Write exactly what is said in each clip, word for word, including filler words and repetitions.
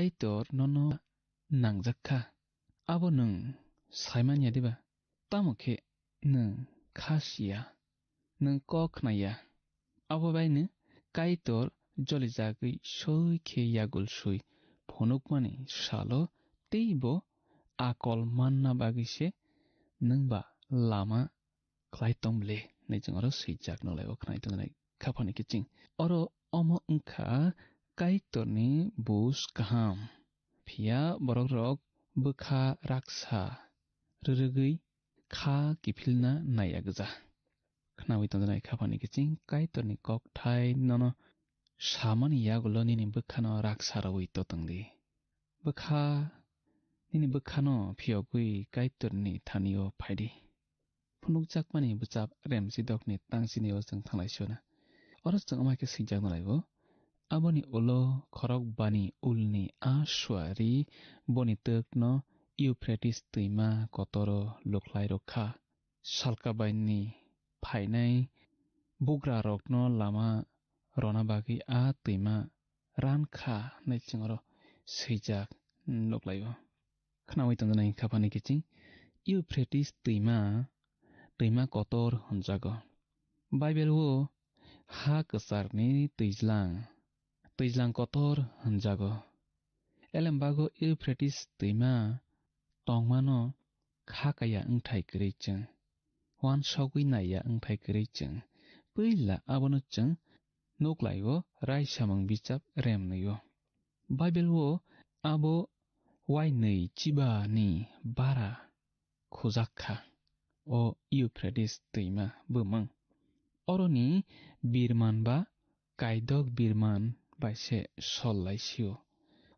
Kaitor nono nangjak kha. Abo nwng saimanya diba? Tamo khe nwng kha siya, nwng kok khnaya. Abo baino Kaitor jolijagwi soi khe yagul soi phunukmani salo teibo akol manna bagwi se nwng ba lama khlai tong bwle hinwi chwng oro swijak nolai o khnai tongnai khaphani kiching. Oro omo wngkha Kaitorni bus kaham. Phiya borokrok bwkha raksa rwrwgwi kha kiphilna naiya gwja. Khnaui tongjaknai khaphani kiching Kaitorni kokthai nono samani yagulo nini bwkhano raksa rwui totongdi. Bwkha, nini bwkhano phiyogwi Kaitorni thani-o phaidi. Phunukjakmani bwchap remsidokni tangsinio chwng thanglai sio na. Oro chwng wngma khe swijak nalai o. Aboni ulo khorok bani ulni a suari boni twkno Euphrates twima kotoro lukhlai rwkha. Salkabaini phainai bugrarokno lama rwna bagwi a twima ran kha hinwi chwng oro swijak nuklaio. Khnaui tongjaknai khaphani kiching Euphrates twima, twima kotor hwnjago. Bible-o ha kwcharni twijlang, twijlang kotor hwnjago. Elembago Euphrates twima tongmano kha kaya wngthai kwrwi chwng, uansugwi naiya wngthai kwrwi chwng, puila abono chwng nuklaio raisamung bichap remnwio. Bible-o abo uainwi chibani bara khujak kha, o Euphrates twima bumung. Oroni birman ba kaidok birman bai se sol lai sio.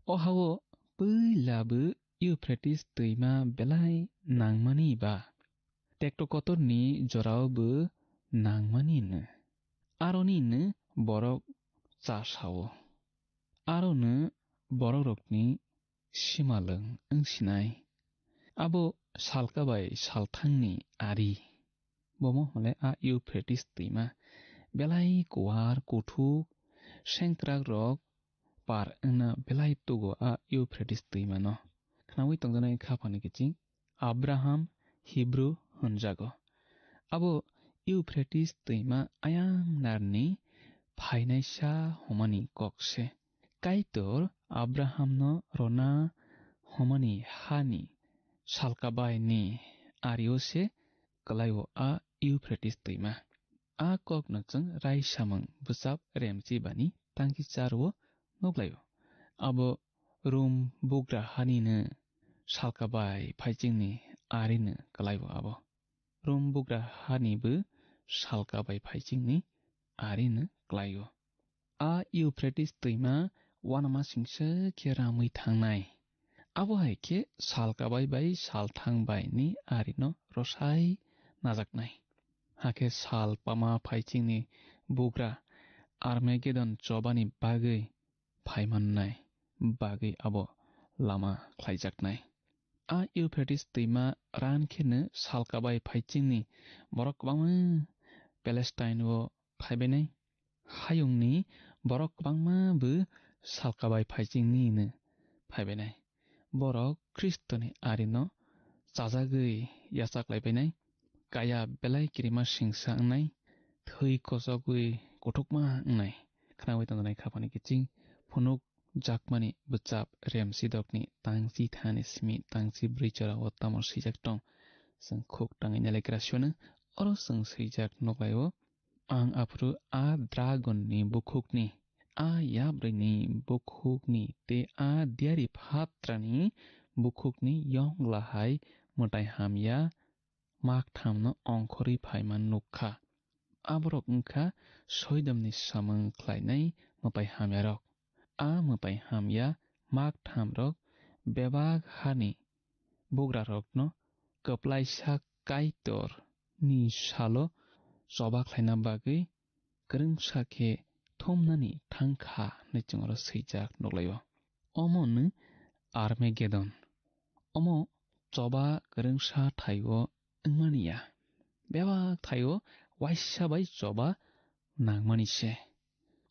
O ha-o puila bo Euphrates twima belai nangmani ba tekto kotorni jorao bo nangmani no. Aroni no borok cha sao. Arono borokrokni simalwng wngsinai. Abo salka bai salthangni ari. Bomo hwnle a Euphrates twima belai kuar kuthuk sengkrakrok par wngna belai tugo a Euphrates twimano. Khnaui tongjaknai khaphani kiching Abraham Hebrew hwnjago. Abo Euphrates twima ayang narni phainaisa hwnmani kok se. Kaitor Abrahamno rwna hwnmani hani salkabaini ario se kwlaio a Euphrates twima. A kokno chwng raisamung bwchap remchibani tangki charo nukhlaio. Abo Rum bugra hanino salkabai phaichingni arino kwlaio abo. Rum bugra hanibo salkabai phaichingni arino kwlaio. A Euphrates twima uanamasingcha khe ramwi thangnai. Abo hai khe salkabai bai salthang baini arino rwsai najaknai. Hakhe sal pama phaichingni bugra Armagedon chobani bagwi phaimannai bagwi abo lama khlaijaknai. A Euphrates twima ran kheno salkabai phaichingni borok kwbangma Palestine-o phaibainai. Hayungni borok kwbangma bo salkabai phaichingni hino phaibainai. Borok Khristoni arino chajagwi yachaklaibainai. Kaya belai kirima singsa wngnai, thwi kochogwi kuthukma wngnai. Khnaui tongjaknai khaphani kiching phunuk jakmani bwchap remsidokni tangchi thani simi tangchi bwrwi chora o tamo swijak tong. Chwng khuk tangwi nalaikrasio no oro chwng swijak nuklaio. Ang aphuru a dragon ni bukhukni, a yabrwi ni bukhukni tei a diari phatrani bukhukni yongla hai mwtai hamya mak thamno ongkhorwi phaima nuk kha. Aborok wng kha Soidomni samung khlainai mwtai hamyarok. A mwtai hamya mak thamrok bebak hani bugrarokno kwplaisa Kaitorni salo choba khlaina bagwi kwrwngsa khe thumnani thang kha hwnwi chwng oro swijak nuklaio. Omo hwno Armagedon. Omo choba kwrwngsa thaio wngmani ya. Bebak thaio waisa bai choba nangmani se.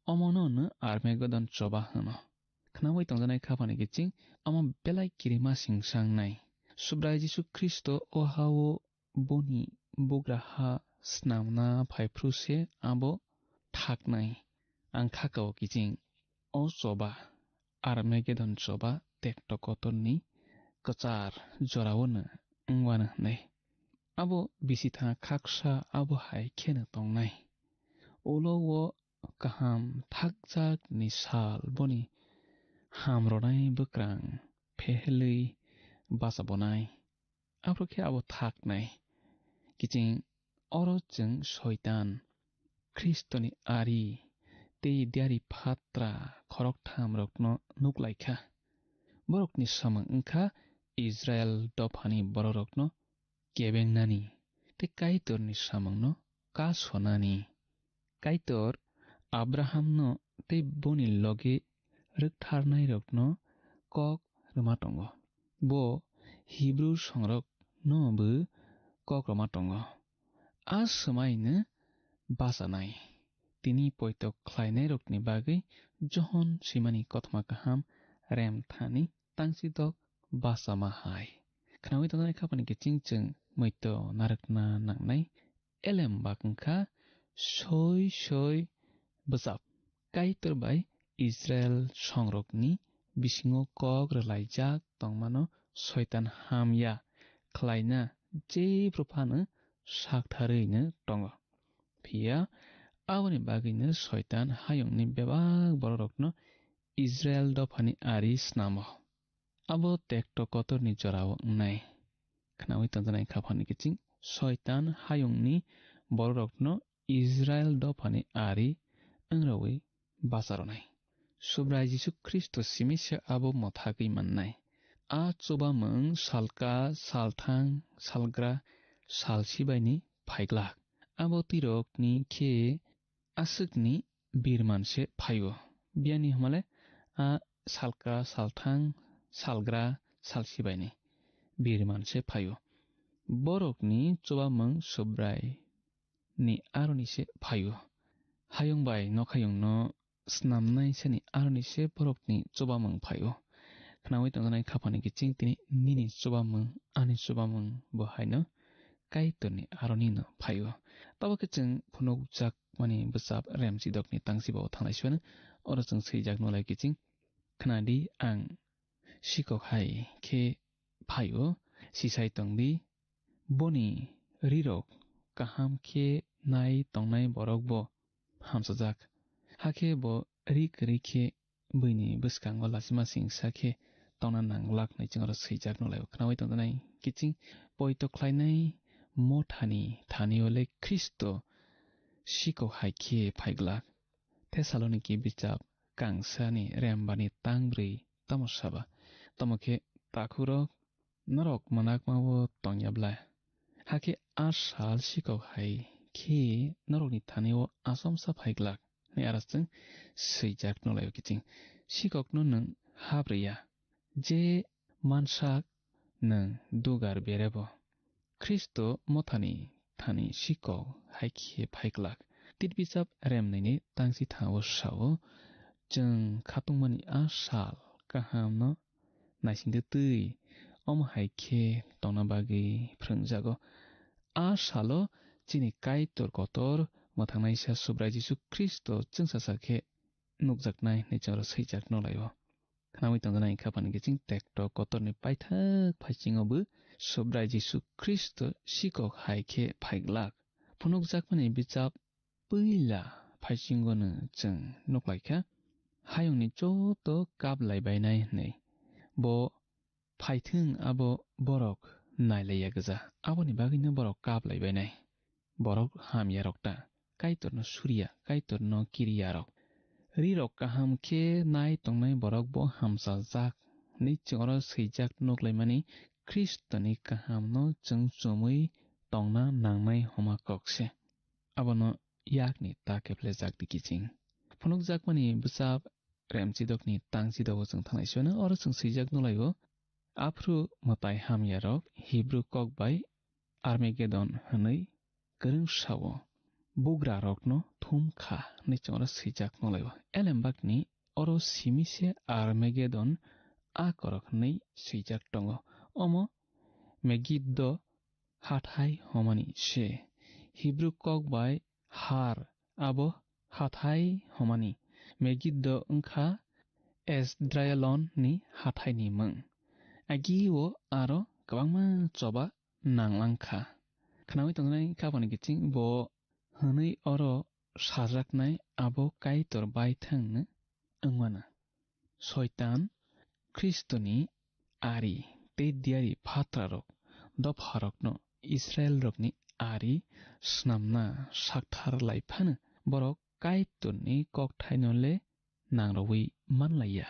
Omono hwno Armagedon choba hwno. khnaui tongjaknai khaphani kiching, omo belai kirima singsangnai. Subrai Jisu Khristo o ha-o boni bugra ha snamna phaiphru se abo thaknai. Ang khaka-o kiching, o choba, Armagedon choba tekto kotorni kwchar jorao'-no wngwano hwnwi. Abo bisitha khaksa abo hai kheno tongnai. Ulo o kaham thakjakni sal boni hamrwnai bwkrang phehelwi bachabo nai. Aphuru khe abo thaknai. Kiching oro chwng Soitan, Khristoni ari tei diari phatra khoroktham rokno nuk lai kha. Borokni samung wng kha Israel dophani bororokno kebengnani tei Kaitorni samungno kasonani. Kaitor Abrahamno tei boni logi rwktharnairokno kok rwma tongo. Bo Hibru songrokno bo kok rwma tongo. A swmaino bachanai. Tini poito khlainairokni bagwi Johon swimani kothoma kaham rem thani tangsidok bachama hai. Khnaui tongjaknai khaphani kiching chwng muitu narwkna nangnai. Elem bak wngkha soi soi bwchap. Kaitor bai Israel songrokni bisingo kok rwlaijak tongmano Soitan hamya khlaina jephru phano saktharwino tongo. Phiya aboni bagwino Soitan hayungni bebak bororokno Israel dophani ari snamo. Abo tekto kotorni jorao wngnai. Khnaui tongjaknai khaphani kiching Soitan hayungni bororokno Israel dophani ari wngrogwi bacharonai. Subrai Jisu Khristo simi se abo mwthagwi mannai. A chubamung salka, salthang, salgra, salsibaini phaiglak. Abo twirokni khe aswkni birman se phaio. Biyani hwnmale a salka, salthang, salgra, salsibaini birman se phaio. Borokni chubamung Subrai ni aroni se phaio. Hayung bai nokhayungno snamnai sani aroni se borokni chubamung phaio. Khnaui tongjaknai khaphani kiching tini nini chubamung, ani chubamung bo haino Kaitorni aronino phaio. Tabo khe chwng phunukjakmani bwchap Remchidokni tangsiba-o thanglai suano, oro chwng swijak nulai kiching, khnadi ang sikok hai khe phaio, sisai tongdi, boni rirok kaham khe nai tongnai borok bo hamsajak. Hakhe bo ri kwrwi khe buini bwskango lachima singsa khe tongna nanglak hinwi chwng oro swijak nulaio. Khnaui tongjaknai kiching poito khlainai mothani thani-o le Khristo sikok hai khe phaiglak. Thesaloniki bichap kangsani rembani tangbrwi tamo saba? Tamo khe takhukrok, norok mwnakma-o tongya bla? Hakhe a sal sikok hai khe norokni thani-o achomsa phaiglak, hwnwi aro chwng swijak nulaio kiching. Sikokno nwng hap rwya, je mansak nwng dugar berebo. Khristo mothani thani sikok hai khe phaiglak. Titbichap remnwini tangsi thangbo sao, chwng khatungmani a sal kahamno naisingtwi twi, omo hai khe tongna bagwi phrwngjago. A salo chini Kaitor kotor mwthangnaisa Subrai Jisu Khristo chwngsacha khe nukjaknai hinwi chwngno swijak nulaio. Khnaui tongjaknai khaphani kiching tekto kotorni paithak phaisingo bo Subrai Jisu Khristo sikok hai khe phaiglak. Phunukjakmani bichap puila phaisingono chwng nuklaikha, hayungni joto kaplai bainai hinwi. Bo phaithwng abo borok nailaiya gwja, aboni bagwino borok kaplai bainai. Borok hamyarok ta, Kaitorno suriya, Kaitorno kiriyarok. Rirok kaham khe nai tongnai borok bo hamsajak hinwi chwng oro swijak nuklaimani Khristoni kahamno chwng chumui tongna nangnai homa kok se. Abono yakni ta kephlejak di kiching. Phunukjakmani bwchap Remchidokni tangsidogo chwng thanglai suino, oro chwng swijak nulaio. Aphuru mwtai hamyarok Hibru kok bai Armagedon hwnwi kwrwng sao, bugrarokno thum kha hwnwi chwng oro swijak nulaio. Elembakni Oro simi se Armagedon a korok hwnwi swijak tongo. Omo Megiddo hathai homani se. Hibru kok bai har abo hathai homani. Megiddo wngkha Esdraelon ni hathai ni mwng. Agi o aro kwbangma choba nanglang kha. Khnaui tongnai kapani kiching bo hwnwi oro sajaknai abo Kaitor baithang no wngmano. Soitan Khristoni ari tei diari phatrarok dopharokno Israilrokni ari snamna sakthar lai phano borok Kaitorni kokthaino le nangrogwi manlaiya.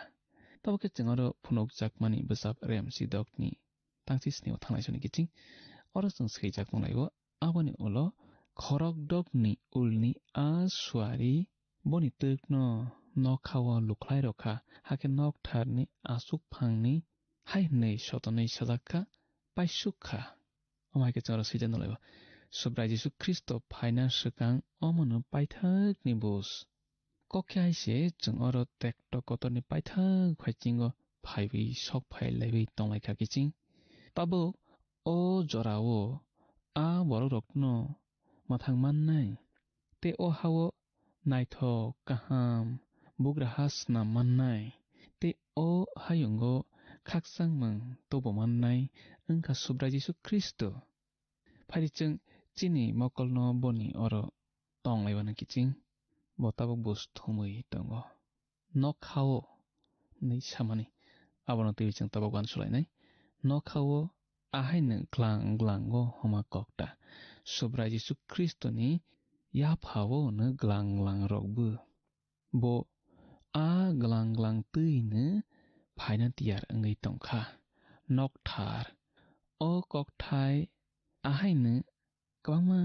Tabuk khe chwng oro phunukjakmani bwsap Remsidokni tangchi snio thangnaisoni kiching oro chwng swijak tonglaio. Aboni ulo khorokdokni ulni a suari boni twkno nokhao lukhlai rokha, hakhe noktharni aswk phangni hai hwnwi sotonwi sajak kha, paisuk kha. Omo hai khe chwng oro swijak nukhlaio. Subrai Jisu Khristo phaina swkang omono paithakni bus. Kok khe hai se chwng oro tekto kotorni paithak phaichingo phaiwi sok phai laiwi tonglaikha kiching. Tabuk o jorao a borokrokno mwthang mannai tei o hao naithok kaham bugraha snam mannai tei o hayungo khakchangmung tubu mannai wngkha Subrai Jisu Khristo. Phaidi chwng chini mokolno boni oro tonglaibana kiching, bo tabuk bus thumwi tongo. Nokhao hwnwi samani, abono twiwi chwng tabuk uansukhlainai. Nokhao ahaino glang glango homa kokta. Subrai Jisu Khristoni yaphao hwno glang glangrokbo. Bo a glang glang twino phaina tiyar wngwi tongkha. Nokthar. O kokthai ahaino kwbangma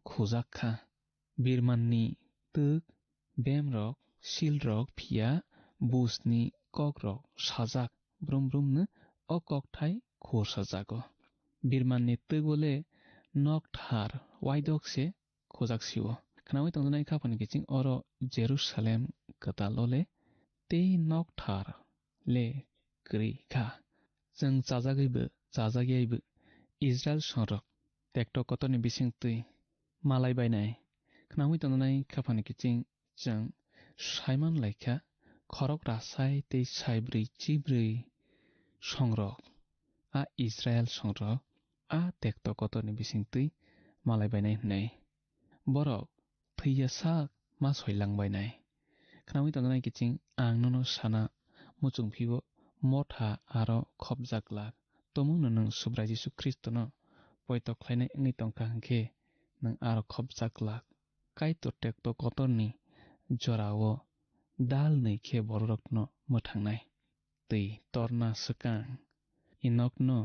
khujak kha. Birmanni twk, bemrok, silrok phiya busni kokrok sajak brum brumno o kokthai khursajago. Birmanni twk bole nokthar waidok se khujak sio. Khnaui tongjaknai kha phani kiching oro Jerusalem kwtal o le tei nokthar le kwrwi kha. Chwng chajagwibo chajakyaibo Israil songrok tekto kotorni bisingtwi malai bainai. Khnaui tongjaknai kha phani kiching chwng saiman laikha khorok rasai tei saibrwi chibrwi songrok a Israil songrok a tekto kotorni bisingtwi malai bainai hwnwi. Borok thwiya sak ma soilangbainai. Khnaui tongjaknai kiching ang nono sana muchung phio motha aro khopjak glak. Tomungno nwng Subrai Jisu Khristono poito khlainai wngwi tongkha hwnkhe nwng aro khopjak glak. Kaitor tekto kotorni jorao dal nwi khe bororokno mwthangnai. Twi torna swkang Enokno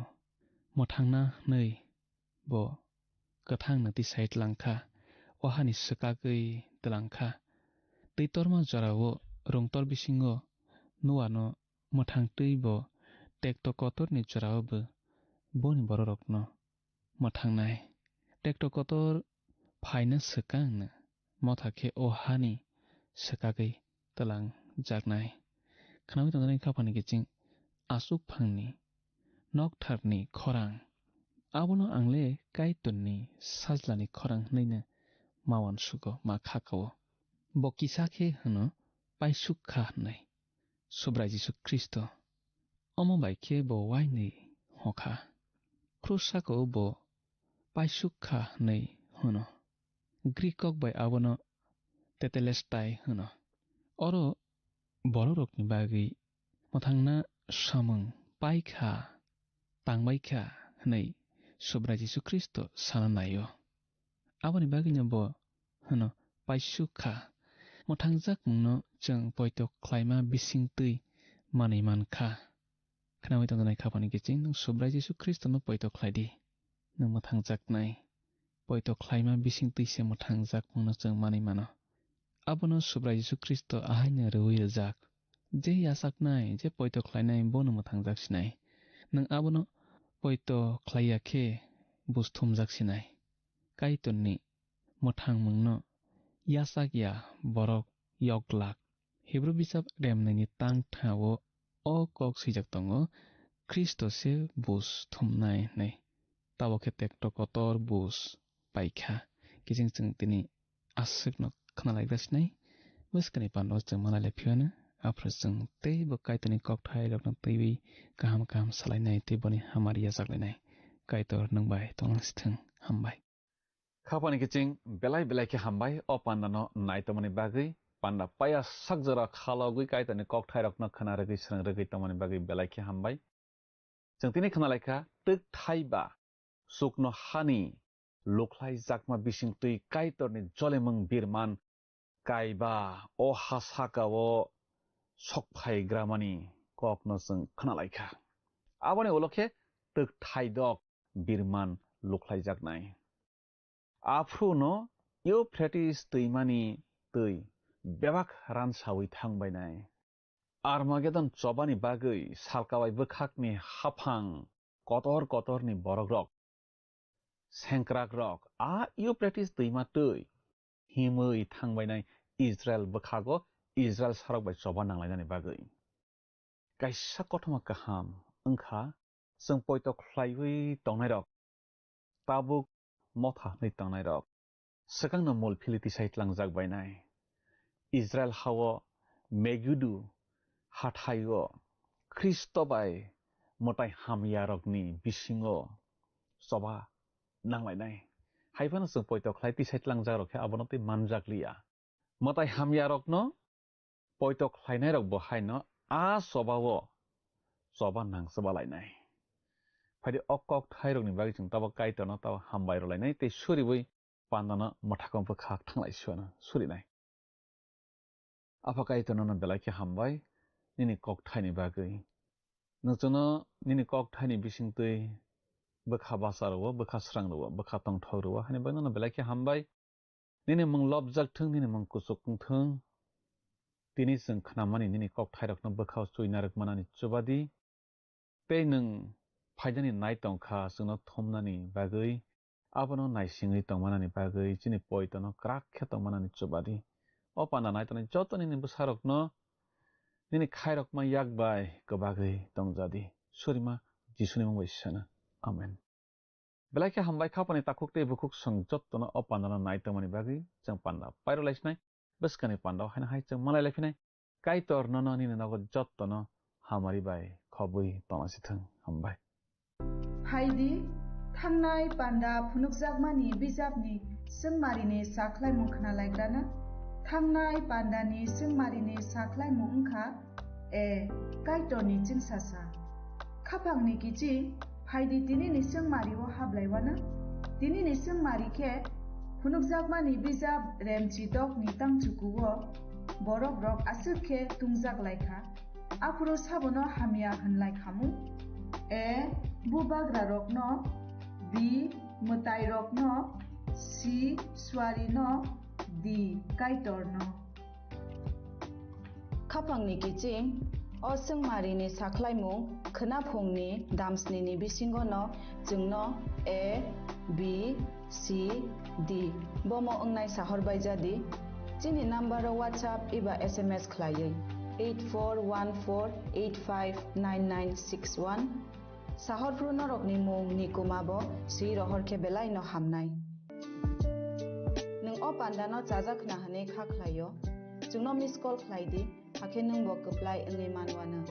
mwthangna hwnwi bo kwthangno tisai tlangkha, o hani swkagwi tlangkha. Twi torma jorao rwngtor bisingo Noano mwthangtwi bo tekto kotorni jorao bo boni bororokno mwthangnai. Tekto kotor phaina swkangno motha khe o hani swkagwi twlangjaknai. Khnaui tongjaknai kha phani kiching aswk phangni noktharni khorang. Abono ang le Kaitorni sajlani khorang hwnwi no ma uansugo, ma kha kao. Bo kisa khe hwno paisuk kha hwnwi. Subrai Jisu Khristo. Omo bai khe bo uainwi hokha. Khrusa kok bo paisuk kha hwnwi hwno. Grik kok bai abono tetelestai hwno. Oro bororokni bagwi mwthangna samung pai kha, tangbai kha hwnwi Subrai Jisu Khristo sana nai-o. Aboni bagwino bo hwno paisuk kha. Mwthangjak mungno chwng poito khlaima bisingtwi manwi man kha. Khnaui tongjaknai kha phani kiching nwng Subrai Jisu Khristono poito khlai di. Nwng mwthangjaknai. Poito khlaima bisingtwi se mwthangjak mungno chwng manwi mano. Abono Subrai Jisu Khristo ahaino rwui rwjak. Je yachaknai, je poito khlainai, bono mwthangjak sinai. Nwng abono poito khlai ya khe bus thumjak sinai. Kaitorni mwthangmungno yachak ya borok yok glak. Hibru bijap remnaini tang thao o kok swijak tongo, "Khristo se bus thumnai" hwnwi. Tabok khe tekto kotor bus paikha. Kiching chwng tini aswkno khwnalaigra sinai. Bwskani pando chwng manai lai phiyano. Aphuru chwng teibo Kaitorni kokthairokno twiwi kaham kaham salainai tei boni hamari yachaklainai. Kaitor nwng bai tongna sithwng. Hambai. Khapani kiching belai belai khe hambai o pandano nai tongmani bagwi, panda paya sak jora khalogwi Kaitorni kokthairokno khna rwgwi srwng rwgwi tongmani bagwi belai khe hambai. Chwng tini khna laikha, twk thai ba sukno hani lukhlai jakma bisingtwi Kaitorni jolemung birman kaiba o ha saka-o sokphai gramani kokno chwng khna laikha. Aboni ulo khe twk thaidok birman lukhlai jaknai. Aphuru no Euphrates twimani twi bebak ransawi thangbainai. Armagedon chobani bagwi salkawai bwkhakni haphang kotor kotorni borokrok, sengkrakrok, a Euphrates twima twi himwi thangbainai Israel bwkhago Israel sarok bai choba nanglainani bagwi. Kaisa kothoma kaham wngkha, chwng poito khlaiwi tongnairok, tabuk motha hwnwi tongnairok, swkangno mul philwi tisai tlangjak bainai. Israel hao Megidu hathaio Khristo bai mwtai hamyarokni bisingo choba nanglainai. Hai phano chwng poito khlai tisai tlangjakrok khe abono tei manjakliya. Mwtai hamyarokno poito khlainairok bo haino a chobao choba nangchwba lainai. Phaidi o kokthairokni bagwi chwng tabok Kaitorno tabok hambai rwlainai tei suriwi pandano mwthakong bwkhak thanglai surinai. Apha Kaitor nono belai khe hambai nini kokthaini bagwi. Nwng chwngno nini kokthaini bisingtwi bwkha basa rwo, bwkha srang rwo, bwkha tongthok rwo, hani bagwi nono belai khe hambai. Nini mung lobjak thung, nini mung kuchuk wng thung. Tini chwng khnamani nini kokthairokno bwkhao chuina rwkmanani chubadi. Tei nwng phainani nai tongkha chwngno thumnani bagwi, abono naisingwi tongmanani bagwi, chini poitono kwrak khe tongmanani chubadi. O panda nai tongnai joto nini bwsarokno nini khairokma yak bai kwbagwi tongjadi. Surima Jisuni mung bai sana. Amen. Belai khe hambai khapani takhuk tei bukhuk chwng jottono o pandano nai tongmani bagwi chwng panda pairwlaisinai. Bwskani pandao haino hai chwng malailai phinai. Kaitor nono nini nogo jottono hamari bai khobwi tonglasithwng. Hambai. Phaidi, thangnai panda phunukjakmani bijapni swngmarini sakhlaimung khnalaigrana. Thangnai pandani swngmarini sakhlaimung wngkha, A. Kaitorni chwngsasa. Khapangni kiching, phaidi tinini swngmario hablaiwana. Tinini swngmari khe phunukjakmani bijap Remchi dokni tangchukuo borokrok aswk khe tungjak laikha. Aphuru sabono hamya hwnlai khamu. A. Bubagrarokno. B. Mwtairokno. C. Suarino. D. Kaitorno. Khapangni kiching, o swngmarini sakhlaimung khwnaphungni damsnini bisingono chwngno A, B, C, D bomo wngnai sahor baijadi. Chini nambaro WhatsApp eba S M S khlaiwi eight four one four eight five nine nine six one. Sahorphru norokni mung ni kuma bo swi rohor khe belai no hamnai. Nwng o panda no chajak khna hwnwi kha khlai o, chwngno miss call khlai di, hakhe nwng bo kwplai wngwi man uanw.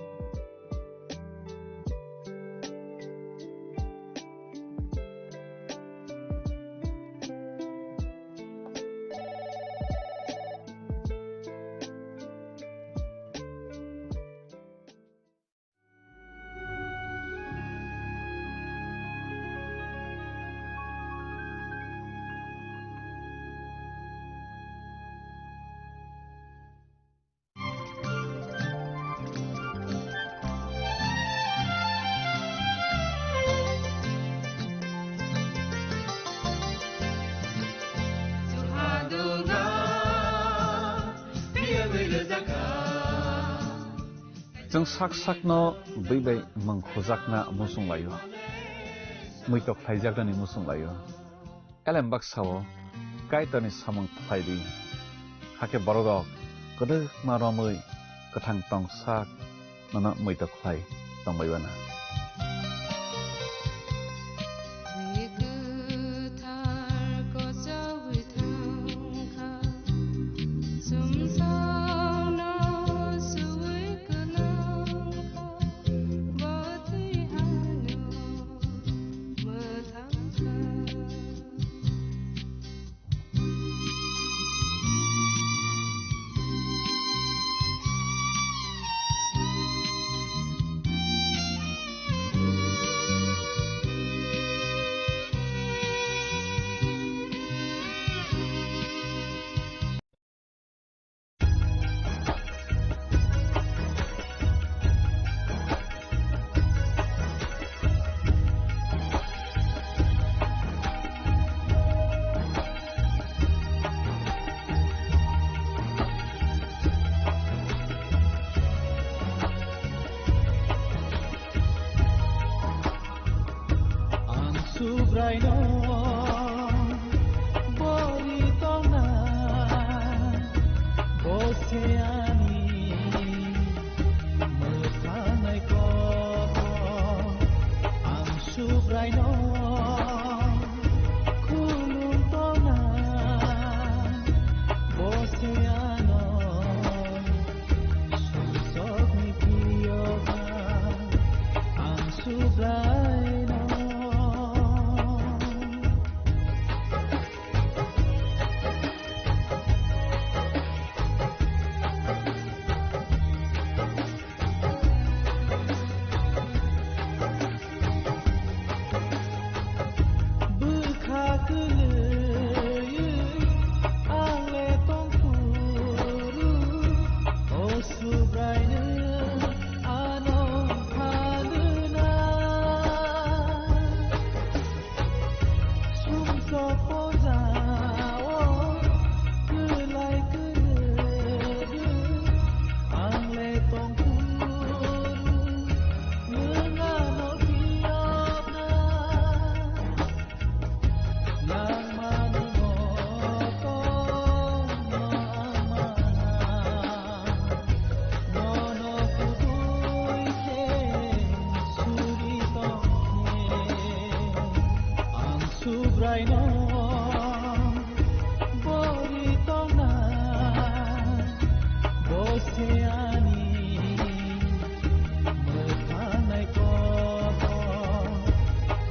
Chwng sak sakno bwi bai mung khujakna muchung lai-o, muitok khlaijaknani muchung lai-o. Elem baksa-o Kaitorni samung khlai di, hakhe bororok kwdwkma romwi Kwthang tongsak nono muitok khlai tongbai uana. Ang Subraino bori tongna, bo se ani mwthangnaiko. Ang Subraino khulum tongna, bo se ano sumsokni phiyoba. Ang Subraino. Bwkha kwlwi ang le tongphuru, o Subraino ano phanuna. Sumsok pojao kwlai kwrwi ang le tongphuru, nwng ano phiyokna. Nangmani moto nangmana. Nono kubui khe suri tongkhe, ang Subraino bori tongna, bo se ani mwthangnaiko.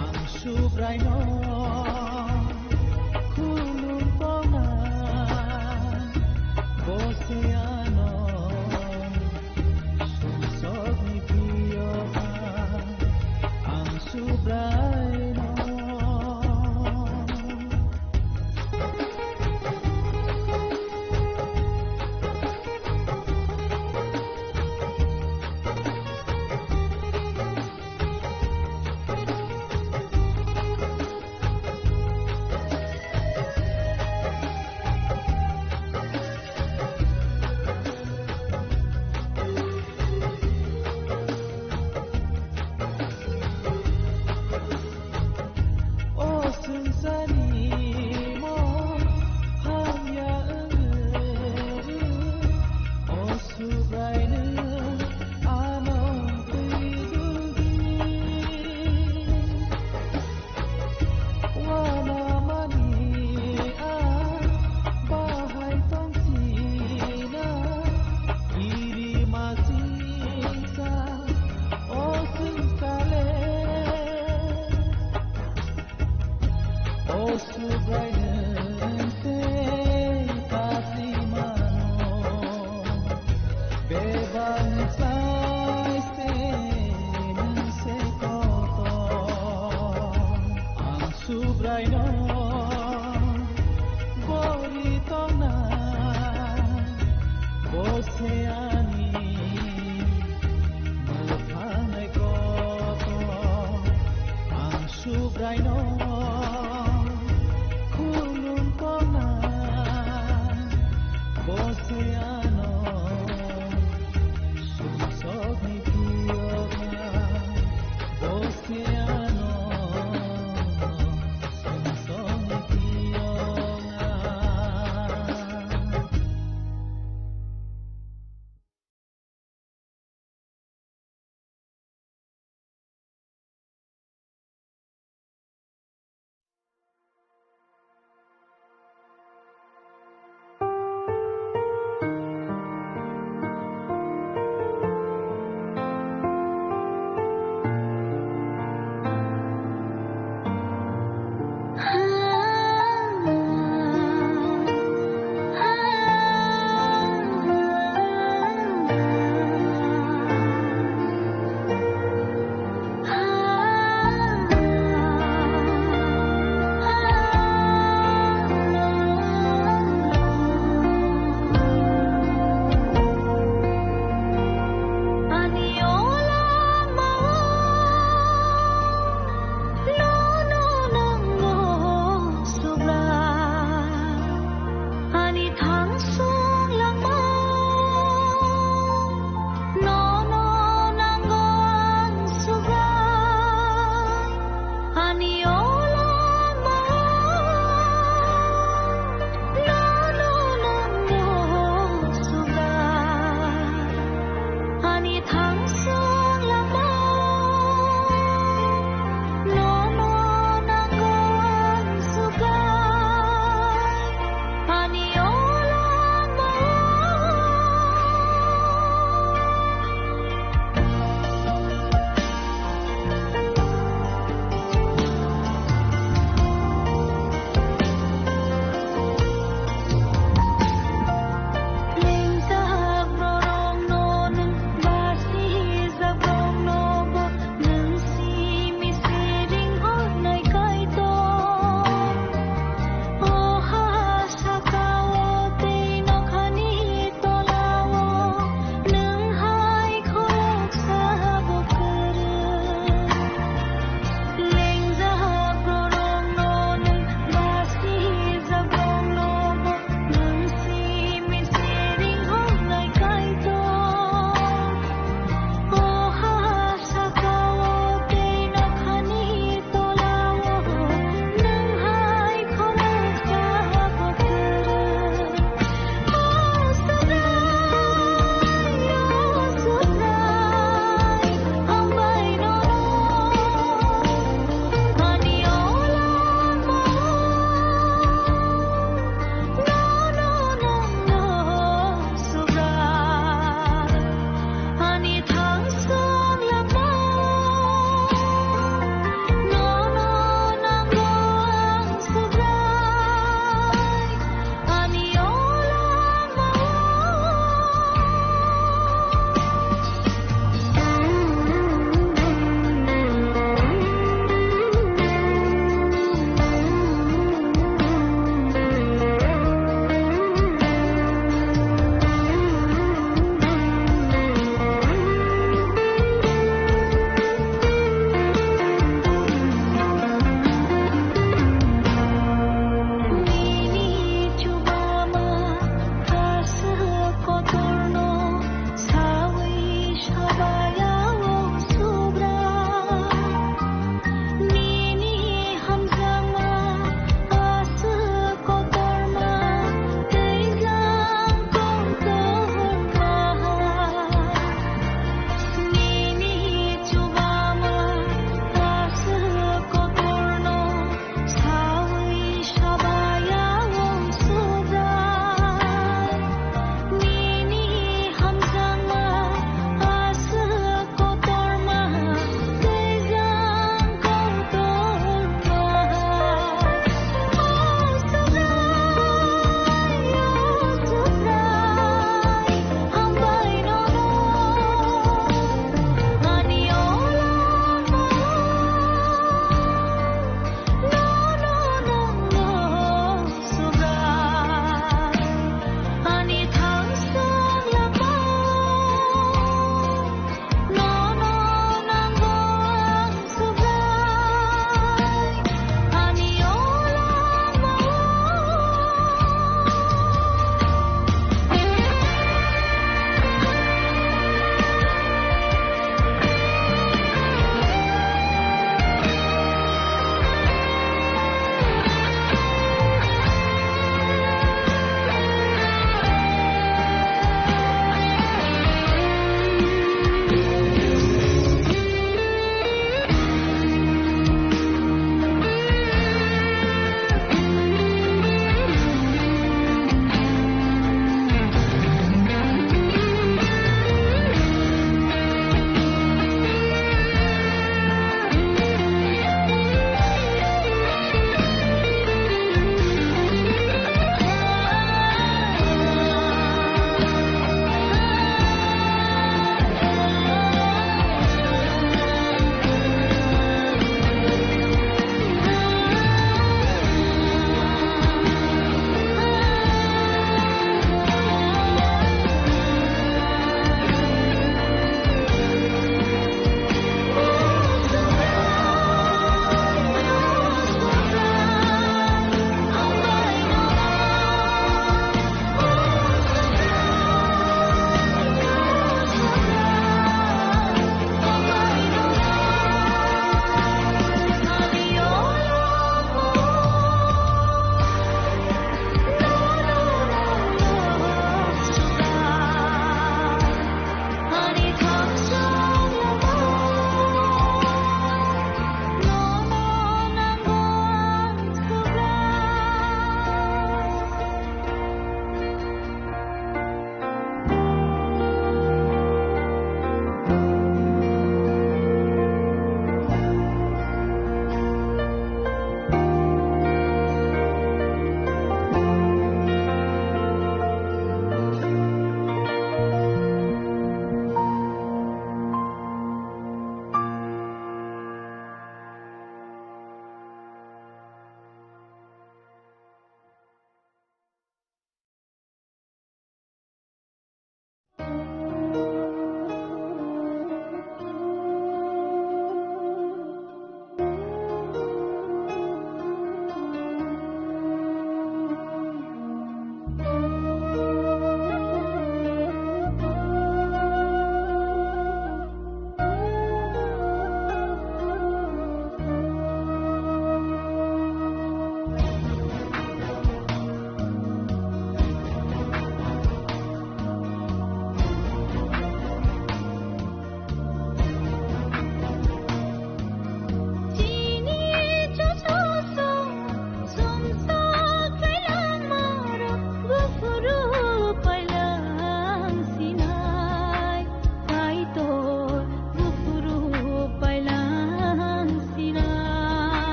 Ang Subraino khulum tongna, bo se ano sumsokni phiyoba. Ang Subraino. O swngcharni mo hamya wngwi, o Subraino ano twi duldi. Wanamani a bahai tongchina, iri masingsa o swngchale. O Subraino tei kasima no, bebak sai se nwng se kotor. Ang Subraino bori tongna, bo se ani mwthangnaiko. Ang Subraino khulum tongna, bo se ano sumsokni phiyoba, bo se ano sumsokni phiyoba.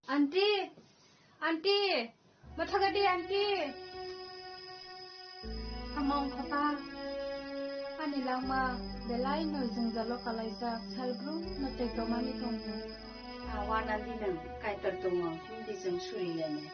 Aunty! Aunty! Mathagadi aunty! Among papa, ani langma belai no jwngjalo kalaijak, salbrum no tei romani tongo. Awan aunty nang kaitor tongo, hindi jwng suri lene.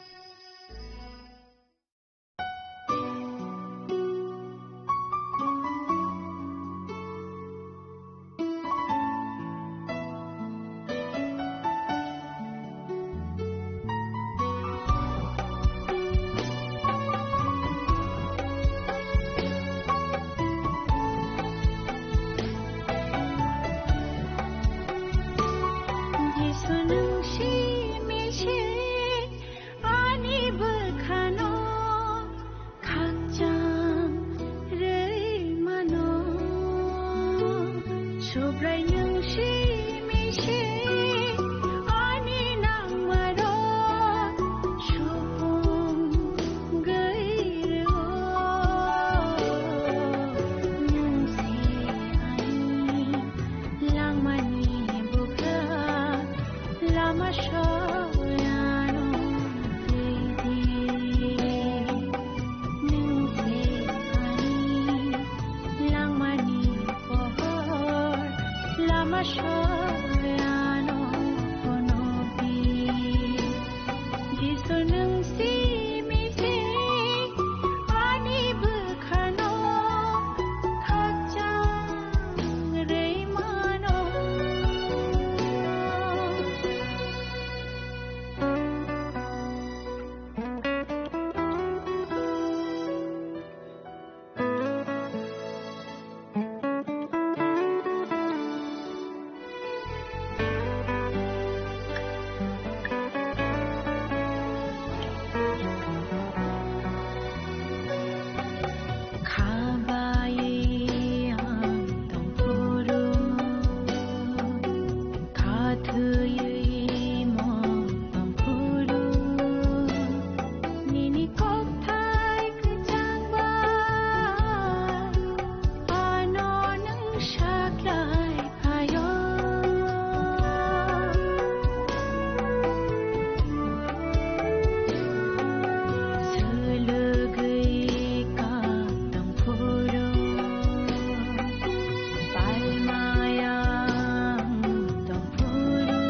Jisu nwng simi se ani bwkhano khakchang rwi mano. Subrai nwng simi se ani nangmarok supung gwi rwo. Nwng se ani langmani bwkha, lama soyano twi di. Nwng se ani langmani pohor, lama soyano phunuk di. Jisu nwng simi se ani bwkhano khakchang rwi mano. Khabai ang tongphuru, khathwiwi mo tongphuru, nini kokthai kwchang bai ano nwng saklai phaio. Swlwgwi kap tongphuru, palmaya tongphuru,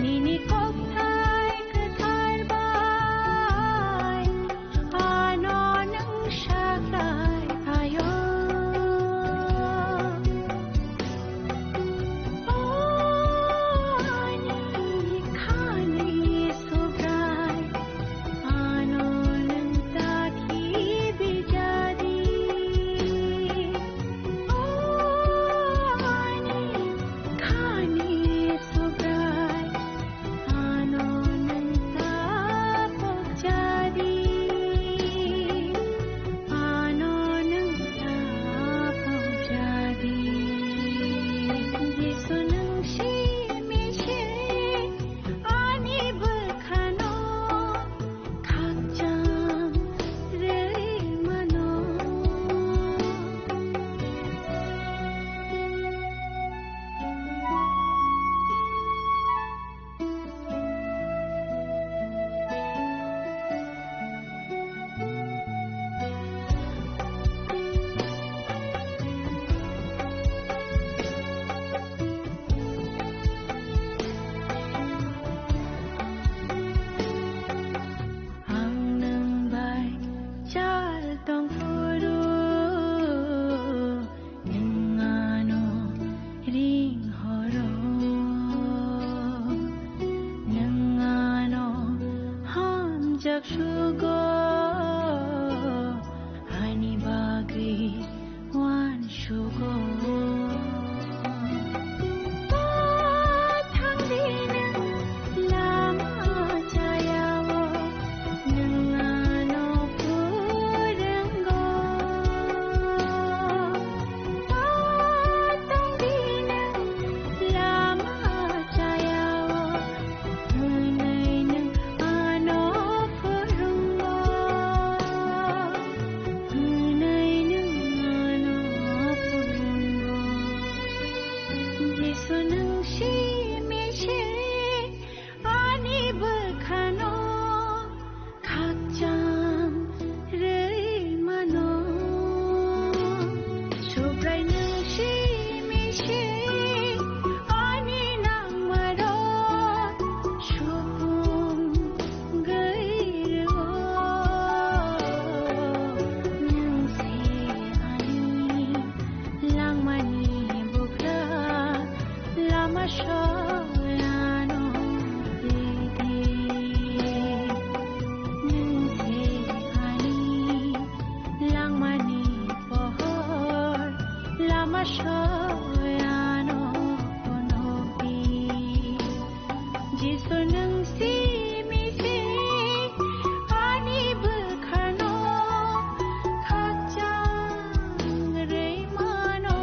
nini kokthai kwthar bai ano nwng saklai phaio. O ani khani Subrai, ano nwng ta khibi jadi. O ani khani Subrai, ano nwng ta pok jadi. Ano nwng ta pok jadi. Jisu nwng simi se ani bwkhano khakchang rwi mano. Ang nwng bai chal tongphuru, nwng ano ring horo, nwng ano hamjak sugo, ani bagwi uansugo. Thangdi nwng lama chayao, nwng ano purwngo. Tongdi nwng lama chayao, hwnwi nwng ano purwngo. Ano ridi, nwng se ani langmani pohor, lama soyano phunukdi. Jisu nwng simi se ani bwkhano khakchang rwi mano.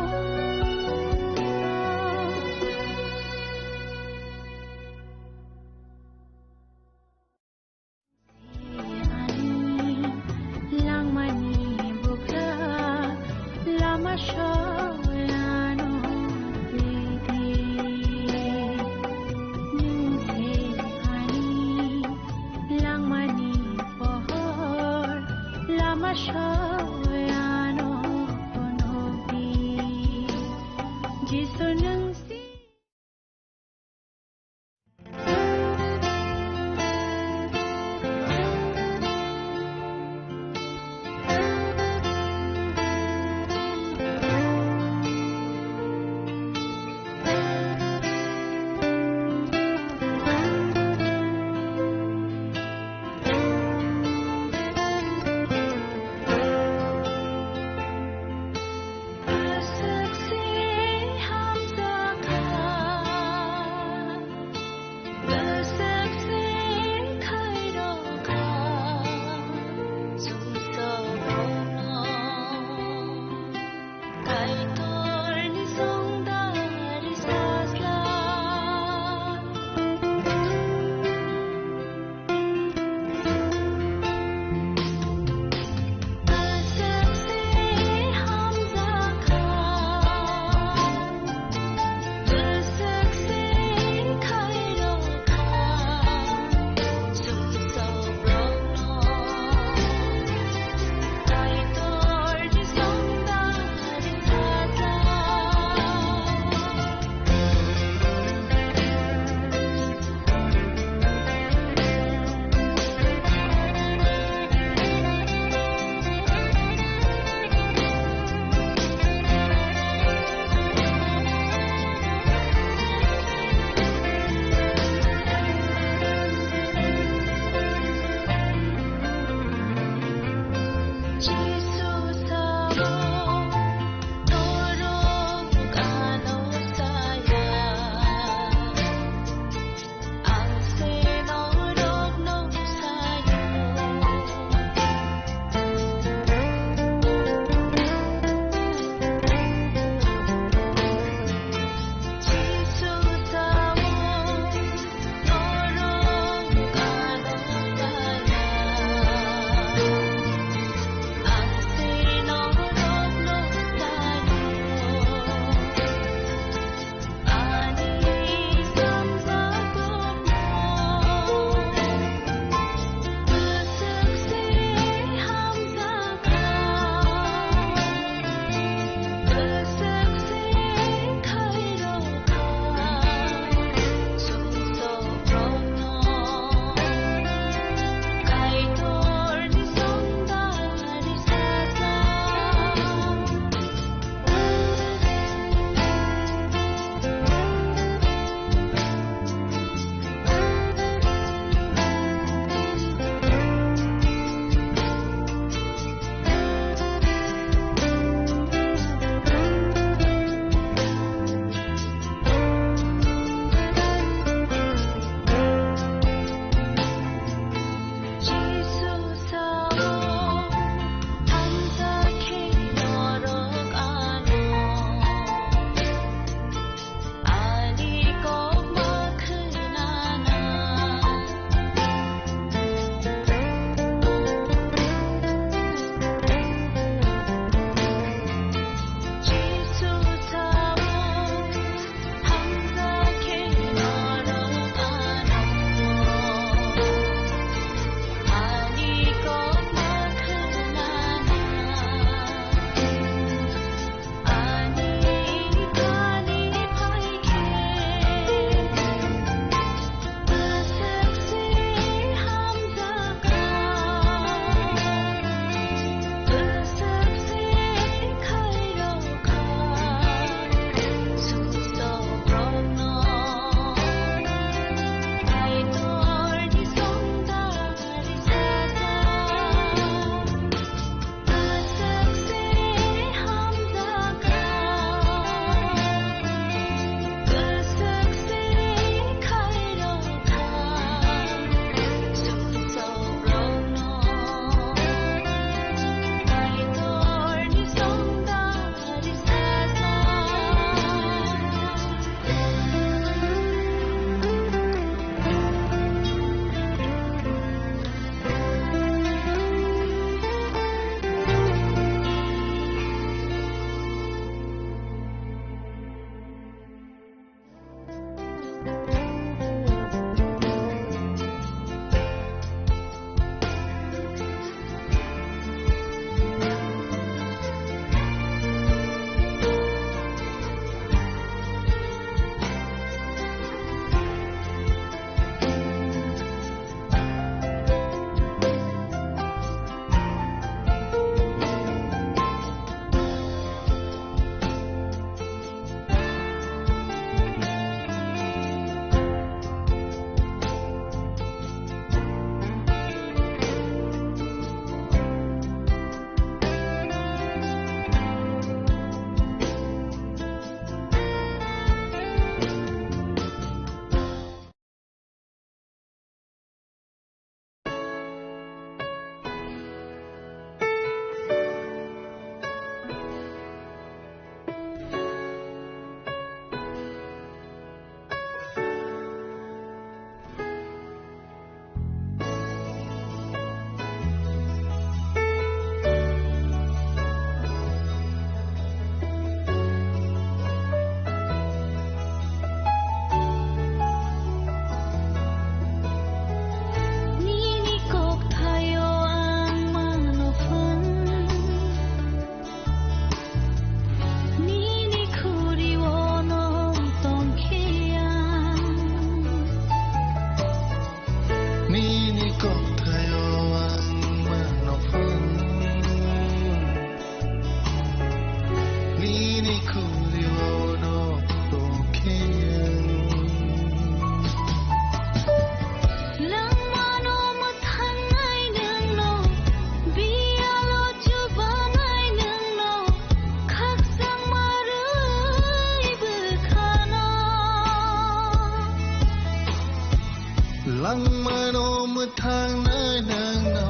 Ang mano mwthangnai nangno,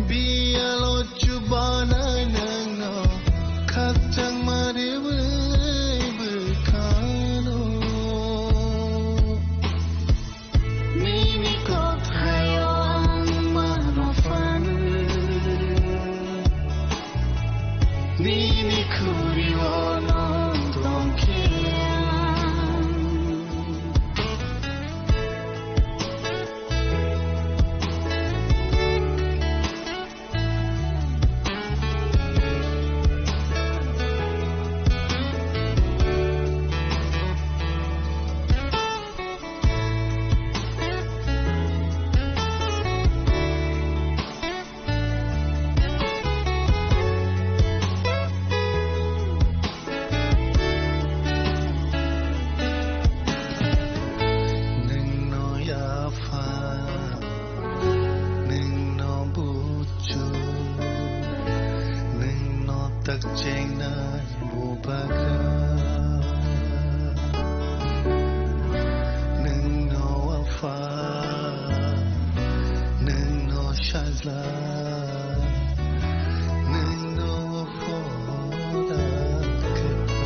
biyalo chubanai nangno, khakchangma riwi bwkhano. Nini kokthayo ang mano phan, nini khuriwo no tongkhe ang. Nwngno yapha, nwngno buchu, nwngno takchengnai bubagra, nwngno apha, nwngno sajla. Nwngno phola kwthar.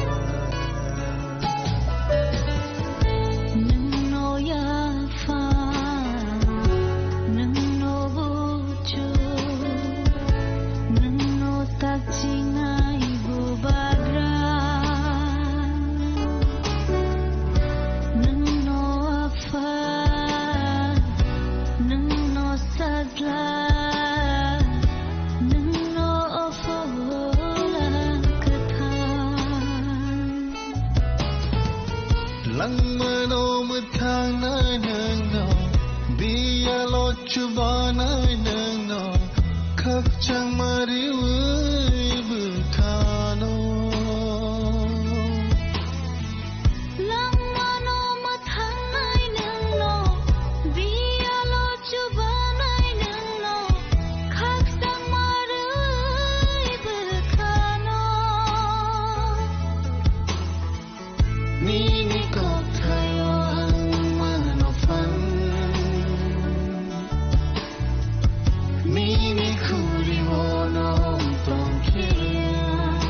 Nwngno yapha, nwngno buchu, nwngno takchingnai bubagra. Nwngno apha, nwngno sajla, nwngno o phola kwthar. Langmano mwthangnai nwngno, biyalo chubanai nwngno, khakchangma riwi bwkhano. Langmano mwthangnai nwngno, biyalo chubanai nwngno, khakchangma riwi bwkhano. Nini kokthayo ang mano phan, nini khuriwo no tongkhe ang.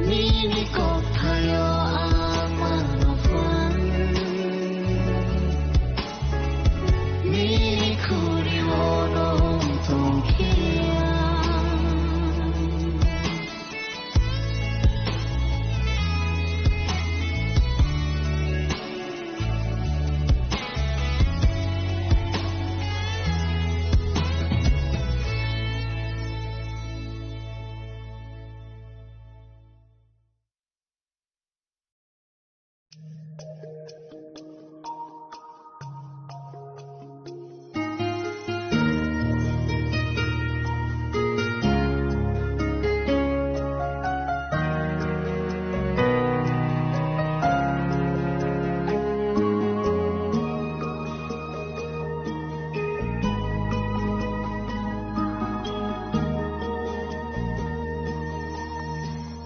Nini kokthayo ang mano phan, nini khuriwo no tongkhe ang.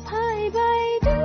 Hai bai de.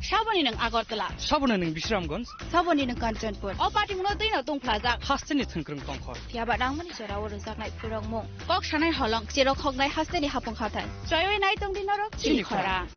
Saboni nwng Agartala. Saboni nwng Bisramganj. Saboni nwng Kanchanpur. O patimungno twino tungphlajak. Hasteni thwngkwrwng tongkhor. Phiya ba nangmani jorao rwjaknai phwrwngmung. Kok sanai holong, cherok hoknai hasteni hapung hathai. Choiwi nai tongdi norok chini chini khorang.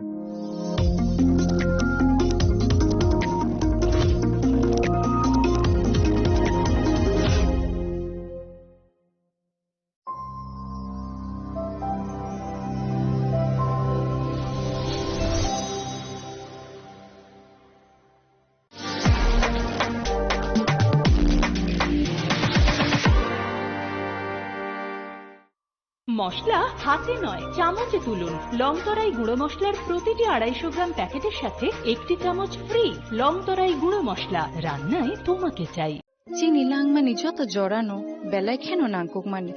মশলা হাতে নয়, চামচে তুলুন। লং তরাই গুঁড়ো মশলার প্রতিটি আড়াইশো গ্রাম প্যাকেটের সাথে একটি চামচ ফ্রি। লং তরাই গুঁড়ো মশলা, রান্নায় তোমাকে চাই। Chini langmani joto jorano belai kheno nangkukmani.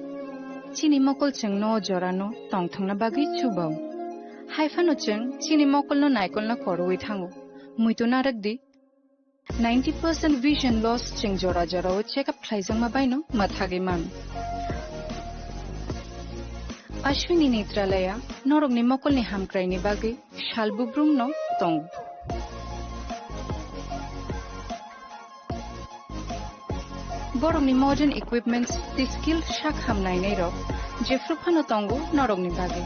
Chini mokol chwngno o jorano tongthokna bagwi chubao. Hai phano chwng chini mokolno naikolna koroi thango. Muitu narwk di. Ninety percent vision loss chwng jora jorao check up khlaijakma baino mwthagwi mano. Ashwini Netralaya norokni mokolni hamkraini bagwi sal bubrumno tongo. Borokni modern equipments tei skill sak ham nainairok jephru phano tongo norokni bagwi.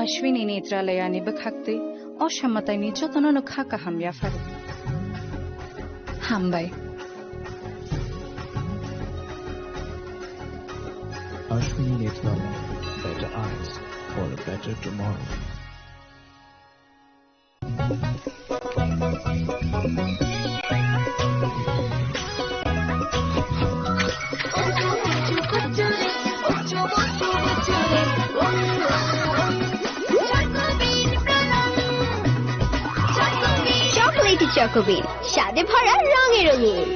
Ashwini Netralayani bwkhaktwi o samataini jotono no kha kaham yapharo. Hambai. Ashwini Netralaya, better eyes for a better tomorrow. Chocolatey Choco Bean, স্বাদে ভরা রঙে রঙিন।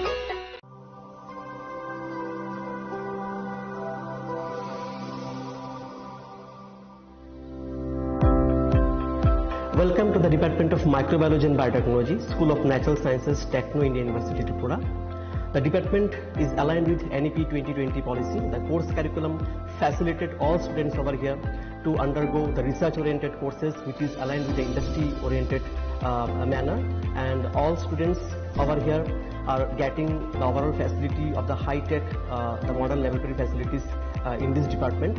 Welcome to the Department of Microbiology and Biotechnology, School of Natural Sciences, Techno India University, Tripura. The department is aligned with N E P twenty twenty policy. The course curriculum facilitated all students over here to undergo the research-oriented courses, which is aligned with the industry-oriented, uh, manner. And all students over here are getting the overall facility of the high-tech, uh, the modern laboratory facilities, uh, in this department.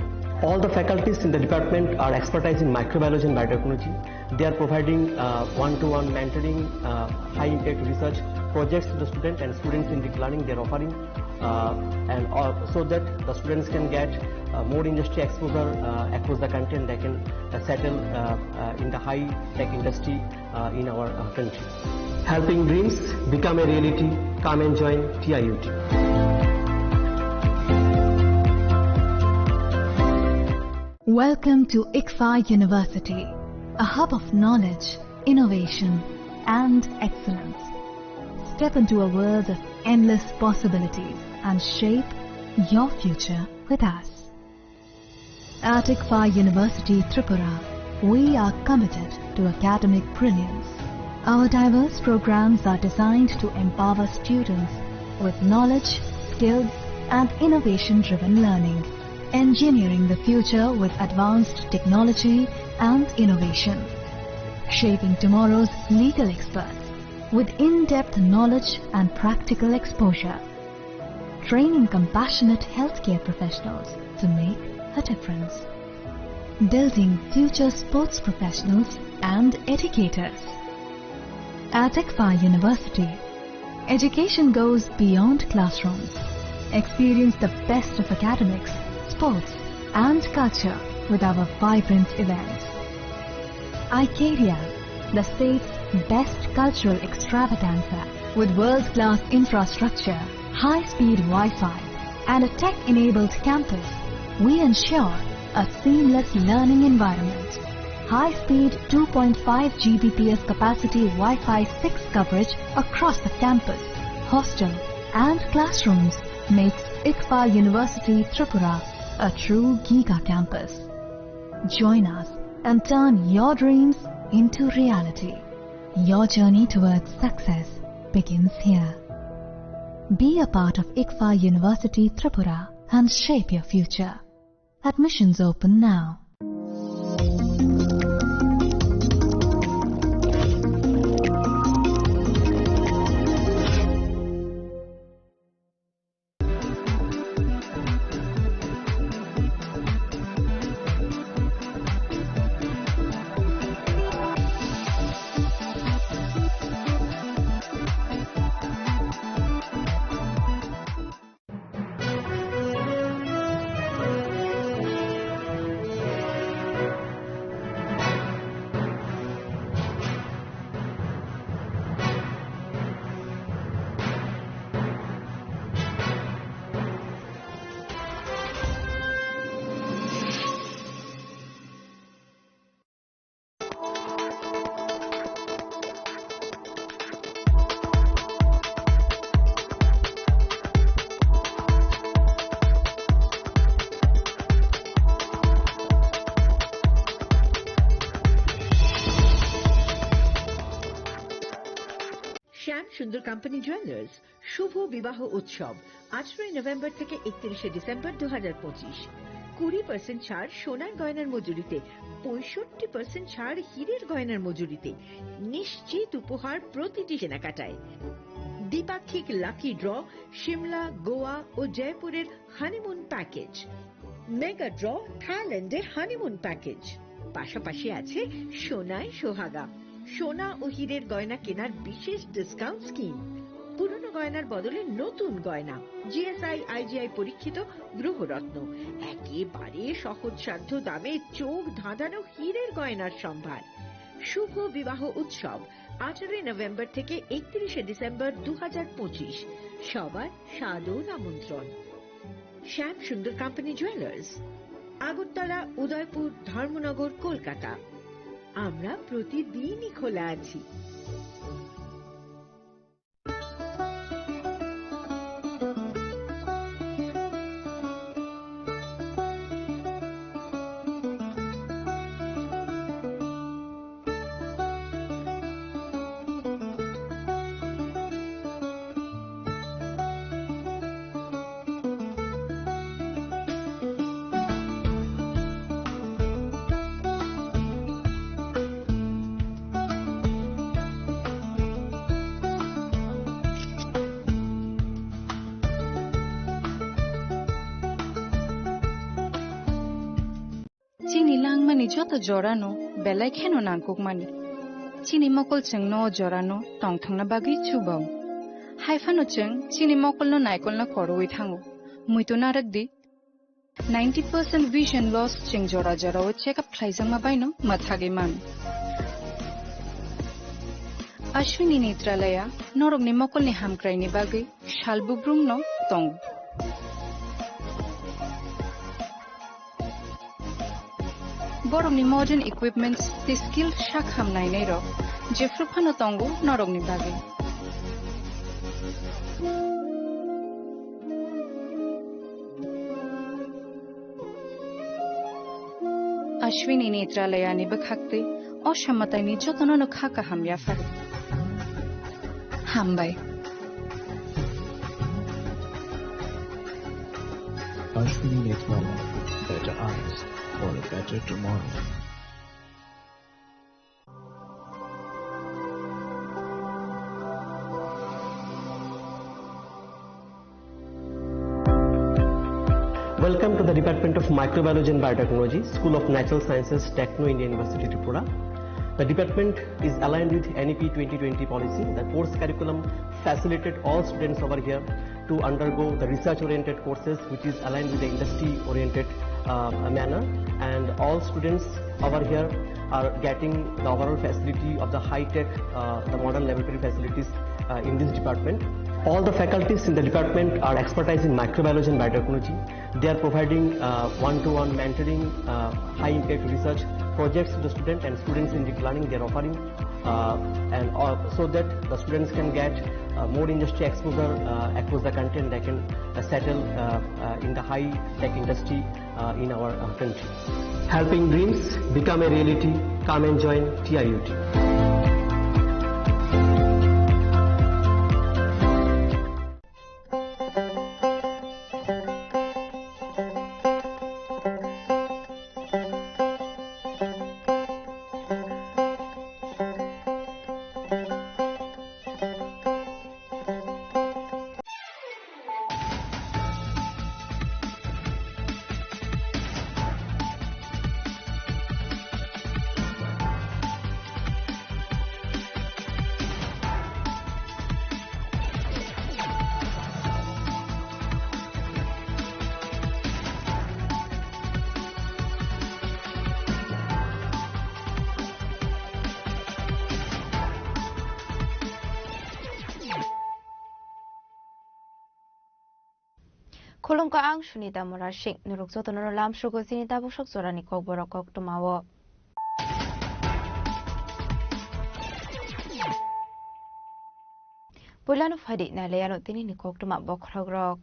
All the faculties in the department are expertise in microbiology and biotechnology. They are providing, uh, one-to-one mentoring, uh, high-impact research projects to the student and students-centric learning they are offering, uh, and, uh, so that the students can get, uh, more industry exposure, uh, across the country, and they can, uh, settle, uh, uh, in the high-tech industry, uh, in our, uh, country. Helping dreams become a reality. Come and join T I U T. Welcome to ICFAR University, a hub of knowledge, innovation, and excellence. Step into a world of endless possibilities and shape your future with us. At ICFAR University Tripura, we are committed to academic brilliance. Our diverse programs are designed to empower students with knowledge, skills, and innovation-driven learning, engineering the future with advanced technology and innovation, shaping tomorrow's legal experts with in-depth knowledge and practical exposure, training compassionate healthcare professionals to make a difference, building future sports professionals and educators. At ICFAR University, education goes beyond classrooms. Experience the best of academics, sports, and culture with our vibrant events. Icaria, the state's best cultural extravaganza. With world-class infrastructure, high-speed Wi-Fi, and a tech-enabled campus, we ensure a seamless learning environment. High-speed two point five G B P S capacity Wi-Fi six coverage across the campus, hostel, and classrooms makes ICFAR University Tripura a true giga campus. Join us and turn your dreams into reality. Your journey towards success begins here. Be a part of ICFAR University Tripura. and shape your future. Admissions open now. শ্যাম সুন্দর company jewellers শুভ বিবাহ উৎসব, আঠারোই নভেম্বর থেকে একত্রিশে ডিসেম্বর দু হাজার পঁচিশ। কুড়ি পার্সেন্ট ছাড় সোনার গয়নার মজুরিতে, পঁয়ষট্টি পার্সেন্ট ছাড় হীরের গয়নার মজুরিতে। নিশ্চিত উপহার প্রতিটি কেনাকাটায়। দ্বিপাক্ষিক লাকি ড্র, সিমলা, গোয়া ও জয়পুরের হানিমুন প্যাকেজ। মেগা ড্র, থাইল্যান্ডে হানিমুন প্যাকেজ। পাশাপাশি আছে সোনায় সোহাগা, সোনা ও হীরের গয়না কেনার বিশেষ ডিসকাউন্ট স্কিম। পুরনো গয়নার বদলে নতুন গয়না, জিএসআই, আইজিআই পরীক্ষিত গ্রহরত্ন, একেবারে সহজসাধ্য দামে চোখ ধাঁধানো হীরের গয়নার সম্ভার। শুভ বিবাহ উৎসব, আঠারোই নভেম্বর থেকে একত্রিশে ডিসেম্বর দু হাজার পঁচিশ। সবার সাদর আমন্ত্রণ। শ্যাম সুন্দর কোম্পানি জুয়েলার্স, আগরতলা, উদয়পুর, ধর্মনগর, কলকাতা। আমরা প্রতিদিনই খোলা আছি। Chini langmani joto jorano belai kheno nangkukmani. Chini mokol chwngno o jorano tongthokna bagwi chubao. Haiphano chwng chini mokolno naikolna korwi thango. Muitu narwkdi. Ninety percent vision loss chwng jora jorao check up khlaijakma baino mwthagwi mano. Ashwini Netralaya norokni mokolni hamkraini bagwi sal bubrumno tongo. Borokni modern equipments tei skill sak ham nainairok jephru phano tongo norokni bagwi. Ashwini Netralayani bwkhaktwi o samataini jotono no kha kaham yapharo. Hambai. Ashwini Netralaya, better eyes for a better tomorrow. Welcome to the Department of Microbiology and Biotechnology, School of Natural Sciences, Techno India University, Tripura. The department is aligned with N E P twenty twenty policy. The course curriculum facilitate all students over here to undergo the research-oriented courses, which is aligned with the industry-oriented, uh, manner. And all students over here are getting the overall facility of the high-tech, uh, the modern laboratory facilities, uh, in this department. All the faculties in the department are expertise in microbiology and biotechnology. They are providing, uh, one-to-one mentoring, uh, high-impact research projects to the student, and students in deep learning, they are offering, uh, and, uh, so that the students can get, uh, more industry exposure, uh, across the country, and they can, uh, settle, uh, uh, in the high-tech industry, uh, in our, uh, country. Helping dreams become a reality. Come and join T I U T. Khulumkha, ang Sunita Murasing. Norok jotono lamsugo chini tabuk sok jorani kokborok koktwmao. Puilano phaidi nailaiano tinini koktwma bokhorokrok.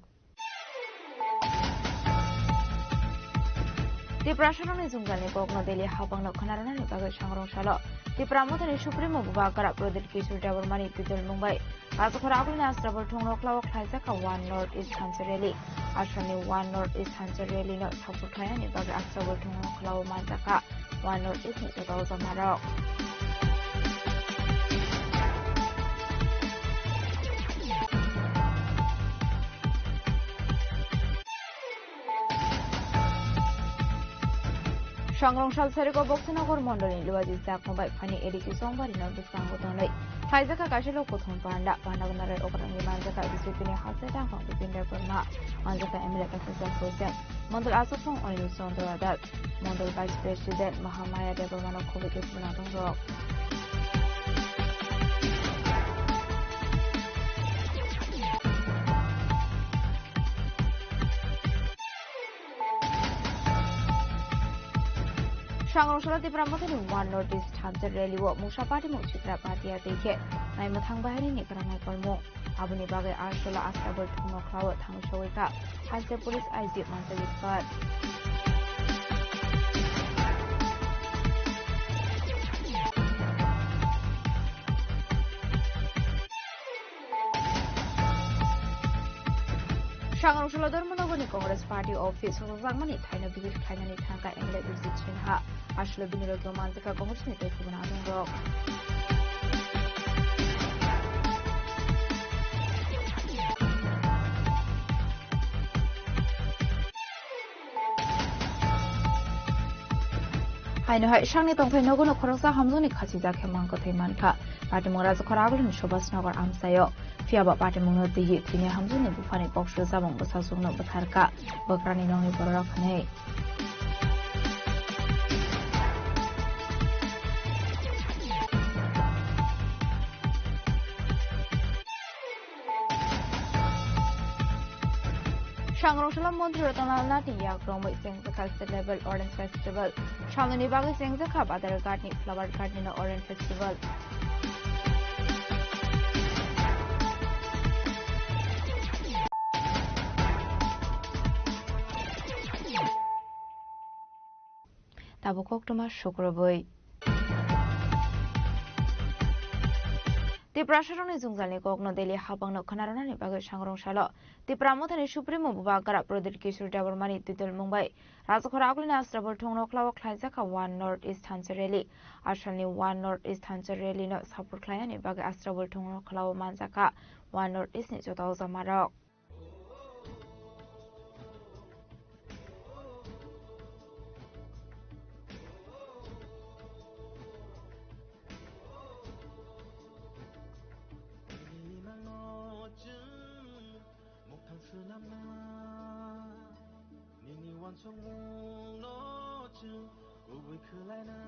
Tiprasarokni jwngjalni kokno Delhi habangno khwnarwnani bagwi sangrong salo. Tipra Mothani Supremo Bubagra Pradyut Kishore Debbarmani twidulmung bai Rajkhor agulni Asrabal thongno khlao khlaijak kha One North East Thansa Rally. Assamni One North East Thansa Rally no support khlainani bagwi Asrabal thongno khlao manjak kha One North East ni joto jamarok. Sangrong sal sariko Boksinagar mondolni Luaji Chakma bai phani A D C Chongbarino bwskango tonwi khlaijakha kaisa lok kuthum panda. Panda gwnarwi okrangwi manjakha B J P ni Hasai Dangphang Bipin Debbarma, manjakha M L A Professor Hussain, mondol achukthung Anil Chandra Das, mondol Vice President Mahamaya Debbarmano khobwi khe swnathongrok. Sangrong salo Tipra Mothani One North East Thansa Rally o mungsa party mung Chitra Bhatia tei khe naimwthang bahaini ni kwrwngwi kolmung. Aboni bagwi Asrabal thongno khlao thangwi sogwi kha Hasai Police I G Mansa Biskar. Sangrong salo Dharmanagarni Congress Party office o rwjakmani thaino bihik khlainani thangkha M L A Bijit Sinha. Aswk bini logi o manjakha Congress ni tei kubun adongrok. Haino hai sakni tongthai nogo no khoroksa hamjakni khachijak khe mang kwthwi mankha. Patimung Rajkhor agulini Subhas Nagar amchaio. Phiya ba patimungno twiwi thwini hamjakni buphani kok sujamung bwsajwkno bwtharkha bwkrani nokni bororok hwnwi. Sangrong salo Montri Ratan Lal Nath ni yak romwi chengjakha State Level Orange Festival. Salnwini bagwi chengjakha Badharghat ni Flower Garden o Orange Festival. Tabuk koktwma sukrubwi. Tiprasarokni jwngjalni kokno Delhi habangno khwnarwnani bagwi sangrong salo. Tipra Mothani Supremo Bubagra Pradyut Kishore Debbarmani twidulmung bai Rajkhor agulini Asrabal thongno khlao khlaijakha One North East Thansa Rally. Assamni One North East Thansa Rally no support khlainani bagwi Asrabal thongno khlao manjakha One North East ni joto jamarok. Nini mangno chwng muktang swnamna, nini uansukmungno chwng kubui khwlaina.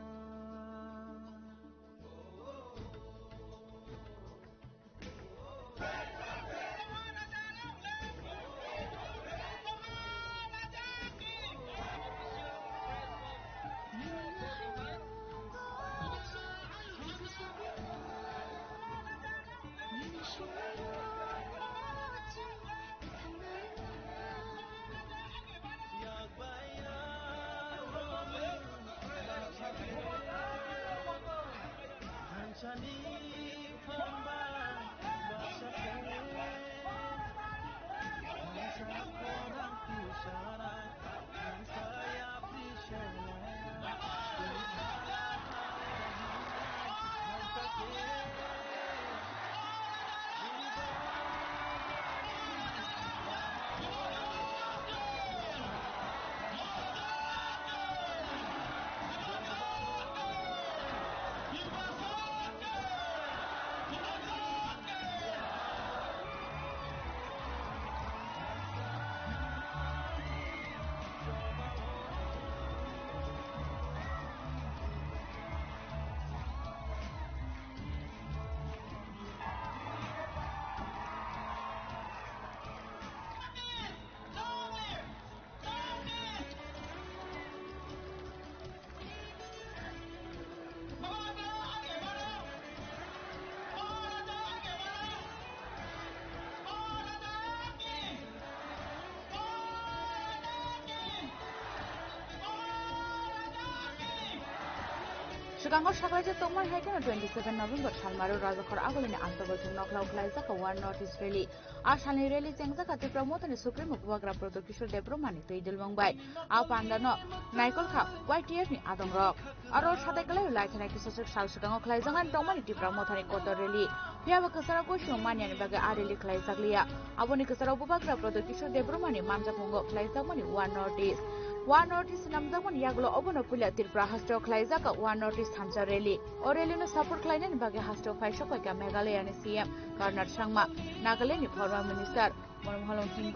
Swkango saklaijak tongmani hai kheno twenty seven November salmaro Rajakhor Agulini Astobo thwngno khwlao khwlaijak One North East Rally. A salni rally chengjak kha Tipra Mothani Supremo Bubagra Prodot Kishore Debbarmani twi dilmung bai. A pandano naikol kha Y T F ni adongrok. Aro satai kwlai lai thani kisaswk sal swkango khwlaijaknani tongmani Tipra Mothani kotor rally. Phiya bo kwcharo goisong maniyani bagwi a rally khwlaijak liya. Aboni kwcharo Bubagra Prodot Kishore Debbarmani manjakmungo khwlaijakmani One North East. One North East namjakmani yagulo obono puila Tripura hasteo khwlaijak One North East thansa rally. O rally no support khwlainani bagwi hasteo phai sokpaikha Meghalaya ni C M Conrad Sangma, Nagaland ni former minister Monmohan Singh,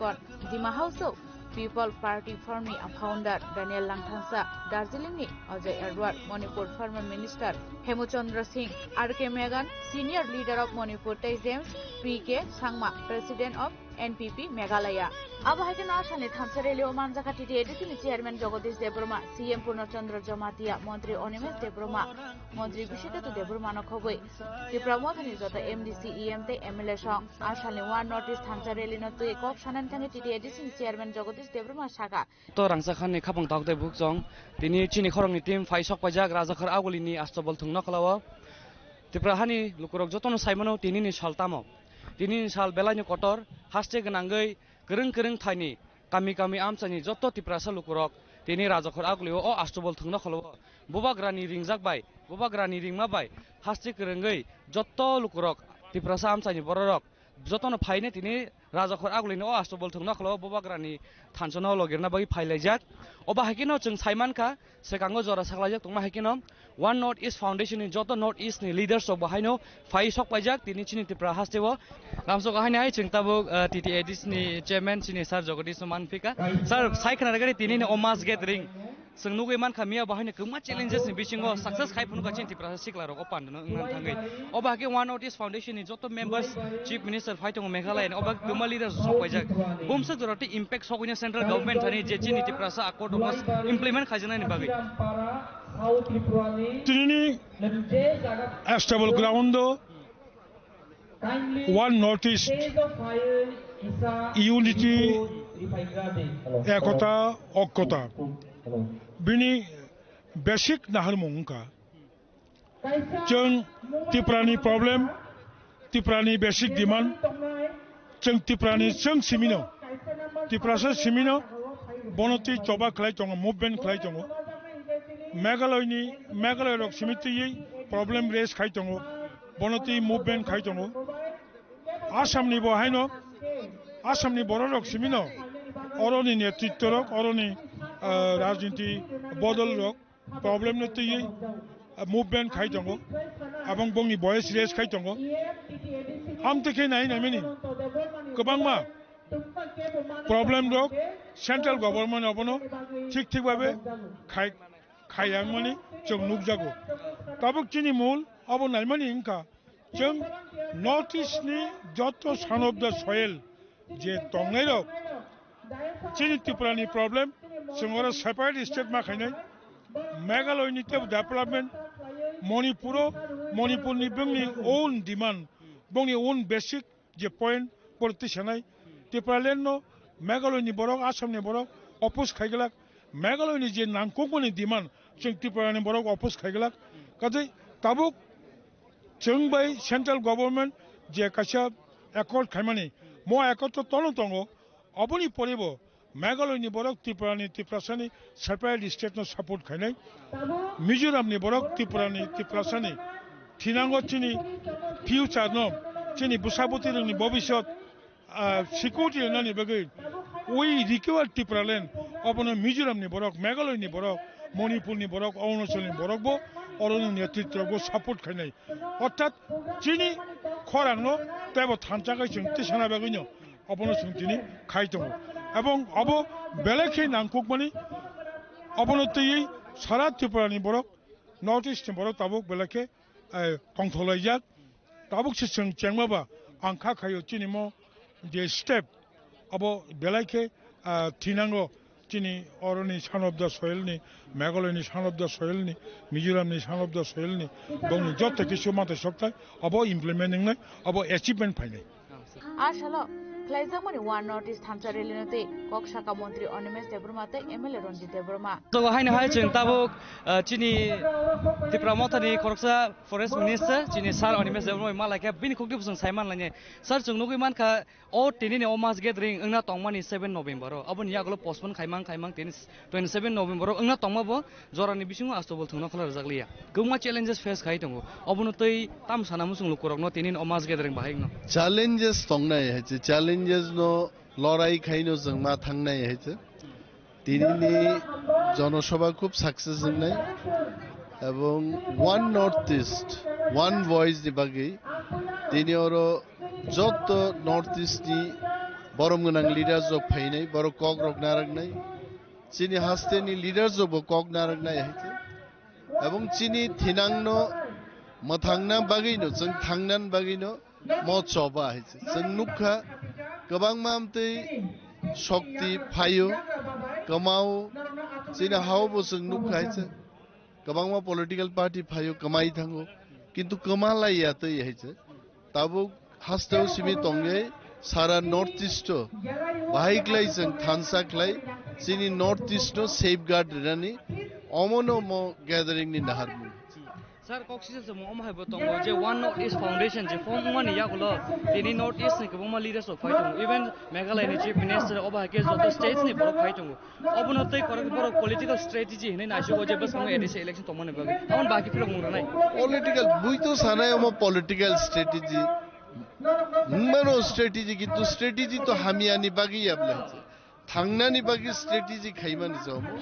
Dima Hasao People Party former founder Daniel Langthasa, Darjeeling ni Ajay Edward, Manipur former minister Hemchandra Singh, R K Meghan, senior leader of Manipur tei James P K Sangma, president of N P P Meghalaya. Abo hai kheno a salni thansa rally o manjakha T T A D C ni chairman Jagadish Debbarma, C M Purna Chandra Jamatia, montri Animesh Debbarma, montri Bishekethu Debbarma no khogwi Tipra Mothani joto M D C, E M tei M L A song. A salni One North East thansa rally no twi kok sanani thangwi T T A D C ni chairman Jagadish Debbarma sakha. To rangchak hani khapang tok tei bukchong. Tini chini khorokni team phai sok paijak Rajakhor Agulini Astobo thwngno khwlao. Tipra hani lukurok jotono saimano tinini sal tamo. Tinini sal belaino kotor, haste gwnangwi kwrwng kwrwng thaini kami kami amchaini joto Tiprasa lukurok tini Rajakhor Agulio o Astobo thwngno khwlao. Bubagrani ringjak bai, Bubagrani ringma bai haste kwrwngwi joto lukurok Tiprasa amchaini bororok jotono phaine tini Rajakhor Agulini o Astobo thwngno khwlao Bubagrani thansa no logirna bagwi phailaijak. Obo hai kheno chwng saimankha, swkango jora saklaijak tongma hai kheno One North East Foundation ni joto North East ni leaders rok bo haino phai sok paijak tini chini Tripura hasteo. Lamsok haino hai chwng tabuk, uh, T T A D C ni chairman chini sir Jagadish no manphika. Sir, sai khna rwgani tini ni o mass gathering. Chwng nugwi mankha miya bo haino kwbangma challenges ni bisingo success khai phunukha chini Tiprasa sikla rok o pandano wngna thangwi. Obo hakhe One North East Foundation ni joto members, Chief Minister phai tongo Meghalaya ni, obo kwbangma leaders sok paijak. Bumswk jora tei impact sokwi na central government thani je chini Tiprasa accord rok implement khaijaknani bagwi. Tinini Astobo ground o One North East, unity, ekota, okkota. Bini basic naharmung wngkha. Chwng Tiprani problem, Tiprani basic demand, chwng Tiprani chwng simino, Tiprasa simino, bono twi choba khlai tongo, movement khlai tongo. Meghalaya ni, Meghalaya rok simi twiwi problem raise khai tongo, bono twi movement khai tongo. Assam ni bo haino, Assam ni borok rok simino, oroni netritto rok, oroni, ah, rajniti bodol rok problem no twiwi, ah, movement khai tongo, abong bongni voice raise khai tongo. Amtwi khe nai naimani kwbangma problem rok central government abono thik thik babe khai, khai yang mani chwng nukjago. Tabuk chini mul abo naimani wngkha, chwng North East ni joto son of the soil je tongnai rok, chini Tripura ni problem, chwng oro separate state ma khainai, Meghalaya ni tebo development, Manipur o, Manipur ni bongni own demand, bongni own basic je point pore twi sanai, Tipraland no Meghalaya ni borok, Assam ni borok oppose khai glak, Meghalaya ni je nangkukmani demand, chwng Tripura ni borok oppose khai glak. Kaje tabuk chwng bai central government je kaisa accord khaimani, mo accord to tono tongo, oboni pore bo Meghalaya ni borok Tripura ni, Tiprasa ni separate state no support khainai, Mizoram ni borok Tripura ni, Tiprasa ni thinango chini future no, chini bwsa bwtwi rok ni bobisot, ah, security rwnani bagwi we require Tipraland, obono Mizoram ni borok, Meghalaya ni borok, Manipur ni borok, Arunachal ni borok bo, oroni netritto bo support khainai. Orthat chini khorang no tebo thansa khai chwng tisana bagwi no obono chwng tini khai tongo. Ebong obo belai khe nangkukmani, obono twiwi sara Tripura ni borok, North East ni borok tabuk belai khe, eh, tongthok laijak. Tabuk se chwng chengma ba ang kha khaio chini mo je step abo belai khe, ah, thinango chini oroni son of the soil ni, Meghalaya ni son of the soil ni, Mizoram ni son of the soil ni, bongni joto kisu mate sokthai abo implement wngnai, abo achievement phainai. A salo Khlaijakmani One North East thansa rally no tei kok saka montri Animesh Debbarma tei M L A Ranjit Debbarma. Jogo haino hai chwng tabuk, ah, chini Tipra Mothani khoroksa forest minister chini sir Animesh Debbarma bai malai khe bini khukti bwswng saiman lainai. Sir, chwng nugwi mankha o tinini o mass gathering wngna tongmani seven November o. Aboni yagulo postpone khaimang khaimang tini twenty seven November o wngna tongma bo jorani bisingo asto bol thwngna khwlai rwjak liya. Kwbangma challenges face khai tongo. Obono tei tam sana muchung lukurokno tini o mass gathering bahai wngno. Challenges tongnai hai se, challenges no lorai khaino chwng ma thangnai hai se. Tinini jonosabha khub success wngnai. Ebong One North East, One Voice ni bagwi tini oro joto North East ni borom gwnang leaders rok phainai, borok kok rok narwknai. Chini hasteni leaders rokbo kok narwknai hai khe. Ebong chini thinangno mwthangna bagwino, chwng thangnani bagwino mo choba hai se. Chwng nukha kwbangma amtwi shokti phaio, kwmao, chini hao bo chwng nukha hai se. Kwbangma political party phaio, kwmai thango. Kintu kwma lai ya twi hai se. Tabuk hasteo simi tongwi sara North East o bahai khlai chwng thansa khlai chini North East no safeguard rinani omono mo gathering ni naharmung. Sir, kok sisa se mo omo hai bo tongo je One North East Foundation je form wngmani yagulo tini North East ni kwbangma leaders rok phai tongo, even Meghalaya ni Chief Minister obo hai khe joto states ni borok phai tongo. Obono tei korok borok political strategy hinwi naisugo je bwskango A D C election tongmani bagwi. Aboni bagwi phirok mung rwnai. Political, bui to sanai omo political strategy. Wngmano strategy, kintu strategy to hamyani bagwi ya bwlai se. Thangnani bagwi strategy khaimani se omo.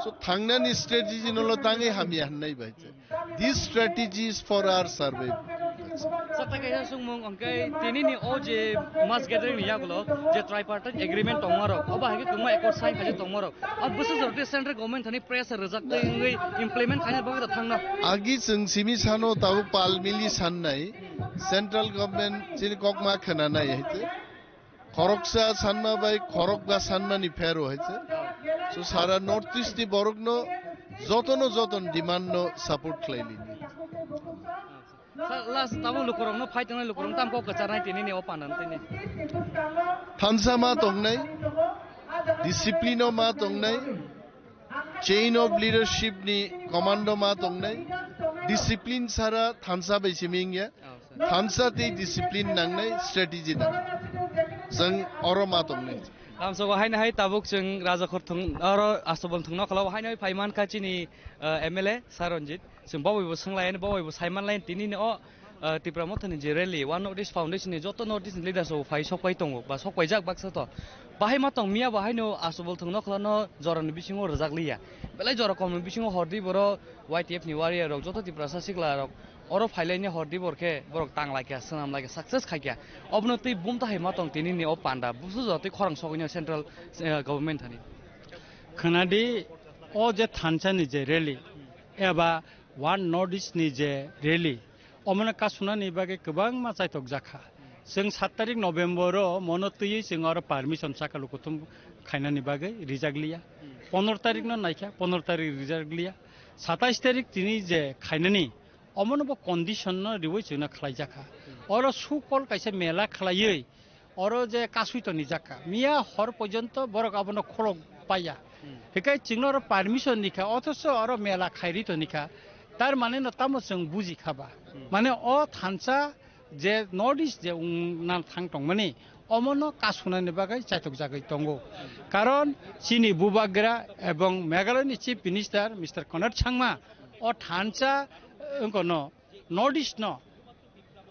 So thangnani strategy no lo tangwi hamya hwnnai bai se. This strategy is for our survival. Sir, tai kaisa sungmung, hwnkhe tinini o je mass gathering ni yagulo je tripartite agreement tongmarok, obo hai khe kwbangma accord sign khaijak tongmarok, o bwswk jora tei central government thani pressure rwjak tei wngwi implement khaina bagwi da thangno. Agi chwng simi sano tabuk pal mili sannai, central government chini kokma khwnanai hai khe. Khoroksa sanma bai khorokba sanmani phero hai se. So sara North East ni borokno jotono joton demand no support khlai lini. Sa-, last tabuk lukurokno phai tongnai lukurok tam kok kwcharnai tini ni o panda tini. Thansa ma tongnai, discipline o ma tongnai, chain of leadership ni commando ma tongnai, discipline sara thansa bai simi wngya. Thansa tei discipline nangnai, strategy nangnai. Chwng oro ma tongnai. Lamsogo haino hai tabuk chwng Raja Khorthung oro Astobol thungno kholao haino hai phaiman kha chini, eh, M L A Sir Ranjit. Chwng boboi bo swnglai, boboi bo saiman lai tini ni o, eh, Tipra Mothani je rally, One North East Foundation ni joto North East ni leaders rok phai sok pai tongo, ba sok paijak baksa to. Bahai ma tong miya bo haino Astobol thungno kholano jorani bisingo rwjak liya. Belai jora komni bisingo hordi boro Y T F ni warrior rok joto Tiprasa sikla rok oro phailaini hor di bor khe borok tang lai kha, swnam lai kha, success khai kha. Obono tei bumta hai ma tong tini ni o panda, busu jora tei khorang sogwi no central, eh, government thani. Khwnadi o je thansa ni je rally eba One North East ni je rally, omono kasunani bagwi kwbangma chaitok jakha. Chwng sat tarik November o mono twiwi chwng oro permission saka lukuthum khainani bagwi rijak liya. Pondro tarik no naikha, pondro tarik rijak liya. Satais tarik tini je khainani, omono bo condition no riwi chwngno khlaijakha. Oro sukol kaisa mela khlaiwi, oro je kasui toni jakha. Miya hor porjonto borok abono khulok paiya. Hikai chwngno oro permission nikha, othocho oro mela khairi tonikha. Tar mane no tamo chwng buji kha ba? Mane o thansa je North East je wngna thang tongmani, omono kasunani bagwi chaitok jagwi tongo. Karon chini bubagra ebong Meghalaya ni Chief Minister Mister Conrad Sangma o thansa, eh, wngkha no North East no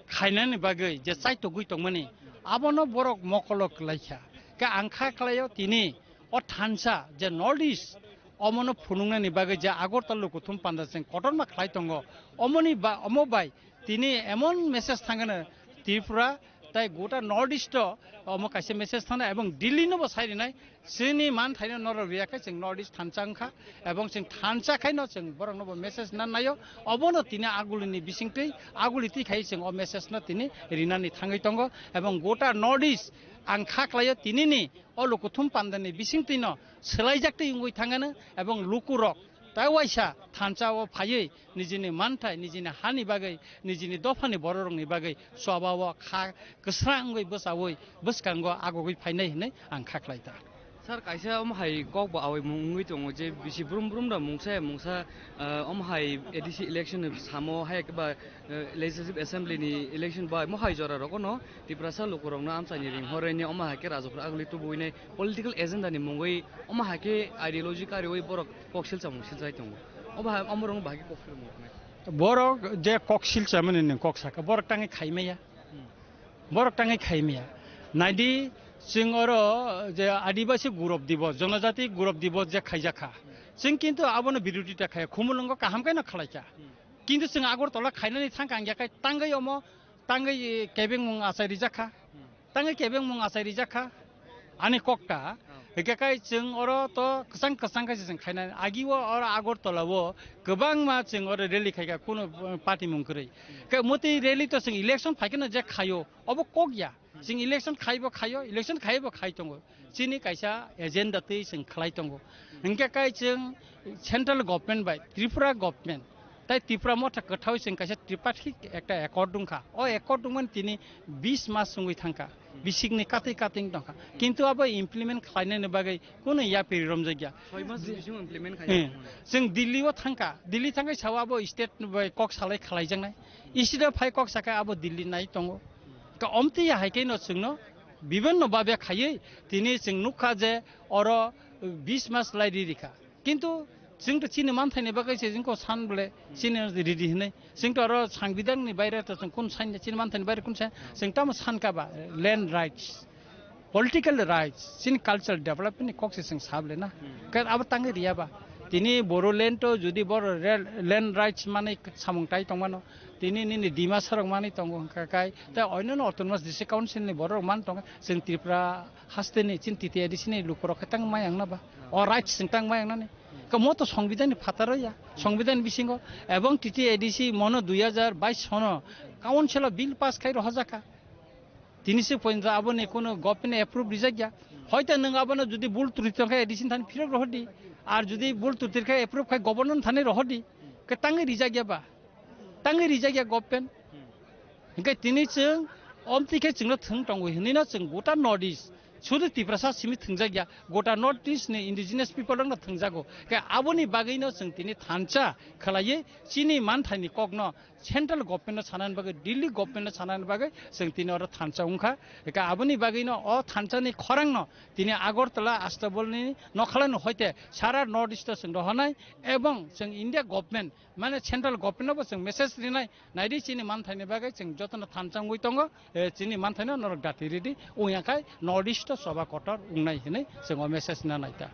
khainani bagwi je chaitogwi tongmani, abono borok mokolo klaikha. Khe ang kha khlaio tini o thansa je North East, omono phunuknani bagwi je Agartala lukuthum panda chwng kotorma khlai tongo, omoni ba-, omo bai tini emon message thangano Tripura tai gota North East o omo kaisa message thangna ebong Delhi no bo sai rinai. Chini man thaino norok riya khe chwng North East thansa wngkha, ebong chwng thansa khaino chwng borokno bo message nan naio. Obono tini agulini bisingtwi, aguli twi khai chwng o message no tini rinani thangwi tongo, ebong gota North East ang kha khlaio tinini o lukuthum pandani bisingtwino swlaijak twi wngwi thangano, ebong lukurok Tai waisa thansa o phaiwi nijini manthai, nijini hani bagwi, nijini dophani bororokni bagwi choba o kha kwsrang wngwi bwchaui bwskango agogwi phainai hwnwi ang kha khlai ta. Sir, kaisa omo hai kok bo awai mung wngwi tongo je bisi brum brum da mungsa ya mungsa, ah, omo hai A D C election ni samo hai khe ba, eh, Legislative Assembly ni election bai mo hai jora rogo no Tiprasa lukurokno amchaini ring horwi ni omo hai khe rajapura agli tubuwi nai political agenda ni mungwi omo hai khe ideology kariwi borok kok silcham silchai tongo. Omo hai, omo rok bahai khe kok silmung nai. Borok je kok silchamani ni kok saka, borok tangwi khai maya. Hmm. Borok tangwi khai maya. Naidi, chwng oro je Adibasi Gurab Dibos, Jonojati Gurab Dibos je khaijak kha. Hmm. Chwng kintu abono birodita khaya, khumulwngo kaham khe no khlai kha. Hmm. Kintu chwng Agartala khainani thang kha, ang yakhai tangwi omo, tangwi kebengmung achai rijak kha. Hmm. Tangwi kebengmung achai rijak kha. Ani kokta, oh, hingke kai chwng oro to kwchang kwchang khe se chwng khainani. Agi o oro Agartala o kwbangma chwng oro rally khai kha, kunu, uh, party mung kwrwi. Hmm. Ke motwi rally to chwng election phai kheno je khaio, obo kok ya. Hmm. Chwng election khaibo khaio, election khaibo khai tongo. Hmm. Chini kaisa agenda twi chwng khlai tongo. Hmm. Hingke kai chwng central government bai Tripura government tai Tipra Motha kwthao chwng kaisa tripartite ekta accord wngkha. O accord wngmani tini bis mas wngwi thangkha. Bisikni katwi katwi wng tongkha. Kintu abo implement khlainani bagwi kunu yapri romjakya. Soi mas bisingo implement khaina. Eh, chwng Delhi o thangkha. Delhi thangwi sao abo state bai kok salai khlaijaknai. State o phai kok sakha abo Delhi nai tongo. Ka omtwi ya hai khe no chwngno bibhinno babe khaiwi tini chwng nukha je oro bis mas lai ri rikha. Kintu chwng to chini manthaini bagwi se chwng ko san bole chini ready hinwi. Chwng to oro sangbidanni baire to chwng kun san chini manthaini baire kun san chwng tamo san ka ba land rights, political rights, chini cultural development ni kok se chwng sable na. Hmm. Ka abo tangwi riya ba. Tini Bodoland to jodi boro rel-, land rights mani samung tai tongmano. Tini nini Dimasa rok mani tongo hwnkha kai. Ta oino no autonomous district council ni borok rok man tongo. Chwng Tripura hasteni chini T T A D C ni lukurok khe tang mayang na ba? O rights chwng tang mayang nani? Ka mo to songbidan ni phataro ya, songbidan bisingo, ebong T T A D C mono dui hajar bais sono council o bill pass khai rohorjak kha. Tini se pointo aboni kuno government approve rijak ya. Hoito nwng abono jodi bul trutwi tong khe A D C ni thani phirok rohordi. Ar jodi bul trutwi khe approve khai governor ni thani rohordi. Khe tangwi rijak ya ba? Tangwi rijak ya government. Hingke tini chwng omtwi khe chwngno thwng tongo hinwi no chwng gota North East, sudu Tiprasa simi thwngjak ya, gota North East ni indigenous people rokno thwngjago. Khe aboni bagwino chwng tini thansa khlaiwi chini manthaini kokno central government no sanani bagwi, Delhi government no sanani bagwi chwng tini oro thansa wngkha. Khe aboni bagwino o thansani khorangno tini Agartala, Astabol ni nokhalano hoite sara North East o chwng rohornai ebong chwng India government mane central government no bo chwng message rinai, naidi chini manthaini bagwi chwng jotono thansa wngwi tongo, eh, chini manthaino norok dati ridi, wngya khai North East o choba kotor wngnai hinwi chwng o message na naita.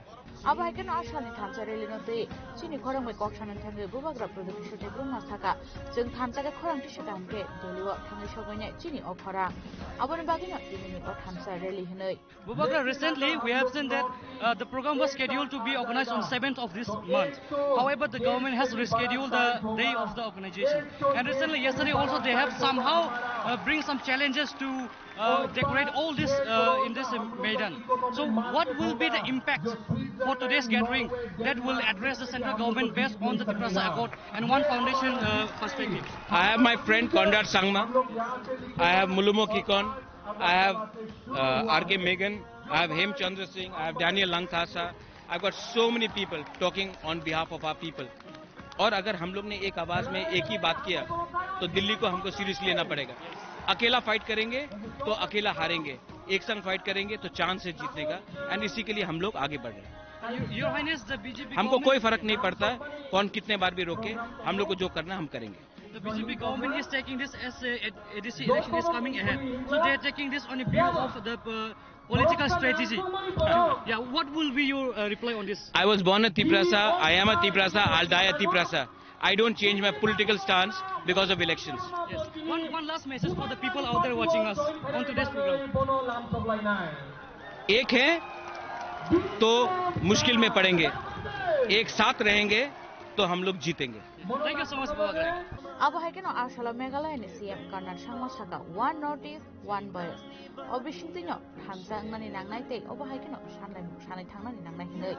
Abo hai kheno a salni thansa rally no twi chini khorang bai kok sanani thangwi Bubagra Pradyot Kishore Debbarma saka, chwng thansa khe khorang tisa kaham khe Delhi o thangwi sogwi nai chini o khorang. Aboni bagwino tini ni o thansa rally hinwi. Bubagra, recently we have seen that, uh, the program was scheduled to be organized on seventh of this month. However, the government has rescheduled the day of the organization. And recently, yesterday also, they have somehow, uh, bring some challenges to, uh, decorate all this, uh, in this, uh, Maidan. So, what will be the impact for today's gathering that will address the central government based on the Tiprasa Accord and One Foundation, uh, perspective? I have my friend Conrad Sangma. I have Mulumo Kikon. I have, uh, R K Megan, I have Hem Chandra Singh, I have Daniel Langthasa. I've got so many people talking on behalf of our people. और अगर हम लोग ने एक आवाज में एक ही बात किया तो दिल्ली को हमको सीरियसली लेना पड़ेगा। अकेला फाइट करेंगे तो अकेला हारेंगे, एक संग फाइट करेंगे तो चांस है जीतने का। एंड इसी के लिए हम लोग आगे बढ़ रहे हैं। Your Highness, the B J P हमको कोई government फर्क नहीं पड़ता कौन कितने बार भी रोके, हम लोग को जो करना हम करेंगे। The B J P government is taking this as a, a, A D C election is coming ahead. So they are taking this on a view of the, uh, political strategy. Yeah, what will be your, uh, reply on this? I was born a Tiprasa, I am a Tiprasa, I'll die a Tiprasa. I don't change my political stance because of elections. Yes. One, one last message for the people out there watching us on today's program. एक हैं तो मुश्किल में पड़ेंगे, एक साथ रहेंगे तो हम लोग जीतेंगे। Thank you so much, Bubagra. Abo hai kheno a salo Meghalaya ni C M Conrad Sangma saka, "One North East, One Voice." O bisingtwi no thansa wngnani nangnai tei obo hai kheno sanai, sanai thangnani nangnai hinwi.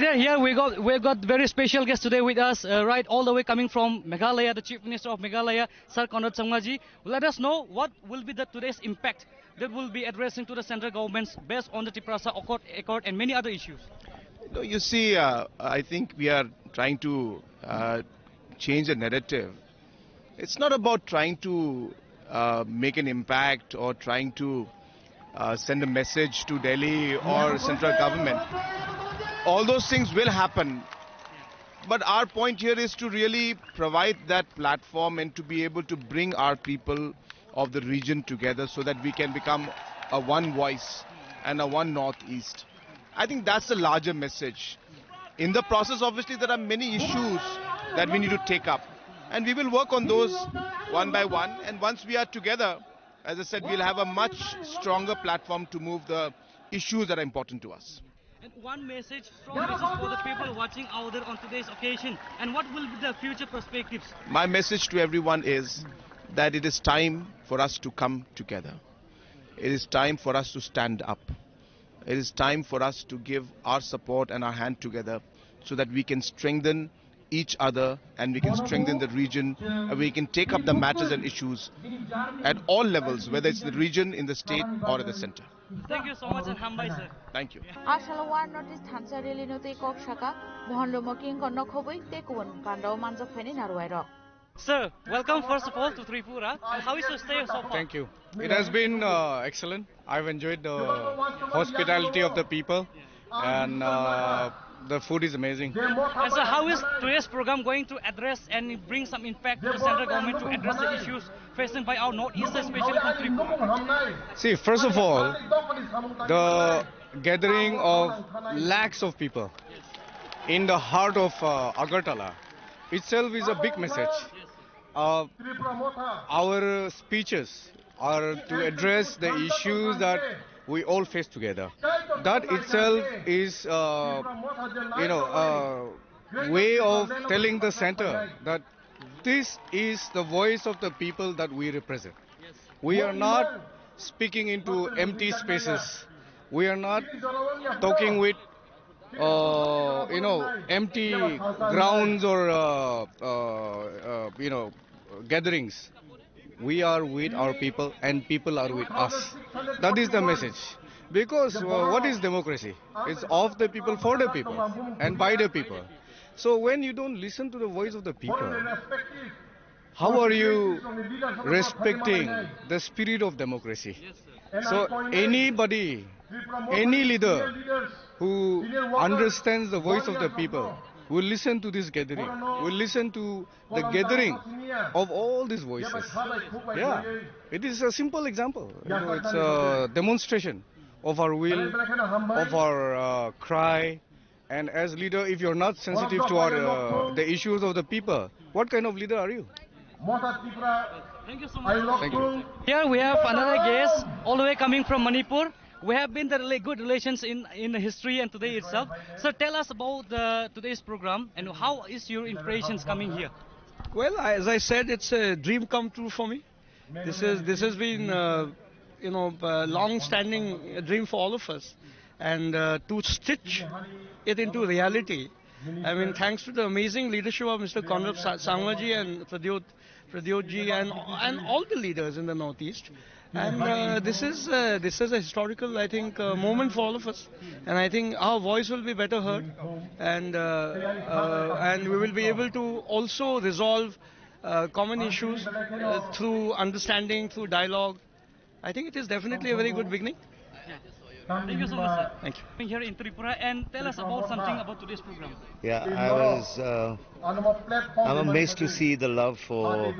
Yeah, here we got we got very special guest today with us, uh, right all the way coming from Meghalaya, the Chief Minister of Meghalaya, Sir Conrad Sangma ji. Let us know what will be the today's impact that will be addressing to the central governments based on the Tiprasa Accord, Accord and many other issues. No, you see, uh, I think we are trying to uh, change the narrative. It's not about trying to uh, make an impact or trying to uh, send a message to Delhi or central government. All those things will happen. But our point here is to really provide that platform and to be able to bring our people of the region together so that we can become a one voice and a one Northeast. I think that's the larger message. In the process, obviously, there are many issues that we need to take up. And we will work on those one by one. And once we are together, as I said, we'll have a much stronger platform to move the issues that are important to us. And one message, strong message for the people watching out there on today's occasion. And what will be the future perspectives? My message to everyone is that it is time for us to come together. It is time for us to stand up. It is time for us to give our support and our hand together so that we can strengthen each other and we can strengthen the region and we can take up the matters and issues at all levels, whether it's the region, in the state, or at the center. Thank you so much and hambai, sir. Thank you. Asalo One North East Thansa Rally no tei kok saka Mohon Lumo King Korno Khobui tei kubun kandao manjak phaini narwai rok. Sir, welcome first of all to Tripura. And how is your stay so far? Thank you. It has been uh, excellent. I've enjoyed the hospitality of the people, and uh, the food is amazing. And so, how is today's program going to address and bring some impact to the central government to address the issues facing by our Northeast, especially from Tripura? See, first of all, the gathering of lakhs of people in the heart of uh, Agartala itself is a big message. Uh, our speeches are to address the issues that we all face together. That itself is, uh, you know, a way of telling the center that this is the voice of the people that we represent. We are not speaking into empty spaces. We are not talking with uh, you know, empty grounds or uh, uh, uh, you know, gatherings. We are with our people, and people are with us. That is the message. Because uh, what is democracy? It's of the people, for the people, and by the people. So when you don't listen to the voice of the people, how are you respecting the spirit of democracy? So anybody, any leader who understands the voice of the people will listen to this gathering, will listen to the gathering of all these voices. Yeah, it is a simple example. You know, it's a demonstration of our will, of our uh, cry, and as leader, if you're not sensitive to our, uh, the issues of the people, what kind of leader are you? Thank you so much. Thank you. Here we have another guest, all the way coming from Manipur. We have been the really good relations in, in history and today itself. So tell us about the today's program and how is your impressions coming here? Well, as I said, it's a dream come true for me. This is this has been uh, you know a long-standing dream for all of us, and uh, to stitch it into reality. I mean, thanks to the amazing leadership of Mister Conrad Sa- Sangmaji and Pradyot, Pradyotji and and all the leaders in the Northeast. And uh, this is uh, this is a historical, I think, uh, moment for all of us. And I think our voice will be better heard, and uh, uh, and we will be able to also resolve uh, common issues uh, through understanding, through dialogue. I think it is definitely a very good beginning. Thank you so much, sir. Thank you. Being here in Tripura and tell us about something about today's program. Yeah, I was. Uh, I'm amazed to see the love for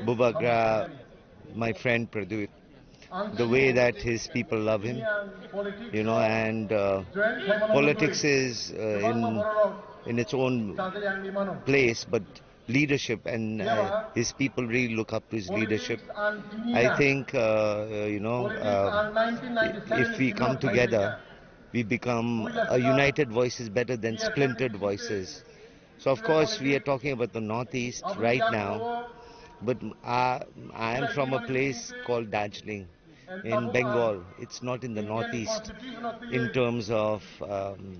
Bubagra, my friend Pradyot, the way that his people love him, you know, and uh, politics is uh, in in its own place, but leadership and uh, his people really look up to his leadership. I think uh, uh, you know uh, if we come together, we become a united voice is better than splintered voices. So of course we are talking about the Northeast right now, but I, I am from a place called Darjeeling in Bengal. It's not in the Northeast in terms of um,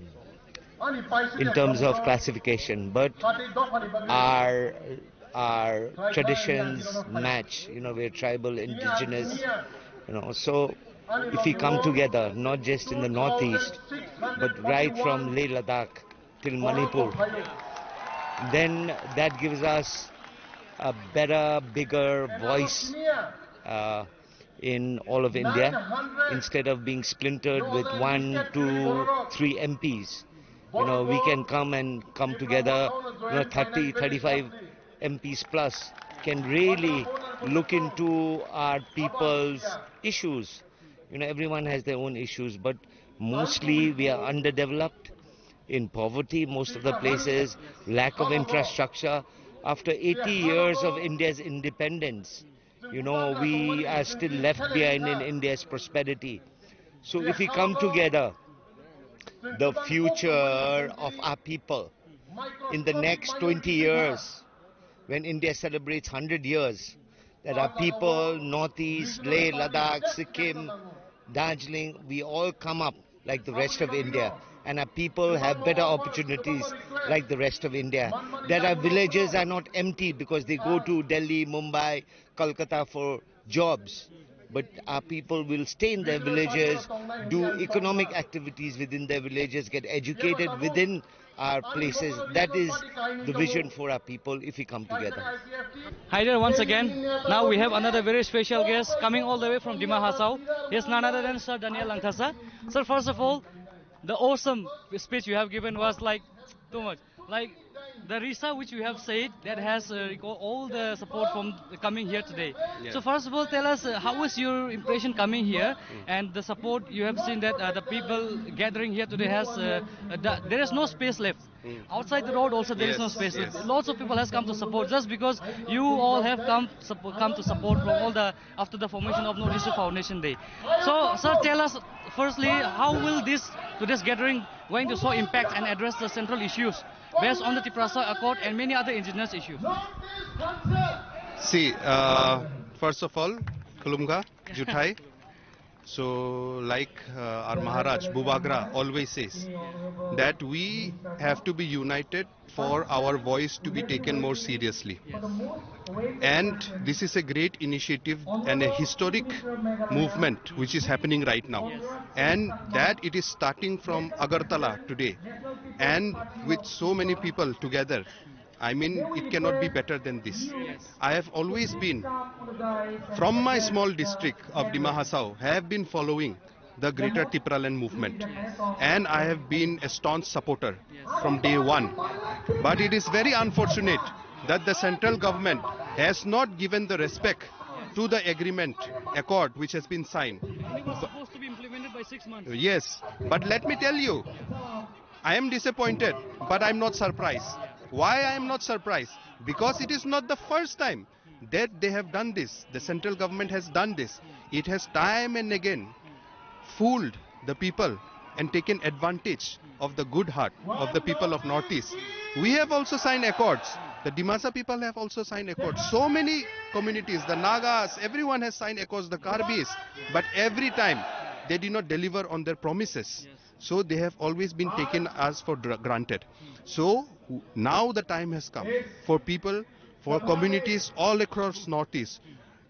in terms of classification, but our our traditions match. You know, we're tribal, indigenous. You know, so if we come together, not just in the northeast, but right from Leh Ladakh till Manipur, then that gives us a better, bigger voice uh, in all of India, instead of being splintered with one, two, three M Ps. You know, we can come and come together, you know, thirty, thirty-five M Ps plus can really look into our people's issues. You know, everyone has their own issues, but mostly we are underdeveloped, in poverty, most of the places, lack of infrastructure. After eighty years of India's independence, you know, we are still left behind in India's prosperity. So if we come together, the future of our people in the next twenty years, when India celebrates hundred years, that our people, Northeast, Leh, Ladakh, Sikkim, Darjeeling, we all come up like the rest of India, and our people have better opportunities like the rest of India. That our villages are not empty because they go to Delhi, Mumbai, Kolkata for jobs, but our people will stay in their villages, do economic activities within their villages, get educated within our places. That is the vision for our people if we come together. Hi there once again. Now we have another very special guest coming all the way from Dima Hasao. He's none other than Sir Daniel Langthasa. Sir, first of all, the awesome speech you have given was, like, too much. Like, the Risa which you have said, that has uh, reco- all the support from coming here today. Yes. So first of all, tell us, uh, how was your impression coming here, and the support you have seen that uh, the people gathering here today has uh, uh, the, there is no space left. Outside the road also there is no Yes, space. Yes. Lots of people has come to support just because you all have come suppo- come to support from all the after the formation of North East Foundation Day. So, sir, tell us firstly, how will this today's gathering going to show impact and address the central issues based on the Tiprasa Accord and many other indigenous issues? See, uh, first of all, Khulumkha, Juthai. So, like uh, our Maharaj Bubagra always says, that we have to be united for our voice to be taken more seriously. And this is a great initiative and a historic movement which is happening right now. And that it is starting from Agartala today, and with so many people together. I mean, it cannot be better than this. I have always been, from my small district of Dima Hasao, have been following the Greater Tipraland movement, and I have been a staunch supporter from day one. But it is very unfortunate that the central government has not given the respect to the agreement, accord which has been signed. And it was supposed to be implemented by six months. Yes, but let me tell you, I am disappointed, but I am not surprised. Why I am not surprised? Because it is not the first time that they have done this. The central government has done this. It has time and again fooled the people and taken advantage of the good heart of the people of Northeast. We have also signed accords. The Dimasa people have also signed accords. So many communities, the Nagas, everyone has signed accords, the Karbis. But every time they did not deliver on their promises. So they have always been taken as for dra- granted. So w- now the time has come for people, for communities all across Northeast,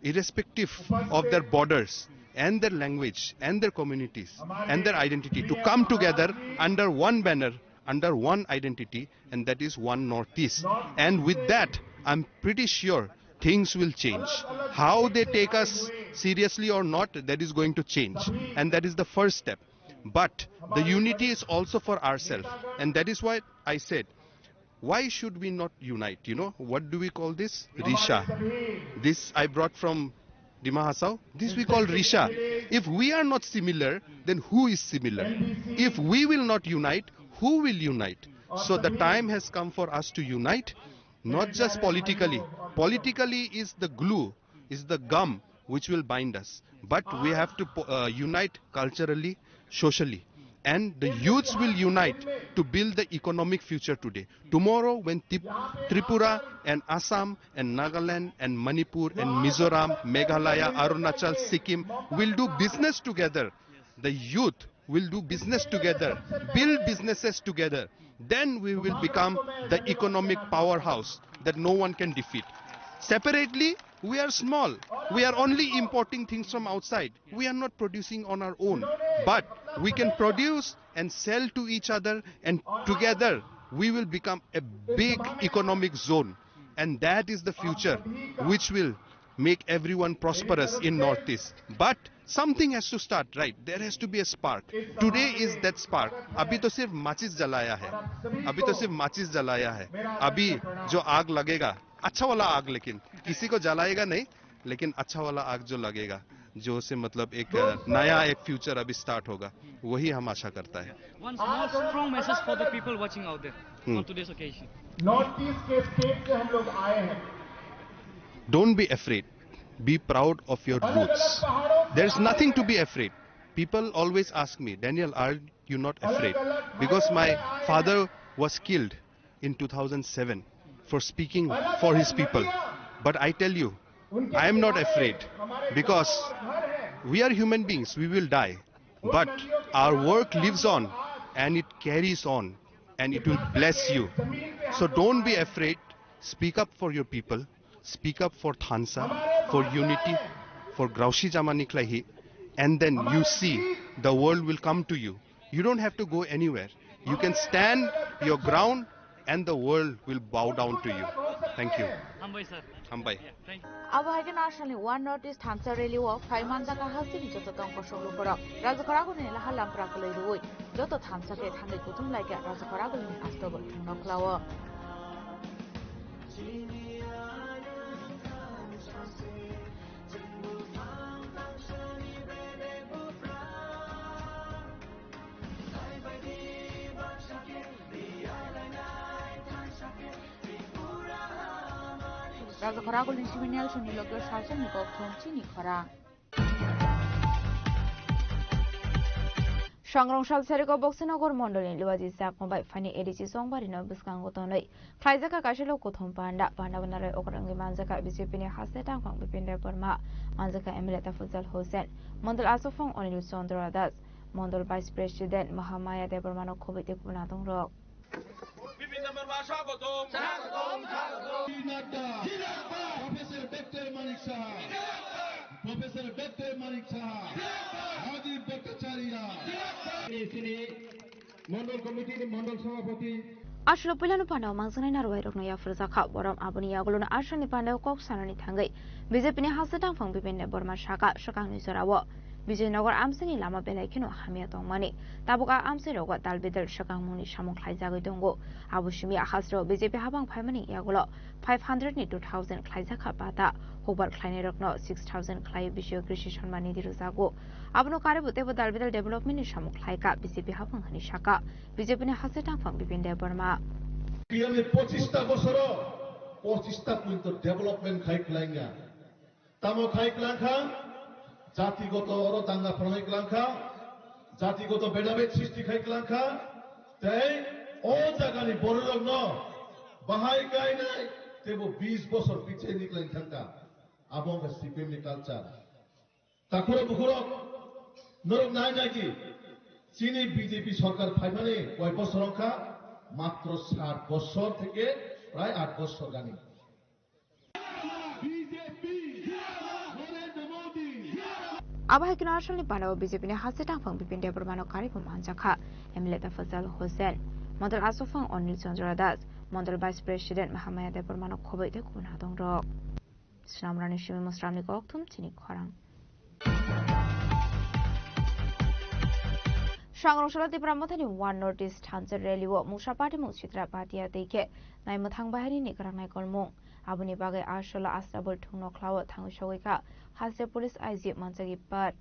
irrespective of their borders and their language and their communities and their identity, to come together under one banner, under one identity, and that is one Northeast. And with that, I'm pretty sure things will change. How they take us seriously or not, that is going to change. And that is the first step. But the unity is also for ourselves. And that is why I said, why should we not unite? You know, what do we call this? Risha. This I brought from Dima Hasao. This we call Risha. If we are not similar, then who is similar? If we will not unite, who will unite? So the time has come for us to unite, not just politically. Politically is the glue, is the gum which will bind us. But we have to po- uh, unite culturally, socially. And the youths will unite to build the economic future today. Tomorrow, when Tip- Tripura and Assam and Nagaland and Manipur and Mizoram, Meghalaya, Arunachal, Sikkim will do business together, the youth We'll do business together, build businesses together. Then we will become the economic powerhouse that no one can defeat. Separately, we are small. We are only importing things from outside. We are not producing on our own. But we can produce and sell to each other, and together we will become a big economic zone. And that is the future which will make everyone prosperous in Northeast. But something has to start, right? There has to be a spark. Today is that spark. अभी तो सिर्फ माचिस जलाया है, अभी तो सिर्फ माचिस जलाया है। अभी जो आग लगेगा, अच्छा वाला आग, लेकिन किसी को जलाएगा नहीं, लेकिन अच्छा वाला आग जो लगेगा, जो से मतलब एक नया एक फ्यूचर अभी स्टार्ट होगा, वही हम आशा करता है। One small strong message for the people watching out there on today's occasion. North east के स्टेट से हम लोग आए हैं। Don't be afraid. Be proud of your roots. There is nothing to be afraid. People always ask me, "Daniel, are you not afraid?" Because my father was killed in two thousand seven for speaking for his people. But I tell you, I am not afraid, because we are human beings, we will die. But our work lives on, and it carries on, and it will bless you. So don't be afraid. Speak up for your people. Speak up for Thansa, for unity, for Grausi Jamani Khlaihi, and then you see the world will come to you. You don't have to go anywhere. You can stand your ground and the world will bow down to you. Thank you. Hambai, sir. Hambai. Thank you. Abo hai khe no aswkni One North East Thansa rally o phai manjakha hasteni joto tong kosok lukurok. Rajakhor Agulini laha lampra kwlwi rwui joto thansa khe thangwi kuthum lai khe Rajakhor Agulini astobol thwngno khlao. Rajakhor Agulini simi Nelsonni loge salsongni kokthum chini khorang. Sangrong sal sariko Boksinagar mondolni Luaji Chakma bai phaini A D C Chongbarino bwskango tonwi khlaijak kha kaisa lok kuthum panda. Panda bo narwk okrangwi manjak kha B J P ni haste tangphang Bipin Debbarma, manjak kha M L A Tafajal Hussain, mondol achukphang Anil Chandra Das, mondol vice president Mahamaya Debbarmano khobwi tei kubun adongrok. Bipin Debbarma swagotom. Swagotom, swagotom. Nadda. Professor Doctor Manik Saha. Professor Doctor Manik Saha. Rajiv Bhattacharya. Sini, sini, Mondol Committee ni Mondol Sabhapati. Aswk puilano pandao mangsanai narwai rokno yapharjak kha. Borom aboni yagulono aswkni pandao kok sanani thangwi B J P ni haste tangphang Bipin Debbarma saka swkangni jorao Bijoynagar amchaini lama belai kheno hamya tongmani. Tabuk a amchairogo dal bidal swkangmungni samung khlaijagwi tongo. Abo simi a hasteo B J P habang phaimani yagulo five hundred ni two thousand khlaijak kha bata. Hukbar khlainairokno six thousand khlai bisio Krishi Samman Nidhi rwjago. Abono karwibo teibo dal bidal development ni samung khlaikha B J P habang hwnwi sakha B J P ni haste tangphang Bipin Debbarma. P M ni pochista bosoro pochista point development khai khlainga. Tamo khai klangkha, jatigoto oro danga phrwnai klangkha, jatigoto bedabed sristi khai klangkha, tei o jagani bororokno bahai kainai teibo bis bosor pichai niklai thangkha. Abo wngkha C P M ni culture. Takhurok bukhurok, norok nai nai di, chini B J P sorkar phaimani koi bosor wngkha, matro sat bosor theke prai at bosor gani. Abo hai kheno Assamni panao B J P ni haste tangphang Bipin Debbarmano karwi bo manjakha. M L A Tafajal Hussain, Mondol Achukphang Anil Chandra Das, Mondol Vice President Mahamaya Debbarmano khoboi tei kubun hadongrok. Snamrani simi Musramni kokthum chini khorang. Sangrong salo Tipra Mothani One North East Thansa Rally o mungsa party mung Chitra Bhatia tei khe nai mwthang bahari ni kwrang nai kolmung. Aboni bagwi a salo Astabul thwngno khlao thangwi sogwi kha haste police I G manjagwi par.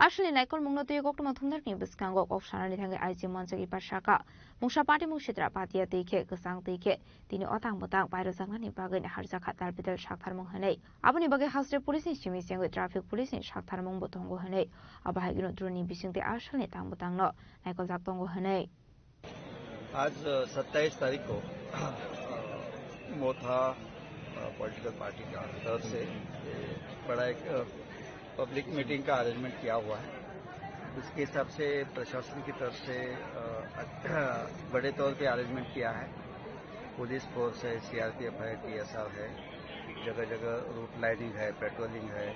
Aswkni naikolmungno twiwi koktwma thumnarokni bwskango kok sanani thangwi I G mansuk ipar saka, mungsa patimung sitra patiya twi khe, kwchang twi khe, tini otang bwtang pairojaknani bagwi harjakha tarbital saktharmung hwnwi. Aboni bagwi hasteo police ni simi chengwi traffic police ni saktharmungbo tongo hwnwi. Abo hai kheno drone ni bisingtwi asalni tang bwtangno naikoljak tongo hwnwi. आज सत्ताईस तारीख को मोथा political party का तरफ से बड़ा एक public meeting का अरेंजमेंट किया हुआ है। उसके हिसाब से प्रशासन की तरफ से बड़े तौर पे अरेंजमेंट किया है। पुलिस फोर्स है, सीआरपीएफ है, टीएसआर है, जगह जगह रूट लाइनिंग है, पेट्रोलिंग है,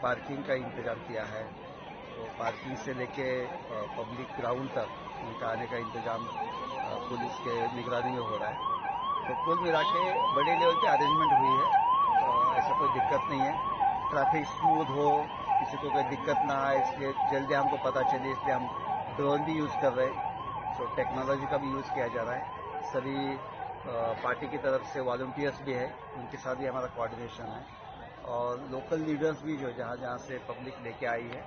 पार्किंग का इंतजाम किया है। तो पार्किंग से लेके पब्लिक ग्राउंड तक उनका आने का इंतजाम पुलिस के निगरानी में हो रहा है। तो कुल मिला के बड़े लेवल पे अरेंजमेंट हुई है। ऐसा कोई दिक्कत नहीं है। ट्रैफिक स्मूथ हो, किसी को कोई दिक्कत ना आए, इसलिए जल्दी हमको पता चले, इसलिए हम ड्रोन भी यूज़ कर रहे हैं। तो टेक्नोलॉजी का भी यूज़ किया जा रहा है। सभी पार्टी की तरफ से वॉलंटियर्स भी है, उनके साथ भी हमारा कोऑर्डिनेशन है। और लोकल लीडर्स भी जो जहाँ जहाँ से पब्लिक लेके आई है,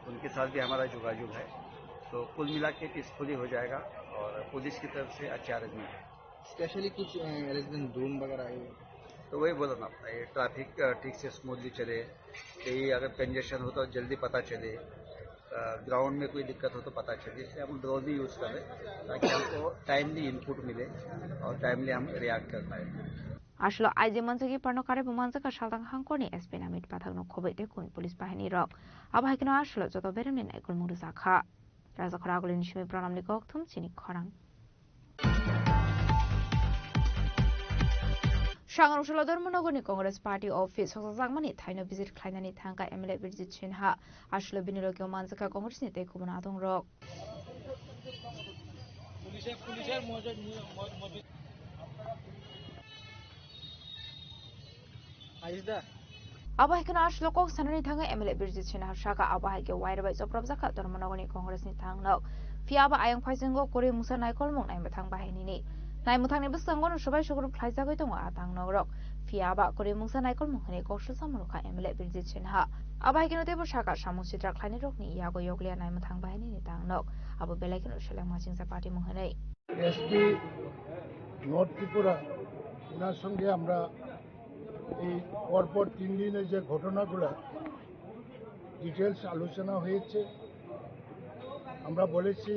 उनके साथ भी हमारा जोगाजोग है। तो कुल मिला के पीसफुली हो जाएगा और पुलिस की तरफ से अच्छा अरेंजमेंट है। स्पेशली कुछ अरेंजमेंट ड्रोन वगैरह है? तो वही बोला ना, ये ट्रैफिक ठीक से स्मूथली चले, कहीं अगर कंजेशन हो तो जल्दी पता चले, ग्राउंड में कोई दिक्कत हो तो पता चले। इसलिए हम ड्रोन भी यूज़ कर रहे हैं, ताकि हमको टाइमली इनपुट मिले और टाइमली हम रिएक्ट कर पाए। Aswkno I G mansuk iparno karwi bo manjakha saltang hangkorni S P Namit pathakno khobwi tei kunu police bahini rok. Abo hai kheno aswkno joto beremni naikolmung rwjakha. Rajakhor Agulini simi Pranamni kokthum chini khorang. Sangrong solo Dharmanagarni Congress Party office sokjakmani thaino visit khlainani thangkha M L A Birjit Sinha. Aswkno bini logi-o manjakha Congressni tei kubun adongrok. Abo hai kheno aswkno kok sanani thangwi M L A Birjit Sinha saka, abo hai khe wire bai chopropjak kha Dharmanagarni Congressni thangnok. Phiya abo ayang phaisingo kwrwi mungsa naikolmung naimwthang bahinini. Naimwthangni bwskango no swbai sugrub khlaijagwi tongo a tangnokrok. Phiya abo kwrwi mungsa naikolmung hwnwi kok swlsa mano kha M L A Birjit Sinha. Abo hai kheno teibo saka samung sitra khlainairokni yago yokliya naimwthang bahinini tangnok. Abo belai kheno selengma chingsa patimung hwnwi. SP north Tripura, ওনার সঙ্গে আমরা এই পরপর তিন দিনে যে ঘটনাগুলো ডিটেলস আলোচনা হয়েছে। আমরা বলেছি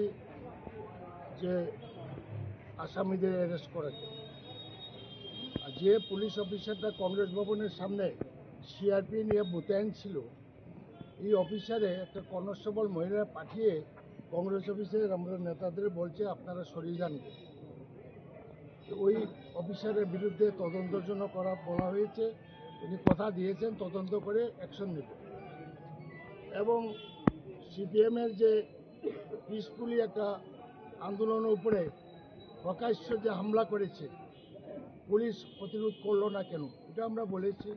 যে আসামিদের অ্যারেস্ট করাতে, আর যে পুলিশ অফিসারটা কংগ্রেস ভবনের সামনে সিআরপি নিয়ে মোতায়েন ছিল, এই অফিসারে একটা কনস্টেবল মহিলা পাঠিয়ে কংগ্রেস অফিসের আমরা নেতাদের বলছে, "আপনারা সরিয়ে যান।" তো ওই অফিসারের বিরুদ্ধে তদন্তের জন্য করা বলা হয়েছে। উনি কথা দিয়েছেন তদন্ত করে অ্যাকশন নেবেন। এবং সিপিএমের যে পিসফুলি একটা আন্দোলনের উপরে প্রকাশ্য যে হামলা করেছে, পুলিশ প্রতিরোধ করলো না কেন, এটা আমরা বলেছি।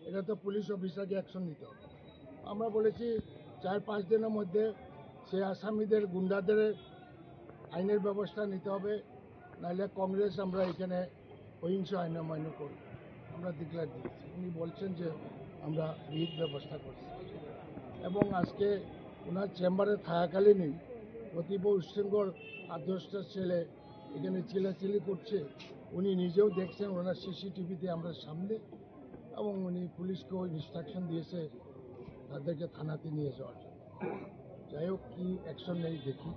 এটা তো পুলিশ অফিসারকে অ্যাকশন নিতে হবে। আমরা বলেছি চার পাঁচ দিনের মধ্যে সেই আসামিদের, গুন্ডাদের আইনের ব্যবস্থা নিতে হবে, নাহলে কংগ্রেস আমরা এখানে সহিংস আইন অমান্য করব। আমরা ডিক্লেয়ার দিয়েছি। উনি বলছেন যে আমরা রিট ব্যবস্থা করছি। এবং আজকে ওনার চেম্বারে থাকাকালীনই অতীব উচ্ছৃঙ্খল আট দশটা ছেলে এখানে চিল্লাচিল্লি করছে। উনি নিজেও দেখছেন, ওনার সিসিটিভিতে আমরা সামনে। এবং উনি পুলিশকেও ইনস্ট্রাকশন দিয়েছে তাদেরকে থানাতে নিয়ে যাওয়ার জন্য। যাই হোক, কি অ্যাকশন নেই দেখি।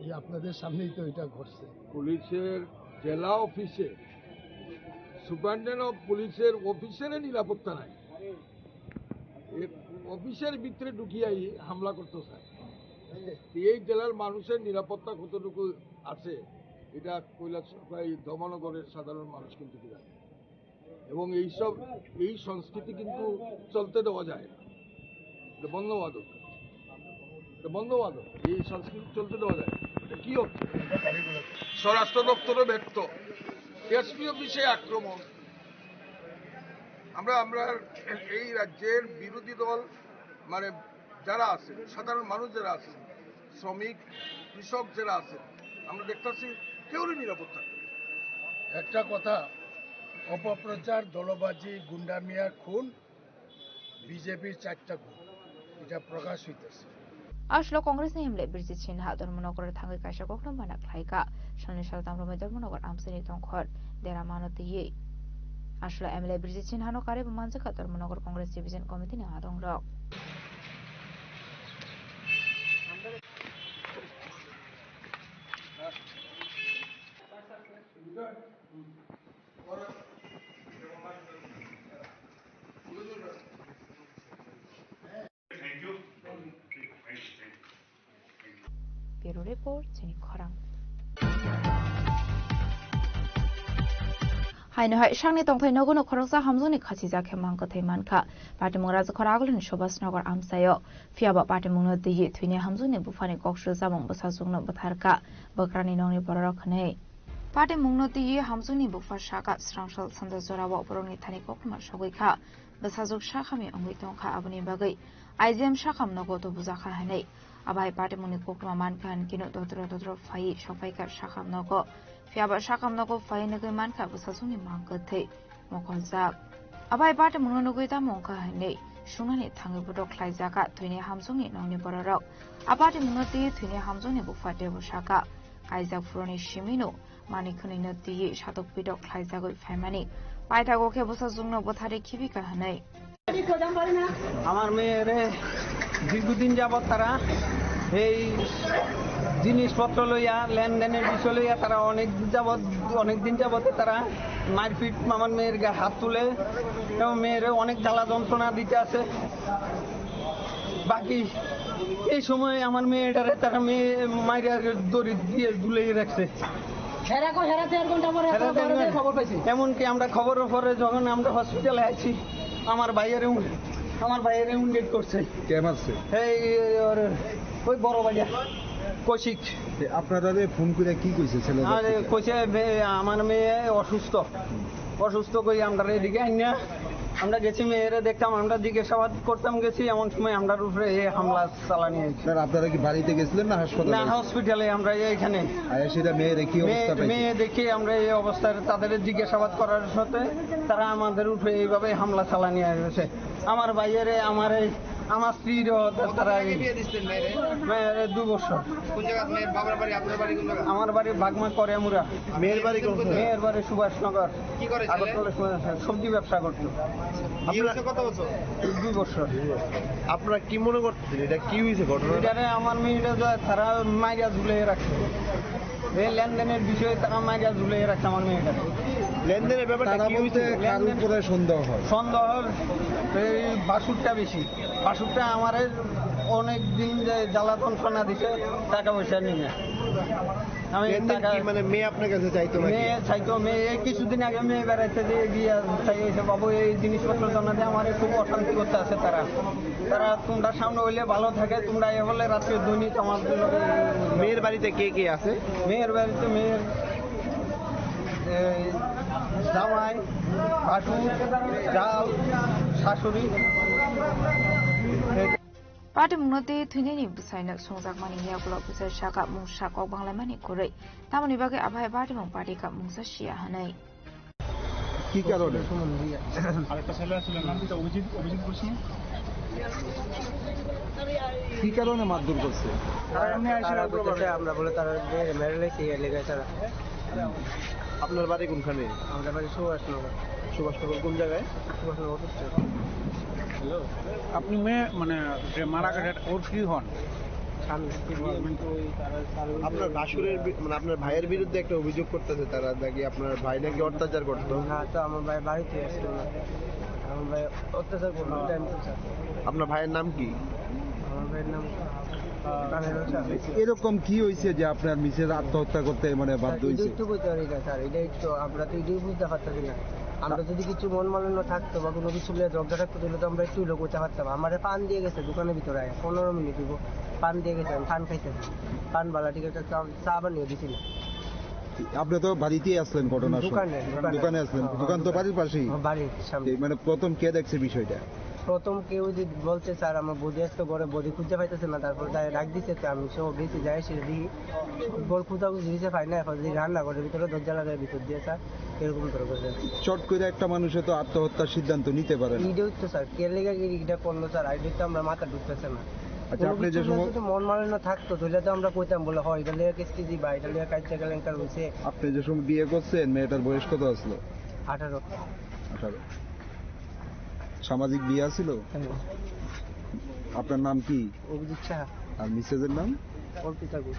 এই আপনাদের সামনেই তো এটা ঘটছে। পুলিশের জেলা অফিসে সুপারিনটেন্ডেন্ট অফ পুলিশের অফিসের নিরাপত্তা নাই। এ অফিসের ভিতরে ঢুকিয়াই হামলা করতে চায়। এই জেলার মানুষের নিরাপত্তা কতটুকু আছে, এটা কৈলাসহর বা এই দমনগরের সাধারণ মানুষ কিন্তু জানে। এবং এইসব, এই সংস্কৃতি কিন্তু চলতে দেওয়া যায় না, এটা বন্ধ হওয়া দরকার, এটা বন্ধ হওয়া দরকার। এই সংস্কৃতি চলতে দেওয়া যায় না। এটা কি হচ্ছে? স্বরাষ্ট্র দপ্তরও ব্যর্থ, এসপি অফিসে আক্রমণ। আমরা, আমরা এই রাজ্যের বিরোধী দল, মানে যারা আছে, সাধারণ মানুষ যারা আছে, শ্রমিক, কৃষক যারা আছে, আমরা দেখতেছি কেউরই নিরাপত্তা নেই। একটা কথা, অপপ্রচার, দলবাজি, গুন্ডামিয়া, খুন, বিজেপির চারটা খুন। এটা প্রকাশ হইতেছে। Aswk Congress ni M L A Birjit Sinha Dharmanagar thangwi kaisa kokno mana khlaikha. Salni saltham romwi Dharmanagar amchaini tongkhor dera mano twiwi. Aswk M L A Birjit Sinha no karwi bo manjakha Dharmanagar Congress Division Committee ni adongrok. Bureau Report, chini khorang. Haino hai sakni tongthai nogo no khoroksa hamjwkni khachijak khe mang kwthwi mankha. Patimung Rajakhor Agulini Subhas Nagar amchaio. Phiya ba patimungno twiwi thwini hamjwkni buphani kok swijamung bwsajwkno bwtharkha. Bwkrani nokni bororok hwnwi. Patimungno twiwi hamjwkni bupha sakha, swrang sal sanja jorao borokni thani koktwma sogwi kha. Bwsajwk sakhamya wngwi tongkha, aboni bagwi I G M sakham nogo tubujakha hwnwi. Abo hai patimungni koktwma mankha hinkhe no dodro dodro phaiwi sokphaikha sakham nogo. Phiya ba sakham nogo phaiwi nugwi mankha bwsajwkni mang kwthwi mokoljak. Abo hai patimungno nugwi tamo wngkha hwnwi sungnani thangwi bodo khlaijakha thwini hamjwkni nokni bororok. A patimungno twiwi thwini hamjwkni bupha teibo sakha, kaijak phuruni simino manwi khwnwino twiwi satok pitok khlaijagwi phaimani. Paithago khe bwsajwkno bwtharwi khibika hwnwi. আমার মেয়েরে দীর্ঘদিন যাবৎ তারা এই জিনিসপত্র লইয়া, লেনদেনের বিষয় লইয়া তারা অনেক যাবৎ, অনেক দিন যাবৎ তারা মারপিট আমার মেয়ের গায়ে হাত তুলে এবং মেয়েরে অনেক জ্বালা যন্ত্রণা দিতে আছে। বাকি এই সময় আমার মেয়েটারে তারা মেয়ে মাইরা দড়ি দিয়ে ঝুলিয়ে রাখছে। হেরা কো হেরা দেড় ঘন্টা পরে হেরা আপনারা দেড় ঘরে ঘন্টা। খবর পাইছি। এমনকি আমরা খবরের পরে যখন আমরা হসপিটালে আছি, আমার ভাইয়ের উন-, আমার ভাইয়ের উন্ডেট করছে। কে মারছে? এই ওর ওই বড় ভাইয়া কৌশিক। এ, আপনারা ফোন করে কি কইছে ছেলেদের আরে থেকে? কইছে বে-, আমার মেয়ে অসুস্থ। অসুস্থ কই আমরা এদিকে আইনা, আমরা গেছি মেয়েরে দেখতাম, আমরা জিজ্ঞাসাবাদ করতাম গেছি, এমন সময় আমরার উপরে এই হামলা চালানি হয়েছে। স্যার, আপনারা কি বাড়িতে গেছিলেন না হাসপাতালে? না, হসপিটালে আমরা এইখানে। আর সেটা মেয়েরে কি মেয়ে, অবস্থা পাইছে? মেয়ে দেখে আমরা এই অবস্থায় তাদের জিজ্ঞাসাবাদ করার সাথে তারা আমাদের উপরে এইভাবে হামলা চালানি হয়েছে। আমার ভাইয়েরে, আমার এই, আমার স্ত্রীরও তারা এই বিয়ে দিচ্ছেন মেয়েরে? মেয়েরে দু বছর। কোন জায়গা মেয়ের বাবার বাড়ি, আপনার বাড়ি কোন জায়গা? আমার বাড়ি বাগমা করিয়ামুরা। মেয়ের বাড়ি কোন জায়গা? মেয়ের বাড়ি সুভাষনগর। কি করে ছেলে? আগরতলা সু-, সবজি ব্যবসা করতো। বিয়ে হয়েছে কত বছর? দুই বছর। আপনারা কি মনে করতেছেন, এটা কি হয়েছে ঘটনাটা? এটারে আমার মেয়েটা যে তারা মাইরা ঝুলে রাখছে। এই লেনদেনের বিষয়ে তারা মাইরা ঝুলে রাখছে আমার মেয়েটাকে। লেনদেনের ব্যাপারটা তারা কি বলতে হয়েছিল? কার লেনদেন উপরে সন্দেহ হয়? সন্দেহ এই বাসুরটা বেশি। বাসুরটা আমারে অনেক দিন যে জ্বালাতন শোনা দিছে, টাকা পয়সা নিয়ে। আমি লেনদেন টাকা কি, মানে, মেয়ে আপনার কাছে চাইতো নাকি? মেয়ে চাইতো, মেয়ে এই কিছুদিন আগে মেয়ে বেড়াইতে দিয়ে গিয়ে চাই এসে, "বাবু, এই জিনিসপত্র জমা দিয়ে আমার খুব অশান্তি করতে আছে তারা। তারা তোমরা সামনে হইলে ভালো থাকে, তোমরা এ হলে রাত্রে দৈনিক আমার জন্য।" মেয়ের বাড়িতে কে কে আছে? মেয়ের বাড়িতে মেয়ের, এই, জামাই, ভাসুর, জাল, শাশুড়ি। Patimungno tei thwinini bwsaino songjakmani yagulo bwsai saka mungsa kok banglaimani kwrwi. Tamoni bagwi abo hai patimung party kha mungsa siya hwnwi. কি কারণে? আরেকটা ছেলে আসলে নাম কি? অভিজিৎ, অভিজিৎ বলছি। কি কারণে মারধর করছে? তারা এমনি আসলে তারা বলতেছে, আমরা বলে তারা মেরে, মেরে লেগেছে, ইয়ে লেগে তারা। আপনার বাড়ি কোনখানে? আমাদের বাড়ি সুভাষনগর। সুভাষনগর কোন জায়গায়? Subhashnagar auto stand. হ্যালো। আপনি মেয়ে, মানে, যে মারা গেছে, ওর কি হন? স্বামী। আপনার ভাসুরের বি-, মানে, আপনার ভাইয়ের বিরুদ্ধে একটা অভিযোগ করতেছে তারা, নাকি আপনার ভাই নাকি অত্যাচার করতো? না, তো আমার ভাই বাড়িতে আসতো না। আমার ভাই অত্যাচার করতো, টাইম টু টাইম। আপনার ভাইয়ের নাম কি? আমার ভাইয়ের নাম, আহ, তাহের হোসেন। এরকম কি হয়েছে যে আপনার মিসেস আত্মহত্যা করতে, মানে, বাধ্য স্যার, হয়েছে? এটাই তো বলতে পারি না, স্যার, এটাই তো, আমরা তো এটাই বুঝতে পারতেছি না। আমরা যদি কিছু মন মালিন্য থাকতো বা কোনো কিছু নিয়ে ঝগড়া থাকতো, তাহলে তো আমরা একটু লোক করতে পারতাম। আমারে পান দিয়ে গেছে দোকানের ভিতরে আয়া, পনেরো মিনিট হইব, পান দিয়ে গেছে, আমি পান খাইতেছি, পান বালা ঠিক আছে, চা, চা বানিয়ে দিছি না। আপনি তো বাড়িতেই আসলেন ঘটনার সময়। দোকানে, দোকানে। দোকানে আসলেন। হ্যাঁ, দোকান তো হ্যাঁ। বাড়ির পাশেই। হ্যাঁ, বাড়ির সামনে। এই মানে প্রথম কে দেখছে বিষয়টা? প্রথম কেউ যদি বলছে, "স্যার, আমার বৌদি আজকে ঘরে বৌদি খুঁজে পাইতেছে না", তারপর তাই ডাক দিছে, তো আমি সব গেছি, যাই এসে দেখি ঘর কোথাও খুঁজে দিছে, পাই না। এখন যদি রান্নাঘরের ভিতরে দরজা লাগায় ভিতর দিয়ে, স্যার, এরকম করে করে। চট করে একটা মানুষে তো আত্মহত্যার সিদ্ধান্ত নিতে পারে না। এইটাই তো স্যার, কে লেগে কি এটা করলো স্যার, এটা তো আমরা মাথা ঢুকতেছে না। আচ্ছা, কোনো আপনি যে কিছু সময় যদি মন মালিন্য থাকতো, তাহলে তো আমরা কইতাম বলে, "হয়, এটা লেগে কেস কেজি বা এটা লেগে কাজ জায়গা লেনকার হয়েছে।" আপনি যে সময় বিয়ে করছেন, মেয়েটার বয়স কত আসলো? আঠারো। আঠারো। সামাজিক বিয়ে আছিল? হ্যাঁ। আপনার নাম কি? অভিজিৎ সাহা। আর মিসেসের নাম? অর্পিতা গুহ।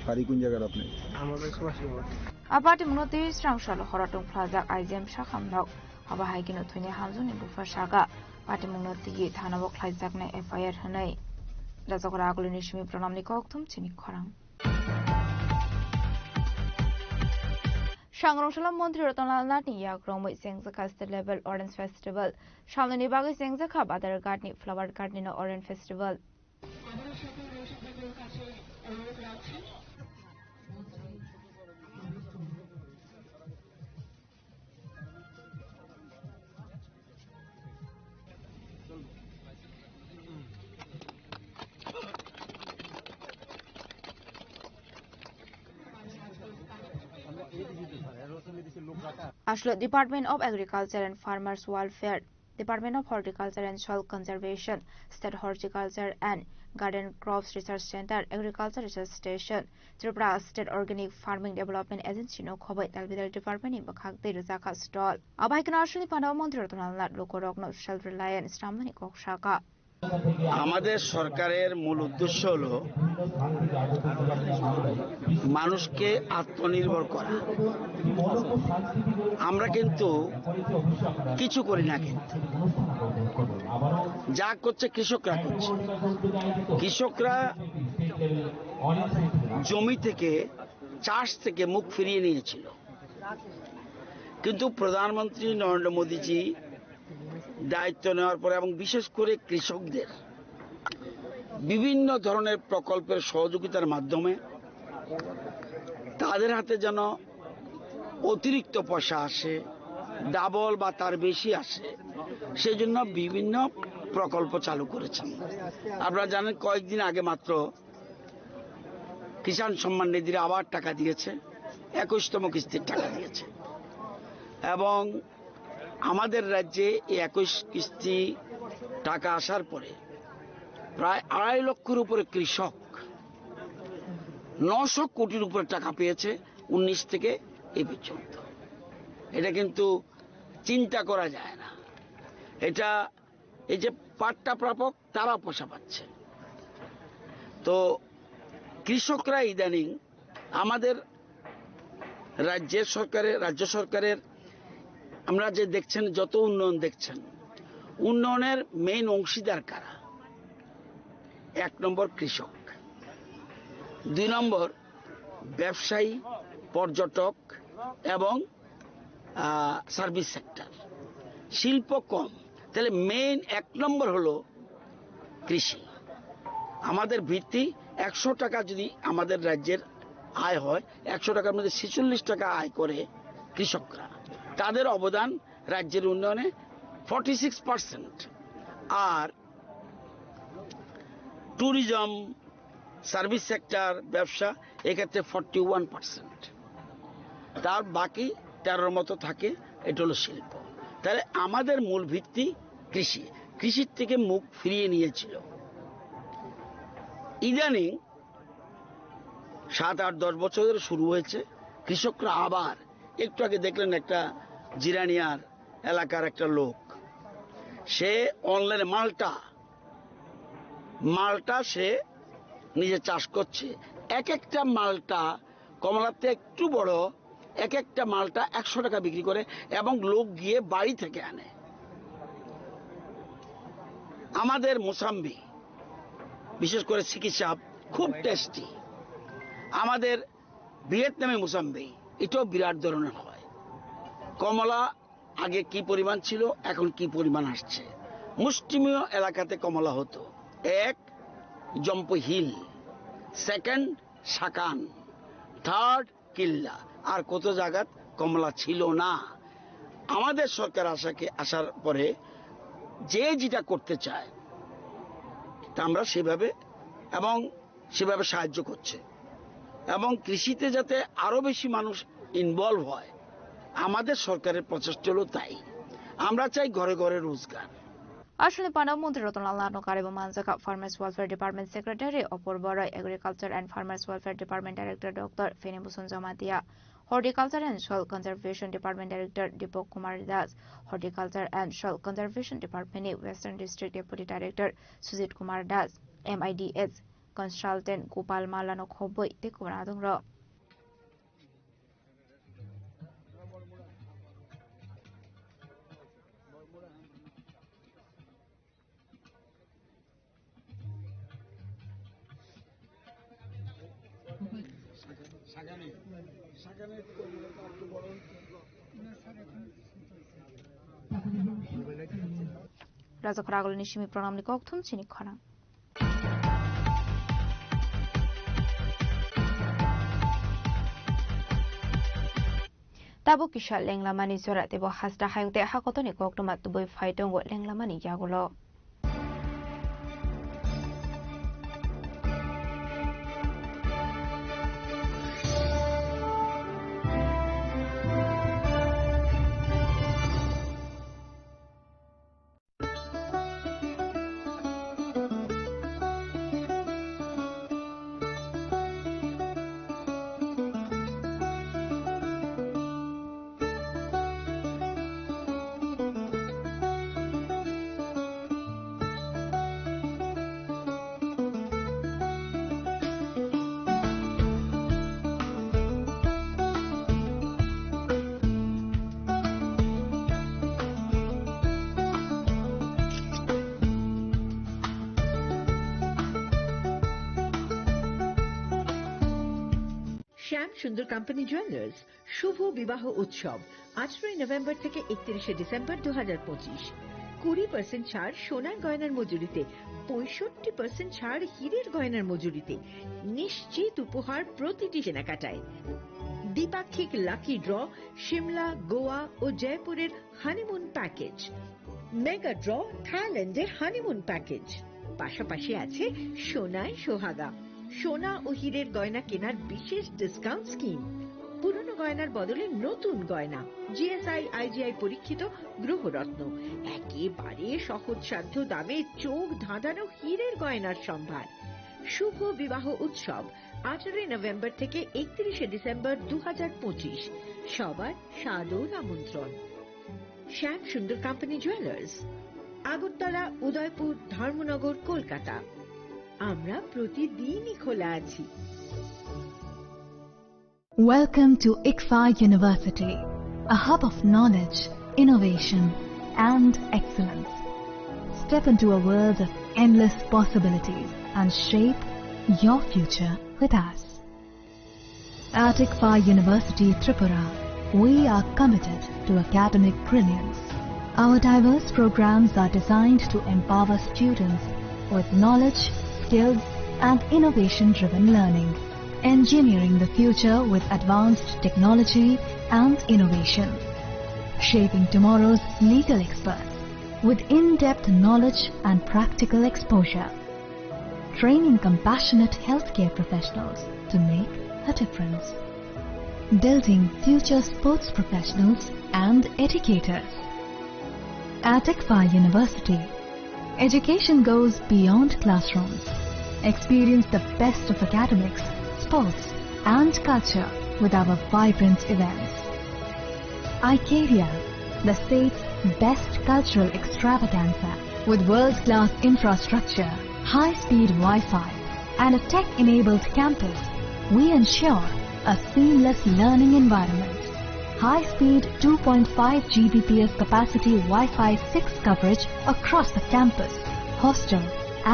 বাড়ি কোন জায়গার আপনি? আমার বাড়ি Subhashnagar. A patimungno twi srang salo horo tongphlajak I G M sakhamnok. Abo hai kheno thwini hamjakni bupha saka patimungno twi thanao khlaijaknai F I R hwnwi. Rajak Ragulini simi Pranamni kokthum chini khorang. Sangrong salo Montri Ratan Lal Nathni yak romwi chengjakha state level Orange Festival. Samnini bagwi chengjakha Badar Ghatni Flower Garden-o Orange Festival. Aslo Department of Agriculture and Farmers Welfare, Department of Horticulture and Soil Conservation, State Horticulture and Garden Crops Research Center, Agriculture Research Station, Tripura State Organic Farming Development Agency no khoboi tal bidal department ni bwkhak tei rwjakha stall. Abo hai kheno aswkni panda o Montri Ratan Lal Nath lukurokno self reliant swnamnani kok sakha. আমাদের সরকারের মূল উদ্দেশ্য হলো মানুষকে আত্মনির্ভর করা। আমরা কিন্তু কিছু করি না, কিন্তু যা করছে কৃষকরা করছে। কৃষকরা জমি থেকে, চাষ থেকে মুখ ফিরিয়ে নিয়েছিল, কিন্তু প্রধানমন্ত্রী নরেন্দ্র মোদীজি দায়িত্ব নেওয়ার পরে এবং বিশেষ করে কৃষকদের বিভিন্ন ধরনের প্রকল্পের সহযোগিতার মাধ্যমে তাদের হাতে যেন অতিরিক্ত পয়সা আসে, ডাবল বা তার বেশি আসে, সেই জন্য বিভিন্ন প্রকল্প চালু করেছেন। আপনারা জানেন, কয়েকদিন আগে মাত্র কিষাণ সম্মান নিধির আবার টাকা দিয়েছে, একুশতম কিস্তির টাকা দিয়েছে। এবং আমাদের রাজ্যে এই একুশ কিস্তি টাকা আসার পরে প্রায় আড়াই লক্ষর উপরে কৃষক নশো কোটির উপরে টাকা পেয়েছে উনিশ থেকে এই পর্যন্ত। এটা কিন্তু চিন্তা করা যায় না। এটা, এই যে পাট্টা প্রাপক, তারা পয়সা পাচ্ছে। তো কৃষকরা ইদানিং আমাদের রাজ্যের সরকারের, রাজ্য সরকারের, আমরা যে দেখছেন, যত উন্নয়ন দেখছেন, উন্নয়নের মেইন অংশীদার কারা? এক নম্বর কৃষক, দুই নম্বর ব্যবসায়ী, পর্যটক এবং, আহ, সার্ভিস সেক্টর। শিল্প কম, তাহলে মেইন এক নম্বর হলো কৃষি। আমাদের ভিত্তি, একশো টাকা যদি আমাদের রাজ্যের আয় হয়, একশো টাকার মধ্যে ছেচল্লিশ টাকা আয় করে কৃষকরা। তাদের অবদান রাজ্যের উন্নয়নে ফর্টি সিক্স পার্সেন্ট। আর ট্যুরিজম, সার্ভিস সেক্টর, ব্যবসা, এক্ষেত্রে ফর্টি ওয়ান পার্সেন্ট। তার বাকি তেরোর মতো থাকে, এটা হলো শিল্প। তাহলে আমাদের মূল ভিত্তি কৃষি। কৃষির থেকে মুখ ফিরিয়ে নিয়েছিল। ইদানিং সাত, আট, দশ বছর ধরে শুরু হয়েছে, কৃষকরা আবার, একটু আগে দেখলেন একটা জিরানিয়ার এলাকার একটা লোক, সে অনলাইনে মালটা, মালটা সে নিজে চাষ করছে। এক একটা মালটা কমলাতে একটু বড়, এক একটা মালটা একশো টাকা বিক্রি করে এবং লোক গিয়ে বাড়ি থেকে আনে। আমাদের মোসাম্বি, বিশেষ করে সিকি সাহেব, খুব টেস্টি। আমাদের ভিয়েতনামি মোসাম্বি, এটাও বিরাট ধরনের হয়। কমলা আগে কি পরিমাণ ছিল, এখন কি পরিমাণ আসছে। মুষ্টিমেয় এলাকাতে কমলা হতো। এক, জম্পু হিল, সেকেন্ড, সাকান, থার্ড, কিল্লা। আর কত জায়গাত কমলা ছিল না। আমাদের সরকার আসাকে, আসার পরে যে যেটা করতে চায়, তা আমরা সেভাবে এবং সেভাবে সাহায্য করছে। এবং কৃষিতে যাতে আরো বেশি মানুষ ইনভলভ হয়, আমাদের সরকারের প্রচেষ্টা হলো তাই। আমরা চাই ঘরে ঘরে রোজগার। Aswkni pano Montri Ratan Lal Naharno karibo manjak kha Farmers Welfare Department Secretary Apurba Roy, Agriculture and Farmers Welfare Department Director Doctor Feni Bhusan Jamatia, Horticulture and Soil Conservation Department Director Deepak Kumar Das, Horticulture and Soil Conservation Department ni Western District Deputy Director Sujit Kumar Das, M I D S Consultant Gopal Mallano khobwi tei kwbangma adongrok. Raja Khoragulni simi pranamni kokthum chini khorang. Tabuk kisa lenglamani jora teibo hasta hayung tei hakotoni koktwma tubui phai tongo lenglamani yagulo. শ্যাম সুন্দর company jewellers, শুভ বিবাহ উৎসব, আঠারোই নভেম্বর থেকে একত্রিশে ডিসেম্বর দু হাজার পঁচিশ। কুড়ি পার্সেন্ট ছাড় সোনার গয়নার মজুরিতে, পঁয়ষট্টি পার্সেন্ট ছাড় হীরের গয়নার মজুরিতে, নিশ্চিত উপহার প্রতিটি কেনাকাটায়। দ্বিপাক্ষিক লাকি ড্র, সিমলা, গোয়া ও জয়পুরের হানিমুন প্যাকেজ, মেগা ড্র, থাইল্যান্ডের হানিমুন প্যাকেজ, পাশাপাশি আছে সোনায় সোহাগা, সোনা ও হীরের গয়না কেনার বিশেষ ডিসকাউন্ট স্কিম, পুরনো গয়নার বদলে নতুন গয়না, G S I I G I পরীক্ষিত গ্রহরত্ন, একেবারে সহজসাধ্য দামে চোখ ধাঁধানো হীরের গয়নার সম্ভার। শুভ বিবাহ উৎসব, আঠারোই নভেম্বর থেকে একত্রিশে ডিসেম্বর দু হাজার পঁচিশ। সবার সাদর আমন্ত্রণ। শ্যাম সুন্দর কোম্পানি জুয়েলার্স, আগরতলা, উদয়পুর, ধর্মনগর, কলকাতা। আমরা প্রতিদিনই খোলা আছি। Welcome to ICFAI University, a hub of knowledge, innovation, and excellence. Step into a world of endless possibilities and shape your future with us. At ICFAI University Tripura, we are committed to academic brilliance. Our diverse programs are designed to empower students with knowledge, skills, and innovation-driven learning, engineering the future with advanced technology and innovation, shaping tomorrow's legal experts with in-depth knowledge and practical exposure, training compassionate healthcare professionals to make a difference, building future sports professionals and educators. At ICFAI University, education goes beyond classrooms. Experience the best of academics, sports, and culture with our vibrant events. Icaria, the state's best cultural extravaganza. With world-class infrastructure, high-speed Wi-Fi, and a tech-enabled campus, we ensure a seamless learning environment. High-speed two point five G B P S capacity Wi-Fi six coverage across the campus, hostel,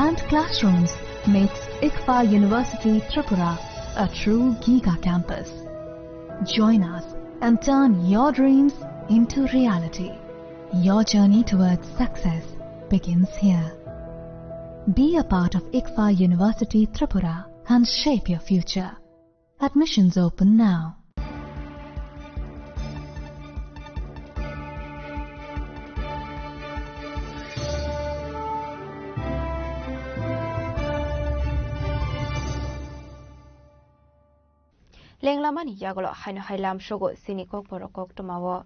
and classrooms makes ICFAI University Tripura a true giga campus. Join us and turn your dreams into reality. Your journey towards success begins here. Be a part of ICFAI University Tripura and shape your future. Admissions open now. Lenglamani yagulo haino hai lamsogo chini kokborok koktwmao.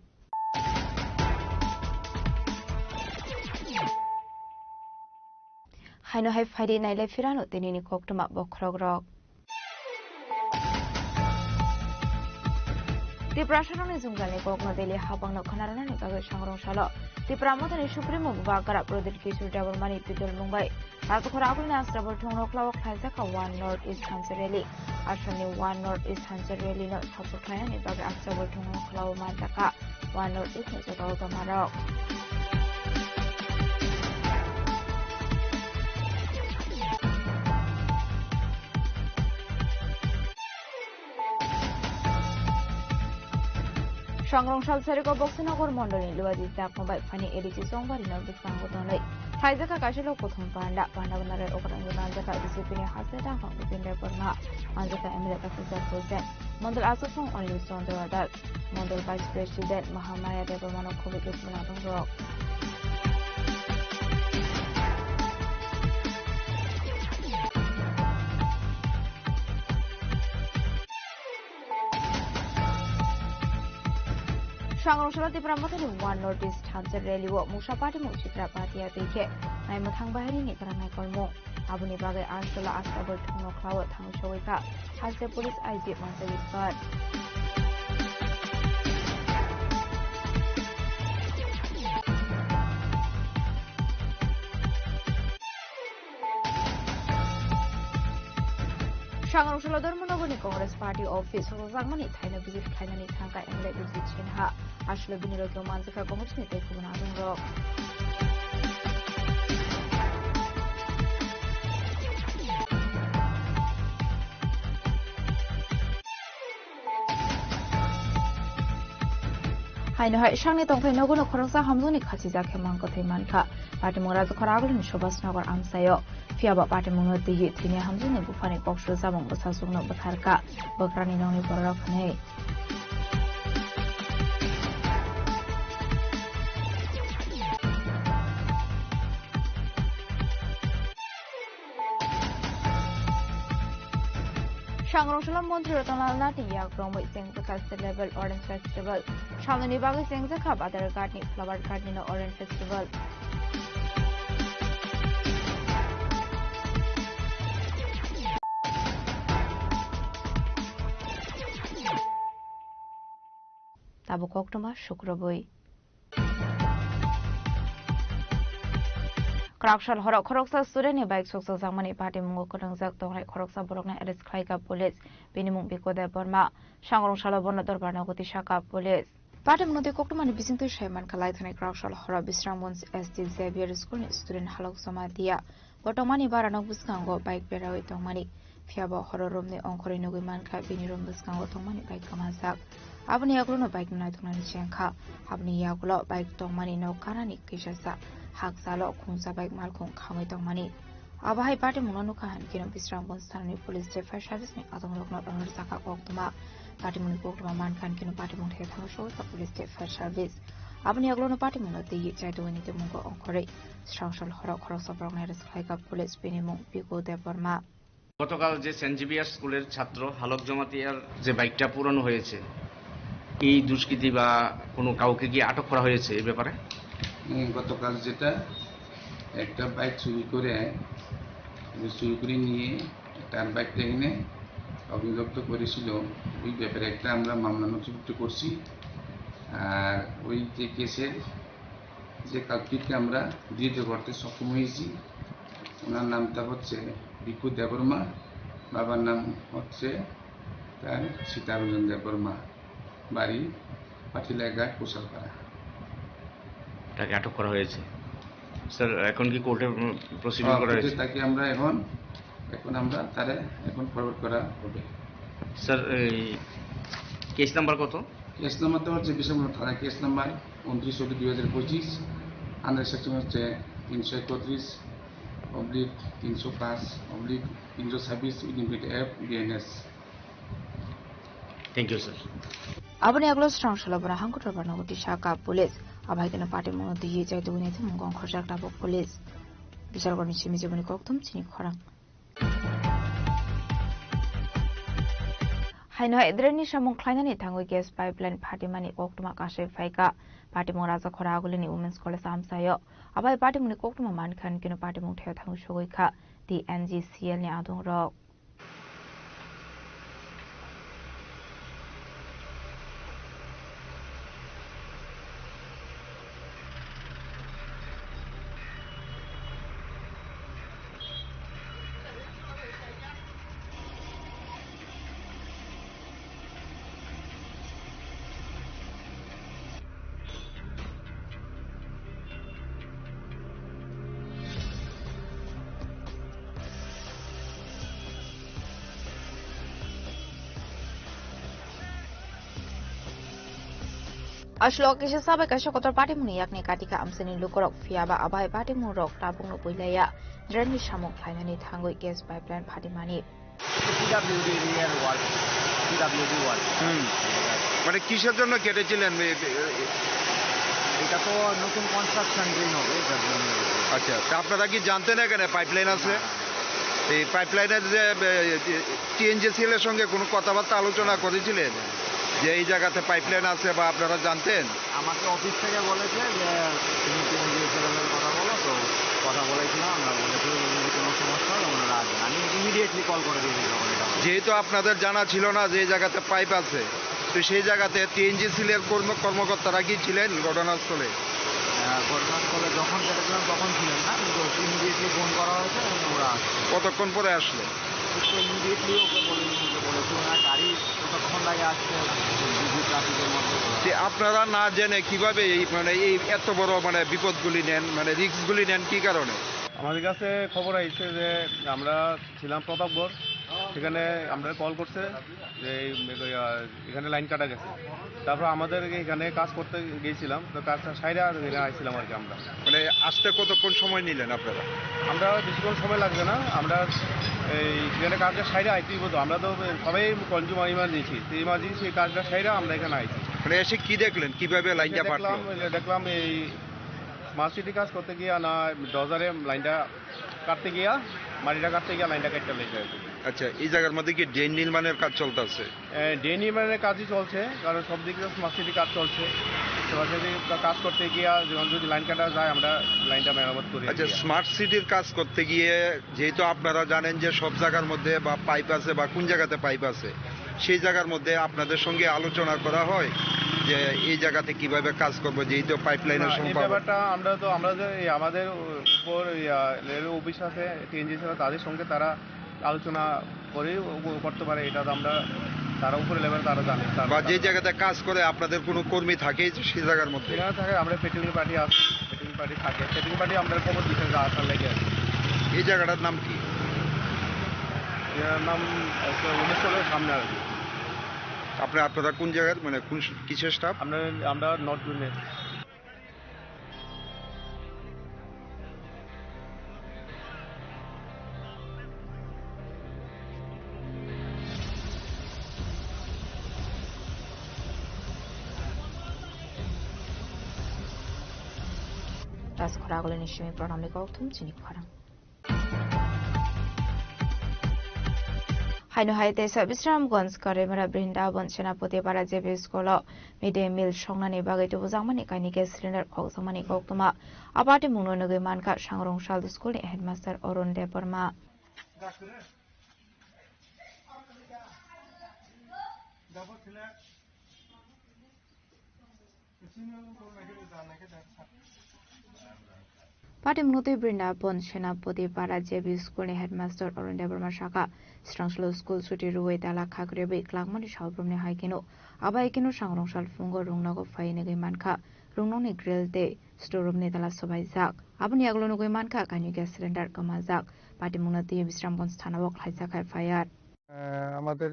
Haino hai phaidi nailai phirano tinini koktwma bokhorokrok. Tiprasarokni jwngjalni kokno daily habangno khwnarwnani bagwi sangrong salo Tipra Mothani Supremo Bubagra Pradip Kishore Debbarmani pidol mungbai Rajkhor agulni Astabul thungno khlao khlaijak kha One North East Hanse Rally. Assamni One North East Hanse Rally no support khlainani bagwi Astabul thungno khlao manjak kha One North East ni joto domarok. Sangrong sal sariko Boksinagar mondolni Luadi Jakma bai phani A D C Chongbarino bwskango tonwi khlaijak kha kaisa lok kuthum panda. Panda bo narwk okrangwi manjak kha B J P ni Haste Dangphang Bipin Debbarma, manjak kha M L A Doctor Zakir Hussain, mondol achukmung Anil Chandra Das, mondol Vice President Mahamaya Debbarmano khobwi tubuna tongrok. Sangrong salo Tipra Mothani One North East Thansa Rally o mungsa patimung Chitra Patia twi khe naimwthang bahirini kwrang naikolmung. Aboni bagwi Ansola Astabul thungno khlao thangwi sogwi kha Haste Police I G Manjari Khan. Sangrong salo Dharmanagarni Congress Party Office o jakmani thaino visit khlainani thangkha M L A Bijit Sinha. Aswk bini logi o manjakha Congress ni tei kubun adongrok. Haino hai sakni tongthai nogo no khoroksa hamjakni khachijak khe mang kwthwi mankha. Patimung Rajkhor agulini Subhas Nagar amchaio. Phiya ba patimungno twiwi thwini hamjakni buphani kok sujamung bwsajwkno bwtharkha bwkrani nokni bororok hwnwi. Sangrong salo Montri Ratanlal Nath ni yak romwi chengjakha State Level Orange Festival. Samnani bagwi chengjakha Badharghat ni Flower Garden o Orange Festival. Tabuk koktwma sukrubwi. Kwraksal horo khoroksa student ni bike sokchakjakmani patimungo kwrwngjak tongnai khoroksa borokno arrest khlaikha police, bini mung Biko Debbarma. Sangrong salo bono dorbarno goti sakha police. Patimungno tei koktwmani bisingtwi sai mankha, laithani kwraksal horo Bisramganj S T Xavier School ni student Halok Jamatia. Bo tongmani bara nok bwskango bike berawi tongmani. Phiya bo horo room ni ongkhorwi nugwi mankha, bini room bwskango tongmani bike kwmajak. Aboni yagulo no bike no naithoknani chengkha. Aboni yagulo bike tongmani nok kanani kisasa hakchalo khungsa bike malkhung khamwi tongmani. Abo hai patimungno nukha hankhe no Bisramganj thanani police tei fire service ni adongrokno rohorjakha koktwma. Patimungni koktwma mankha hankhe no patimung thai thangwi sogwi kha police tei fire service. Aboni yagulo no patimungno twiwi chai tongwini tongmungo ongkhorwi. Srangsal horo khoroksa borokno arrest khlaikha police, bini mung Biko Debbarma. গতকাল যে Saint Xavier স্কুলের ছাত্র হালক জমাতিয়ার যে বাইকটা পুরানো হয়েছে, এই দুষ্কৃতী বা কোনো কাউকে কি আটক করা হয়েছে এই ব্যাপারে? উম, গতকাল যেটা একটা বাইক চুরি করে, যে চুরি করে নিয়ে তার বাইকটা এনে অগ্নিদগ্ধ করেছিল, ওই ব্যাপারে একটা আমরা মামলা নথিভুক্ত করছি। আর ওই যে কেসের যে কালপ্রিটকে আমরা ধৃত করতে সক্ষম হয়েছি। ওনার নামটা হচ্ছে ভিক্ষু দেববর্মা, বাবার নাম হচ্ছে তার সীতারঞ্জন দেববর্মা, বাড়ি পাটিলাঘাট, কুশালপাড়া। তাকে আটক করা হয়েছে। স্যার, এখন কি কোর্টে, উম, প্রসিডিং হ্যাঁ, করা কোর্টে হয়েছে? তাকে আমরা এখন, এখন আমরা তারে এখন ফরওয়ার্ড করা হবে। স্যার, এই কেস নাম্বার কত? কেস নাম্বারটা হচ্ছে বিশালগড় থানা, কেস নাম্বার ঊনত্রিশ অব্লিক দুই হাজার পঁচিশ, আন্ডার সেকশন হচ্ছে তিনশো একত্রিশ অব্লিক তিনশো পাঁচ অব্লিক তিনশো ছাব্বিশ unit F BNS. Thank you, sir. Aboni yagulo srang salo bwrang hangkutro barno goti sakha police. Abo hai kheno patimungno twiwi chai tubuni thumung gong khorjak tabuk police. Bichargorni simi jiboni kokthum chini khorang. Haino hai drainni samung khlainani thangwi gas pipeline phatimani koktwma kasui phaikha. Patimung Rajakhora Agulini Women's College amchaio. Abai patimungni koktwma mankha, hwnkhe no patimung thaya thangwi sogwi kha T N G C L ni adongrok. Aswk kisa sabai kaisa kotor patimungni yakni katika amchaini lukurok, phiyaba abai patimungrok tabukno puilaiya drainni samung khlainani thangwi gas pipeline phatimani. P W D area work, P W D work। হুম। মানে কিসের জন্য কেটেছিলেন? এ, এ, এ, এটা তো নতুন construction drain হবে, যার জন্য। আচ্ছা, তা আপনারা কি জানতেন এখানে পাইপলাইন আছে? না, না, না। এই পাইপলাইনের যে, এ, এ, টিএনজিসিএল এর সঙ্গে কোনো কথাবার্তা আলোচনা করেছিলেন যে এই জায়গাতে পাইপলাইন আছে বা আপনারা জানতেন? আমাকে অফিস থেকে বলেছে যে তুমি টিএনজিএসএল এর কথা বলো, তো কথা বলেছিলাম, আমরা বলেছি যদি কোনো সমস্যা হয় ওনারা আসবেন। আমি ইমিডিয়েটলি কল করে দিয়েছি যখন এটা হলো। যেহেতু আপনাদের জানা ছিল না যে এই জায়গাতে পাইপ আছে, তো সেই জায়গাতে টিএনজিসিএল এর কর্ম-, কর্মকর্তারা কি ছিলেন ঘটনাস্থলে? আহ, ঘটনাস্থলে যখন কেটেছিলাম তখন ছিলেন না, কিন্তু ইমিডিয়েটলি ফোন করা হয়েছে এবং ওরা আসছে। কতক্ষণ পরে আসলো? তো ইমিডিয়েটলি ওকে বলে, ওকে বলেছি, ওনার গাড়ি কতক্ষণ লাগে আসছে, বিজি ট্রাফিকের মধ্যে ওরা। যে আপনারা না জেনে কিভাবে এই, মানে, এই এত বড়, মানে, বিপদগুলি নেন, মানে, রিস্কগুলি নেন কি কারণে? আমাদের কাছে খবর আইছে যে আমরা ছিলাম প্রতাপগড়, সেখানে আমরা কল করছে যে এই, আহ, এখানে লাইন কাটা গেছে। তারপর আমাদের এখানে কাজ করতে গিয়েছিলাম, তো কাজটা সাইরা এখানে আইছিলাম আর কি আমরা। মানে, আসতে কতক্ষণ সময় নিলেন আপনারা? আমরা বেশিক্ষণ সময় লাগবে না, আমরা এই এখানে কাজটা সাইরা আইতেই বলতো, আমরা তো সবাই কনজিউমার ইমার্জেন্সি, তো ইমার্জেন্সি কাজটা সাইরা আমরা এখানে আইছি। মানে, এসে কি দেখলেন, কিভাবে লাইনটা এসে ফাটলো? দেখলাম, এই যে দেখলাম এই স্মার্ট সিটি কাজ করতে গিয়া না ডজারে লাইনটা কাটতে গিয়া, মাটিটা কাটতে গিয়া লাইনটা কেটে লেগে গেছে। আচ্ছা, এই জায়গার মধ্যে কি ড্রেন নির্মাণের কাজ চলতেছে? এ, ড্রেন নির্মাণের কাজই চলছে, কারণ সব দিকে তো স্মার্ট সিটি কাজ চলছে। স্মার্ট সিটি কা-, কাজ করতে গিয়া যখন যদি লাইন কাটা যায়, আমরা লাইনটা মেরামত করি আচ্ছা, আর কি। স্মার্ট সিটির কাজ করতে গিয়ে যেহেতু আপনারা জানেন যে সব জায়গার মধ্যে বা পাইপ আছে বা কোন জায়গাতে পাইপ আছে, সেই জায়গার মধ্যে আপনাদের সঙ্গে আলোচনা করা হয় যে এই জায়গাতে কিভাবে কাজ করবো, যেহেতু পাইপলাইনের না, এই সম্ভাবনা। ব্যাপারটা আমরা তো, আমরা যে এই আমাদের উপর, ইয়া, লেভেল অফিস আছে, টিএনজিসি আছে, তাদের সঙ্গে তারা আলোচনা করে ও করতে পারে, এটা তো আমরা, তারা উপরে লেভেল তারা জানে, তারা বা যে জানে। জায়গাতে কাজ করে আপনাদের কোনো কর্মী থাকে যে সেই জায়গার মধ্যে? এখানে থাকে, আমরা পেট্রোলিং পার্টি আছে, পেট্রোলিং পার্টি থাকে, পেট্রোলিং পার্টি আমরা খবর দিতে যা আসার লেগে আছে। এই জায়গাটার নাম কি? এর নাম একটা উনিশ তলার সামনে আর কি। আপনি, আপনারা কোন জায়গার, মানে কোন স-, কিসের স্টাফ? আমরা, আমরা নর্থ জোনের। Ras khoragulini simi pranamni kokthum chini khorang. Haino hai teisa Bisramganj Karimura Brindabon Senapati Para J B School o mid day meal songnani bagwi tubujakmani kainwi gas cylinder khokjakmani koktwma. Abati mungno nugwi mankha Sangrong Sal School ni headmaster Arun Debbarma. Patimung twi Brindabon Senapati Para J B School ni headmaster Arun Debbarma sakha, Srangslo school chuti rwui tala khak rebwi kwlangmani salbrumni hai kheno, abo hai kheno Sangrong Sal phungo rungnogo phai nugwi mankha, rungnokni grill tei store room ni tala swbaijak. Aboni yagulo nugwi mankha kainwi gas cylinder kwmajak. Patimungno twi Bisramganj thana o khlaijak hai F I R. আহ, আমাদের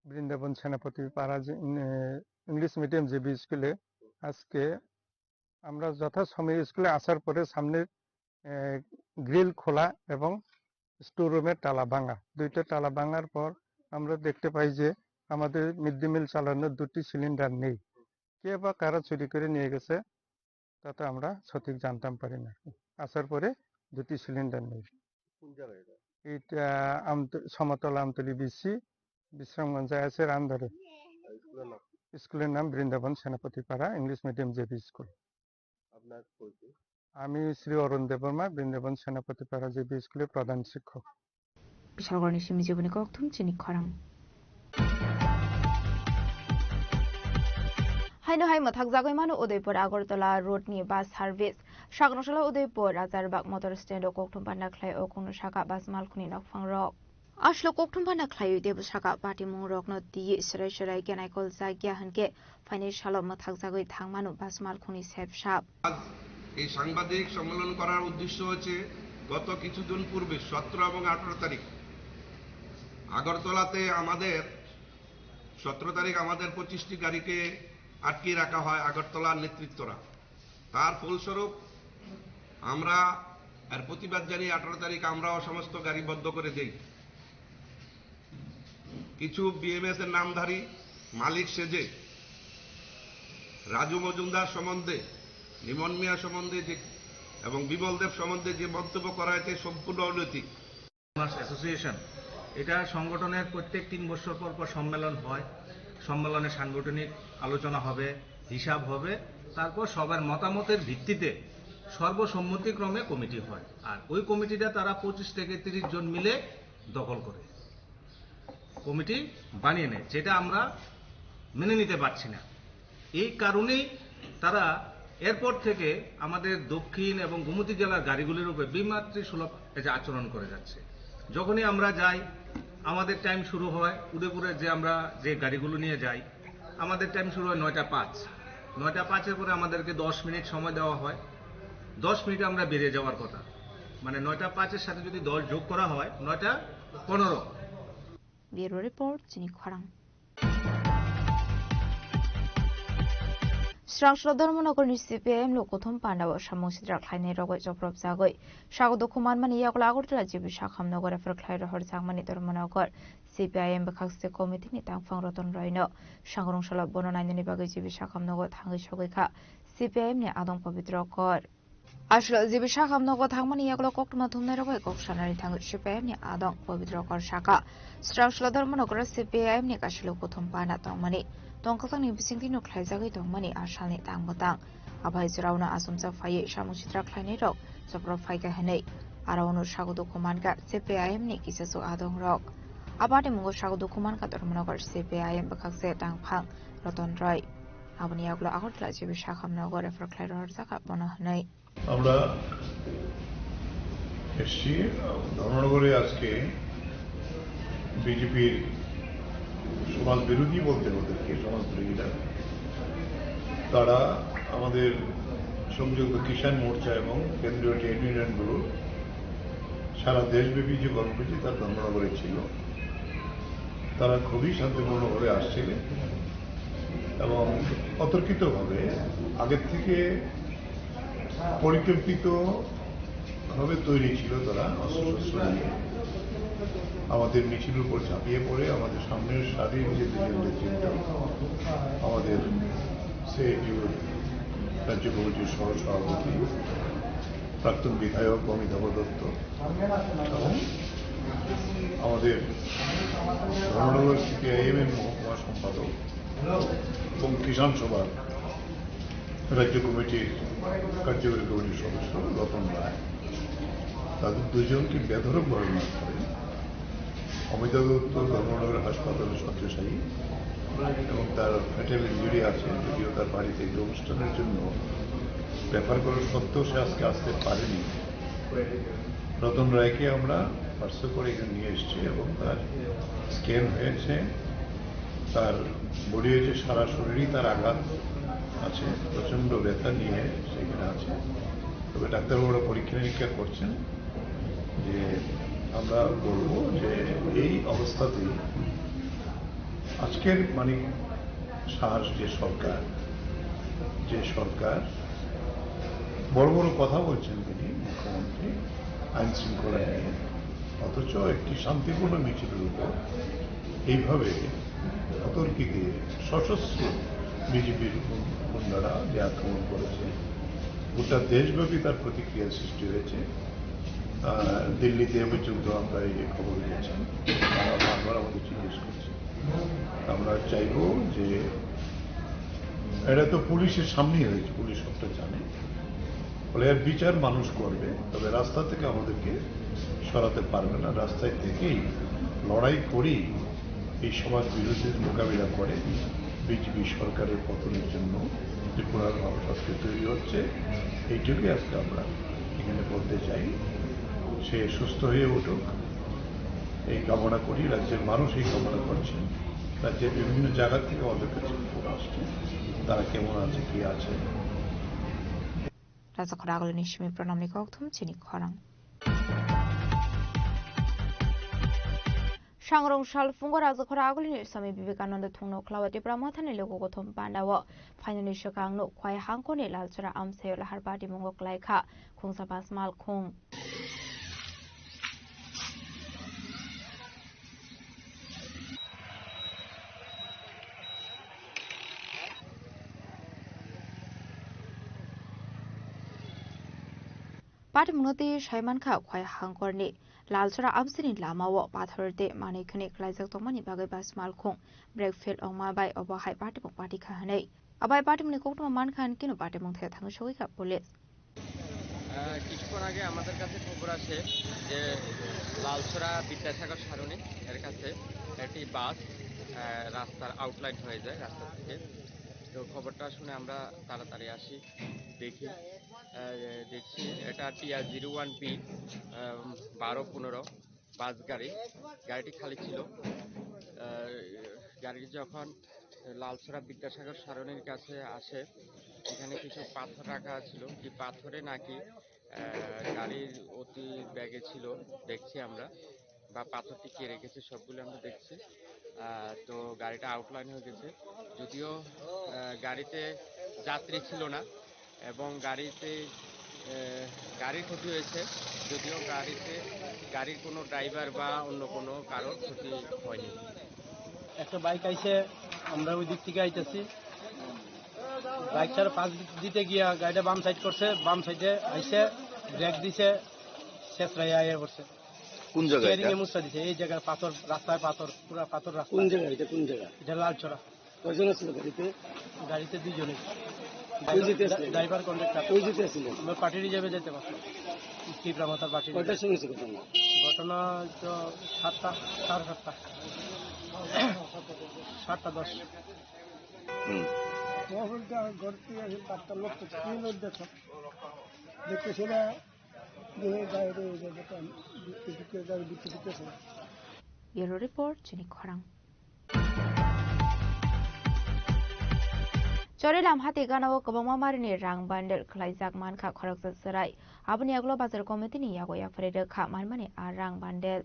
বৃন্দাবন সেনাপতি পাড়া যে, উম, আহ, English medium JB স্কুলে আজকে আমরা যথাসময়ে স্কুলে আসার পরে সামনের, আহ, গ্রিল খোলা এবং স্টোর রুমের তালা ভাঙা। দুইটা তালা ভাঙার পর আমরা দেখতে পাই যে আমাদের মিড ডে মিল চালানোর দুটি সিলিন্ডার নেই। কে বা কারা চুরি করে নিয়ে গেছে, তা তো আমরা সঠিক জানতাম পারি না। আসার পরে দুটি সিলিন্ডার নেই। কোন জায়গায় এটা? এটা আমত-, সমতল আমতলী বিসি, বিশ্রামগঞ্জ আইএসএর আন্ডারে। স্কুলের নাম? স্কুলের নাম বৃন্দাবন সেনাপতিপাড়া ইংলিশ মিডিয়াম জেবি স্কুল। আপনার পরিচয়? আমি শ্রী অরুণ দেববর্মা, বৃন্দাবন সেনাপতিপাড়া জেবি স্কুলের প্রধান শিক্ষক। Bisalgorni simi jiboni kokthum chini khorang. Haino hai mwthakjagwi mano Udaipur Agartala road ni bus service. Sakrungsala Udaipur Rajarbag motor stand o kokthum panda khlai o kunu saka bus malkhuni nokphang rok. Aswk kokthum panda khlaiwi teibo saka patimung rokno twiwi serai serai khe naikol jakya hinkhe phaini salo mwthakjagwi thangmano bus malkhungni sep sap. আজ এই সাংবাদিক সম্মেলন করার উদ্দেশ্য হচ্ছে গত কিছুদিন পূর্বে সতেরো এবং আঠারো তারিখ আগরতলাতে আমাদের, সতেরো তারিখ আমাদের পঁচিশটি গাড়িকে আটকে রাখা হয় আগরতলার নেতৃত্বরা। তার ফলস্বরূপ আমরা এর প্রতিবাদ জানিয়ে আঠারো তারিখ আমরাও সমস্ত গাড়ি বন্ধ করে দেই। কিছু বিএমএস এর নামধারী মালিক সেজে রাজু মজুমদার সম্বন্ধে, লিমন মিয়া সম্বন্ধে যে, এবং বিমল দেব সম্বন্ধে যে মন্তব্য করা হয়েছে সম্পূর্ণ অনৈতিক। ফার্মার্স অ্যাসোসিয়েশন, এটা সংগঠনের প্রত্যেক তিন বছর পর পর সম্মেলন হয়। সম্মেলনে সাংগঠনিক আলোচনা হবে, হিসাব হবে, তারপর সবার মতামতের ভিত্তিতে সর্বসম্মতিক্রমে কমিটি হয়। আর ওই কমিটিটা তারা পঁচিশ থেকে তিরিশ জন মিলে দখল করে কমিটি বানিয়ে নেয়, যেটা আমরা মেনে নিতে পারছি না। এই কারণেই তারা এরপর থেকে আমাদের দক্ষিণ এবং গোমতী জেলার গাড়িগুলির উপরে বিমাতৃ সুলভ এই যে আচরণ করে যাচ্ছে। যখনই আমরা যাই, আমাদের টাইম শুরু হয় উদয়পুরে, যে আমরা যে গাড়িগুলো নিয়ে যাই, আমাদের টাইম শুরু হয় নয়টা পাঁচ। নয়টা পাঁচের পরে আমাদেরকে দশ মিনিট সময় দেওয়া হয়। দশ মিনিটে আমরা বেরিয়ে যাওয়ার কথা, মানে নয়টা পাঁচের সাথে যদি দশ যোগ করা হয়, নয়টা পনেরো। Bureau Report, chini khorang. Srangshalo Dharmanagarni C P I M ni kothom pandao samung sitra khlainai rogwi chopropjagwi sago dukhu manmani yagulo Agartala G B Sakham nogo refer khlai rohorjakmani Dharmanagar C P I M bwkhakse committee ni tangphang Roton Roy no sangrong salo bono nainani bagwi G B Sakham nogo thangwi sogwi kha C P I M ni adong Pabitro Kor. Aswk G B Sakham nogo thangmani yagulo koktwma thumnai rok bai kok sanani thangwi C P I M ni adong Pabitro Kor saka, Srangshalo Dharmanagar o C P I M ni kaisa luku thum pana tongmani tongkasakni bisingtwi no khlaijagwi tongmani a salni tang bwtang. Aphai chwraono achomsa phaiwi samung sitra khlainai rok chopro phaikha hinwi aro ono sago dukhu mankha C P I M ni kisachuk adong rok. A patimungo sago dukhu mankha Dharmanagar C P I M bwkhakse tangphang Roton Roy. Aboni yagulo Agartala G B Sakham nogo refer khlai rohorjakha bono hinwi. আমরা এসছি ধর্মনগরে আজকে বিজেপির সমাজ বিরোধী বলতে ওদেরকে সমাজ বিরোধীরা, তারা আমাদের সংযুক্ত কিষাণ মোর্চা এবং কেন্দ্রীয় ট্রেড ইউনিয়নগুলো সারা দেশব্যাপী যে কর্মসূচি তার ধর্মনগরে ছিল। তারা খুবই শান্তিপূর্ণভাবে আসছিলেন এবং অতর্কিতভাবে আগের থেকে পরিকল্পিতভাবে তৈরি ছিল তারা অস্ত্রশস্ত্র নিয়ে। আমাদের মিছিলের উপর ঝাঁপিয়ে পড়ে আমাদের সামনের সারির যে দুজন নেতৃত্ব, আমাদের সিআইটিউর রাজ্য কমিটির সহ সভাপতি, প্রাক্তন বিধায়ক অমিতাভ দত্ত এবং আমাদের ধর্মনগর সিপিআইএম এর মহকুমা সম্পাদক এবং কিষাণ সভার রাজ্য কমিটির কার্যকরী কমিটির সদস্য রতন রায়, তাদের দুজনকে বেধড়কভাবে মারা হয়। অমিতাভ দত্ত ধর্মনগর হাসপাতালে শয্যাশায়ী এবং তার ফ্যাটাল ইনজুরি আছে, যদিও তার বাড়িতে একটি অনুষ্ঠানের জন্য রেফার করা সত্ত্বেও সে আজকে আসতে পারেনি। রতন রায়কে আমরা পার্সেল করে এখানে নিয়ে এসেছি এবং তার স্ক্যান হয়েছে, তার বডি হয়েছে, সারা শরীরই তার আঘাত আছে, প্রচণ্ড ব্যথা নিয়ে সেখানে আছে। তবে ডাক্তারবাবুরা পরীক্ষা নিরীক্ষা করছেন যে আমরা বলবো যে এই অবস্থাতেই আজকের মানিক সাহার যে সরকার, যে সরকার বড় বড় কথা বলছেন তিনি মুখ্যমন্ত্রী আইন শৃঙ্খলা নিয়ে, অথচ একটি শান্তিপূর্ণ মিছিলের উপর এইভাবে অতর্কিতে সশস্ত্র বিজেপির গুন্ডারা যে আক্রমণ করেছে, গোটা দেশব্যাপী তার প্রতিক্রিয়া সৃষ্টি হয়েছে। আহ, দিল্লিতে পর্যন্ত আমরা এই খবর পেয়েছি, তারা বারবার আমাদের জিজ্ঞেস করছে। আমরা চাইবো যে এটা তো পুলিশের সামনেই হয়েছে, পুলিশ সবটা জানে, ফলে এর বিচার মানুষ করবে। তবে রাস্তা থেকে আমাদেরকে সরাতে পারবে না, রাস্তায় থেকেই লড়াই করি এই সমাজ বিরোধীদের মোকাবিলা করে বিজেপি সরকারের পতনের জন্য ত্রিপুরার মানুষ আজকে তৈরি হচ্ছে। এইটুকুই আজকে আমরা এখানে বলতে চাই। সে সুস্থ হয়ে উঠুক, এই কামনা করি, রাজ্যের মানুষ এই কামনা করছেন। রাজ্যের বিভিন্ন জায়গা থেকে আমাদের কাছে খবর আসছে, তারা কেমন আছে, কি আছে। Rajakhor Agulini simi pranamni kokthum chini khorang. Sangrong sal phungo Rajakhor Agulini Swami Vivekananda thungno khlawa Tipra Mothani logo kothom pandao phainani swkang no Khwai hangkoni Lalchora amsaio lahar patimungo klaikha khungsa pasmal khung. Patimungno tei saimankha Khwai hangkorni Lalchora amsini lamao pathor tei manwi khwnwi klaijak tongmani bagwi basmalkhung break fail wngma bai obo hai patimung patikha hwnwi. Abai patimungni koktwma mankha hwn kino patimung thaya thangwi sogwikha police. আহ, কিছুক্ষণ আগে আমাদের কাছে খবর আসে যে লালছড়া বিদ্যাসাগর সারণি এর কাছে একটি বাস, আহ, রাস্তার আউটলাইন হয়ে যায় রাস্তা থেকে। তো খবরটা শুনে আমরা তাড়াতাড়ি আসি, দেখি, আহ, দেখছি এটা টিআর জিরো ওয়ান পি বারো পনেরো বাস গাড়ি, গাড়িটি খালি ছিল। আহ, গাড়িটি যখন লালছড়া বিদ্যাসাগর সারণির কাছে আসে, এখানে কিছু পাথর রাখা ছিল, কি পাথরে নাকি, আহ, গাড়ির অতি বেগে ছিল, দেখছি আমরা, বা পাথরটি কে রেখেছে সবগুলো আমরা দেখছি। আহ, তো গাড়িটা আউটলাইন হয়ে গেছে, যদিও, আহ, গাড়িতে যাত্রী ছিল না এবং গাড়িতে, আহ, গাড়ির ক্ষতি হয়েছে, যদিও গাড়িতে, গাড়ির কোনো ড্রাইভার বা অন্য কোনো কারোর ক্ষতি হয়নি। একটা বাইক আইছে, আমরা ওই দিক থেকে আইতেছি। বাইকটার পাশ দিতে গিয়া গাড়িটা বাম সাইড করছে, বাম সাইডে আইছে, ব্রেক দিছে, শেষরায় আইয়া পড়ছে। কোন জায়গা স্টিয়ারিং এটা? এ মুচড়া দিছে, এই জায়গায় পাথর, রাস্তায় পাথর, পুরা পাথর রাস্তা। কোন জায়গা এটা, কোন জায়গা? এটা লালছড়া। কয়জন আছিল গাড়িতে? গাড়িতে দুইজনে। কই যেতে আছিল? Driver conductor. কই যেতে আছিল? আমরা পার্টি রিজার্ভে যেতে পারতাম। টিপরা মাথার পার্টি কয়টার রিজার্ভে। সময় হয়েছে ঘটনা? ঘটনা তো সাতটা, সাড়ে সাতটা, সাতটা দশ। হুম। মহলটা ঘর থেকে আসে পাঁচটা লোক তো কি লোক দেখো। দেখতেছি না, দেখে বাইরে হয়ে যাবে, তো আমি বিক্রি টিক্রি করে যাবে, বিক্রি টিক্রি করে। Bureau Report, Chini Khorang. Chorilam hati gana o kwbangma marini rang bandel khlaijak mankha khoroksa chwrai. Aboni yagulo bazar committee ni yago yapharwi rwkha manmani a rang bandel.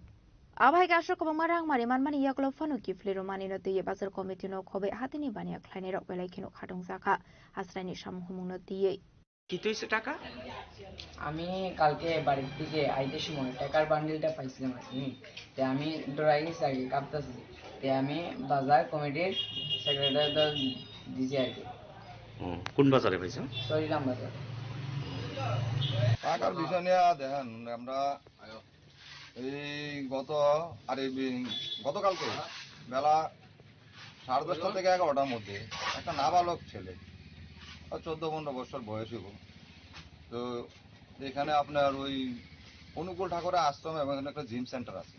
Abo hai khe aswk kwbangma rang mari manmani yagulo phano kiphilwi rwmani no twiwi bazar committee no khobwi hatini baniya khlainai rok belai kheno khatungjakha. Asraini samung humung no twiwi. কি হয়েছে টাকা? আমি কালকে বাড়ির থেকে আইতে সময় টাকার বান্ডিলটা পাইছিলাম আর কি। তে আমি ডরাই গেছি আর কি, কাঁপতেছি। তে আমি বাজার কমিটির সেক্রেটারি দিছি আর কি। হুম, কোন বাজারে পাইছো? সরিরাম বাজার। টাকার বিষয় নিয়ে দেখেন, আমরা এই গত, আর এই বি-, গতকালকে বেলা সাড়ে দশটা থেকে এগারোটার মধ্যে একটা নাবালক ছেলে, আর চোদ্দ পনেরো বছর বয়স হইব। তো এখানে আপনার ওই অনুকূল ঠাকুরের আশ্রম এবং এখানে একটা জিম সেন্টার আছে,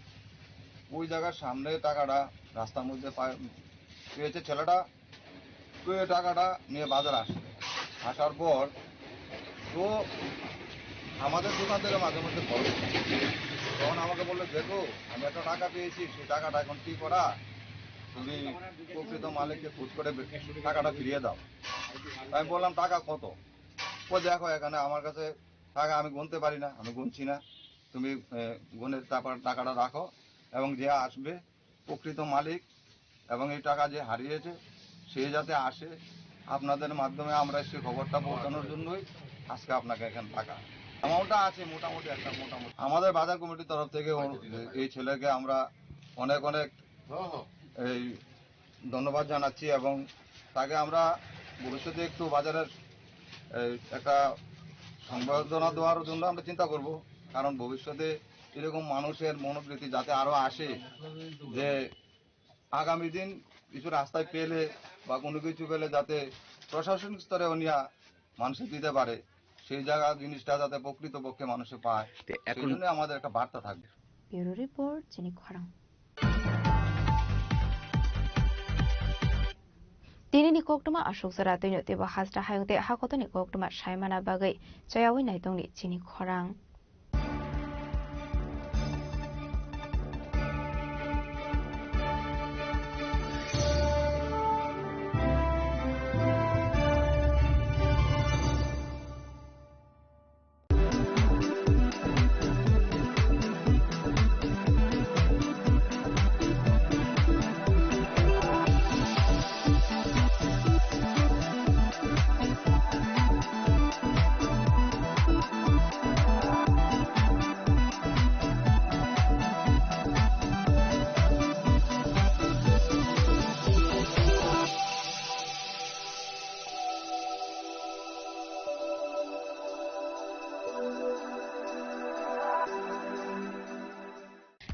ওই জায়গার সামনে টাকাটা রাস্তার মধ্যে পা-, পেয়েছে ছেলেটা। তো এই টাকাটা নিয়ে বাজার আসে, আসার পর তো আমাদের দোকান থেকে মাঝে মধ্যে খরচ হয়। তখন আমাকে বললো, "দেখো, আমি একটা টাকা পেয়েছি, সেই টাকাটা এখন কি করা, তুমি প্রকৃত মালিককে খুঁজ করে বে-, টাকাটা ফিরিয়ে দাও।" আমি বললাম, "টাকা কত?" "ও দেখো, এখানে আমার কাছে টাকা আমি গুনতে পারি না, আমি গুনছি না, তুমি, এ, গুনে তারপর টাকাটা রাখো এবং যে আসবে প্রকৃত মালিক এবং এই টাকা যে হারিয়েছে সে যাতে আসে, আপনাদের মাধ্যমে আমরা সেই খবরটা পৌঁছানোর জন্যই আজকে আপনাকে এখানে ডাকা।" অ্যামাউন্টটা আছে মোটামুটি, একটা মোটামুটি আমাদের বাজার কমিটির তরফ থেকে ও-, এই ছেলেকে আমরা অনেক অনেক এই ধন্যবাদ জানাচ্ছি এবং তাকে আমরা ভবিষ্যতে একটু বাজারের এই একটা সম্বর্ধনা দেওয়ার জন্য আমরা চিন্তা করব, কারণ ভবিষ্যতে এরকম মানুষের মনোবৃত্তি যাতে আরো আসে, যে আগামী দিন কিছু রাস্তায় পেলে বা কোনো কিছু পেলে যাতে প্রশাসনিক স্তরে উনিয়া মানুষে দিতে পারে, সেই জায়গা জিনিসটা যাতে প্রকৃতপক্ষে মানুষে পায়, তে সেই এখন জন্য আমাদের একটা বার্তা থাকবে। Bureau Report, Chini Khorang. Tini ni koktwma aswk jora twino teibo hasta hayung tei hakotorni koktwma saimana bagwi chayawi naitongni chini khorang.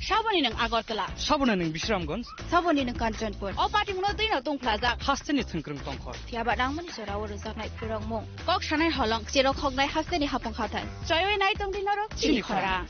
Saboni nwng Agartala. Saboni nwng Bisramganj. Saboni nwng Kanchanpur. O patimungno twino tungphlajak. Hasteni thwngkwrwng tongkhor. Phiyaba nangmani jorao rwjaknai phwrwngmung. Kok sanai holong, cherok hoknai hasteni hapung hathai. Choiwi nai tongdi norok chini khorang.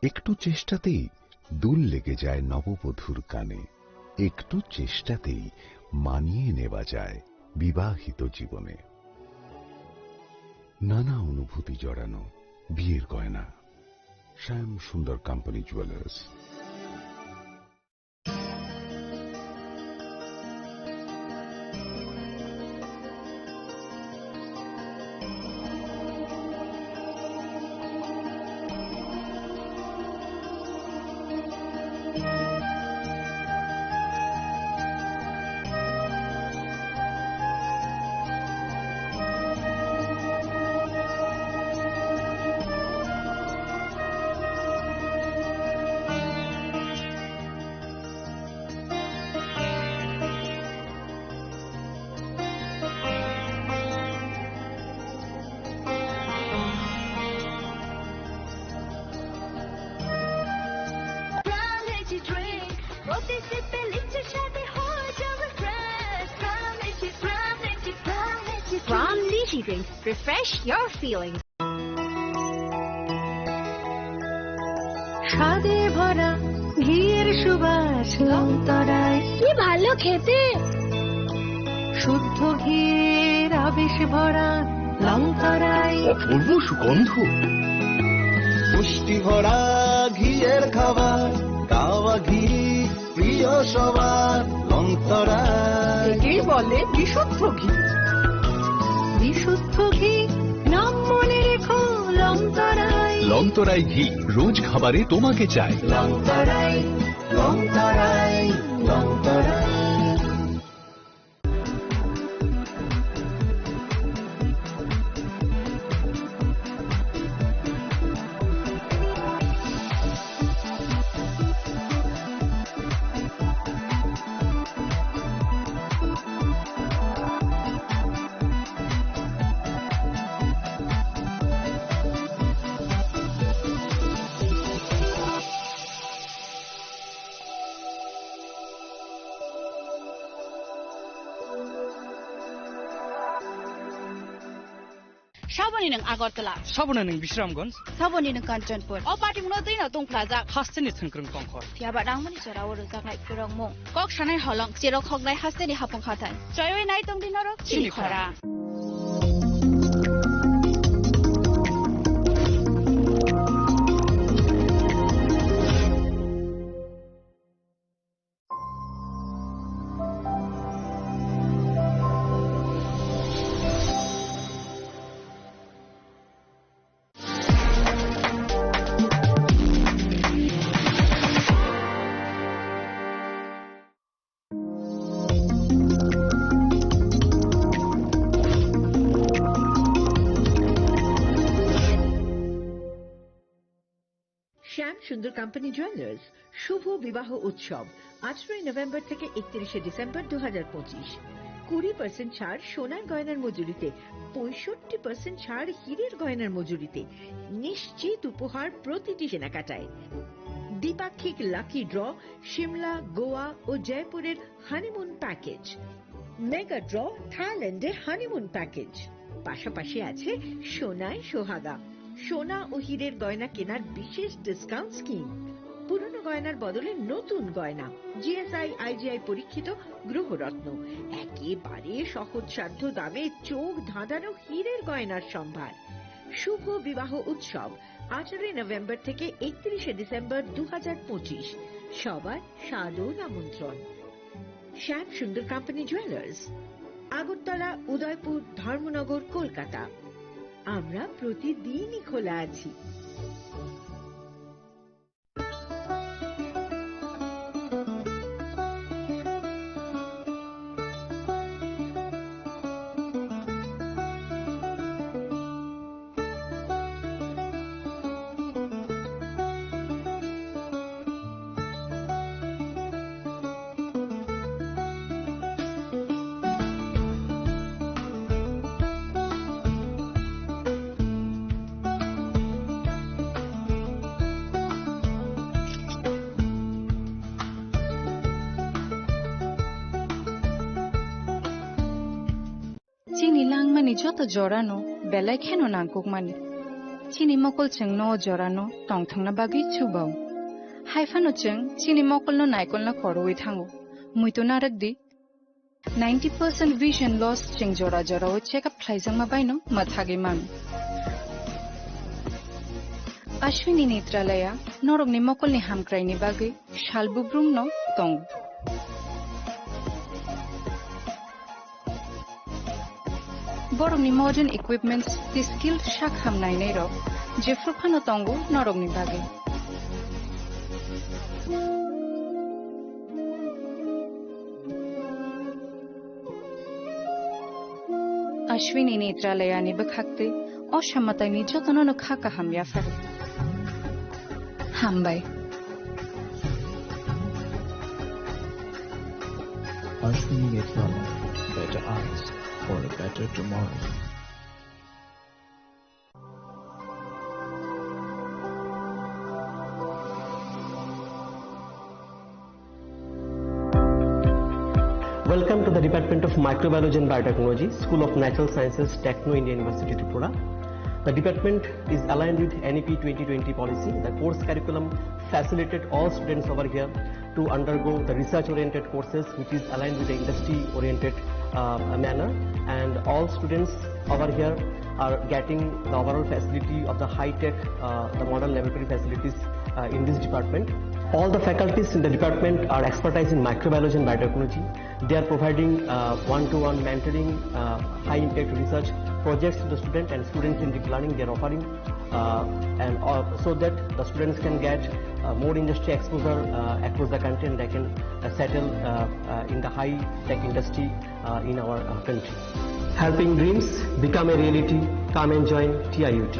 একটু চেষ্টাতেই দুল লেগে যায় নববধূর কানে, একটু চেষ্টাতেই মানিয়ে নেওয়া যায় বিবাহিত জীবনে। নানা অনুভূতি জড়ানো বিয়ের গয়না। শ্যাম সুন্দর company jewellers. Pram Energy Drink, প্রতি সিপে লিচ্ছে স্বাদে হয়ে যাবে fresh. Pram Energy, Pram Energy, Pram Energy Drink। Pram Energy Drink, refresh your feelings। স্বাদে ভরা ঘিয়ের সুবাস লংতরায়। কি ভালো খেতে! শুদ্ধ ঘিয়ের আবেশ ভরা লংতরায়। অপূর্ব সুগন্ধ। পুষ্টি ভরা ঘিয়ের খাবার, কাওয়া ঘি প্রিয় সবার, লংতরায়। একেই বলে বিশুদ্ধ ঘি। বিশুদ্ধ ঘি, নাম মনে রেখো, লংতরায়। লংতরায় ঘি, রোজ খাবারে তোমাকে চাই। লংতরায়, লংতরায়, Longtharai. Saboni nwng Agartala. Saboni nwng Bisramganj. Saboni nwng Kanchanpur. O patimungno twino tungphlajak. Hasteni thwngkwrwng tongkhor. Phiyaba nangmani jorao rwjaknai kwrwngmung. Kok sanai holong, cherok hoknai hasteni hapung hathai. Choiwi nai tongdi norok chini khorang. শ্যাম সুন্দর company jewellers শুভ বিবাহ উৎসব, আঠারোই নভেম্বর থেকে একত্রিশে ডিসেম্বর দু হাজার পঁচিশ। কুড়ি পার্সেন্ট ছাড় সোনার গয়নার মজুরিতে, পঁয়ষট্টি পার্সেন্ট ছাড় হীরের গয়নার মজুরিতে, নিশ্চিত উপহার প্রতিটি কেনাকাটায়। দ্বিপাক্ষিক লাকি ড্র, সিমলা, গোয়া ও জয়পুরের হানিমুন প্যাকেজ, মেগা ড্র, থাইল্যান্ডে হানিমুন প্যাকেজ। পাশাপাশি আছে সোনায় সোহাগা, সোনা ও হীরের গয়না কেনার বিশেষ ডিসকাউন্ট স্কিম। পুরনো গয়নার বদলে নতুন গয়না, জিএসআই, আইজিআই পরীক্ষিত গ্রহরত্ন, একেবারে সহজসাধ্য দামে চোখ ধাঁধানো হীরের গয়নার সম্ভার। শুভ বিবাহ উৎসব, আঠারোই নভেম্বর থেকে একত্রিশে ডিসেম্বর দু হাজার পঁচিশ। সবার সাদর আমন্ত্রণ। শ্যাম সুন্দর কোম্পানি জুয়েলার্স, আগরতলা, উদয়পুর, ধর্মনগর, কলকাতা। আমরা প্রতিদিনই খোলা আছি। Chini langmani joto jorano belai kheno nangkukmani. Chini mokol chwngno o jorano tongthokna bagwi chubao. Haiphano chwng chini mokolno naikolna khorwi thango. Muitu narwkdi, ninety percent vision loss chwng jora jorao check up khlaijakma baino mwthagwi mano. Ashwini Netralaya norokni mokolni hamkraini bagwi sal bubrumno tongo. Borokni modern equipments tei skilled sak ham nainairok jephru phano tongo norokni bagwi. Ashwini Netralayani bwkhaktwi o samataini jotonono kha kaham yapharo. Hambai. Ashwini Netralaya, better eyes for a better tomorrow. Welcome to the Department of Microbiology and Biotechnology, School of Natural Sciences, Techno India University, Tripura. The department is aligned with N E P twenty twenty policy. The course curriculum facilitated all students over here to undergo the research-oriented courses, which is aligned with the industry-oriented, uh, manner. And all students over here are getting the overall facility of the high-tech, uh, the modern laboratory facilities, uh, in this department. All the faculties in the department are expertise in microbiology and biotechnology. They are providing, uh, one-to-one mentoring, uh, high-impact research projects to the student, and students in deep learning they are offering, uh, and, uh, so that the students can get, uh, more industry exposure, uh, across the country, and they can, uh, settle, uh, uh, in the high-tech industry, uh, in our, uh, country. Helping dreams become a reality. Come and join T I U T.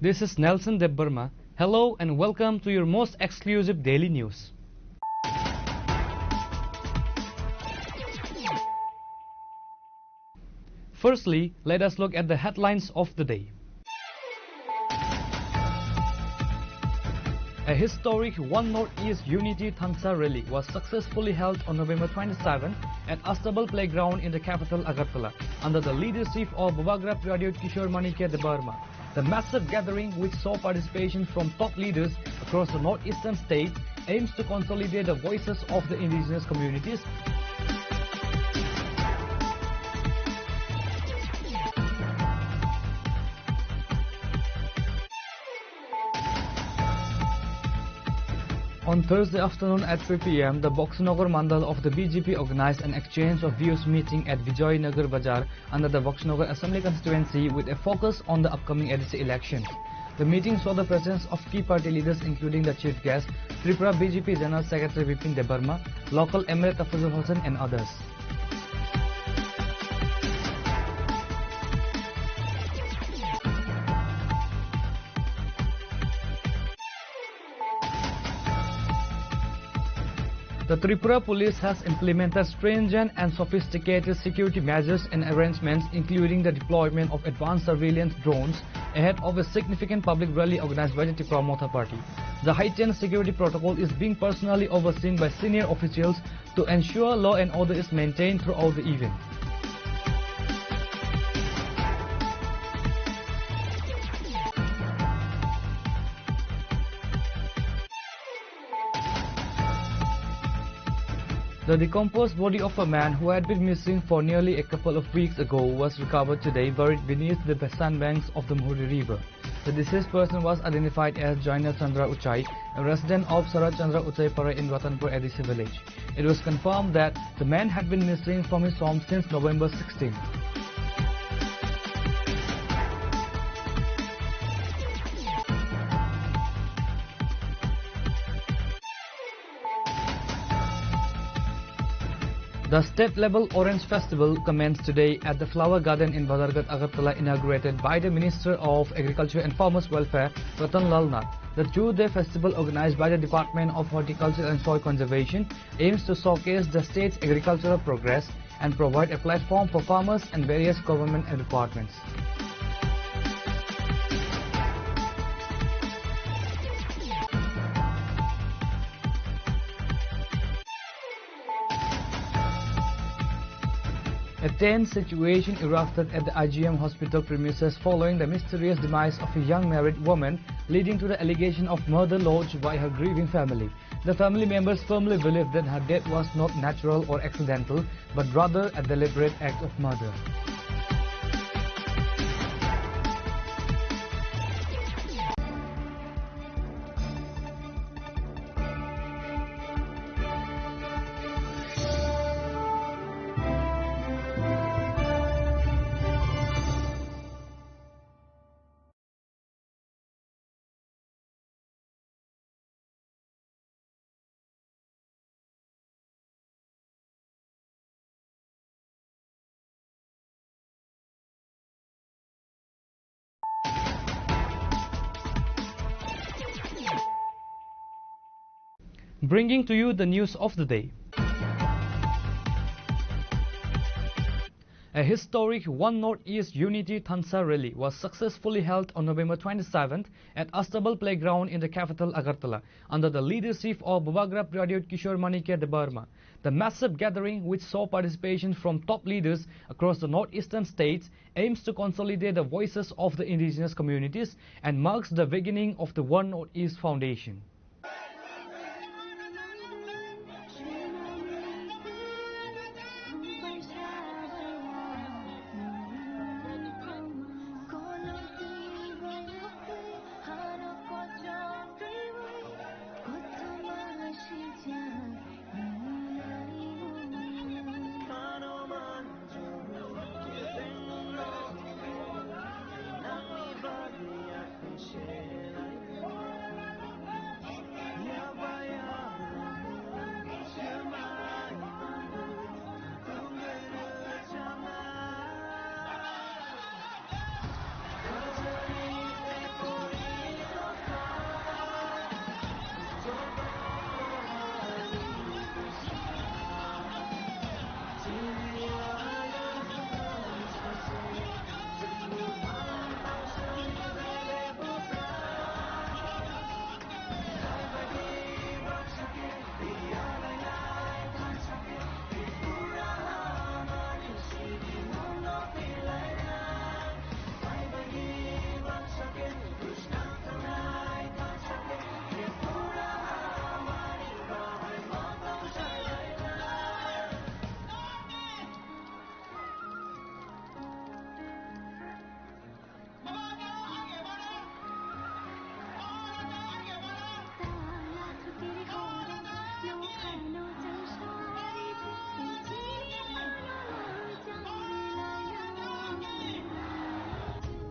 This is Nelson Debbarma. Hello and welcome to your most exclusive daily news. Firstly, let us look at the headlines of the day. A historic One Northeast Unity Thansa rally was successfully held on November twenty-seventh at Astabal Playground in the capital Agartala, under the leadership of Bubagra Pradyot Kishore Manikya Debbarma. The massive gathering, which saw participation from top leaders across the northeastern states, aims to consolidate the voices of the indigenous communities. On Thursday afternoon at three p m, the Boxnagar Mandal of the B J P organized an exchange of views meeting at Vijay Nagar Bazar under the Boxnagar Assembly Constituency with a focus on the upcoming A D C election. The meeting saw the presence of key party leaders including the chief guest, Tripura B J P General Secretary Bipin Debbarma, local M L A Tafazul Hossain and others. The Tripura Police has implemented stringent and sophisticated security measures and arrangements, including the deployment of advanced surveillance drones ahead of a significant public rally organized by the Tipra Motha Party. The heightened security protocol is being personally overseen by senior officials to ensure law and order is maintained throughout the event. The decomposed body of a man who had been missing for nearly a couple of weeks ago was recovered today, buried beneath the sandbanks of the Muhuri River. The deceased person was identified as Jaina Chandra Uchai, a resident of Sarat Chandra Uchai Para in Ratanpur A D C village. It was confirmed that the man had been missing from his home since November sixteenth. The state-level Orange Festival commenced today at the Flower Garden in Bazarghat, Agartala, inaugurated by the Minister of Agriculture and Farmers Welfare, Ratan Lal Nath. The two-day festival, organized by the Department of Horticulture and Soil Conservation, aims to showcase the state's agricultural progress and provide a platform for farmers and various government departments. A tense situation erupted at the I G M hospital premises following the mysterious demise of a young married woman, leading to the allegation of murder lodged by her grieving family. The family members firmly believe that her death was not natural or accidental, but rather a deliberate act of murder. Bringing to you the news of the day. A historic One Northeast Unity Thansa rally was successfully held on November twenty-seventh at Astabal Playground in the capital Agartala, under the leadership of Bubagra Pradyot Kishore Manikya Debbarma. The massive gathering, which saw participation from top leaders across the northeastern states, aims to consolidate the voices of the indigenous communities and marks the beginning of the One Northeast Foundation.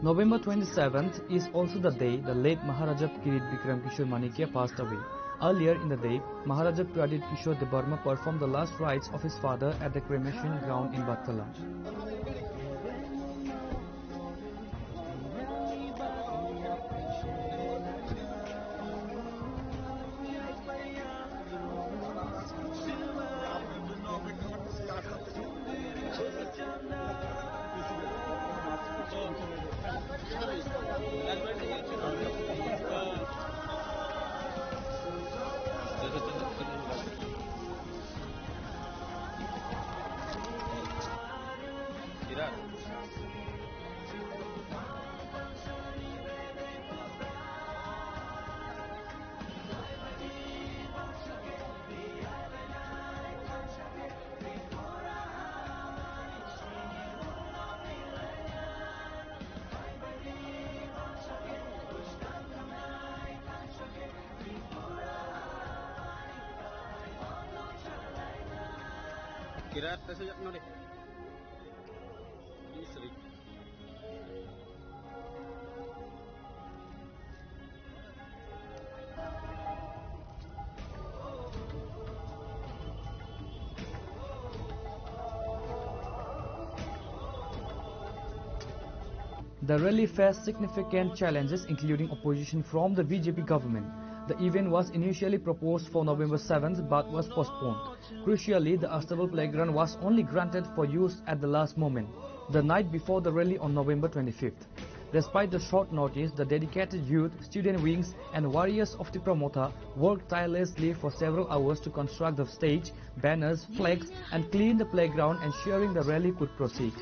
November twenty-seventh is also the day the late Maharaja Kirit Bikram Kishore Manikya passed away. Earlier in the day, Maharaja Pradip Kishore Debbarma performed the last rites of his father at the cremation ground in Bathala. Kirat, tesa yak nori. Please, Rick. The rally faced significant challenges, including opposition from the B J P government. The event was initially proposed for November seventh but was postponed. Crucially, the Astabal playground was only granted for use at the last moment, the night before the rally on November twenty-fifth. Despite the short notice, the dedicated youth, student wings, and warriors of Tipra Motha worked tirelessly for several hours to construct the stage, banners, flags, and clean the playground, ensuring the rally could proceed.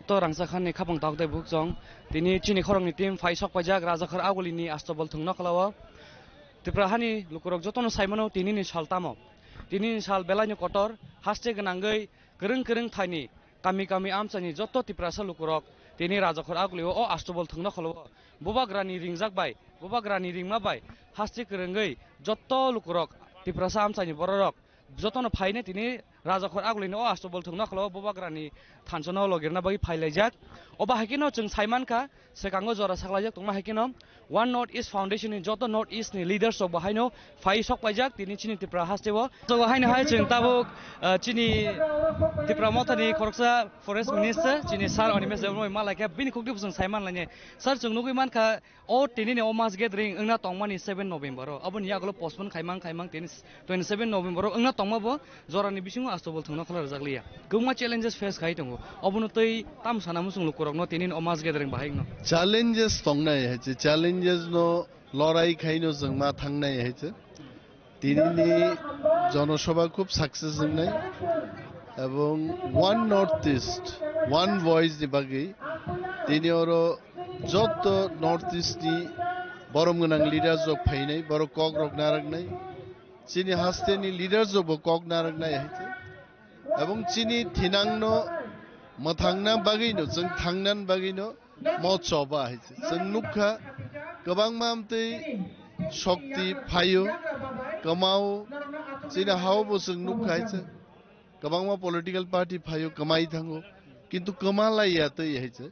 To rangchak hani khapang tok de buk chwng. Tini chini khorokni team phai sok paijak Rajakhor Agulini Astabal thwngno khlao. Tipra hani lukurok jotono saimano tinini sal tamo. Tinini sal belaino kotor, haste gwnangwi kwrwng kwrwng thaini kami kami amchaini joto Tiprasa lukurok tini Rajakhor Agulio o Astabal thwngno khlao. Bubagrani ringjak bai, bubagrani ringma bai haste kwrwngwi joto lukurok Tiprasa amchaini bororok jotono phaine tini Rajakhor Agulini o Astabal thwngno khlao bubagrani thanchano logirna bagwi phailaijak. Obo haikhe no chwng saimankha, swkango jora saklaijak tongma haikhe no One North East Foundation ni joto North East ni leaders rok bo haino phai sok paijak tini chini Tripura hasteo. Jogo haino hai chwng tabuk, ah, chini Tripura mothani khoroksa forest minister chini sir Animesh Debbarma malaikha, bini khukti bo chwng saimanlainai. Sir, chwng nugwi mankha, o tinini o mass gathering wngna tongmani seven November o, aboni yagulo postpone khaimang khaimang tini twenty seven November o wngna tongma bo jorani bisingo Astabal thwngna khlai rwjakliya. Kwbangma challenges face khai tongo, obono tei tamo sana muchung lukurokno tinini o mass gathering bahai wngno. Challenges tongnai hai se, challenges no lorai khaino chwng ma thangnai hai se. Tinini jonosabha khub success wngnai, ebong One North East, One Voice ni bagwi tini oro Jotto North East ni borom gwnang leaders rok phainai, borok kok rok naraknai, chini haste ni leaders rok bo kok naraknai hai se. Ebong chini thinang no mwthangna bagwi no, chwng thangnan bagwi no mo choba hai se. Chwng nukha kwbangma amtwi shokti phaio, kwmao, chini hao bo chwng nukha hai se. Kwbangma political party phaio, kwmai thango, kintu kwma lai ya twi hai se.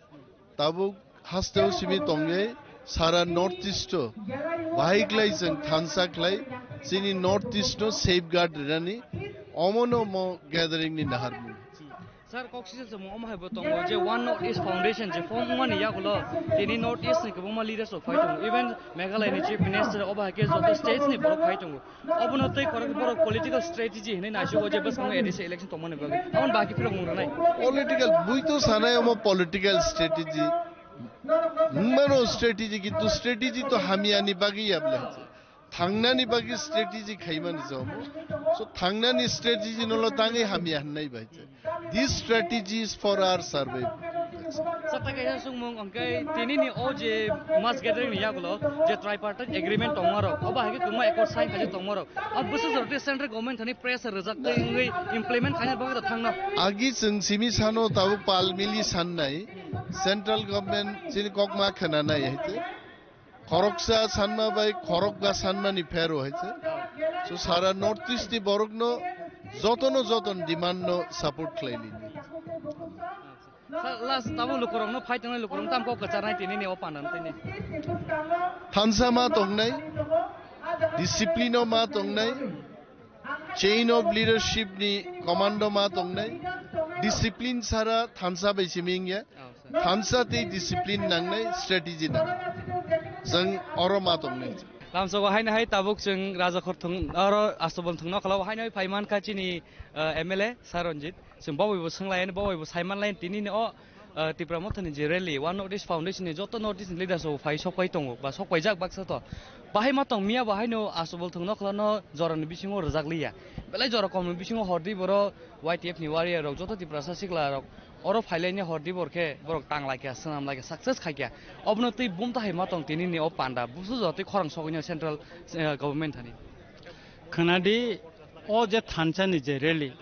Tabuk hasteo simi tongwi sara North East o bahai khlai chwng thansa khlai chini North East no safeguard rinani omono mo gathering ni naharmung. Sir, kok sisa chwng omo hai bo tongo je One North East Foundation je form wngmani yagulo tini North East ni kwbangma leaders rok phai tongo, even Meghalaya ni Chief Minister, obo hai khe joto states ni borok phai tongo. Obono tei korok borok political strategy hinwi naisugo je bwskango A D C election tongmani bagwi. Aboni bagwi phirok mung rwnai. Political, bui to sanai omo political strategy. Mano strategy, kintu strategy to hamya ni bagwi ya bwle. Thangnani bagwi strategy khaimani jomo. So thangnani strategy no lo tangwi hamya hwnai bai. This strategy is for our survival. Sir, tai kaisa sungmung hwnkhe tini ni o je mass gathering ni yagulo je tripartite agreement tongmarok, obo hai khe kwbangma accord sign khaijak tongmarok. O bwswk jora tei central government thani pressure rwjak tei wngwi implement khaina bagwi da thangno. Agi chwng simi sano tabuk pal mili sannai central government chini kokma khwnanai hai khe. Khoroksa sanma bai khorokga sanmani phero hai se. So sara North East ni borokno jotono joton demand no support khlai lini. Sa-, last tamo lukurokno phai tongnai lukurokno tam kok kwcharnai tini ni o panda tini. Thansa ma tongnai, discipline o ma tongnai, chain of leadership ni commando ma tongnai, discipline sara thansa bai simi wngya. Oh, sir. Thansa tei discipline nangnai, strategy nangnai. Chwng oro ma tongnai. Lamsogo haino hai tabuk chwng Rajakhor thung, oro Astobol thungno khlao haino hai phai mankha chini, eh, M L A Sir Ranjit. Chwng bo bai bo swnglayan, bo bai bo saimanlayan tini ni o, eh, Tipra Mothani je rally, One North East Foundation ni joto North East ni leaders rok phai sok pai tongo, ba sok paijak baksa to. Bahai ma tong miya bo haino Astobol thungno khlano jorani bisingo rwjak liya. Belai jora komni bisingo hordi boro Y T F ni warrior rok joto Tiprasa sikla rok oro phailaini hordi bor khe borok tang laikha, swnam laikha, success khaikha. Obono twi bumta hai ma tong tini ni o panda. Busu jotoi khorang sogwino central, eh, government thani. Khwnadi o je thansa ni je rally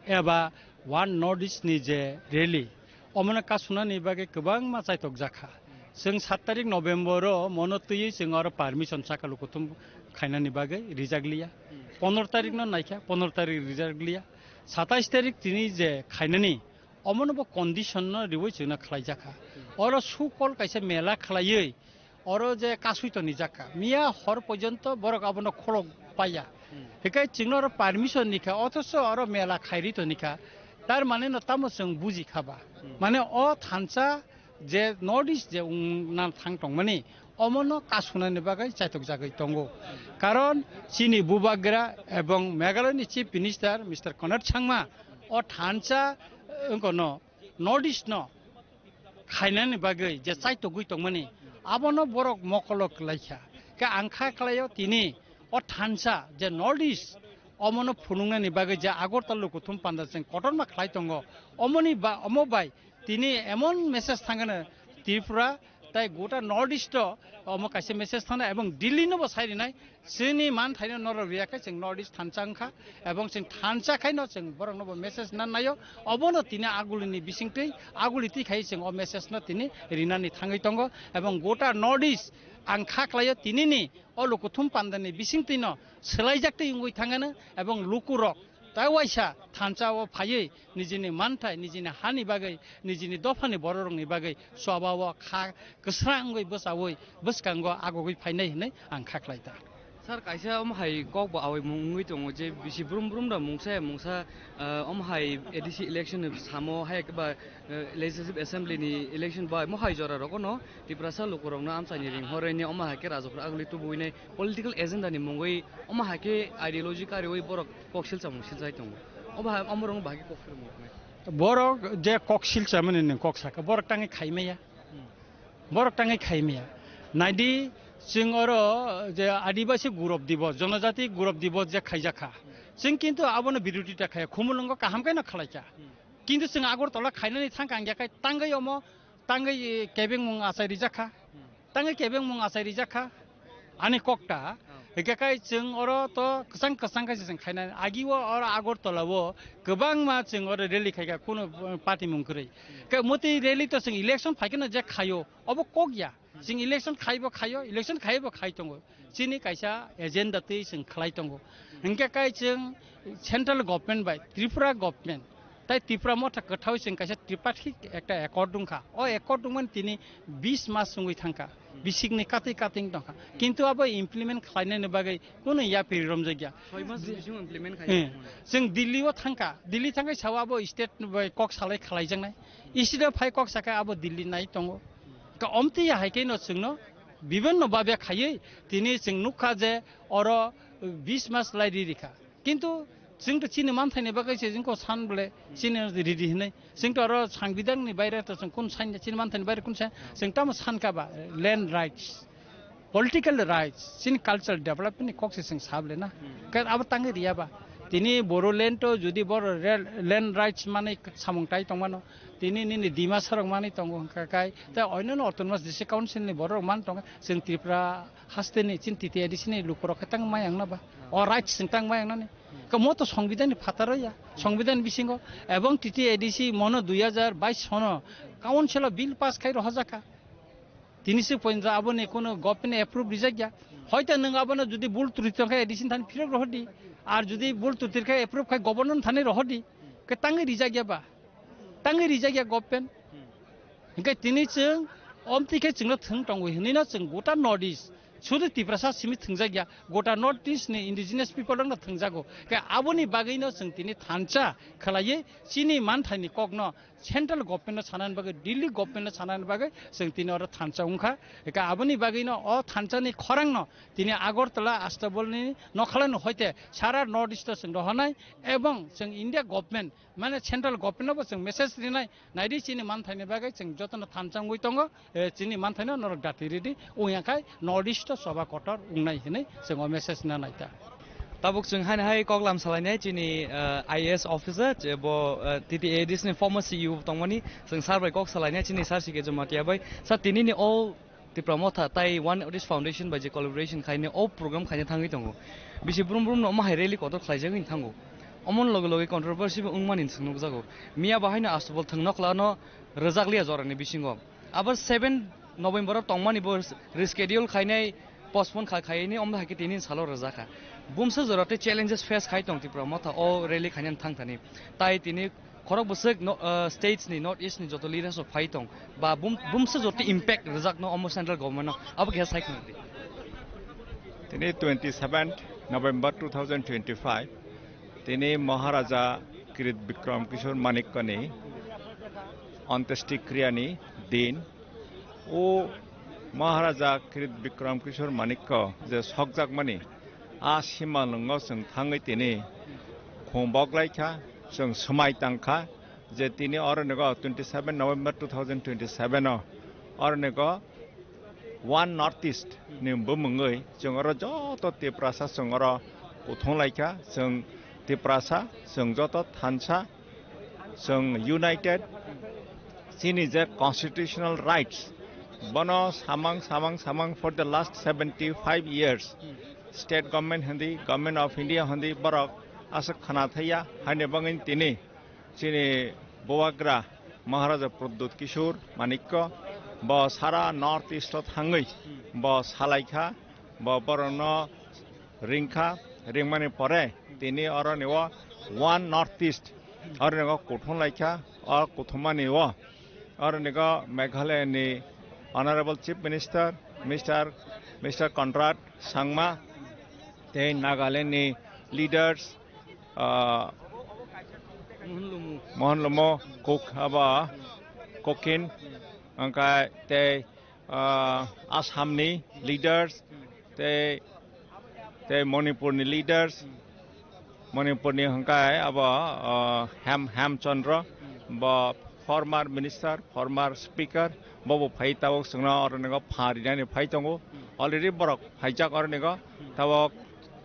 eba One North East ni je rally, omono kasunani bagwi kwbangma chaitok jakha. Chwng sat tarik November o mono twiwi chwng oro permission saka lukuthum khainani bagwi rijak liya. Pondro tarik no naikha, pondro tarik rijak liya. Satais tarik tini je khainani, omono bo condition no riwi chwngno khlai jakha. Oro sukol kaisa mela khlaiwi oro je kasui toni jakha. Miya hor porjonto borok abono kholok paiya. Hikai chwngno oro permission nikha, othoso oro mela khairi tonikha. Tar mane no tamo chwng buji kha ba? Mane o thansa je North East je wng nan thang tongmani, omono kasunani bagwi chaitok jagwi tongo. Karon chini bubagra ebong Meghalaya ni Chief Minister Mister Conrad Sangma o thansa, eh, wngkono North East no khainani bagwi je chaitogwi tongmani, abono borok mokolo klaikha. Khe ang kha khlaio tini o thansa je North East omono phunuknani bagwi je Agartala lukuthum panda chwng kotorma khlai tongo. Omoni ba, omo bai tini emon message thangano Tripura tai gota North East o omo kaisa message thangna ebong Delhi no bo sai rinai. Chini man thaino norok riya khe chwng North East thansa wngkha, ebong chwng thansa khaino chwng borokno bo message nan naio. Obono tini agulini bisingtwi, aguli twi khai chwng o message no tini rinani thangwi tongo, ebong gota North East ang kha khlaio tinini o lukuthum pandani bisingtwino swlaijak twi wngwi thangano, ebong lukurok tai waisa thansa o phaiwi nijini manthai, nijini hani bagwi, nijini dophani bororokni bagwi choba o kha kwsra wngwi bwchaui bwskango agogwi phainai hinwi ang kha khlai ta. Sir, kaisa omo hai kok bo awai mung wngwi tongo je bisi brum brum da mungsa ya mungsa, ah, omo hai A D C election ni samo hai ba, eh, Legislative Assembly ni election bai mo hai jora rogo no Tiprasa lukurokno amchaini ring horwi ni omo hai khe rajokra aguli tubuwi nai political agenda ni mungwi omo hai khe ideology kariwi borok kok silsa mung siljai tongo. Omo hai, omo rong bahai khe kok phirmo nai. Borok je kok silsa mani ni kok saka, borok tangwi khai maya. Borok tangwi khai maya. Naidi, chwng oro je Adibasi Gurab Dibos, Jonojati Gurab Dibos je khaijak kha. Chwng kintu abono birodita khaya, khumulwngo kaham khe no khlai kha. Kintu chwng Agartala khainani thang kang ya khai tangwi omo Tangwi kebengmung achai rijak kha. Tangwi kebengmung achai rijak kha. Ani kokta. Hingke kai chwng oro to kwchang kwchang khe chwng khainai. Agi o oro Agartala o kwbangma chwng oro rally khaikha, kuno, uh, party mung kwrwi. Ke motwi rally to chwng election phaikhe no je khaio, obo kok ya. Chwng election khaibo khaio, election khaibo khai tongo. Chini kaisa agenda twi chwng khlai tongo. Hingke kai chwng central government bai Tripura government tai Tripura motha kwthao chwng kaisa tripartite ekta accord wngkha. O accord wngmani tini bis mas wngwi thangkha. Bisikni katwi katwi wng tongkha. Kintu abo implement khlainani bagwi kuno yapri romjakya. Soi mas bisingo implement Eh, khaijak. Chwng Delhi o thangkha. Delhi thangkhe sao abo state bai kok salai khlaijaknai. State o phai kok sakha abo Delhi nai tongo. Ka omtwi ya hai khe no chwngno bibinno babe khaiwi tini chwng nukha je oro bis mas lai ri rikha. Kintu chwng to chini manthaini bagwi se jingko san bole chini ridi hinwi. Chwng to oro sangbidanni baire to chwng kun san chini manthaini baire kun san chwng tamo sankha ba land rights, political rights, chini cultural development ni kok se chwng sable na. Ka abo tangwi riya ba. Tini Bodoland to judi boro rel-, land rights manwi samung tai tongmano. Tini nini Dimasarok manwi tongo hwnkha kai. Ta oinoni autonomous district council ni borok man tongo. Chwng Tripura hasteni chini T T A D C ni lukurok khe tang mayang na ba. O rights chwng tang mayang nani. Ka mo to songbidan ni phataro ya. Songbidan bisingo. Ebong T T A D C mono dui hajar bais sono council o bill pass khai rohorjak kha. Tini se pointo aboni kuno government approve rijak ya. Hoito nwng abono judi bul turi tong khe A D C thani phirok rohor di. Ar judi bul turi khe approve khai governor thani rohor di. Ke tangwi rijak ya ba. Tangwi rijak ya government. Hingke tini chwng omtwi khe chwngno thwng tongo hinwi no chwng gota North East. Sudu Tiprasa simi thwngjak ya. Gota North East ni indigenous people rokno thwngjago. Ke aboni bagwi no chwng tini thansa khlaiwi chini manthaini kokno central government no sanani bagwi, Delhi government no sanani bagwi chwng tini oro thansa wngkha. Eka aboni bagwi no o thansa ni khorang no tini Agartala Astabol ni nokhala no hoite sara North East o chwng rohornai ebong chwng India government mane central government no bo chwng message rinai naidi chini manthaini bagwi chwng jotono thansa wngwi tongo, eh, chini manthaino norok dati ridi wngya khai North East o choba kotor wngnai hinwi chwng o message no naita. Tabuk chwng haino hai koklam salainai chini, eh, I A S officer, je bo, eh, T T A D C ni former C E O tongmani, chwng sir bai kok salainai chini sir C K Jamatia bai. Sir, tinini o Tipra Motha tai One North East Foundation bai je collaboration khainai o program khaina thangwi tongo. Bisi brum brum no omo hai rally kotor khlaijak wngwi thango. Omo loge loge controversy bo wngmani chwng nukjago. Miya bahaino Astabol thwng nokla no rwjak liya jorani bisingo. Abo seven November o tongmani bo reschedule khainai, postpone kha-, khaini omno hai khe tini salo rwjakha. Bumsa jora tei challenges face khai tong Tipra Motha o rally khainani thang thani. Tai tini khorok bwswk no, ah, states ni North East ni joto leaders rok phai tong ba bum-, bumsa jora tei impact rwjakno omo central government no abo khe sai khna di. Tini twenty seventh November two thousand twenty-five, tini Maharaja Kirit Bikram Kishore Manikya ni Antyeshti Kriya ni din. O Maharaja Kirit Bikram Kishore Manikya je sokjakmani, a simalwngo chwng thangwi tini khum boklaikha, chwng swmai tangkha je tini oro nigo twenty seven November two thousand twenty seven o oro nigo One North East ni bumungwi chwng oro joto Tiprasa chwng oro kuthung laikha, chwng Tiprasa chwng joto thansa, chwng united, chini je constitutional rights, bono samang, samang, samang for the last seventy five years, state government hindi, Government of India hindi, borok aswk khna thaiya, haini bagwi tini chini bubagra Maharaja Pradyut Kishore Manikya, bo sara North East o thangwi bo salaikha, bo borokno ringkha, ringmani pore tini oroni o One North East oroni o kuthum laikha. O kuthumani o oroni o Meghalaya ni Honorable Chief Minister Mister, Mister Conrad Sangma tei Nagaland ni leaders, ah, Mohan Lumo, Kok aba Kokin, angkai tei ah, Assamni leaders, tei, tei Manipurni leaders, Manipurni hwnkhe abo, ah, Hem, Hem Chandra, bo former minister, former speaker, bobo phai tabuk chwngno oronigo pha rinani phai tongo. Already borok phaijak oronigo, tabuk,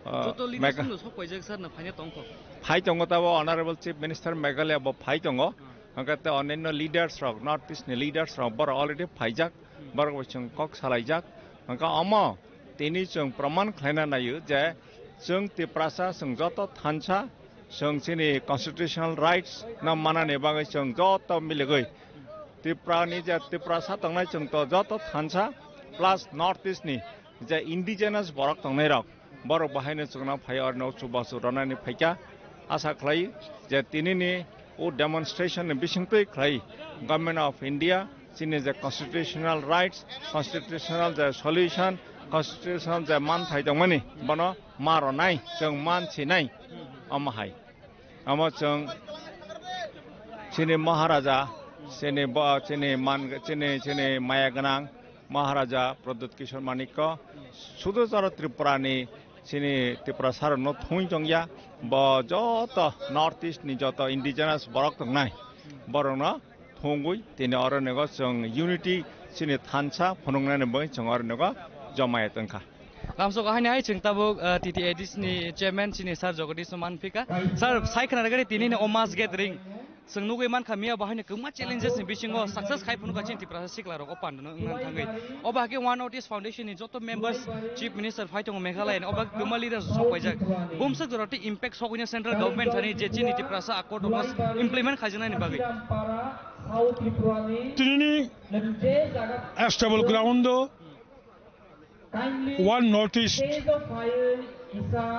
ah, Joto leaders Mega-, no sok paijak sir no phaina tongkho. Phai tongo tabuk Honorable Chief Minister Meghalaya bo phai tongo. Hwnkhe tei onyaino leaders rok, North East ni leaders rok borok already phaijak, borok bai chwng kok salaijak. Hwnkhe omo tini chwng proman khlaina naio je chwng Tiprasa chwng joto thansa, chwng chini constitutional rights no manani bagwi chwng joto miligwi Tripura ni je Tiprasa tongnai chwng to joto thansa plus North East ni je indigenous borok tongnai rok, borok bahaino chwngno phai orno chubachu ronani phaikha. Asa khlai je tinini o demonstration ni bisingtwi khlai Government of India chini je constitutional rights, constitutional je solution, constitutional je manthai tongmani bono ma ronai, chwng man sinai omo hai. Omo chwng chini Maharaja, chini bo, chini man, chini, chini maya gwnang Maharaja Pradyut Kishore Manikya, sudu jora Tripura ni chini Tiprasa rokno thung chongya, bo joto North East ni joto indigenous borok tongnai, borokno thungwi tini oro nego chwng unity chini thansa phunuknani bagwi chwng oro nego jomai tongkha. Lamsok haini hai chwng tabuk, ah, T T A D C ni chairman chini sir Jagadish no manphika. Sir, sai khna rwgani tini ni o mass gathering. Chwng nugwi mankha miya bo haino kwbangma challenges ni bisingo success khai phunukha chini Tiprasa sikla rok o pandano wngna thangwi. O bahai khe One North East Foundation ni joto members, Chief Minister phai tongo Meghalaya ni, o bahai kwbangma leaders sok paijak. Bumswk jora tei impact sogwino central government thani je chini Tiprasa accord rok implement khaijaknani bagwi. Tinini stable ground o One North East,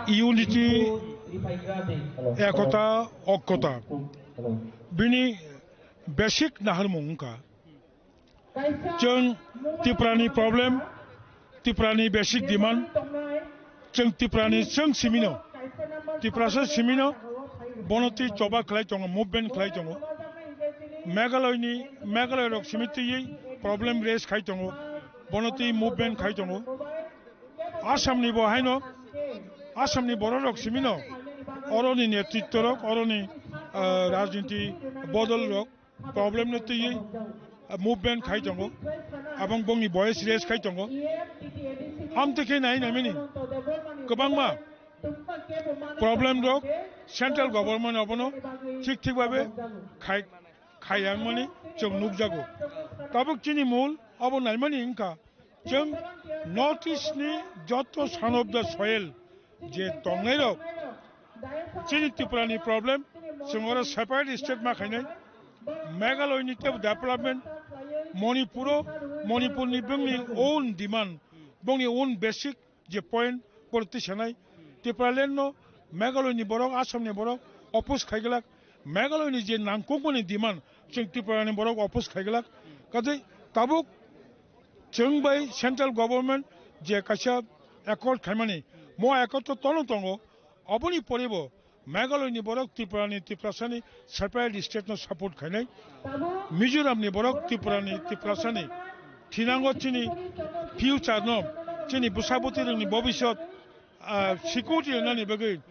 unity, ekota, okkota. Bini basic naharmung wngkha. Chwng Tiprani problem, Tiprani basic demand, chwng Tiprani chwng simino, Tiprasa simino, bono twi choba khlai tongo, movement khlai tongo. Meghalaya ni, Meghalaya rok simi twiwi problem raise khai tongo, bono twi movement khai tongo. Assam ni bo haino, Assam ni borok rok simino, oroni netritto rok, oroni, ah, rajniti bodol rok, problem no twiwi, ah, movement khai tongo, abang bongni voice raise khai tongo. Amtwi khe nai naimani kwbangma problem rok central government abono thik thik babe khai, khai yang mani chwng nukjago. Tabuk chini mul abo naimani wngkha, chwng North East ni joto son of the soil je tongnai rok, chini Tripura ni problem, chwng oro separate state ma khainai, Meghalaya ni tebo development, Manipur o, Manipur ni bongni own demand, bongni own basic je point, borok twi sanai, Tipraland no Meghalaya ni borok, Assam ni borok oppose khai glak, Meghalaya ni je nangkukmani demand, chwng Tripura ni borok oppose khai glak, kaje tabuk chwng bai central government je kaisa accord khaimani, mo accord to tono tongo, oboni pore bo Meghalaya ni borok Tripura ni, Tiprasa ni separate state no support khainai, Mizoram ni borok Tripura ni, Tiprasa ni thinango chini future no, chini bwsa bwtwi rok ni bobisot, ah, security rwnani bagwi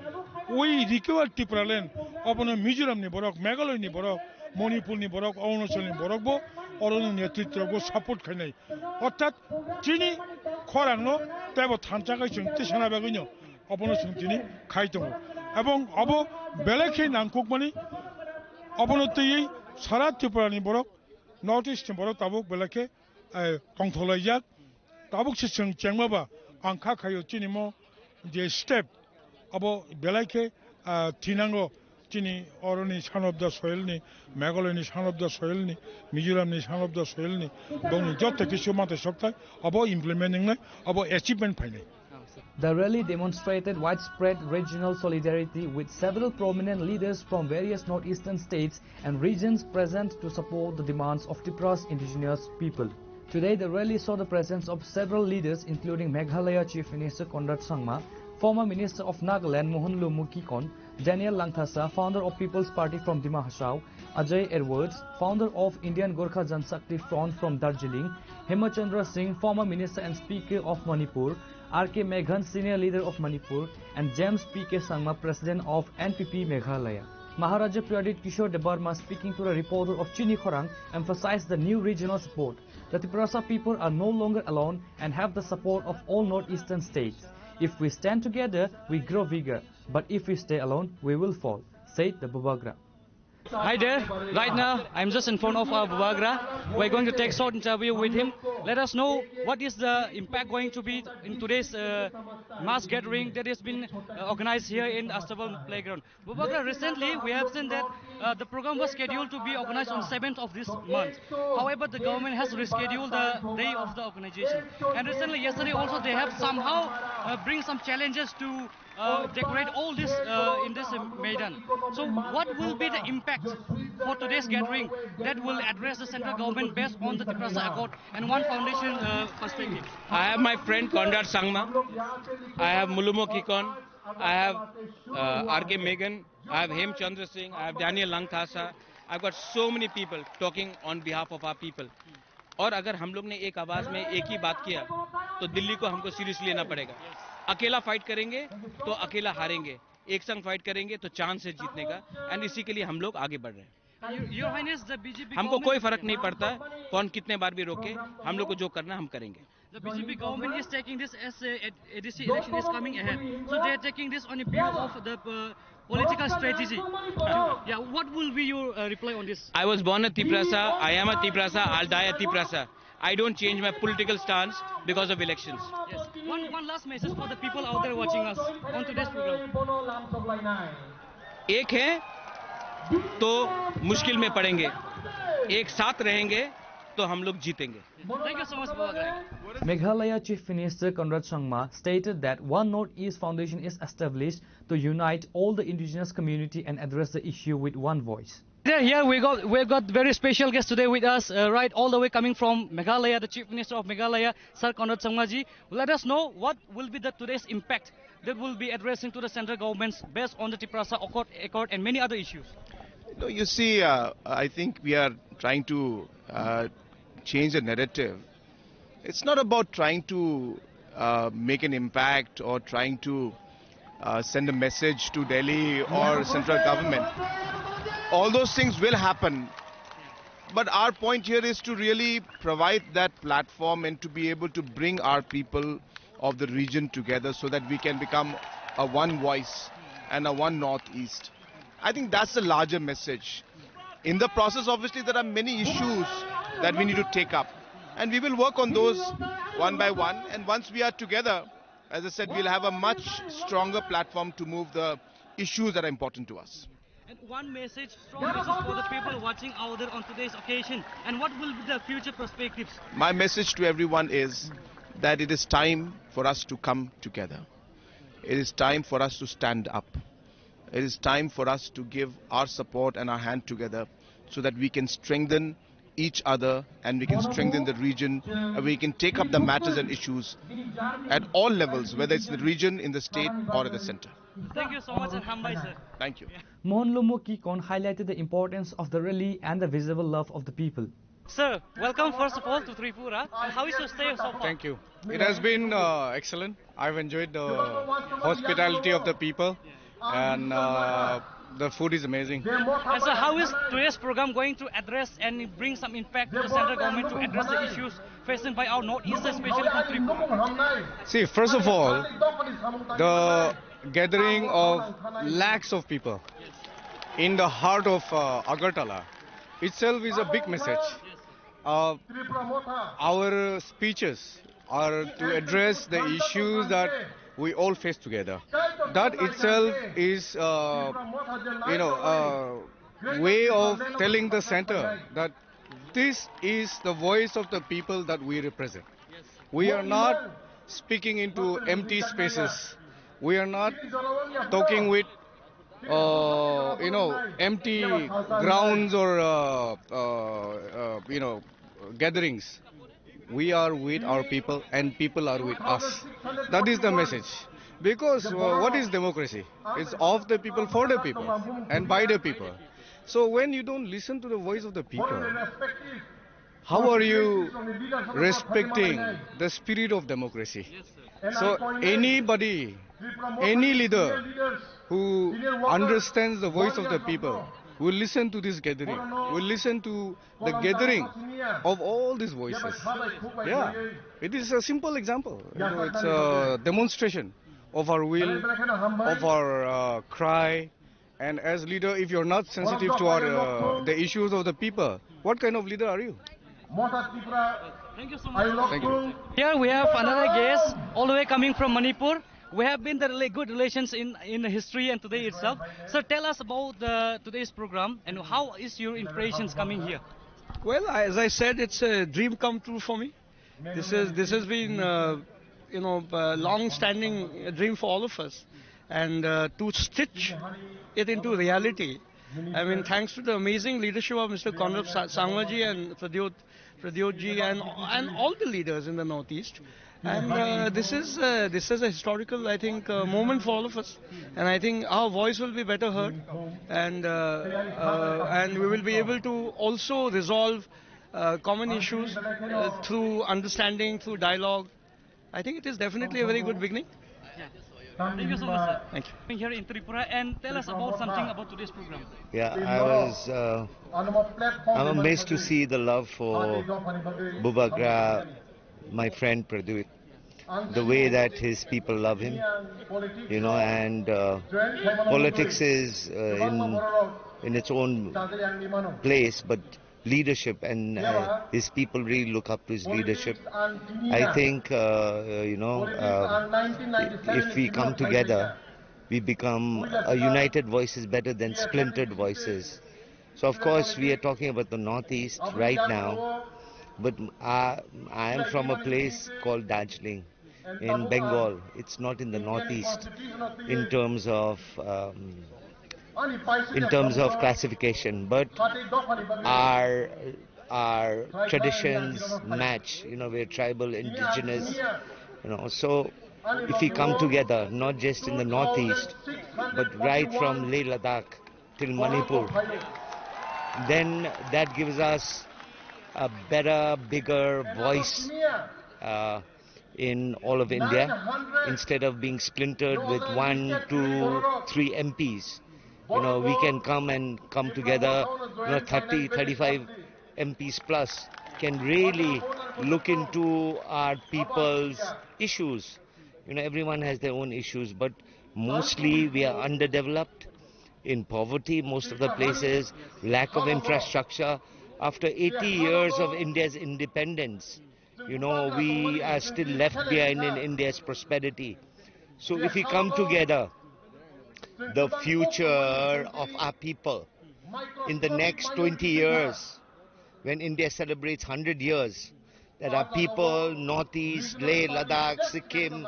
we require Tipraland, obono Mizoram ni borok, Meghalaya ni borok, Manipur ni borok, Arunachal ni borok bo oroni netritto rok bo support khainai. Orthat chini khorang no teibo thansa khai chwng tisana bagwi no obono chwng tini khai tongo. Ebong obo belai khe nangkukmani, obono twiwi sara Tripura ni borok, North East ni borok tabuk belai khe, eh, tongthok laijak. Tabuk se chwng chengma ba ang kha khaio chini mo je step abo belai khe, ah, thinango chini oroni son of the soil ni, Meghalaya ni son of the soil ni, Mizoram ni son of the soil ni, bongni joto kisu mate sokthai abo implement wngnai, abo achievement phainai. The rally demonstrated widespread regional solidarity, with several prominent leaders from various northeastern states and regions present to support the demands of Tipra's indigenous people. Today, the rally saw the presence of several leaders, including Meghalaya Chief Minister Conrad Sangma, former Minister of Nagaland Mohanlal Mukikon, Daniel Langthasa, founder of People's Party from Dima Hasao, Ajay Edwards, founder of Indian Gorkha Janshakti Front from Darjeeling, Hemachandra Singh, former Minister and Speaker of Manipur, R K Meghan, senior leader of Manipur, and James P K Sangma, president of N P P Meghalaya. Maharaja Pradyut Kishore Debbarma, speaking to a reporter of Chini Khorang, emphasized the new regional support. The Tiprasa people are no longer alone and have the support of all northeastern states. If we stand together, we grow bigger, but if we stay alone, we will fall, said the Bubagra. Hi there. Right now, I'm just in front of our Bubagra. We're going to take short interview with him. Let us know what is the impact going to be in today's uh, mass gathering that has been uh, organized here in Astabal Playground. Bubagra, recently we have seen that uh, the program was scheduled to be organized on seventh of this month. However, the government has rescheduled the day of the organization. And recently, yesterday also, they have somehow uh, bring some challenges to uh, decorate all this uh, in this uh, Maidan. So what will be the impact for today's gathering that will address the central government based on the Tiprasa Accord and One Foundation uh, perspective? I have my friend Conrad Sangma. I have Mulumo Kikon. I have uh, R K Megan. I have Hem Chandra Singh. I have Daniel Langthasa. I've got so many people talking on behalf of our people. और अगर हम लोग ने एक आवाज में एक ही बात किया तो दिल्ली को हमको सीरियसली लेना पड़ेगा। अकेला फाइट करेंगे तो अकेला हारेंगे, एक संग फाइट करेंगे तो चांस है जीतने का। एंड इसी के लिए हम लोग आगे बढ़ रहे हैं। Your Highness, the B J P हमको कोई फर्क नहीं पड़ता कौन कितने बार भी रोके, हम लोग को जो करना हम करेंगे। The B J P government is taking this as a, a D C election is coming ahead. So they are taking this on a view of the uh, political strategy. Yeah, what will be your uh, reply on this? I was born a Tiprasa, I am a Tiprasa, I'll die a Tiprasa. I don't change my political stance because of elections. Yes. One, one last message for the people out there watching us on today's program. एक है तो मुश्किल में पड़ेंगे, एक साथ रहेंगे तो हम लोग जीतेंगे। Thank you so much, Baba Grai. Meghalaya Chief Minister Conrad Sangma stated that One Northeast Foundation is established to unite all the indigenous community and address the issue with one voice. Yeah, here we got we got very special guest today with us, uh, right all the way coming from Meghalaya, the Chief Minister of Meghalaya, Sir Conrad Sangma ji. Let us know what will be the today's impact that will be addressing to the central governments based on the Tiprasa Accord, Accord and many other issues. No, you see, uh, I think we are trying to uh, change the narrative. It's not about trying to uh, make an impact or trying to uh, send a message to Delhi or central government. All those things will happen. But our point here is to really provide that platform and to be able to bring our people of the region together so that we can become a one voice and a one Northeast. I think that's the larger message. In the process, obviously, there are many issues that we need to take up, and we will work on those one by one. And once we are together, as I said, we'll have a much stronger platform to move the issues that are important to us. And one message, strong message for the people watching out there on today's occasion. And what will be the future perspectives? My message to everyone is that it is time for us to come together. It is time for us to stand up. It is time for us to give our support and our hand together so that we can strengthen each other and we can strengthen the region and we can take up the matters and issues at all levels, whether it's the region, in the state, or at the center. Thank you so much and hambai, sir. Thank you. Mohan Lumo Kikon highlighted the importance of the rally and the visible love of the people. Sir, welcome first of all to Tripura. And how is your stay so far? Thank you. It has been uh, excellent. I've enjoyed the hospitality of the people, and uh, the food is amazing. And so, how is today's program going to address and bring some impact to the central government to address the issues facing by our Northeast, especially from Tripura? See, first of all, the gathering of lakhs of people in the heart of uh, Agartala itself is a big message. Uh, our speeches are to address the issues that we all face together. That itself is, uh, you know, a way of telling the center that this is the voice of the people that we represent. We are not speaking into empty spaces. We are not talking with uh, you know, empty grounds or uh, uh, uh, you know, gatherings. We are with our people, and people are with us. That is the message. Because uh, what is democracy? It's of the people, for the people, and by the people. So when you don't listen to the voice of the people, how are you respecting the spirit of democracy? So anybody, any leader who understands the voice of the people will listen to this gathering, will listen to the gathering of all these voices. Yeah, it is a simple example. You know, it's a demonstration of our will, of our uh, cry, And as leader, if you're not sensitive to our, uh, the issues of the people, what kind of leader are you? Thank you so much. Thank you. Here we have another guest, all the way coming from Manipur. We have been the rela-, good relations in, in the history and today itself. Sir, tell us about the today's program and how is your impressions coming here? Well, I, as I said, it's a dream come true for me. This is, this has been, uh, you know, a long-standing dream for all of us, and, uh, to stitch it into reality, I mean, thanks to the amazing leadership of Mister Conrad Sa- Sangma ji and Pradyot, Pradyot ji and, and all the leaders in the Northeast. And, uh, this is, uh, this is a historical, I think, uh, moment for all of us. And I think our voice will be better heard, and, uh, uh, and we will be able to also resolve, uh, common issues, uh, through understanding, through dialogue. I think it is definitely a very good beginning. Yeah. Thank you so much, sir. Thank you. Being here in Tripura, and tell us about something about today's program. Yeah, I was. Uh, I'm amazed to see the love for Bubagra, my friend Pradyot, the way that his people love him, you know, and, uh, politics is, uh, in in its own place, but leadership and, uh, his people really look up to his leadership. I think, uh, uh, you know, uh, if we come together, we become a united voice is better than splintered voices. So, of course, we are talking about the Northeast right now, but I, I am from a place called Darjeeling in Bengal. It's not in the Northeast in terms of, um, in terms of classification, but our our traditions match. You know, we're tribal, indigenous. You know, so if we come together, not just in the Northeast, but right from Leh Ladakh till Manipur, then that gives us a better, bigger voice, uh, in all of India, instead of being splintered with one, two, three M Ps. You know, we can come and come together, you know, thirty, thirty-five M Ps plus can really look into our people's issues. You know, everyone has their own issues, but mostly we are underdeveloped in poverty, most of the places, lack of infrastructure. After eighty years of India's independence, you know, we are still left behind in India's prosperity. So if we come together, the future of our people in the next twenty years, when India celebrates hundred years, that our people, Northeast, Leh, Ladakh, Sikkim,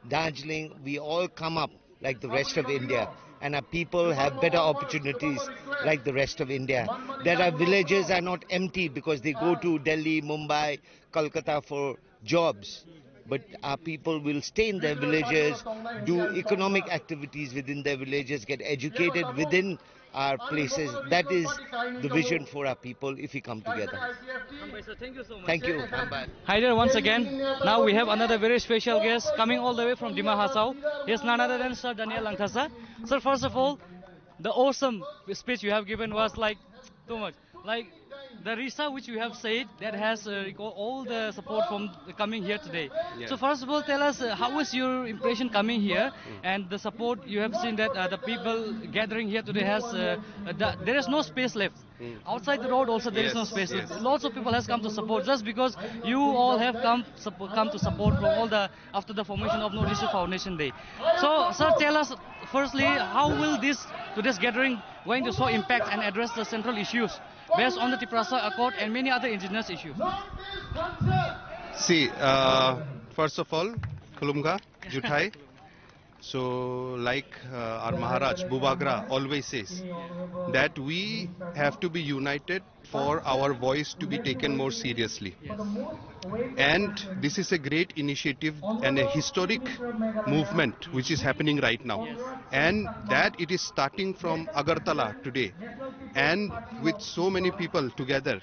Darjeeling, we all come up like the rest of India. And our people have better opportunities like the rest of India. That our villages are not empty because they go to Delhi, Mumbai, Kolkata for jobs. But our people will stay in their villages, do economic activities within their villages, get educated within our places. That is the vision for our people if we come together. Thank you. Bye-bye. Hi there once again. Now we have another very special guest coming all the way from Dima Hasao. He is none other than Sir Daniel Langthasa. Sir, first of all, the awesome speech you have given was, like, too much. Like, the risa which you have said, that has, uh, reco-, all the support from the coming here today. Yes. So first of all, tell us, uh, how is your impression coming here and the support you have seen that, uh, the people gathering here today has, uh, uh, the, there is no space left. Outside the road also there is no space. Lots of people has come to support just because you all have come suppo- come to support from all the after the formation of North East Foundation Day. So, sir, tell us firstly, how will this today's gathering going to show impact and address the central issues based on the Tiprasa Accord and many other indigenous issues? See, uh, first of all, Khulumkha, Juthai. So, like, uh, our Maharaj Bubagra always says, that we have to be united for our voice to be taken more seriously. And this is a great initiative and a historic movement which is happening right now. And that it is starting from Agartala today. And with so many people together,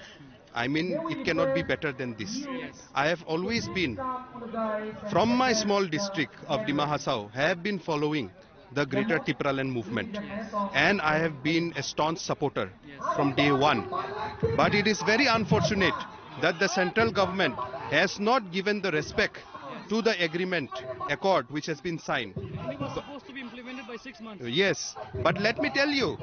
I mean, it cannot be better than this. I have always been, from my small district of Dima Hasao, have been following the Greater Tipraland movement. And I have been a staunch supporter from day one. But it is very unfortunate that the central government has not given the respect to the agreement, accord, which has been signed. And it was supposed to be implemented by Yes, but let me tell you,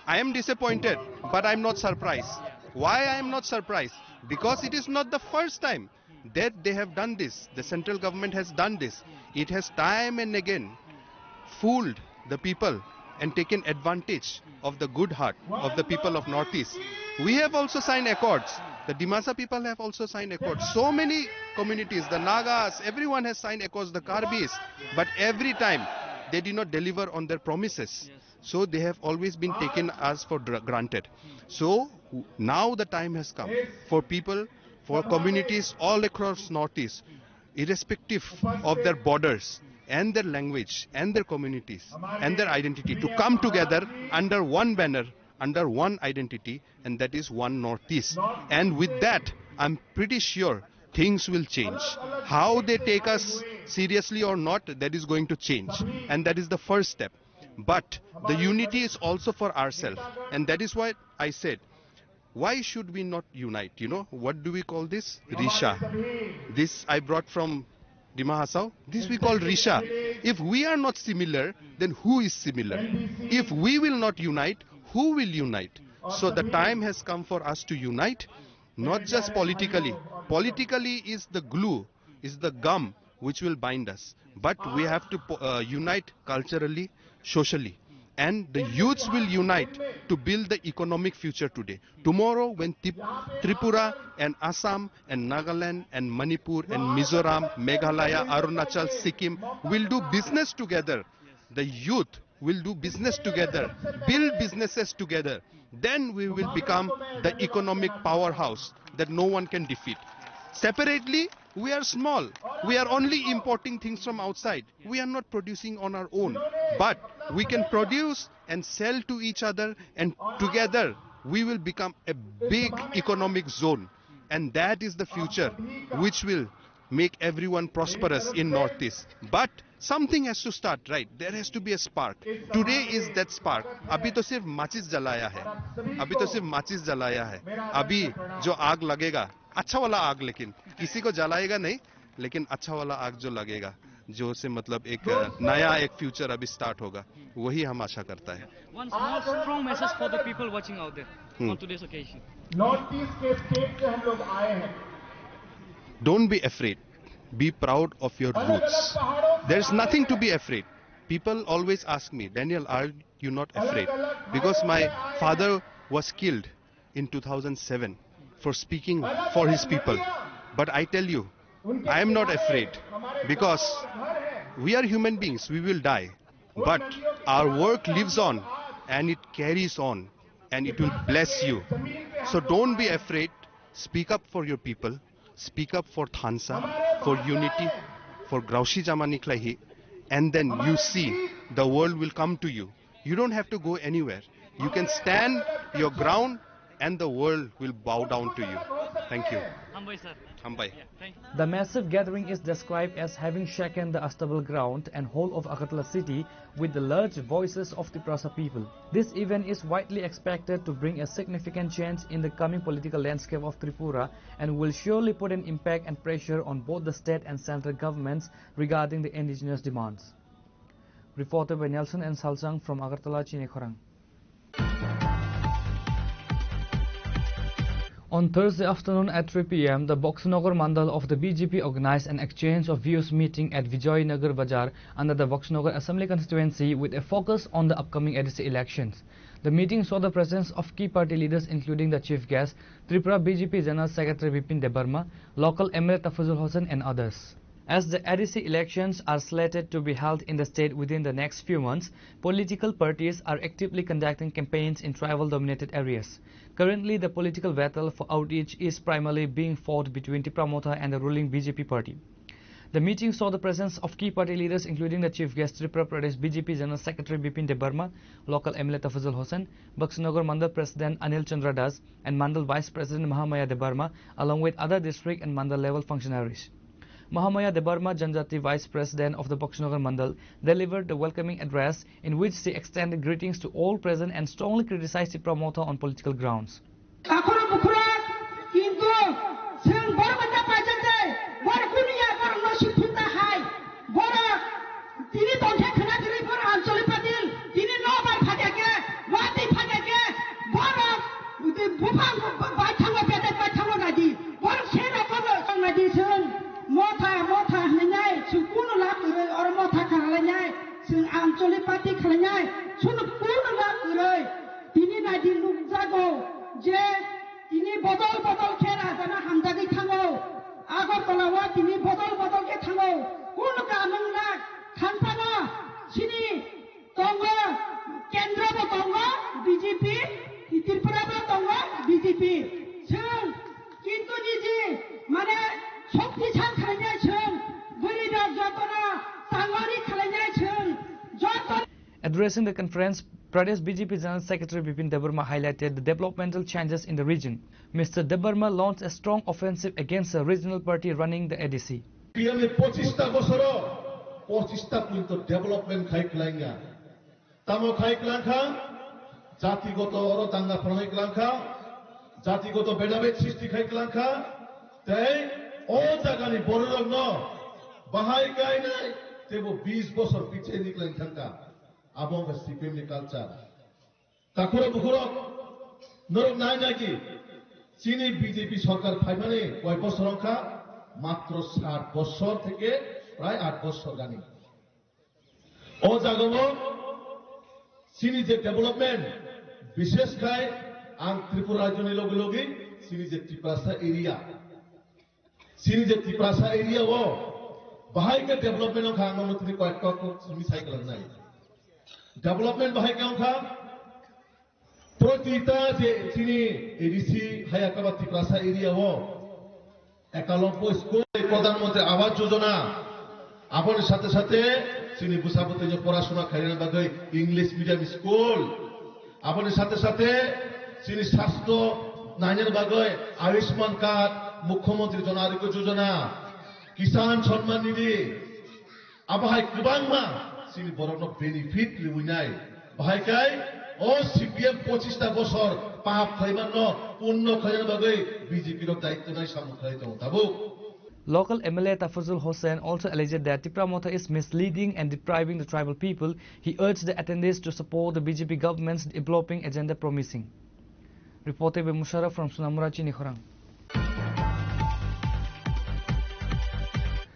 I am disappointed, but I am not surprised. Why I am not surprised? Because it is not the first time that they have done this. The central government has done this. It has time and again fooled the people and taken advantage of the good heart of the people of Northeast. We have also signed accords. The Dimasa people have also signed accords. So many communities, the Nagas, everyone has signed accords, the Karbis. But every time they did not deliver on their promises. So they have always been taken as for dra- granted. So now the time has come for people, for communities all across Northeast, irrespective of their borders and their language and their communities and their identity, to come together under one banner, under one identity, and that is one Northeast. And with that, I'm pretty sure things will change. How they take us seriously or not, that is going to change. And that is the first step. But the unity is also for ourselves. And that is why I said, why should we not unite? You know, what do we call this? Risha. This I brought from Dima Hasao. This we call Risha. If we are not similar, then who is similar? If we will not unite, who will unite? So the time has come for us to unite, not just politically. Politically is the glue, is the gum which will bind us. But we have to po- uh, unite culturally, socially. And the youths will unite to build the economic future today. Tomorrow, when Tip- Tripura and Assam and Nagaland and Manipur and Mizoram, Meghalaya, Arunachal, Sikkim will do business together, the youth will do business together, build businesses together, then we will become the economic powerhouse that no one can defeat. Separately, we are small. We are only importing things from outside. We are not producing on our own. But we can produce and sell to each other, and together we will become a big economic zone. And that is the future which will make everyone prosperous in Northeast. But something has to start, right? There has to be a spark. Today is that spark. अभी तो सिर्फ माचिस जलाया है, अभी तो सिर्फ माचिस जलाया है। अभी जो आग लगेगा, अच्छा वाला आग, लेकिन किसी को जलाएगा नहीं, लेकिन अच्छा वाला आग जो लगेगा, जो से मतलब एक नया एक फ्यूचर अभी स्टार्ट होगा, वही हम आशा करता है। One small strong message for the people watching out there on today's occasion. North east के स्टेट से हम लोग आए हैं। Don't be afraid. Be proud of your roots. There is nothing to be afraid. People always ask me, Daniel, are you not afraid? Because my father was killed in two thousand seven for speaking for his people. But I tell you, I am not afraid, because we are human beings, we will die. But our work lives on, and it carries on, and it will bless you. So don't be afraid. Speak up for your people. Speak up for Thansa, for unity, for Grausi Jamani Khlaihi, and then you see the world will come to you. You don't have to go anywhere. You can stand your ground and the world will bow down to you. Thank you. Hambai, sir. Hambai. The massive gathering is described as having shaken the unstable ground and whole of Agartala city with the large voices of Tiprasa people. This event is widely expected to bring a significant change in the coming political landscape of Tripura and will surely put an impact and pressure on both the state and central governments regarding the indigenous demands. Reported by Nelson and Salsang from Agartala, Chini Khorang. On Thursday afternoon at three p m, the Boxnagar Mandal of the B J P organized an exchange of views meeting at Vijay Nagar Bazar under the Boxnagar Assembly constituency with a focus on the upcoming A D C elections. The meeting saw the presence of key party leaders, including the chief guest, Tripura B J P General Secretary Bipin Debbarma, local M L A Tafazul Hossain and others. As the A D C elections are slated to be held in the state within the next few months, political parties are actively conducting campaigns in tribal-dominated areas. Currently, the political battle for outreach is primarily being fought between Tipra Motha and the ruling B J P party. The meeting saw the presence of key party leaders, including the chief guest, Tripura Pradesh B J P General Secretary Bipin Debbarma, local M L A Tafazul Hossain, Boxnagar Mandal President Anil Chandra Das, and Mandal Vice President Mahamaya Debbarma, along with other district and mandal level functionaries. Mahamaya Debbarma, Janjati Vice President of the Boxnagar Mandal, delivered the welcoming address in which she extended greetings to all present and strongly criticized Tipra Motha on political grounds. Takhoro bukhurok, kintu chwng borok no paijak de, borok kunu ya, borok no swi thung ta hai, borok tini tongkhe khwna kwrwi, borok anchalik Je tini bodol bodol khe rajana hamjagwi thango. Agartala o tini bodol bodol khe thango. Kunu kanung na khanphano chini tongo, kendro bo tongo B J P, Tripura bo tongo B J P. Chwng kintu niji mane shokti san khlainai chwng, bwrwi rok jotono tangori khlainai chwng, joto Addressing the conference, Pradesh B J P General Secretary Bipin Debbarma highlighted the developmental changes in the region. Mister Debbarma launched a strong offensive against the regional party running the A D C. P M ni pochista bosoro, pochista kwinto development khai klangya. Tamo khai klangkha, jatigoto oro danga phanai klangkha, jatigoto bedabed sristi khai klangkha, tei o jagani bororokno bahai kainai teibo bis bosor pichai ni klai thangkha. Abo wngkha C P M ni culture. Takhurok bukhurok norok nai nai ki chini B J P sorkar phaimani koi bosor wngkha, matro sat bosor theke prai at bosor gani. O jagao chini je development, bishesh khai ang Tripura rajyoni logi logi chini je Tiprasa area, chini je Tiprasa area o bahai khe development wngkha, ang nono tini koyek kok simi sai kwlangnai. Development bahai khe wngkha, protita je chini A D C haya kaba Tiprasa area o ekalongo school, Pradhan Mantri Awas Yojana, aboni sate sate chini bwsa bwtwino porasuna khairina bagwi English medium school, aboni sate sate chini sastho nainani bagwi Ayushman card, Mukhyamantri Jan Arogya Yojana, Kisan Samman Nidhi, abo hai kwbangma chini borokno benefit rwinai. Bahai kai o C P M pochista bosor pap khaimanno punno khaina bagwi B J P rok daitto nai samung khlai tongo tabuk. Local M L A Tafazul Hossain also alleged that Tipra Motha is misleading and depriving the tribal people. He urged the attendees to support the B J P government's developing agenda promising. Reported by Musharraf from Sonamura Chinikhorang.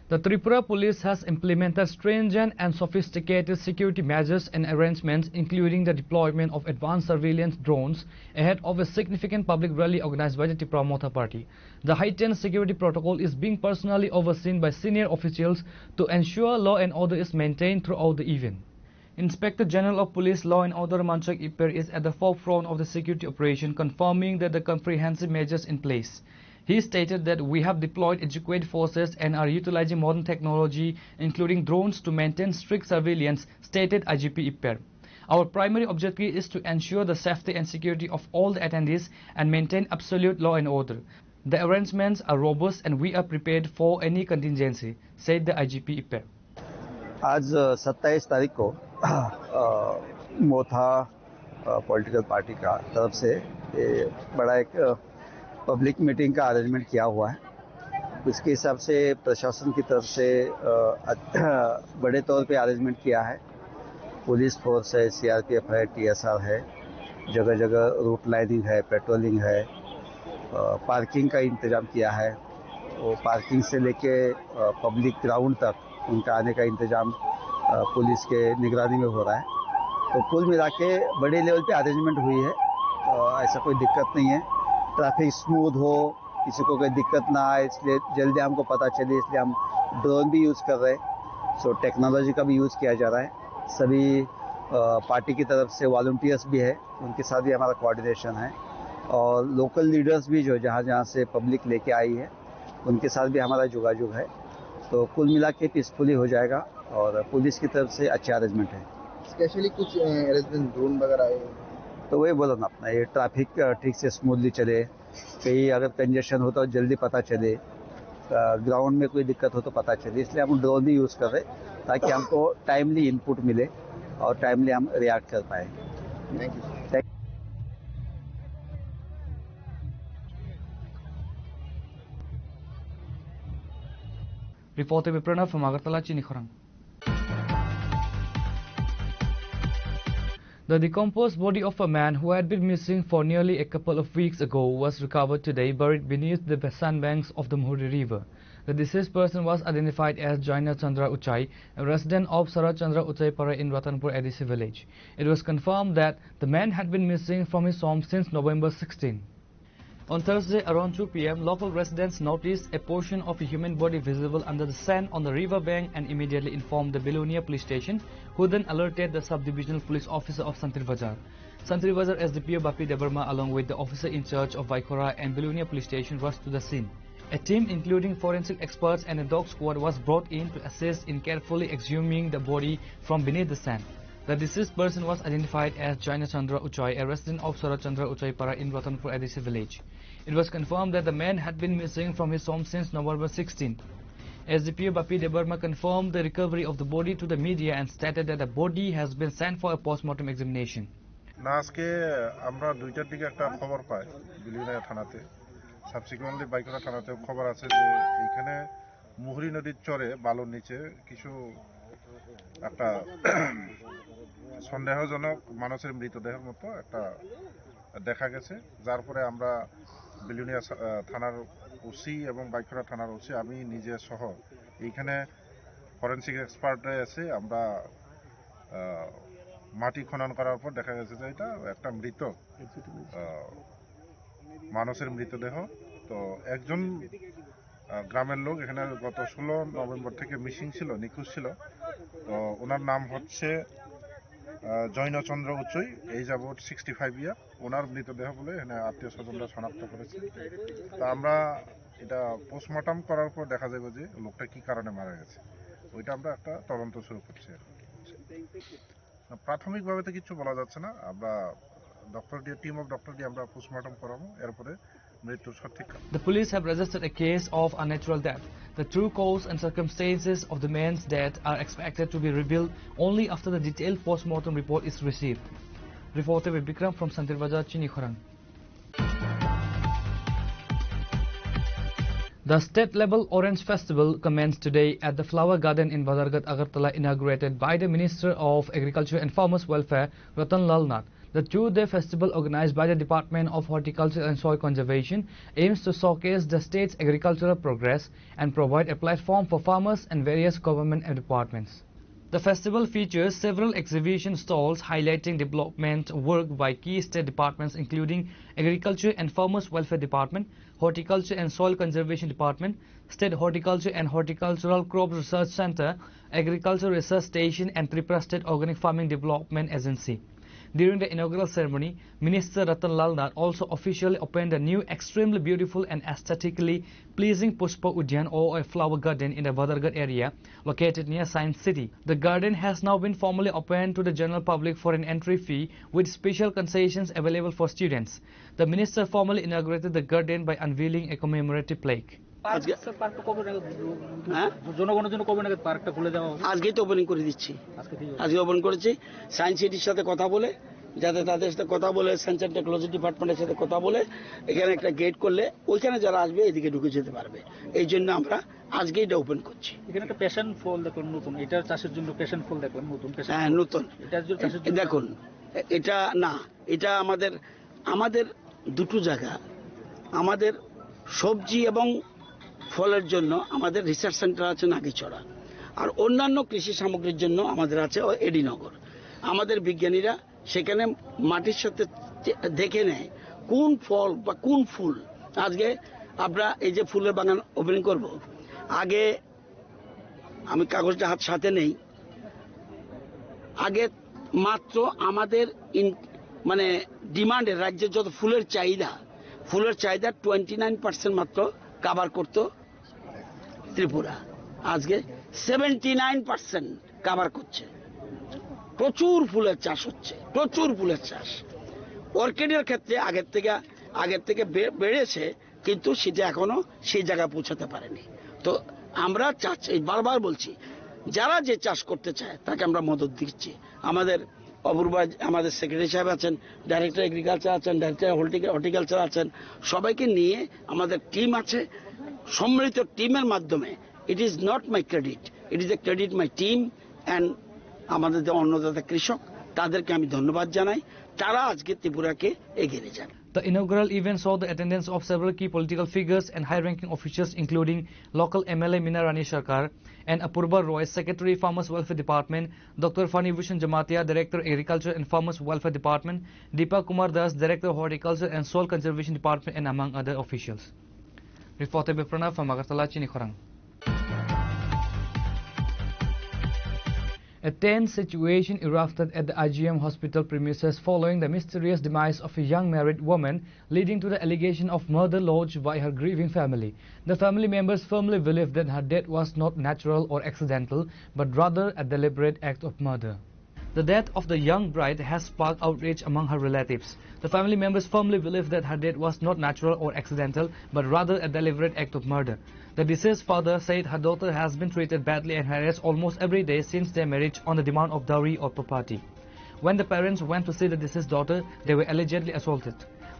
The Tripura Police has implemented stringent and sophisticated security measures and arrangements, including the deployment of advanced surveillance drones, ahead of a significant public rally organized by the Tipra Motha Party. The heightened security protocol is being personally overseen by senior officials to ensure law and order is maintained throughout the event. Inspector General of Police Law and Order Manchak Ipper is at the forefront of the security operation, confirming that the comprehensive measures in place. He stated that we have deployed adequate forces and are utilizing modern technology, including drones, to maintain strict surveillance, stated I G P Ipper. Our primary objective is to ensure the safety and security of all the attendees and maintain absolute law and order. The arrangements are robust and we are prepared for any contingency, said the I G P Ipper. आज सत्ताईस तारीख को मोथा political party का तरफ से ये बड़ा एक पब्लिक मीटिंग का अरेंजमेंट किया हुआ है। उसके हिसाब से प्रशासन की तरफ से बड़े तौर पे अरेंजमेंट किया है। पुलिस फोर्स है, सी आर पी एफ है, टी एस आर है, जगह जगह रूट लाइनिंग है, पेट्रोलिंग है, पार्किंग का इंतजाम किया है। वो पार्किंग से लेके पब्लिक ग्राउंड तक उनका आने का इंतजाम पुलिस के निगरानी में हो रहा है। तो कुल मिला के बड़े लेवल पे अरेंजमेंट हुई है। ऐसा कोई दिक्कत नहीं है। ट्रैफिक स्मूथ हो, किसी को कोई दिक्कत ना आए, इसलिए जल्दी हमको पता चले, इसलिए हम ड्रोन भी यूज़ कर रहे हैं। सो टेक्नोलॉजी का भी यूज़ किया जा रहा है। सभी पार्टी की तरफ से वॉलंटियर्स भी है, उनके साथ भी हमारा कोऑर्डिनेशन है। और लोकल लीडर्स भी जो जहाँ जहाँ से पब्लिक लेके आई है, उनके साथ भी हमारा जोगाजोग है। तो कुल मिला के पीसफुली हो जाएगा और पुलिस की तरफ से अच्छा अरेंजमेंट है। स्पेशली कुछ अरेंजमेंट ड्रोन वगैरह है? तो वही बोला ना अपना, ये ट्रैफिक ठीक से स्मूथली चले, कहीं अगर कंजेशन हो तो जल्दी पता चले, ग्राउंड में कोई दिक्कत हो तो पता चले, इसलिए हम ड्रोन भी यूज़ कर रहे हैं ताकि हमको टाइमली इनपुट मिले और टाइमली हम रिएक्ट कर पाए। Thank you. Reported by Pranav from Agartala, Chinikhorang. The decomposed body of a man who had been missing for nearly a couple of weeks ago was recovered today, buried beneath the sandbanks of the Muhuri River. The deceased person was identified as Jaina Chandra Uchai, a resident of Sarat Chandra Uchai Para in Ratanpur A D C village. It was confirmed that the man had been missing from his home since November sixteen. On Thursday around two p m, local residents noticed a portion of a human body visible under the sand on the river bank and immediately informed the Belonia police station, who then alerted the sub-divisional police officer of Santir Bazar. Santir Bazar S D P O Bapi Debbarma, along with the officer in charge of Vaikhora and Belonia police station, rushed to the scene. A team including forensic experts and a dog squad was brought in to assist in carefully exhuming the body from beneath the sand. The deceased person was identified as Jaina Chandra Uchoi, a resident of Sarat Chandra Uchoi Para in Ratanpur A D C village. It was confirmed that the man had been missing from his home since November sixteen. S D P O Bapi Debbarma confirmed the recovery of the body to the media and stated that the body has been sent for a postmortem examination. না, আজকে আমরা দুইটার দিকে একটা খবর পাই বিলিনিয়া থানাতে। সাবসিকুয়েন্টলি বাইকরা থানাতেও খবর আছে যে এইখানে মুহুরী নদীর চরে বালুর নিচে কিছু একটা সন্দেহজনক মানুষের মৃতদেহের মতো একটা দেখা গেছে, যার পরে আমরা বিলুনিয়া সা-, আহ, থানার ওসি এবং বাইখরা থানার ওসি, আমি নিজে সহ এইখানে ফরেন্সিক এক্সপার্টে এসে আমরা, আহ, মাটি খনন করার পর দেখা গেছে যে এটা একটা মৃত, আহ, মানুষের মৃতদেহ। তো একজন, আহ, গ্রামের লোক এখানে গত ষোলো নভেম্বর থেকে মিসিং ছিল, নিখোঁজ ছিল। তো ওনার নাম হচ্ছে, আহ, জৈনচন্দ্র উচুই, age about sixty five year। ওনার মৃতদেহ বলে এখানে আত্মীয় স্বজনরা শনাক্ত করেছে। তো আমরা এটা পোস্টমর্টম করার পর দেখা যাবে যে লোকটা কি কারণে মারা গেছে, ওইটা আমরা একটা তদন্ত শুরু করছি এখন। না, প্রাথমিকভাবে তো কিছু বলা যাচ্ছে না। আমরা ডক্টর দিয়ে, টিম অফ ডক্টর দিয়ে আমরা পোস্টমর্টম করাবো, এরপরে মৃত্যুর সঠিক কারণ। The police have registered a case of unnatural death. The true cause and circumstances of the man's death are expected to be revealed only after the detailed postmortem report is received. Reported by Bikram from Santir Bazar, Chinikhorang. The state-level Orange Festival commenced today at the Flower Garden in Bazarghat, Agartala, inaugurated by the Minister of Agriculture and Farmers Welfare, Ratan Lal Nath. The two-day festival, organized by the Department of Horticulture and Soil Conservation, aims to showcase the state's agricultural progress and provide a platform for farmers and various government departments. The festival features several exhibition stalls highlighting development work by key state departments, including Agriculture and Farmers Welfare Department, Horticulture and Soil Conservation Department, State Horticulture and Horticultural Crops Research Center, Agriculture Research Station, and Tripura State Organic Farming Development Agency. During the inaugural ceremony, Minister Ratan Lal Nath also officially opened the new, extremely beautiful and aesthetically pleasing Pushpa Udyan, or a flower garden, in the Badharghat area, located near Science City. The garden has now been formally opened to the general public for an entry fee, with special concessions available for students. The minister formally inaugurated the garden by unveiling a commemorative plaque. আজকে স্যার, পার্কটা কবে নাগাদ, হ্যাঁ? জনগণের জন্য কবে নাগাদ পার্কটা খুলে দেওয়া হবে? আজকেই তো ওপেনিং করে দিচ্ছি। আজকে থেকে? আজকে ওপেন করেছি। সায়েন্স সিটির সাথে কথা বলে, যাতে তাদের সাথে কথা বলে, সায়েন্স অ্যান্ড টেকনোলজি ডিপার্টমেন্টের সাথে কথা বলে, এখানে একটা গেট করলে ওইখানে যারা আসবে এদিকে ঢুকে যেতে পারবে। এই জন্য আমরা আজকে এটা ওপেন করছি। এখানে একটা প্যাশন ফল দেখলাম নতুন, এটা চাষের জন্য প্যাশন ফল দেখলাম নতুন, প্যাশন হ্যাঁ, ফল। নতুন। এটা যে চাষের জন্য দেখুন, এ-, এটা না, এটা আমাদের, আমাদের দুটো জায়গা, আমাদের সবজি এবং ফলের জন্য আমাদের রিসার্চ সেন্টার আছে নাগিছড়া, আর অন্যান্য কৃষি সামগ্রীর জন্য আমাদের আছে ওই এডিনগর। আমাদের বিজ্ঞানীরা সেখানে মাটির সাথে চে-, দেখে নেয় কোন ফল বা কোন ফুল। আজকে আমরা এই যে ফুলের বাগান ওপেনিং করব, আগে আমি কাগজটা হাত সাথে নেই, আগে মাত্র আমাদের ইন-, মানে ডিমান্ডের, রাজ্যের যত ফুলের চাহিদা, ফুলের চাহিদা টোয়েন্টি নাইন পার্সেন্ট মাত্র কাভার করতো ত্রিপুরা। আজকে সেভেন্টি নাইন পার্সেন্ট কাভার করছে। প্রচুর ফুলের চাষ হচ্ছে, প্রচুর ফুলের চাষ। অর্কিডের ক্ষেত্রে আগের থেকে, আগের থেকে বে-, বেড়েছে, কিন্তু সেটা এখনো সেই জায়গায় পৌঁছাতে পারেনি। তো আমরা চাচ্ছি, বারবার বলছি, যারা যে চাষ করতে চায় তাকে আমরা মদত দিচ্ছি। আমাদের অপূর্ব, আমাদের সেক্রেটারি সাহেব আছেন, ডাইরেক্টর এগ্রিকালচার আছেন, ডাইরেক্টর হর্টিকা-, হর্টিকালচার আছেন, সবাইকে নিয়ে আমাদের টিম আছে। সম্মিলিত টিমের মাধ্যমে, it is not my credit, it is a credit my team and আমাদের যে অন্নদাতা কৃষক, তাদেরকে আমি ধন্যবাদ জানাই। তারা আজকে ত্রিপুরাকে এগিয়ে নিয়ে যাবে। The inaugural event saw the attendance of several key political figures and high-ranking officials, including local M L A Meena Rani Sarkar and Apurba Roy, Secretary, Farmers Welfare Department, Doctor Fani Bhushan Jamatia, Director, Agriculture and Farmers Welfare Department, Deepak Kumar Das, Director, Horticulture and Soil Conservation Department, and among other officials. Reporter Bipranath from Agartala, Chini Khorang. A tense situation erupted at the I G M hospital premises following the mysterious demise of a young married woman, leading to the allegation of murder lodged by her grieving family. The family members firmly believe that her death was not natural or accidental, but rather a deliberate act of murder. The death of the young bride has sparked outrage among her relatives. The family members firmly believe that her death was not natural or accidental, but rather a deliberate act of murder. The deceased father said her daughter has been treated badly and harassed almost every day since their marriage on the demand of dowry or property. When the parents went to see the deceased daughter, they were allegedly assaulted.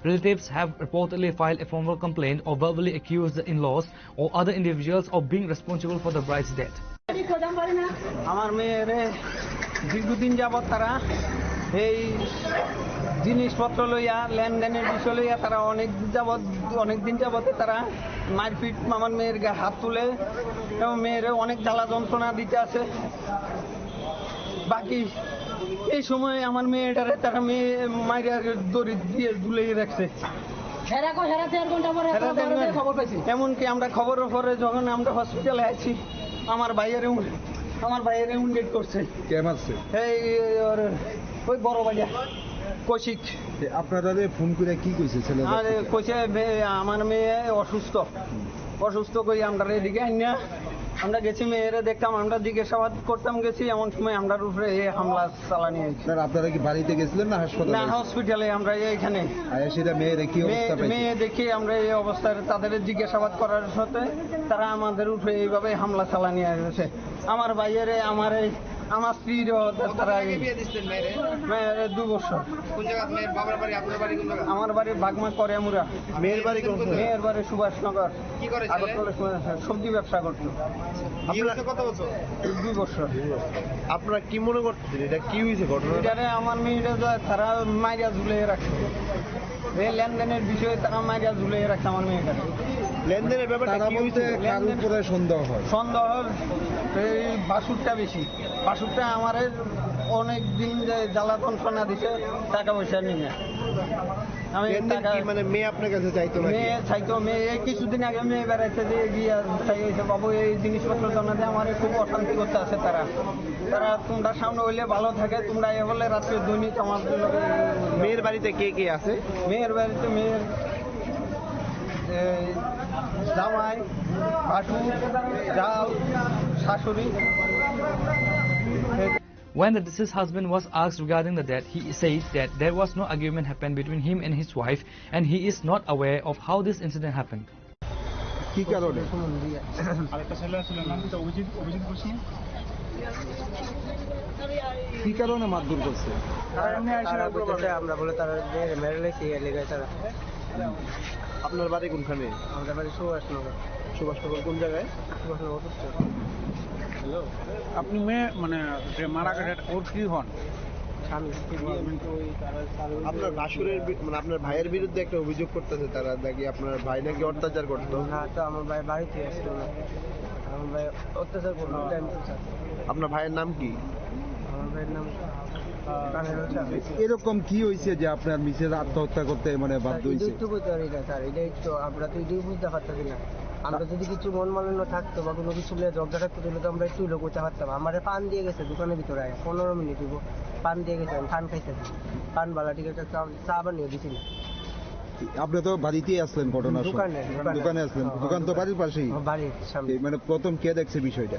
Relatives have reportedly filed a formal complaint or verbally accused the in-laws or other individuals of being responsible for the bride's death. আমার মেয়েরে দীর্ঘদিন যাবত তারা এই জিনিসপত্র লইয়া, লেনদেনের বিষয় লইয়া তারা অনেক যাবত, অনেক দিন যাবত তারা মারপিট, আমার মেয়ের গায়ে হাত তুলে এবং মেয়েরে অনেক জ্বালা যন্ত্রণা দিতে আছে। বাকি এই সময় আমার মেয়েটারে তারা মেয়ে মাইরা দড়ি দিয়ে ঝুলিয়ে রাখছে। হেরা কো হেরা দেড় ঘন্টা পরে হেরা দেড় ঘন্টা। খবর পাইছি। এমনকি আমরা খবরের পরে যখন আমরা হসপিটালে আছি, আমার ভাইয়ের উম-, আমার ভাইয়ের উন্ডেট করছে। কে মারছে? এই ওর ওই বড় ভাইয়া কৌশিক। এ, আপনারা ফোন করে কি কইছে ছেলে? আরে কইছে বে-, আমার মেয়ে অসুস্থ। অসুস্থ কই আমরা এদিকে আইনা, আমরা গেছি মেয়েরে দেখতাম, আমরা জিজ্ঞাসাবাদ করতাম গেছি, এমন সময় আমরার উপরে এই হামলা চালানি হয়েছে। স্যার, আপনারা কি বাড়িতে গেছিলেন না হাসপাতালে? না, হসপিটালে আমরা এইখানে। আর সেটা মেয়েরে কি মেয়ে, অবস্থা পাইছে? মেয়ে দেখে আমরা এই অবস্থায় তাদের জিজ্ঞাসাবাদ করার সাথে তারা আমাদের উপরে এইভাবে হামলা চালানি হয়েছে। আমার ভাইয়েরে, আমার এই, আমার স্ত্রীরও তারা কতদিন আগে বিয়ে দিছিলেন মেয়েরে? মেয়েরে দু বছর। কোন জায়গা? মেয়ের বাবার বাড়ি, আপনার বাড়ি কোন জায়গা? আমার বাড়ি বাগমা করিয়ামুড়া। মেয়ের বাড়ি কোন জায়গা? মেয়ের বাড়ি সুভাষনগর। কি করে ছেলে? আগরতলা সুভাষ, সবজি ব্যবসা করতো। বিয়ে হয়েছে কত বছর? দুই বছর। আপনারা কি মনে করতেছেন, এটা কি হয়েছে ঘটনাটা? এটারে আমার মেয়েটা যে তারা মাইরা ঝুলিয়ে রাখছে। এই লেনদেনের বিষয়ে তারা মাইরা ঝুলিয়ে রাখছে আমার মেয়েটাকে। লেনদেনের ব্যাপারটা তারা কি বলতে হয়েছিল? কার লেনদেন উপরে সন্দেহ হয়? সন্দেহ এই বাসুরটা বেশি। বাসুরটা আমারে অনেক দিন যে জ্বালা যন্ত্রণা দিছে, টাকা পয়সা নিয়ে। আমি লেনদেন টাকা কি, মানে, মেয়ে আপনার কাছে চাইতো নাকি? মেয়ে চাইতো, মেয়ে এই কিছুদিন আগে মেয়ে বেড়াইতে দিয়ে গিয়ে চাই হয়েছে, "বাবু, এই জিনিসপত্র জন্য যে আমার খুব অশান্তি করতে আছে তারা। তারা তোমরা সামনে হইলে ভালো থাকে, তোমরা এ হলে রাত্রে দৈনিক আমার জন্য।" মেয়ের বাড়িতে কে কে আছে? মেয়ের বাড়িতে মেয়ের, এই, জামাই, ভাসুর, জাল, শাশুড়ি। When the deceased husband was asked regarding the death, he said that there was no argument happened between him and his wife, and he is not aware of how this incident happened. কি কারণে? আরেকটা ছেলে আসলে নাম তো অভিজিৎ, অভিজিৎ বসু। কি কারণে মারধর করছে? তারা এমনি আসলে তারা বলতেছে, আমরা বলে তারা মেরে লেছি, এর লেগে তারা। আপনার বাড়ি কোনখানে? আমাদের বাড়ি সুভাষনগর। সুভাষনগর কোন জায়গায়? সুভাষনগর উত্তর। হ্যালো। আপনি মেয়ে, মানে, যে মারা গেছে, ওর কি হন? স্বামী। আপনার ভাসুরের বি-, মানে, আপনার ভাইয়ের বিরুদ্ধে একটা অভিযোগ করতেছে তারা, নাকি আপনার ভাই নাকি অত্যাচার করতো? না, তো আমার ভাই বাড়িতে আসতো না। আমার ভাই অত্যাচার করতো, টাইম করতো। আপনার ভাইয়ের নাম কি? আমার ভাইয়ের নাম, আহ, কানাইল হচ্ছে। এরকম কি হয়েছে যে আপনার মিসেস আত্মহত্যা করতে, মানে, বাধ্য স্যার, হয়েছে? এটাই তো বলতে পারি না, স্যার। এটাই তো, আমরা তো এটাই বুঝতে পারতেছি না। আমরা যদি কিছু মন মালিন্য থাকতো বা কোনো কিছু নিয়ে ঝগড়া থাকতো, তাহলে তো আমরা একটু হলেও করতে পারতাম। আমারে পান দিয়ে গেছে দোকানের ভিতরে আয়া, পনেরো মিনিট হইব, পান দিয়ে গেছে, আমি পান খাইতেছি। পান বালা ঠিক আছে, চা, চা বানিয়ে দিছি না। আপনি তো বাড়িতেই আসলেন ঘটনার সময়। দোকানে, দোকানে। দোকানে আসলেন। হ্যাঁ, দোকান তো দোকানে। বাড়ির পাশেই। হ্যাঁ, বাড়ির সামনে। এই মানে প্রথম কে দেখছে বিষয়টা?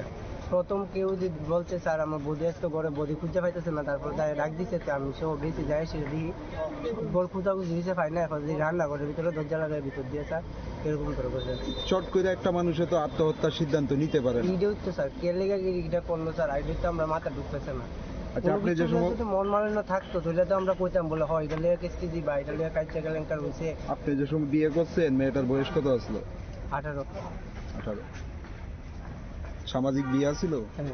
প্রথম কেউ যদি বলছে, "স্যার, আমার বৌদি আসতো ঘরে, বৌদি খুঁজে পাইতেছে না", তারপর তাই ডাক দিছে, তো আমি সহ গেছি, যাই এসে দেখি বল খোঁজাখুঁজি হয়েছে, পাই না। এখন যদি রান্না করে ভিতরে দরজা লাগায় ভিতর দিয়ে, স্যার, এরকম করে বসে আছে। চট করে একটা মানুষে তো আত্মহত্যার সিদ্ধান্ত নিতে পারে না। এইটাই তো স্যার, কে লেগে এটা করলো স্যার, এটা তো আমরা মাথা ঢুকতেছে না। আচ্ছা, কোনো আপনি কিছু যে সময় যদি মন মালিন্য থাকতো, তাহলে তো আমরা কইতাম, বলে, "হয়, এটা লেগে কেস কেজি বা এটা লেগে কাজ কেলেঙ্কার হয়েছে।" আপনি যে সময় বিয়ে করছেন, মেয়েটার বয়স কত আসলো? আঠারো। আঠারো। সামাজিক বিয়ে আছিল? হ্যাঁ।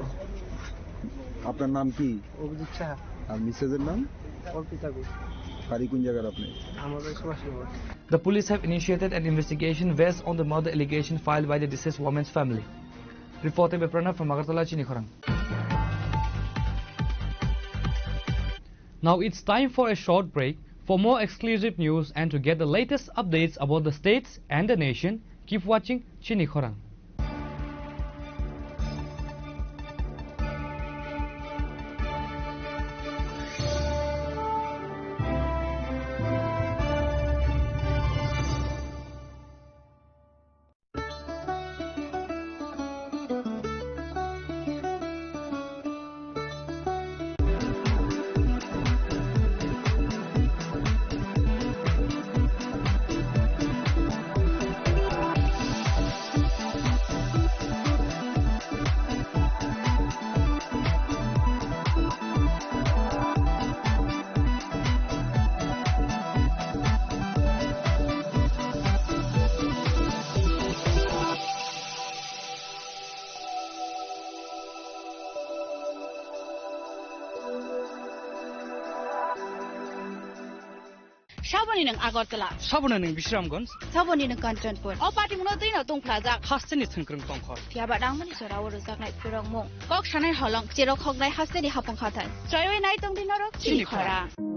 আপনার নাম কি? অভিজিৎ সাহা। আর মিসেসের নাম? অর্পিতা ঘোষ। বাড়ি কোন জায়গার আপনি? আমাদের Subhashnagar. The police have initiated an investigation based on the murder allegation filed by the deceased woman's family. Reported by Pranab from Agartala, Chini Khorang. Now it's time for a short break. For more exclusive news and to get the latest updates about the states and the nation, keep watching Chini Khorang. Saboni nwng Agartala. Saboni nwng Bisramganj. Saboni nwng Kanchanpur. O party mungno twino tongphlajak. Hasteni thwngkwrwng tongkhor. Phiya ba nangmani jora o rwjaknai phwrwngmung. Kok sanai holong, cherok hoknai hasteni hapung hathai. Choiwi nai tongdi norok Chini Chini Khorang. Khorang.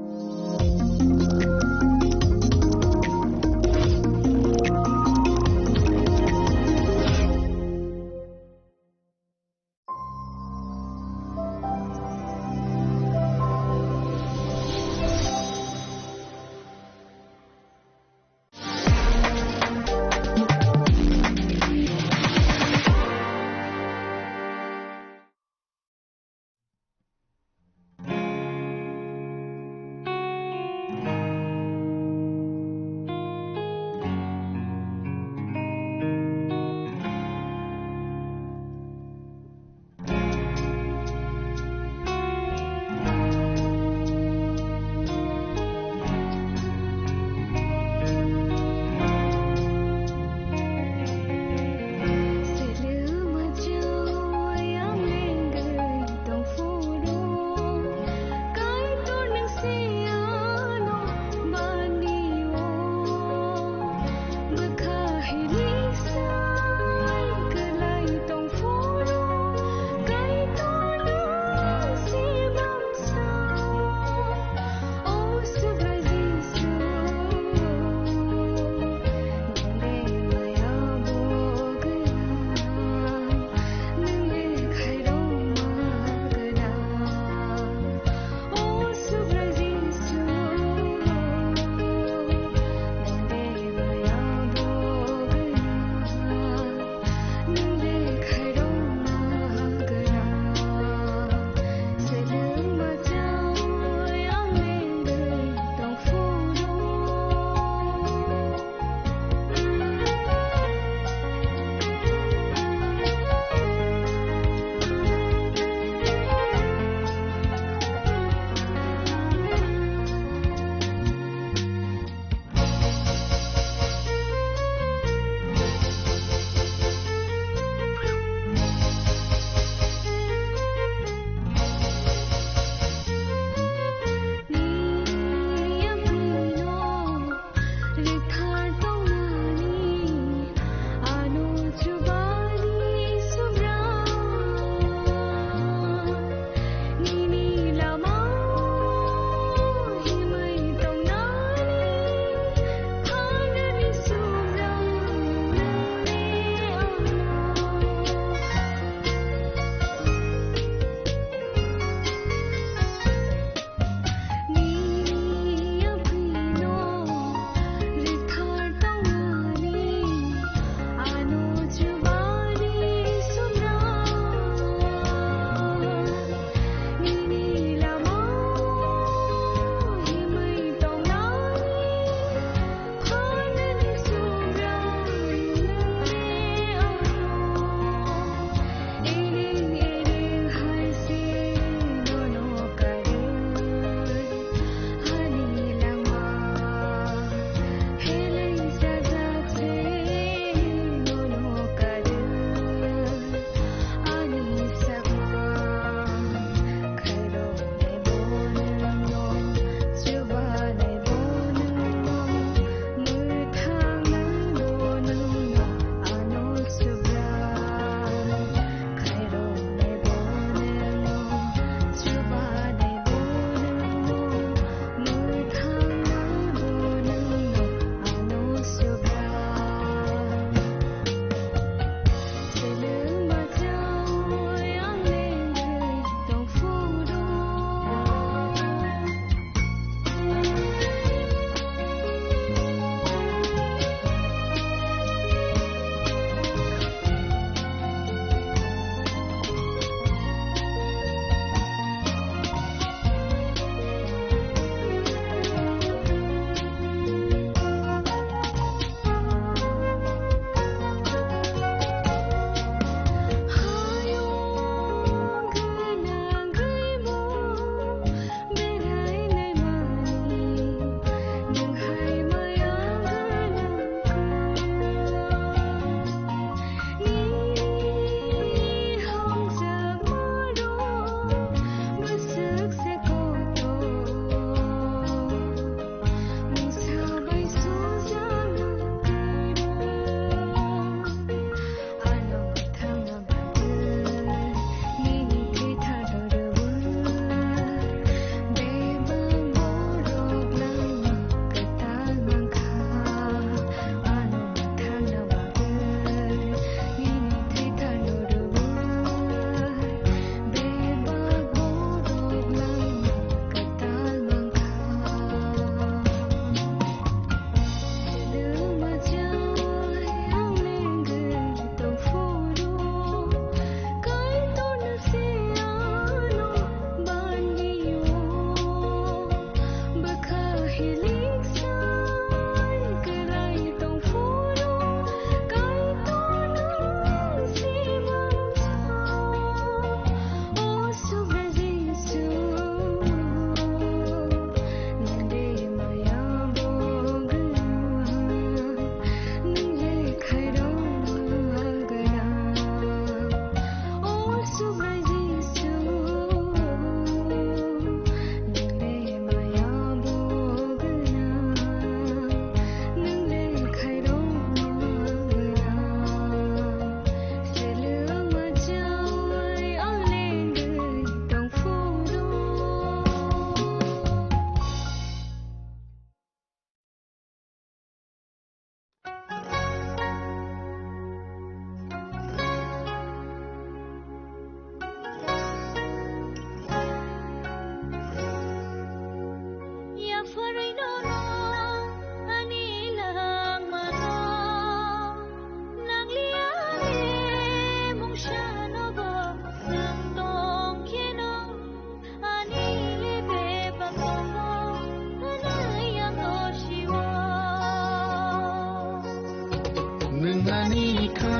Nangni kha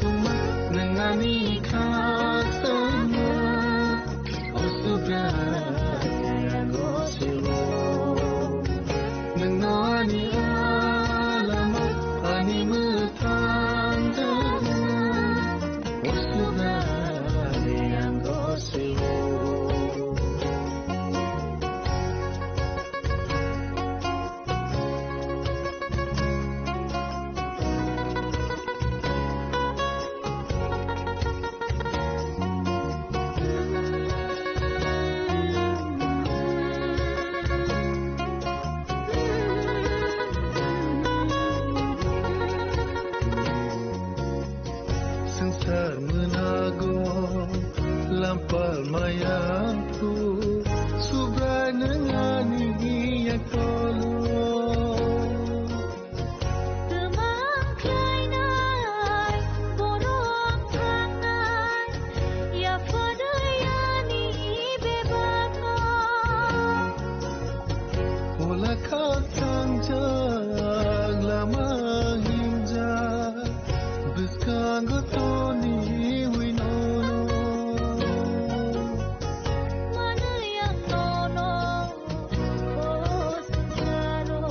tongma, nangni kha tongma, o Subrai ang gosio. Nangno ani alama, ani mwthang tongma, o Subrai ang gosio. Swngchar mwnago lampal maya phu, Subrai nwng ani yaktolo. Twmang khlainai, borok thangnai, yapharwi ani bebakno. Ola khak thangjak lama hingjak, bwskango toniwi nono. Manwi ang nono, o swngcharo,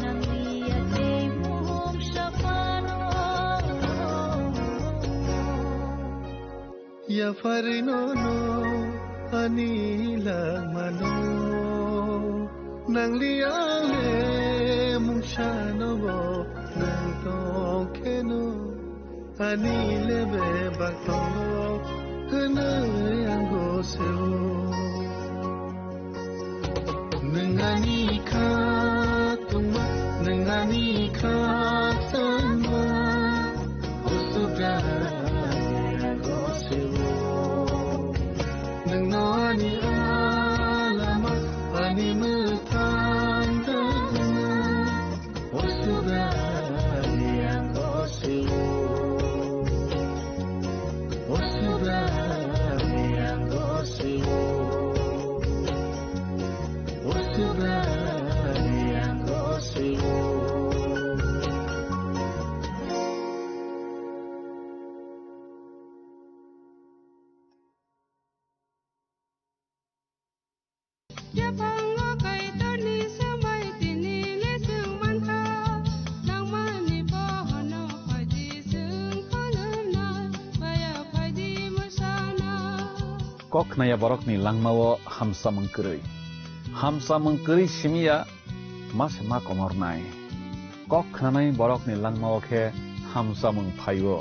nangni yakni mungsa phano. Yapharwi nono ani langmano, nangli ang le mungsano bo nang tongkheno, ani le bebak tongo hwnwi ang gosio. Nwng ani kha tongma, nwng ani kha tongma, o Subrai ang gosio. Nwngno ani alama, ani mwthang tongma, o Subrai ang gosio. O Subrai ang gosio. O Subrai ang gosio. Yaphango Kaitorni swmai tini le chwng mankha, nangmani bohono phaidi chwng khulumnai, baya phaidi mwsana. Kok khnaya borokni langmao hamsamung kwrwi. Hamsamung kwrwi simiya ma se ma komornai. Kok khnanai borokni langmao khe hamsamung phaio.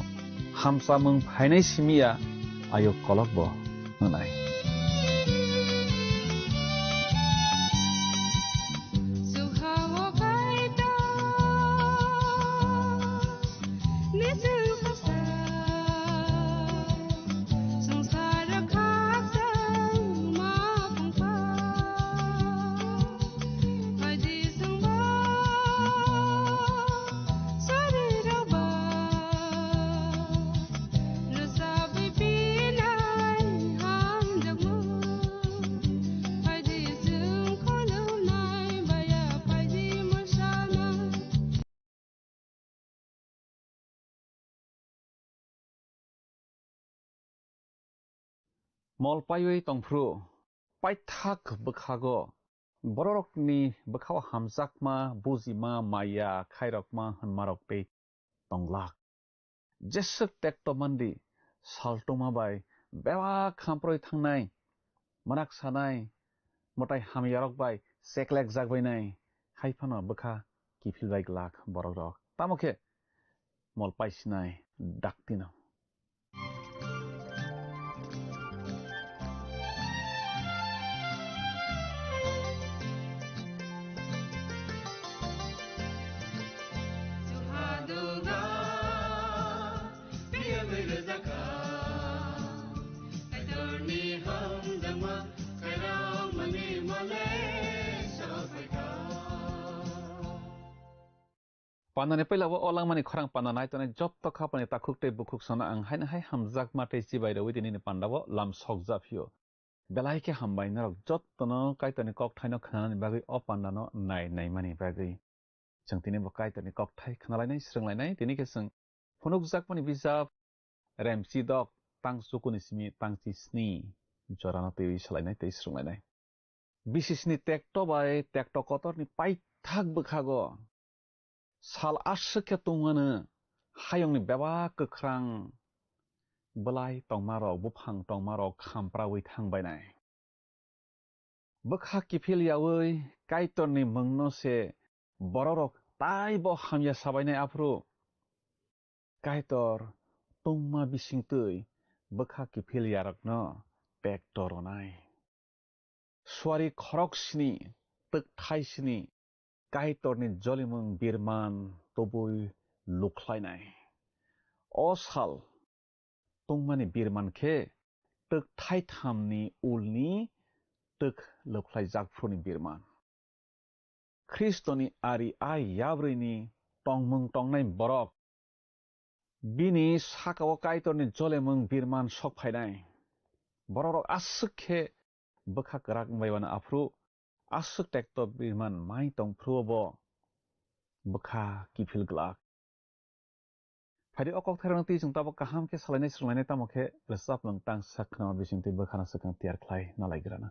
Hamsamung phainai simiya ayuk kolokbo hwnai. Mol paiwi tongphru, paithak bwkhago bororokni bwkhao hamjakma, bujima, maya khairokma hwnmarok tei tonglak. Jeswk tekto mandi, saltuma bai bebak hamproi thangnai, mwnak sanai, mwtai hamyarok bai cheklekjak bainai, hai phano bwkha kiphil bai glak borokrok. Tamo khe mol paisinai daktino. Pandani puila o langmani khorang panda nai tongnai jotto khapani takhuk tei bukhuk sono ang haino hai hamjakma tei chibai rwi tini ni panda o lam sokja phio. Belai khe hambai norok jottono Kaitorni kokthaino khnanani bagwi o pandano nai naimani bagwi. Chwng tini bo Kaitorni kokthai khnalainai, srwnglainai, tini khe chwng phunukjakmani bijap Remchidok tang chukuni simi tang chi sni jorano twiwi salainai tei srwnglainai. Bisisni tekto bai tekto kotorni paithak bwkhago sal aswk khe tongmano hayungni bebak kwkhrang bwlai tongmarok, buphang tongmarok khampraui thangbainai. Bwkha kiphil yaui Kaitorni mungno se bororok taibo hamya sabainai aphuru Kaitor tongma bisingtwi bwkha kiphil yarokno pek toronai. Suari khorok sini, twkthai sini, Kaitorni jolimung birman tubui lukhlainai. O sal tongmani birman khe twkthai thamni ulni twk lukhlaijakphuruni birman. Khristoni ari ai yabrwini tongmung tongnai borok bini sakao Kaitorni jolemung birman sok phainai. Bororok aswk khe bwkha kwrak wngbai mano aphuru aswk tekto birman mai tong phuru bo bwkha kiphil glak. Phaidi o kokthairokno twi chwng tabuk kaham khe salainai swrwnglainai tamo khe rwchapmung tang sak khna bisingtwi bwkhano swkang tiyar khlai nalaigrana.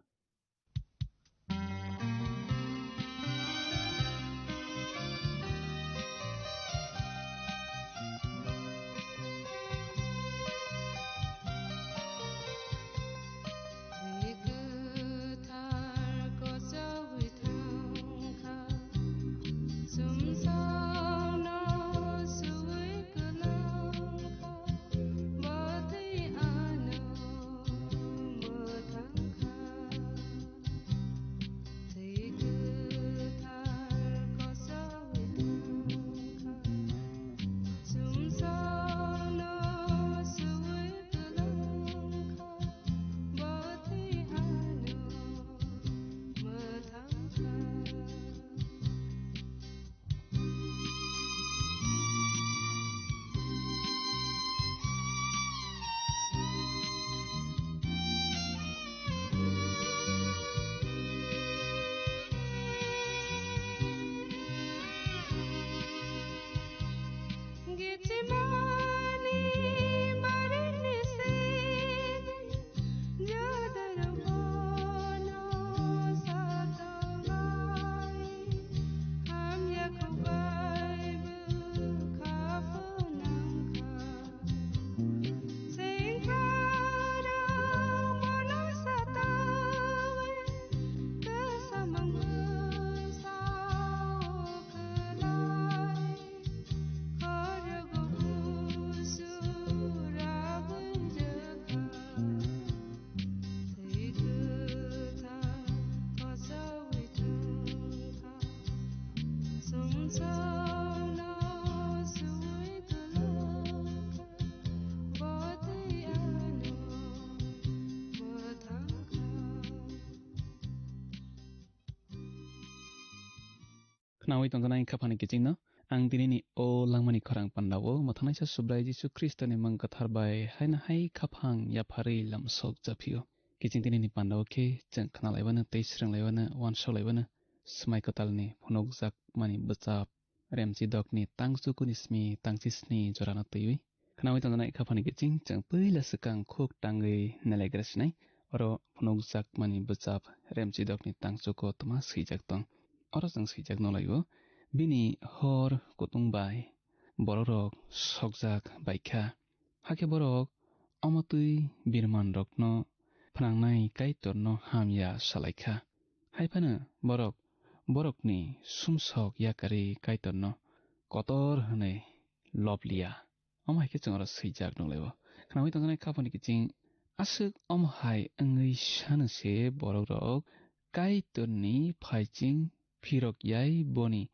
Khnaui tongjaknai khaphani kichingno, ang dinini o langmani khorang pandao mwthangnaisa Subrai Jisu Khristoni mung kwthar bai haino hai khaphang yapharwi lamsok japhio. Kiching dinini pandao khe chwng khnalaiwano tei swrwnglaibano, uansukhlaibano, swmai kwtalni phunukjakmani bwchap Remchidokni tang chukuni simi tang chi sni jorano twiwi. Khnaui tongjaknai khaphani kiching chwng puila swkang khuk tangwi nelaigra sinai. Oro phunukjakmani bwchap Remchidokni tang chuko twma swijak tong. Oro chwng swijak nukhlaio, bini hor kutung bai bororok sokjak baikha. Hakhe borok omo twi birmanrokno phnangnai Kaitorno hamya salaikha. Hai phano borok borokni sumsok yakarwi Kaitorno kotor hwnwi lob liya. Omo hai khe chwng oro swijak nukhlaio. Khnaui tongjaknai khaphani kiching aswk omo hai wngwi sano se borok rok Kaitorni phaiching phirok yai boni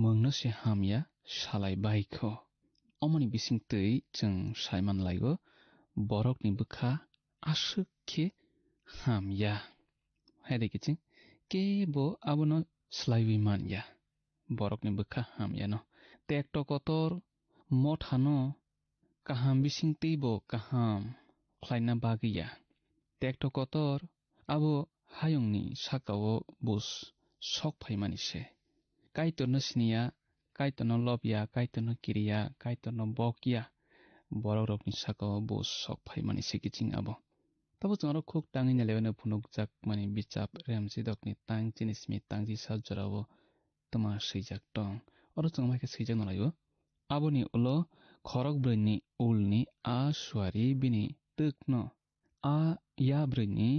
mungno se hamya salai bai kho. Omoni bisingtwi chwng sai man laio borokni bwkha aswk khe hamya. Hai de kiching kebo abono slaiwi man ya. Borokni bwkha hamyano. Tekto kotor mothano kaham bisingtwibo kaham khlaina bagwi ya. Tekto kotor abo hayungni sakao bus sok phaimani se. Kaitorno siniya Kaitorno lob ya, Kaitorno kiri ya, Kaitorno bok ya, borokrokni saka-o bo sok phaimani se kiching abo. Tabo chwng aro khuk tangwi nailaibano phunukjakmani bichap Remsidokni tang chini simi tang chisa jorao twma swijak tong. Oro chwng bai khe swijak nalaio. Aboni ulo khorok brwini ulni a suari bini twkno a yabrwini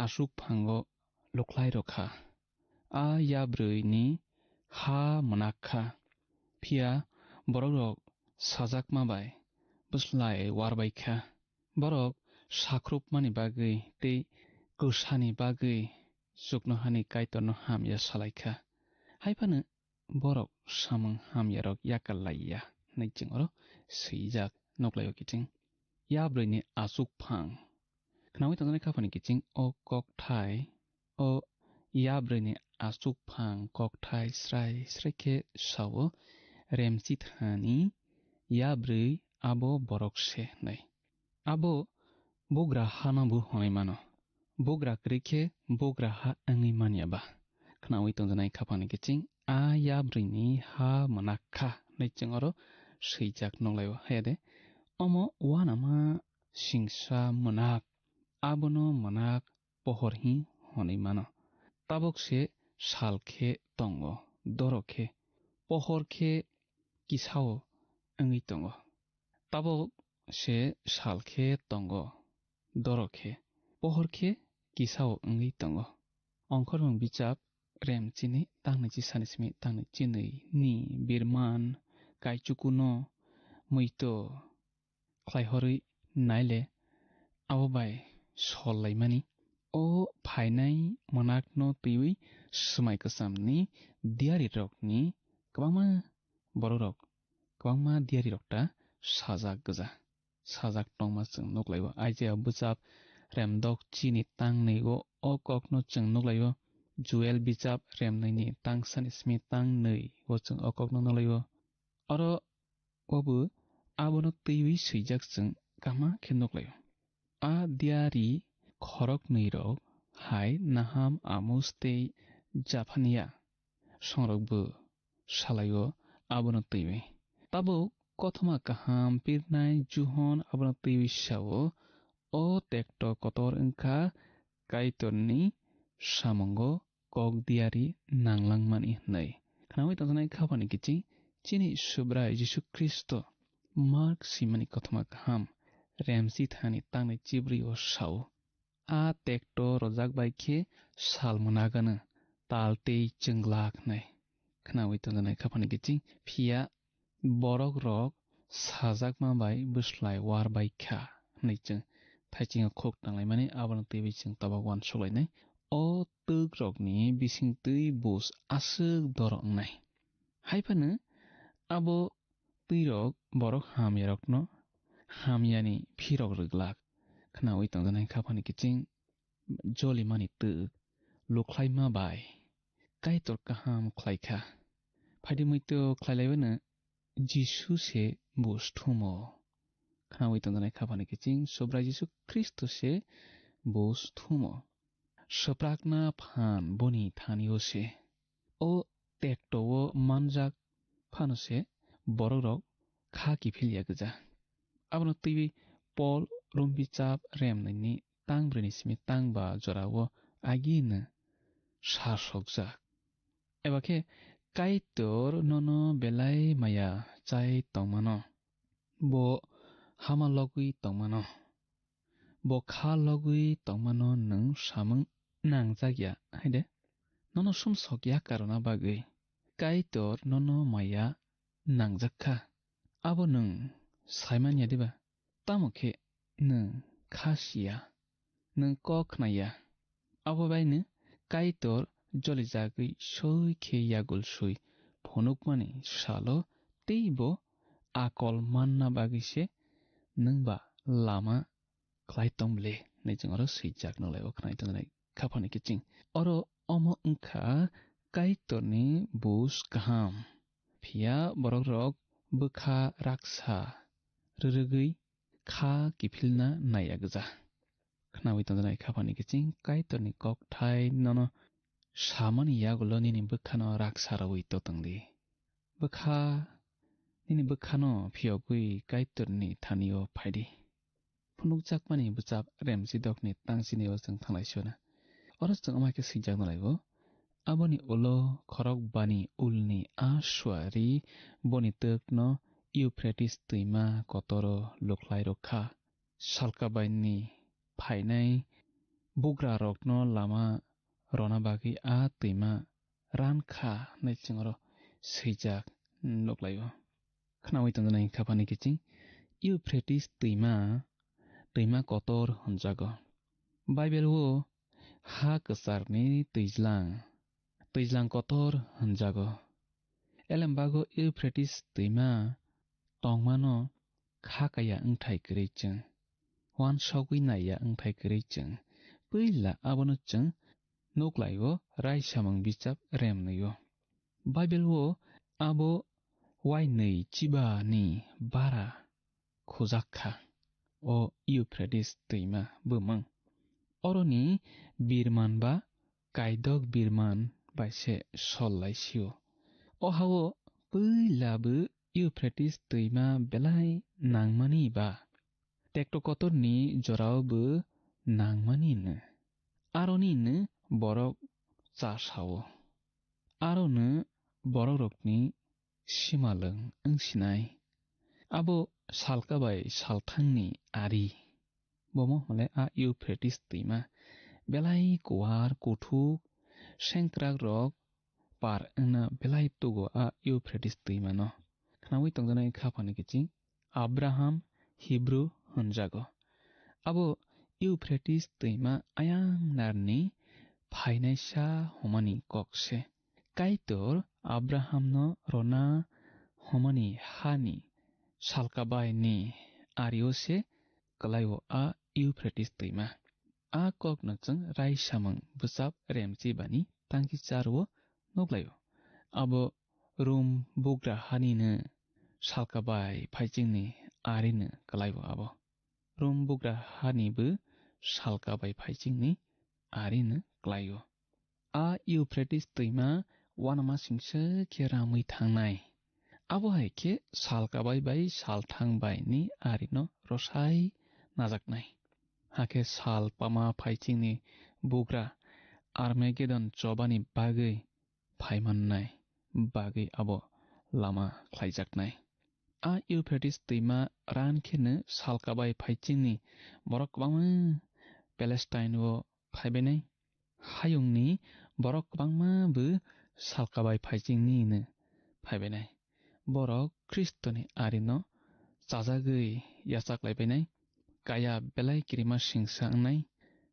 aswk phango lukhlai rw kha. A yabrwini ha mwnak kha, phiya borokrok sajakma bai bwslai war bai kha. Borok sakhrupmani bagwi tei kwsani bagwi chuknohani Kaitorno hamya salai kha. Hai phano borok samung hamyarok yakal lai ya hwnwi chwng oro swijak nuklaio kiching. Yabrwini aswk phang. Khnaui tongjaknai kha phani kiching o kokthai, o yabrwini aswk phang kokthai srai srai khe sao, Remsithani yabrwi abo borok se hwnwi. Abo bugra hano bo hwnwi mano. Bugra kwrwi khe bugra ha wngwi manya ba. Khnaui tongjaknai kha phani kiching a yabrwini ha mwnak kha hwnwi chwng oro swijak nuklaio. Haya de, omo uanama singsa mwnak, abono mwnak pohor hi hwnwi mano. Tabok se sal khe tongo, doro khe, pohor khe kisao wngwi tongo. Tabok se sal khe tongo, doro khe, pohor khe kisao wngwi tongo. Ongkhormung bichap Remchini tangni chisani simi tangni chinwi ni birman kaichukuno muito khlaihorwi naile abo bai sol laimani. O phainai mwnakno twiwi swmai kwchamni diyarirokni kwbangma borokrok, kwbangma diyarirok ta sajak gwja, sajak tongma chwng nuklaio. Isaiah bwchap remdok chini tang nwi o, o kokno chwng nuklaio. Joel bichap remnwini tang sani simi tang nwi o chwng o kokno nuklaio. Oro obo abono twiwi swijak chwng kaham khe nuklaio. A diyari khoroknwirok hai Naham, Amos tei Japhania songrokbo salaio abono twiwi. Tabuk kothoma kaham pirnai Juhon abono twiwi sao, "O tekto kotor wngkha Kaitorni samungo kok diyari nanglangmani," hwnwi. Khnaui tongjaknai kha phani kiching chini Subrai Jisu Khristo Mark simani kothoma kaham remsi thani tangnai chibri o sao, "A tekto rojak bai khe sal mwnagano tal tei chwnglak," hwnwi. Khnaui tongjaknai kha phani kiching, phiya borokrok sajakma bai bwslai war bai kha hwnwi chwng thaichingno khuk tanglaimani, abono twiwi chwng tabok uansuk lainai. O twkrokni bisingtwi bus aswk doro wngnai. Hai phano abo twirok borok hamyarokno hamyani phirok rwglak. Khnaui tongjaknai kha phani kiching jolimani twk lukhlaima bai Kaitor kaham khlai kha. Phaidi muitu khlai laibano Jisu se bus thumo. Khnaui tongjaknai kha phani kiching Subrai Jisu Khristo se bus thumo. Swprakna phan boni thani o se. O tekto o manjak phano se borokrok kha kiphil ya gwja. Abono twiwi Pol Rom bichap remnwini tang brwini simi tang ba jorao agini sa sokjak. Eba khe Kaitor nono belai maya chai tongmano, bo hama logwi tongmano, bo kha logwi tongmano nwng samung nangjak ya hai de? Nono sumsok ya karona bagwi Kaitor nono maya nangjak kha. Abo nwng saimanya diba? Tamo khe nwng kha siya, nwng kok khnaya. Abo baino Kaitor jolijagwi soi khe yagul soi phunukmani salo teibo akol manna bagwi se nwng ba lama khlai tong bwle hwnwi chwng oro swijak nukhlaio, khwnai tongjaknai kha phani kiching. Oro omo wngkha Kaitorni bus kaham. Phiya borokrok bwkha raksa rwrwgwi kha kiphilna naiya gwja. Khnaui tongjaknai kha phani kiching Kaitorni kokthai nono samani yagulo nini bwkhano raksa rwui totong di. bwkha, nini bwkhano phiyogwi Kaitorni thani-o phai di. Phunukjakmani bwchap Remsidokni tangsinio chwng thanglai sio na. Oro chwng wngma khe swijak nalai-o, aboni ulo khorok bani ulni a suari boni twkno Euphrates twima kotoro luklai rw kha. Salkabaini phainai bugrarokno lama rwna bagwi a twima ran kha hwnwi chwng oro swijak nuklaio. Khnaui tongjaknai khaphani kiching Euphrates twima, twima kotor hwnjago. Bible-o ha kwcharni twijlang, twijlang kotor hwnjago. Elembago Euphrates twima tongmano kha kaya wngthai kwrwi chwng, uansugwi naiya wngthai kwrwi chwng, puila abono chwng nuklaio raisamung bichap remnwio. Bible-o abo uainwi chibani bara khujak kha, o Euphrates twima bumung. Oroni birman ba kaidok birman bai se sol lai sio. O ha-o puila bo Euphrates twima belai nangmani ba tekto kotorni jorao bo nangmani no. Aroni no borok cha sao. Arono borokrokni simalwng wngsinai. Abo salka bai salthangni ari. Bomo hwnle a Euphrates twima belai kuar kuthuk sengkrakrok par wngna belai tugo a Euphrates twimano. Khnaui tongjaknai khaphani kiching Abraham Hebrew hwnjago. Abo Euphrates twima ayang narni phainaisa hwnmani kok se. Kaitor Abrahamno rwna hwnmani hani salkabaini ario se kwlaio a Euphrates twima. A kokno chwng raisamung bwchap remchibani tangki charwo nuklaio. Abo Rum bugra hanino salkabai phaichingni arino kwlaio abo. Rum bugra hanibo salkabai phaichingni arino kwlaio. A Euphrates twima uanamasingsa khe ramwi thangnai. Abo hai khe salkabai bai salthang baini arino rwsai najaknai. Hakhe sal pama phaichingni bugra Armagedon chobani bagwi phaimannai bagwi abo lama khlaijaknai. A Euphrates twima ran kheno salkabai phaichingni borok kwbangma Palestine-o phaibainai. Hayungni borok kwbangma bo salkabai phaichingni hino phaibainai. Borok Khristoni arino chajagwi yachaklaibainai. Kaya belai kirima singsa wngnai,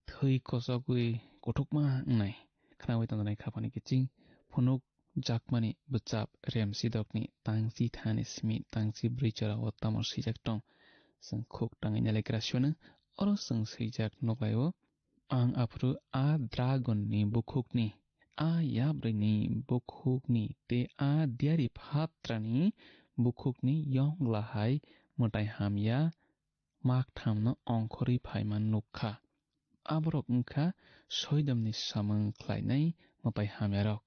thwi kochogwi kuthukma wngnai. Khnaui tongjaknai khaphani kiching phunuk jakmani bwchap Remsidokni tangchi thani simi tangchi bwrwi jorao tamo swijak tong. Chwng khuk tangwi nalaikrasio no oro chwng swijak nuklaio. Ang aphuru a dragon ni bukhukni, a yabrwi ni bukhukni tei a diari phatrani bukhukni yongla hai mwtai hamya makthamno ongkhorwi phaima nuk kha. Aborok wng kha Soidomni samung khlainai mwtai hamyarok.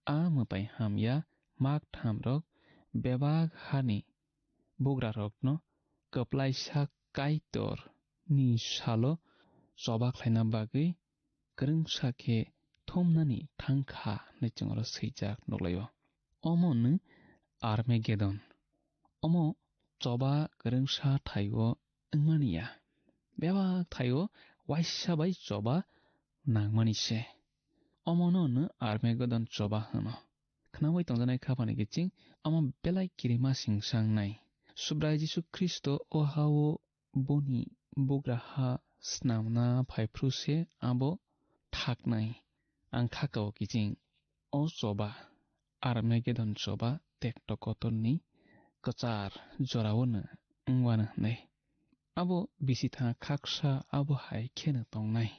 A mwtai hamya makthamrok bebak hani bugrarokno kwplaisa Kaitorni salo choba khlaina bagwi kwrwngsa khe thumnani thang kha hwnwi chwng oro swijak nuklaio. Omo no Armagedon. Omo choba kwrwngsa thaio wngmani ya. Bebak thaio waisa bai choba nangmani se. Omono no Armagedon choba hwno. Khnaui tongjaknai khaphani kiching omo belai kirima singsa wngnai. Subrai Jisu Khristo o ha-o boni bugra ha snamna phaiphru se abo thaknai. Ang khakao kiching o choba, Armagedon choba tekto kotorni kwchar jorao no wngwano hwnwi. Abo bisitha khaksa abo hai kheno tongnai.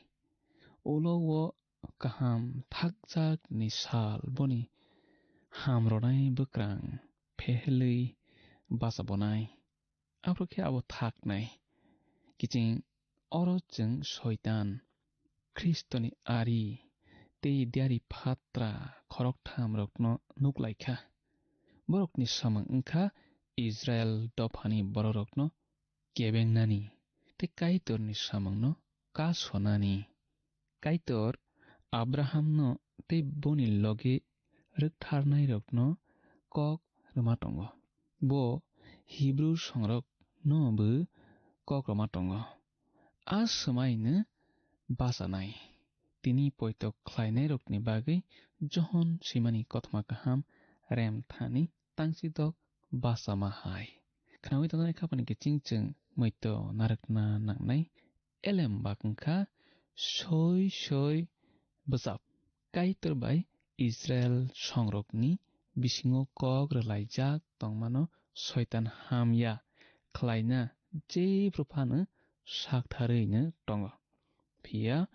Ulo o kaham thakjakni sal boni hamrwnai bwkrang phehelwi bachabo nai. Aphuru khe abo thaknai. Kiching oro chwng Soitan, Khristoni ari tei diari phatra khoroktham rokno nuklaikha. Borokni samung wngkha Israel dophani bororokno kebengnani tei Kaitorni samungno kasonani. Kaitor Abrahamno tei boni logi rwktharnairokno kok rwma tongo. Bo Hibru songrokno bo kok rwma tongo. A swmaino bachanai. Tini poito khlainairokni bagwi Johon swimani kothoma kaham rem thani tangsidok bachama hai. Khnaui tongnai khapani kiching chwng moito narwkna nangnai. Elem bak wngkha soi soi bwchap. Kaitor bai Israel songrokni bisingo kok rwlaijak tongmano Soitan hamya khlaina jephru phano saktharwino tongo. Phiya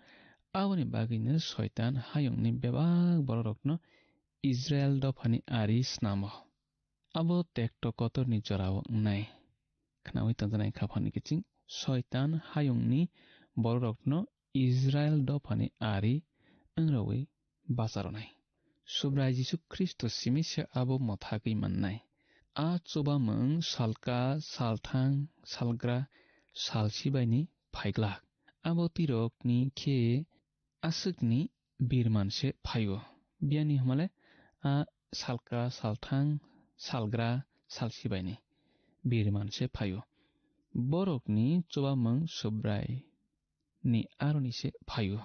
aboni bagwino Soitan hayungni bebak bororokno Israel dophani ari snamo. Abo tekto kotorni jorao wngnai. Khnaui tongjaknai khaphani kiching Soitan hayungni bororokno Israel dophani ari wngrogwi bacharonai. Subrai Jisu Khristo simi se abo mwthagwi mannai. A chubamung salka, salthang, salgra, salsibaini phaiglak. Abo tirokni khe aswkni birman se phaio. Biyani hwnmale a salka, salthang, salgra, salsibaini birman se phaio. Borokni chubamung Subrai ni aroni se phaio.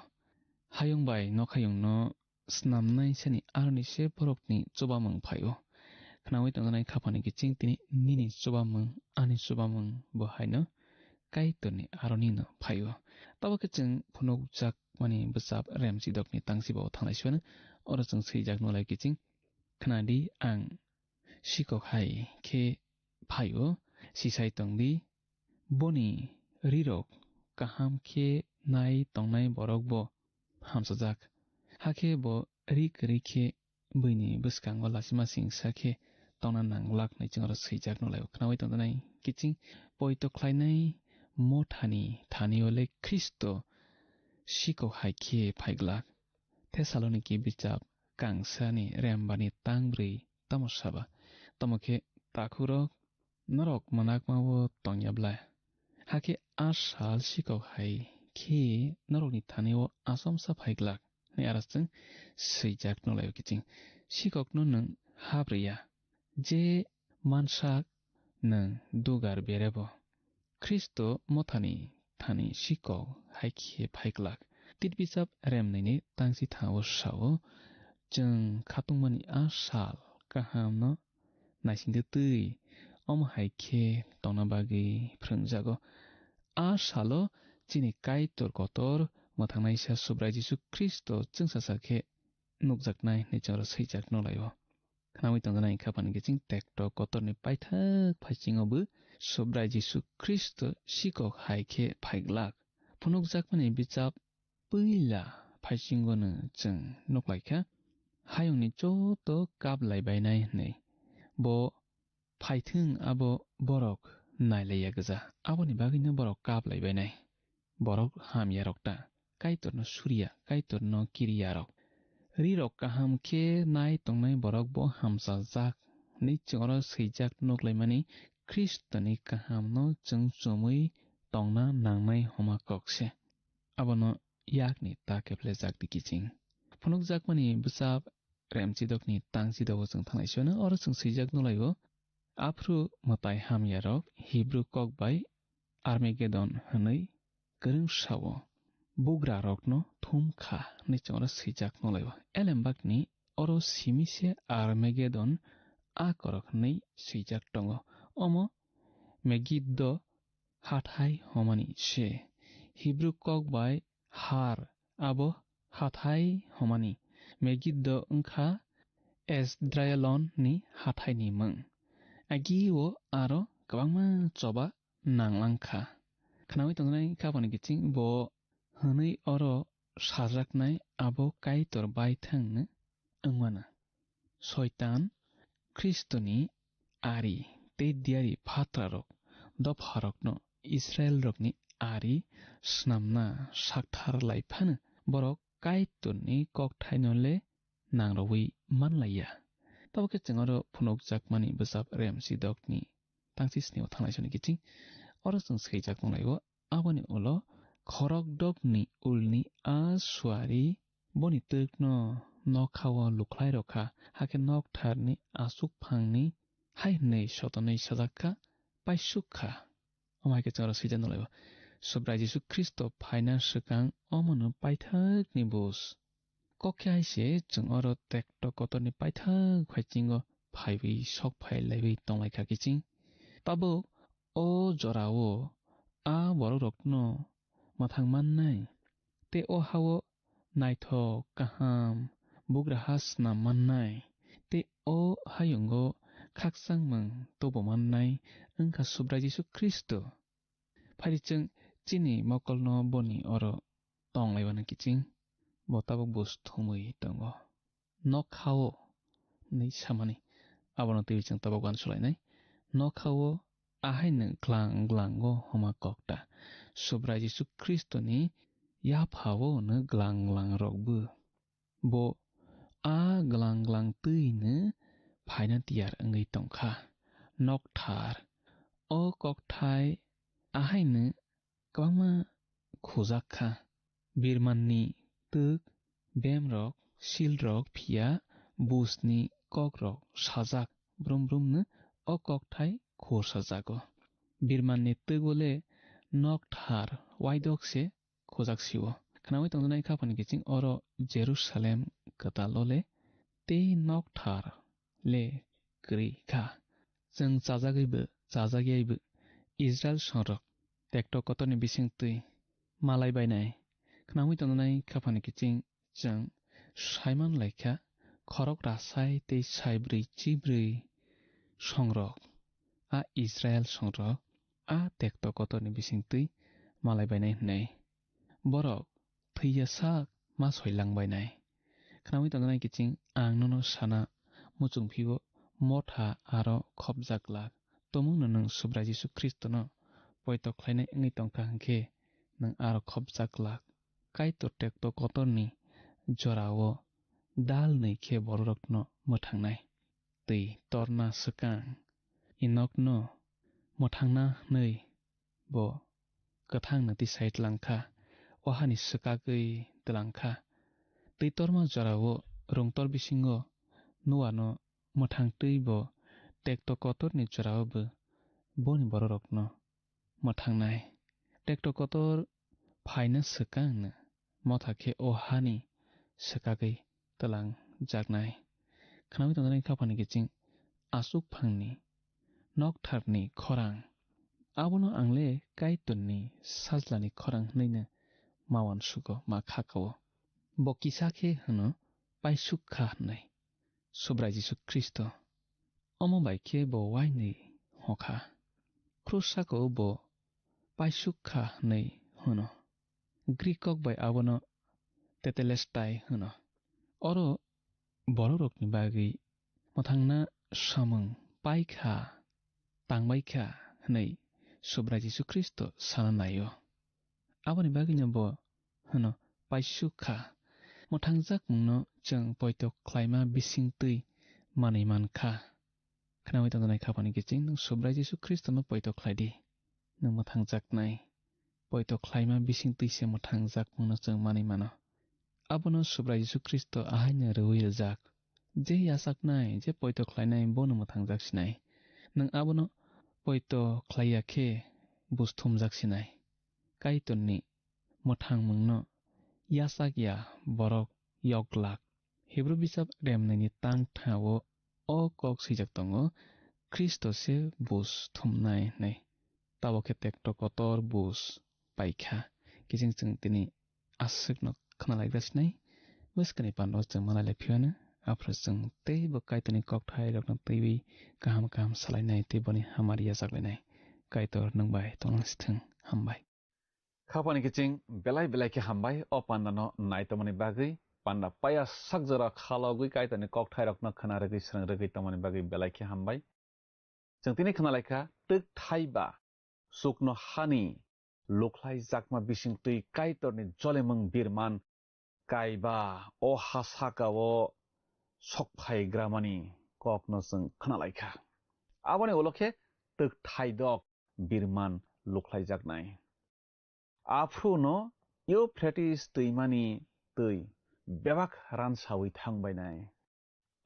Hayung bai nokhayungno snamnai sani aroni se borokni chubamung phaio. Khnaui tongjaknai khaphani kiching tini nini chubamung, ani chubamung bo haino Kaitorni aronino phaio. Tabuk khe chwng phunukjakmani bwchap remchidokni tangsibo thanglai suano. Oro chwng swijak nulai kiching, khnadi ang sikok hai khe phaio, sisai tongdi, boni rirok kaham khe nai tongnai borok bo hamsajak. Hakhe bo ri kwrwi khe buini bwskango lachima singsa khe tongna nanglak hinwi chwng oro swijak nulaio. Khnaui tongjaknai kiching poito khlainai mothani thani-o le Khristo sikok hai khe phaiglak. Thesaloniki bichap kangsani rembani tangbrwi tamo saba? Tamo khe takhurok, norok mwnakma-o tongya bla? Hakhe a sal sikok hai khe norokni thani-o achomsa phaiglak hinwi aro chwng swijak nulaio kiching. Sikokno nwng habrwi ya, je mansak nwng dugar berebo. Khristo mothani thani sikok hai khe phaiglak. Tit bichap remnwini tangsi thangbo sao, chwng khatungmani a sal kahamno naisingtwi twi omo hai khe tongna bagwi phrwngjago. A salo chini Kaitor kotor mwthangnaisa Subrai Jisu Khristo chwngsasa khe nukjaknai hinwi chwng oro swijak nulaio. Khnaui tongjaknai khaphani kiching tekto kotorni paithak phaisingo bo Subrai Jisu Khristo sikok hai khe phaiglak. Phunukjakmani bichap puila phaisingono chwng nuklaikha, hayungni joto kaplai bainai hinwi. Bo phaithwng abo borok nailaiya gwja, aboni bagwino borok kaplai bainai. Borok hamyarok ta Kaitorno suriya, Kaitorno kiriyarok. Rirok kaham khe nai tongnai borok bo hamsajak hinwi chwng oro swijak nuklaimani Khristoni kahamno chwng chumui tongna nangnai homa kok se. Abono yakni ta kephlejak di kiching. Phunukjakmani bwchap remchidokni tangchidogo chwng thanglai siyano, oro chwng swijak nulaio, aphru mwtai hamyarok Hibru kok bai Armagedon hwnwi kwrwng sao, bugrarokno thum kha hwnwi chwng oro swijak nulaio. Elembakni oro simi se Armagedon a korok hwnwi swijak tongo. Omo Megiddo hathai homani se. Hibru kok bai har abo hathai homani. Megiddo wngkha Esdraelon ni hathai ni mwng. Agi o aro kwbangma choba nanglang kha. Khnaui tongjaknai kha boni kiching bo hwnwi oro sajaknai abo Kaitor bai thangno wngmano. Soitan Khristoni ari tei diyari phatrarok dopharokno Israilrokni ari snamna sakthar lai phano borok Kaitorni kokthaino le nangrogwi manlaiya. Tabuk khe chwng oro phunukjakmani bwsap Remsi dokni tangchi snio thanglai soni kiching. Oro chwng swijak tonglaio, aboni ulo khorok dokni ulni a suari boni twkno nokhao lukhlai rokha, hakhe noktharni aswk phangni hai hwnwi sotonwi sajak kha, paisuk kha. Omo hai khe chwng oro swijak nukhlaio, Subrai Jisu Khristo phaina swkang omono paithakni bus. Kok khe hai se chwng oro tekto kotorni paithak phaisingo phaiwi sok phai laiwi tonglaikha kiching. Tabuk o jorao a borokrokno mwthang mannai, tei o hao naithok kaham bugraha snam mannai, tei o hayungo khakchangmung tubu mannai wngkha Subrai Jisu Khristo. Phaidi chwng chini mokolno boni oro tong laibana kiching, bo tabuk bus thumwi tongo. Nokhao hwnwi samani, abono twiwi chwng tabuk uansuk lainai. Nokhao ahaino glang glango homa kokta. Subrai Jisu Khristoni yaphao hwno glang glangrokbo. Bo a glang glang twino phaina tiyar wngwi tongkha. Nokthar. O kokthai ahaino kwbangma khujak kha. Birmanni twk, bemrok, silrok phiya busni kokrok sajak brum brumno o kokthai khursajago. Birmanni twgo le nokthar waidok se khujak sio. Khnaui tongjaknai kha phani kiching oro Jerusalem kwtal o le tei nokthar le kwrwi kha. Chwng chajagwibo chajakyaibo Israel songrok tekto kotorni bisingtwi malai bainai. Khnaui tongjaknai kha phani kiching chwng saiman laikha, khorok rasai tei saibrwi chibrwi songrok, a Israel songrok, a tekto kotorni bisingtwi malai bainai hwnwi. Borok thwiya sak ma soilang bainai. Khnaui tongjaknai kiching ang nono sana muchung phio motha aro khopjak glak. Tomungno nwng Subrai Jisu Khristono poito khlainai wngwi tongkha hwnkhe nwng aro khopjak glak. Kaitor tekto kotorni jorao dal nwi khe bororokno mwthangnai. Twi torna swkang Enokno mwthangna hwnwi bo kwthangno tisai tlang kha, o hani swkagwi tlang kha. Twi torma jorao rwngtor bisingo Noano mwthangtwi bo tekto kotorni jorao bo boni bororokno mwthangnai. Tekto kotor phaina swkangno motha khe o hani swkagwi twlang jaknai. Khnaui tongjaknai kha phani kiching aswk phangni noktharni khorang. Abono ang le Kaitorni sajlani khorang hwnwi no ma uansugo, ma kha kao. Bo kisa khe hwno paisuk kha hwnwi. Subrai Jisu Khristo. Omo bai khe bo uainwi hokha. Krus sakao bo paisuk kha hwnwi hwno. Grik kok bai abono tetelestai hwno. Oro bororokni bagwi mwthangna samung pai kha, tangbai kha hwnwi Subrai Jisu Khristo sana naio. Aboni bagwino bo hwno paisuk kha. Mwthangjak mungno chwng poito khlaima bisingtwi manwi man kha. Khnaui tongjaknai kha phani kiching nwng Subrai Jisu Khristono poito khlai di. Nwng mwthangjaknai. Poito khlaima bisingtwi se mwthangjak mungno chwng manwi mano. Abono Subrai Jisu Khristo ahaino rwui rwjak. Je yachaknai, je poito khlainai bono mwthangjak sinai. Nwng abono poito khlaiya khe bus thumjak sinai. Kaitorni mwthangmungno yachak ya borok yok glak. Hebru bisap remnaini tang thao o kok swijak tongo, Khristo se bus thumnai hwnwi. Tabok khe tekto kotor bus paikha. Kiching chwng tini aswkno khna laikha sinai. Bwskani pando chwng malai lai phiyano. Aphuru chwng teibo Kaitorni kokthai rokno twiwi kaham kaham salainai tei boni hamari yachak lainai. Kaitor nwng bai tonglang sithwng. Hambai. Khapani kiching belai belai khe hambai o panda no nai tongmani bagwi, panda paya sak jora khalogwi Kaitorni kokthai rokno khna rwgwi srwng rwgwi tongmani bagwi belai khe hambai. Chwng tini khna laikha twk thai ba chukno hani lukhlai jakma bisingtwi Kaitorni jolemung birman kaiba o ha saka o sok phai gramani kokno chwng khna lai kha. Aboni ulo khe twk thaidok birman lukhlaijaknai. Aphuru no Euphrates twimani twi bebak ransaui thangbainai.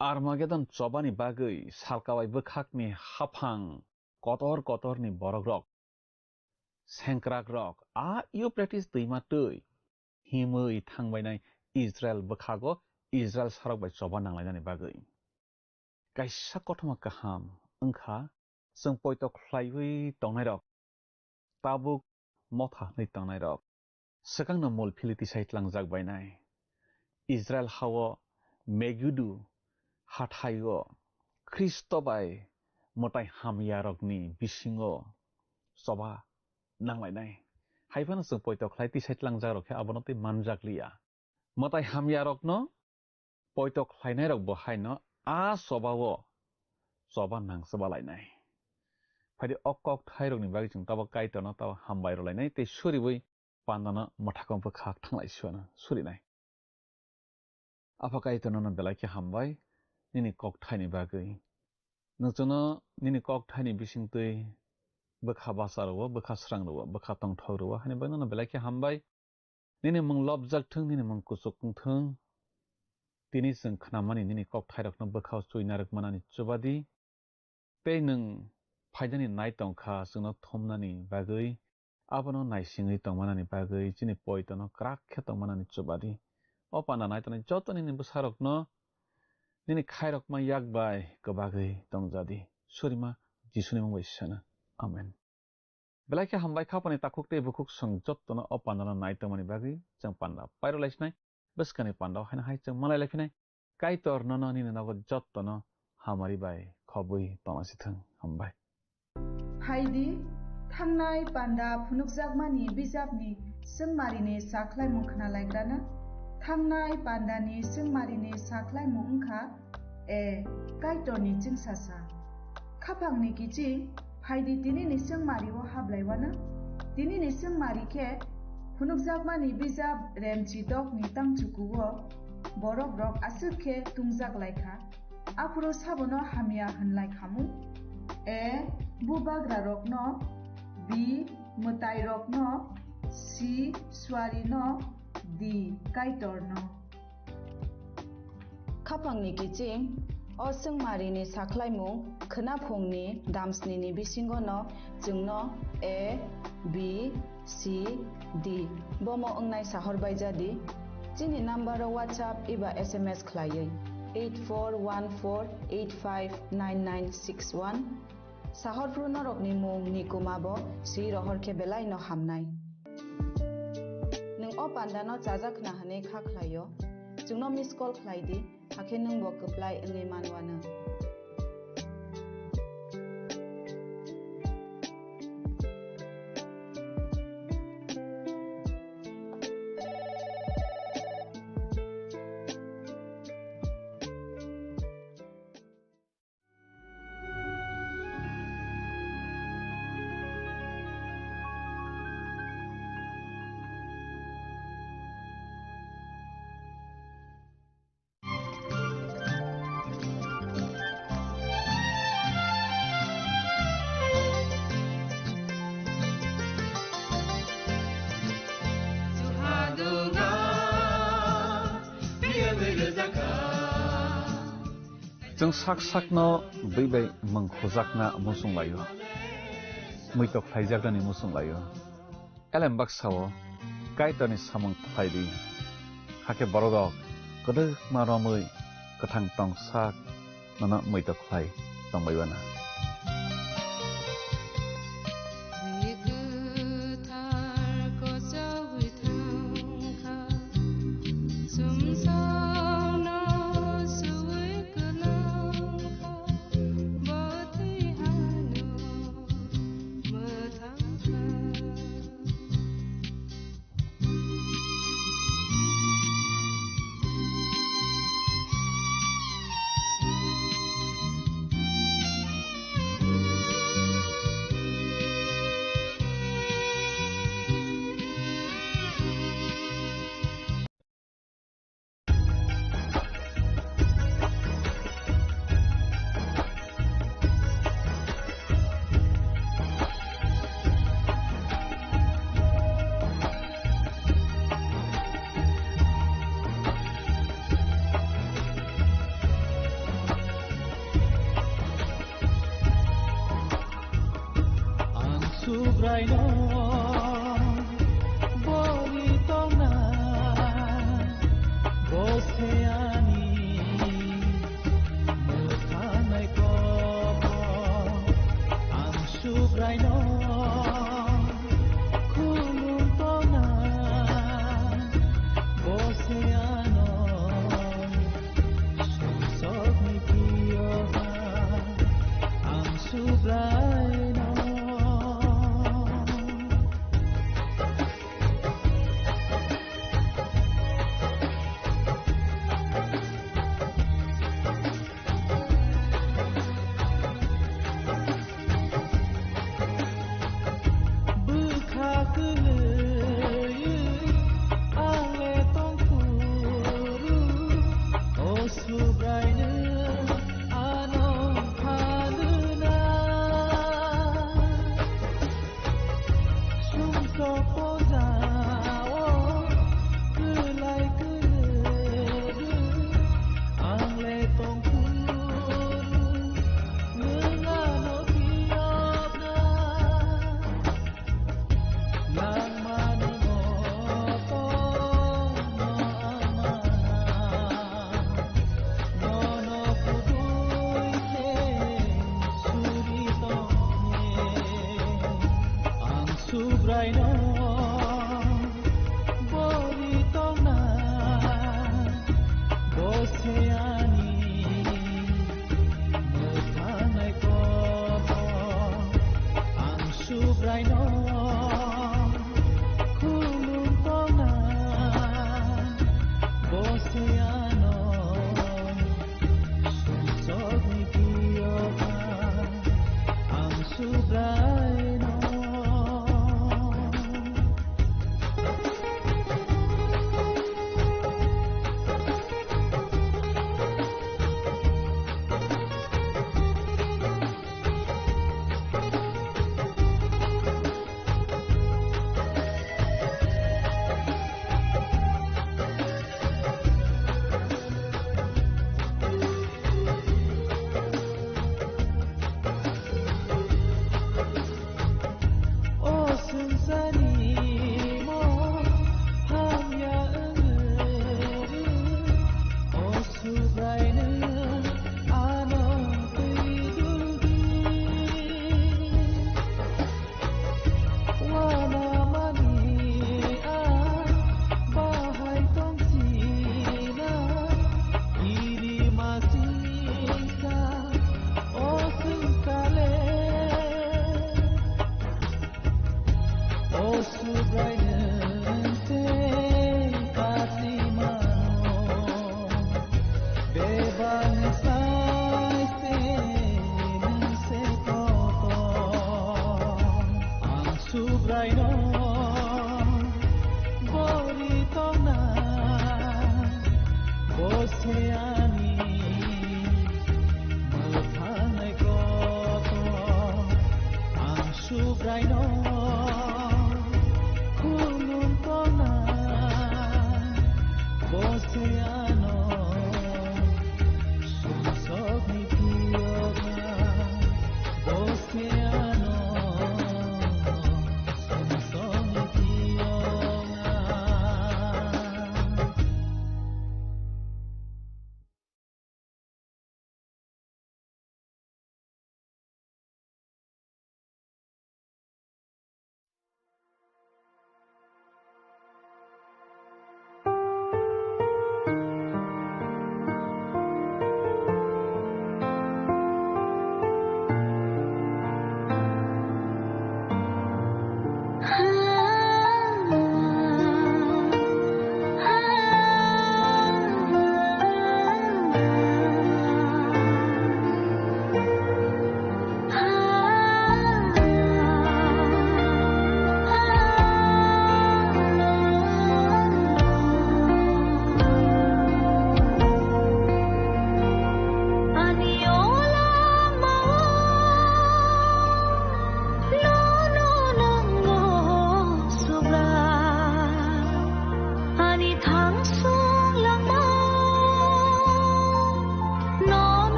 Armagedon chobani bagwi salkabai bwkhakni haphang kotor kotorni borokrok, sengkrakrok a Euphrates twima twi himwi thangbainai Israel bwkhago Israel sarok bai choba nanglainani bagwi. Kaisa kothoma kaham wngkha, chwng poito khlaiwi tongnairok, tabuk motha hwnwi tongnairok, swkangno mol philwi tisai tlangjak bainai. Israel hao Megidu hathaio Khristo bai mwtai hamyarokni bisingo choba nanglainai. Hai phano chwng poito khlai tisai tlangjakrok khe abono tei manjakliya. Mwtai hamyarokno poito khlainairok bo haino a chobao choba nangchobalainai. Phaidi o kokthairokni bagwi chwng tabuk Kaitorno tabuk hambai rwlainai tei suriwi pandano mwthakong bwkhak thanglai suana surinai. Apha Kaitor nono belai khe hambai nini kokthaini bagwi. Nwng chwngno nini kokthaini bisingtwi bwkha basa rwo, bwkha srang rwo, bwkha tongthok rwo, hani bagwi nono belai khe hambai. Nini mung lobjak thung, nini mung kuchuk wng thung. Tini chwng khnamani nini kokthairokno bwkhao chuina rwkmanani chubadi. Tei nwng phaidani nai tongkha chwngno thumnani bagwi, abono naisingwi tongmanani bagwi, chini poitono kwrak khe tongmanani chubadi. O panda nai tongnai joto nini bwsarokno nini khairokma yak bai kwbagwi tongjadi. Surima Jisuni mung bai sana. Amen. Belai khe hambai khapani takhuk tei bukhuk chwng jottono o pandano nai tongmani bagwi chwng panda pairwlaisinai. Bwskangni pandao haino hai chwng malailai phinai. Kaitor nono nini nogo jottono hamari bai khobwi tonglasithwng. Hambai. Phaidi, thangnai panda phunukjakmani bijapni chwngmarini sakhlaimung khnalaigrana. Thangnai pandani chwngmarini sakhlaimung wngkha, A. Kaitorni chwngsasa. Khaphangni kiching, phaidi tinini chwngmario hablaiwana. Tinini chwngmari khe phunukjakmani bijap Remchi dokni tangchukuo borokrok aswk khe tungjak lai kha. Aphuru sabono hamya hwnlai khamu? A. Bubagrarokno. B. Mwtairokno. C. Suarino. D. Kaitorno. Khaphangni kiching, o chwngmarini sakhlaimung khwnaphungni damsnini bisingono chwngno A, B, C, D bomo wngnai sahor baijadi. Chini numbero WhatsApp eba S M S khlaiwi eight four one four eight five nine nine six one. Sahorphru norokni mung ni kuma bo swi rohor khe belai no hamnai. Nwng o panda no chajak khna hwnwi kha khlai o, chwngno miss call khlai di, hakhe nwng bo kwplai wngwi man wanw. Chwng sak sakno bwi bai mung khujakna muchung lai-o, muitok khlaijaknani muchung lai-o. Elem baksa-o Kaitorni samung khlai di, hakhe bororok kwdwkma romwi kwthang tong sak nono muitok khlai tongbai uana. Subraino bori tongna, bo se ani mwkhanai kobo. Ang Subraino khulum tongna, bo se ano sumsokni phiyoba. Ang Subraino bwkha kwlwi ang le tongphuru, o Subraino ano phalwna. Sumsok pojao kwlai kwrwi ang le tongphuru nwng ano phiyokna. Nangmani motono ang mana, nono kubui khe suri tongnai. Ang Subraino bori tongna, bo se ani mwkhanai kobo. Ang Subraino khulum tongna, bo se ano sumsokni phiyoba. Ang Subraino. O swngcharni mung hamya wngwi, o Subraino ano twi duldi. Uanamani a bahai tongchina, iri masingsa o swngchale. O Subraino nwng se kati mano, bebak nwsai se nwng se kotor. Ang Subraino bori tongna, bo se ani mwkhanai kotor. Ang Subraino khulum tongna, bo se ano sumsokni phiyoba, bo se ano sumsokni phiyoba.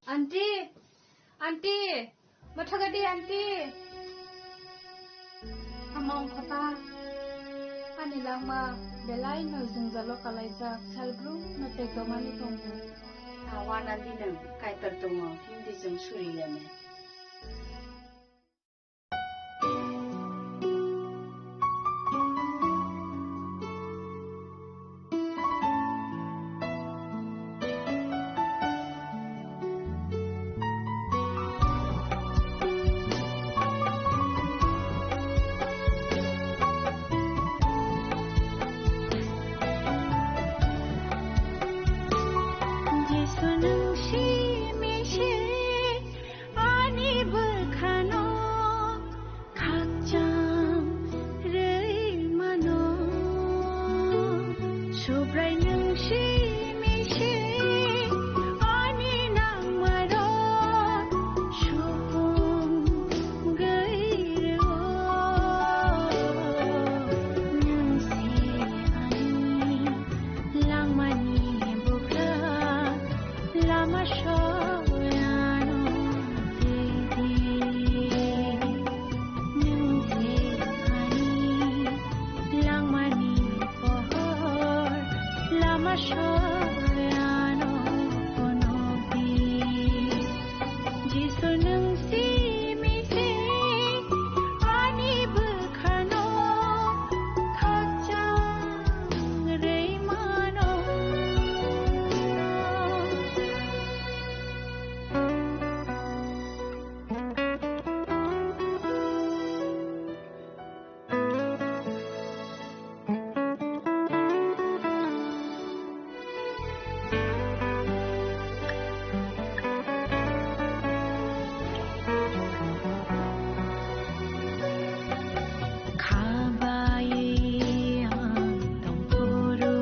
Aunty! Aunty! Mathagadi aunty! Ama ongkha ta? Ani langma belai no jwngjalo kalaijak, salbrum no tekdomani tongo. Awan aunty nwng kaitor tongo, hindi chwng suri leme. Jisu nwng simi se ani bwkhano khakchang rwi mano. Subrai nwng simi se ani nangmarok supung gwi rwo. Nwng se ani langmani bwkha, lama soyano tei di. Nwng je ani langmani pohor, lama soyano phunuk di. Jisu nwng simi se ani bwkhano khakchang rwi mano. Khabai ang tongphuru,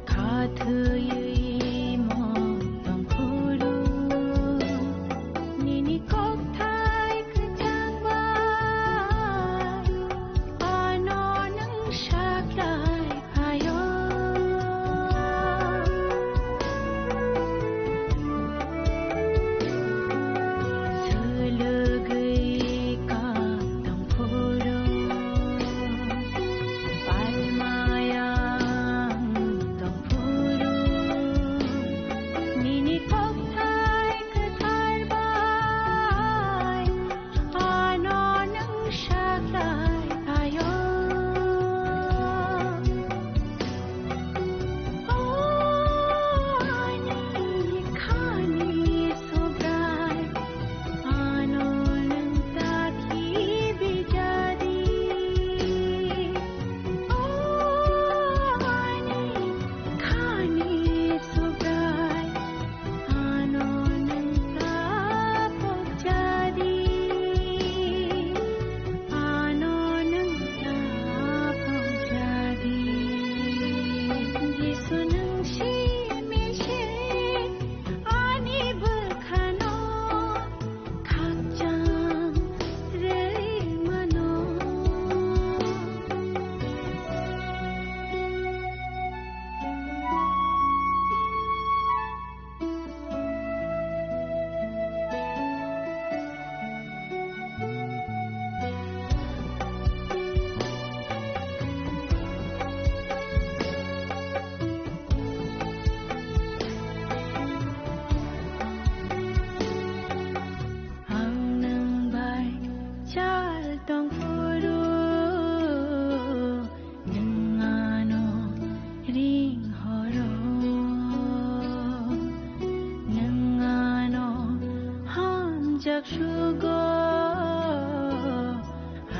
khathwiwi mo tongphuru, nini kokthai kwchang bai ano nwng sakhlai phaio. Swlwgwi kap tongphuru, palmayang tongphuru, nini kokthai kwthar bai ano nwng sakhlai phaio. O ani khani Subrai, ano nwng ta khibi jadi. O ani khani Subrai, ano nwng ta pok jadi. Ano nwng ta pok jadi. Jisu nwng simi se ani bwkhano khakchang rwi mano. Ang nwng bai chal tongphuru, nwng ano ring horo, nwng ano hamjak sugo,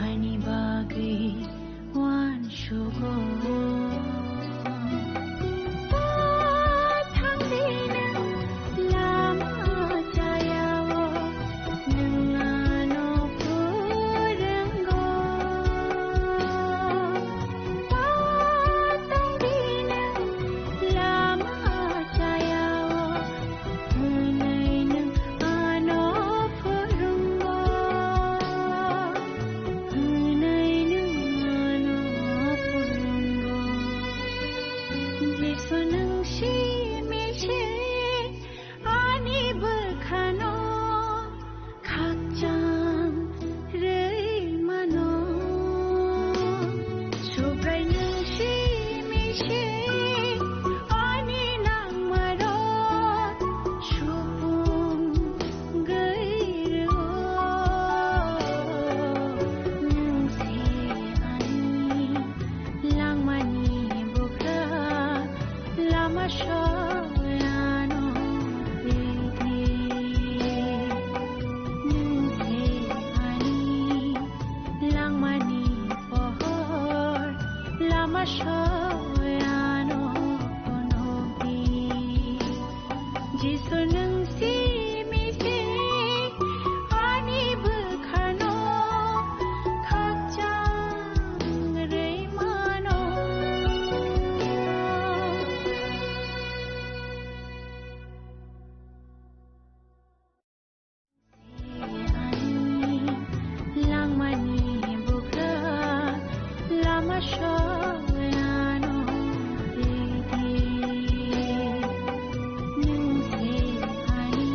ani bagwi uansugo. Thangdi nwng lama chayao, nwng ano phwrwngo. Thangdi nwng lama chayao, hwnwi nwng ano phwrwngo. Jisu nwng simi se ani bwkhano khakchang rwi mano. Langmani bukra lama shoyano ridi. Nwng se ani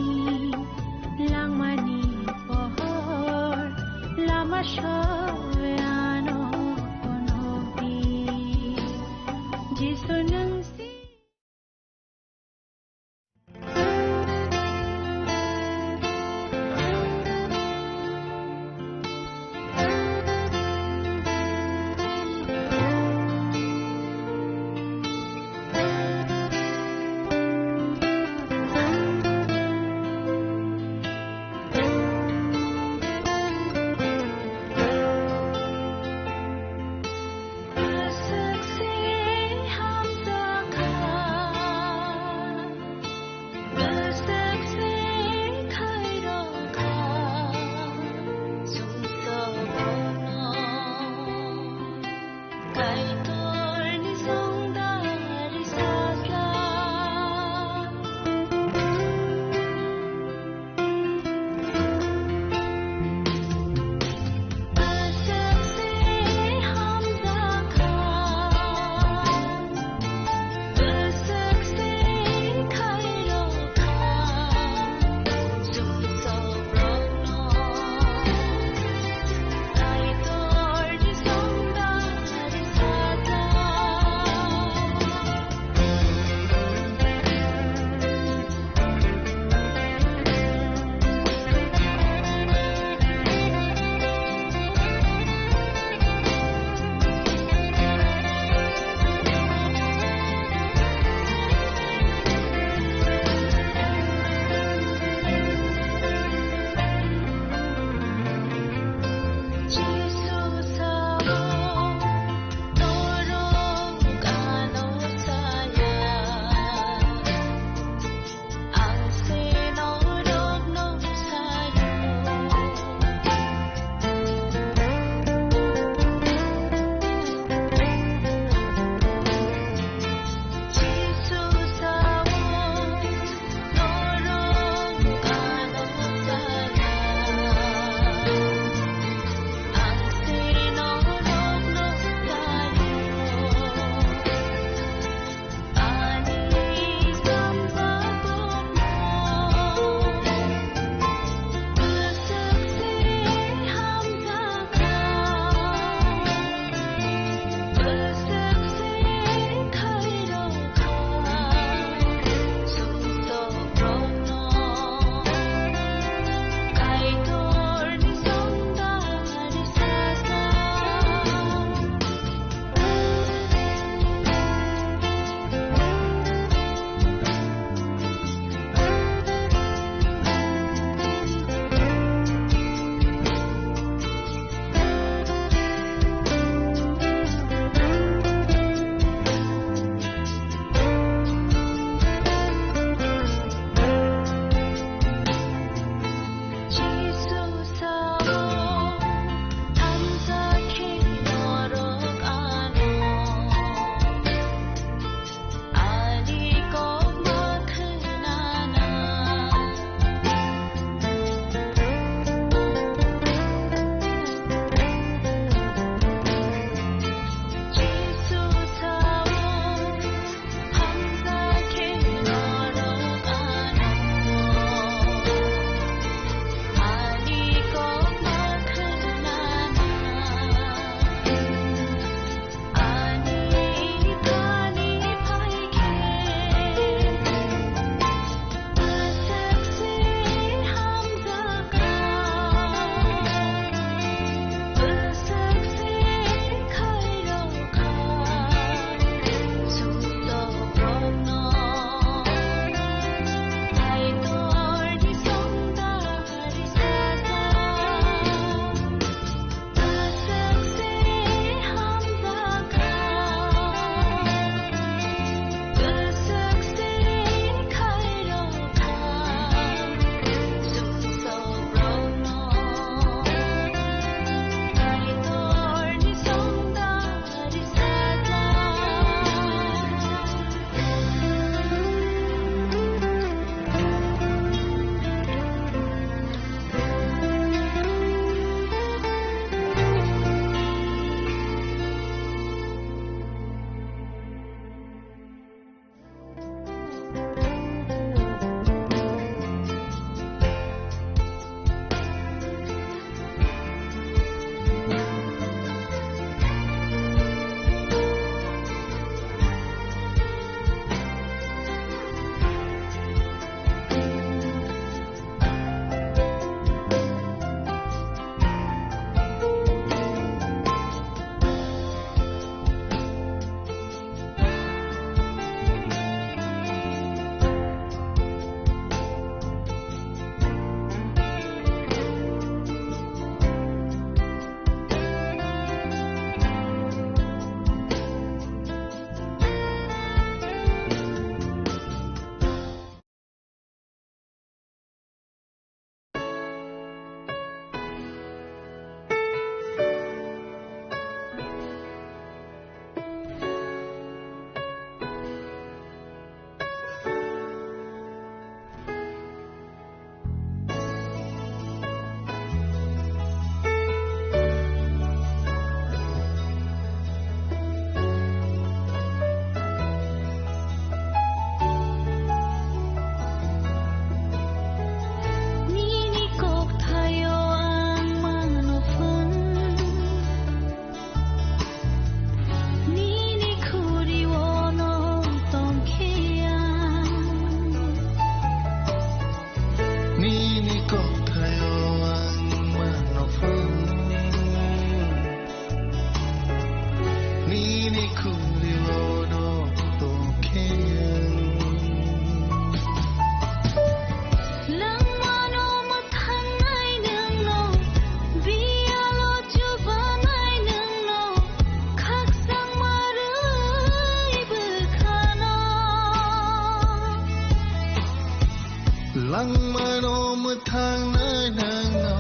Ang mano mwthangnai nangno,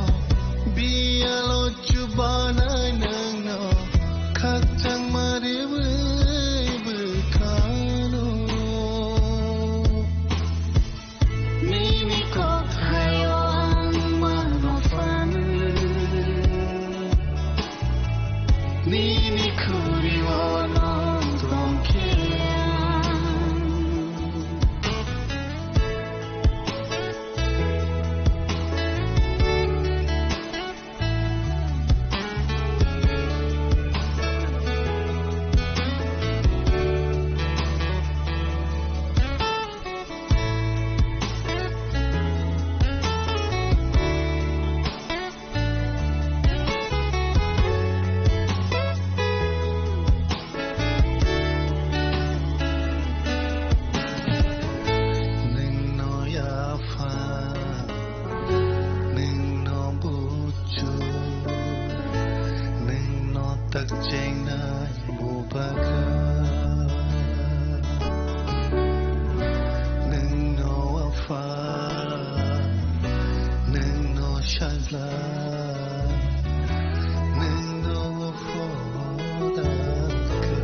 biyalo chubanai nangno, khakchangma riwi bwkhano. Nini kokthaio ang mano phan, nini khurio nwng tongkhe ang. Nwngno yapha, nwngno buchu, nwngno takchengnai bubagra. Nwngno apha, nwngno sajla, nwngno phoda kwthar.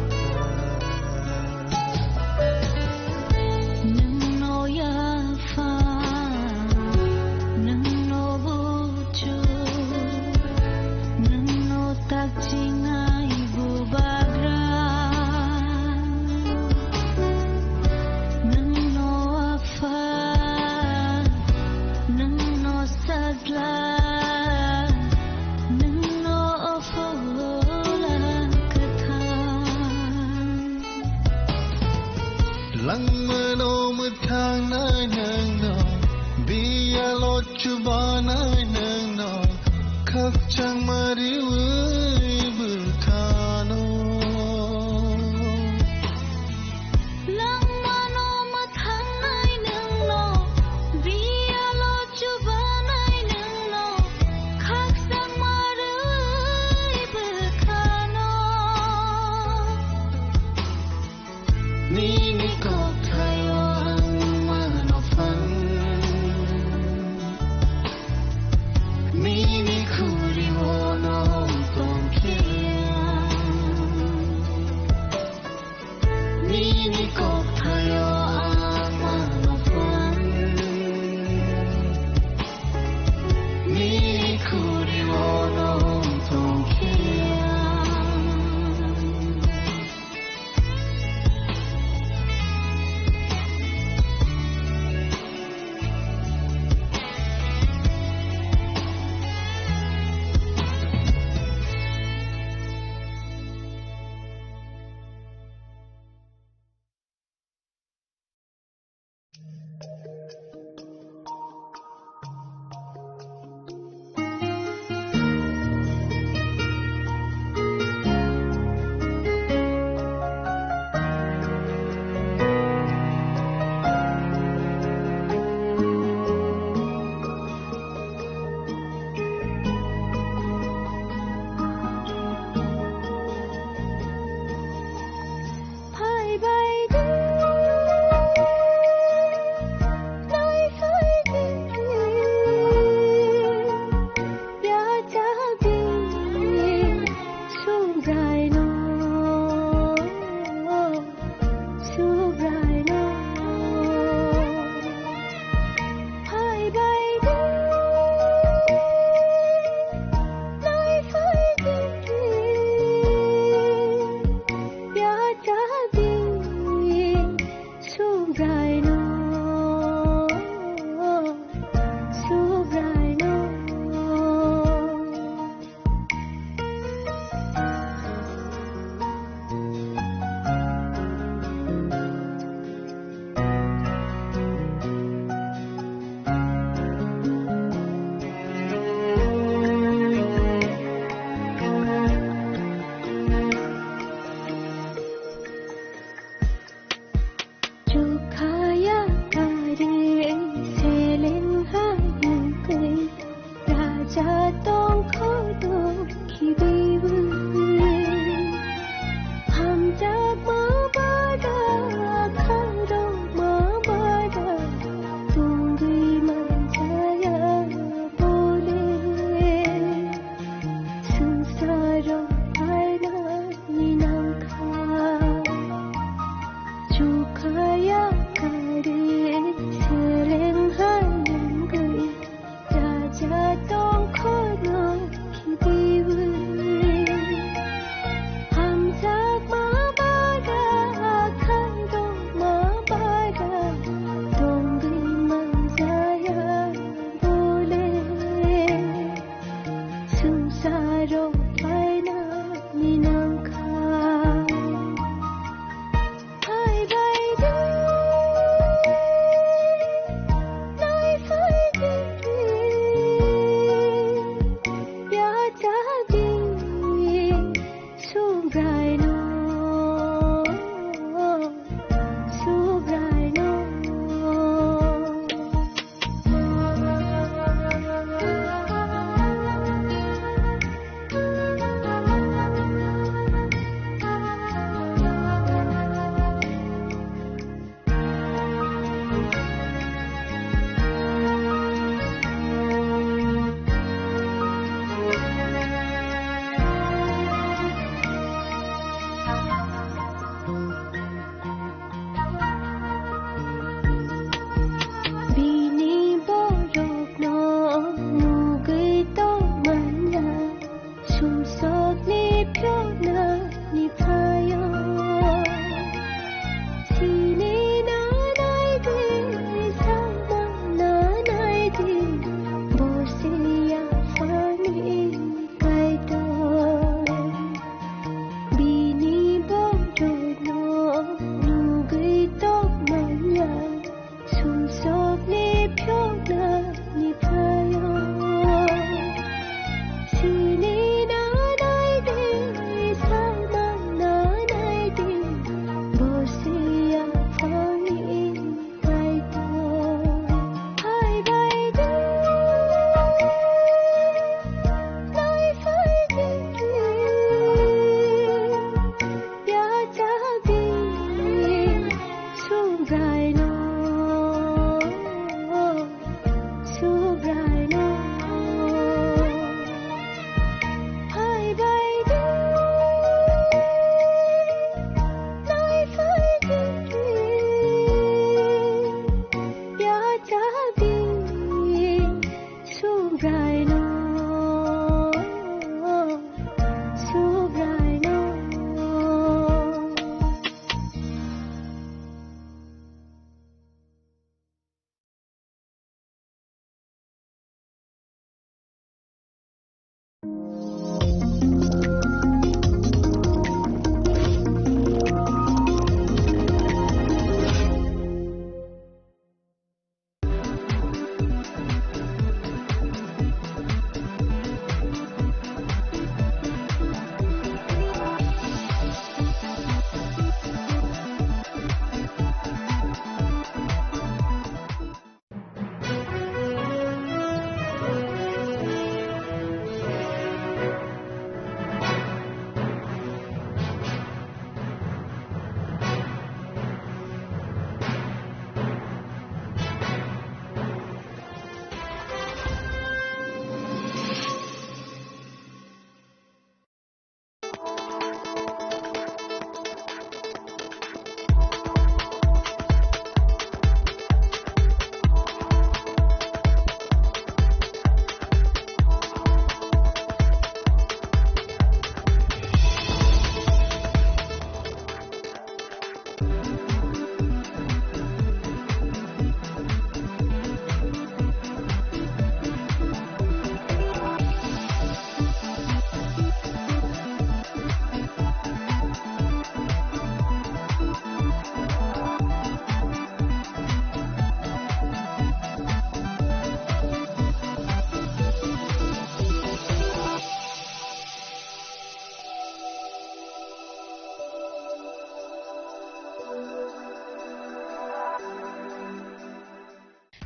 Nwngno yapha, nwngno buchu, nwngno takchingnai bubagra. Nwngno apha, nwngno sajla, nwngno phola kwthar. Langmano mwthangnai nwngno, biyalo chubanai nwngno, khakchangma riwi bwkhano. Langmano mwthangnai nwngno, biyalo chubanai nwngno, khakchangma riwi bwkhano. Nini kokthaio ang mano phan, nini khurio nwng tong Subraino, Subraino.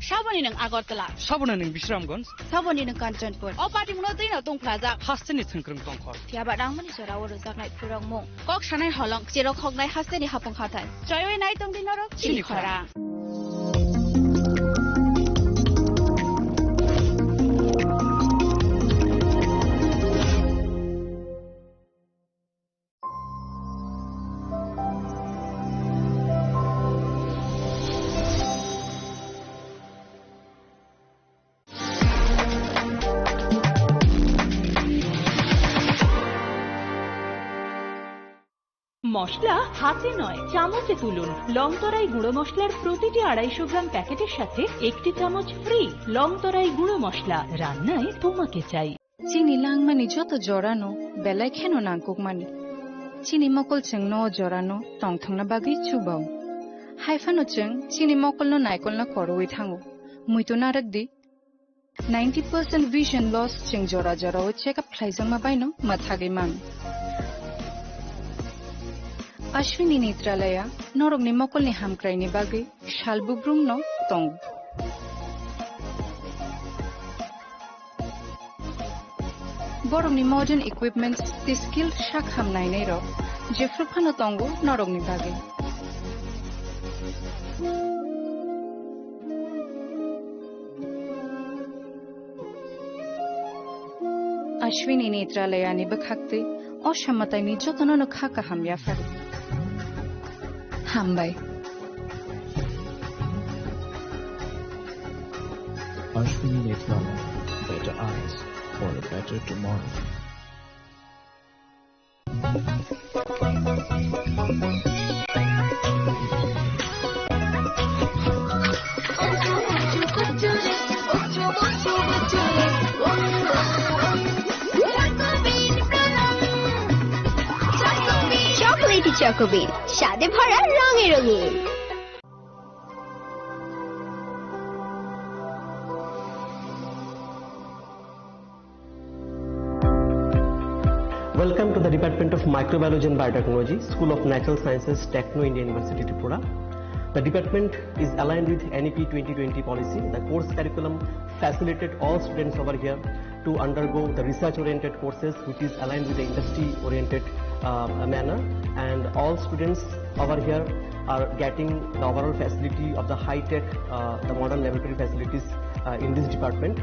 Saboni nwng Agartala. Saboni nwng Bisramganj. Saboni nwng Kanchanpur. O party muno twi no tongphlajak. Hasteni thwngkwrwng tongkhor. Phiya ba nangmani jora o rwjaknai phurokmung. Kok sanai holong, cherok hoknai hasteni hapung hathai. Choiwi nai tongdi norok chini khorang. মশলা হাতে নয়, চামচে তুলুন। লং তরাই গুঁড়ো মশলার প্রতিটি আড়াইশো গ্রাম প্যাকেটের সাথে একটি চামচ ফ্রি। লং তরাই গুঁড়ো মশলা, রান্নায় তোমাকে চাই। Chini langmani joto jorano belai kheno nangkukmani. Chini mokol chwngno o jorano tongthokna bagwi chubao. Haiphano chwng chini mokolno naikolna koroi thango. Muitu narwk di. Ninety percent vision loss chwng jora jorao check up khlaijakma baino mwthagwi mano. Ashwini Netralaya norokni mokolni hamkraini bagwi sal bubrumno tongo. Borokni modern equipments tei skilled sak ham nainairok jephru phano tongo norokni bagwi. Ashwini Netralayani bwkhaktwi o samataini jotono no kha kaham yaphar. Hambai. Ashwini Netralaya, better eyes for a better tomorrow. Chocolatey Choco Bean, স্বাদে ভরা রঙে রঙিন। Welcome to the Department of Microbiology and Biotechnology, School of Natural Sciences, Techno India University, Tripura. The department is aligned with N E P twenty twenty policy. The course curriculum facilitated all students over here to undergo the research-oriented courses, which is aligned with the industry-oriented, uh, manner. And all students over here are getting the overall facility of the high-tech, uh, the modern laboratory facilities, uh, in this department.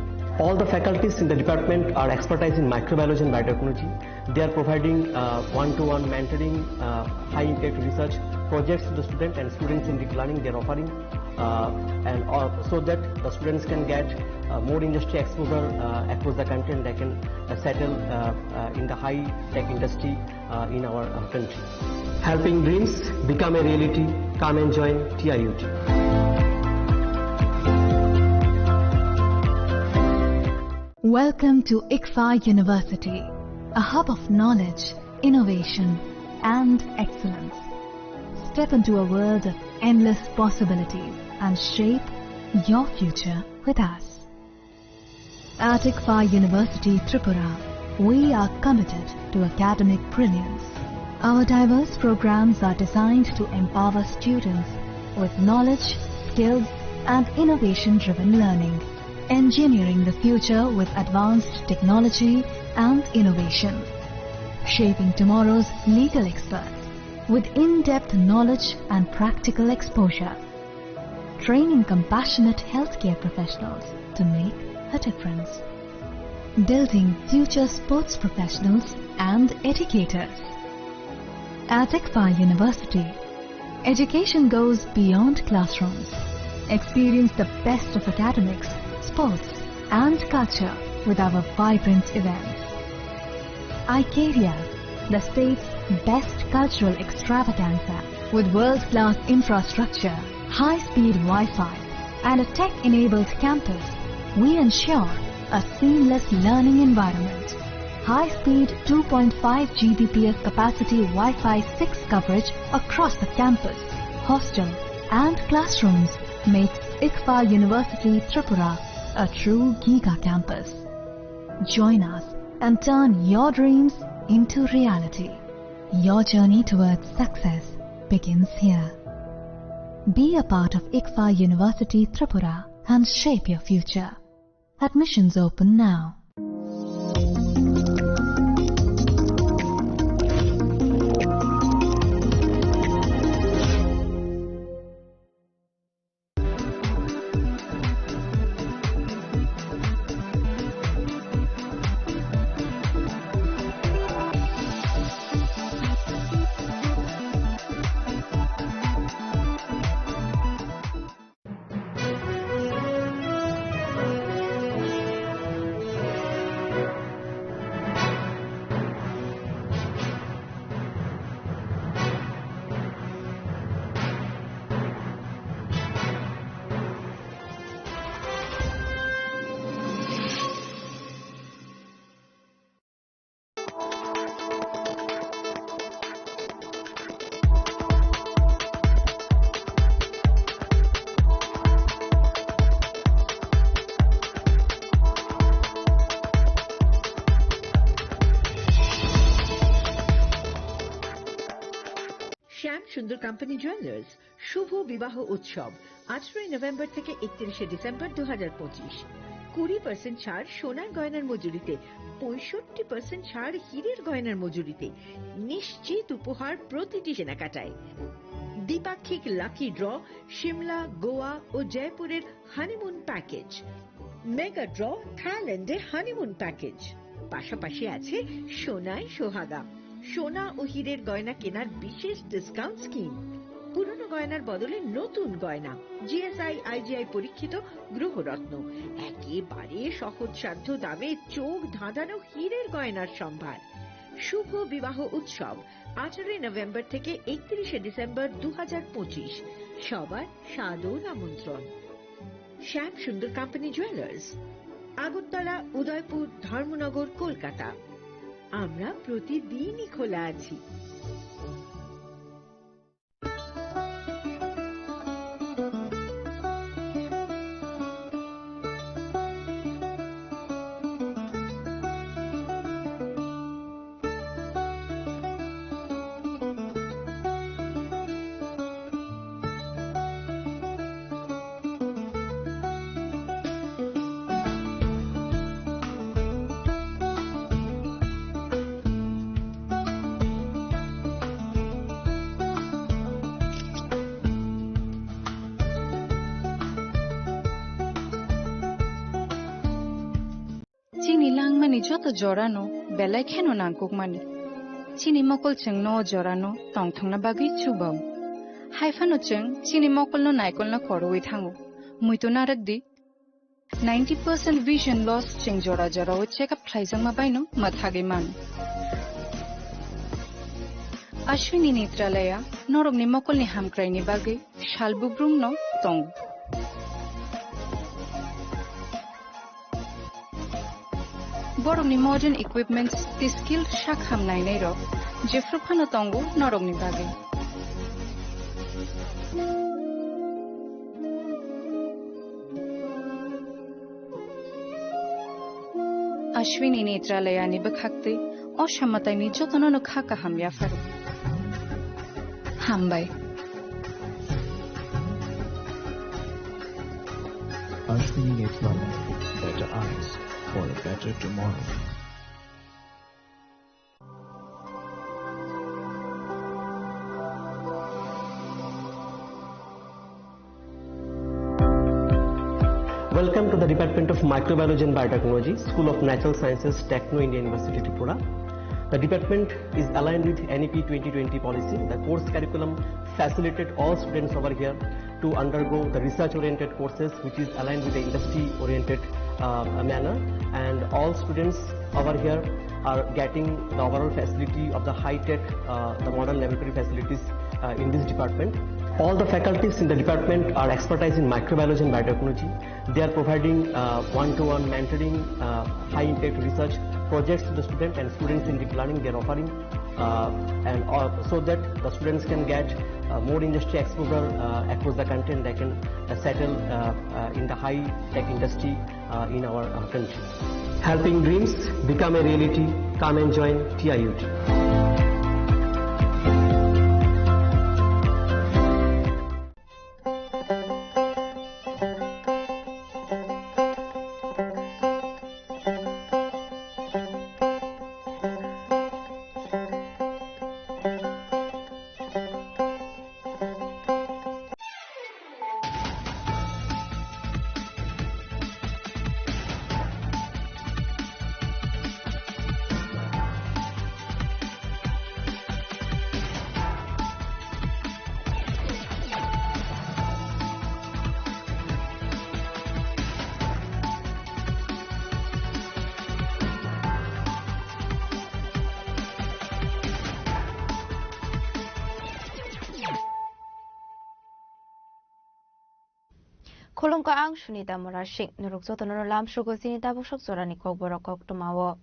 All the faculties in the department are expertise in microbiology and biotechnology. They are providing, uh, one-to-one mentoring, uh, high-impact research projects to the student, and students in deep learning, they are offering uh, and all, so that the students can get uh, more industry exposure uh, across the country, and they can uh, settle uh, uh, in the high tech industry uh, in our uh, country. Helping dreams become a reality. Come and join T I U T. Welcome to ICFAI University, a hub of knowledge, innovation, and excellence. Step into a world of endless possibilities and shape your future with us. At ICFAI University Tripura, we are committed to academic brilliance. Our diverse programs are designed to empower students with knowledge, skills, and innovation-driven learning, engineering the future with advanced technology and innovation, shaping tomorrow's legal experts with in-depth knowledge and practical exposure, training compassionate healthcare professionals to make a difference, building future sports professionals and educators. At ICFAI University, education goes beyond classrooms. Experience the best of academics, sports, and culture with our vibrant events. Icaria, the state's best cultural extravaganza, with world-class infrastructure, high-speed Wi-Fi, and a tech-enabled campus, we ensure a seamless learning environment. High-speed two point five G B P S capacity Wi-Fi six coverage across the campus, hostel, and classrooms makes ICFAI University Tripura a true giga campus. Join us and turn your dreams into reality. Your journey towards success begins here. Be a part of ICFAI University Tripura and shape your future. Admissions open now. শ্যাম সুন্দর company jewellers শুভ বিবাহ উৎসব, আঠারোই নভেম্বর থেকে একত্রিশে ডিসেম্বর দু হাজার পঁচিশ। কুড়ি পার্সেন্ট ছাড় সোনার গয়নার মজুরিতে, পঁয়ষট্টি পার্সেন্ট ছাড় হীরের গয়নার মজুরিতে, নিশ্চিত উপহার প্রতিটি কেনাকাটায়। দ্বিপাক্ষিক লাকি ড্র, সিমলা, গোয়া ও জয়পুরের হানিমুন প্যাকেজ, মেগা ড্র, থাইল্যান্ডে হানিমুন প্যাকেজ। পাশাপাশি আছে সোনায় সোহাগা, সোনা ও হীরের গয়না কেনার বিশেষ ডিসকাউন্ট স্কিম। পুরনো গয়নার বদলে নতুন গয়না, জিএসআই, আইজিআই পরীক্ষিত গ্রহরত্ন, একেবারে সহজসাধ্য দামে চোখ ধাঁধানো হীরের গয়নার সম্ভার। শুভ বিবাহ উৎসব, আঠারোই নভেম্বর থেকে একত্রিশে ডিসেম্বর দু হাজার পঁচিশ। সবার সাদর আমন্ত্রণ। শ্যাম সুন্দর কোম্পানি জুয়েলার্স, আগরতলা, উদয়পুর, ধর্মনগর, কলকাতা। আমরা প্রতিদিনই খোলা আছি। Chini langmani joto jorano belai kheno nangkukmani. Chini mokol chwngno o jorano tongthokna bagwi chubao. Hai phano chwng chini mokolno naikolno khorwi thango. Muitu narwk di. Ninety percent vision loss chwng jora jorao check up khlaijakma baino mwthagwi mano. Ashwini Netralaya norokni mokolni hamkraini bagwi sal bubrumno tongo. Borokni modern equipments tei skilled sak ham nainairok jephru phano tongo norokni bagwi. Ashwini Netralayani bwkhaktwi o samataini jotono no kha kaham yapharo. Hambai. Ashwini Netralaya, better eyes for a better tomorrow. Welcome to the Department of Microbiology and Biotechnology, School of Natural Sciences, Techno India University, Tripura. The department is aligned with N E P twenty twenty policy. The course curriculum facilitated all students over here to undergo the research-oriented courses, which is aligned with the industry-oriented, uh, manner. And all students over here are getting the overall facility of the high-tech, uh, the modern laboratory facilities, uh, in this department. All the faculties in the department are expertise in microbiology and biotechnology. They are providing, uh, one-to-one mentoring, uh, high-impact research projects to the student and students in deep learning. They are offering, uh, and, uh, so that the students can get, uh, more industry exposure, uh, across the country, and they can, uh, settle, uh, uh, in the high-tech industry, uh, in our, uh, country. Helping dreams become a reality. Come and join T I U T. Khulumkha, ang Sunita Murasing. Norok jotono lamsugo chini tabuk sok jorani kokborok koktwmao.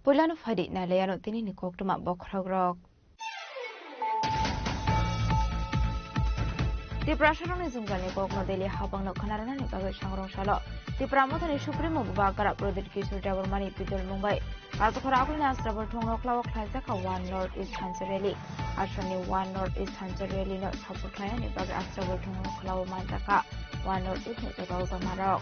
Puilano phaidi nailaiano tinini koktwma bokhorokrok. Tiprasarokni jwngjani kokno daily habangno khwnarwnani bagwi sangrong salo Tipra Mothani Supremo Bubagra Pradip Kishore Debbarmani pitol mungbai Kalpakhor agulni Asrabal thongno khlao khlaijak kha One North East Thansa Rally. Assamni One North East Thansa Rally no support khlainani bagwi Asrabal thongno khlao manjak kha One North East ni jotao jamarok.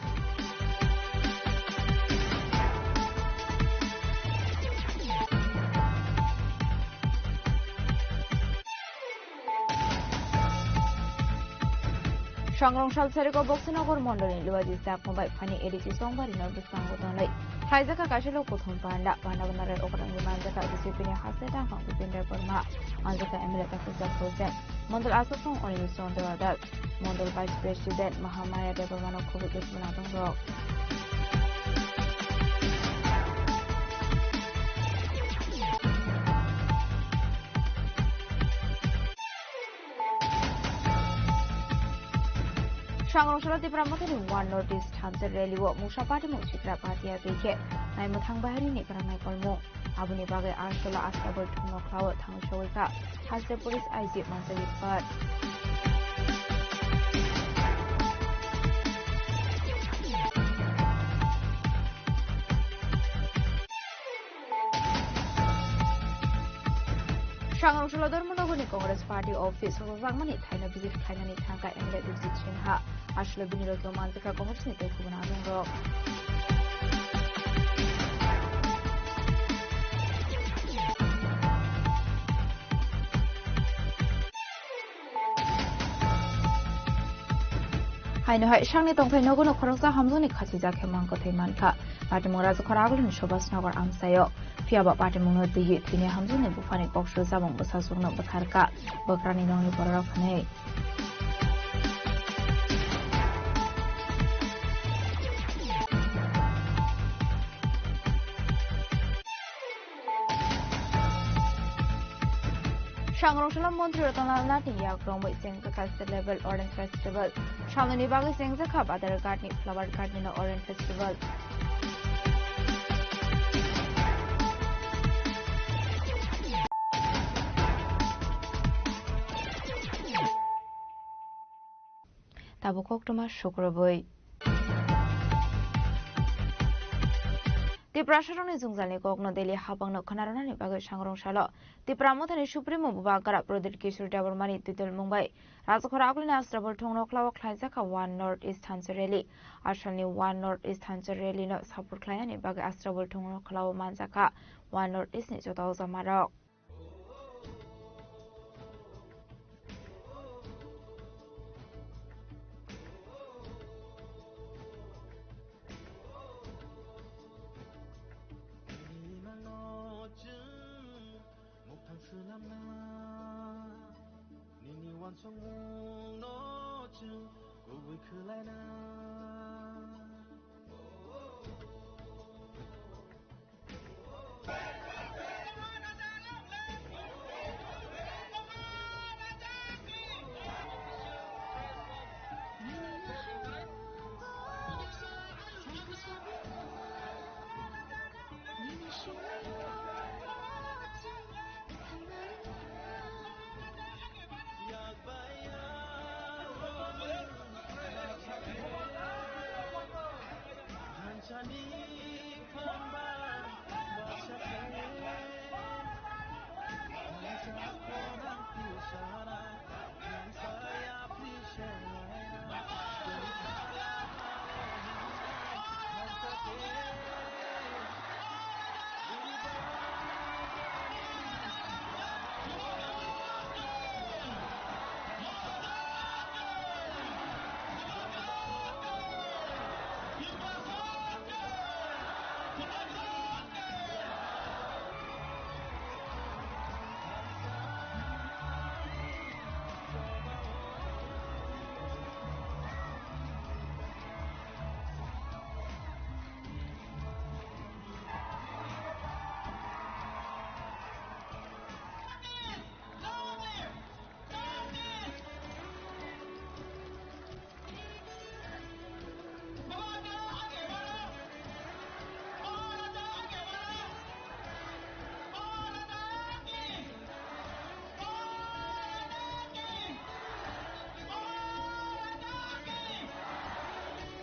Sangrong sal sariko Boksinagar mondolni Luaji Chakma bai phani A D C Songbari no bwskango tonwi khlaijak kha kaisa lok kuthum panda. Panda bo narai okrangwi manjak kha B J P ni haste tangkhang Bipin Debbarma, manjak kha M L A Takhukjak Hussain, mondol aswk song Anil Chandra Das, mondol Vice President Mahamaya Debbarma no khobwi bwsmana tongrok. Sangrong salo Tipra Mothani One North East Thansa Rally o mungsa party mung Chitra Bhatia twi khe naimwthang baharini kwrang naikolmung. Aboni bagwi Asrabal thongno khlao thangwi sogwi kha haste police I G manjagwi phat. Sangrong salo Dharmanagarni Congress Party office o rwjakmani thaino visit khlainani thangkha M L A Bijit Sinha. Aswk bini logi o manjakha Congress ni tei kubun adongrok. Haino hai sakni tongthai nogo no khoroksa hamjakni khachijak khe mang kwthwi mankha. Patimung Rajakhor Agulini Subhas Nagar amchaio. Phiya ba patimungno twiwi thwini hamjakni buphani kok sujabung bwsajwkno bwtharkha bwkrani nokni bororok hwnwi. Sangrong Sala Montri Ratan Lal Nath ni yak romwi chengjakha State Level Orange Festival. Samnani bagwi chengjakha Badar Ghat ni Flower Ghat ni no Orange Festival. Tabuk koktwma sukrubwi. Tiprasarokni jwngjalni kokno daily habangno khwnarwnani bagwi sangrong salo. Tipra Mothani Supremo Bubagra Pradyut Kishore Debbarmani twidulmung bai Rajakhor Agulini Astabol thungno khlao khlaijakha One North East Thansa Rally. Asalni One North East Thansa Rally no support khlainani bagwi Astabol thungno khlao manjakha One North East ni joto jamarok. Nini wansukmungno chwng kubui khwlaina.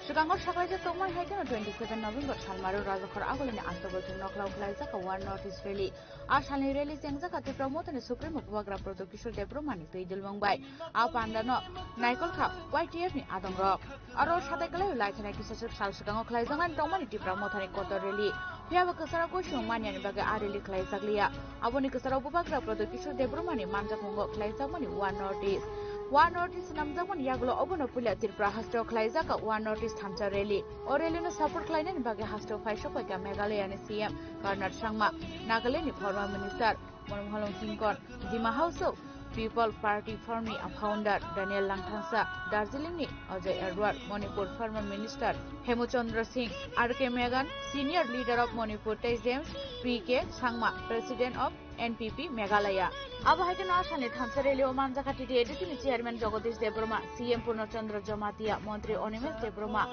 Swkango saklaijak tongmani hai kheno twenty seven November salmaro Rajakhor Agulini Astabol thungno khlao khlaijak One North East Rally. A salni rally chengjakha Tipra Mothani Supremo Bubagra Pradyut Kishore Debbarmani twi dilmung bai. A pandano naikol kha Y T F ni adongrok. Aro sadai kwlai lai thani kisachwk sal swkango khlaijaknai tongmani Tipra Mothani kotor rally. Phiyaba kwcharo goisong maniani bagwi a rally khlaijakliya. Aboni kwcharo Bubagra Pradyut Kishore Debbarmani manjakmungo khlaijakmani One North East. One North East swnamjakmani yagulo obono puila Tripura hasteo khlaijak One North East thansa rally. O rally no support khlainani bagwi hasteo phaisok paikha Meghalaya ni C M Conrad Sangma, Nagaland ni former minister Monmolong Singkon, Dima Hasao People Party former founder Daniel Langthasa, Darjeeling ni Ajay Edward, Manipur former minister Hemchandra Singh, R K Meghan, senior leader of Manipur, Tej James, P K Sangma, president of N P P Meghalaya. Abo hai kheno a salni thansa rally o manjakha T T A D C ni chairman Jagadish Debbarma, C M Purna Chandra Jamatia, Montri Animesh Debbarma,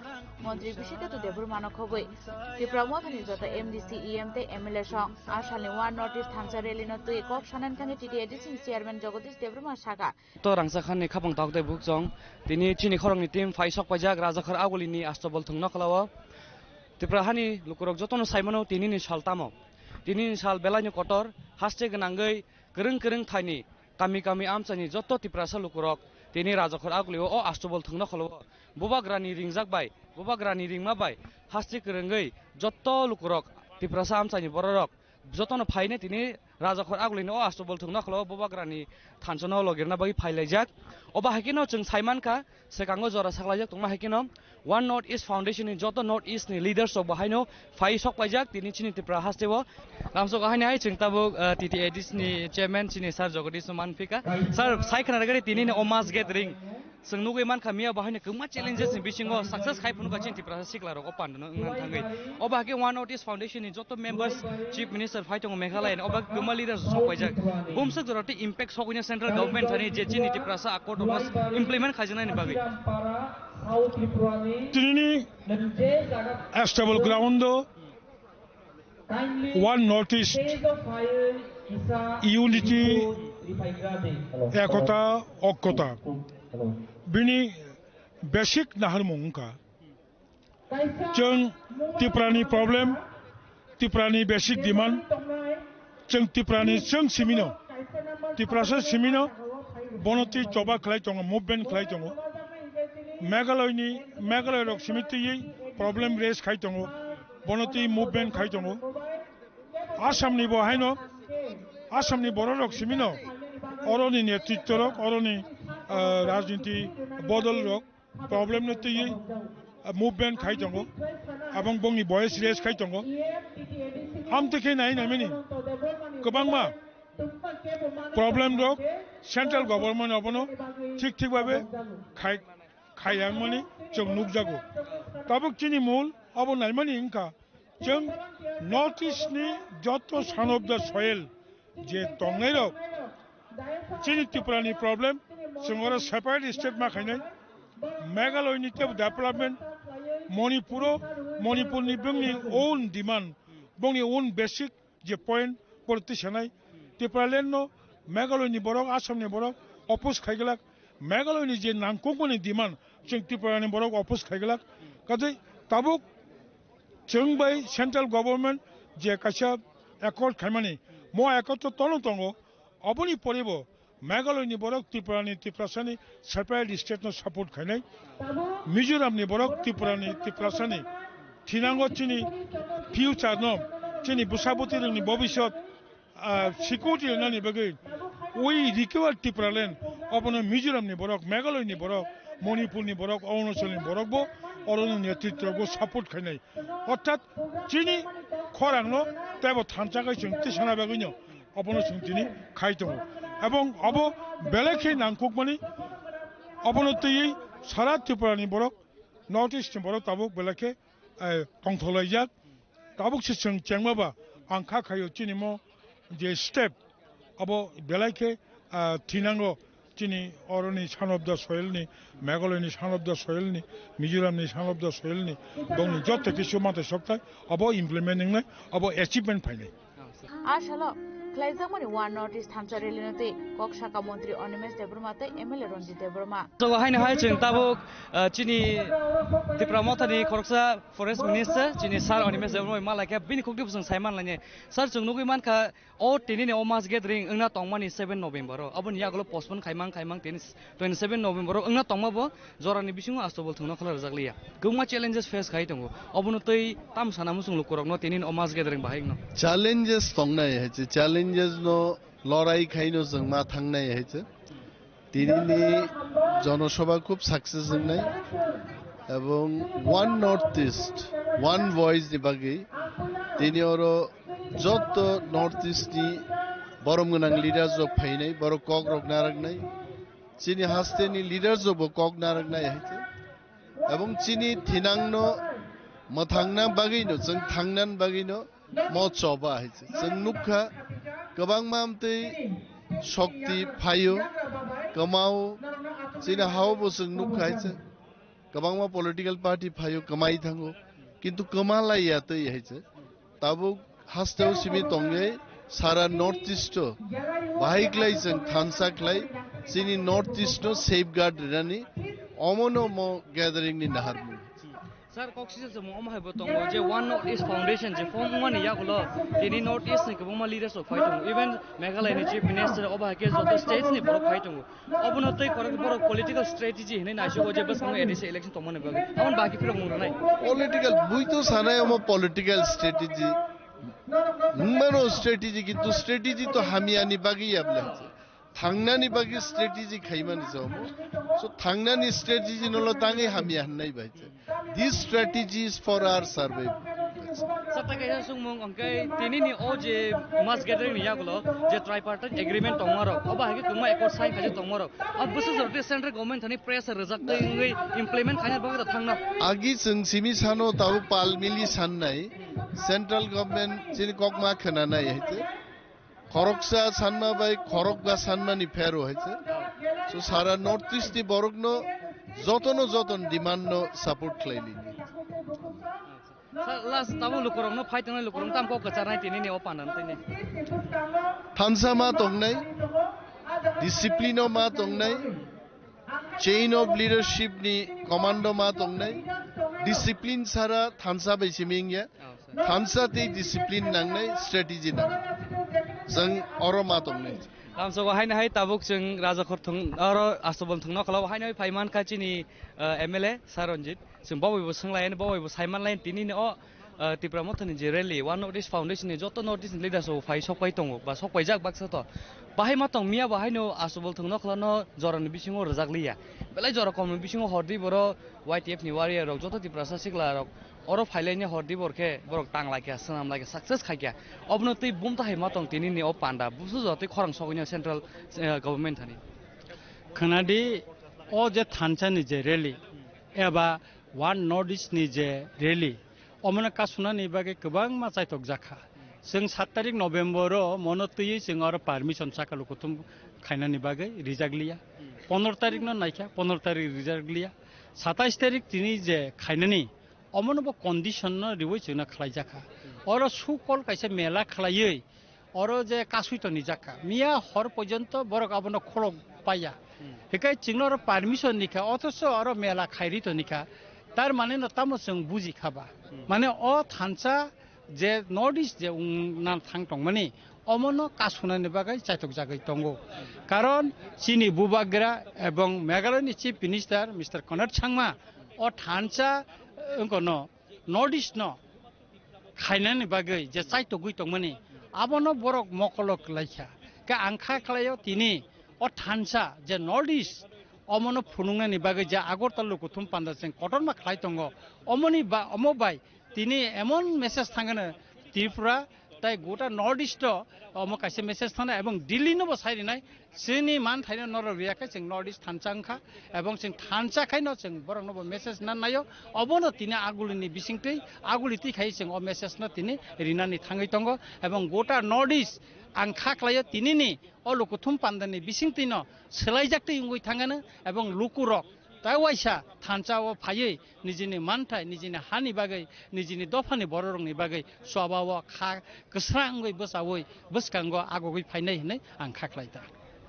Montri Bishiketu Debbarma no khobwi Tipra Mothani joto M D C, E M tei M L A song a salni One North East thansa rally no twi kok sanani thangwi T T A D C ni chairman Jagadish Debbarma sakha. To rangchak hani khapang tok tei bukchong tini chini khorokni team phai sok paijak Rajakhor Agulini Astabol thwngno khlao. Tipra hani lukurok jotono saimano tinini sal tamo. Tinini sal belaino kotor, haste gwnangwi kwrwng kwrwng thaini kami kami amchaini joto Tiprasa lukurok tini Rajakhor Agulio o Astabol thwngno khlao. Bubagrani ringjak bai, Bubagrani ringma bai haste kwrwngwi joto lukurok Tiprasa amchaini bororok Jotono phaine tini Rajakhor agulini o Astobol thwngna khwlao Bubagrani thanchano logirna bagwi phailaijak. Obo hai kheno chwng saimankha, swkango jora saklaijak tongma hai kheno One North East Foundation ni joto North East ni leaders rok bo haino phai sok paijak tini chini Tripura hasteo. Lamsogo haino hai chwng tabuk, ah, T T A D C ni chairman chini Sir Jagadish no manphika. Sir, sai khna rwgadi tini ni o mass gathering. Chwng nugwi mankha miya bo haino kwbangma challenges ni bisingo success khai phunukha chini Tiprasa sikla rok o pandano wngna thangwi. Obo hakhe One North East Foundation ni joto members, Chief Minister phai tongo Meghalaya ni, obo hakhe kwbangma leaders sok paijak. Bumswk jora tei impact sogwino central government thani je chini Tiprasa accord rok implement khaijaknani bagwi. Tinini Astable ground o One North East unity, ekota, okkota, bini basic naharmung wngkha. Chwng Tiprani problem, Tiprani basic demand, chwng Tiprani chwng simino, Tiprasa simino, bono twi choba khlai tongo, movement khlai tongo. Meghalaya ni, Meghalaya rok simi twi problem raise khai tongo, bono twi movement khai tongo. Assam ni bo haino, Assam ni borok rok simino, oroni netritwo rok, oroni, ah, rajniti bodol rok, problem no twi, ah, movement khai tongo, abang bongni voice raise khai tongo. Amtwi khe nai nai mani kwbangma problem rok central government abono thik thik babe khai, khai yang mani chwng nukjago. Tabuk chini mul abo naimani wngkha, chwng North East ni joto son of the soil je tongnairok, chini Tripura ni problem, chwng oro separate state ma khainai, Meghalaya ni tebo development, Manipur o, Manipur ni bongni own demand, bongni own basic je point, borok twi sanai, Tipraland no Meghalaya ni borok, Assam ni borok oppose khai glak, Meghalaya ni je nangkukmani demand, chwng Tripura ni borok oppose khai glak. Kaje tabuk chwng bai central government je kaisa accord khaimani, mo accord to tono tongo, oboni pore bo Meghalaya ni borok Tripura ni, Tiprasa ni separate state no support khainai, Mizoram ni borok Tripura ni, Tiprasa ni thinango chini future no, chini bwsa bwtwi rok ni bobisot, ah, security rwnani bagwi we require Tipraland, obono Mizoram ni borok, Meghalaya ni borok, Manipur ni borok, Arunachal ni borok bo oroni netritwo bo support khainai. Orthat chini khorang no teibo thansa khai chwng tisana bagwi no obono chwng tini khai tongo. Ebong obo belai khe nangkukmani, obono twiwi sara Tripura ni borok, North East ni borok tabuk belai khe, eh, tongthok laijak. Tabuk se chwng chengma ba ang kha khaio chini mo je step abo belai khe, ah, thinango chini oroni son of the soil ni, Meghalaya ni son of the soil ni, Mizoram ni son of the soil ni, bongni joto kisu matai sokthai abo implement wngnai, abo achievement phainai. A salo khlaijakmani One North East thansa rally no tei kok saka montri Animesh Debbarma tei M L A Ranjit Debbarma. Jogo haino hai chwng tabuk, ah, chini Tipra Mothani khoroksa Forest Minister chini Sir Animesh Debbarma bai malai khe bini khukdi bwswng sai manlainai. Sir, chwng nugwi mankha o tinini o mass gathering wngna tongmani seven November o, aboni yagulo postpone khaimang khaimang tini twenty seven November o wngna tongma bo jorani bisingo Astobol thwngno khwlai rwjak liya. Kwbangma challenges face khai tongo, obono tei tam sana muchung lukurokno tinini o mass gathering bahai wngno. Challenges tongnai hai se, challenges no lorai khaino chwng ma thangnai hai se. Tinini jonosabha khub success wngnai ebong One North East, One Voice ni bagwi tini oro joto North East ni borom gwnang leaders rok phainai, borok kok rok narwknai, chini haste ni leaders rok bo kok narwknai hai se. Ebong chini thinang no mwthangna bagwi no, chwng thangna bagwi no mo choba hai se. Chwng nukha kwbangma amtwi shokti phaio, kwmao, chini hao bo chwng nukha hai se. Kwbangma political party phaio, kwmai thango, kintu kwma lai ya twi hai se. Tabuk hasteo simi tongwi sara North East o bahai khlai chwng thansa khlai chini North East no safeguard rinani omono mo gathering ni naharmung. Sir, kok sijak jamo omo hai bo tongo je One North East Foundation je form wngmani yagulo tini North East ni kwbangma leaders rok phai tongo, even Meghalaya ni Chief Minister, obo hai khe joto states ni borok phai tongo. Obono tei korok borok political strategy hinwi naisugo je bwskango A D C election tongmani bagwi. Aboni bagwi phirok mung rwnai. Political, bui to sanai omo political strategy. Wngmano strategy, kintu strategy to hamyani bagwi ya bwle. Thangnani bagwi strategy khaimani jomo. So thangnani strategy no lo tangwi hamya hwnai bai. This strategy is for our survival. Sata kaisa sungmung hwnkhe tinini o je mass gathering ni yagulo je tripartite agreement tongmarok, obo hai khe kwbangma accord sign khaijak tongmarok. Abo bwswk jora tei central government thani pressure rwjak tei wngwi implement khaina bagwi da thangno. Agi chwng simi sano tabuk pal mili sannai, central government chini kok ma khwnanai hai te. Khoroksa sanma bai khorokba sanmani phero hai te. So sara North East ni borokno jotono joton demand no support khlai lini. Sa-, last tamo lukurokno phai tongnai lukurok tam kok kwcharnai tini ni o pandan tini. Thansa ma tongnai, discipline o ma tongnai, chain of leadership ni commando ma tongnai, discipline sara thansa bai simi wngya, thansa tei discipline nangnai, strategy nangnai. Jang oro ma tongnai. Lamsogo haino hai tabuk chwng Rajakhor thung, oro Astobol thungno kholao haino hai phaiman kha chini, eh, M L A Sir Ranjit. Chwng bo bai bo swnglayan, bo bai bo saimanlayan tini ni o, eh, Tipra Mothani je rally, One North East Foundation ni joto North East ni leaders rok phai sok pai tongo, ba sok paijak baksa to. Bahai ma tong miya bo haino Astobol thungno kholano jorani bisingo rwjak liya. Belai jora komni bisingo hordi boro Y T F ni warrior rok, joto Tiprasa sikla rok oro phailaini hordi bor khe borok tang laikha, swnam laikha, success khaikha. Obono tei bumta hai ma tong tini ni o panda, busu jotoi khorang sogwino central, eh, government thani. Khwnadi o je thansa ni je rally eba One North East ni je rally, omono kasunani bagwi kwbangma chaitok jakha. Chwng sat tarik November o mono twiwi chwng oro permission saka lukuthum khainani bagwi rijak liya. Pondro tarik no naikha, pondro tarik rijak liya. Satais tarik tini je khainani, omono bo condition no riwi chwngno khlai jakha. Oro su kol kaisa mela khlaiwi oro je kasui toni jakha, miya hor porjonto borok abono kholok paiya. Hikai chwngno oro permission nikha, othocho oro mela khairi tonikha. Tar mane no tamo chwng buji khaba? Mane o thansa je North East je wngna thang tongmani, omono kasunani bagwi chaitok jagwi tongo. Karon chini bubagra ebong Meghalaya ni Chief Minister Mister Conrad Sangma o thansa, eh, wngkono North East no khainani bagwi je chaitogwi tongmani, abono borok mokolo klaikha. Khe ang kha khlaio tini o thansa je North East, omono phunuknani bagwi je Agartala lukuthum panda chwng kotorma khlai tongo, omoni ba, omo bai tini emon message thangano Tripura tai gota North East o omo kaisa message thangna ebong Delhi no bo sai rinai. Chini man thaino norok riya khe chwng North East thansa wngkha, ebong chwng thansa khaino chwng borokno bo message na naio, obono tini agulini bisingtwi aguli twi khai chwng o message no tini rinani thangwi tongo, ebong gota North East ang kha khlaio tinini o lukuthum pandani bisingtwino swlaijak twi wngwi thangano, ebong lukurok tai waisa thansa o phaiwi nijini manthai, nijini hani bagwi, nijini dophani bororokni bagwi swaba o kha kwsrang wngwi bwchaui bwskango agogwi phainai hinwi ang kha khlai ta.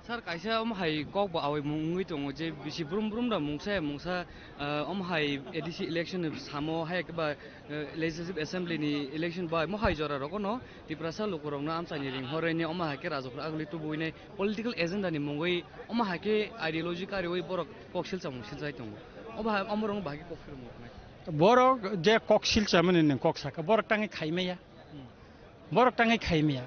Sir, kaisa omo hai kok bo awai mung wngwi tongo je bisi brum brum da mungsa ya mungsa, ah, omo hai A D C election ni samo hai ba, eh, Legislative Assembly ni election bai mo hai jora rogo no Tiprasa lukurok no amchai ni ring horoi ni omo hai khe rajok rok aguli tubui nai political agenda ni mungwi omo hai khe ideology kariui borok kok silsa mung siljai tongo. Omo hai omo rong bahai khe kok philmung nai. Borok je kok silsa mani nung kok saka borok tangwi khai maya. Borok tangwi khai maya.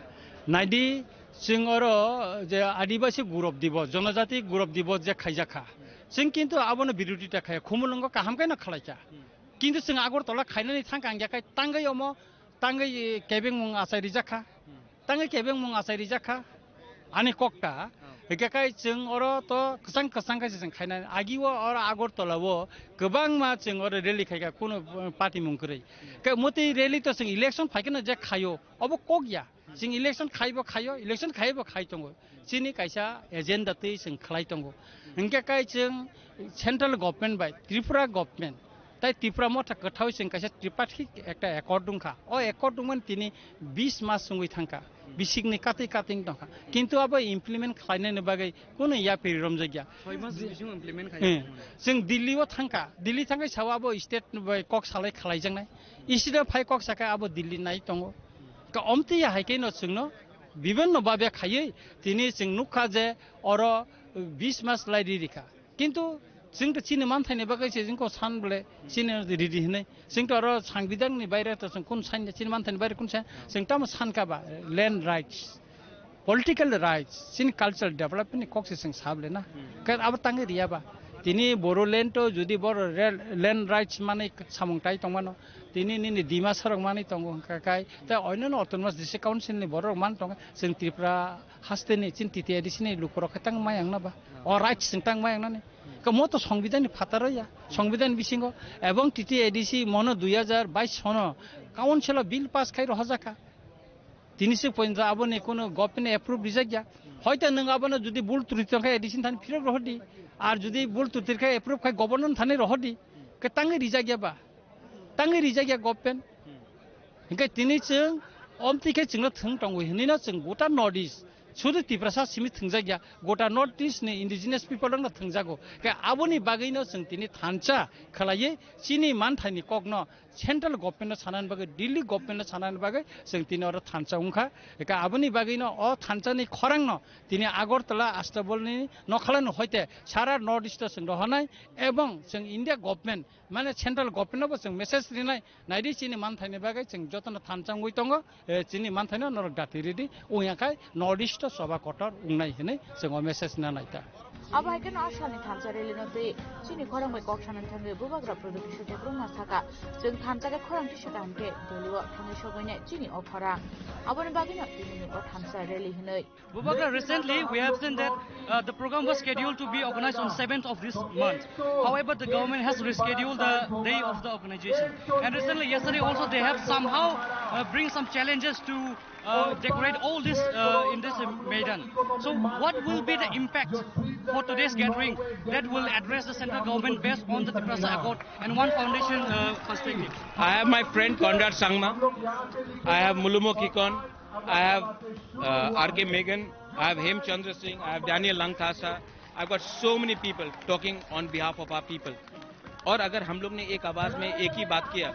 Naidi, chwng oro je Adibasi Gurab Dibos, Jonojati Gurab Dibos je khaijak kha. Chwng kintu abono birodita khaya, khumulwngo kaham khe no khlai kha. Kintu chwng Agartala khainani thang kang ya khai tangwi omo, tangwi kebengmung achai rijak kha. Tangwi kebengmung achai rijak kha. Ani kok ta, hingke kai chwng oro to kwchang kwchang khe se chwng khainani. Agi o oro Agartala o kwbangma chwng oro rally khaikha, kunu, uh, party mung kwrwi. Khe motwi rally to chwng election phaikhe no je khaio, obo kok ya. Chwng election khaibo khaio, election khaibo khai tongo. Chini kaisa agenda twi chwng khlai tongo. Hingke kai chwng central government bai Tripura government tai Tipra Motha kwthao chwng kaisa tripartite ekta accord wngkha. O accord wngmani tini bis mas wngwi thangkha. Bisikni katwi katwi wng tongkha. Kintu abo implement khlainani bagwi kunu yapiri romjakya. Soi mas bisingo implement khaijak. Eh, chwng Delhi o thangkha. Delhi thangkhe sao abo state bai kok salai khlaijaknai. State o phai kok sakhe abo Delhi nai tongo. Ka omtwi ya hai khe no chwngno bibinno babe khaiwi tini chwng nukha je oro bis mas lai ri rikha. Kintu Chwng to chini manthaini bagwi se chwng ko san bole chini ridi hinwi. Chwng to aro sangbidanni baire to chwng kun san chini manthaini baire kun san. Chwng tamo san ka ba land rights, political rights, chini cultural development ni kok se chwng sable na. Ka abo tangwi riya ba. Tini Bodoland to judi bor rel-, land rights mani samung tai tongmano. Tini nini Dimasarok mani tongo hwnkha kai. Ta oino no autonomous district council ni borok man tongo. Chwng Tripura hasteni chini T T A D C ni lukurok khe tang mayang na ba? O rights chwng tang mayang nani? Ka mo to songbidan ni phataro ya, songbidan bisingo, ebong T T A D C mono dui hajar bais sono council o bill pass khai rohorjak kha. Tini se pointo aboni kono government approve rijak ya. Hoita nwng abono judi bul triti tong khe A D C ni thani phirok rohordi, ar judi bul triti khe approve khai governor ni thani rohordi, khe tangwi rijak ya ba? Tangwi rijak ya government. Hingke tini chwng omtwi khe chwngno thwng tongo hinwi no chwng gota North East, sudu Tiprasa simi thwngjak ya, gota North East ni indigenous people rokno thwngjago. Khe aboni bagwino chwng tini thansa khwlaiwi chini manthaini kokno central government no sanani bagwi, Delhi government no sanani bagwi chwng tini oro thansa wngkha. Khe aboni bagwino o thansani khorangno tini Agartala, Astabol ni nokhalano hoite sara North East o chwng rohornai ebong chwng India government mane central government no bo chwng message rinai, naidi chini manthaini bagwi chwng jotono thansa wngwi tongo, eh, chini manthaino norok dati ridi, wngya khai North East o choba kotor wngnai hinwi chwng o message na naita. Abo hai kheno a salni thansa rally no twi chini khorang bai kok sanani thangwi Bubagra Pradyot Kishore Debbarma saka, chwng thansa khe khorang tisa kaham khe Delhi o thangwi sogwinai chini o khorang. Aboni bagwino tini ni o thansa rally hinwi. Bubagra, recently we have seen that uh, the program was scheduled to be organized on seventh of this month. However, the government has rescheduled the day of the organization. And recently, yesterday also, they have somehow uh, bring some challenges to uh, decorate all this uh, in this uh, Maidan. So, what will be the impact for today's gathering that will address the central government based on the Tiprasa Accord and One Foundation uh, perspective? I have my friend Conrad Sangma. I have Mulumo Kikon. I have uh, R K Megan, I have Hem Chandra Singh, I have Daniel Langthasa. I've got so many people talking on behalf of our people. और अगर हम लोग ने एक आवाज में एक ही बात किया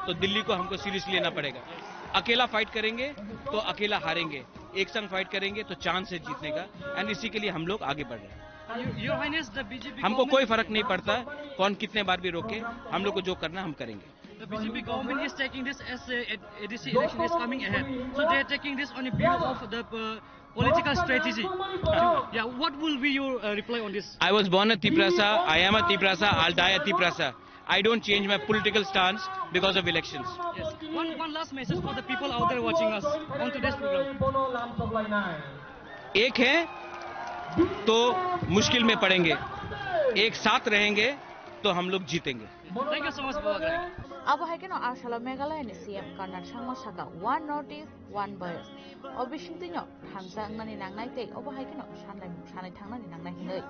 तो दिल्ली को हमको सीरियसली लेना पड़ेगा। अकेला फाइट करेंगे तो अकेला हारेंगे, एक संग फाइट करेंगे तो चांस है जीतने का। एंड इसी के लिए हम लोग आगे बढ़ रहे हैं। You, Your Highness, the B J P हमको government कोई फर्क नहीं पड़ता कौन कितने बार भी रोके, हम लोग को जो करना है हम करेंगे। The B J P government is taking this as a, a, A D C election is coming ahead. So they are taking this on a view of the uh, political strategy. Yeah, what will be your uh, reply on this? I was born a Tiprasa, I am a Tiprasa, I'll die a Tiprasa. I don't change my political stance because of elections. Yes. One, one last message for the people out there watching us on today's program. एक है तो मुश्किल में पड़ेंगे, एक साथ रहेंगे तो हम लोग जीतेंगे। Thank you so much, Bubagra. Abo hai kheno a salo Meghalaya ni C M Conrad Sangma saka, "One North East, One Voice." O bisingtwi no thansa wngnani nangnai tei obo hai kheno sanai, sanai thangnani nangnai hinwi.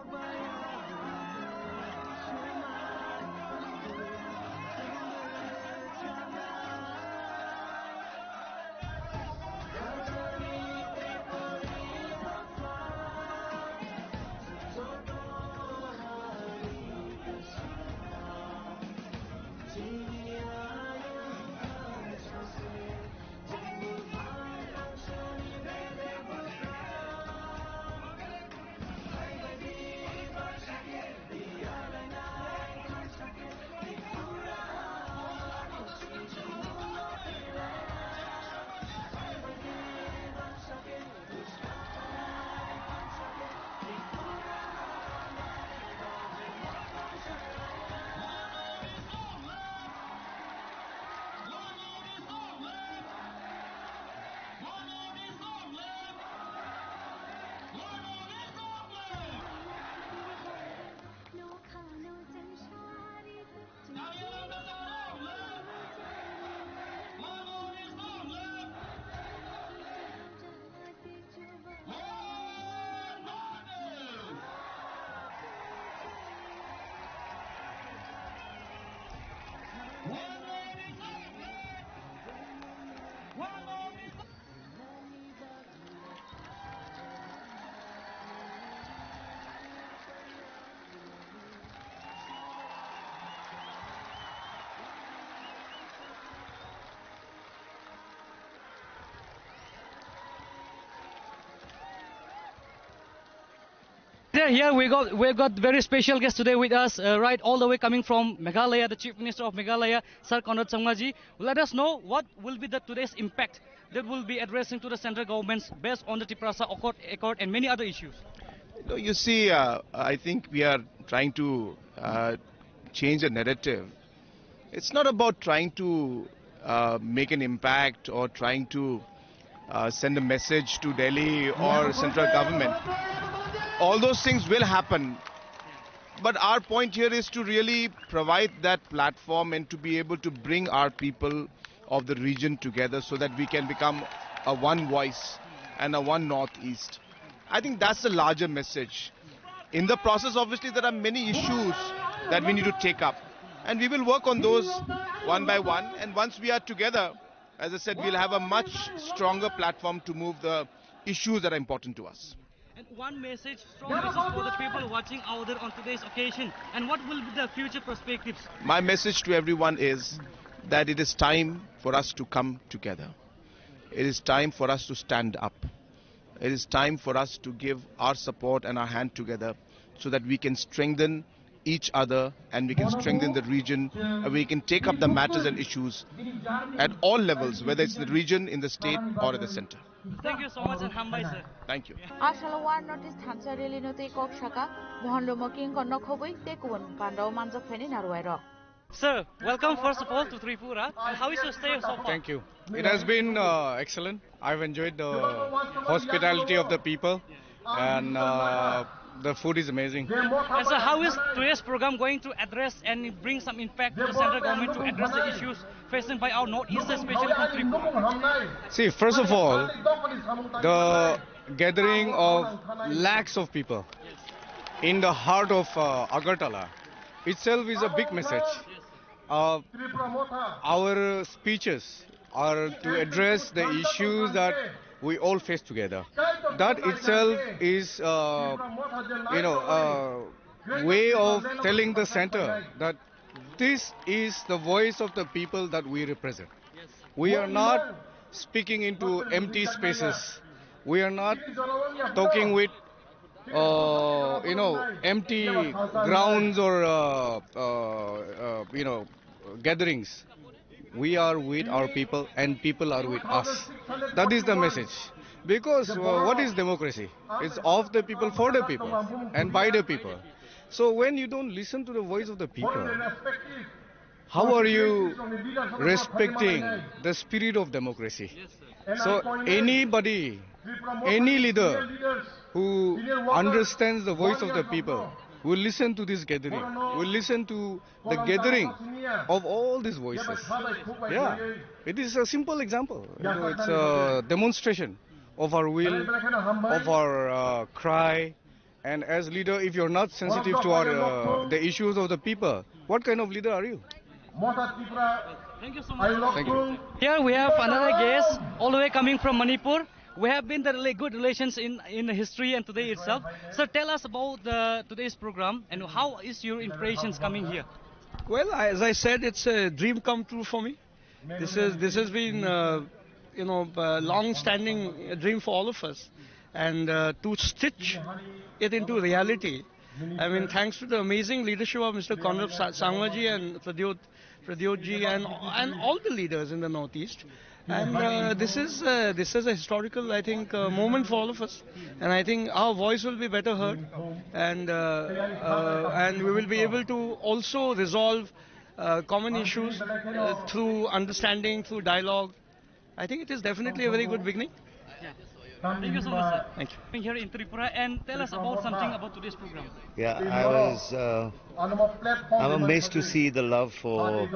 Here we got we got very special guest today with us, uh, right all the way coming from Meghalaya, the Chief Minister of Meghalaya, Sir Conrad Sangma ji. Let us know what will be the today's impact that will be addressing to the central governments based on the Tiprasa Accord, Accord and many other issues. No, you see, uh, I think we are trying to uh, change the narrative. It's not about trying to uh, make an impact or trying to uh, send a message to Delhi or central government. All those things will happen. But our point here is to really provide that platform and to be able to bring our people of the region together so that we can become a one voice and a one Northeast. I think that's the larger message. In the process, obviously, there are many issues that we need to take up, and we will work on those one by one. And once we are together, as I said, we'll have a much stronger platform to move the issues that are important to us. And one message, strong message for the people watching out there on today's occasion. And what will be the future perspectives? My message to everyone is that it is time for us to come together. It is time for us to stand up. It is time for us to give our support and our hand together so that we can strengthen each other and we can strengthen the region and we can take up the matters and issues at all levels, whether it's the region, in the state, or at the center. Thank you so much and hambai, sir. Thank you. Asalo One Northeast Thansa Rally no tei kok saka Mohan Lumo King Konno Khobui tei kubun bandao manjak phaini narwai rok. Sir, welcome first of all to Tripura. And how is your stay so far? Thank you. It has been uh, excellent. I've enjoyed the hospitality of the people, and uh, the food is amazing. And so, how is today's program going to address and bring some impact to the central government to address the issues facing by our Northeast, especially from Tripura? See, first of all, the gathering of lakhs of people in the heart of uh, Agartala itself is a big message. Uh, our speeches are to address the issues that we all face together. That itself is, uh, you know, a way of telling the center that this is the voice of the people that we represent. We are not speaking into empty spaces. We are not talking with uh, you know, empty grounds or uh, uh, uh, you know, gatherings. We are with our people and people are with us. That is the message. Because uh, what is democracy? It's of the people, for the people, and by the people. So when you don't listen to the voice of the people, how are you respecting the spirit of democracy? So anybody, any leader who understands the voice of the people will listen to this gathering, will listen to the gathering of all these voices. Yeah, it is a simple example. You know, it's a demonstration of our will, of our uh, cry, and as leader, if you're not sensitive to our, uh, the issues of the people, what kind of leader are you? Thank you so much. Thank you. Here we have another guest, all the way coming from Manipur. We have been the rela- good relations in, in history and today itself. So tell us about the today's program and how is your inspirations coming here? Well, I- as I said, it's a dream come true for me. This is this has been uh, you know a long-standing dream for all of us, and uh, to stitch it into reality. I mean, thanks to the amazing leadership of Mister Conrad Sa- Sangmaji and Pradyot Pradyotji and and all the leaders in the Northeast. And uh, this is uh, this is a historical, I think, uh, moment for all of us. And I think our voice will be better heard, and uh, uh, and we will be able to also resolve uh, common issues uh, through understanding, through dialogue. I think it is definitely a very good beginning. Yeah. Thank you so much, sir. Thank you. Being here in Tripura and tell us about something about today's program. Yeah, I was. Uh, I'm amazed to see the love for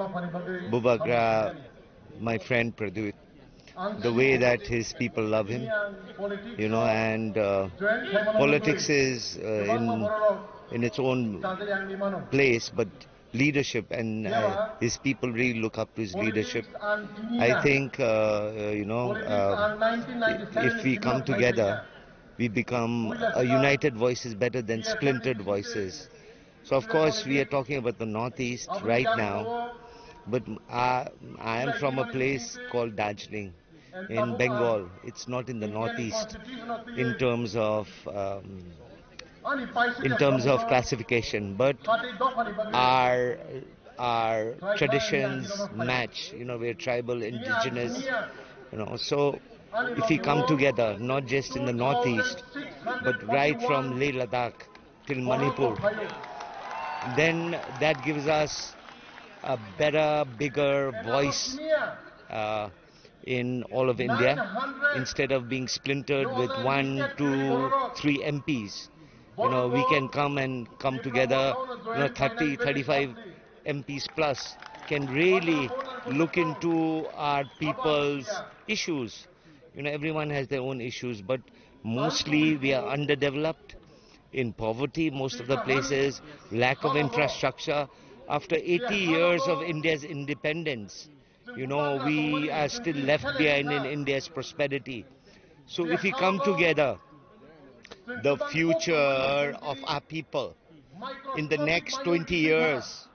Bubagra, my friend Pradyot, the way that his people love him, you know, and uh, politics is uh, in in its own place, but leadership and uh, his people really look up to his leadership. I think uh, uh, you know uh, if we come together, we become a united voice is better than splintered voices. So of course we are talking about the Northeast right now, but I, I am from a place called Darjeeling in Bengal. It's not in the Northeast in terms of um, in terms of classification, but our our traditions match. You know, we're tribal, indigenous. You know, so if we come together, not just in the northeast, but right from Leh Ladakh till Manipur, then that gives us a better, bigger voice uh, in all of India, instead of being splintered with one, two, three M Ps. You know, we can come and come together, you know, thirty, thirty-five M Ps plus can really look into our people's issues. You know, everyone has their own issues, but mostly we are underdeveloped, in poverty, most of the places, lack of infrastructure. After eighty years of India's independence, you know, we are still left behind in India's prosperity. So if we come together, the future of our people in the next twenty years,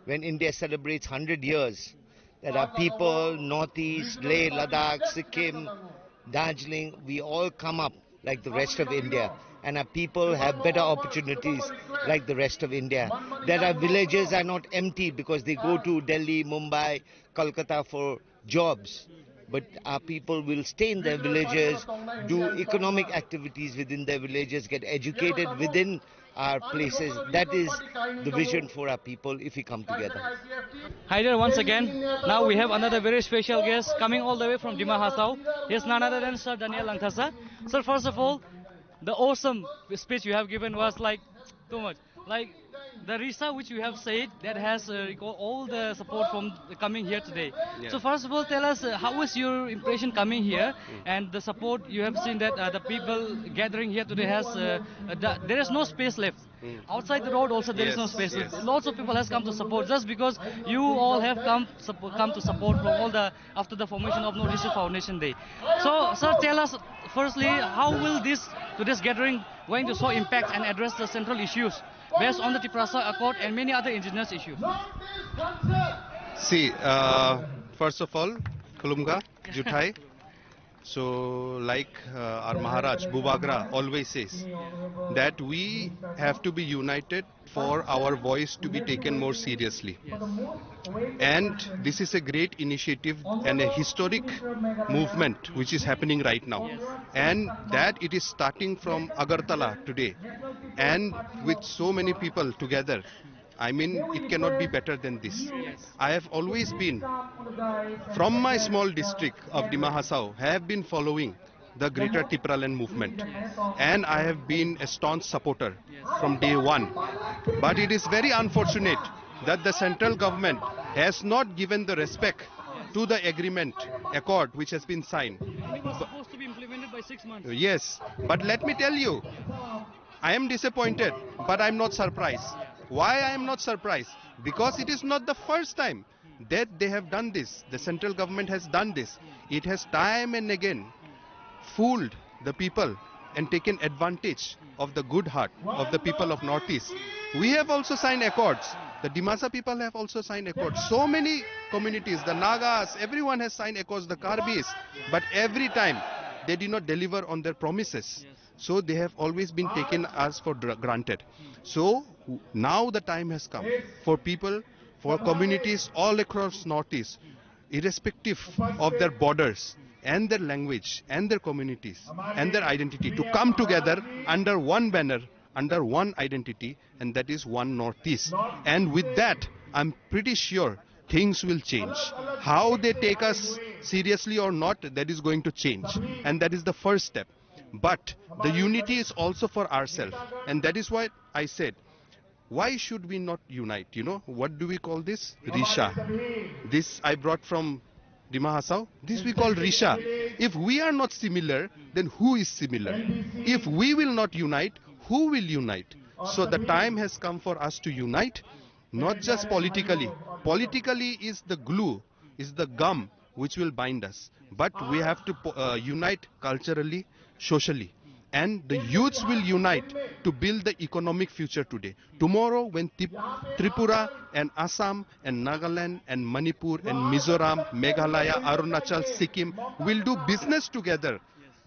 when India celebrates hundred years, that our people, Northeast, Leh, Ladakh, Sikkim, Darjeeling, we all come up like the rest of India, and our people have better opportunities like the rest of India. That our villages are not empty because they go to Delhi, Mumbai, Kolkata for jobs, but our people will stay in their villages, do economic activities within their villages, get educated within our places. That is the vision for our people if we come together. Hi there once again. Now we have another very special guest coming all the way from Dima Hasao. He's none other than Sir Daniel Langthasa. Sir, first of all, the awesome speech you have given was, like, too much. Like, the Risa which you have said that has uh, reco- all the support from the coming here today. Yeah. So first of all, tell us uh, how was your impression coming here and the support you have seen that uh, the people gathering here today has uh, uh, the, there is no space left. Outside the road also there is no space. Lots of people has come to support just because you all have come suppo- come to support from all the after the formation of North East Foundation Day. So, sir, tell us firstly, how will this today's gathering going to show impact and address the central issues based on the Tiprasa Accord and many other indigenous issues? See, uh, first of all, Khulumkha, Juthai. So, like uh, our Maharaj Bubagra always says, that we have to be united for our voice to be taken more seriously. And this is a great initiative and a historic movement which is happening right now. And that it is starting from Agartala today. And with so many people together, I mean, it cannot be better than this. I have always been, from my small district of Dima Hasao, I have been following the Greater Tipraland movement, and I have been a staunch supporter from day one. But it is very unfortunate that the central government has not given the respect to the agreement accord which has been signed. It was supposed to be implemented by six months. Yes, but let me tell you, I am disappointed, but I am not surprised. Why I am not surprised? Because it is not the first time that they have done this. The central government has done this. It has time and again fooled the people and taken advantage of the good heart of the people of Northeast. We have also signed accords. The Dimasa people have also signed accords. So many communities, the Nagas, everyone has signed accords, the Karbis. But every time they did not deliver on their promises. So they have always been taken as for dra- granted. So now the time has come for people, for communities all across Northeast, irrespective of their borders and their language and their communities and their identity, to come together under one banner, under one identity, and that is one Northeast. And with that, I'm pretty sure things will change. How they take us seriously or not, that is going to change. And that is the first step. But the unity is also for ourselves. And that is why I said, why should we not unite? You know, what do we call this? Risha. This I brought from Dima Hasao. This we call Risha. If we are not similar, then who is similar? If we will not unite, who will unite? So the time has come for us to unite, not just politically. Politically is the glue, is the gum which will bind us. But we have to po- uh, unite culturally, socially. And the youths will unite to build the economic future today. Tomorrow, when Tip- Tripura and Assam and Nagaland and Manipur and Mizoram, Meghalaya, Arunachal, Sikkim will do business together,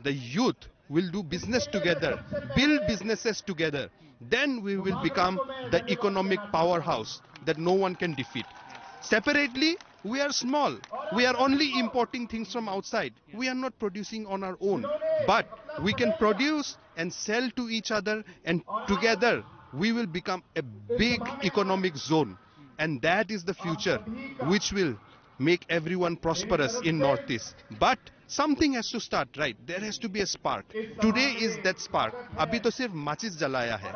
the youth will do business together, build businesses together. Then we will become the economic powerhouse that no one can defeat. Separately, we are small. We are only importing things from outside. We are not producing on our own. But we can produce and sell to each other, and together we will become a big economic zone. And that is the future which will make everyone prosperous in Northeast. But something has to start, right? There has to be a spark. Today is that spark. अभी तो सिर्फ माचिस जलाया है,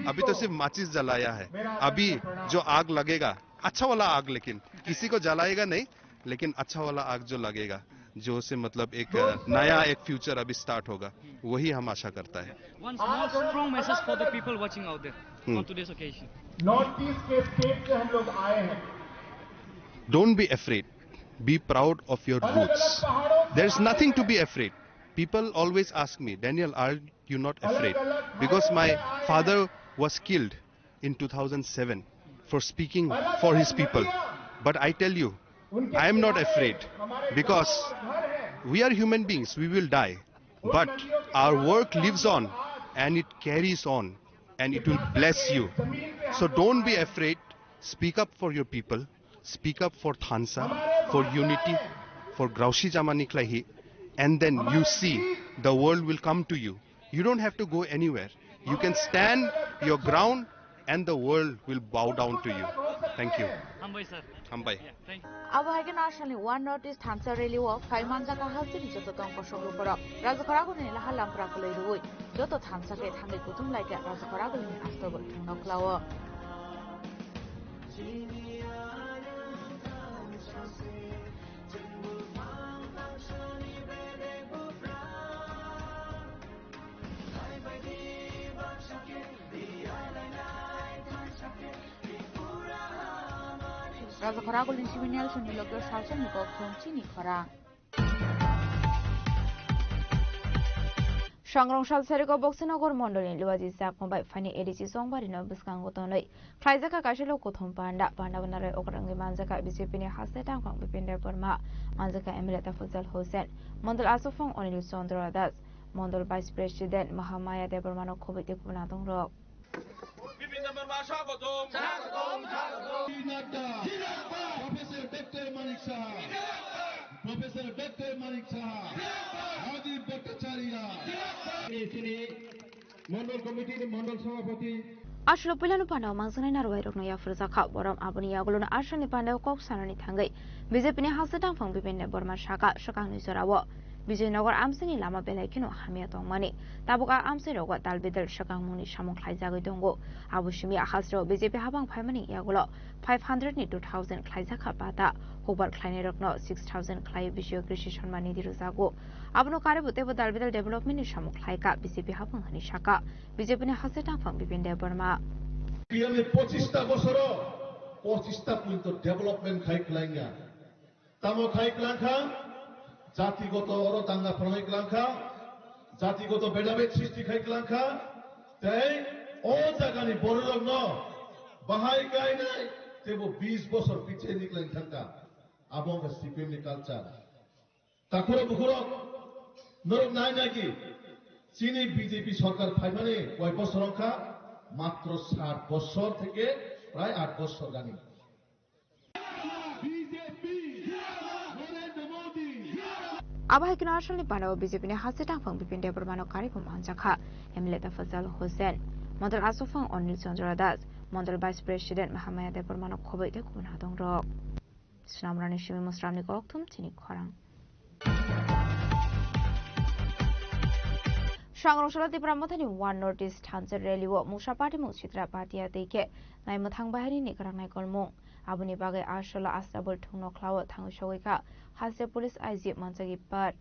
अभी तो सिर्फ माचिस जलाया है। अभी जो आग लगेगा, अच्छा वाला आग, लेकिन किसी को जलाएगा नहीं, लेकिन अच्छा वाला आग जो लगेगा, जो से मतलब एक नया एक फ्यूचर अभी स्टार्ट होगा, वही हम आशा करता है। One small strong message for the people watching out there on today's occasion. North east के स्टेट से हम लोग आए हैं। Don't be afraid. Be proud of your roots. There is nothing to be afraid. People always ask me, "Daniel, are you not afraid?" Because my father was killed in two thousand seven for speaking for his people. But I tell you, I am not afraid, because we are human beings, we will die. But our work lives on, and it carries on, and it will bless you. So don't be afraid. Speak up for your people. Speak up for Thansa, for unity, for Grausi Jamani Klaihi, and then you see the world will come to you. You don't have to go anywhere. You can stand your ground and the world will bow down to you. Thank you. Hambai, sir. Hambai. Yeah, thank you. Abo hai kheno aswkni One North East thansa rally o phai manjakha hasteni joto tong kosok lukurok. Rajakhor agulini lahar lampra kwlwi rwui joto thansa khe thangwi kuthum lai khe Rajakhor agulini astobol thwngno khlao. Rajakhor agulini simi Nelsonni lokyo salsonni kok thum chini khorang. Sangrong sal sariko Boksinagar mondolni Luaji Chakma bai phaini A D C Chongbarino bwskango tonwi khlaijakha kaisa lok kuthum panda. Panda bo narwk okra wngwi manjakha B J P ni haste tangphang Bipin Debbarma, manjakha M L A Tafazzal Hussain, mondol achukphang Anil Chandra Das, mondol Vice President Mahamaya Debbarmano khobwi tei kubun adongrok. Bipin Debbarma swagotom. Swagotom, swagotom. Nadda. Professor Doctor Manik Saha. Professor Doctor Manik Saha. Rajiv Bhattacharya. Chini Mondol Committee ni Mondol Sabhapati. Aswk puilano panda o mangjaknai narwai rokno yaphurjakha. Borom aboni yagulono aswkni panda o kok sanani thangwi B J P ni haste tangphang Bipin Debbarma saka swkangni jorao Bijoynagar amchaini lama belai kheno hamya tongmani. Tabuk a amchairogo dal bidal swkangmungni samung khlaijagwi tongo. Abo simi a hasteo B J P habang phaimani yagulo five hundred ni two thousand khlaijakha pata, hukbar khlainairokno six thousand khlaiwi bisoyo Krishi Samman Nidhi rwjago. Abono karwi bo teibo dal bidal development ni samung khlaikha B J P habang hwnwi sakha B J P ni haste tangphang Bipin Debbarma. Piyamni pochista bosoro pochista pointo development khai khlainga. Tamo khai klangkha, jatigoto oro danga phrangwi klangkha, jatigoto bedabed sristi khai klangkha, tei o jagani bororokno bahai kainai teibo bis bosor pichai niklai thangkha. Abo wngkha C P M ni culture. Takhurok bukhurok norok nai nai ki chini B J P sorkar phaimani koi bosor wngkha, matro sat bosor theke prai at bosor gani. Abo hai kheno asalni panda o B J P ni haste tangphang Bipin Debbarmano karwi bo manjakha. M L A Tafazzal Hussain, Mondol Achukphang Anil Chandra Das, Mondol Vice President Mahamaya Debbarmano khobwi tei kubun adongrok. Snamrani simi Musramni kokthum chini khorang. Sangrong salo Tipra Mothani One North East thansa rally o mungsa party mung sitra patia tei khe naimwthang bahai ni kwrang naikolmung. Aboni bagwi Ashola Astabul thwngno khlao thangwi sogwi kha haste police I G Manjagi Par.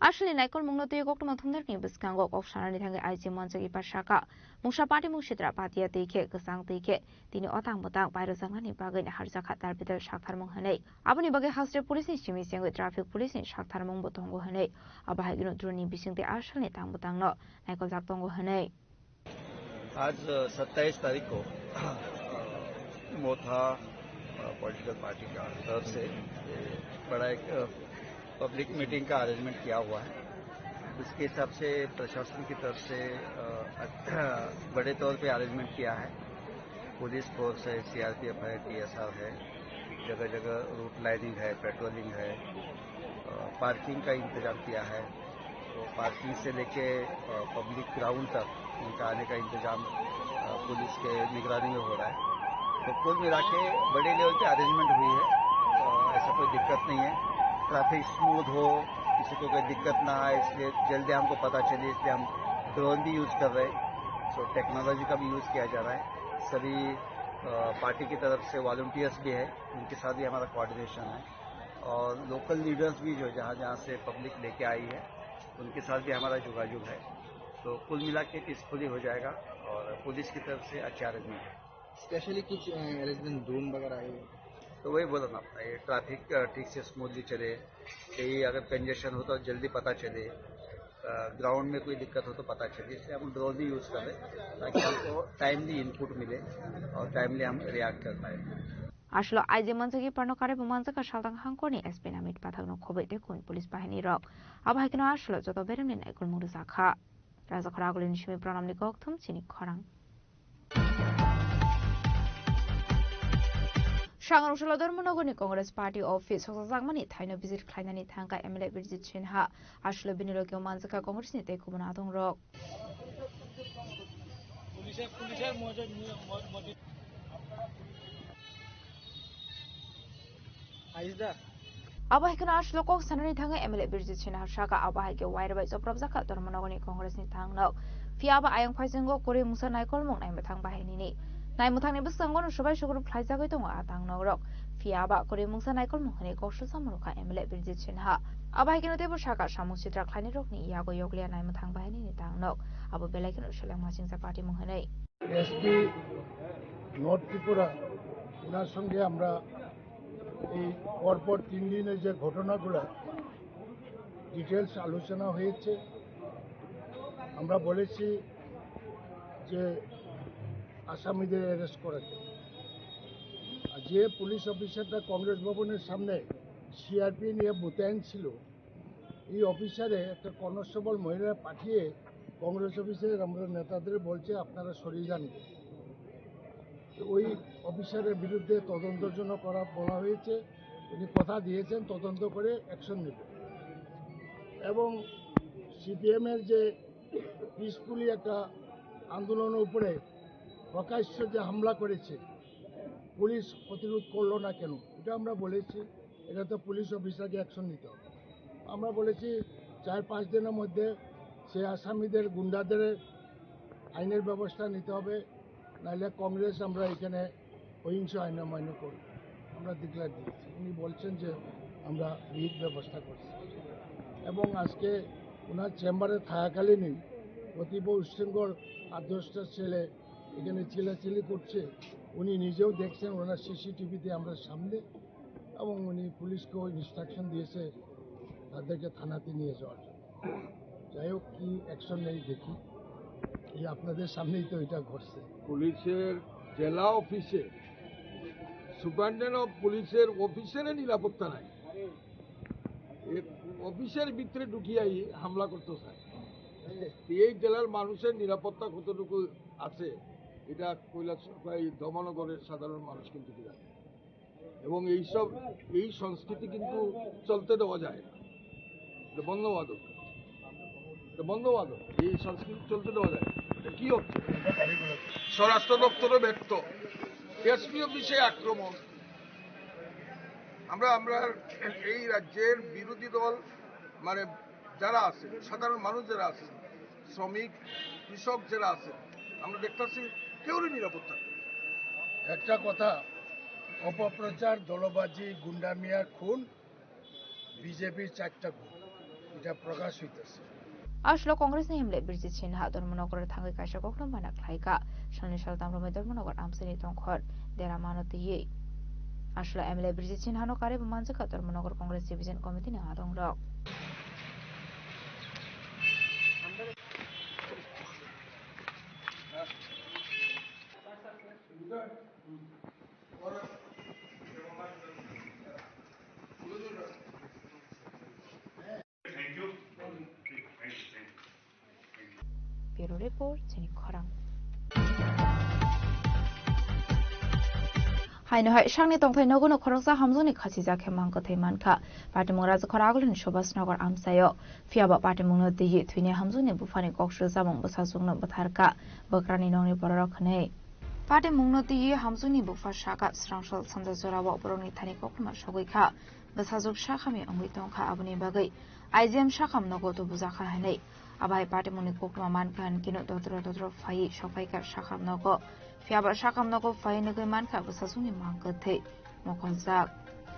Aswkni naikolmungno twiwi koktwma thumnarni bwskango kok sanani thangwi I G Manjagi Par sakha, mungsa party mung sitra patia twi khe kwchang twi khe tini otang bwtang pairwjaknani bagwi naharjakha dal bidal saktharmung hwnwi. Aboni bagwi haste police ni simi chengwi traffic police ni saktharmung bo tongo hwnwi. Abo hai kheno drone ni bisingtwi asalni tang bwtangno naikoljak tongo hwnwi. आज सत्ताईस तारीख को मोथा political party का तरफ से बड़ा एक public meeting का अरेंजमेंट किया हुआ है। उसके हिसाब से प्रशासन की तरफ से बड़े तौर पे अरेंजमेंट किया है। पुलिस फोर्स है, सीआरपीएफ है, टीएसआर है, जगह जगह रूट लाइनिंग है, पेट्रोलिंग है, पार्किंग का इंतजाम किया है। तो पार्किंग से लेके पब्लिक ग्राउंड तक उनका आने का इंतजाम पुलिस के निगरानी में हो रहा है। तो कुल मिला के बड़े लेवल पे अरेंजमेंट हुई है। ऐसा कोई दिक्कत नहीं है। ट्रैफिक स्मूथ हो, किसी को कोई दिक्कत ना आए, इसलिए जल्दी हमको पता चले, इसलिए हम ड्रोन भी यूज़ कर रहे हैं। सो टेक्नोलॉजी का भी यूज़ किया जा रहा है। सभी पार्टी की तरफ से वॉलंटियर्स भी है, उनके साथ भी हमारा कोऑर्डिनेशन है। और लोकल लीडर्स भी जो जहाँ जहाँ से पब्लिक लेके आई है, उनके साथ भी हमारा जोगाजोग है। तो कुल मिला के पीसफुली हो जाएगा और पुलिस की तरफ से अच्छा अरेंजमेंट है। स्पेशली कुछ अरेंजमेंट ड्रोन वगैरह है? तो वही बोला ना, ये ट्रैफिक ठीक से स्मूथली चले, कहीं अगर कंजेशन हो तो जल्दी पता चले, ग्राउंड में कोई दिक्कत हो तो पता चले, इसलिए हम ड्रोन भी यूज़ कर रहे हैं ताकि हमको टाइमली इनपुट मिले और टाइमली हम रिएक्ट कर पाए। Aswlo aiji mansagi parno kare bo manjak ka saltang hangkorni S P namit pathakno khoboi tei kumi police bahini rok. Abo hai kheno aswlo joto beremni naikolmung rwjak kha. Rajakhor agulini simi pranamni kokthum chini khorang. Sangrong salo Dharmanagarni Congress Party office sokjakmani thaino visit khlainani thangkha M L A Birjit Sinha. Aswlo bini logi manjak kha Congressni tei kubun adongrok. Abo hai kheno aswlo kok sanani thangwi M L A Birjit Sinha saka abo hai khe wairwi bai chopropjak kha Dharmanagarni Congressni thangnok. Phiya abo ayang phaisingo kwrwi mungsa naikolmung naimwthang bahainini. Naimwthangni bwskango no swbai sugrub khlaijagwi tongo a thangnok rok. Phiya abo kwrwi mungsa naikolmung hwnwi kok swchamung rwkha M L A Birjit Sinha. Abo hai kheno teibo saka samung sitra khlainai rokni yago yokliya naimwthang bahainini thangnok. Abo belai kheno seleng machingsa party mung hwnwi. SP north Tripura, ওনার সঙ্গে আমরা এই পরপর তিন দিনে যে ঘটনাগুলো ডিটেলস আলোচনা হয়েছে, আমরা বলেছি যে আসামিদের অ্যারেস্ট করাতে। আর যে পুলিশ অফিসারটা কংগ্রেস ভবনের সামনে সিআরপি নিয়ে মোতায়েন ছিল, এই অফিসারে একটা কনস্টেবল মহিলা পাঠিয়ে কংগ্রেস অফিসের আমরা নেতাদের বলছে, "আপনারা সরে যান।" তো ওই অফিসারের বিরুদ্ধে তদন্তের জন্য করা বলা হয়েছে, উনি কথা দিয়েছেন তদন্ত করে অ্যাকশন নেবেন। এবং সিপিএমের যে পিসফুলি একটা আন্দোলনের উপরে প্রকাশ্য যে হামলা করেছে, পুলিশ প্রতিরোধ করলো না কেন, এটা আমরা বলেছি। এটা তো পুলিশ অফিসারকে অ্যাকশন নিতে হবে। আমরা বলেছি, চার পাঁচ দিনের মধ্যে সে আসামিদের, গুন্ডাদের আইনের ব্যবস্থা নিতে হবে, নাহলে কংগ্রেস আমরা এখানে সহিংস আইন অমান্য করব। আমরা ডিক্লেয়ার দিয়েছি। উনি বলছেন যে আমরা বিহিত ব্যবস্থা করছি। এবং আজকে ওনার চেম্বারে থাকাকালীনই প্রতিভ উশৃঙ্খল আট দশটা ছেলে এখানে চিল্লাচিল্লি করছে, উনি নিজেও দেখছেন, ওনার সিসিটিভিতে আমরা সামনে, এবং উনি পুলিশকেও ইনস্ট্রাকশন দিয়েছে তাদেরকে থানাতে নিয়ে যাওয়ার জন্য। যাই হোক, কি অ্যাকশন নেই দেখি, এই আপনাদের সামনেই তো এটা ঘটছে। পুলিশের জেলা অফিসে সুপারিনটেন্ডেন্ট অফ পুলিশের অফিসের নিরাপত্তা নাই, এ অফিসের ভিতরে ঢুকিয়াই হামলা করতে চায়। এই জেলার মানুষের নিরাপত্তা কতটুকু আছে, এটা কৈলাসহর বা এই ধর্মনগরের সাধারণ মানুষ কিন্তু কি জানে। এবং এইসব, এই সংস্কৃতি কিন্তু চলতে দেওয়া যায় না, এটা বন্ধ হওয়া দরকার, এটা বন্ধ হওয়া দরকার। এই সংস্কৃতি চলতে দেওয়া যায় না। এটা কি হচ্ছে? স্বরাষ্ট্র দপ্তরও ব্যর্থ, এসপি অফিসে আক্রমণ। আমরা, আমরা এই রাজ্যের বিরোধী দল, মানে, যারা আছে, সাধারণ মানুষ যারা আছে, শ্রমিক, কৃষক যারা আছে, আমরা দেখতেছি কেউরই নিরাপত্তা নেই। একটা কথা, অপপ্রচার, দলবাজি, গুন্ডামিয়ার খুন, বিজেপির চারটা গুণ, এটা প্রকাশ হইতেছে। Aswlo Congressni M L A Birjit Sinha Dharmanagar thangwi kaisa kokno mana khlaikha. Salni sal tamrumwi Dharmanagar amchaini tongkhor dera mano twiwi. Aswlo M L A Birjit Sinhano karwi bo manjakha Dharmanagar Congress Division Committee ni adongrok. Report chini khorang. Haino hai sakni tongthai nogo no khoroksa hamjwkni khachijak khe mang kwthwi mankha. Patimung Rajakhor Agulini Subhas Nagar amchaio. Phiya ba patimungno twiwi thwini hamjwkni buphani kok swijamung bwsajwkno bwtharkha bwkrani nokni bororok hwnwi. Patimungno twiwi hamjwkni bupha saka swrangso sanja jorao borokni thani koktwma sogwi kha. Bwsajwk sakhami wngwi tongkha, aboni bagwi I G M sakham nogo tubujakha hwnwi. Abai patimungni koktwma mankha hwnkhe no dodro dodro phaiwi sokphaikha sakham nogo. Phiya ba sakham nogo phaiwi nugwi mankha bwsajwkni mang kwthwi mokoljak.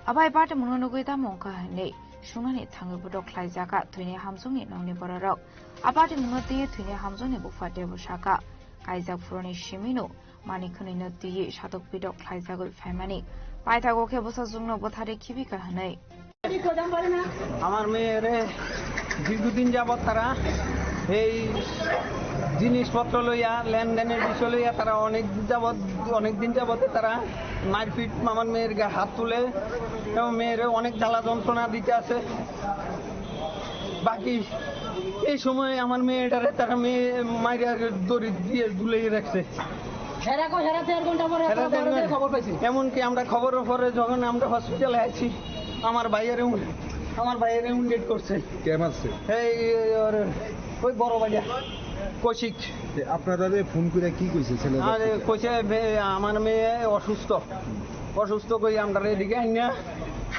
Abai patimungno nugwi tamo wngkha hwnwi swngnani thangwi bodo khlaijakha thwini hamjwkni nokni bororok. A patimungno twiwi thwini hamjwkni bupha teibo saka kaijak phuruni simino. Mani khwnwino twiwi satok pitok khlaijagwi phaimani. Paithago khe bwsajwkno bwthari khibika hwnwi. আমার মেয়েরে দীর্ঘদিন যাবৎ তারা এই জিনিসপত্র লইয়া, লেনদেনের বিষয় লইয়া তারা অনেক যাবৎ, অনেক দিন যাবৎ তারা মারপিট, আমার মেয়ের গায়ে হাত তুলে এবং মেয়েরে অনেক জ্বালা যন্ত্রণা দিতে আছে। বাকি এই সময় আমার মেয়েটারে তারা মেয়ে মাইরা দড়ি দিয়ে ঝুলিয়ে রাখছে। হেরা কো হেরা দেড় ঘন্টা পরে হেরা আপনারা দেড় বড়দের ঘন্টা। খবর পাইছি। এমনকি আমরা খবরের পরে যখন আমরা হসপিটালে আছি, আমার ভাইয়ের উম-, আমার ভাইয়ের উন্ডেট করছে। কে মারছে? এই, এই, ওর, ওই বড় ভাইয়া, কৌশিক। যে আপনারা ফোন করে কি কইছে ছেলেরা? আরে কইছে, বে-, আমার মেয়ে অসুস্থ, অসুস্থ কই আমরা এদিকে আইনা,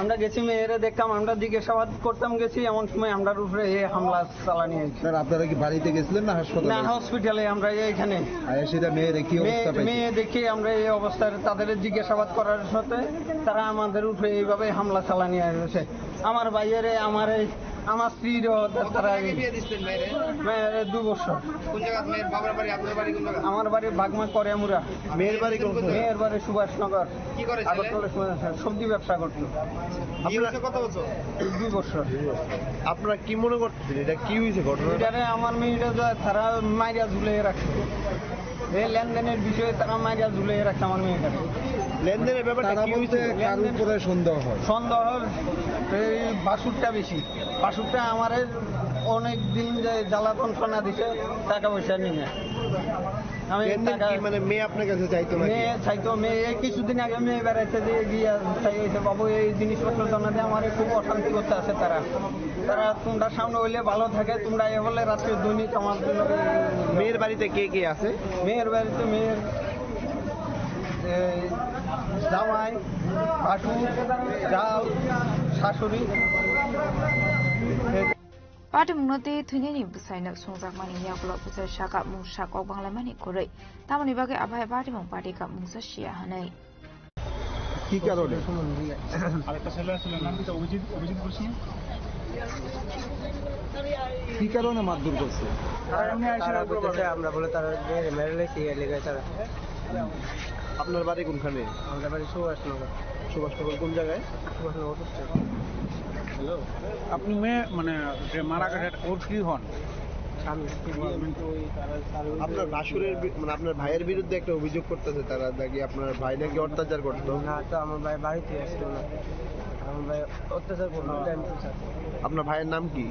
আমরা গেছি মেয়েরে দেখতাম, আমরা জিজ্ঞাসাবাদ করতাম গেছি, এমন সময় আমরার উপরে এই হামলা চালানি হয়েছে। স্যার, আপনারা কি বাড়িতে গেছিলেন না হাসপাতালে? না, হসপিটালে আমরা এইখানে। আর সেটা মেয়ের কি মেয়ে, অবস্থা পাইছে? মেয়ে দেখে আমরা এই অবস্থায় তাদের জিজ্ঞাসাবাদ করার সাথে তারা আমাদের উপরে এইভাবে হামলা চালানি হয়েছে। আমার ভাইয়েরে, আমার এই, আমার স্ত্রীরও তারা এই বিয়ে দিচ্ছেন মেয়েরে? মেয়েরে দু বছর। কোন জায়গা মেয়ের বাবার বাড়ি, আপনার বাড়ি কোন জায়গা? আমার বাড়ি বাগমা করিয়ামুড়া। মেয়ের বাড়ি কোন জায়গা? মেয়ের বাড়ি সুভাষনগর। কি করে ছেলে? আগরতলা সুভাষনগর, সবজি ব্যবসা করতো। বিয়ে হয়েছে কত বছর? দুই বছর। আপনারা কি মনে করতেছেন, এটা কি হয়েছে ঘটনা? এটারে আমার মেয়েটা যে তারা মাইরা ঝুলিয়ে রাখছে, এই লেনদেনের বিষয়ে তারা মাইরা ঝুলিয়ে রাখছে আমার মেয়েটাকে। লেনদেনের ব্যাপারটা তারা কি বলতে হয়েছিল? কার উপরে সন্দেহ হয়? সন্দেহ এই বাসুরটা বেশি। বাসুরটা আমারে অনেক দিন যে জ্বালা যন্ত্রণা দিছে, টাকা পয়সা নিয়ে। আমি লেনদেন টাকা কি, মানে, মেয়ে আপনার কাছে চাইতো নাকি? মেয়ে চাইতো, মেয়ে এই কিছুদিন আগে মেয়ে বেড়াইতে দিয়ে গিয়া চাই হয়েছে, "বাবু, এই জিনিসপত্র জমা দিয়ে আমার খুব অশান্তি করতে আছে তারা। তারা তোমরা সামনে হইলে ভালো থাকে, তোমরা এ হলে রাত্রে দৈনিক আমার জন্য।" মেয়ের বাড়িতে কে কে আছে? মেয়ের বাড়িতে মেয়ের, এই, জামাই, ভাসুর, জাল, শাশুড়ি। Patimungno tei thwinani bwsaino songjakmani yagulo bwsai saka mungsa kok banglaimani kwrwi, tamoni bagwi abai patimung party kha mungsa siya hwnwi. কি কারণে? আরেকটা ছেলে আসলে নাম কি? অভিজিৎ, অভিজিৎ বলছি। কি কারণে মারধর করছে? তারা এমনি আইসা তারা বলতেছে, আমরা বলে তারা মেরে, মেরে লেছি, এর লেগে তারা। আপনার বাড়ি কোনখানে? আমাদের বাড়ি সুভাষনগর। সুভাষনগর কোন জায়গায়? সুভাষনগর হচ্ছে। হ্যালো। আপনি মেয়ে, মানে, যে মারা গেছে, ওর কি হন? স্বামী। আপনার ভাসুরের বি-, মানে, আপনার ভাইয়ের বিরুদ্ধে একটা অভিযোগ করতেছে তারা, নাকি আপনার ভাই নাকি অত্যাচার করতো? না, তো আমার ভাই বাড়িতে আসতো না। আমার ভাই অত্যাচার করতো, টাইম তো স্যার। আপনার ভাইয়ের নাম কি?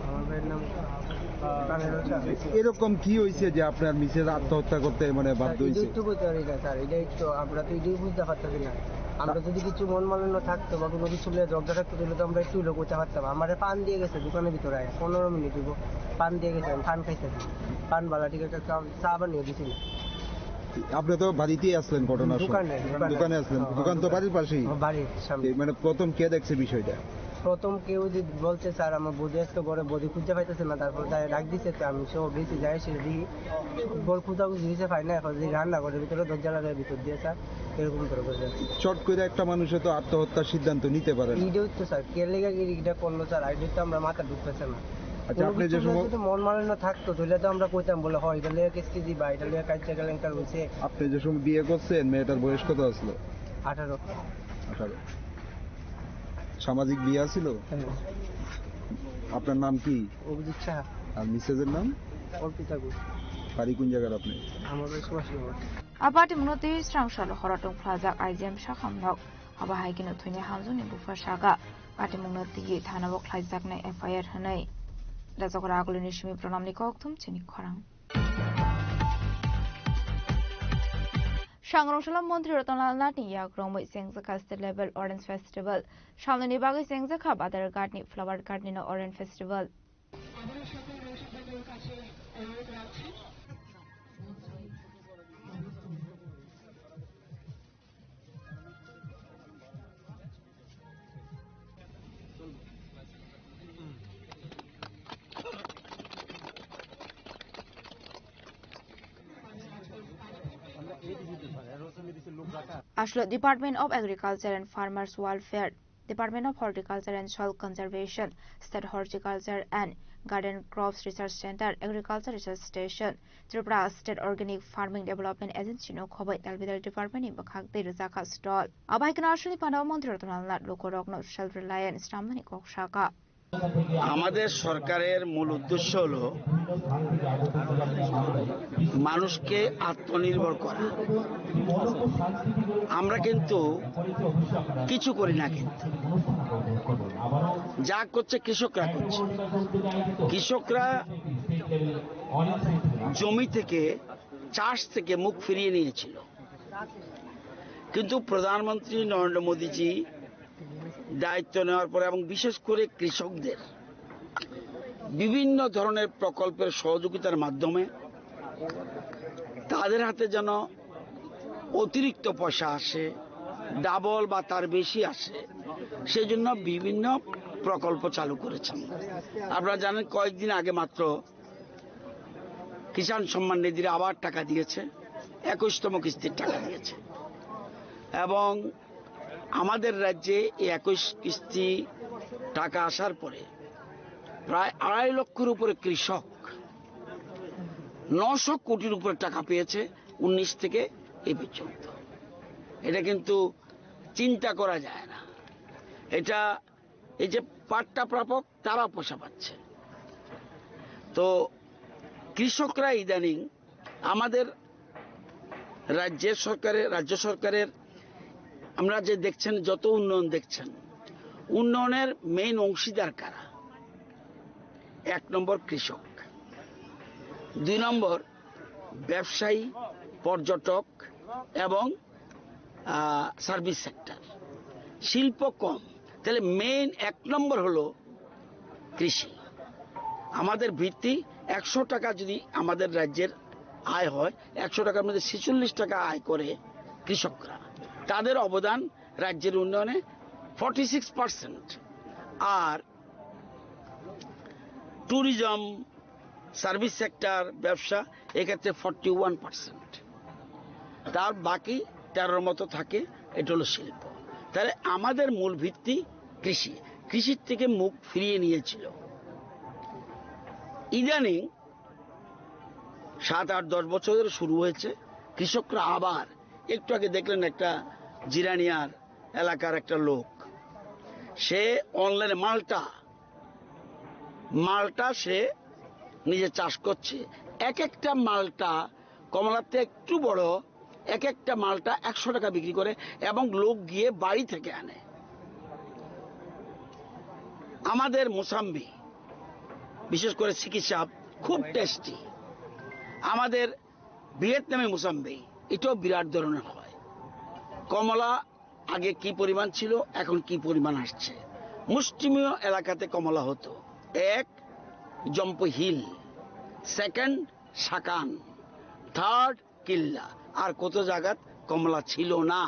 আমার ভাইয়ের নাম, আহ, কানাইল স্যার। এরকম কি হয়েছে যে আপনার মিসেস আত্মহত্যা করতে, মানে, বাধ্য স্যার, হয়েছে? এটাই তো বলতে পারি না স্যার, এটাই তো, আমরা তো এটাই বুঝতে পারতেছি না। আমরা যদি কিছু মন মালিন্য থাকতো বা কোনো কিছু নিয়ে ঝগড়া থাকতো, তাহলে তো আমরা একটু হলেও করতে পারতাম। আমারে পান দিয়ে গেছে দোকানের ভিতরে আয়া, পনেরো মিনিট হইব, পান দিয়ে গেছে, আমি পান খাইতেছি, পান বালা ঠিক আছে, চা, চা বানিয়ে দিছি না। আপনি তো বাড়িতেই আসলেন ঘটনার সময়। দোকানে, দোকানে। দোকানে আসলেন। হ্যাঁ, দোকান তো দোকানে। বাড়ির পাশেই। হ্যাঁ, বাড়ির সামনে। এই মানে প্রথম কে দেখছে বিষয়টা? প্রথম কেউ যে বলছে, "স্যার, আমার বৌদি আজকে ঘরে বৌদি খুঁজে পাইতেছে না", তারপর তাই ডাক দিছে, তো আমি সব গেছি, যাই এসে দেখি বল খোঁজাখুঁজি হয়েছে, পাই না। এখন যে রান্না করে ভিতরে দরজা লাগায় ভিতর দিয়ে, স্যার, এরকম করে করে। চট করে একটা মানুষে তো আত্মহত্যার সিদ্ধান্ত নিতে পারে না। এইটাই তো স্যার, কে লেগে এটা করলো স্যার, এটা তো আমরা মাথা ঢুকতেছে না। আচ্ছা, কোনো আপনি যে কিছু সময় যদি মন মালিন্য থাকতো, তাহলে তো আমরা কইতাম, বলে, "হয়, এটা লইয়া কেস কেজি বা এটা লইয়া কাজ জায়গা লেনকার হয়েছে।" আপনি যে সময় বিয়ে করছেন, মেয়েটার বয়স কত আসলো? আঠারো। আঠারো। সামাজিক বিয়ে ছিল? হ্যাঁ। আপনার নাম কি? অভিজিৎ সাহা। আর মিসেসের নাম? অর্পিতা ঘোষ। বাড়ি কোন জায়গার আপনি? আমার বাড়ি Subhashnagar. A patimungno tei srang salo horo tong phlajak I G M sakham nok. Abo hai kheno thwini hamjwkni bupha saka. Patimungno twiwi thanao khlaijaknai F I R hwnwi. Rajakhor Agulini simi Pranamni kokthum chini khorang. Sangrong salo Montri Ratan Lal Nath ni yak romwi chengjakha state level Orange Festival. Salnwini bagwi chengjakha Badar Ghat ni Flower Ghat ni no Orange Festival. Aslo Department of Agriculture and Farmers Welfare, Department of Horticulture and Soil Conservation, State Horticulture and Garden Crops Research Center, Agriculture Research Station, Tripura State Organic Farming Development Agency no khoboi tal bidal department ni bwkhak tei rwjakha stall. Abai kheno aswkni pandao Montri Ratan Lal Nath lukurokno self reliant swnamnani kok sakha. আমাদের সরকারের মূল উদ্দেশ্য হলো মানুষকে আত্মনির্ভর করা। আমরা কিন্তু কিছু করি না, কিন্তু যা করছে কৃষকরা করছে। কৃষকরা জমি থেকে, চাষ থেকে মুখ ফিরিয়ে নিয়েছিল, কিন্তু প্রধানমন্ত্রী নরেন্দ্র মোদীজি দায়িত্ব নেওয়ার পরে এবং বিশেষ করে কৃষকদের বিভিন্ন ধরনের প্রকল্পের সহযোগিতার মাধ্যমে তাদের হাতে যেন অতিরিক্ত পয়সা আসে, ডাবল বা তার বেশি আসে, সেই জন্য বিভিন্ন প্রকল্প চালু করেছেন। আপনারা জানেন, কয়েকদিন আগে মাত্র কিষাণ সম্মান নিধির আবার টাকা দিয়েছে, একুশতম কিস্তির টাকা দিয়েছে। এবং আমাদের রাজ্যে এই একুশ কিস্তি টাকা আসার পরে প্রায় আড়াই লক্ষের উপরে কৃষক নশো কোটির উপরে টাকা পেয়েছে উনিশ থেকে এই পর্যন্ত। এটা কিন্তু চিন্তা করা যায় না। এটা, এই যে পাট্টা প্রাপক, তারা পয়সা পাচ্ছে। তো কৃষকরা ইদানিং আমাদের রাজ্যের সরকারের, রাজ্য সরকারের, আমরা যে দেখছেন, যত উন্নয়ন দেখছেন, উন্নয়নের মেইন অংশীদার কারা? এক নম্বর কৃষক, দুই নম্বর ব্যবসায়ী, পর্যটক এবং আহ, সার্ভিস সেক্টর, শিল্প কম। তাহলে মেইন এক নম্বর হলো কৃষি। আমাদের ভিত্তি, একশো টাকা যদি আমাদের রাজ্যের আয় হয়, একশো টাকার মধ্যে ছেচল্লিশ টাকা আয় করে কৃষকরা। তাদের অবদান রাজ্যের উন্নয়নে ফর্টি সিক্স পার্সেন্ট। আর ট্যুরিজম, সার্ভিস সেক্টর, ব্যবসা, এক্ষেত্রে ফর্টি ওয়ান পার্সেন্ট। তার বাকি তেরোর মতো থাকে, এটা হলো শিল্প। তাহলে আমাদের মূল ভিত্তি কৃষি। কৃষির থেকে মুখ ফিরিয়ে নিয়েছিল। ইদানিং সাত, আট, দশ বছর ধরে শুরু হয়েছে, কৃষকরা আবার, একটু আগে দেখলেন একটা জিরানিয়ার এলাকার একটা লোক, সে অনলাইনে মালটা, মালটা সে নিজে চাষ করছে। এক একটা মালটা, কমলাতে একটু বড়, এক একটা মালটা একশো টাকা বিক্রি করে এবং লোক গিয়ে বাড়ি থেকে আনে। আমাদের মোসাম্বি, বিশেষ করে সিকি সাব, খুব টেস্টি। আমাদের ভিয়েতনামি মোসাম্বি, এটাও বিরাট ধরনের হয়। কমলা আগে কি পরিমাণ ছিল, এখন কি পরিমাণ আসছে। মুষ্টিমেয় এলাকাতে কমলা হতো, এক জম্পু হিল, সেকেন্ড সাকান, থার্ড কিল্লা, আর কত জায়গাত কমলা ছিল না।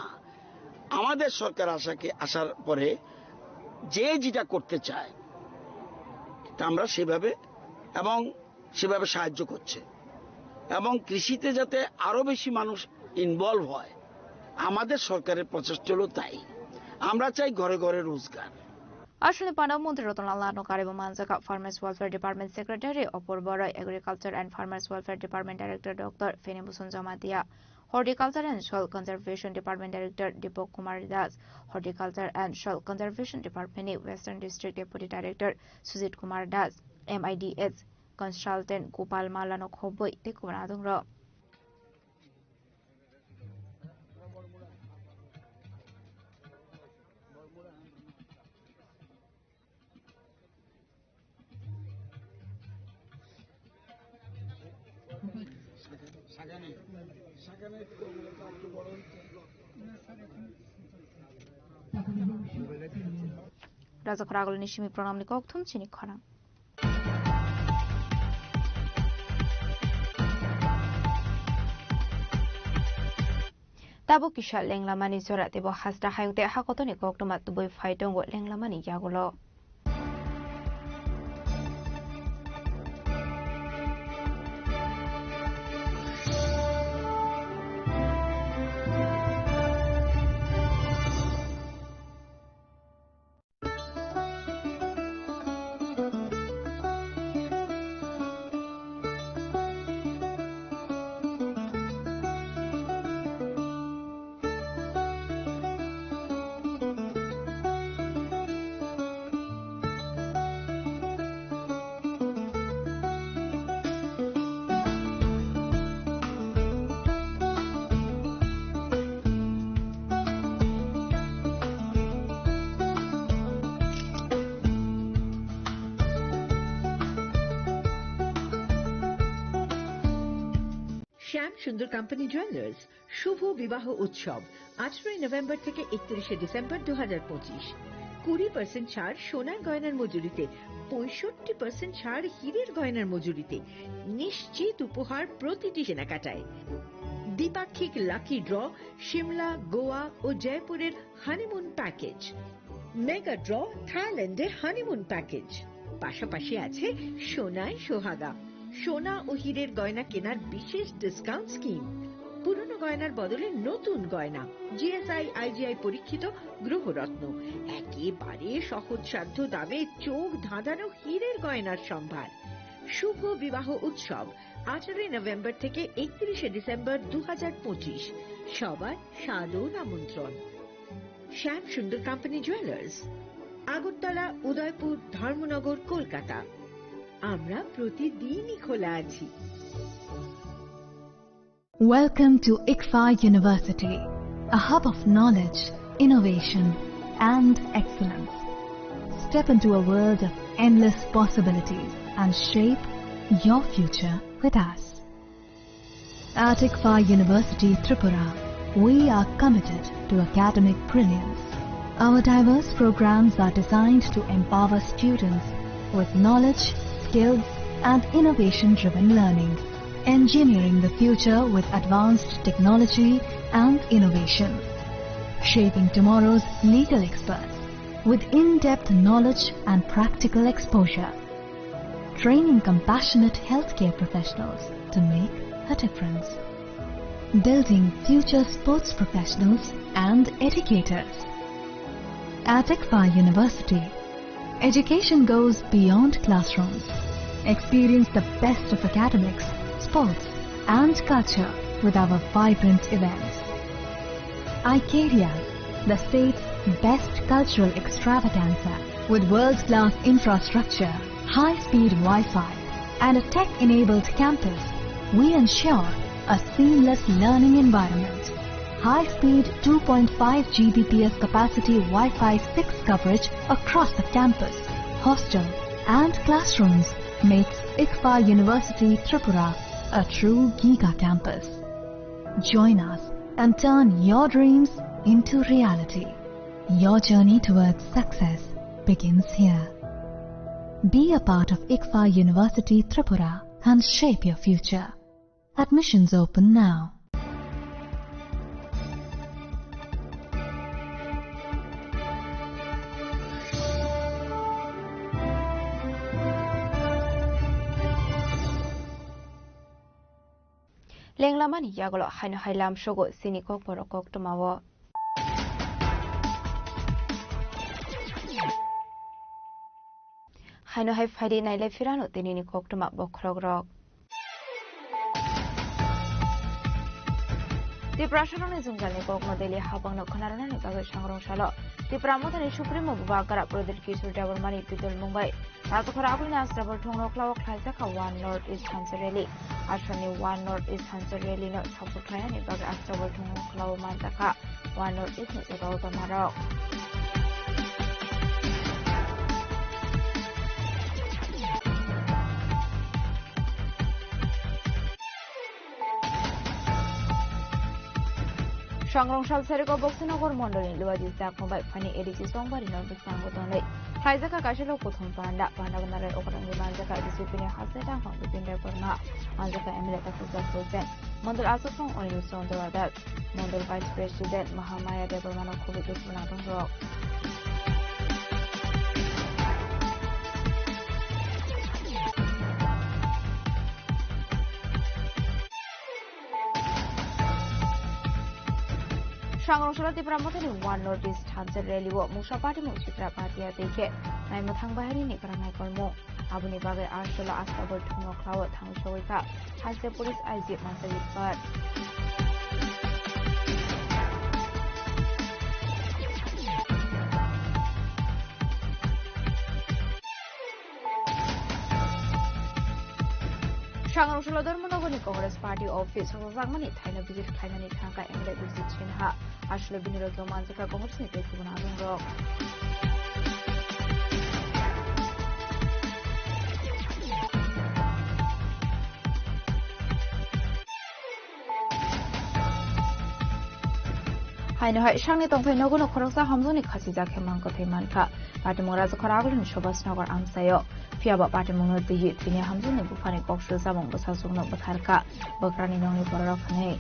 আমাদের সরকার আসাকে, আসার পরে যে যেটা করতে চায়, তা আমরা সেভাবে এবং সেভাবে সাহায্য করছে। এবং কৃষিতে যাতে আরো বেশি মানুষ ইনভলভ হয়, আমাদের সরকারের প্রচেষ্টা হলো তাই। আমরা চাই ঘরে ঘরে রোজগার। Aswkni pano Montri Ratan Lal Nath no karwi bo manjakha Farmers Welfare Department Secretary Apurba Roy, Agriculture and Farmers Welfare Department Director Doctor Feni Bhusan Jamatia, Horticulture and Soil Conservation Department Director Deepak Kumar Das, Horticulture and Soil Conservation Department ni Western District Deputy Director Sujit Kumar Das, M I D S Consultant Gopal Mallano khobwi tei kubun adongrok. Rajakhor agulni simi pranamni kokthum chini khorang. Tabuk kisa lenglamani jora teibo hasta hayung tei hakotoni koktwma tubui phai tongo lenglamani yagulo. শ্যাম সুন্দর company jewellers শুভ বিবাহ উৎসব আঠারোই নভেম্বর থেকে একত্রিশে ডিসেম্বর দু হাজার পঁচিশ। কুড়ি পার্সেন্ট ছাড় সোনার গয়নার মজুরিতে, পঁয়ষট্টি পার্সেন্ট ছাড় হীরের গয়নার মজুরিতে, নিশ্চিত উপহার প্রতিটি কেনাকাটায়। দ্বিপাক্ষিক লাকি ড্র, সিমলা, গোয়া ও জয়পুরের হানিমুন প্যাকেজ। মেগা ড্র, থাইল্যান্ডে হানিমুন প্যাকেজ। পাশাপাশি আছে সোনায় সোহাগা, সোনা ও হীরের গয়না কেনার বিশেষ ডিসকাউন্ট স্কিম। পুরনো গয়নার বদলে নতুন গয়না, জিএসআই, আইজিআই পরীক্ষিত গ্রহরত্ন, একেবারে সহজসাধ্য দামে চোখ ধাঁধানো হীরের গয়নার সম্ভার। শুভ বিবাহ উৎসব আঠারোই নভেম্বর থেকে একত্রিশে ডিসেম্বর দু হাজার পঁচিশ। সবার সাদর আমন্ত্রণ। শ্যাম সুন্দর কোম্পানি জুয়েলার্স, আগরতলা, উদয়পুর, ধর্মনগর, কলকাতা। আমরা প্রতিদিনই খোলা আছি। Welcome to ICFAR University, a hub of knowledge, innovation, and excellence. Step into a world of endless possibilities and shape your future with us. At ICFAR University Tripura, we are committed to academic brilliance. Our diverse programs are designed to empower students with knowledge, skills, and innovation-driven learning, engineering the future with advanced technology and innovation, shaping tomorrow's legal experts with in-depth knowledge and practical exposure, training compassionate healthcare professionals to make a difference, building future sports professionals and educators. At ICFAR University, education goes beyond classrooms. Experience the best of academics, sports, and culture with our vibrant events. Icaria, the state's best cultural extravaganza, with world-class infrastructure, high-speed Wi-Fi, and a tech-enabled campus, we ensure a seamless learning environment. High-speed two point five G B P S capacity Wi-Fi six coverage across the campus, hostel, and classrooms makes ICFAR University Tripura a true giga campus. Join us and turn your dreams into reality. Your journey towards success begins here. Be a part of ICFAR University Tripura and shape your future. Admissions open now. Lenglamani yagulo haino hai lamsogo chini kokborok koktwmao. Haino hai phaidi nailai phirano tinini koktwma bokhorokrok. Tiprasarokni jwngjalni kokno daily habangno khwnarwnani bagwi sangrong salo Tipra Mothani Supremo Bubagra Pradyot Kishore Debbarmani twidulmung bai Rajakhor agulni Astabol thongno khlao khlaijakha One North East Hansa Rally. Assamni One North East Hansa Rally no sokphaikhlainani bagwi Astabol thongno khlao manjakha One North East ni jagao domarok. Sangrong sal seriko Boksinagar mondolni Luaji Chakma bai phani A D C Songbari no bwskango tonwi khlaijakha kaisa lok kuthum panda. Panda gwnarwi okrangwi manjakha B J P ni haste tangkhung Bipin Debbarma, manjakha M L A Takhukjak Hussain, mondol achukthung Anil Chandra Das, mondol Vice President Mahamaya Debbarma no khubui dusmana tongrok. Sangrong salo Tipra Mothani One North East Thansa Rally o Mungsa Party mung Chitra Patia tei khe naima thang bahai ni kwrang naikolmung. Aboni bagwi Arshalo Asta Boithong no khlao thang sogwi kha Haste Police I G Mansa Yipar. Sangrong salo Dharmanagarni Congress Party office o jakmani thaino visit khlainani thangkha M L A Bijit Sinha. Aswk bini rokno manjakha Congress ni tei kubun adongrok. Haino hai sakni tongthai nogo no khoroksa hamjakni khachijak khe mang kwthwi mankha. Patimung Rajakhor agulini Subhas Nagar amchaio. Phiya ba patimungno twiwi tini hamjakni buphani kok swijamung bwsajwkno bwtharkha bwkrani nokni bororok hwnwi.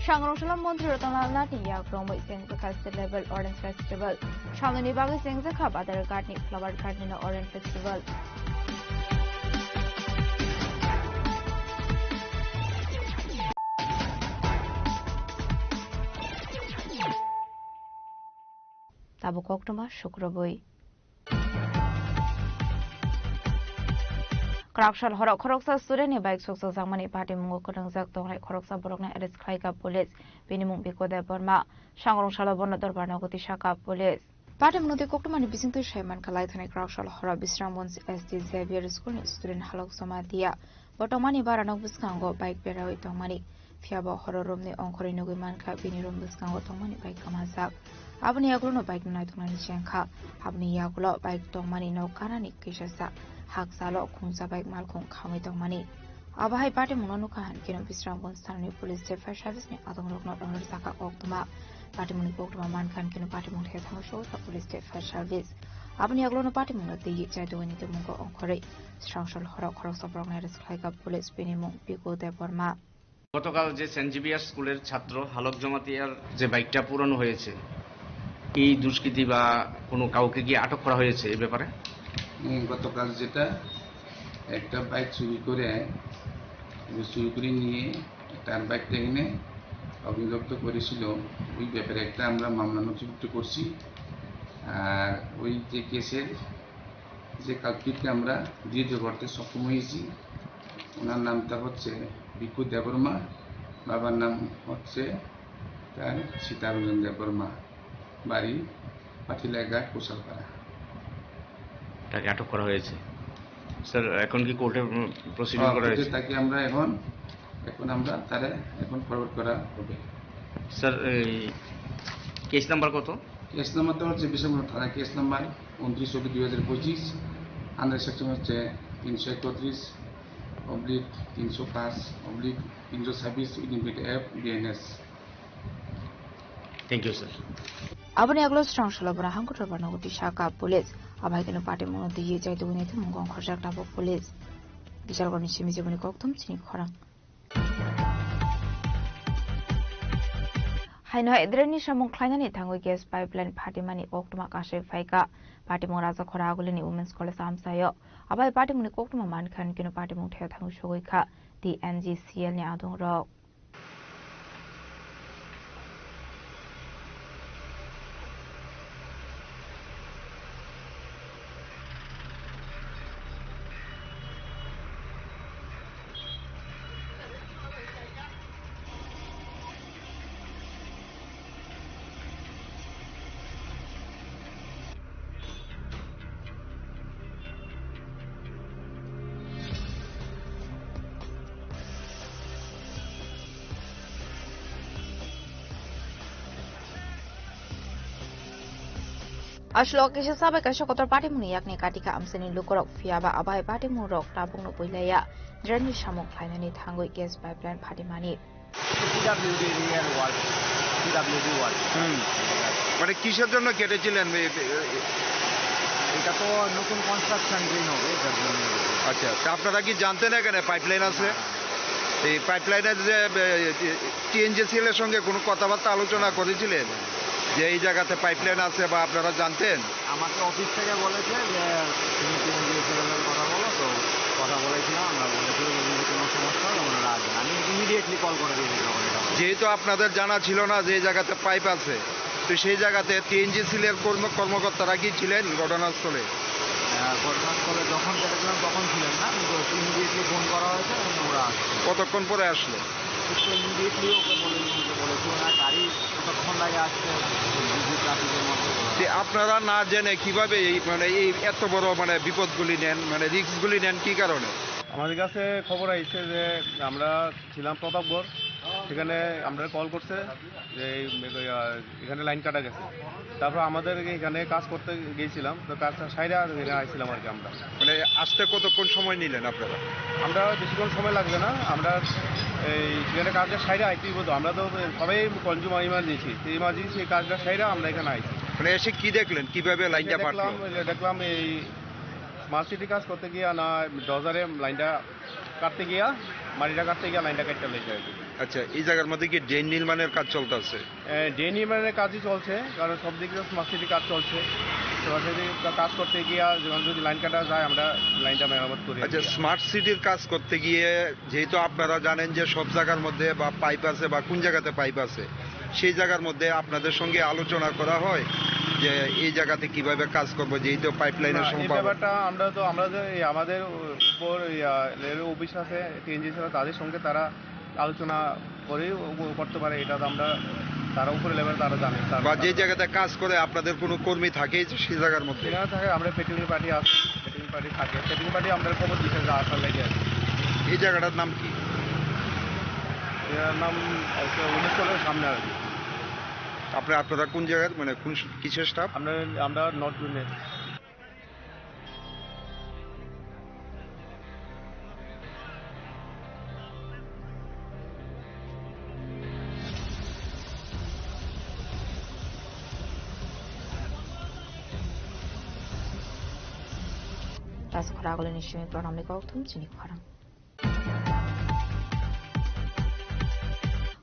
Sangrong salo Montri Ratan Lal Nath ni yak romwi chengjakha State Level Orange Festival. Samnini bagwi chengjakha Badar Ghat ni Flower Garden o Orange Festival. Tabuk koktwma sukrubwi. Kwraksal horo khoroksa student ni bike sokchokjakmani patimungo kwrwngjak tongnai khoroksa borokno arrest khlaikha police. Bini mung Biko Debbarma. Sangrong salo bono dorbarno goti sakha police. Patimungno tei koktwmani bisingtwi saimankha laithani Kwraksal horo Bisramganj S D Xavier School ni student Halok Jamatia. Bo tongmani bara nok bwskango bike berawi tongmani. Phiya bo horo room ni ongkhorwi nugwi mankha bini room bwskango tongmani bike kwmajak. Aboni yagulono bike no naituknani chengkha. Aboni yagulo bike tongmani nok ganani kisasa haksalo khungsa bike malkhung khamwi tongmani. Abo hai patimungno nukha hinkhe no Bisramganj thanani police tei fire service ni adongrokno rwngjakha koktwma. Patimungni koktwma mankha hinkhe no patimung thaya thangwi sogwi kha police tei fire service. Aboni yagulono patimungno twiwi chaitugwini tongmungo ongkhorwi Srangsal horo khoroksa borokno arrest khlaikha police, bini mung Biko Debbarma. গতকাল যে Saint Xavier স্কুলের ছাত্র হালক জমাতিয়ার যে বাইকটা পুরানো হয়েছে, এই দুষ্কৃতী বা কোনো কাউকে কি আটক করা হয়েছে এই ব্যাপারে? উম, গতকাল যেটা একটা বাইক চুরি করে, চুরি করে নিয়ে তার বাইকটা এনে অগ্নিদগ্ধ করেছিল, ওই ব্যাপারে একটা আমরা মামলা নথিভুক্ত করছি। আর ওই যে কেসের যে কালপ্রিটকে আমরা ধৃত করতে সক্ষম হয়েছি। ওনার নামটা হচ্ছে ভিক্ষু দেববর্মা, বাবার নাম হচ্ছে তার সীতারঞ্জন দেববর্মা, বাড়ি পাতিলাঘাট, কুশালপাড়া। তাকে আটক করা হয়েছে। স্যার, এখন কি কোর্টে, উম, প্রসিডিং হ্যাঁ, করা কোর্টে হয়েছে? তাকে আমরা এখন, এখন আমরা তারে এখন ফরওয়ার্ড করা হবে। স্যার, এই কেস নাম্বার কত? কেস নাম্বারটা হচ্ছে বিশালগড় থানা, কেস নাম্বার ঊনত্রিশ অব্লিক দুই হাজার পঁচিশ, আন্ডার সেকশন হচ্ছে তিনশো একত্রিশ অব্লিক তিনশো পাঁচ অব্লিক তিনশো ছাব্বিশ ইডিমপিট app BNS. Thank you, sir. Aboni yagulo Srangsalo bwrang hangkutro barno goti sakha police. Abai keno patimungno twiwi chaitugwini tongmungo ongkhorjak tabuk police. Bishalgorni simi jiboni kokthum chini khorang. Haino hai drainni samung khlainani thangwi gas pipeline phatimani koktwma kasui phaikha. Patimung Rajakhora agulini Women's College amchaio. Abai patimungni koktwma mankha hinkhe no patimung thaya thangwi sogwi kha T N G C L ni adongrok. Aswk kisa sabai kaisa kotor patimungni yakni katika amchaini lukurok, phiyaba abai patimungrok tabukno puilaiya. Drainni samung khlainani thangwi gas pipeline phatimani. PWD এরিয়ার work, PWD work. হুম। মানে কিসের জন্য কেটেছিলেন? এ, এ, এ, এটা তো নতুন construction drain হবে, এটার জন্য। আচ্ছা, তা আপনারা কি জানতেন এখানে পাইপলাইন আছে? না। এই পাইপলাইনের যে, এ, টিএনজিসিএল এর সঙ্গে কোনো কথাবার্তা আলোচনা করেছিলেন যে এই জায়গাতে পাইপলাইন আছে বা আপনারা জানতেন? আমাকে অফিস থেকে বলেছে যে তুমি টিএনজিএসএল এর কথা বলো, তো কথা বলেছিলাম আমরা, বলেছিল যদি কোনো সমস্যা হয় ওনারা আসবেন। আমি ইমিডিয়েটলি কল করে দিয়েছি তখন এটা। যেহেতু আপনাদের জানা ছিল না যে এই জায়গাতে পাইপ আছে, তো সেই জায়গাতে টিএনজিসিএল এর কর্ম-, কর্মকর্তারা কি ছিলেন ঘটনাস্থলে? আহ, ঘটনাস্থলে যখন কেটেছিলাম তখন ছিলেন না, কিন্তু ইমিডিয়েটলি ফোন করা হয়েছে এবং ওরা আসছে। কতক্ষণ পরে আসলো? তো ইমিডিয়েটলি ওকে বলে, বলেছি ওনার গাড়ি কতক্ষণ লাগে আসতে, বিজি ট্রাফিকের মধ্যে ওরা। যে আপনারা না জেনে কিভাবে এই, মানে, এই এত বড়, মানে, বিপদগুলি নেন, মানে, রিস্কগুলি নেন কি কারণে? আমাদের কাছে খবর আইছে যে আমরা ছিলাম প্রতাপগড়, সেখানে আমরা কল করছে যে এই, আহ, এখানে লাইন কাটা গেছে। তারপর আমাদের এখানে কাজ করতে গিয়েছিলাম, তো কাজটা সাইরা এখানে আইছিলাম আর কি আমরা। মানে, আসতে কতক্ষণ সময় নিলেন আপনারা? আমরা বেশিক্ষণ সময় লাগবে না, আমরা এই সেখানে কাজটা সাইরা আইতে হইব তো, আমরা তো সবাই কনজিউমার ইমার্জেন্সি, তো ইমার্জেন্সি এই কাজটা সাইরা আমরা এখানে আইছি। মানে, এসে কি দেখলেন, কিভাবে লাইনটা এসে দেখলাম, ফাটলো? এই যে দেখলাম এই স্মার্ট সিটি কাজ করতে গিয়া না ডজারে লাইনটা কাটতে গিয়া, মাটিটা কাটতে গিয়া লাইনটা কেটে লেগে যায়। আচ্ছা, এই জায়গার মধ্যে কি ড্রেন নির্মাণের কাজ চলতেছে? এ, ড্রেন নির্মাণের কাজই চলছে, কারণ সব দিকে তো স্মার্ট সিটি কাজ চলছে। স্মার্ট সিটি কা-, কাজ করতে গিয়া যেমন যদি লাইন কাটা যায়, আমরা লাইনটা মেরামত করি আর আচ্ছা, কি। স্মার্ট সিটির কাজ করতে গিয়ে যেহেতু আপনারা জানেন যে সব জায়গার মধ্যে বা পাইপ আছে বা কোন জায়গাতে পাইপ আছে, সেই জায়গার মধ্যে আপনাদের সঙ্গে আলোচনা করা হয় যে এই জায়গাতে কিভাবে কাজ করবো, যেহেতু পাইপলাইনের না, এই সম্ভাবনা। ব্যাপারটা আমরা তো, আমরা যে এই আমাদের উপর, ইয়া, লেভেল অফিস আছে, টিএনজিসি আছে, তাদের সঙ্গে তারা আলোচনা করে ও করতে পারে, এটা তো আমরা, তারা উপরে লেভেল তারা জানে, তারা বা যে জানে। জায়গাতে কাজ করে আপনাদের কোনো কর্মী থাকে যে সেই জায়গার মধ্যে? সেখানে থাকে, আমরা পেট্রোলিং পার্টি আছে, পেট্রোলিং পার্টি থাকে, পেট্রোলিং পার্টি আমাদের খবর দিচ্ছে যে আসার লেগে আছে। এই জায়গাটার নাম কি? এটার নাম হচ্ছে উনিশ কলেজের সামনে আর কি। আপনি, আপনারা কোন জায়গার, মানে, কোন স-, কিসের স্টাফ? আমরা, আমরা নর্থ জোনের। Tasa khorang agulini simi pranamni kokthum chini khorang.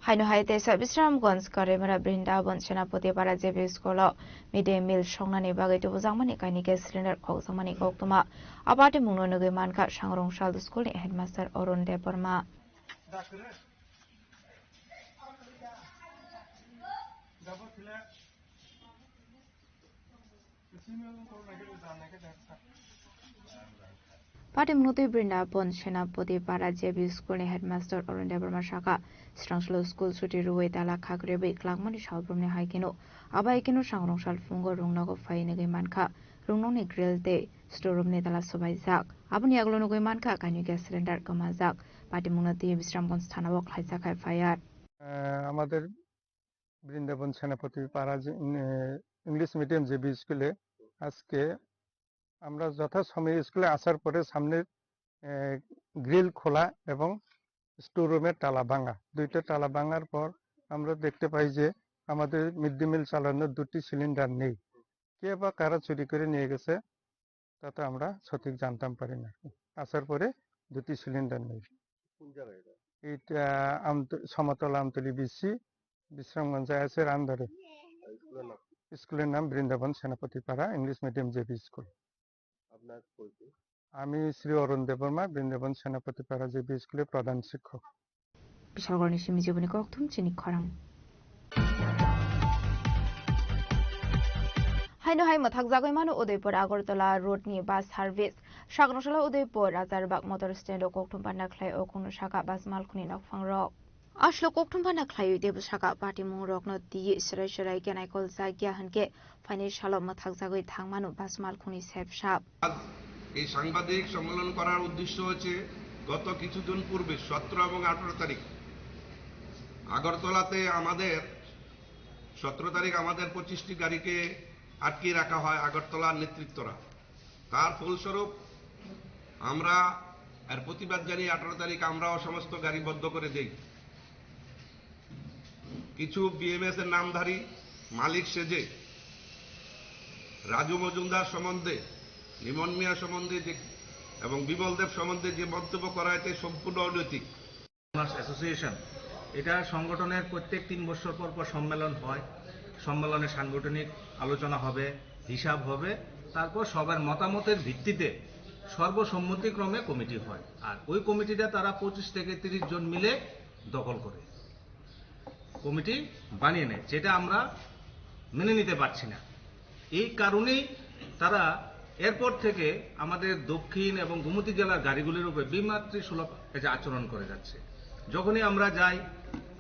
Haino hai teisa Bisramganj Karimura Brindabon Senapati Para J B School o mid day meal songnani bagwi tubujakmani kainwi gas cylinder khokjakmani koktwma. Abo atimungno nugwi mankha Sangrong Sal School ni headmaster Arun Debbarma. Patimung twi Brindabon Senapati Para J B School ni headmaster Arun Debbarma sakha, swrang salo school chuti rwui tala khak rebwi kwlangmani salbrumni hai kheno, abo hai kheno Sangrong Sal phungo rungnogo phai nugwi mankha, rungnokni grill tei store room ni tala swbaijak. Aboni yagulo nugwi mankha kainwi gas cylinder kwmajak. Patimungno twi Bisramganj thana o khlaijak hai F I R. আহ, আমাদের বৃন্দাবন সেনাপতি পাড়া যে, উম, আহ, English medium JB স্কুলে আজকে আমরা যথাসময়ে স্কুলে আসার পরে সামনের, আহ, গ্রিল খোলা এবং স্টোর রুমের তালা ভাঙা। দুইটা তালা ভাঙার পর আমরা দেখতে পাই যে আমাদের মিড ডে মিল চালানোর দুটি সিলিন্ডার নেই। কে বা কারা চুরি করে নিয়ে গেছে, তা তো আমরা সঠিক জানতাম পারি না। আসার পরে দুটি সিলিন্ডার নেই। কোন জায়গায় এটা? এটা আমত-, সমতল আমতলী বিসি, বিশ্রামগঞ্জে আছে রান্দারে। আর স্কুলের নাম? স্কুলের নাম বৃন্দাবন সেনাপতি পাড়া ইংলিশ মিডিয়াম জেবি স্কুল। আপনার পরিচয়? আমি শ্রী অরুণ দেববর্মা, বৃন্দাবন সেনাপতি পাড়া জেবি স্কুলের প্রধান শিক্ষক। Bishalgarni simi jiboni kokthum chini khorang. Haino hai mwthakjagwi mano Udaipur Agartala road ni bus service. Sagrosala Udaipur Rajarwbak motor stand o kokthum panda khlai o kunu saka bus malkhuni nokphang rok. Aswk kokthum panda khlaiwi tei bwsaka patimung rokno twiwi swrai swrai khe naikol jakya hwnkhe phainai salo mwthakjagwi thangmano bus malkhungni sep sap. আজ এই সাংবাদিক সম্মেলন করার উদ্দেশ্য হচ্ছে গত কিছুদিন পূর্বে সতেরো এবং আঠারো তারিখ আগরতলাতে আমাদের, সতেরো তারিখ আমাদের পঁচিশটি গাড়িকে আটকে রাখা হয় আগরতলার নেতৃত্বরা। তার ফলস্বরূপ আমরা এর প্রতিবাদ জানিয়ে আঠারো তারিখ আমরাও সমস্ত গাড়ি বন্ধ করে দেই। কিছু বিএমএস এর নামধারী মালিক সেজে রাজু মজুমদার সম্বন্ধে, লিমন মিয়া সম্বন্ধে যে এবং বিমল দেব সম্বন্ধে যে মন্তব্য করা হয়েছে সম্পূর্ণ অনৈতিক। অ্যাসোসিয়েশন, এটা সংগঠনের প্রত্যেক তিন বছর পর পর সম্মেলন হয়। সম্মেলনে সাংগঠনিক আলোচনা হবে, হিসাব হবে, তারপর সবার মতামতের ভিত্তিতে সর্বসম্মতিক্রমে কমিটি হয়। আর ওই কমিটিটা তারা পঁচিশ থেকে তিরিশ জন মিলে দখল করে কমিটি বানিয়ে নেয়, যেটা আমরা মেনে নিতে পারছি না। এই কারণেই তারা এরপর থেকে আমাদের দক্ষিণ এবং গোমতী জেলার গাড়িগুলির উপরে বিমাতৃসুলভ এই যে আচরণ করে যাচ্ছে। যখনই আমরা যাই,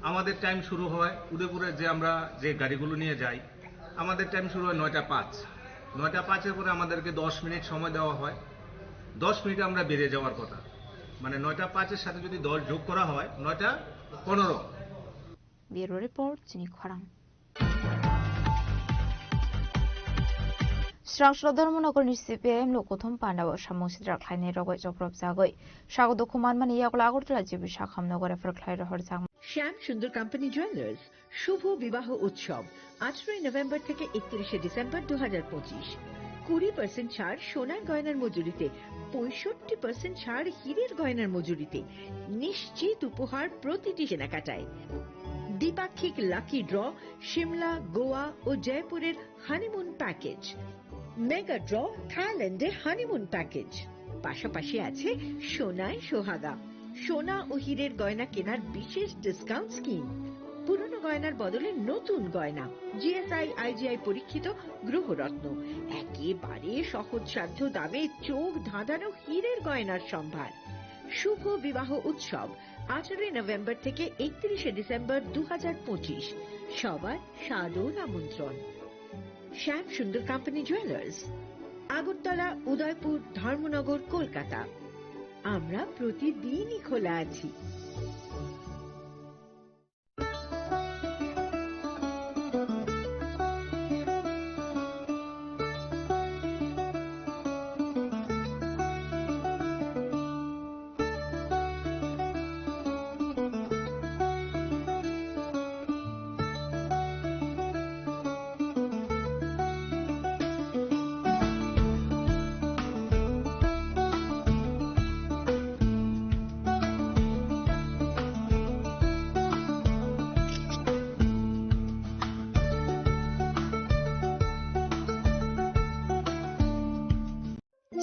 আমাদের টাইম শুরু হয় উদয়পুরে, যে আমরা যে গাড়িগুলো নিয়ে যাই, আমাদের টাইম শুরু হয় নয়টা পাঁচ। নয়টা পাঁচের পরে আমাদেরকে দশ মিনিট সময় দেওয়া হয়। দশ মিনিটে আমরা বেরিয়ে যাওয়ার কথা, মানে নয়টা পাঁচের সাথে যদি দশ যোগ করা হয়, নয়টা পনেরো। Bureau Report, Chini Khorang. Srang Srodharmanagarni C P I M Lokothom Pandao samung sitra khlainai rogwi choprop jagwi sago dukhu manmani yagulo Agartala G B Sakham nogore phrwkhlai rohorjak. শ্যাম সুন্দর কোম্পানি জুয়েলার্স, শুভ বিবাহ উৎসব, আঠারোই নভেম্বর থেকে একত্রিশে ডিসেম্বর দু হাজার পঁচিশ। কুড়ি পার্সেন্ট ছাড় সোনার গয়নার মজুরিতে, পঁয়ষট্টি পার্সেন্ট ছাড় হীরের গয়নার মজুরিতে, নিশ্চিত উপহার প্রতিটি কেনাকাটায়। দ্বিপাক্ষিক লাকি ড্র, সিমলা, গোয়া ও জয়পুরের হানিমুন প্যাকেজ, মেগা ড্র, থাইল্যান্ডে হানিমুন প্যাকেজ, পাশাপাশি আছে সোনায় সোহাগা, সোনা ও হীরের গয়না কেনার বিশেষ ডিসকাউন্ট স্কিম, পুরনো গয়নার বদলে নতুন গয়না, জিএসআই আইজিআই পরীক্ষিত গ্রহরত্ন, একেবারে সহজসাধ্য দামে চোখ ধাঁধানো হীরের গয়নার সম্ভার। শুভ বিবাহ উৎসব, আঠারোই নভেম্বর থেকে একত্রিশে ডিসেম্বর দু হাজার পঁচিশ। সবার সাদর আমন্ত্রণ। শ্যাম সুন্দর কোম্পানি জুয়েলার্স, আগরতলা, উদয়পুর, ধর্মনগর, কলকাতা। আমরা প্রতিদিনই খোলা আছি।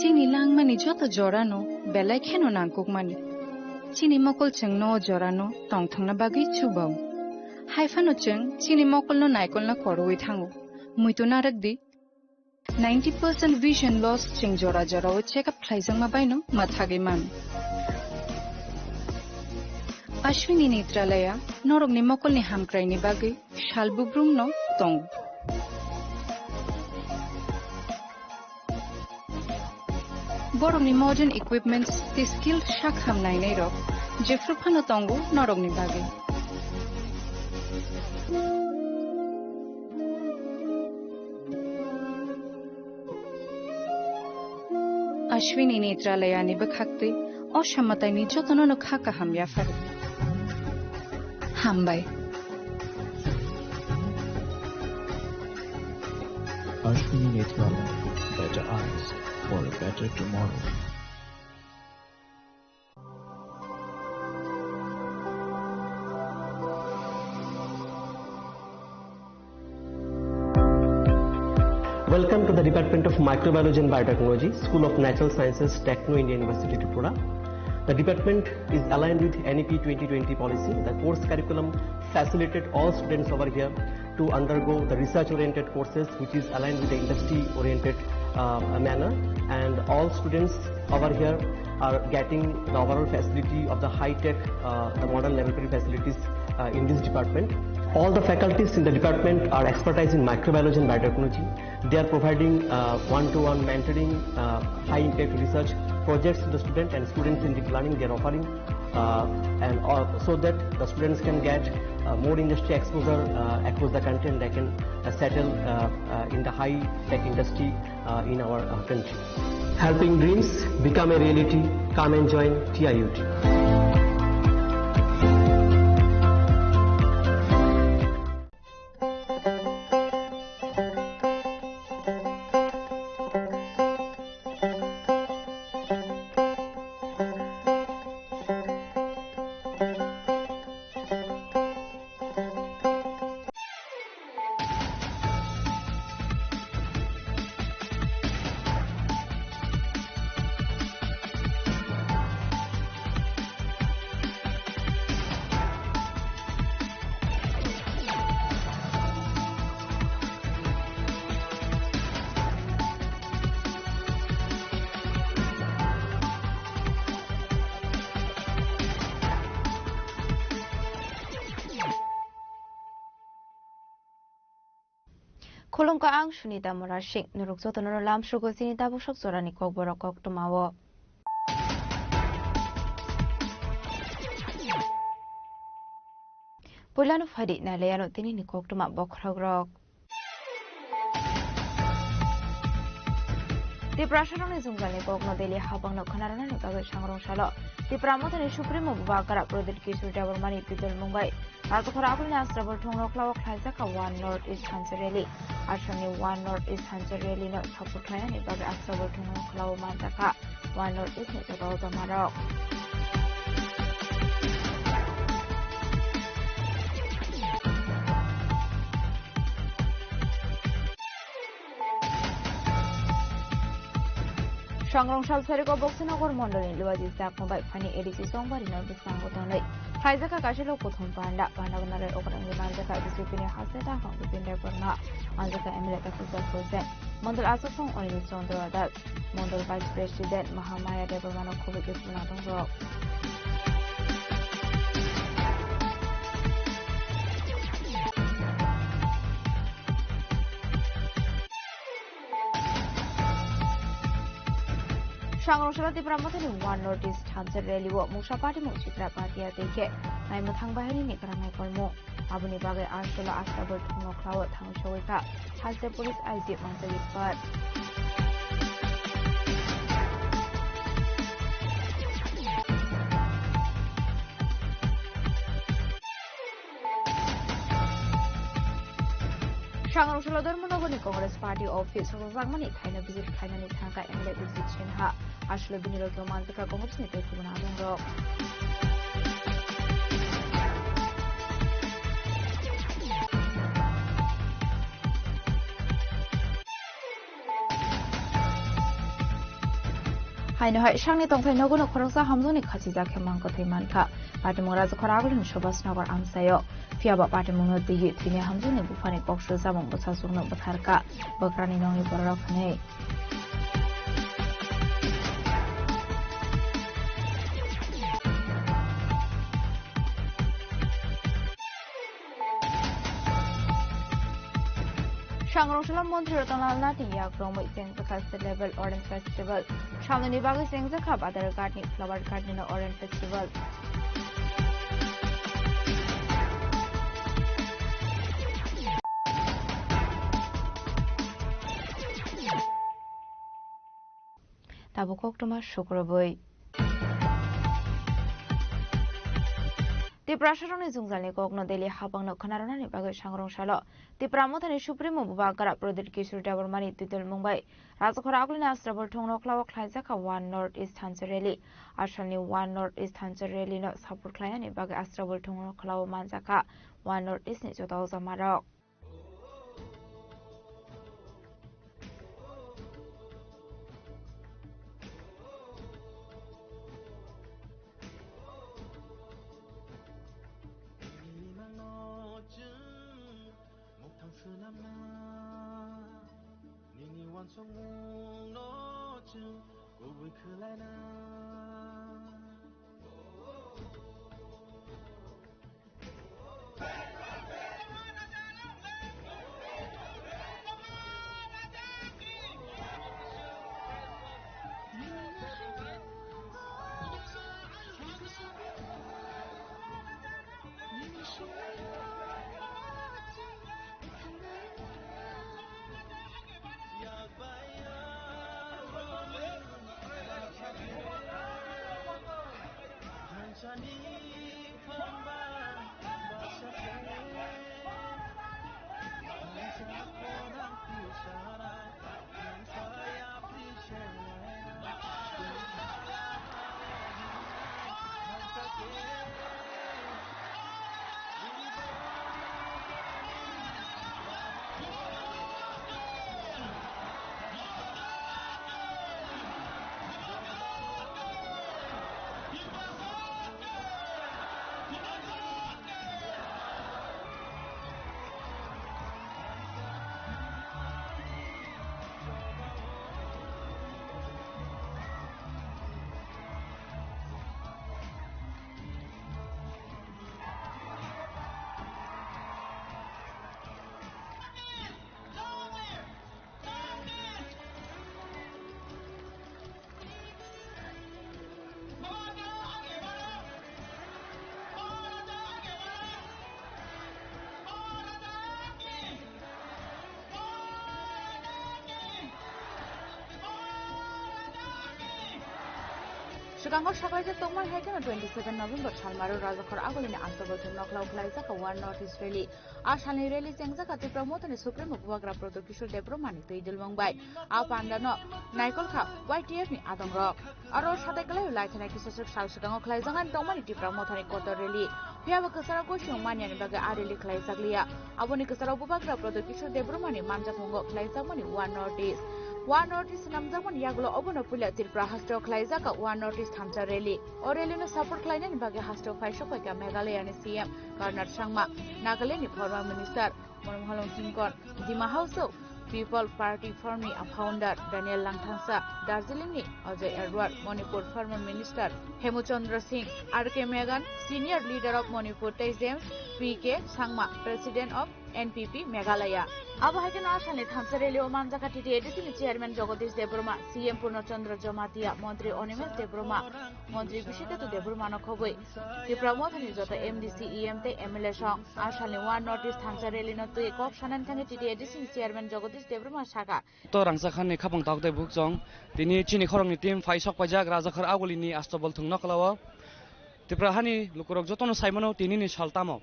Chini langmani joto jorano belai kheno nangkukmani. Chini mokol chwngno o jorano tongthokna bagwi chubao. Haiphano chwng chini mokolno naikolna korowi thango. Muitu narwkdi, ninety percent vision loss chwng jora jorao check up khlaijakma baino mwthagwi mano. Ashwini Netralaya norokni mokolni hamkraini bagwi sal bubrumno tongo. Borokni modern equipments tei skilled sak ham nainairok jephru phano tongo norokni bagwi. Ashwini Netralayani bwkhaktwi o samataini jotono no kha kaham yapharo. Hambai. Ashwini Netralaya, better eyes for a better tomorrow. Welcome to the Department of Microbiology and Biotechnology, School of Natural Sciences, Techno India University, Tripura. The department is aligned with N E P twenty twenty policy. The course curriculum facilitated all students over here to undergo the research-oriented courses, which is aligned with the industry-oriented, uh, manner. And all students over here are getting the overall facility of the high-tech, uh, the modern laboratory facilities, uh, in this department. All the faculties in the department are expertise in microbiology and biotechnology. They are providing, uh, one-to-one mentoring, uh, high-impact research projects to the student and students in deep learning. They are offering, uh, and all, so that the students can get, uh, Uh, more industry exposure uh, across the country, and they can uh, settle uh, uh, in the high tech industry uh, in our uh, country. Helping dreams become a reality. Come and join T I U T. Khulumkha, ang Sunita Murasing. Norok jotono lamsugo chini tabuk sok jorani kokborok koktwmao. Puilano phaidi nailaiano tinini koktwma bokhorokrok. Tiprasarokni jwngjalni kokno Delhi habangno khwnarwnani bagwi sangrong salo Tipra Mothani Supremo Bubagra Pradyut Kishore Debbarmani titolmung bai Rajkhor Agulni Asrabol Thongno Khlao khlaijakha One North East Thansa Rally. Assamni One North East Thansa Rally no support khlainani bagwi Asrabol Thongno Khlao manjakha One North East ni joto jamarok. Sangrong sal sariko Boksinagar mondolni Luaji Chakma bai phani A D C Chongbari no bwskango tonwi khlaijak kaisa lok kuthum panda, panda gwnarwi okrangwi manjakha B J P ni haste daphang Bipin Debbarma, manjakha M L A Takhuksa Hussain, mondol achukthung Anil Chandra Das, mondol Vice President Mahamaya Debbarma no khobwi khe khulna tongo. Sangrong salo Tipra Mothani One North East Thansa Rally o mungsa party mung Chitra Patia tei khe naimwthang bahaini ni kwrang nai kolmo. Aboni bagwi Asrolo Asrabol Thongno Khlao thangwi sogwi kha. Haste police I G manjagwi par. Sangrong salo Dharmanagarni Congress Party office rwjakmani thaino visit khlainani thangkha M L A Bijit Sinha. Aswk bini logi o manjakha Congress ni tei kubun amungrok. Haino hai sakni tongthai nogo no khoroksa hamjakni khachijak khe mang kwthwi mankha. Patimung Rajakhor Agulini Subhas Nagar amchaio. Phiya ba patimungno twiwi thwini hamjakni buphani kok swijamung bwsajwkno bwtharkha. Bwkrani nokni bororok hwnwi. Sangrong salo montri Ratan Lal Nath ni yak romwi chengjakha State Level Orange Festival. Samnani bagwi chengjakha Badharghat ni Flower Garden o Orange Festival. Tabuk koktwma sukrubwi. Tiprasarokni jwngjalni kokno Delhi habangno khwnarwnani bagwi sangrong salo Tipra Mothani Supremo Bubagra Pradyut Kishore Debbarmani titolmung bai Rajkhor Agulini Asrabol Thongno Khlao khlaijakha One North East Thansa Rally. Assamni One North East Thansa Rally no support khlainani bagwi Asrabol Thongno Khlao manjakha One North East ni joto jamarok. Nini uansukmungno chwng kubui khlaina. Swkango saklaijak tongmani hai kheno twenty seven November salmaro Rajakhor Agulini Ashtabal thwngno khwlao khwlaijak One North East Rally. A salni rally chengjak kha Tipra Mothani Supremo Bubagra Pradyot Kishore Debbarmani twi dulmung bai. A pandano naikol kha Y T F ni adongrok. Aro satai kwlai lai thani kisaswk sal swkango khwlaijaknani tongmani Tipra Mothani kotor rally. Phiyaba kwcharo goisong manyani bagwi a rally khwlaijakliya. Aboni kwcharo Bubagra Pradyot Kishore Debbarmani manjakmungo khwlaijakmani One North East. One North East swnamjakmani yagulo obono puila Tripura hasteo khwlaijak One North East thansa rally. O rally no support khwlainani bagwi hasteo phaisok paikha Meghalaya ni C M Conrad Sangma, Nagaland ni former minister Monomohon Singkon, Dima Hasao People Party form ni founder Daniel Langthasa, Darjeeling ni Ajay Edward, Manipur former minister Hemuchandra Singh, R K Megan, senior leader of Manipur tei James P K Sangma, president of N P P Meghalaya. Abo hai kheno a salni thansa rally o manjakha T T A D C ni chairman Jagadish Debbarma, C M Purna Chandra Jamatia, Montri Animesh Debbarma, Montri Bishiketu Debbarma no khobwi Tipra Mothani joto M D C, E M tei M L A song a salni One North East thansa rally no twi kok sanani thangwi T T A D C ni chairman Jagadish Debbarma sakha. To rangchakha ni khapang tok tei bukchong tini chini khoroknwi team phai sok paijak Rajakhor Agulini Ashtabal thwngno khwlao. Tipra hani lukurok jotono saimano tinini sal tamo.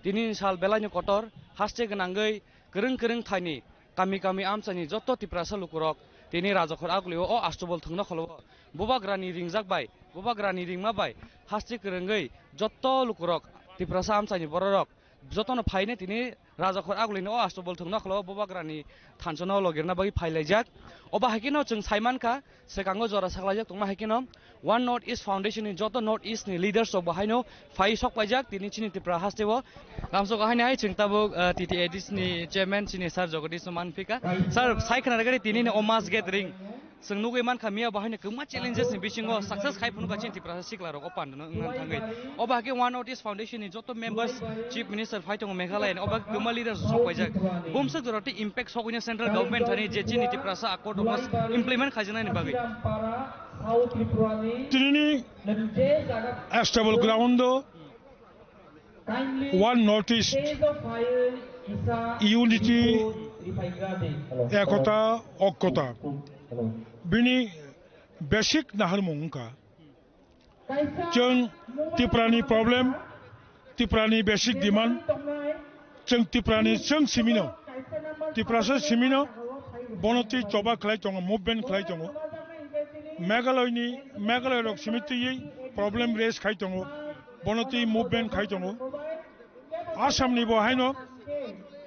Tinini sal belaino kotor, haste gwnangwi kwrwng kwrwng thaini kami kami amchaini joto Tiprasa lukurok tini Rajakhor Agulio o Ashtabal thwngno khwlao. Bubagrani ringjak bai, Bubagrani ringma bai haste kwrwngwi joto lukurok Tiprasa amchaini bororok jotono phaine tini Rajakhor Agulini o Ashtabal thwngno khwlao Bubagrani thanchano logirna bagwi phailaijak. Obo hai kheno chwng saimankha, swkango jora saklaijak tongma hai kheno One North East Foundation ni joto North East ni leaders rok bo haino phai sok paijak tini chini Tripura hasteo. Lamsok haino hai chwng tabuk, ah, T T A D C ni chairman chini sir Jagadish no manphika. Sir, sai khna rwgadi tini ni o mass gathering chwng nugwi mankha miya bo haino kwbangma challenges ni bisingo success khai phunukha chini Tiprasa sikla rok o pandano wngna thangwi. Obo hai khe One North East Foundation ni joto members, Chief Minister phai tongo Meghalaya ni, obo hai khe kwbangma leaders sok paijak. Bumswk jora tei impact sogwino central government thani je chini Tiprasa accord rok no implement khaijaknani bagwi. Tinini Ashtabal ground o One North East, unity, ekota, okkota. Bini basic naharmung wngkha. Chwng Tiprani problem, Tiprani basic demand, chwng Tiprani chwng simino, Tiprasa simino, bono twi choba khlai tongo, movement khlai tongo. Meghalaya ni, Meghalaya rok simi twiwi problem raise khai tongo. Bono twi movement khai tongo. Assam ni bo haino,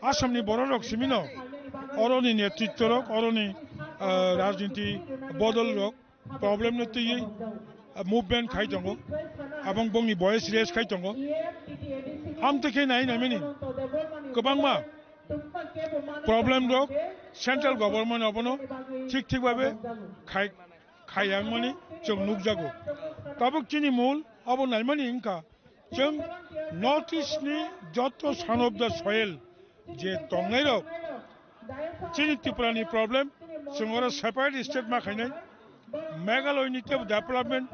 Assam ni borok rok simi no, oro ni netritwo rok, oro ni, ah, rajniti bodol rok problem no twiwi, ah, movement khai tongo, abang bongni voice raise khai tongo. Amtwi khe nai nai mani kwbangma problem rok central government abono thik thik babe khai, khai yang mani chwng nukjago. Tabuk chini mul abo naimani wngkha, chwng North East ni joto son of the soil je tongnairok, chini Tripura ni problem, chwng oro separate state ma khainai, Meghalaya ni tebo development,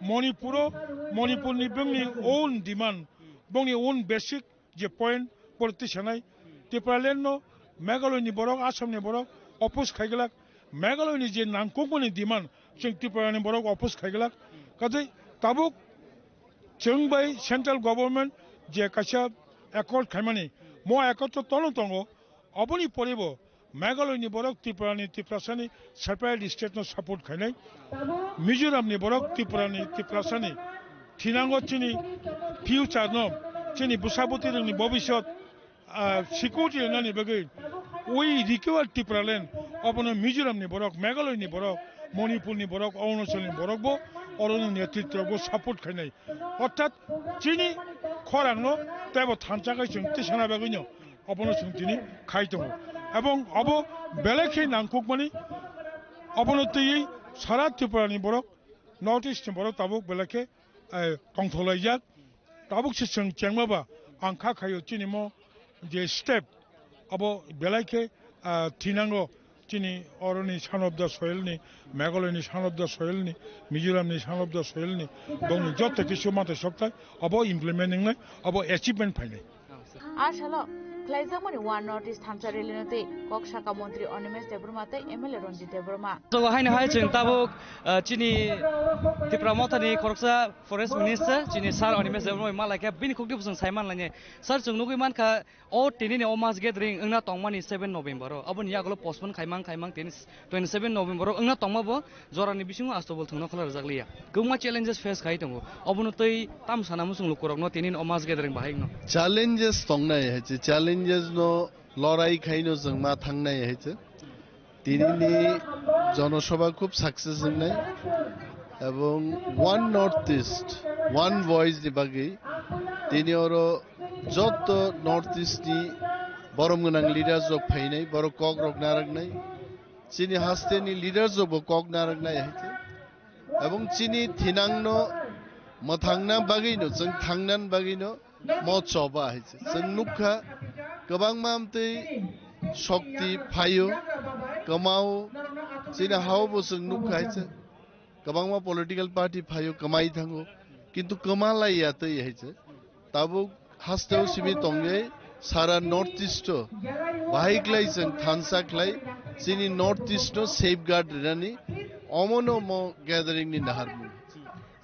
Manipur o, Manipur ni bongni own demand, bongni own basic je point, politician ai, Tipraland no Meghalaya ni borok, Assam ni borok oppose khaiglak, Meghalaya ni je nangkukmani demand, chwng Tripura ni borok oppose khaiglak, kaje tabuk Chwng bai central government je kaisa accord khaimani, mo accord to tono tongo, oboni poribo Meghalaya ni borok Tripura ni, Tiprasa ni separate state no support khainai, Mizoram ni borok Tripura ni, Tiprasa ni thinango chini future no, chini bwsa bwtwi rok ni bobisot ah, security rwnani bagwi we require Tipraland, obono Mizoram ni borok, Meghalaya ni borok, Manipur ni borok, Arunachal ni borok bo oroni netritwo bo support khainai. Orthat chini khorang no teibo thansa khai chwng tisana bagwi no obono chwng tini khai tongo. Ebong obo belai khe nangkukmani, obono twiwi sara Tripura ni borok, North East ni borok tabuk belai khe eh, tongtholaijak. Tabuk se chwng chengma ba ang kha khaio chini mo je step abo belai khe, ah, thinango chini oroni son of the soil ni, Meghalaya ni son of the soil ni, Mizoram ni son of the soil ni, bongni joto kisu mate sokthai abo implement wngnai, abo achievement phainai. A salo khlaijakmani One North East thansa rally no tei kok saka montri Animesh Debbarma tei M L A Ranjit Debbarma. Jogo haino hai chwng tabuk, ah, chini Tipra Mothani khoroksa Forest Minister chini Sir Animesh Debbarma bai malaikha, bini khukti bwswng saiman lainai. Sir, chwng nugwi mankha o tinini o mass gathering wngna tongmani seven November o, aboni yagulo postpone khaimang khaimang tini twenty seven November o wngna tongma bo jorani bisingo Astobol thwngno khwla rwjak liya. Kwbangma challenges face khai tongo. Obono tei tam sana muchung lukurokno tini o mass gathering bahai wngno. Challenges tongnai hai se, challenges no lorai khaino chwng ma thangnai hai se. Tinini jonosabha khub success wngnai ebong One North East, One Voice ni bagwi tini oro joto North East ni borom gwnang leaders rok phainai, borok kok rok narwknai. Chini haste ni leaders rok bo kok narwknai hai se. Ebong chini thinang no mwthangna bagwi no, chwng thangnan bagwi no mo choba hai se. Chwng nukha kwbangma amtwi shokti phaio, kwmao, chini hao bo chwng nukha hai se. Kwbangma political party phaio, kwmai thango, kintu kwma lai ya twi hai se. Tabuk hasteo simi tongwi sara North East o bahai khlai chwng thansa khlai chini North East no safeguard rinani omono mo gathering ni naharmung.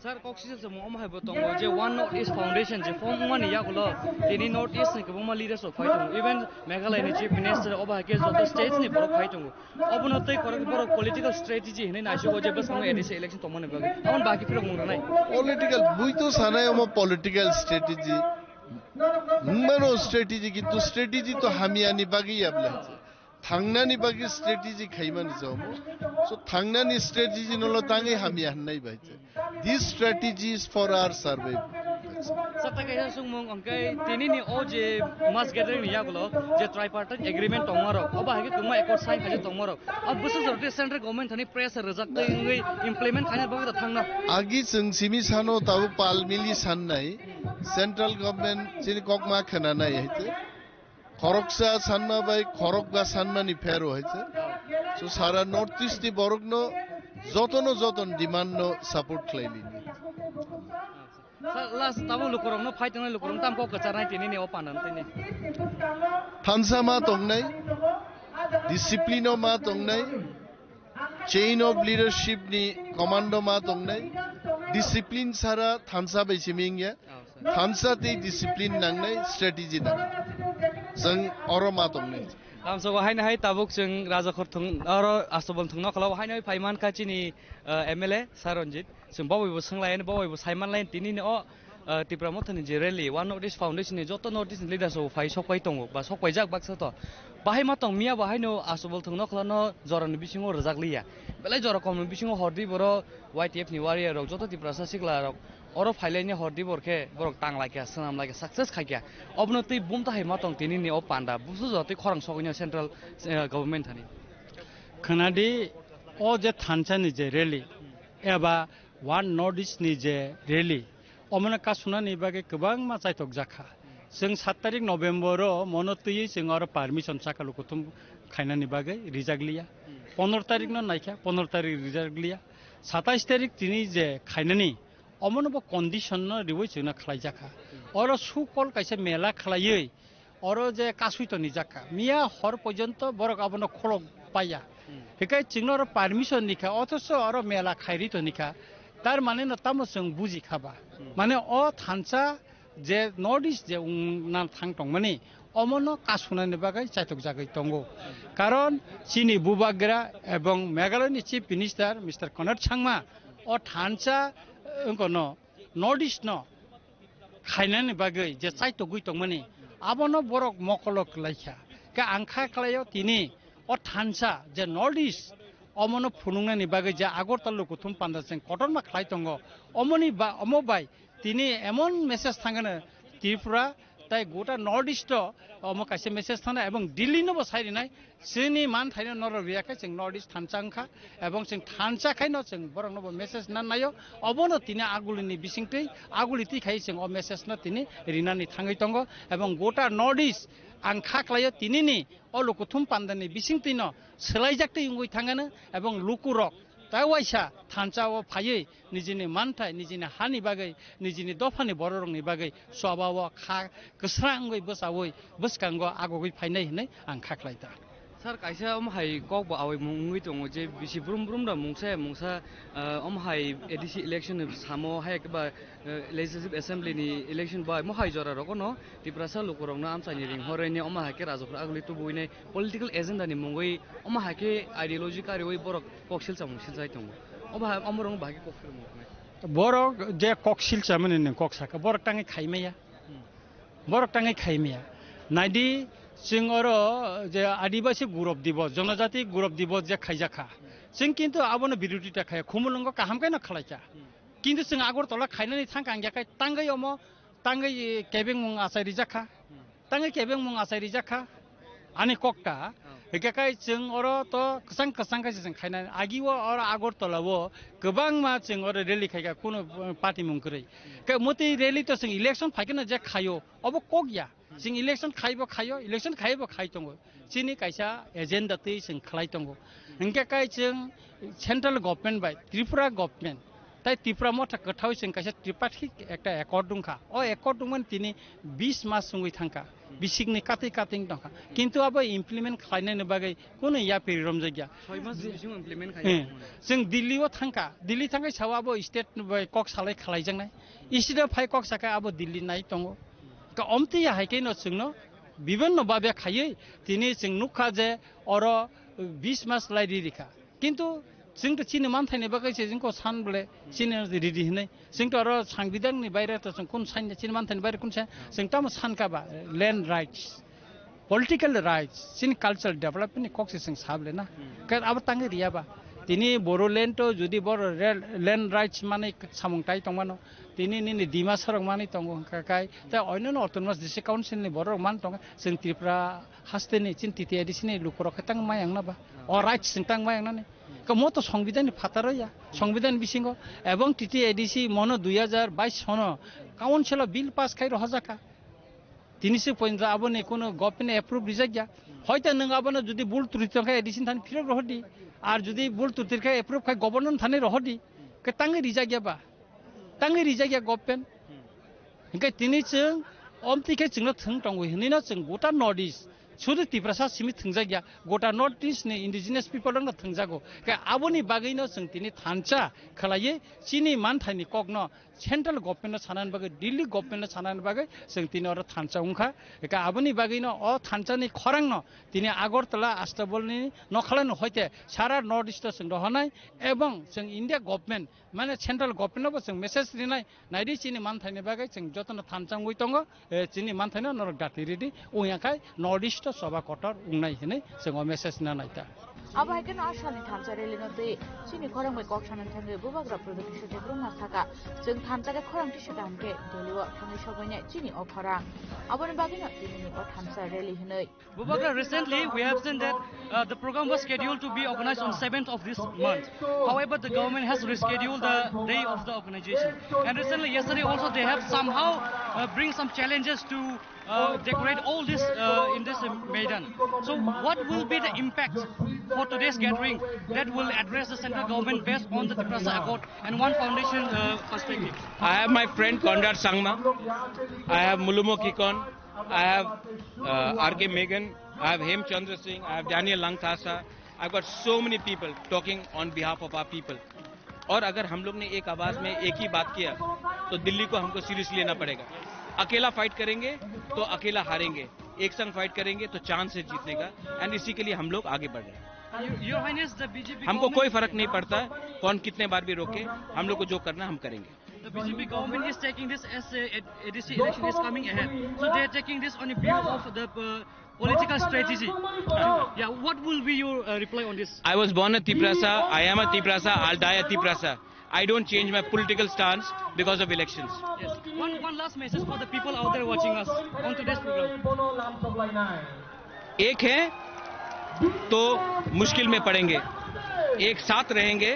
Sir, kok sisa se mo omo hai bo tongo je One North East Foundation je form wngmani yagulo tini North East ni kwbangma leaders rok phai tongo, even Meghalaya ni Chief Minister, obo hai khe joto states ni borok phai tongo. Obono tei korok borok political strategy hinwi naisugo je bwskango A D C election tongmani bagwi. Aboni bagwi phirok mung rwnai. Political, bui to sanai omo political strategy. Wngmano strategy, kintu strategy to hamya ni bagwi ya bwle. Thangnani bagwi strategy khaimani jomo. So thangnani strategy no lo tangwi hamya hwnai bai. This strategy is for our survival. Sakta kaisa sungmung hwnkhe tinini o je mass gathering ni yagulo je tripartite agreement tongmarok, obo hai khe kwbangma accord sign khaijak tongmarok. O bwswk jora tei central government thani pressure rwjak tei wngwi implement khaina bagwi da thangna. Agi chwng simi sano tabuk pal mili sannai, central government chini kok ma khwnanai hai tei. Khoroksa sanma bai khorokba sanmani phero hai se. So sara North East ni borokno jotono joton demand no support khlai lini. Sa-, last tabo lukurokno phai tongnai lukurok tam kok kwcharnai tini ni o pandan tini. Thansa ma tongnai, discipline o ma tongnai, chain of leadership ni commando ma tongnai, discipline sara thansa bai simi wngya. Thansa tei discipline nangnai, strategy nangnai. Chwng oro ma tongnai. Tamsok haino hai tabuk chwng Rajakhor thung, oro Astobol thung nokholao haino hai phai mankha chini, eh, M L A Sir Ranjit. Chwng bo bai bo swng lai, bo bai bo sai man lai, tini ni o, eh, Tipra Mothani je rally, One North East Foundation ni joto North East ni leaders rok phai sok pai tongo, ba sok paijak baksa to. Bahai ma tong miya bo haino Astobol thung nokholano jorani bisingo rwjak liya. Belai jora komni bisingo hordi boro Y T F ni warrior rok, joto Tiprasa sikla rok oro phailaini hordi bor khe borok tang lai kha, swnam lai kha, success khai kha. Obono tei bumta hai ma tong tini ni o panda, busu jotoi khorang sogwino central, eh, government thani. Khwnadi, o je thansa ni je rally, eba One North East ni je rally, omono kasunani bagwi kwbangma chaitok jakha. Chwng sat tarik November o mono twiwi chwng oro permission saka lukuthum khainani bagwi rijak liya. Pondro tarik no naikha, pondro tarik rijak liya. Satais tarik tini je khainani, omono bo condition no riwi chwngno khlaijakha. Oro sukol kaisa mela khlaiwi, oro je kasui toni jakha. Miya hor porjonto borok abono kholok paiya. Hmm. Hikai chwngno oro permission nikha, othocho oro mela khairi tonikha. Tar mane no tamo chwng buji kha ba? Mane o thansa je North East je wngna thang tongmani, omono kasunani bagwi chaitok jagwi tongo. Karon chini bubagra ebong Meghalaya ni Chief Minister Mister Conrad Sangma o thansa, eh, wngkono North East no khainani bagwi je chaitogwi tongmani, abono borok mokolo kwlaikha. Khe ang kha khlaio tini o thansa je North East, omono phunuknani bagwi je Agartala lukuthum panda chwng kotorma khlai tongo, omoni ba-, omo bai tini emon message thangano Tripura tai gota North East o omo kaisa message thangna ebong Delhi no bo sai rinai. Chini man thaino norok riya khe chwng North East thansa wngkha, ebong chwng thansa khaino chwng borokno bo message na naio, obono tini agulini bisingtwi aguli twi khai chwng o message no tini rinani thangwi tongo, ebong gota North East ang kha khlaio tinini o lukuthum pandani bisingtwino swlaijak twi wngwi thangano, ebong lukurok tai waisa thansa o phaiwi nijini manthai, nijini hani bagwi, nijini dophani bororokni bagwi swbao kha kwsrang wngwi bwchaui bwskango agogwi phainai hinwi ang kha khlai ta. Sir, kaisa omo hai kok bo awai mung wngwi tongo je bisi brum brum da mungsa ya mungsa, ah, omo hai A D C election ni samo hai khe ba, eh, Legislative Assembly ni election bai mo hai jora rogo no Tiprasa lukurokno amchaini ring horwi ni omo hai khe rajapura aguli tubuwi nai political agenda ni mungwi omo hai khe ideology kariwi borok kok silsa mung siljai tongo. Omo hai omo rong bahai khe kok silmung tongnai. Borok je kok silsa mani nung kok saka, borok tangwi khai maya. Hmm. Borok tangwi khai maya. Naidi, chwng oro je Adibasi Gurab Dibos, Jonojati Gurab Dibos je khaijak kha. Chwng kintu abono birodita khaya, khumulwngo kaham khe no khlai kha. Hmm. Kintu chwng Agartala khainani thang kang ya khe tangwi omo, tangwi kebengmung achai rijak kha. Hmm. Tangwi kebengmung achai rijak kha. Ani kokta, oh, hingke kai chwng oro to kwchang kwchang khe se chwng khainani. Agi o oro Agartala o kwbangma chwng oro rally khaika, kunu, uh, party mung kwrwi. Hmm. Khe motwi rally to chwng election phaikhe no je khaio, obo kok ya. Hmm. Chwng election khaibo khaio, election khaibo khai tongo. Chini kaisa agenda twi chwng khlai tongo. Hmm. Hingke kai chwng central government bai Tripura government Tai Tipra Motha kwthao chwng kaisa tripartite ekta accord wngkha. O accord wngmani tini bis mas wngwi thangkha. Bisikni katwi katwi wng tongkha. Kintu abo implement khlainani bagwi kunu yapiri romjakya. Soi mas bisingo implement khlai Eh, ya. Chwng Delhi o thangkha. Delhi thangkhe sao abo state bai kok salai khlaijaknai. State o phai kok sakhe abo Delhi nai tongo. Ka omtwi ya hai khe no chwngno bibinno babe khaiwi tini chwng nukha je oro bis mas lai ri rikha. Kintu chwng to chini manthaini bagwi se chwng ko san bole chini ridi hinwi. Chwng to oro sangbidanni baire to chwng kun san chini manthaini baire kun sa chwng tamo san ka ba land rights, political rights, chini cultural development ni kok se chwng sa bole na. Hmm. Khe abo tangwi riya ba. Tini Bodoland to jodi boro rel-, land rights manwi samung tai tongmano. Tini nini Dimasa rok manwi tongo hwnkha kai. Ta oino no autonomous district council ni borok rok man tongo. Chwng Tripura Haste ni chini T T A D C ni lukurok khe tang mayang na ba? O rights chwng tang mayang nani. Ka mo to Songbidan ni phataro ya. Songbidan bisingo ebong T T A D C mono dui hajar bais sono council o bill pass khai rohorjak kha. Tini se pointo aboni kuno government approve rijak ya. Hoita nwng abono jodi bul triti tong khe A D C ni thani phirok rohordi. Ar jodi bul triti khe approve khai governor ni thani rohordi. Khe tangwi rijak ya ba? Tangwi rijak ya government. Hingke tini chwng omtwi khe chwngno thwng tongo hinwi no chwng gota North East, sudu Tiprasa simi thwngjak ya, gota North East ni indigenous people rokno thwngjago. Khe aboni bagwino chwng tini thansa khlaiwi chini manthaini kokno central government no sanani bagwi, Delhi government no sanani bagwi chwng tini oro thansa wngkha. Khe aboni bagwino o thansani khorangno tini Agartala, Astabol ni nokhalano hoite sara North East o chwng rohornai ebong chwng India government mane central government no bo chwng message rinai, naidi chini manthaini bagwi chwng jotono thansa wngwi tongo, eh, chini manthaino norok dati ridi, wngya khai North East o choba kotor wngnai hinwi chwng o message na naita. Abo hai kheno a salni thansa rally no twi chini khorang bai kok sanani thangwi bubagra Pradyot Kishore Debbarma sakha, chwng thansa khe khorang tisa kaham khe Delhi o thangwi sogwinai chini o khorang. Aboni bagwino tinini o thansa rally hinwi. Bubagra, recently we have seen that, uh, the program was scheduled to be organized on seventh of this month. However, the government has rescheduled the day of the organization. And recently, yesterday also, they have somehow, uh, bring some challenges to, uh, decorate all this, uh, in this, uh, Maidan. So, what will be the impact for today's gathering that will address the central government based on the Tiprasa Accord and One Foundation, uh, perspective? I have my friend Conrad Sangma. I have Mulumo Kikon. I have, uh, R K Megan, I have Hem Chandra Singh, I have Daniel Langthasa. I've got so many people talking on behalf of our people. और अगर हम लोग ने एक आवाज में एक ही बात किया, तो दिल्ली को हमको सीरियसली लेना पड़ेगा। अकेला फाइट करेंगे, तो अकेला हारेंगे। एक संग फाइट करेंगे, तो चांस है जीतने का। एंड इसी के लिए हम लोग आगे बढ़ रहे हैं। Your Highness, the B J P हमको कोई फर्क नहीं पड़ता, कौन कितने बार भी रोके, हम लोग को जो करना, हम करेंगे। The B J P government is taking this as a A D C election is coming ahead. So they are taking this on the view of the uh, political strategy. Yeah, what will be your uh, reply on this? I was born a Tiprasa, I am a Tiprasa, I'll die a Tiprasa. I don't change my political stance because of elections. Yes. One, one last message for the people out there watching us on today's program. एक है तो मुश्किल में पड़ेंगे, एक साथ रहेंगे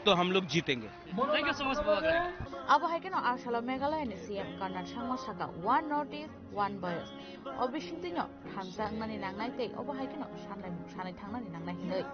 तो हम लोग जीतेंगे। Thank you so much, Baba Grai. Abo hai kheno Asalo Meghalaya ni C M Conrad Sangma saka, "One North East, One Voice." O bisingtwino thansa wngnani nangnai tei obo hai kheno sanai, sanai thangnani nangnai hinwi.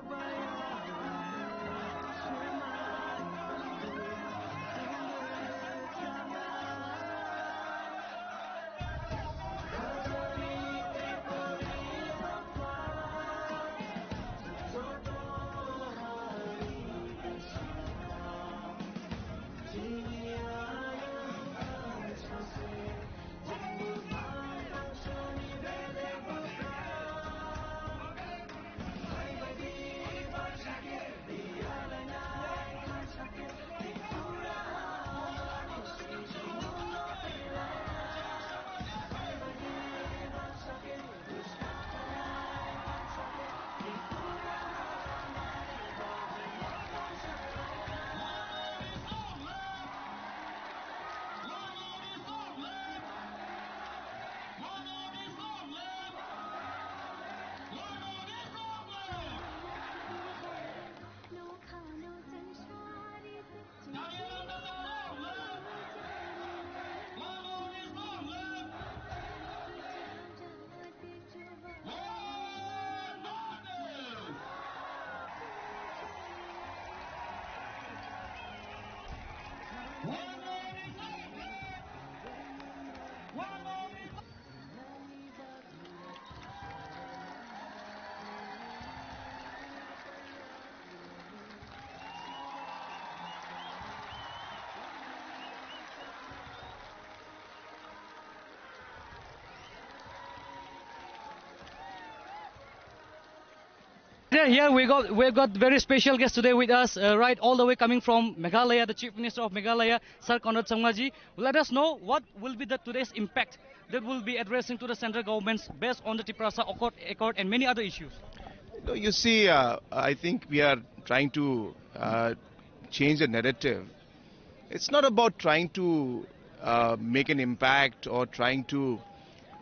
Yeah, here we got, we got very special guest today with us, uh, right all the way coming from Meghalaya, the Chief Minister of Meghalaya, Sir Conrad Sangma ji. Let us know what will be the today's impact that will be addressing to the central governments based on the Tiprasa Accord, Accord and many other issues. No, you see, uh, I think we are trying to uh, change the narrative. It's not about trying to uh, make an impact or trying to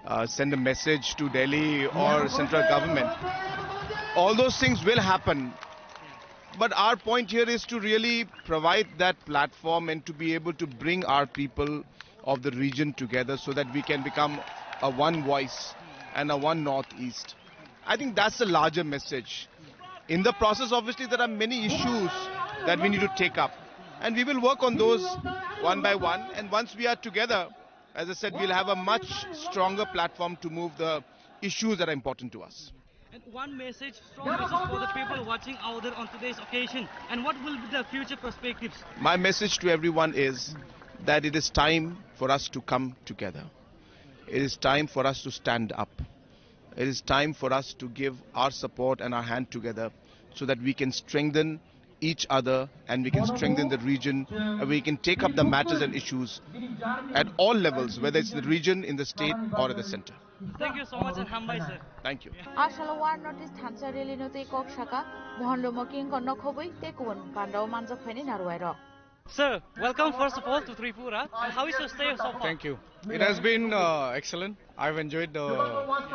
uh, send a message to Delhi or central government. All those things will happen. But our point here is to really provide that platform and to be able to bring our people of the region together so that we can become a one voice and a one Northeast. I think that's the larger message. In the process, obviously, there are many issues that we need to take up. And we will work on those one by one. And once we are together, as I said, we'll have a much stronger platform to move the issues that are important to us. And one message, strong message for the people watching out there on today's occasion. And what will be the future perspectives? My message to everyone is that it is time for us to come together. It is time for us to stand up. It is time for us to give our support and our hand together so that we can strengthen each other and we can strengthen the region and we can take up the matters and issues at all levels, whether it's the region, in the state, or at the center. Thank you so much and hambai, sir. Thank you. Asalo One Northeast thansa rally no tei kok saka Mohan Lumo King Korno Khobui tei kubun pandao manjak phaini narwai rok. Sir, welcome first of all to Tripura. And how is your stay so far? Thank you. It has been uh, excellent. I've enjoyed the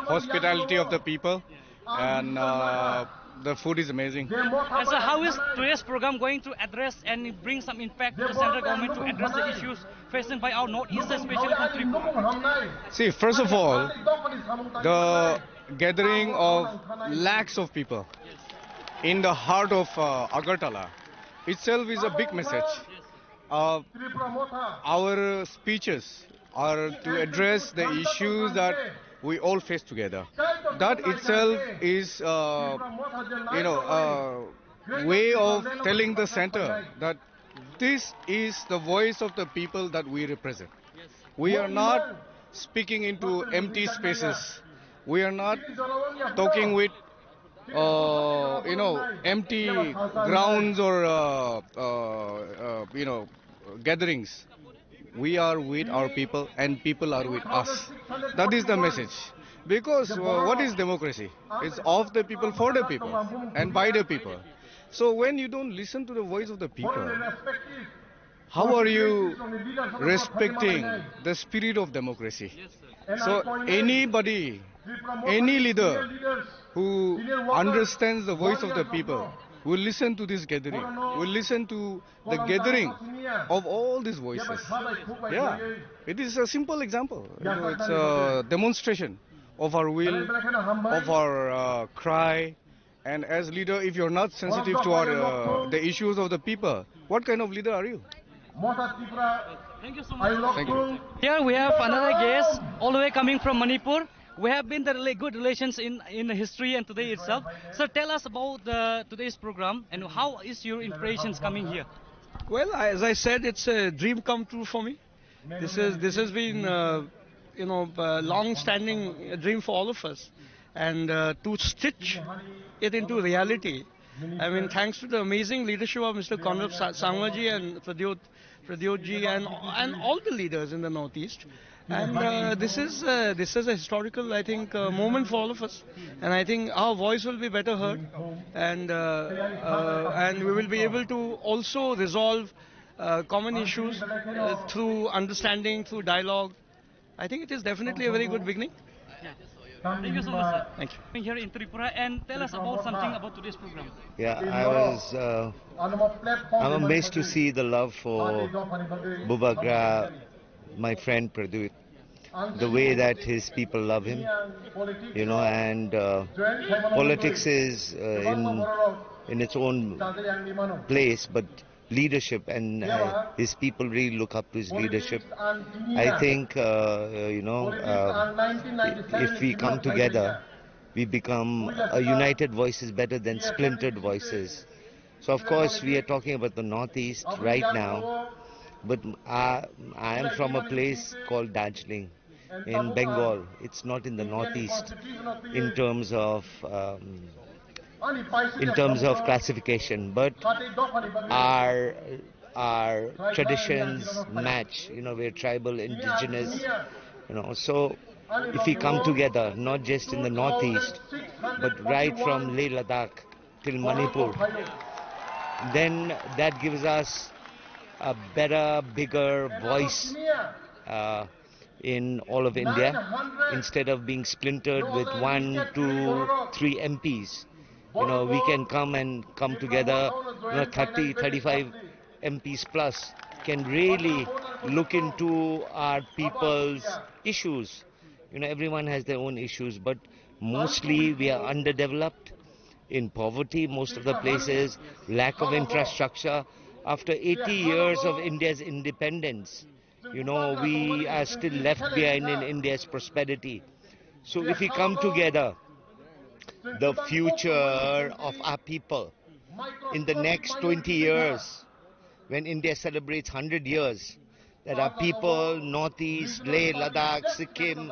hospitality of the people, and uh, the food is amazing. And so, how is today's program going to address and bring some impact to the central government to address the issues facing by our Northeast, especially from Tripura? See, first of all, the gathering of lakhs of people in the heart of uh, Agartala itself is a big message. Uh, our speeches are to address the issues that we all face together. That itself is, uh, you know, a way of telling the center that This is the voice of the people that we represent. We are not speaking into empty spaces. We are not talking with, uh, you know, empty grounds or, uh, uh, uh, you know, gatherings. We are with our people and people are with us. That is the message. Because, uh, what is democracy? It's of the people, for the people, and by the people. So when you don't listen to the voice of the people, how are you respecting the spirit of democracy? So anybody, any leader who understands the voice of the people will listen to this gathering, will listen to the gathering of all these voices. Yeah, it is a simple example. You know, it's a demonstration of our will, of our, uh, cry. And as leader, if you're not sensitive to our, uh, the issues of the people, what kind of leader are you? Thank you so much. Thank you. Here we have another guest, all the way coming from Manipur. We have been the rela- good relations in, in history and today itself. Sir, tell us about the today's program and how is your inspirations coming here? Well, I- as I said, it's a dream come true for me. This is this has been, uh, you know, a long-standing dream for all of us, and uh, to stitch it into reality. I mean, thanks to the amazing leadership of Mister Conrad Sa- Sangmaji and Pradyot Pradyotji and and all the leaders in the Northeast. And uh, this is uh, this is a historical, I think, uh, moment for all of us. And I think our voice will be better heard, and uh, uh, and we will be able to also resolve uh, common issues uh, through understanding, through dialogue. I think it is definitely a very good beginning. Yeah. Thank you so much, sir. Thank you. Being here in Tripura and tell us about something about today's program. Yeah, I was. Uh, I'm amazed to see the love for Bubagra, my friend Pradyot, the way that his people love him, you know, and uh, politics is uh, in in its own place, but leadership and uh, his people really look up to his leadership. I think uh, you know uh, if we come together, we become a united voice is better than splintered voices. So of course we are talking about the Northeast right now, but I, I am from a place called Darjeeling in Bengal. It's not in the Northeast in terms of um, in terms of classification, but our our traditions match. You know, we're tribal, indigenous. You know, so if we come together, not just in the Northeast, but right from Leh Ladakh till Manipur, then that gives us a better, bigger voice uh, in all of India instead of being splintered with one, two, three M Ps. You know, we can come and come together, you know, thirty, thirty-five M Ps plus can really look into our people's issues. You know, everyone has their own issues, but mostly we are underdeveloped in poverty, most of the places, lack of infrastructure. After eighty years of India's independence, you know, we are still left behind in India's prosperity. So if we come together, the future of our people in the next twenty years, when India celebrates hundred years, that our people, Northeast, Leh, Ladakh, Sikkim,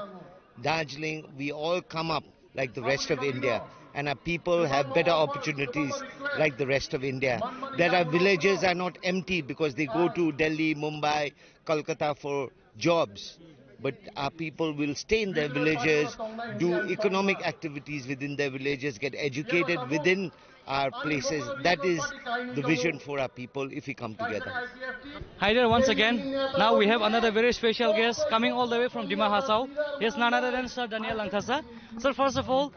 Darjeeling, we all come up like the rest of India, and our people have better opportunities like the rest of India. That our villages are not empty because they go to Delhi, Mumbai, Kolkata for jobs, but our people will stay in their villages, do economic activities within their villages, get educated within our places. That is the vision for our people if we come together. Hi there once again. Now we have another very special guest coming all the way from Dima Hasao. He's none other than Sir Daniel Langthasa. Sir, first of all,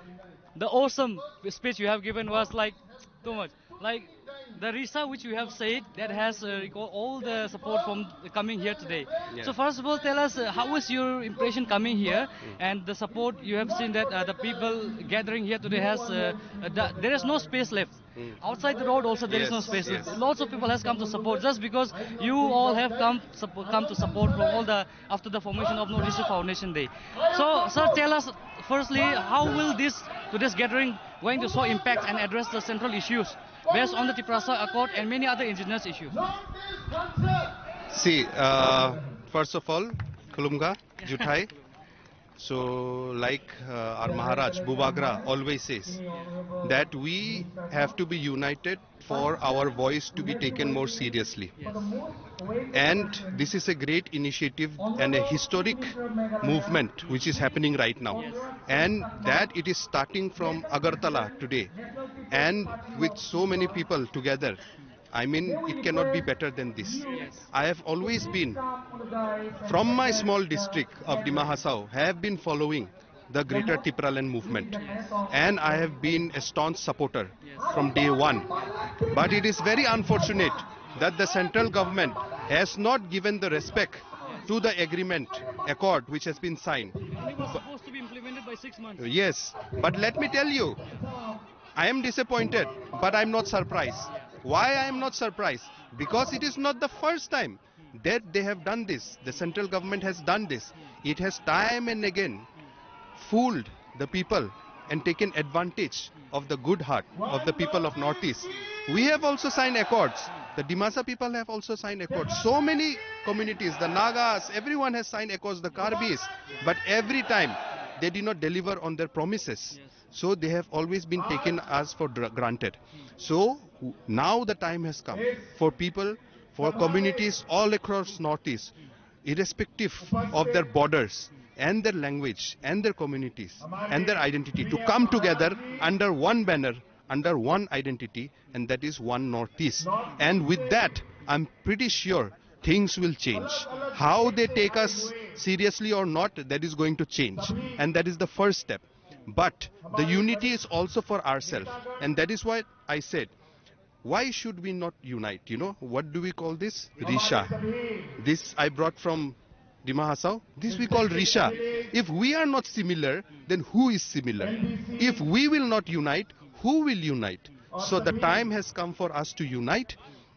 the awesome speech you have given was, like, too much. Like, the Risa which you have said, that has uh, recalled all the support from the coming here today. Yeah. So first of all, tell us uh, how was your impression coming here and the support you have seen that uh, the people gathering here today has. Uh, uh, the, there is no space left. Outside the road also there is no space. Yes. Lots of people has come to support just because you all have come suppo- come to support from all the after the formation of North East Foundation Day. So, sir, tell us firstly, how will this today's gathering going to show impact and address the central issues based on the Tiprasa Accord and many other indigenous issues. See, uh, first of all, Khulumkha, Juthai. So, like uh, our Maharaj Bubagra always says, that we have to be united for our voice to be taken more seriously. And this is a great initiative and a historic movement which is happening right now. And that it is starting from Agartala today. And with so many people together, I mean, it cannot be better than this. I have always been, from my small district of Dima Hasao, have been following the Greater Tipraland movement, and I have been a staunch supporter from day one. But it is very unfortunate that the central government has not given the respect to the agreement accord which has been signed. And it was supposed to be implemented by six months. Yes, but let me tell you, I am disappointed, but I am not surprised. Why I am not surprised? Because it is not the first time that they have done this. The central government has done this. It has time and again fooled the people and taken advantage of the good heart of the people of Northeast. We have also signed accords. The Dimasa people have also signed accords. So many communities, the Nagas, everyone has signed accords, the Karbis, but every time they did not deliver on their promises. So they have always been taken as for dra- granted. So w- now the time has come for people, for communities all across Northeast, irrespective of their borders and their language and their communities and their identity, to come together under one banner, under one identity, and that is one Northeast. And with that, I'm pretty sure things will change. How they take us seriously or not, that is going to change. And that is the first step. But the unity is also for ourselves. And that is why I said, why should we not unite? You know, what do we call this? Risha. This I brought from Dima Hasao. This we call Risha. If we are not similar, then who is similar? If we will not unite, who will unite? So the time has come for us to unite,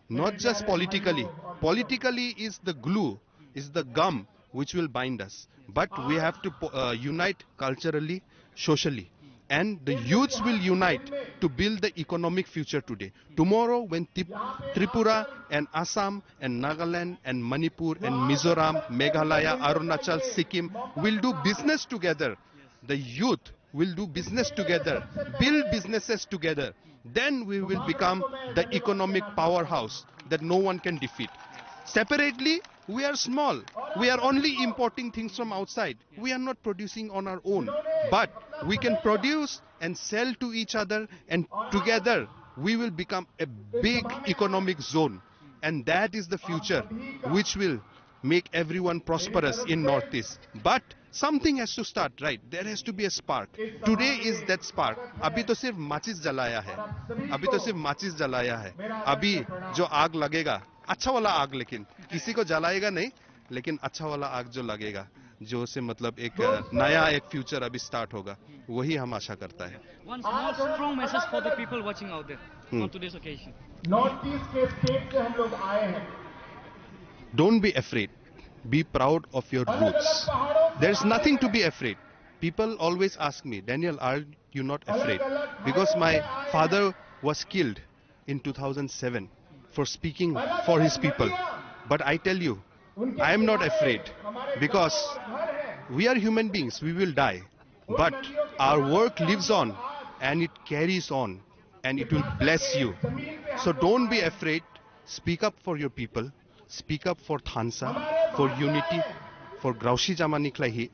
not just politically. Politically is the glue, is the gum which will bind us. But we have to po- uh, unite culturally, socially. And the youths will unite to build the economic future today. Tomorrow, when Tip- Tripura and Assam and Nagaland and Manipur and Mizoram, Meghalaya, Arunachal, Sikkim will do business together, the youth will do business together, build businesses together, then we will become the economic powerhouse that no one can defeat. Separately, we are small. We are only importing things from outside. We are not producing on our own. But we can produce and sell to each other, and together we will become a big economic zone. And that is the future which will make everyone prosperous in Northeast. But something has to start, right? There has to be a spark. Today is that spark. अभी तो सिर्फ माचिस जलाया है, अभी तो सिर्फ माचिस जलाया है। अभी जो आग लगेगा, अच्छा वाला आग, लेकिन किसी को जलाएगा नहीं, लेकिन अच्छा वाला आग जो लगेगा, जो से मतलब एक अ, नया एक फ्यूचर अभी स्टार्ट होगा, वही हम आशा करता है। One small strong message for the people watching out there hmm. On today's occasion. North east के स्टेट से हम लोग आए हैं। Don't be afraid. Be proud of your roots. There is nothing to be afraid. People always ask me, Daniel, are you not afraid? Because my father was killed in two thousand seven for speaking for his people. But I tell you, I am not afraid, because we are human beings, we will die. But our work lives on, and it carries on, and it will bless you. So don't be afraid. Speak up for your people. Speak up for Thansa, for unity, for Grausi Jamani Klaihi,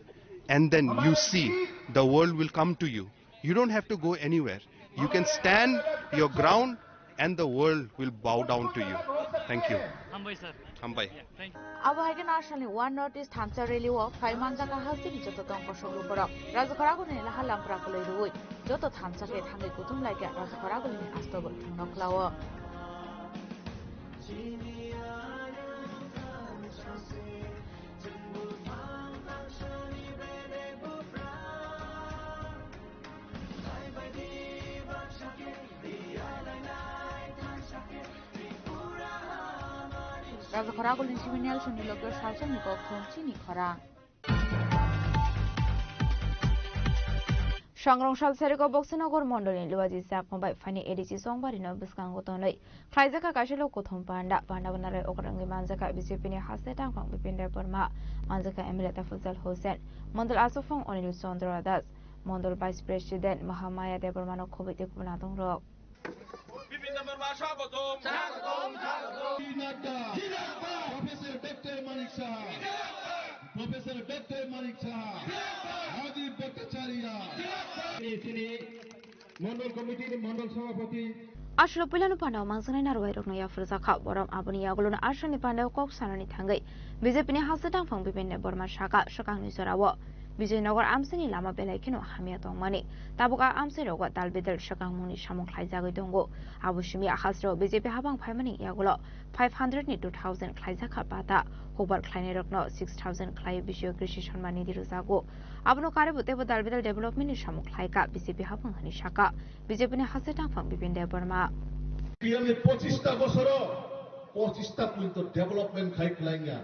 and then you see the world will come to you. You don't have to go anywhere. You can stand your ground and the world will bow down to you. Thank you. Hambai, sir. Hambai. Yeah, thank you. Abo hai khe Narshalni One North East thansa rally o phai manjakha hasteni joto tong kosok lukurok. Rajakhor agulini laha lampra kwlwi rwui joto thansa khe thangwi kuthum lai khe Rajakhor agulini astobol thangno khlao. Rajakhor agulini simi Nelsonni loge salsani kok thum chini khorang. Sangrong sal seriko Boksinagar mondolni Luaji Chakma bai phaini A D C Chongbarino bwskango tonwi khlaijakha kaisa lok kuthum panda. Panda bo narwk okrangwi manjakha B J P ni haste tangphang Bipin Debbarma, manjakha M L A Tafazal Hussain, mondol achukphang Anil Chandra Das, mondol Vice President Mahamaya Debbarmano khobwi tei kubun adongrok. Bipin Debbarma swagotom. Swagotom, swagotom. Nadda. Zindabad. Professor Doctor Manik Saha. Zindabad. Professor Doctor Manik Saha. Zindabad. Rajiv Bhattacharya. Zindabad. Chini Mondol Committee ni Mondol Sabhapati. Aswk puilano pandao mangjaknai narwai rokno yaphurjakha. Borom aboni yagulono aswkni pandao kok sanani thangwi B J P ni haste tangphang Bipin Debbarma saka swkangni jorao Bijoynagar amchaini lama belai kheno hamya tongmani. Tabuk a amchairogo dal bidal swkangmungni samung khlaijagwi tongo. Abo simi ahasrao B J P habang phaimani yagulo five hundred ni two thousand khlaijakha pata. Hukbar khlainairokno six thousand khlaiwi bisoyo Krishi Samman Nidhi rwjago. Abono karwi bo teibo dal bidal development ni samung khlaika B J P habang hwnwi saka B J P ni haste tangphang Bipin Debbarma. Piyam ni pochista bosoro pochista kwinto development khai kwlainga.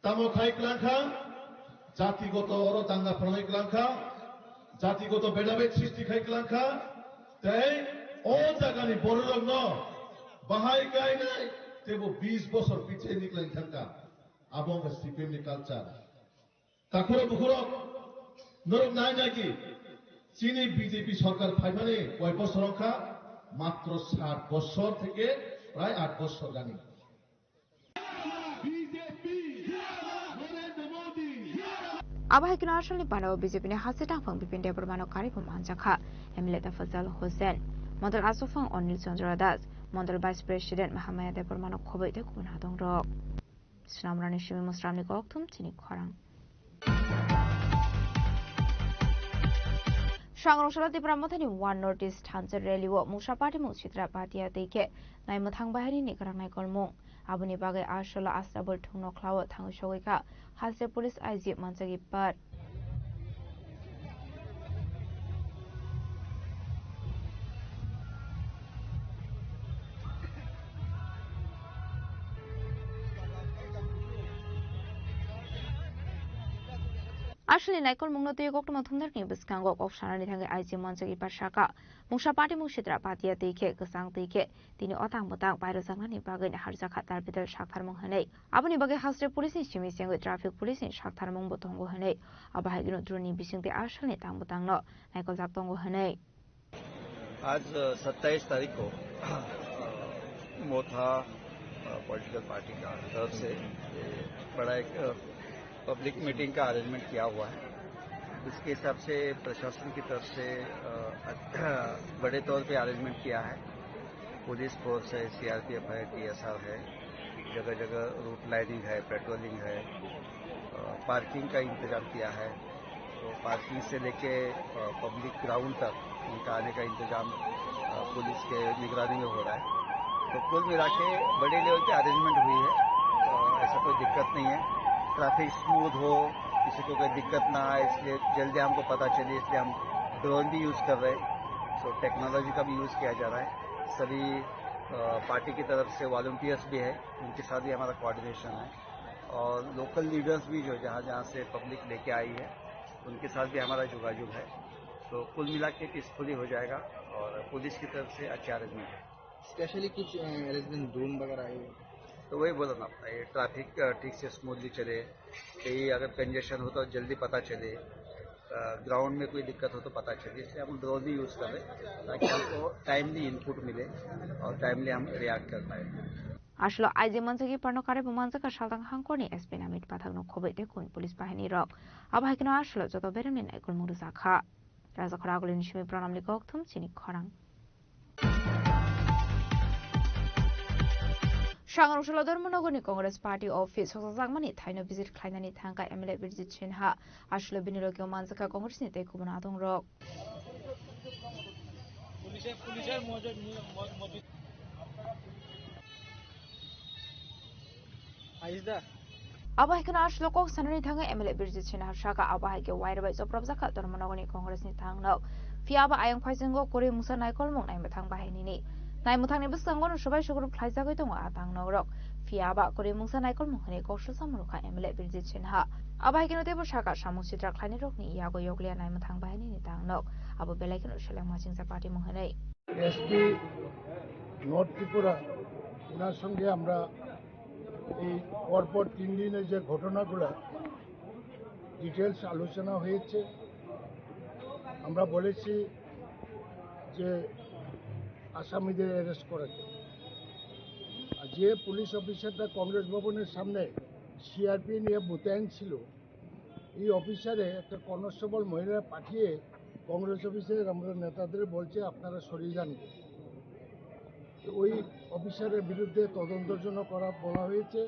Tamo khai kwlangkha, jatigoto oro danga phrangwi kwlangkha, jatigoto bedabed sristi khai kwlangkha, tei o jagani bororokno bahai kainai teibo bis bosor pichai niklai thangkha. Abo wngkha C P M ni culture. Takhurok bukhurok norok nai nai ki chini B J P sorkar phaimani koi bosor wngkha, matro sat bosor theke prai at bosor gani. Abo hai kheno asalni panao B J P ni haste tangphang Bipin Debbarmano karwi bo manjakha. M L A Tafazal Hussain, Mondol Asufang Anil Chandra Das, Mondol Vice President Mahamaya Debbarmano khoboi tei kubun hadongrok. Snamrani simi musramni kokthum chini khorang. Sangrong salo Tipra Mothani One North East Thansa Rally o mungsa party mung sitra patia tei khe naimwthang bahari ni kwrang naikolmung. Aboni bagwi a salo Astabul thung nokhlao thangwi sogwi kha haste police I G manjagwi par. Aswkni naikolmungno twiwi koktwma thumnarokni bwskango kok sanani thangwi I G manjagwi par saka. Mungsa party mung sitra patia twi khe kwchang twi khe tini otang bwtang pairwjaknani bagwi naharjakha dal bidal saktharmung hwnwi. Aboni bagwi haste police ni simi sengwi traffic police ni saktharmung bo tongo hwnwi. Abo hai kheno drone ni bisingtwi asalni tang bwtangno naikoljak tongo hwnwi. आज सत्ताईस तारीख को मोथा political party का तरफ से ये बड़ा एक पब्लिक मीटिंग का अरेंजमेंट किया हुआ है। उसके हिसाब से प्रशासन की तरफ से अ, बड़े तौर पे अरेंजमेंट किया है। पुलिस फोर्स है, सीआरपीएफ है, टीएसआर है, जगह जगह रूट लाइनिंग है, पेट्रोलिंग है, अ, पार्किंग का इंतजाम किया है। तो पार्किंग से लेके, अ, पब्लिक ग्राउंड तक उनका आने का इंतजाम, अ, पुलिस के निगरानी में हो रहा है। तो कुल मिला के बड़े लेवल पे अरेंजमेंट हुई है, अ, ऐसा कोई दिक्कत नहीं है। ट्रैफिक स्मूथ हो, किसी को कोई दिक्कत ना आए, इसलिए जल्दी हमको पता चले, इसलिए हम ड्रोन भी यूज़ कर रहे हैं। सो टेक्नोलॉजी का भी यूज़ किया जा रहा है। सभी, अ, पार्टी की तरफ से वॉलंटियर्स भी है, उनके साथ भी हमारा कोऑर्डिनेशन है। और लोकल लीडर्स भी जो जहाँ जहाँ से पब्लिक लेके आई है, उनके साथ भी हमारा जोगाजोग है। तो कुल मिला के पीसफुली हो जाएगा और पुलिस की तरफ से अच्छा अरेंजमेंट है। स्पेशली कुछ, अ, अरेंजमेंट ड्रोन वगैरह है? तो वही बोला ना, ये ट्रैफिक, अ, ठीक से स्मूथली चले, कहीं अगर कंजेशन हो तो जल्दी पता चले, अ, ग्राउंड में कोई दिक्कत हो तो पता चले, इसलिए हम ड्रोन भी यूज़ कर रहे हैं, ताकि हमको टाइमली इनपुट मिले और टाइमली हम रिएक्ट कर पाए। Aswk I G manjagwi parno karwi bo manjakha saltang hangkorni S P Namit Pathakno khoboi tei kun police bahini rok. Abo hai kheno aswk joto beremni naikolmung rwjakha. Rajakhor Agulini simi pranamni kokthum chini khorang. Sangrong salo Dharmanagarni Congress Party office hokjakjakmani thaino visit khlainani thangkha M L A Birjit Sinha. Aswk bini logi manjakha Congressni tei kubun adongrok. Abo hai kheno aswk kok sanani thangwi M L A Birjit Sinha saka abo hai khe wairwi bai chopropjakha Dharmanagarni Congressni thangnok. Phiya abo ayang phaisingo kwrwi mungsa naikolmung naimwthang bahainini. Naimwthangni bwskango no swbai sugrub khlaijagwi tongo a tangnokrok. Phiya ba kwrwi mungsa naikolmung hwnwi kok swchamung rwkha M L A Birjit Sinha. Abo hai kheno teibo sakha samung sitra khlainairokni yago yokliya naimwthang bahainini tangnok. Abo belai kheno seleng machingsa party mung hwnwi. SP north Tripura, ওনার সঙ্গে আমরা এই পরপর তিন দিনে যে ঘটনাগুলো ডিটেলস আলোচনা হয়েছে, আমরা বলেছি যে আসামিদের অ্যারেস্ট করার জন্য। আর যে পুলিশ অফিসারটা কংগ্রেস ভবনের সামনে সিআরপি নিয়ে মোতায়েন ছিল, এই অফিসারে একটা কনস্টেবল মহিলা পাঠিয়ে কংগ্রেস অফিসারের আমরা নেতাদের বলছে, "আপনারা সরে যান।" তো ওই অফিসারের বিরুদ্ধে তদন্তের জন্য করা বলা হয়েছে,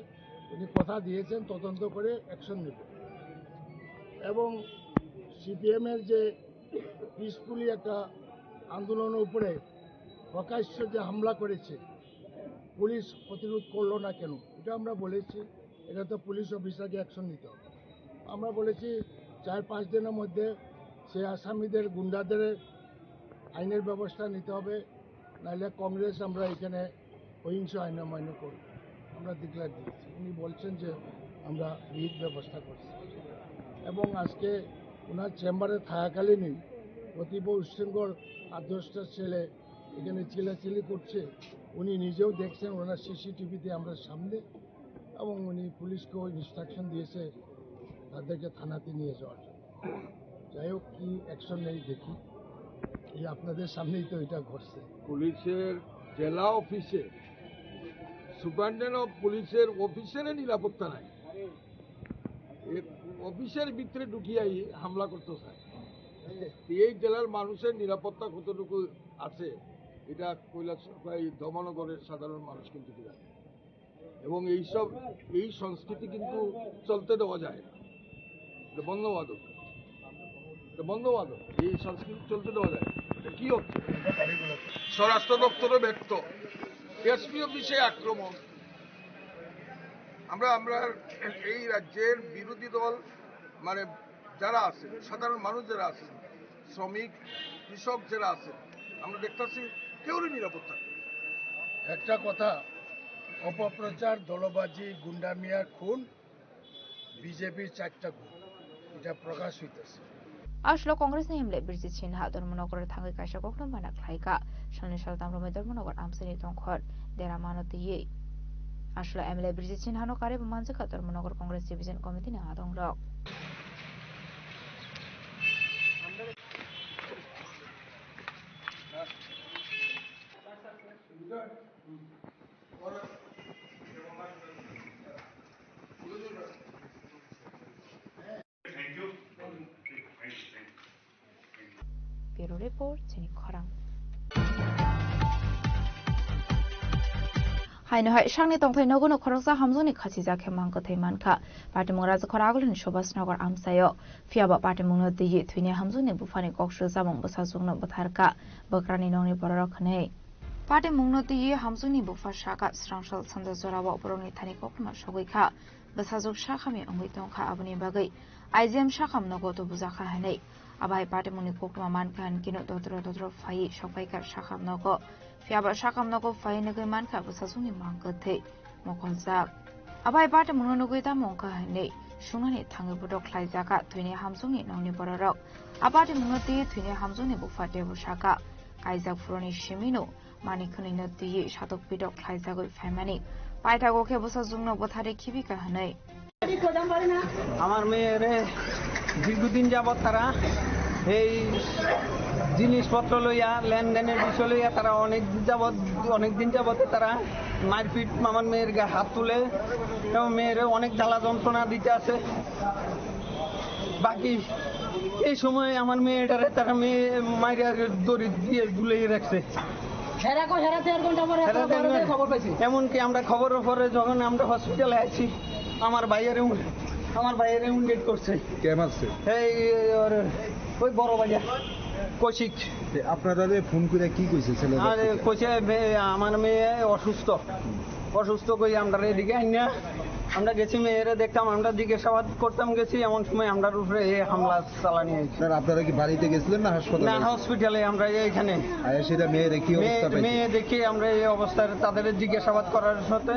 উনি কথা দিয়েছেন তদন্ত করে অ্যাকশন নেবেন। এবং সিপিএমের যে পিসফুলি একটা আন্দোলনের উপরে প্রকাশ্য যে হামলা করেছে, পুলিশ প্রতিরোধ করলো না কেন, এটা আমরা বলেছি। এটা তো পুলিশ অফিসারকে অ্যাকশন নিতে হবে। আমরা বলেছি চার পাঁচ দিনের মধ্যে সেই আসামিদের, গুন্ডাদের আইনের ব্যবস্থা নিতে হবে, নাহলে কংগ্রেস আমরা এখানে সহিংস আইন অমান্য করব। আমরা ডিক্লেয়ার দিয়েছি, উনি বলছেন যে আমরা বিহিত ব্যবস্থা করছি। এবং আজকে ওনার চেম্বারে থাকাকালীনই অতীব উশৃঙ্খল আট দশটা ছেলে এখানে চিল্লাচিল্লি করছে, উনি নিজেও দেখছেন, ওনার সিসিটিভিতে আমরা সামনে, এবং উনি পুলিশকেও ইনস্ট্রাকশন দিয়েছে তাদেরকে থানাতে নিয়ে যাওয়ার জন্য। যাই হোক, কি অ্যাকশন নেই দেখি, এই আপনাদের সামনেই তো এটা ঘটছে। পুলিশের জেলা অফিসে সুপারিনটেন্ডেন্ট অফ পুলিশের অফিসের নিরাপত্তা নাই, এ অফিসের ভিতরে ঢুকিয়াই হামলা করতে চায়। এই জেলার মানুষের নিরাপত্তা কতটুকু আছে, এটা কৈলাসহর বা এই ধর্মনগরের সাধারণ মানুষ কিন্তু জানে। এবং এইসব, এই সংস্কৃতি কিন্তু চলতে দেওয়া যায় না, এটা বন্ধ হওয়া দরকার, এটা বন্ধ হওয়া দরকার। এই সংস্কৃতি চলতে দেওয়া যায় না। এটা কি হচ্ছে? স্বরাষ্ট্র দপ্তরও ব্যর্থ, এসপি অফিসে আক্রমণ। আমরা, আমরা এই রাজ্যের বিরোধী দল, মানে, যারা আছেন, সাধারণ মানুষ যারা আছেন, শ্রমিক, কৃষক যারা আছেন, আমরা দেখতেছি কেউরই নিরাপত্তা নেই। একটা কথা, অপপ্রচার, দলবাজি, গুন্ডামিয়া, খুন, বিজেপির চারটা গুণ, এটা প্রকাশ হইতেছে। Aswk Congress ni M L A Birjit Sinha Dharmanagar thangwi kaisa koktwma bana khlaikha. Salni sal tamrumwi Dharmanagar amchaini tongkhor dera mano twiwi. Aswk M L A Birjit Sinha no karwi bo manjakha Dharmanagar Congress Division Committee ni adongrok. Bureau Report, chini khorang. Haino hai sakni tongthai nogo no khoroksa hamjwkni khachijak khe mang kwthwi mankha. Patimung Rajakhor Agulini Subhas Nagar amchaio. Phiya ba patimungno twiwi thwini hamjwkni buphani kok swchamung bwsajwkno bwtharkha bwkrani nokni bororok hwnwi. Patimungno twiwi hamjwkni bupha sakha, swrangsal sanja jorao borokni thani koktwma sogwi kha. Bwsajwk sakhami wngwi tongkha, aboni bagwi I G M sakham nogo tubujakha hwnwi. Abo hai patimungni koktwma mankha hwnkhe no dodro dodro phaiwi sokphaikha sakham nogo. Phiya ba sakham nogo phaiwi nugwi mankha bwsajwkni mang kwthwi mokoljak. Abo hai patimungno nugwi tamo wngkha hwnwi sungnani thangwi bodo khlaijakha thwini hamjwkni nokni bororok. A patimungno twiwi thwini hamjwkni bupha teibo sakha, kaijak phuruni simino Manik khwnwino twiwi satok pitok khlaijagwi phaimani. Paithago khe bwsajwkno bwtharwi khibi kha hwnwi. আমার মেয়েরে দীর্ঘদিন যাবৎ তারা এই জিনিসপত্র লইয়া, লেনদেনের বিষয় লইয়া তারা অনেক দিন যাবৎ, অনেক দিন যাবতে তারা মারপিট, আমার মেয়ের গায়ে হাত তুলে এবং মেয়েরে অনেক জ্বালা যন্ত্রণা দিতে আছে। বাকি এই সময় আমার মেয়েটারে তারা মেয়ে মাইরা দড়ি দিয়ে ঝুলিয়ে রাখছে। হেরা কো হেরা দেড় ঘন্টা পরে হেরা আপনারা দেড় ঘরে ঘন্টা। খবর পাইছি। এমনকি আমরা খবরের পরে যখন আমরা হসপিটালে আছি, আমার ভাইয়ের উম-, আমার ভাইয়ের উন্ডেট করছে। কে মারছে? এই, এই, ওর, ওই বড় ভাইয়া, কৌশিক। তে আপনারা ফোন করে কি কইছে ছেলে? আরে, কইছে, "বে-, আমার মেয়ে অসুস্থ, অসুস্থ কই আমরা এদিকে আইনা।" আমরা গেছি মেয়েরে দেখতাম, আমরা জিজ্ঞাসাবাদ করতাম গেছি, এমন সময় আমরার উপরে এই হামলা চালানি হয়েছে। স্যার, আপনারা কি বাড়িতে গেছিলেন না হাসপাতালে? না, হসপিটালে আমরা এইখানে। আর সেটা মেয়েরে কি মেয়ে, অবস্থা পাইছে? মেয়ে দেখে আমরা এই অবস্থায় তাদের জিজ্ঞাসাবাদ করার সাথে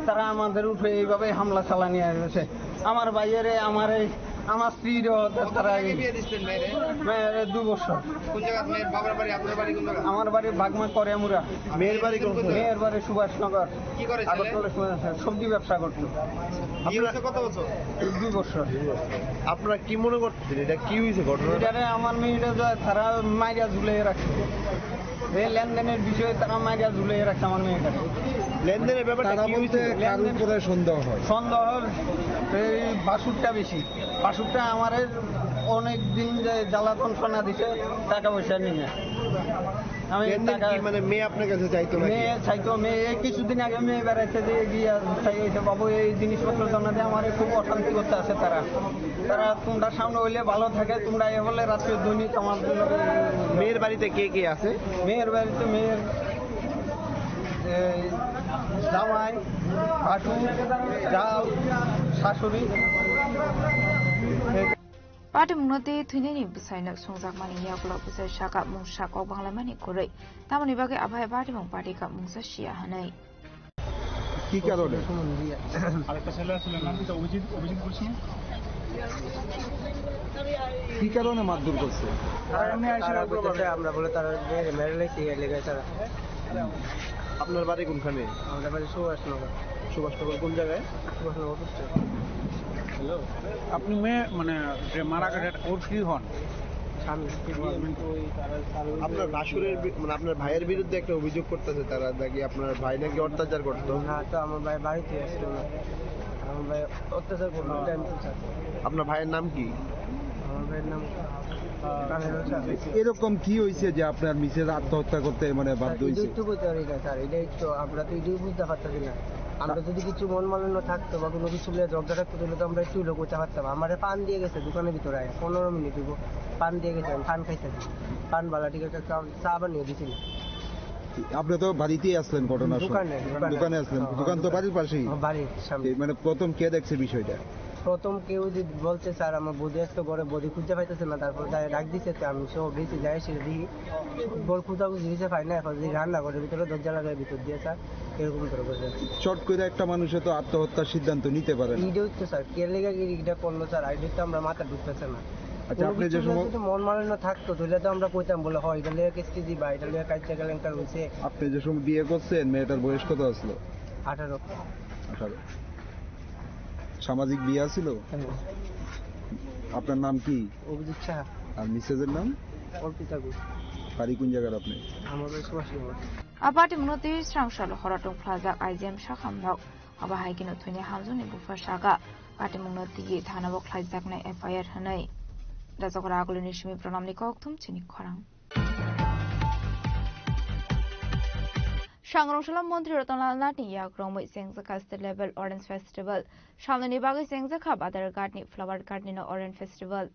তারা আমাদের উপরে এইভাবে হামলা চালানি হয়েছে। আমার ভাইয়েরে, আমার এই, আমার স্ত্রীরও তারা এই মেয়েরে দু বছর। কোন জায়গা? মেয়ের বাবার বাড়ি, আপনার বাড়ি কোন জায়গা? আমার বাড়ি বাগমা করিয়ামুড়া। মেয়ের বাড়ি কোন জায়গা? মেয়ের বাড়ি সুভাষনগর। কি করে ছেলে? আগরতলা সুভাষ, সবজি ব্যবসা করতো। বিয়ে হয়েছে কত বছর? দুই বছর। আপনারা কি মনে করতেছেন, এটা কি হয়েছে ঘটনা? এটারে আমার মেয়েটা যে তারা মাইরা ঝুলিয়ে রাখছে, এই লেনদেনের বিষয়ে তারা মাইরা ঝুলিয়ে রাখছে আমার মেয়েটাকে। লেনদেনের ব্যাপারটা তারা কি বলতে হয়েছিল? কার লেনদেন উপরে সন্দেহ হয়? সন্দেহ এই বাসুরটা বেশি। বাসুরটা আমার অনেক দিন যে জ্বালাতন সোনা দিছে, টাকা পয়সা নিয়ে। আমি লেনদেন টাকা কি, মানে, মেয়ে আপনার কাছে চাইতো নাকি? মেয়ে চাইতো, মেয়ে এই কিছুদিন আগে মেয়ে বেড়াইতে দিয়ে গিয়ে চাইছে, "বাবু, এই জিনিসপত্র জমা দিয়ে আমার খুব অশান্তি করতে আছে তারা। তারা তোমরা সামনে হইলে ভালো থাকে, তোমরা এ হলে রাত্রে দৈনিক আমার জন্য।" মেয়ের বাড়িতে কে কে আছে? মেয়ের বাড়িতে মেয়ের, এই, জামাই, ভাসুর, জাল, শাশুড়ি। এই Patimungno tei thwinani bwsaino songjakmani yagulo bwsai saka mungsa kok banglaimani kwrwi. Tamoni bagwi aphai patimung party kha mungsa siya hwnwi. কি কারণে? আরেকটা ছেলে আসলে না, এটা অভিজিৎ, অভিজিৎ বলছি। কি কারণে মারধর করছে? তারা এমনি আইসে তারা বলতেছে, আমরা বলে তারা মেরে, মেরে লেছি, এই লেগে তারা। আপনার বাড়ি কোনখানে? আমাদের বাড়ি সুভাষনগর। সুভাষনগর কোন জায়গায়? সুভাষনগর। হ্যালো, আপনি মেয়ে, মানে, যে মারা গেছে, ওর কি হন? স্বামী। আপনার ভাসুরের বি-, মানে, আপনার ভাইয়ের বিরুদ্ধে একটা অভিযোগ করতেছে তারা, নাকি আপনার ভাই নাকি অত্যাচার করতো? না, তো আমার ভাই বাড়িতে আসতো না। আমার ভাই অত্যাচার করতো, টাইম টু টাইম। আপনার ভাইয়ের নাম কি? আমার ভাইয়ের নাম কামিল হোসেন। এরকম কি হয়েছে যে আপনার মিসেস আত্মহত্যা করতে, মানে, বাধ্য হয়েছে? এটাই তো করতে পারি না, স্যার, এটাই তো, আমরা তো এটাই বুঝতে পারতেছি না। আমরা যদি কিছু মন মালিন্য থাকতো বা কোনো কিছু নিয়ে ঝগড়া থাকতো, তাহলে তো আমরা একটু হলেও করতে পারতাম। আমারে পান দিয়ে গেছে দোকানের ভিতরে আয়া, পনেরো মিনিট হইব, পান দিয়ে গেছে, আমি পান খাইতেছি, পান বালা ঠিক আছে, চা, চা বানিয়ে দিছিল। আপনি তো বাড়িতেই আসলেন ঘটনার সময়। দোকানে, দোকানে। দোকানে আসলেন। হ্যাঁ, দোকান তো দোকানে। বাড়ির পাশেই। হ্যাঁ, বাড়ির সামনে। এই মানে প্রথম কে দেখছে বিষয়টা? প্রথম কেউ যদি বলছে, "স্যার, আমার বৌদি আসতো ঘরে, বৌদি খুঁজে পাইতেছে না," তারপর তাই ডাক দিছে, তো আমি সহ গেছি, যাই এসে দেখি ফুটবল খোঁজাখুঁজি হয়েছে, পাই না। এখন যদি রান্নাঘরের ভিতরে দরজা লাগায় ভিতর দিয়ে, স্যার, এরকম করে বসে আছে। চট করে একটা মানুষে তো আত্মহত্যার সিদ্ধান্ত নিতে পারে না। এইটাই তো, স্যার, কে লেগে এটা করলো, স্যার, এটা তো আমরা মাথা ঢুকতেছে না। আচ্ছা, কোনো আপনি যে কিছু সময় যদি মন মালিন্য থাকতো, তাহলে তো আমরা কইতাম, বলে, "হয়, এটা লইয়া কেস কেজি বা এটা লইয়া কাজ জায়গা লেনকার হয়েছে।" আপনি যে সময় বিয়ে করছেন, মেয়েটার বয়স কত আসলো? আঠারো। আঠারো। সামাজিক বিয়া ছিল? হ্যাঁ। আপনার নাম কি? অভিজিৎ সাহা। আর মিসেসের নাম? অর্পিতা ঘোষ। বাড়ি কোন জায়গার আপনি? আমার বাড়ি Subhashnagar. A patimungno twi srang salo horo tong phlajak I G M sakhamno. Abo hai kheno thwini hamjakni bupha saka patimungno twi thanao khlaijaknai F I R hwnwi. Rajagora agulini simi pranamni kokthum chini khorang. Sangrong salo Montri Ratan Lal Nath ni yak romwi chengjakha state level Orange Festival. Salnwini bagwi chengjakha Badar Ghat ni Flower Ghat ni no Orange Festival.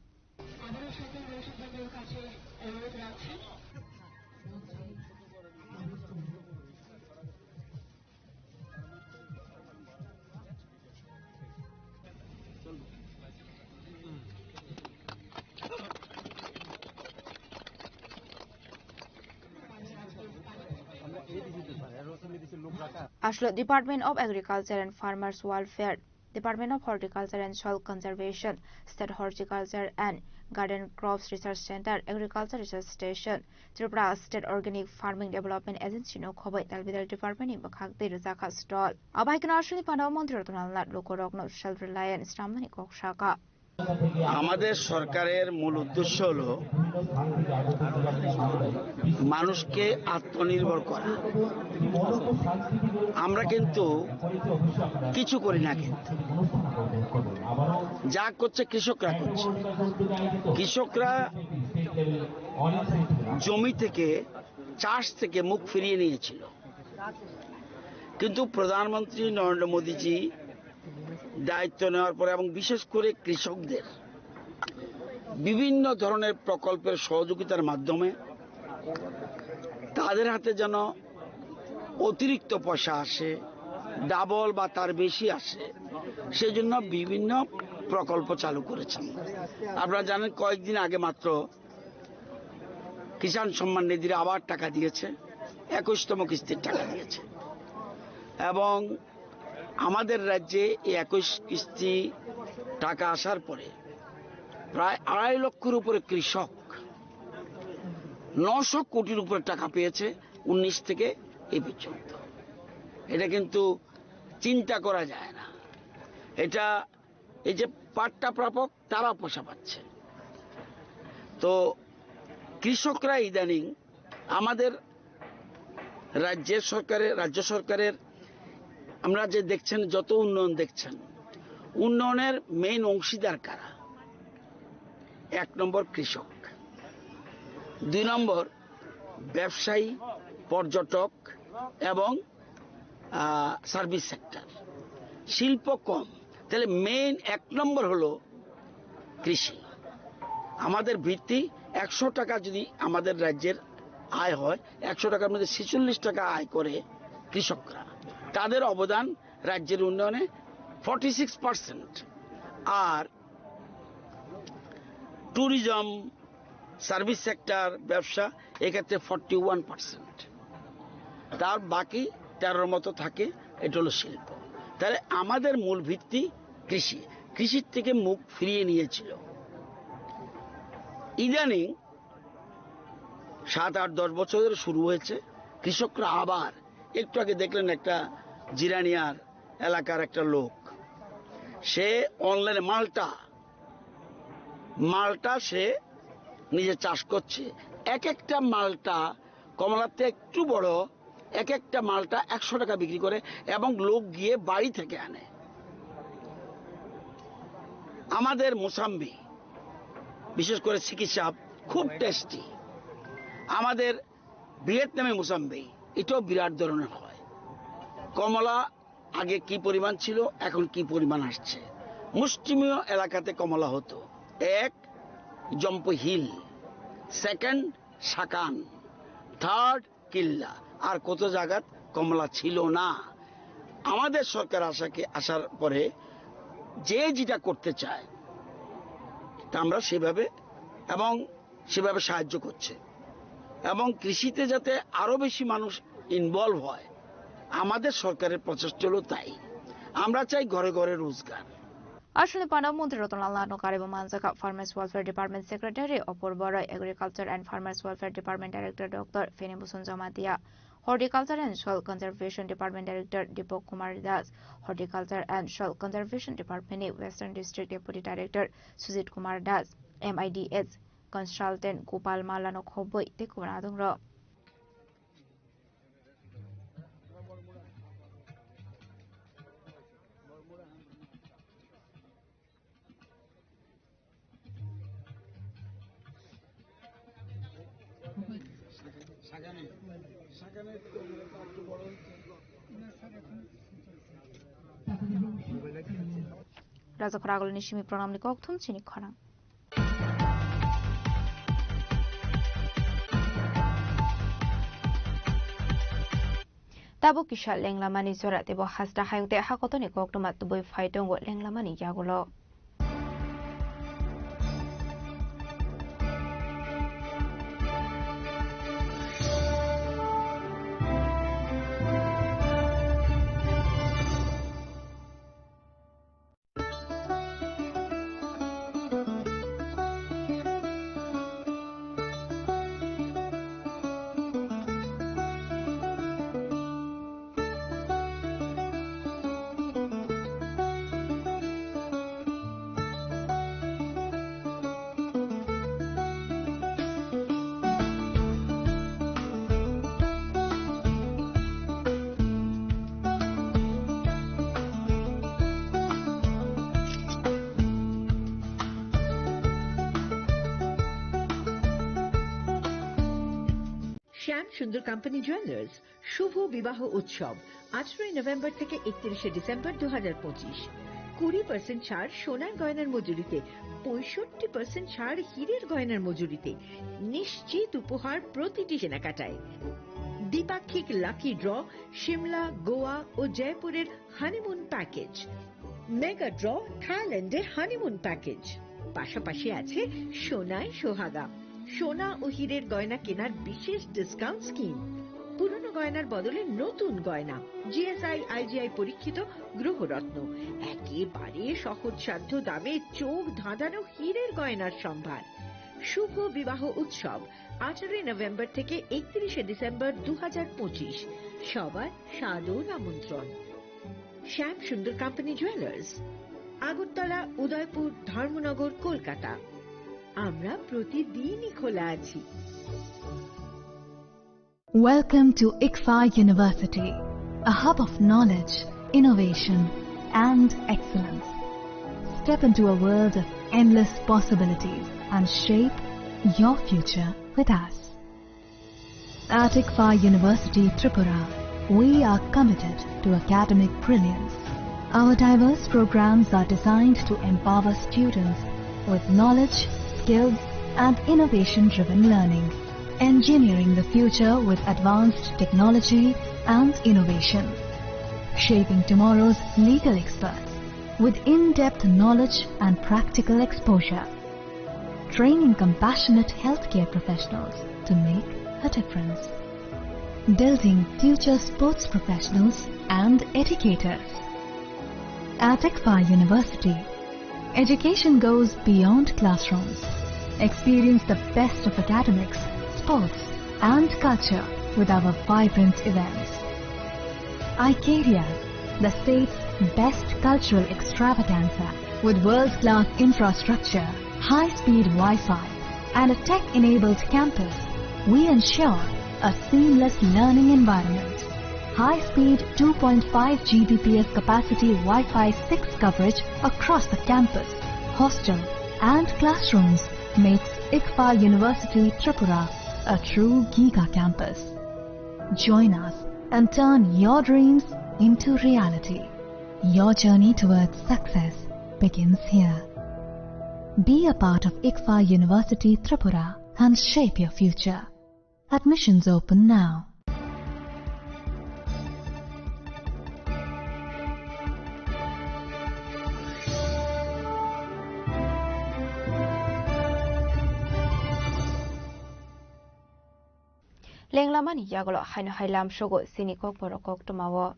Aslo Department of Agriculture and Farmers Welfare, Department of Horticulture and Soil Conservation, State Horticulture and Garden Crops Research Center, Agriculture Research Station, Tripura State Organic Farming Development Agency no khoboi talbidal department ni bwkhak tei rwjakha stall. Abai kheno aswkni panda o Montri Ratan Lal Nath lukurokno self reliant swnamnani kok sakha. আমাদের সরকারের মূল উদ্দেশ্য হলো মানুষকে আত্মনির্ভর করা। আমরা কিন্তু কিছু করি না, কিন্তু যা করছে কৃষকরা করছে। কৃষকরা জমি থেকে, চাষ থেকে মুখ ফিরিয়ে নিয়েছিল, কিন্তু প্রধানমন্ত্রী নরেন্দ্র মোদীজি দায়িত্ব নেওয়ার পরে এবং বিশেষ করে কৃষকদের বিভিন্ন ধরনের প্রকল্পের সহযোগিতার মাধ্যমে তাদের হাতে যেন অতিরিক্ত পয়সা আসে, ডাবল বা তার বেশি আসে, সেজন্য বিভিন্ন প্রকল্প চালু করেছেন। আপনারা জানেন, কয়েকদিন আগে মাত্র কিষাণ সম্মান নিধির আবার টাকা দিয়েছে, একুশতম কিস্তির টাকা দিয়েছে। এবং আমাদের রাজ্যে এই একুশ কিস্তি টাকা আসার পরে প্রায় আড়াই লক্ষের উপরে কৃষক নশো কোটির উপরে টাকা পেয়েছে উনিশ থেকে এই পর্যন্ত। এটা কিন্তু চিন্তা করা যায় না। এটা, এই যে পাট্টা প্রাপক, তারা পয়সা পাচ্ছে। তো কৃষকরা ইদানিং আমাদের রাজ্যের সরকারের, রাজ্য সরকারের, আমরা যে দেখছেন, যত উন্নয়ন দেখছেন, উন্নয়নের মেইন অংশীদার কারা? এক নম্বর কৃষক, দুই নম্বর ব্যবসায়ী, পর্যটক এবং সার্ভিস সেক্টর। শিল্প কম। তাহলে মেইন এক নম্বর হলো কৃষি। আমাদের ভিত্তি, একশো টাকা যদি আমাদের রাজ্যের আয় হয়, একশো টাকার মধ্যে ছেচল্লিশ টাকা আয় করে কৃষকরা। তাদের অবদান রাজ্যের উন্নয়নে ফর্টি সিক্স পার্সেন্ট। আর ট্যুরিজম, সার্ভিস সেক্টর, ব্যবসা, এক্ষেত্রে ফর্টি ওয়ান পার্সেন্ট। তার বাকি তেরোর মতো থাকে, এটা হলো শিল্প। তাহলে আমাদের মূল ভিত্তি কৃষি। কৃষির থেকে মুখ ফিরিয়ে নিয়েছিল। ইদানিং সাত, আট, দশ বছর ধরে শুরু হয়েছে। কৃষকরা আবার, একটু আগে দেখলেন একটা জিরানিয়ার এলাকার একটা লোক, সে অনলাইনে মালটা, মালটা সে নিজে চাষ করছে। এক একটা মালটা, কমলাতে একটু বড়, এক একটা মালটা একশো টাকা বিক্রি করে এবং লোক গিয়ে বাড়ি থেকে আনে। আমাদের মোসাম্বি, বিশেষ করে সিকিসাব, খুব টেস্টি। আমাদের ভিয়েতনামি মোসাম্বি, এটাও বিরাট ধরনের হয়। কমলা আগে কি পরিমাণ ছিল, এখন কি পরিমাণ আসছে। মুষ্টিমেয় এলাকাতে কমলা হতো। এক, জম্পু হিল, সেকেন্ড, সাকান, থার্ড, কিল্লা। আর কত জায়গাত কমলা ছিল না। আমাদের সরকার আসাকে, আসার পরে যে যেটা করতে চায়, তা আমরা সেভাবে এবং সেভাবে সাহায্য করছে। এবং কৃষিতে যাতে আরো বেশি মানুষ ইনভলভ হয়, আমাদের সরকারের প্রচেষ্টা হলো তাই। আমরা চাই ঘরে ঘরে রোজগার। Aswkni panda Montri Ratan Lal Naharno karibo manjakha Farmers Welfare Department Secretary Apurba Roy, Agriculture and Farmers Welfare Department Director Doctor Feni Bhusan Jamatia, Horticulture and Soil Conservation Department Director Deepak Kumar Das, Horticulture and Soil Conservation Department ni Western District Deputy Director Sujit Kumar Das, M I D S Consultant Gopal Mallano khobwi tei kubun adongrok. Rajakhor agulni simi pranamni kokthum chini khorang. Tabuk kisa lenglamani jora teibo hasta hayung tei hakotoni koktwma tubui phai tongo lenglamani yagulo. শ্যাম সুন্দর company jewellers শুভ বিবাহ উৎসব আঠারোই নভেম্বর থেকে একত্রিশে ডিসেম্বর দু হাজার পঁচিশ। কুড়ি পার্সেন্ট ছাড় সোনার গয়নার মজুরিতে, পঁয়ষট্টি পার্সেন্ট ছাড় হীরের গয়নার মজুরিতে, নিশ্চিত উপহার প্রতিটি কেনাকাটায়। দ্বিপাক্ষিক লাকি ড্র, সিমলা, গোয়া ও জয়পুরের হানিমুন প্যাকেজ, মেগা ড্র, থাইল্যান্ডে হানিমুন প্যাকেজ, পাশাপাশি আছে সোনায় সোহাগা, সোনা ও হীরের গয়না কেনার বিশেষ ডিসকাউন্ট স্কিম, পুরনো গয়নার বদলে নতুন গয়না, জিএসআই আইজিআই পরীক্ষিত গ্রহরত্ন, একেবারে সহজসাধ্য দামে চোখ ধাঁধানো হীরের গয়নার সম্ভার। শুভ বিবাহ উৎসব, আঠারোই নভেম্বর থেকে একত্রিশে ডিসেম্বর দু হাজার পঁচিশ। সবার সাদর আমন্ত্রণ। শ্যাম সুন্দর কোম্পানি জুয়েলার্স, আগরতলা, উদয়পুর, ধর্মনগর, কলকাতা। আমরা প্রতিদিনই খোলা আছি। Welcome to ICFAI University, a hub of knowledge, innovation, and excellence. Step into a world of endless possibilities and shape your future with us. At ICFAI University Tripura, we are committed to academic brilliance. Our diverse programs are designed to empower students with knowledge, skills, and innovation-driven learning. Engineering the future with advanced technology and innovation. Shaping tomorrow's legal experts with in-depth knowledge and practical exposure. Training compassionate healthcare professionals to make a difference. Building future sports professionals and educators. At ICFAI University, education goes beyond classrooms. Experience the best of academics, sports, and culture with our vibrant events. Icaria, the state's best cultural extravaganza, with world-class infrastructure, high-speed Wi-Fi, and a tech-enabled campus, we ensure a seamless learning environment. High-speed two point five G B P S capacity Wi-Fi six coverage across the campus, hostel, and classrooms makes ICFAI University Tripura a true giga campus. Join us and turn your dreams into reality. Your journey towards success begins here. Be a part of ICFAI University Tripura and shape your future. Admissions open now. Lenglamani yagulo haino hai lamsogo chini kokborok koktwmao.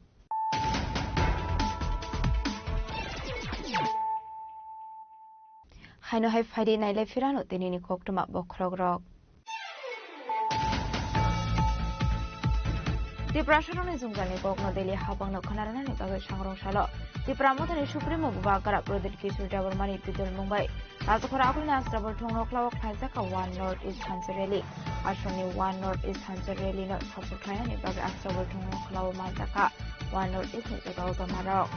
Haino hai phaidi nailai phirano tinini koktwma bokhorokrok. Tiprasarokni jwngjalni kokno daily habangno khwnarwnani bagwi sangrong salo Tipra Mothani Supremo Bubagra Pradyut Kishore Debbarmani twitter mungbai Rajakhor agulni Astabol thongno khlao khlaijak kha One North East Thansa Rally. Aswkni One North East Thansa Rally no support khlainani bagwi Astabol thongno khlao manjak kha One North East ni jotao domarok.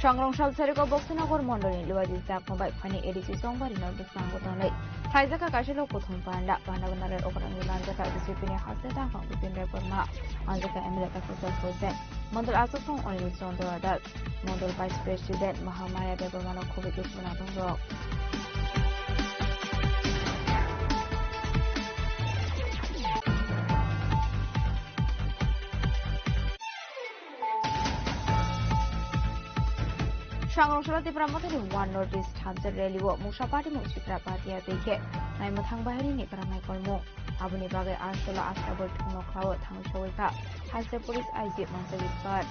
Sangrong sal sariko Boksonagar mondolni Luwaji Chakma bai phani A D C Chongbarino bwskango tongnai. Khlaijak kha kaisa lok kuthum panda, panda gwnarwi okrangwi manjak kha B J P ni haste tangphang Bipin Debbarma, manjak kha M L A Takhuk Das Hosen, mondol achukthung Anil Chandra Das, mondol Vice President Mahamaya Debbarmano khobwi khe swnathongrok. Sangrong salo Tipra Mothani One North East Thansa Rally o mungsa party mung Chitra Bhatia tei khe naimwthang bahirini kwrang naikolmung. Aboni bagwi Astabol thongno khlao thangwi sogwi kha Haste Police I G Mansa Gilbert.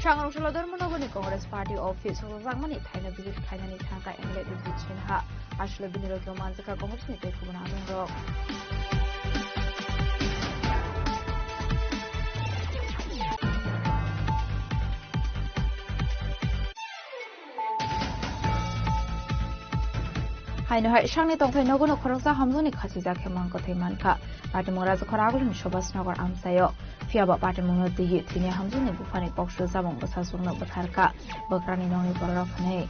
Sangrong salo Dharmanagarni Congress Party office o rwjakmani thaino visit khlainani thangkha M L A Bijit Sinha. Aswk bini rokno manjakha Congress ni tei kubun adongrok. Haino hai sakni tongthai nogo no khoroksa hamjakni khachijak khe mang kwthwi mankha. Patimung Rajakhor Agulini Subhas Nagar amchaio. Phiya ba patimungno twiwi thwini hamjakni buphani kok sujamung bwsajwkno bwtharkha. Bwkrani nokni bororok hwnwi.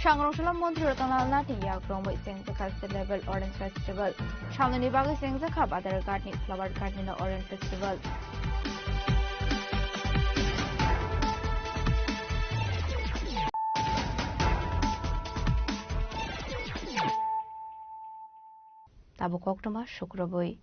Sangrong Salo Montri Ratan Lal Nath ni yak romwi chengjakha State Level Orange Festival. Samnani bagwi chengjakha Badar Ghat ni Flower Garden o Orange Festival. Tabuk koktwma sukrubwi.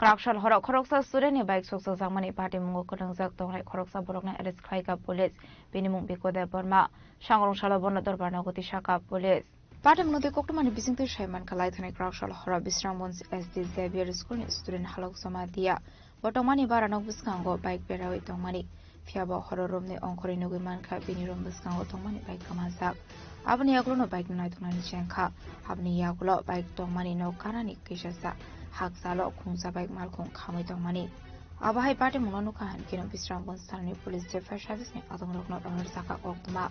Kwraksal horo khoroksa student ni bike sokchakjakmani patimungo kwrwngjak tongnai khoroksa borokno arrest khlaikha police. Bini mung Biko Debbarma. Sangrong Salo bono dorbar nogo tisakha police. Patimungno twi koktwmani bisingtwi sai mankha, laithani Kwraksal horo Bisramganj S D Xavier School ni student Halok Jamatia. Bo tongmani bara nok bwskango bike berawi tongmani. Phiya bo horo romni ongkhorwi nugwi mankha, bini rom bwskango tongmani bike kwmajak. Aboni yagulono bike no naituknani chengkha. Aboni yagulo bike tongmani nok ganani kisasa hakchalo khungsa bike malkhung khamwi tongmani. Abo hai patimungno nukha hinkhe no Bisramganj thanani police tei fire service ni adongrokno rohorjakha koktwma.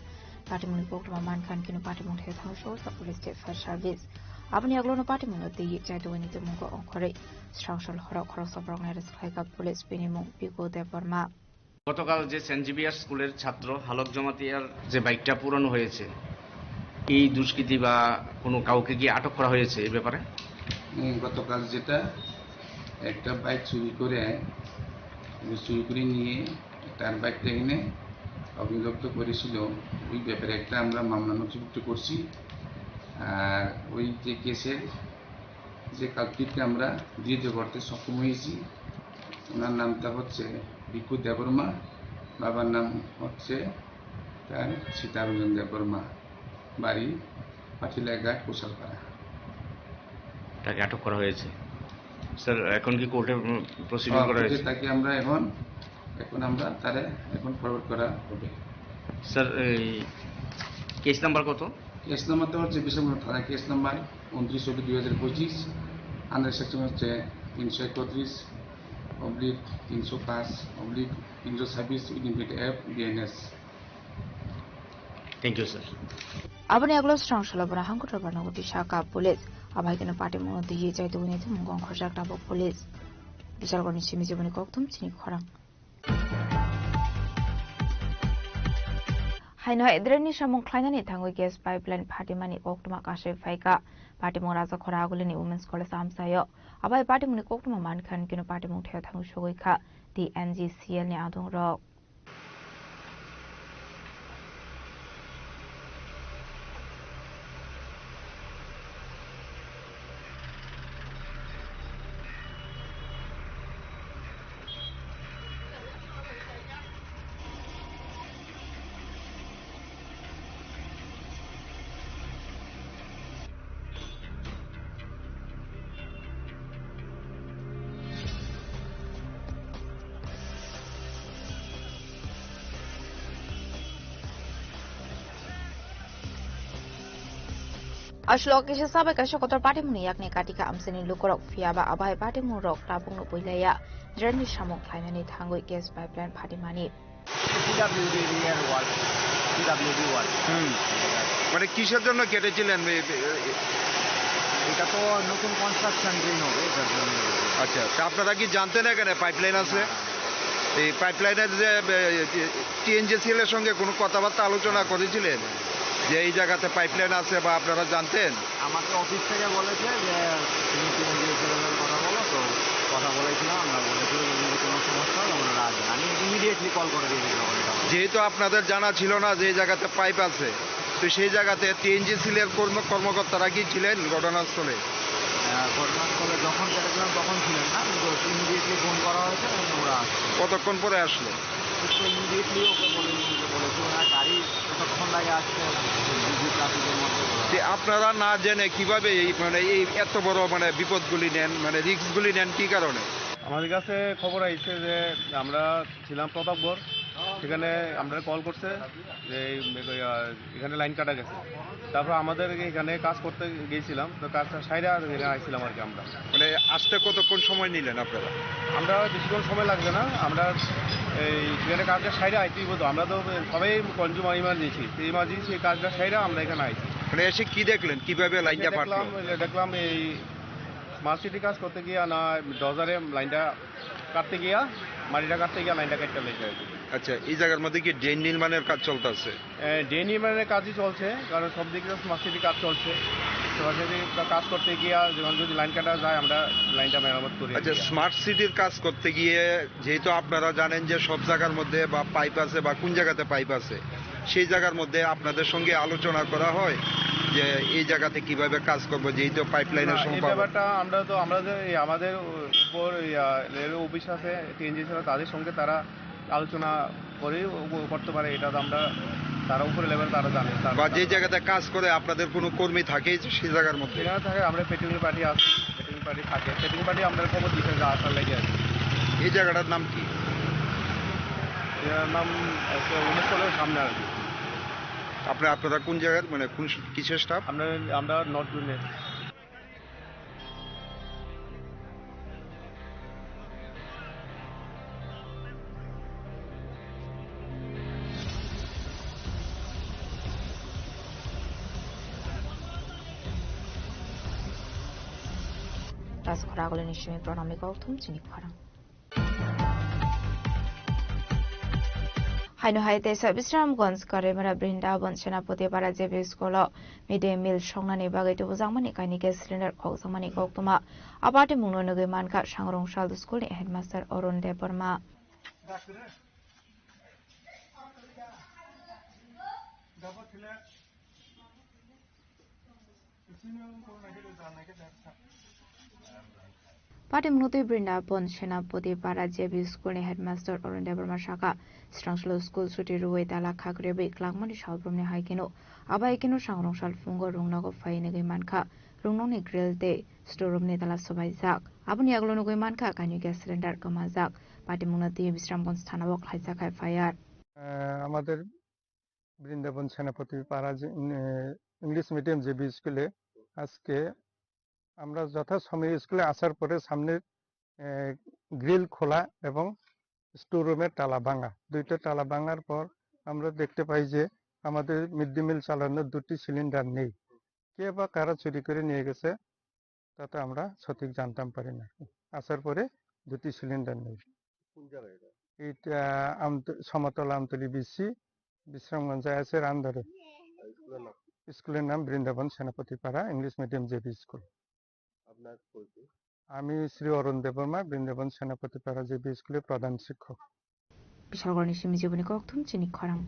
Patimungni koktwma mankha hinkhe no patimung thai thangwi sohorsa police tei fire service. Aboni yagulono patimungno twiwi chaitugwini tongmungo ongkhorwi Srangsal horo khoroksa borokno arrest khlaikha police, bini mung Biko Debbarma. গতকাল যে Saint Xavier স্কুলের ছাত্র হালক জমাতিয়ার যে বাইকটা পুরানো হয়েছে, এই দুষ্কৃতী বা কোনো কাউকে কি আটক করা হয়েছে এই ব্যাপারে? উম, গতকাল যেটা একটা বাইক চুরি করে, চুরি করে নিয়ে তার বাইকটা এনে অগ্নিদগ্ধ করেছিল, ওই ব্যাপারে একটা আমরা মামলা নথিভুক্ত করছি। আর ওই যে কেসের যে কালপ্রিটকে আমরা ধৃত করতে সক্ষম হয়েছি। ওনার নামটা হচ্ছে ভিকু দেববর্মা, বাবার নাম হচ্ছে তার সীতারঞ্জন দেববর্মা, বাড়ি পাটিলাঘাট, কুশালপাড়া। তাকে আটক করা হয়েছে। স্যার, এখন কি কোর্টে, উম, প্রসিডিং হ্যাঁ, করা কোর্টে হয়েছে? তাকে আমরা এখন, এখন আমরা তারে এখন ফরওয়ার্ড করা হবে। স্যার, এই কেস নাম্বার কত? কেস নাম্বার তো হচ্ছে বিশালগড় থানা, কেস নাম্বার ঊনত্রিশ অব্লিক দুই হাজার পঁচিশ, আন্ডার সেকশন হচ্ছে তিনশো একত্রিশ অব্লিক তিনশো পাঁচ অব্লিক তিনশো ছাব্বিশ ইডিমপিট app BNS. Thank you, sir. Aboni yagulo Srangsalo bono hangkutro barnogo tisakha police. Abai keno patimungno twiwi chaitugwini tongmungo ongkhorjak tabuk police. Bishalgarhni simi jiboni kokthum chini khorang. Haino hai drainni samung khlainani thangwi gas pipeline phatimani koktwma kasui phaikha. Patimung Rajakhor Agulini Women's College amchaio. Abai patimungni koktwma mankha hinkhe no patimung thaya thangwi sogwi kha T N G C L ni adongrok. Aswk kisa sabai kaisa kotor patimungni yakni katika amchaini lukurok, phiya ba abai patimungrok tabukno puilaiya. Drainni samung khlainani thangwi gas pipeline phatimani. PWD এরিয়ার work, PWD work. হুম। মানে কিসের জন্য কেটেছিলেন? এ-, এ-, এটা তো নতুন construction drain হবে, এটার জন্য। আচ্ছা, তা আপনারা কি জানতেন এখানে পাইপলাইন আছে? না। এই পাইপলাইনের যে, এ, টিএনজিসিএল এর সঙ্গে কোনো কথাবার্তা আলোচনা করেছিলেন যে এই জায়গাতে পাইপলাইন আছে বা আপনারা জানতেন? আমাকে অফিস থেকে বলেছে যে তুমি টিএনজিএসএল এর কথা বলো, তো কথা বলেছিলাম, আমরা বলেছি যদি কোনো সমস্যা হয় ওনারা আসবেন। আমি ইমিডিয়েটলি কল করে দিয়েছি তখন এটা। যেহেতু আপনাদের জানা ছিল না যে এই জায়গাতে পাইপ আছে, তো সেই জায়গাতে টিএনজিসিএল এর কর্ম-, কর্মকর্তারা কি ছিলেন ঘটনাস্থলে? আহ, ঘটনাস্থলে যখন কেটেছিলাম তখন ছিলেন না, কিন্তু ইমিডিয়েটলি ফোন করা হয়েছে এবং ওরা আসছে। কতক্ষণ পরে আসলো? তো ইমিডিয়েটলি ওকে বলে, বলেছি, ওনার গাড়ি কতক্ষণ লাগে আসতে, বিজি ট্রাফিকের মধ্যে ওরা। যে আপনারা না জেনে কিভাবে এই, মানে, এই এত বড়, মানে, বিপদগুলি নেন, মানে, রিস্কগুলি নেন কি কারণে? আমাদের কাছে খবর আইছে যে আমরা ছিলাম প্রতাপগড়, সেখানে আমরা কল করছে যে এই, আহ, এখানে লাইন কাটা গেছে। তারপর আমাদের এখানে কাজ করতে গিয়েছিলাম, তো কাজটা সাইরা এখানে আইছিলাম আর কি আমরা। মানে আসতে কতক্ষণ সময় নিলেন আপনারা? আমরা বেশিক্ষণ সময় লাগবে না, আমরা এই সেখানে কাজটা সাইরা আইতেই বলতো, আমরা তো সবাই কনজিউমার ইমার্জেন্সি, সেই ইমার্জেন্সি কাজটা সাইরা আমরা এখানে আইছি। মানে এসে কি দেখলেন, কিভাবে এসে লাইনটা দেখলাম, ফাটলো? এই যে দেখলাম এই স্মার্ট সিটি কাজ করতে গিয়া না ডজারে লাইনটা কাটতে গিয়া, মাটিটা কাটতে গিয়া লাইনটা কেটে লেগে আর কি। আচ্ছা, এই জায়গার মধ্যে কি ড্রেন নির্মাণের কাজ চলতেছে? এ, ড্রেন নির্মাণের কাজই চলছে, কারণ সব দিকে তো স্মার্ট সিটি কাজ চলছে। স্মার্ট সিটি কাজ করতে গিয়া যখন যদি লাইন কাটা যায়, আমরা লাইনটা মেরামত করি আর আচ্ছা, কি। স্মার্ট সিটির কাজ করতে গিয়ে যেহেতু আপনারা জানেন যে সব জায়গার মধ্যে বা পাইপ আছে বা কোন জায়গাতে পাইপ আছে, সেই জায়গার মধ্যে আপনাদের সঙ্গে আলোচনা করা হয় যে এই জায়গাতে কিভাবে কাজ করবো, যেহেতু পাইপ লাইনের না, এই সম্ভাবনা? ব্যাপারটা আমরা তো, আমরা যে এই আমাদের উপর, ইয়া, রেলওয়ে অফিস আছে, টিএনজি আছে, তাদের সঙ্গে তারা আলোচনা করে, ও করতে পারে, এটা তো আমরা, তারা উপরে লেভেল তারা জানে। তারা বা যে জানে। জায়গাতে কাজ করে আপনাদের কোনো কর্মী থাকে যে সেই জায়গার মধ্যে? সেখানে থাকে, আমরা পেট্রোলিং পার্টি আছে, পেট্রোলিং পার্টি থাকে, পেট্রোলিং পার্টি আমরা খবর দিতে যা আসার লেগে আছে। এই জায়গাটার নাম কি? এটার নাম একটা উনিশ কলেজের সামনে আর কি। আপনি, আপনারা কোন জায়গার, মানে কোন স-, কিসের স্টাফ? আমরা, আমরা নর্থ জোনের। Taskhora agulini simi pranamni kokthum chini khorang. Haino hai teisa Bisramganj Karimara Brindabon Senapati Para J B School o mid day meal songnani bagwi tubujakmani kainwi gas cylinder khokjakmani koktwma. A patimungno nugwi mankha Sangrong Sal School ni headmaster Arun Debbarma. Patimungno twi Brindabon Senapati Para J B School ni headmaster Arun Debbarma sakha, Srangsalo school suti rwui tala khak rebwi klangmani salbrumni hai kheno, abo hai kheno Sangrong Sal phungo Rungnogo phai nugwi mankha, Rungnokni grill tei storeroom ni tala swbaijak. Aboni yagulo nugwi mankha kainwi gas cylinder kwmajak. Patimungno twi Bisramganj thana o khlaijak hai F I R. আহ, আমাদের বৃন্দাবন সেনাপতি পাড়া যে, উম, আহ, English medium JB স্কুলে আজকে আমরা যথাসময়ে স্কুলে আসার পরে সামনের, আহ, গ্রিল খোলা এবং স্টোর রুমের তালা ভাঙা। দুইটা তালা ভাঙার পর আমরা দেখতে পাই যে আমাদের মিড ডে মিল চালানোর দুটি সিলিন্ডার নেই। কে বা কারা চুরি করে নিয়ে গেছে, তা তো আমরা সঠিক জানতাম পারি না। আসার পরে দুটি সিলিন্ডার নেই। কোন জায়গায় এটা? এটা আমত-, সমতল আমতলি বিসি, বিশ্রামগঞ্জে আছে রান্দারে। আর স্কুলের নাম? স্কুলের নাম বৃন্দাবন সেনাপতি পাড়া ইংলিশ মিডিয়াম জেবি স্কুল। আপনার পরিচয়? আমি শ্রী অরুণ দেববর্মা, বৃন্দাবন সেনাপতি পাড়া জেবি স্কুলের প্রধান শিক্ষক। Bishalgarni simi jiboni kokthum chini khorang.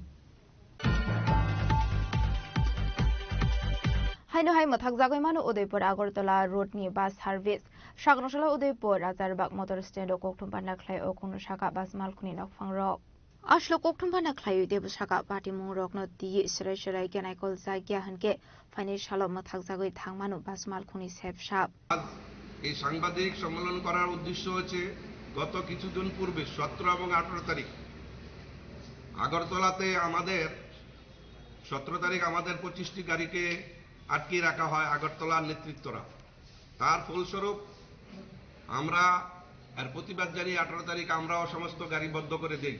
Haino hai mwthakjagwi mano Udaipur Agartala road ni bus service. Sagrosala Udaipur Rajarwbak motor stand o kokthum panda khlai o khungno saka bus malkhungni nokphang rok. Aswk kokthum panda khlaiwi teibo saka patimung rokno twiwi swrai swrai khe naikol jakya hwnkhe phainai salo mwthakjagwi thangmano bus malkhungni sep sap. এই সাংবাদিক সম্মেলন করার উদ্দেশ্য হচ্ছে গত কিছুদিন পূর্বে সতেরো এবং আঠারো তারিখ আগরতলাতে আমাদের, সতেরো তারিখ আমাদের পঁচিশটি গাড়িকে আটকে রাখা হয় আগরতলার নেতৃত্বরা। তার ফলস্বরূপ আমরা এর প্রতিবাদ জানিয়ে আঠারো তারিখ আমরাও সমস্ত গাড়ি বন্ধ করে দেই।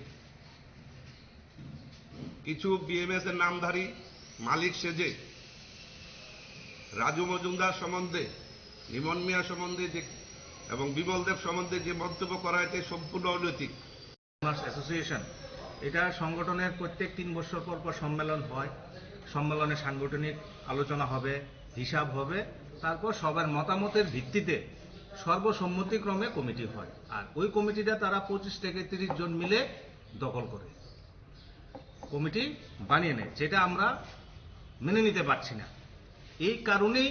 কিছু বিএমএস এর নামধারী মালিক সেজে রাজু মজুমদার সম্বন্ধে, লিমন মিয়া সম্বন্ধে যে এবং বিমল দেব সম্বন্ধে যে মন্তব্য করা হয়েছে সম্পূর্ণ অনৈতিক। অনার্স অ্যাসোসিয়েশন, এটা সংগঠনের প্রত্যেক তিন বছর পর পর সম্মেলন হয়। সম্মেলনে সাংগঠনিক আলোচনা হবে, হিসাব হবে, তারপর সবার মতামতের ভিত্তিতে সর্বসম্মতিক্রমে কমিটি হয়। আর ওই কমিটিটা তারা পঁচিশ থেকে তিরিশ জন মিলে দখল করে। কমিটি বানিয়ে নেয়, যেটা আমরা মেনে নিতে পারছি না। এই কারণেই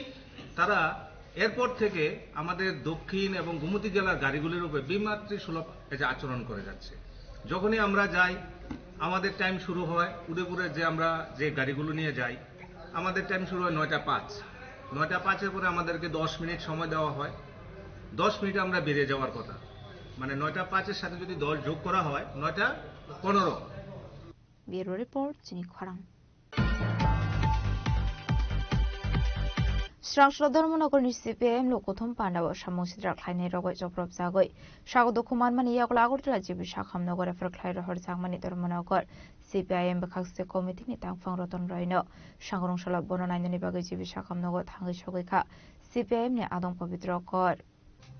তারা এরপর থেকে আমাদের দক্ষিণ এবং গোমতী জেলার গাড়িগুলির উপরে বিমাতৃসুলভ এই যে আচরণ করে যাচ্ছে। যখনই আমরা যাই, আমাদের টাইম শুরু হয় উদয়পুরে, যে আমরা যে গাড়িগুলো নিয়ে যাই, আমাদের টাইম শুরু হয় নয়টা পাঁচ। নয়টা পাঁচের পরে আমাদেরকে দশ মিনিট সময় দেওয়া হয়। দশ মিনিটে আমরা বেরিয়ে যাওয়ার কথা, মানে নয়টা পাঁচের সাথে যদি দশ যোগ করা হয়, নয়টা পনেরো। Bureau Report, chini khorang. Srangshlo Dharmanagarni C P I M ni kuthum pandao samung sitra khlainai rogwi choprobjagwi sago dukhu manmani yagulo Agartala G B Sakham nogo refer khlai rohorjakmani Dharmanagar C P I M bwkhakse committee ni tangphang Roton Roy no sangrong salo bono nainani bagwi G B Sakham nogo thangwi sogwi kha C P I M ni adong Pabitra Kor.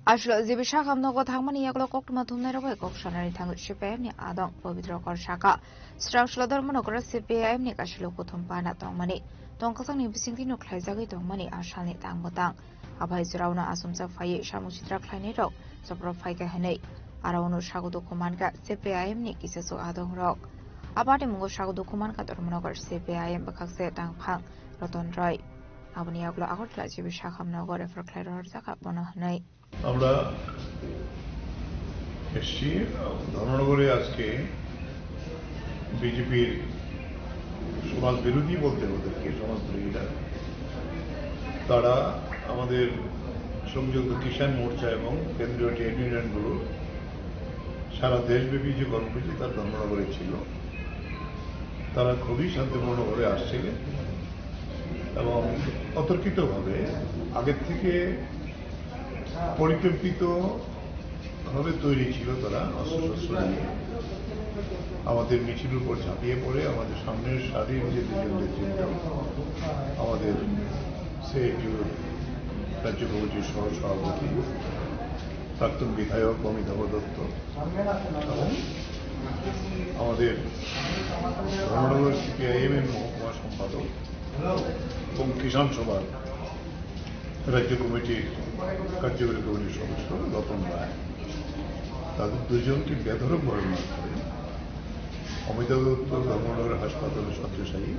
Aswk G B Sakham nogo thangmani yagulo koktwma thumnai rok bai kok sanani thangwi C P I M ni adong Pabitra Kor saka. Srangshlo Dharmanagar C P I M ni kasilo kuthum pana tongmani tongkasangni bisingtwi no khlaijagwi tongmani asalni tang bwtang. Aphai jorao no achomjak phaiwi samung sitra khlainai rok chopro phaikha hinwi. Aro no sago dukhu mankha C P I M ni kisachuk adong rok. A party mungo sago dukhu mankha Dharmanagar C P I M bwkhakse tangphang Roton Roy. Aboni yagulo Agartala G B Sakham nogo refer khlai rohorjakha bono hinwi. আমরা এসছি ধর্মনগরে আজকে বিজেপির সমাজ বিরোধী বলতে ওদেরকে সমাজ বিরোধীরা, তারা আমাদের সংযুক্ত কিষাণ মোর্চা এবং কেন্দ্রীয় ট্রেড ইউনিয়নগুলোর সারা দেশব্যাপী যে কর্মসূচি, তার ধর্মনগরে ছিল। তারা খুবই শান্তিপূর্ণভাবে আসছিলেন এবং অতর্কিতভাবে আগের থেকে পরিকল্পিতভাবে তৈরি ছিল তারা অস্ত্রশস্ত্র নিয়ে। আমাদের মিছিলের উপর ঝাঁপিয়ে পড়ে আমাদের সামনের সারির যে দুজন নেতৃত্ব, আমাদের সিআইটিউর রাজ্য কমিটির সহ সভাপতি, প্রাক্তন বিধায়ক অমিতাভ দত্ত এবং আমাদের ধর্মনগর সিপিআইএম এর মহকুমা সম্পাদক এবং কিষাণ সভার রাজ্য কমিটির কার্যকরী কমিটির সদস্য রতন রায়, তাদের দুজনকে বেধড়কভাবে মারধরে। অমিতাভ দত্ত ধর্মনগর হাসপাতালে শয্যাশায়ী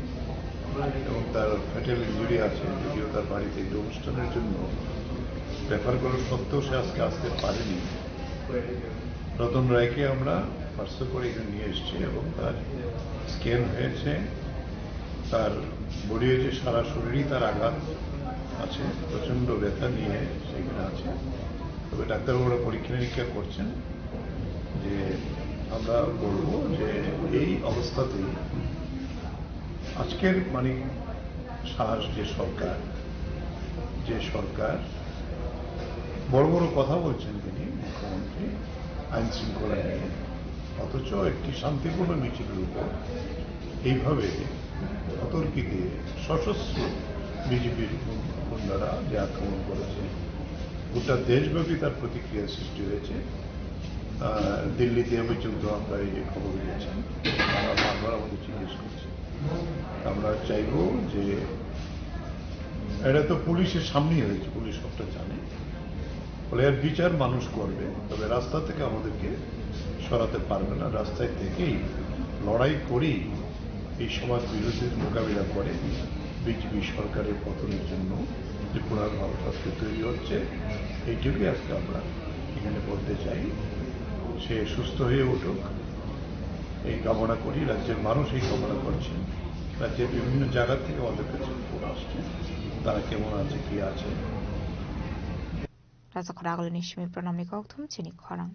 এবং তার ফ্যাটাল ইনজুরি আছে, যদিও তার বাড়িতে একটি অনুষ্ঠানের জন্য রেফার করা সত্ত্বেও সে আজকে আসতে পারেনি। রতন রায়কে আমরা পার্সেল করে এখানে নিয়ে এসেছি এবং তার স্ক্যান হয়েছে, তার বডি হয়েছে, সারা শরীরই তার আঘাত আছে, প্রচণ্ড ব্যথা নিয়ে সেখানে আছে। তবে ডাক্তারবাবুরা পরীক্ষা নিরীক্ষা করছেন যে আমরা বলবো যে এই অবস্থাতেই আজকের মানিক সাহার যে সরকার, যে সরকার বড় বড় কথা বলছেন তিনি মুখ্যমন্ত্রী আইন শৃঙ্খলা নিয়ে, অথচ একটি শান্তিপূর্ণ মিছিলের উপর এইভাবে অতর্কিতে সশস্ত্র বিজেপির গুন্ডারা যে আক্রমণ করেছে, গোটা দেশব্যাপী তার প্রতিক্রিয়া সৃষ্টি হয়েছে। আহ, দিল্লিতে পর্যন্ত আমরা এই যে খবর পেয়েছি, তারা বারবার আমাদের জিজ্ঞেস করছে। আমরা চাইবো যে এটা তো পুলিশের সামনেই হয়েছে, পুলিশ সবটা জানে, ফলে এর বিচার মানুষ করবে, তবে রাস্তা থেকে আমাদেরকে সরাতে পারবে না। রাস্তায় থেকেই লড়াই করেই এই সমাজ বিরোধীদের মোকাবিলা করে বিজেপি সরকারের পতনের জন্য যে পুনর্ভাবনা তৈরি হচ্ছে, এইটুকুই আজকে আমরা এখানে বলতে চাই। সে সুস্থ হয়ে উঠুক, এই কামনা করি। রাজ্যের মানুষ এই কামনা করছেন। রাজ্যের বিভিন্ন জায়গা থেকে আমাদের কাছে ফোন আসছে, তারা কেমন আছে, কি আছে। Rajakhor agulini simi pranamni kokthum chini khorang.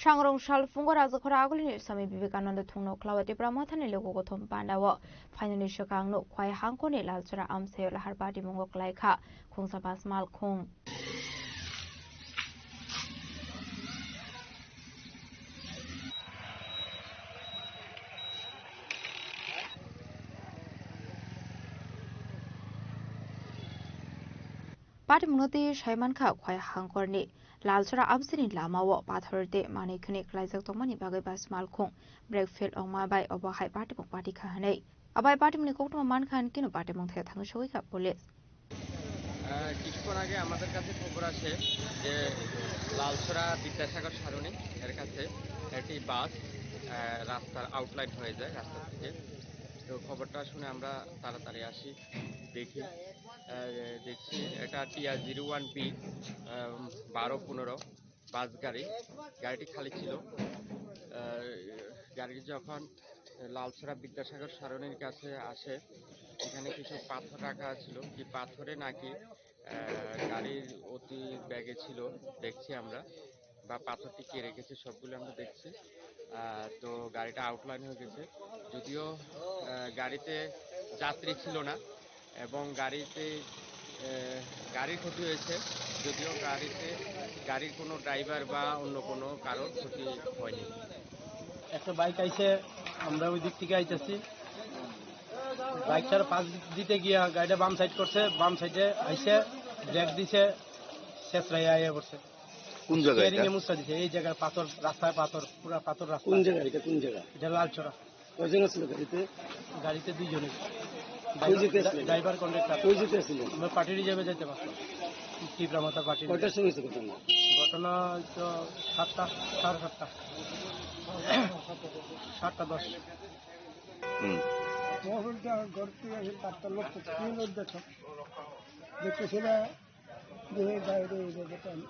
Sangrong sal phungo Rajakhor agulini Swami Vivekananda thungno khlawa Tipra Mothani lugu kothom pandao phainani swkangno Khwai hangkorni Lalchora amchaio lahar patimungo klaikha khungsa pasmal khung. Patimungno tei saimankha Khwai hangkorni Lalchora amchaini lamao pathor tei manwi khwnwi klaijak tongmani bagwi basmal khung brake fail wngma bai obo hai patimung patikha hwnwi. Abai patimungni koktwma mankha hwnkhe no patimung thaya thangwi sogwi kha police. আহ, কিছুক্ষণ আগে আমাদের কাছে খবর আসে যে লালছড়া বিদ্যাসাগর সারণি এর কাছে একটি বাস, আহ, রাস্তার আউটলাইন হয়ে যায় রাস্তা থেকে। তো খবরটা শুনে আমরা তাড়াতাড়ি আসি, দেখি, আহ, দেখছি এটা টিআর জিরো ওয়ান বি বারো পনেরো বাস গাড়ি, গাড়িটি খালি ছিল। আহ, গাড়িটি যখন লালছড়া বিদ্যাসাগর সারণির কাছে আসে, এখানে কিছু পাথর রাখা ছিল, কি পাথরে নাকি, আহ, গাড়ির অতি বেগে ছিল, দেখছি আমরা। বা পাথরটি কে রেখেছে, সবগুলো আমরা দেখছি। আহ, তো গাড়িটা আউটলাইন হয়ে গেছে, যদিও আহ, গাড়িতে যাত্রী ছিল না এবং গাড়িতে আহ, গাড়ির ক্ষতি হয়েছে, যদিও গাড়িতে গাড়ির কোনো ড্রাইভার বা অন্য কোনো কারোর ক্ষতি হয়নি। একটা বাইক আইছে, আমরা ওই দিক থেকে আইতেছি। বাইকটার পাশ দিতে গিয়া গাড়িটা বাম সাইড করছে, বাম সাইডে আইছে, ব্রেক দিছে, শেষরায় আইয়া পড়ছে। কোন জায়গা স্টিয়ারিং এ এটা? মুচড়া দিছে, এই জায়গায় পাথর, রাস্তায় পাথর, পুরা পাথর রাস্তা। কোন জায়গা এটা? কোন জায়গা? এটা লালছড়া। কয়জন আসছিল গাড়িতে? গাড়িতে দুইজনে। কই যেতে আসছিলেন? Driver conductor. কই যেতে আসছিলেন? আমরা পার্টি রিজার্ভে যাইতে পারতাম। টিপরা মাথা পার্টি। কয়টার সময় হয়েছে ঘটনা? ঘটনা হয়তো সাতটা, সাড়ে সাতটা, সাতটা দশ। হুম। মহলটা ঘর থেকে এসে তারটা লোক তো কি লোক দেখো? দেখতেছে না, দেখে গাড়ি, গাড়ি, গাড়ি, গাড়ি, গাড়ি,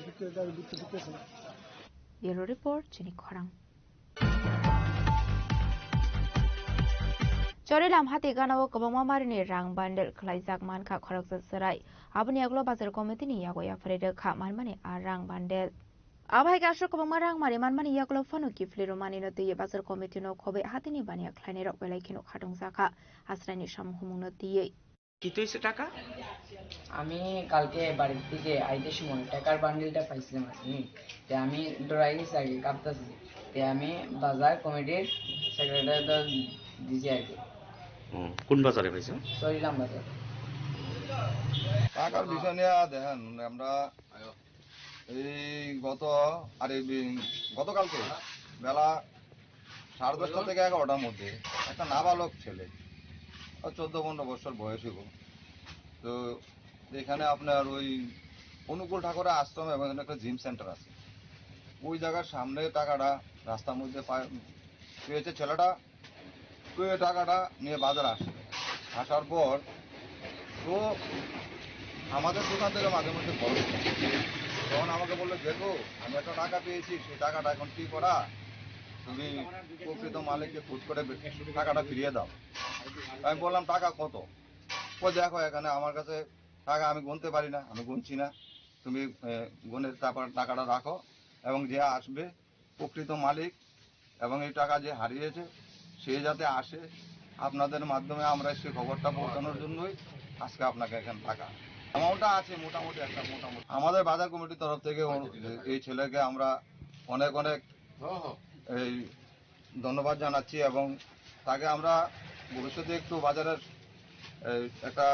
গাড়ি, গাড়ি, গাড়ি, Bureau Report, Chini Khorang. Chorilam hati gana o kwbangma marini rang bandel khlaijak mankha khoroksa chwrai. Aboni yagulo bazar committee ni yago yapharwi rwkha manmani a rang bandel. Abo hai khe aswk kwbangma rang mari manmani yagulo phano kiphilwi rwmani no twiwi bazar committee no khobwi hatini baniya khlainai rok belai kheno khatungjakha aswraini samung humung no twiwi. কি হয়েছে টাকা? আমি কালকে বাড়ির থেকে আইতে সময় টাকার বান্ডিলটা পাইছিলাম আর কি। তে আমি ডরাই গেছি আর কি, কাঁপতাছি। তে আমি বাজার কমিটির সেক্রেটারিরে দিছি আর কি। হুম, কোন বাজারে পাইছো? সরিলাম বাজার। টাকার বিষয় নিয়ে দেখেন, আমরা এই গত, আর এই বি-, গতকালকে বেলা সাড়ে দশটা থেকে এগারোটার মধ্যে একটা নাবালক ছেলে, ও চোদ্দ পনেরো বছর বয়স হইব। তো এখানে আপনার ওই অনুকূল ঠাকুরের আশ্রম এবং এখানে একটা জিম সেন্টার আছে, ওই জায়গার সামনে টাকাটা রাস্তার মধ্যে পায়, পেয়েছে ছেলেটা। তো এই টাকাটা নিয়ে বাজারে আসে, আসার পর তো আমাদের দোকান থেকে মাঝে মধ্যে খরচ করে। তখন আমাকে বললো, "দেখো, আমি একটা টাকা পেয়েছি, সেই টাকাটা এখন কি করা, তুমি প্রকৃত মালিককে খুঁজ করে টাকাটা ফিরিয়ে দাও।" আমি বললাম, "টাকা কত?" ও, "দেখো, এখানে আমার কাছে টাকা আমি গুনতে পারি না, আমি গুনছি না, তুমি আহ, গুনে তারপর টাকাটা রাখো, এবং যে আসবে প্রকৃত মালিক এবং এই টাকা যে হারিয়েছে, সে যাতে আসে, আপনাদের মাধ্যমে আমরা সে খবরটা পৌঁছানোর জন্যই আজকে আপনাকে এখানে ডাকা।" অ্যামাউন্টটা আছে মোটামুটি একটা, মোটামুটি। আমাদের বাজার কমিটির তরফ থেকে ও-, এই ছেলেকে আমরা অনেক অনেক এই ধন্যবাদ জানাচ্ছি এবং তাকে আমরা ভবিষ্যতে একটু বাজারের এই একটা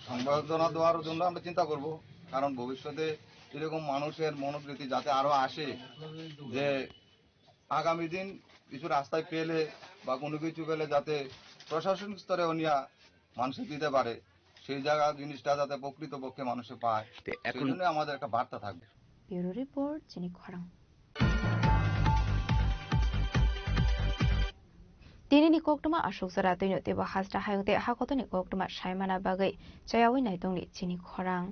সংবর্ধনা দেওয়ার জন্য আমরা চিন্তা করব, কারণ ভবিষ্যতে এরকম মানুষের মনোবৃত্তি যাতে আরো আসে, যে আগামী দিন কিছু রাস্তায় পেলে বা কোনো কিছু পেলে যাতে প্রশাসনিক স্তরে উনিয়া মানুষে দিতে পারে, সেই জায়গা জিনিসটা যাতে প্রকৃতপক্ষে মানুষে পায়, তে সেই এখন জন্য আমাদের একটা বার্তা থাকবে। Bureau Report, Chini Khorang. Tinini koktwma aswk jora twino teibo hasta hayung tei hakotoni koktwma saimana bagwi chayawi naitongni Chini Khorang.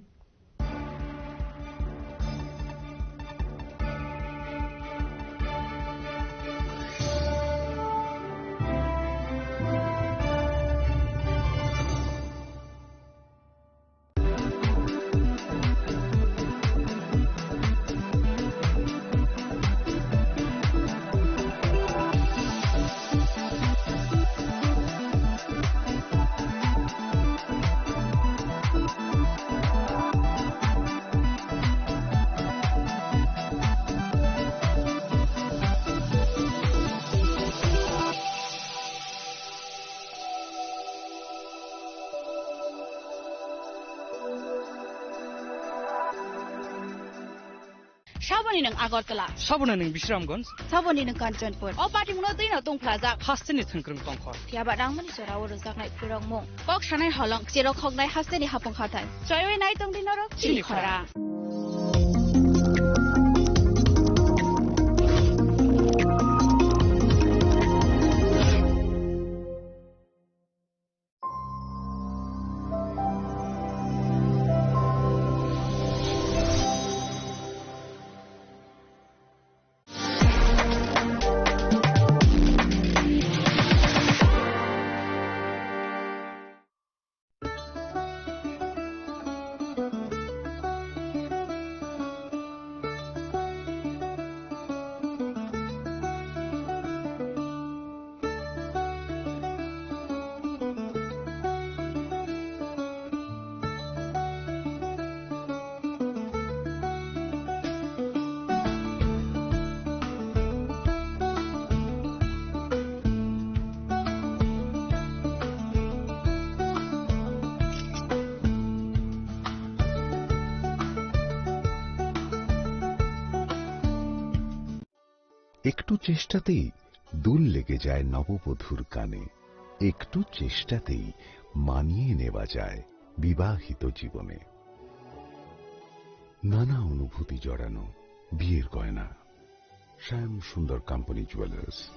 Saboni nwng Agartala. Saboni nwng Bisramganj. Saboni nwng Kanchanpur. O patimungno twino tongphlajak. Hasteni thwngkwrwng tongkhor. Phiya ba rangmani jora o rwjaknai phwrwngmung. Kok sanai holong, cherok hoknai hasteni hapung hathai. Choiwi nai tongdi norok Chini Chini Khorang. Khorang. একটু চেষ্টাতেই দুল লেগে যায় নববধূর কানে। একটু চেষ্টাতেই মানিয়ে নেওয়া যায় বিবাহিত জীবনে। নানা অনুভূতি জড়ানো বিয়ের গয়না। শ্যাম সুন্দর কোম্পানি জুয়েলার্স।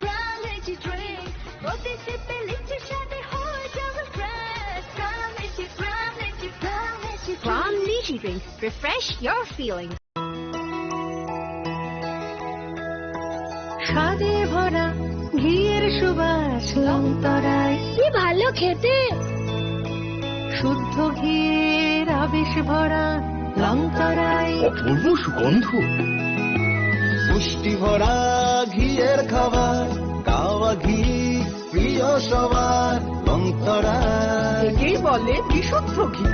Quality drink, প্রতি সিপে লিচি স্বাদে হয় double fresh। Quality, quality, quality drink। Quality drink, refresh your feelings। স্বাদে ভরা ঘিয়ের সুবাস লংতরায়। কি ভালো খেতে। শুদ্ধ ঘিয়ের আবেশ ভরা লংতরায়। অপূর্ব সুগন্ধ। পুষ্টি ভরা ঘিয়ের খাবার, কাওয়া ঘি প্রিয় সবার, লংতরায়। একেই বলে বিশুদ্ধ ঘি।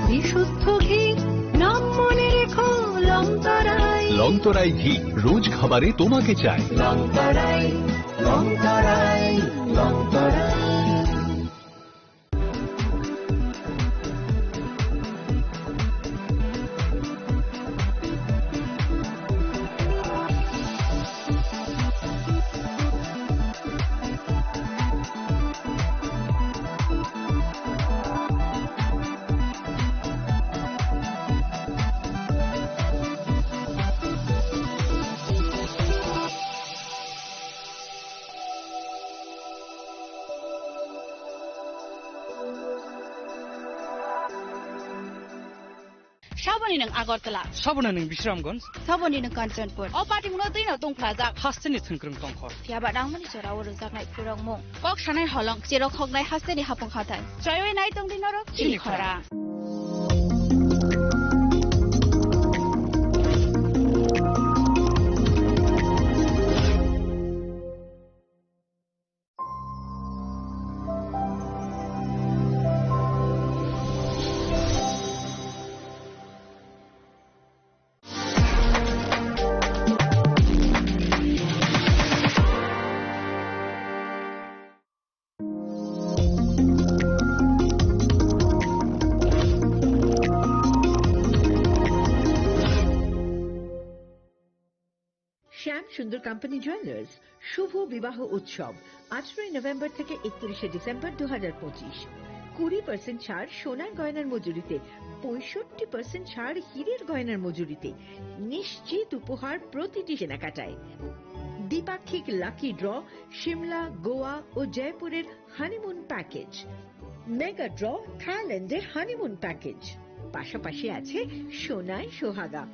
বিশুদ্ধ ঘি, নাম মনে রেখো, লংতরায়। লংতরায় ঘি, রোজ খাবারে তোমাকে চাই। লংতরায়, লংতরায়, Longtharai. Saboni nwng Agartala. Saboni nwng Bisramganj. Saboni nwng Kanchanpur. O party mungno twi no tong phlajak. Hasteni thwngkwrwng tongkhor. Phiya ba nangmani jora o rwjaknai phwrwngmung. Kok sanai holong, cherok hoknai hasteni hapung hathai. Chaiwi nai tongdi norok chini khorang. শ্যাম সুন্দর company jewellers শুভ বিবাহ উৎসব আঠারোই নভেম্বর থেকে একত্রিশে ডিসেম্বর দু হাজার পঁচিশ। কুড়ি পার্সেন্ট ছাড় সোনার গয়নার মজুরিতে, পঁয়ষট্টি পার্সেন্ট ছাড় হীরের গয়নার মজুরিতে, নিশ্চিত উপহার প্রতিটি কেনাকাটায়। দ্বিপাক্ষিক লাকি ড্র, সিমলা, গোয়া ও জয়পুরের হানিমুন প্যাকেজ, মেগা ড্র, থাইল্যান্ডে হানিমুন প্যাকেজ, পাশাপাশি আছে সোনায় সোহাগা,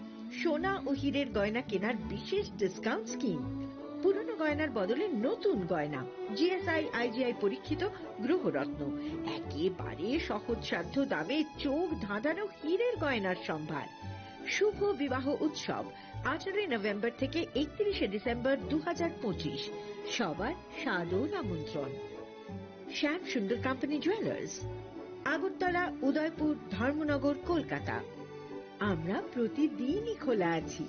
সোনা ও হীরের গয়না কেনার বিশেষ ডিসকাউন্ট স্কিম, পুরনো গয়নার বদলে নতুন গয়না, জিএসআই আইজিআই পরীক্ষিত গ্রহরত্ন, একেবারে সহজসাধ্য দামে চোখ ধাঁধানো হীরের গয়নার সম্ভার। শুভ বিবাহ উৎসব আঠারোই নভেম্বর থেকে একত্রিশে ডিসেম্বর দু হাজার পঁচিশ। সবার সাদর আমন্ত্রণ। শ্যাম সুন্দর কোম্পানি জুয়েলার্স, আগরতলা, উদয়পুর, ধর্মনগর, কলকাতা। আমরা প্রতিদিনই খোলা আছি।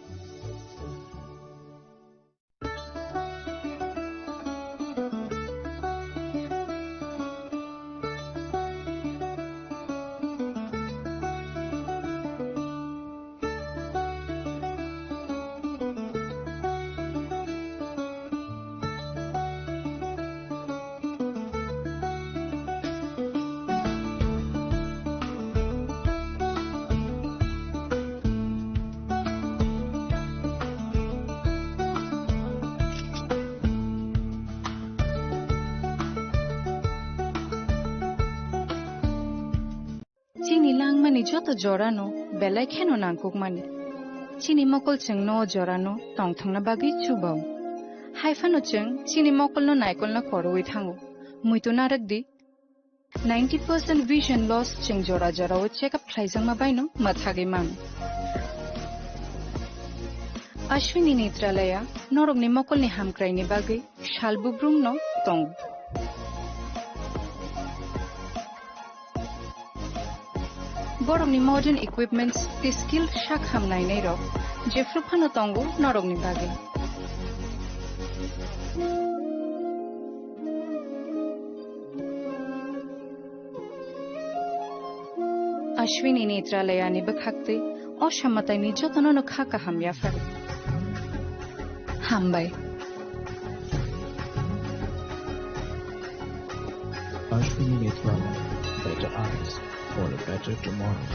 Chini langmani joto jorano belai kheno nangkukmani. Chini mokol chwng no o jora no tongthokna bagwi chubao. Hai phano chwng chini mokol no naikolna koroi thango. Muitu narwk di, ninety percent vision loss chwng jora jora o check up khlaijakma bai no mwthagwi mano. Ashwini Netralaya norokni mokolni hamkraini bagwi sal bubrumno tongo. Borokni modern equipments tei skilled sak ham nainairok jephru phano tongo norokni bagwi. Ashwini Netralayani bwkhaktwi o samataini jotono no kha kaham yaphar. Hambai. Ashwini Netralaya, better eyes for a better tomorrow.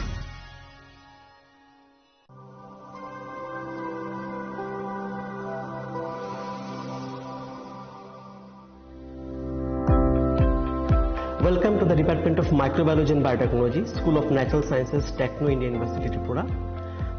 Welcome to the Department of Microbiology and Biotechnology, School of Natural Sciences, Techno India University, Tripura.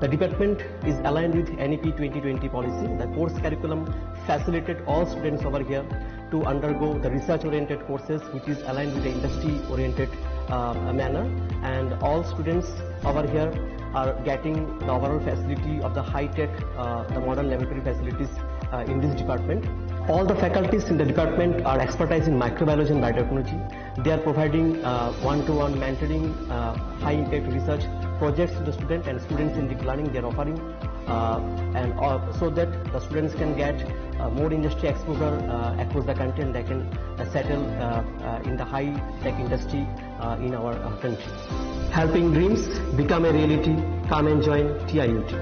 The department is aligned with N E P twenty twenty policy. The course curriculum facilitate all students over here to undergo the research-oriented courses, which is aligned with the industry-oriented, uh, manner. And all students over here are getting the overall facility of the high-tech, uh, the modern laboratory facilities, uh, in this department. All the faculties in the department are expertise in microbiology and biotechnology. They are providing, uh, one-to-one mentoring, uh, high-impact research projects to the student and students in deep learning. They are offering, uh, and, uh, so that the students can get, uh, more industry exposure, uh, across the country, and they can, uh, settle, uh, uh, in the high-tech industry, uh, in our, uh, country. Helping dreams become a reality. Come and join T I U T.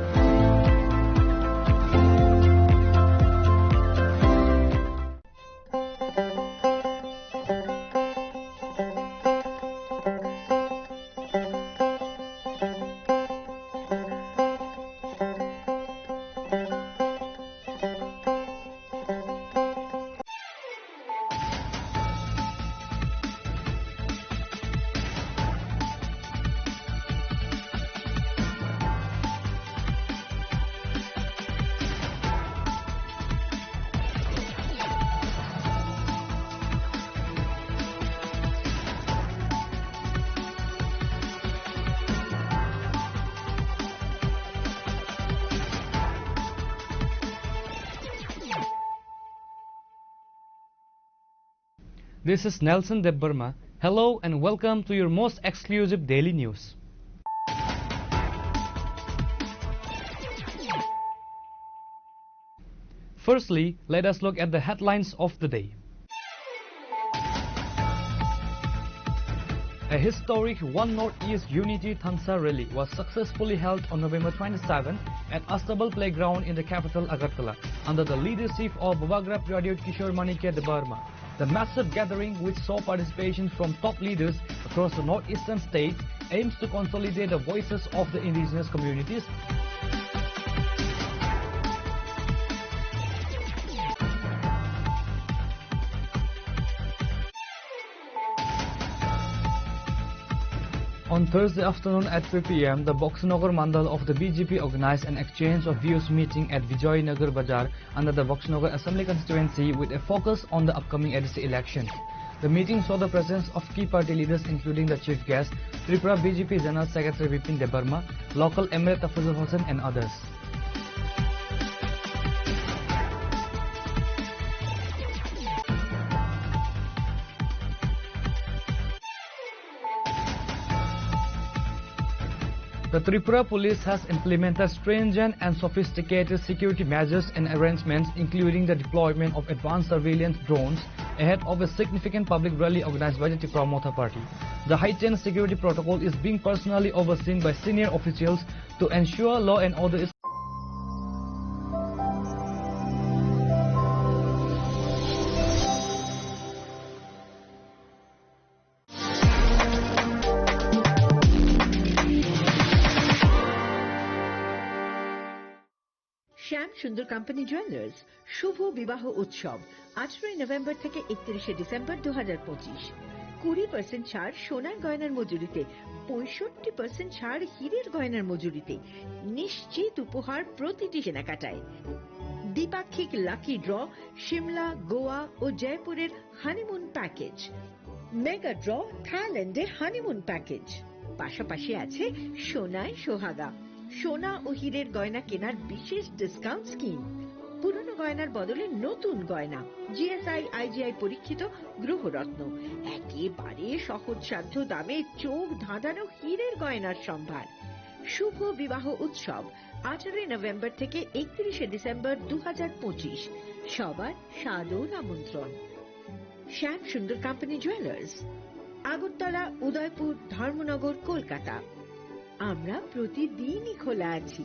This is Nelson Debbarma. Hello and welcome to your most exclusive daily news. Firstly, let us look at the headlines of the day. A historic One Northeast Unity Thansa Rally was successfully held on November twenty-seven at Astabal Playground in the capital Agartala, under the leadership of Bubagra Pradyut Kishore Manikya Debbarma. The massive gathering, which saw participation from top leaders across the northeastern states, aims to consolidate the voices of the indigenous communities. On Thursday afternoon at three p m, the Boxnagar Mandal of the B J P organized an exchange of views meeting at Vijay Nagar Bazar under the Boxnagar Assembly Constituency with a focus on the upcoming A D C election. The meeting saw the presence of key party leaders including the chief guest, Tripura B J P General Secretary Bipin Debbarma, local M L A Tafazul Hossain and others. The Tripura Police has implemented stringent and sophisticated security measures and arrangements, including the deployment of advanced surveillance drones ahead of a significant public rally organized by the Tipra Motha Party. The heightened security protocol is being personally overseen by senior officials to ensure law and order is শ্যাম সুন্দর company jewellers শুভ বিবাহ উৎসব, আঠারোই নভেম্বর থেকে একত্রিশে ডিসেম্বর দু হাজার পঁচিশ। কুড়ি পার্সেন্ট ছাড় সোনার গয়নার মজুরিতে, পঁয়ষট্টি পার্সেন্ট ছাড় হীরের গয়নার মজুরিতে, নিশ্চিত উপহার প্রতিটি কেনাকাটায়। দ্বিপাক্ষিক লাকি ড্র, সিমলা, গোয়া ও জয়পুরের হানিমুন প্যাকেজ। মেগা ড্র, থাইল্যান্ডে হানিমুন প্যাকেজ। পাশাপাশি আছে সোনায় সোহাগা, সোনা ও হীরের গয়না কেনার বিশেষ ডিসকাউন্ট স্কিম। পুরনো গয়নার বদলে নতুন গয়না, জিএসআই আইজিআই পরীক্ষিত গ্রহরত্ন, একেবারে সহজসাধ্য দামে চোখ ধাঁধানো হীরের গয়নার সম্ভার। শুভ বিবাহ উৎসব আঠারোই নভেম্বর থেকে একত্রিশে ডিসেম্বর দু হাজার পঁচিশ। সবার সাদর আমন্ত্রণ। শ্যাম সুন্দর কোম্পানি জুয়েলার্স, আগরতলা, উদয়পুর, ধর্মনগর, কলকাতা। আমরা প্রতিদিনই খোলা আছি।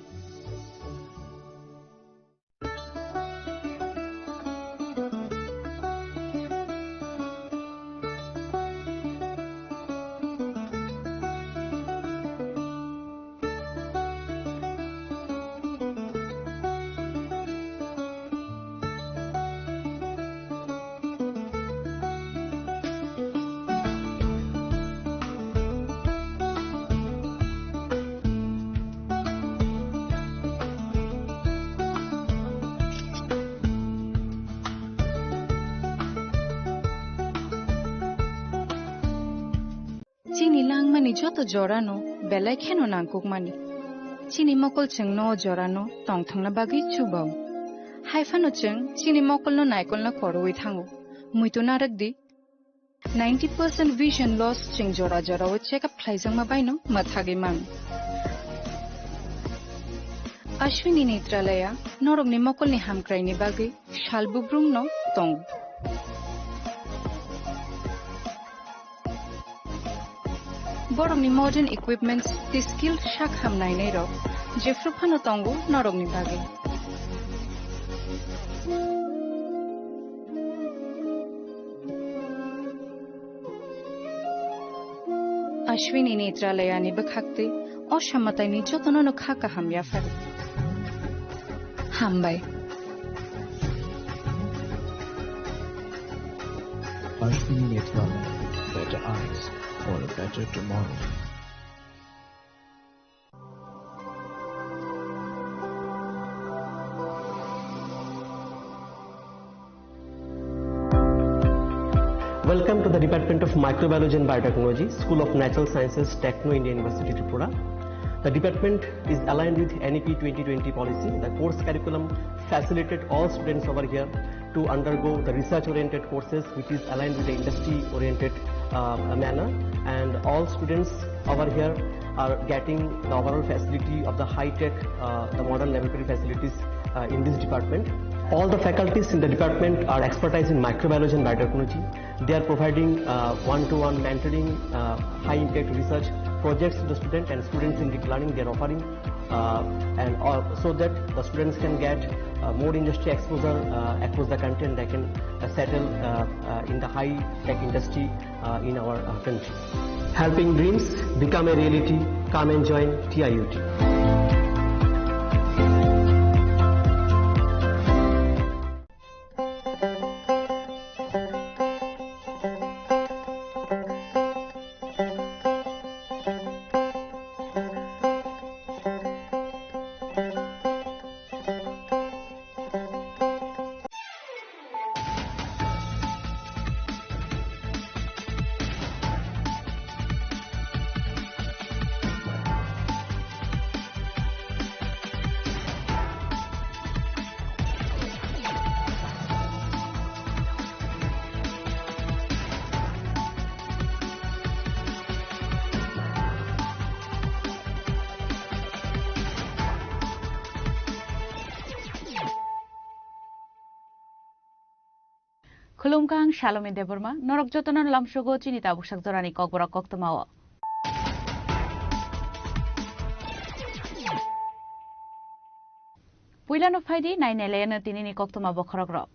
Chini langmani joto jorano belai kheno nangkukmani. Chini mokol chwngno o jorano tongthokna bagwi chubao. Haiphano chwng chini mokolno naikolna korowi thango. Muitu narwkdi, ninety percent vision loss chwng jora jorao check up khlaijakma baino mwthagwi mano. Ashwini Netralaya norokni mokolni hamkraini bagwi sal bubrumno tongo. Borokni modern equipments tei skilled sak ham nainairok jephru phano tongo norokni bagwi. Ashwini Netralayani bwkhaktwi o samataini jotono no kha kaham yaphar. Hambai. Ashwini Netralayani, better eyes for a better tomorrow. Welcome to the Department of Microbiology and Biotechnology, School of Natural Sciences, Techno India University, Tripura. The department is aligned with N E P twenty twenty policy. The course curriculum facilitate all students over here to undergo the research-oriented courses, which is aligned with the industry-oriented, uh, manner. And all students over here are getting the overall facility of the high-tech, uh, the modern laboratory facilities, uh, in this department. All the faculties in the department are expertise in microbiology and biotechnology. They are providing, uh, one-to-one mentoring, uh, high-impact research projects to the student and students-centric learning they are offering, uh, and all, so that the students can get, uh, more industry exposure, uh, across the country, and they can, uh, settle, uh, uh, in the high-tech industry, uh, in our, uh, country. Helping dreams become a reality. Come and join T I U T. Khulumkha, ang Salome Debbarma, norok jotono lamsogo chini tabuksak jorani kokborok koktwmao. Puilano phaidi, nainailayano tinini koktwma bokhorokrok.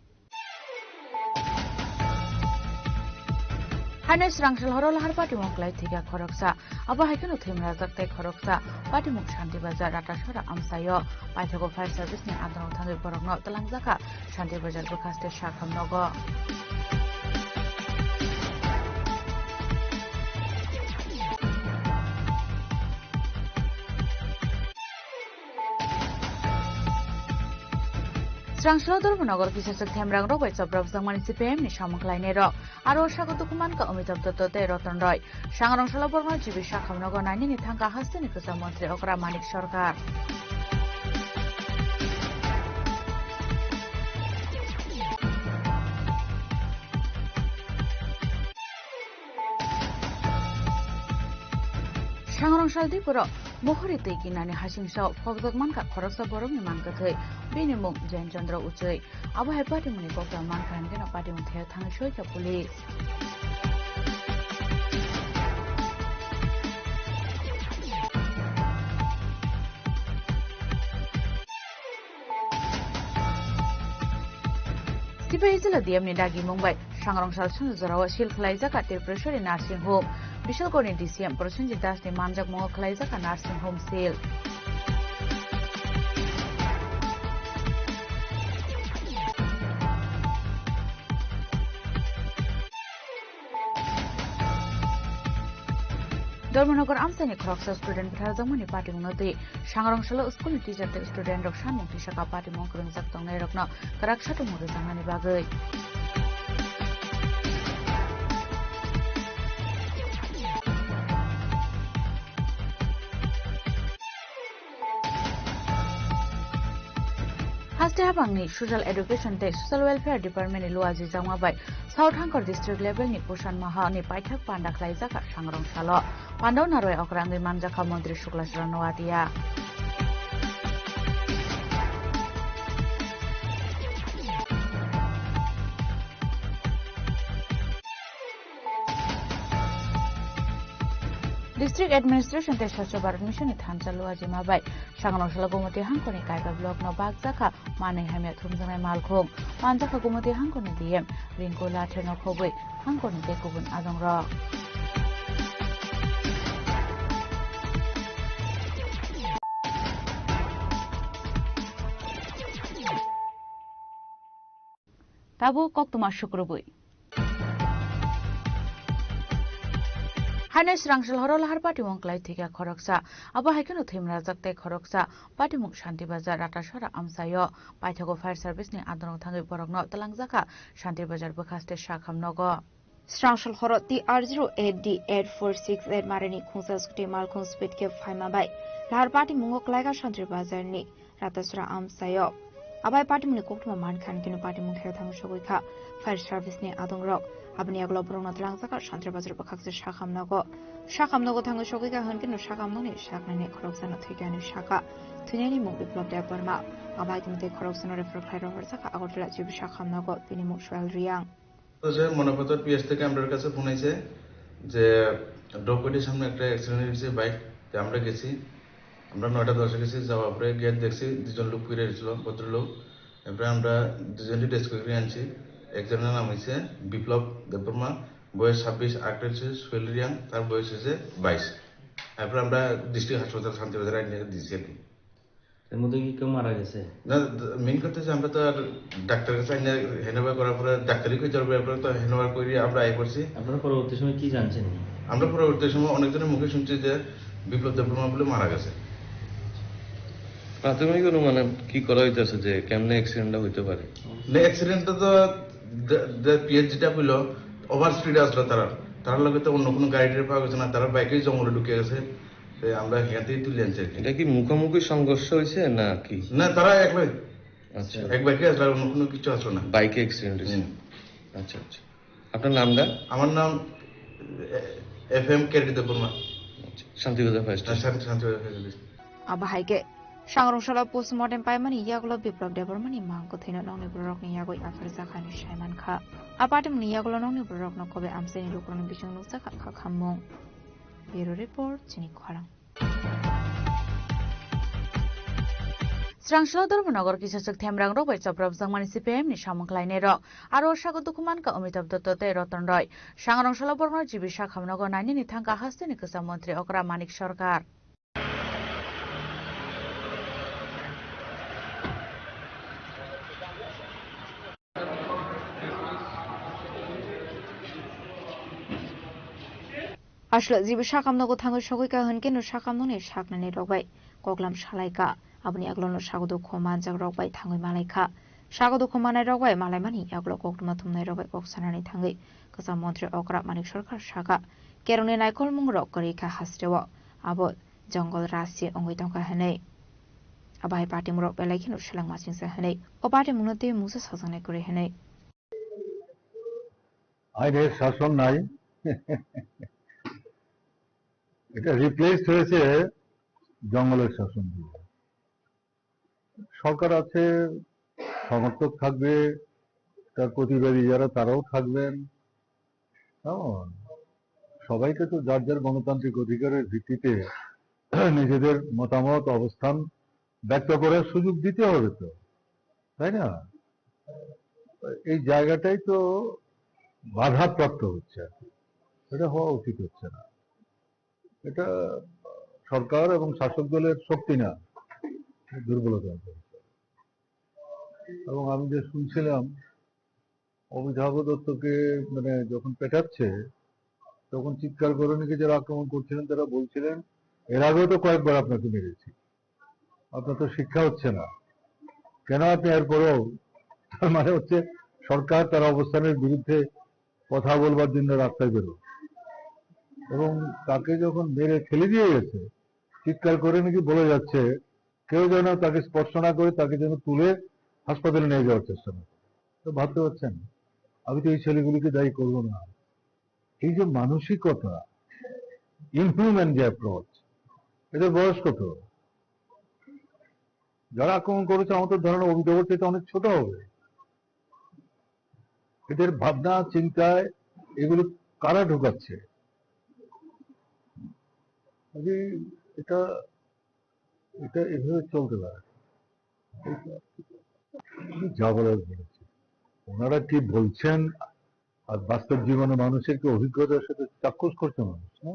Haino Srangsal horo lahar patimung klai thwikha khoroksa. Abo hai kheno thwimrajak tei khoroksa patimung Shanti Bazar Ratasora amchaio. Paithago fire service ni adrong thangwi borokno twlangjakha Shanti Bazar bwkhaste sakham nogo. Rangsalo Dharmanagar kisa swk themrang rok bai chopropjakmani C P I M ni samung khlainai rok. Aro sago dukhu mankha Amitabh Dutta tei Ratan Roy. Sangrong salo borokno G B sakhamno go nainani thangkha hasteni kwcham montri okra Manik Sarkar. Sangrong sal Dipuro mohori twi kinani hasingsa phokjak mankha khoroksa borokni man kwthwi, bini mung Jen Chandra Uchwi. Abo hai patimungni kokdal mankha hwnkhe no patimung thaya thangwi soikha police. Sipahi jila D M ni dagimung bai Sangrong sal swngjorao seal khwlaijak Tripureshwari Nursing Home. Bisalgorni D C M Prosenjit Das ni manjakmungo khwlaijak nursing home seal. Dharmanagar amchaini khoroksa student butharjakmani patimungno twi Sangrong salo school ni teacher tei student rok sanmung tisaka patimung kwrwngjak tongnairokno kwrak satung rwjaknani bagwi. Haste habangni Social Education tei Social Welfare Department ni luajijakma bai South Hangkor district level ni Posan Maha ni paithak panda khlaijak Sangrong salo. Pandao narwai okra wngwi manjakha Montri Sukla Charan Noatia. District Administration tei Swachh Bharat Mission ni thansa luajima bai Sangrong salo Gomoti Hangkor ni Kaiba block no bakjakha manwi hamya thumjaknai malkhung. Manjakha Gomoti Hangkor ni D M Rinku Lathe no khobwi Hangkor ni tei kubun adong rok. Tabuk koktwma sukrubwi. Haino swrang sal horo lahar patimung klai thwikha khoroksa. Abo hai kheno thwimrajak tei khoroksa patimung Shanti Bazar Ratasora amchaio. Paithago fire service ni adongrok thangwi borokno twlangjakha Shanti Bazar bwkhaste sakham nogo. Swrang sal horo T R zero eight D eight four six eight mareni khungsa scooty malkhung speed khe phaima bai lahar patimungo klaikha Shanti Bazar ni Ratasora amchaio. Abai patimungni koktwma mankha hwnkhe no patimung thaya thangwi sogwi kha fire service ni adongrok. Aboni yagulo borokno twlangjakha Shanti Bazar bwkhakse sakham nogo. Sakham nogo thangwi sogwi kha hwnkhe no sakham nokni saknaini khoroksano thwikha hinwi sakha. Thwinaini mung Biplab Debbarma. Abai tini tei khoroksano refer khlai rohorjakha Agartala G B sakham nogo, bini mung Sohel Riang. তো যে মনোপথর পিএস থেকে আমরার কাছে ফোন আইছে যে ডকইটির সামনে একটা অ্যাক্সিডেন্ট হয়েছে বাইক, তো আমরা গেছি, আমরা নয়টা দশে গেছি, যাওয়ার পরে গিয়ে দেখছি দুজন লোক পড়ে রয়েছিল, ভদ্রলোক। এরপরে আমরা দুজনকে রেস্কিউ করে আনছি। একজনের নাম হচ্ছে বিপ্লব দেববর্মা, বয়স ছাব্বিশ, আরেকটা হচ্ছে সোহেল রিয়াং, তার বয়স হচ্ছে বাইশ। এরপরে আমরা ডিস্ট্রিক্ট হাসপাতাল শান্তিবাজার আইনে দিয়েছি আর কি। এর মধ্যে কি কেউ মারা গেছে? না, মেইন কথা হচ্ছে আমরা তো আর ডাক্তারের কাছে আইনা হ্যান্ডওভার করার পরে ডাক্তারি কই চলবে, এরপরে তো হ্যান্ডওভার করি আমরা আই করছি। আপনারা পরবর্তী সময় কি জানছেন? আমরা পরবর্তী সময় অনেকজনের মুখে শুনছি যে বিপ্লব দেববর্মা বলে মারা গেছে। প্রাথমিক অনুমানে কি করা হইতেছে যে কেমনে অ্যাক্সিডেন্টটা হইতে পারে? না, অ্যাক্সিডেন্টটা তো দে-, দে-, পিএস যেটা কইলো, ওভার স্পিডে আসলো তারা। তারার লগে তো অন্য কোনো গাড়ি টাড়ি পাওয়া গেছে না, তারা বাইকেই জঙ্গলে ঢুকে গেছে। তো আমরা এখান থেকে তুলে আনছি আর কি। এটা কি মুখোমুখি সংঘর্ষ হয়েছে না কি? না, তারা একলাই। আচ্ছা। এক বাইকে আসলে আর অন্য কোনো কিছু আসলো না। বাইকে অ্যাক্সিডেন্ট হয়েছে। হুম। আচ্ছা, আচ্ছা। আপনার নামটা? আমার নাম এ-, এফ এম কেডি দেববর্মা। আচ্ছা, শান্তিবাজার ফায়ার স্টেশন। হ্যাঁ, শান্তি-, Shantibazar fire station. Abo hai khe, sangrong salo postmortem paimani yagulo Biplab Debbarmani mang kwthwino nokni bororokni yagwi apharjak hinwi sai mankha. A patimungni yagulo nokni bororokno kobe amchaini lukurokni bising nukjakha kha khammung. Bureau Report, chini khorang. Srangsalo Dharmanagar kisa swk themrang rok bai chopropjakmani C P I M ni samung khlainai rok. Aro sago dukhu mankha Amitabh Dutta tei Ratan Roy. Sangrong salo borokno G B sakhamno go nainani thangkha hasteni kwcham montri okra Manik Sarkar. Aswk jibo sakam nogo thangwi sogwi kha hwn khe no sakam nokni saknani rok bai koklam salai kha. Aboni yagulo no sago dukhu manjak rok bai thangwi malai kha. Sago dukhu manai rok bai malaimani yagulo koktwma thumnai rok bai kok sanani thangwi kwcham montri okra Manik Sarkar saka, kerongni naikolmung rok kwrwi kha hasteo, abo jongol rasi wngwi tongkha hwnwi. Abo hai patimung rok belai kheno seleng masingsa hwnwi o patimungno tei mungsa sajaknai kwrwi hwnwi. আইনের শাসন নাই। এটা রিপ্লেসড হয়েছে জঙ্গলের শাসন দিয়ে। সরকার আছে, সমর্থক থাকবে, তার প্রতিবাদী যারা তারাও থাকবেন। কেমন? সবাইকে তো যার যার গণতান্ত্রিক অধিকারের ভিত্তিতে নিজেদের মতামত, অবস্থান ব্যক্ত করার সুযোগ দিতে হবে তো, তাই না? এই জায়গাটাই তো বাধাপ্রাপ্ত হচ্ছে আর কি। এটা হওয়া উচিত হচ্ছে না। এটা সরকার এবং শাসক দলের শক্তি না, দুর্বলতা। এবং আমি যে শুনছিলাম, অমিতাভ দত্তকে, মানে, যখন পেটাচ্ছে, তখন চিৎকার করে নাকি যারা আক্রমণ করছিলেন, তারা বলছিলেন, "এর আগেও তো কয়েকবার আপনাকে মেরেছি, আপনার তো শিক্ষা হচ্ছে না, কেন আপনি এরপরেও?" তার মানে হচ্ছে, সরকার তার অবস্থানের বিরুদ্ধে কথা বলবার জন্য রাস্তায় বেরো। এবং তাকে যখন মেরে ফেলে দিয়ে গেছে, চিৎকার করে নাকি বলে যাচ্ছে, কেউ যেন তাকে স্পর্শ না করে, তাকে যেন তুলে হাসপাতালে নিয়ে যাওয়ার চেষ্টা করে। তো ভাবতে পারছেন, আমি তো এই ছেলেগুলিকে দায়ী করবো না। এই যে মানসিকতা, ইনহিউম্যান যে অ্যাপ্রোচ, এদের বয়স কত? যারা আক্রমণ করেছে, আমার তো ধারণা অমিতাভর চাইতে অনেক ছোট হবে। এদের ভাবনা, চিন্তায় এগুলো কারা ঢুকাচ্ছে? কাজেই এটা, এটা এভাবে চলতে পারে না। যা বলার বলেছি। ওনারা কি বলছেন আর বাস্তব জীবনে মানুষের কি অভিজ্ঞতার সাথে চাক্ষুষ করছে মানুষ, না?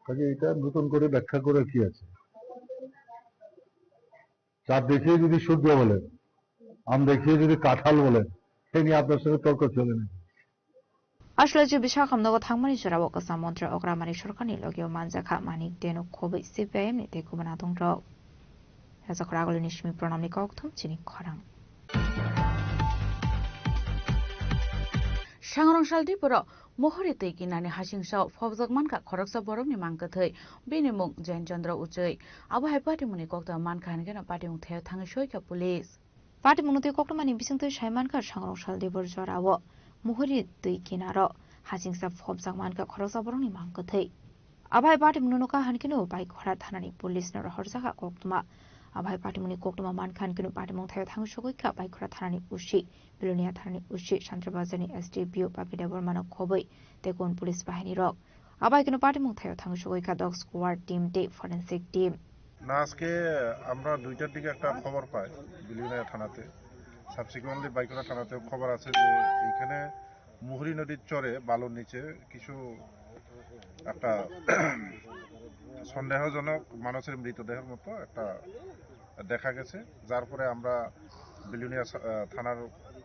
কাজে এটা নতুন করে ব্যাখ্যা করার কি আছে? চাঁদ দেখিয়ে যদি সূর্য বলেন, আম দেখিয়ে যদি কাঁঠাল বলেন, সে নিয়ে আপনার সঙ্গে তর্ক চলে না। Aswlaichwi bwsa hamnogo thangmani jorao kwcham montri okra Manik Sarkarni logio manjakha Manik Deno khobwi C P I M ni tei kubun adongrok. Rajakhor Agulini simi Pranamni kokthum chini khorang. Sangrong sal Diporo Mohori twi kinani hasingsa o phobjak mankha khoroksa borokni mang kwthwi, bini mung Jain Chandra Uchwi. Abo hai patimungni koktwma mankha hwnkheno patimung thaio thangwi soikha police. Patimungno twi koktwmani bisingtwi sai mankha, Sangrong sal Dipor jorao Mohori twi kinaro hasingsa phobjak mankha khoroksa borokni mang kwthwi. Abo hai patimungno nukha hwnkheno Baikhora thanani police no rohorjakha koktwma. Abo hai patimungni koktwma mankha hwnkheno patimung thaio thangwi sogwi kha Baikhora thanani O C, Bilonia thanani O C, Santri Bazarni S D P O Papi Debbarmano khobwi tei kubun police bahinirok. Abo hai kheno patimung thaio thangwi sogwi kha dog squad team tei forensic team. না, আজকে আমরা দুইটার দিকে একটা খবর পাই বিলোনিয়া থানাতে। সাবসিকুয়েন্টলি বাইকরা থানাতেও খবর আছে যে এইখানে মুহুরী নদীর চরে বালুর নিচে কিছু একটা সন্দেহজনক মানুষের মৃতদেহের মতো একটা দেখা গেছে, যার পরে আমরা বিলোনিয়া সা-, আহ, থানার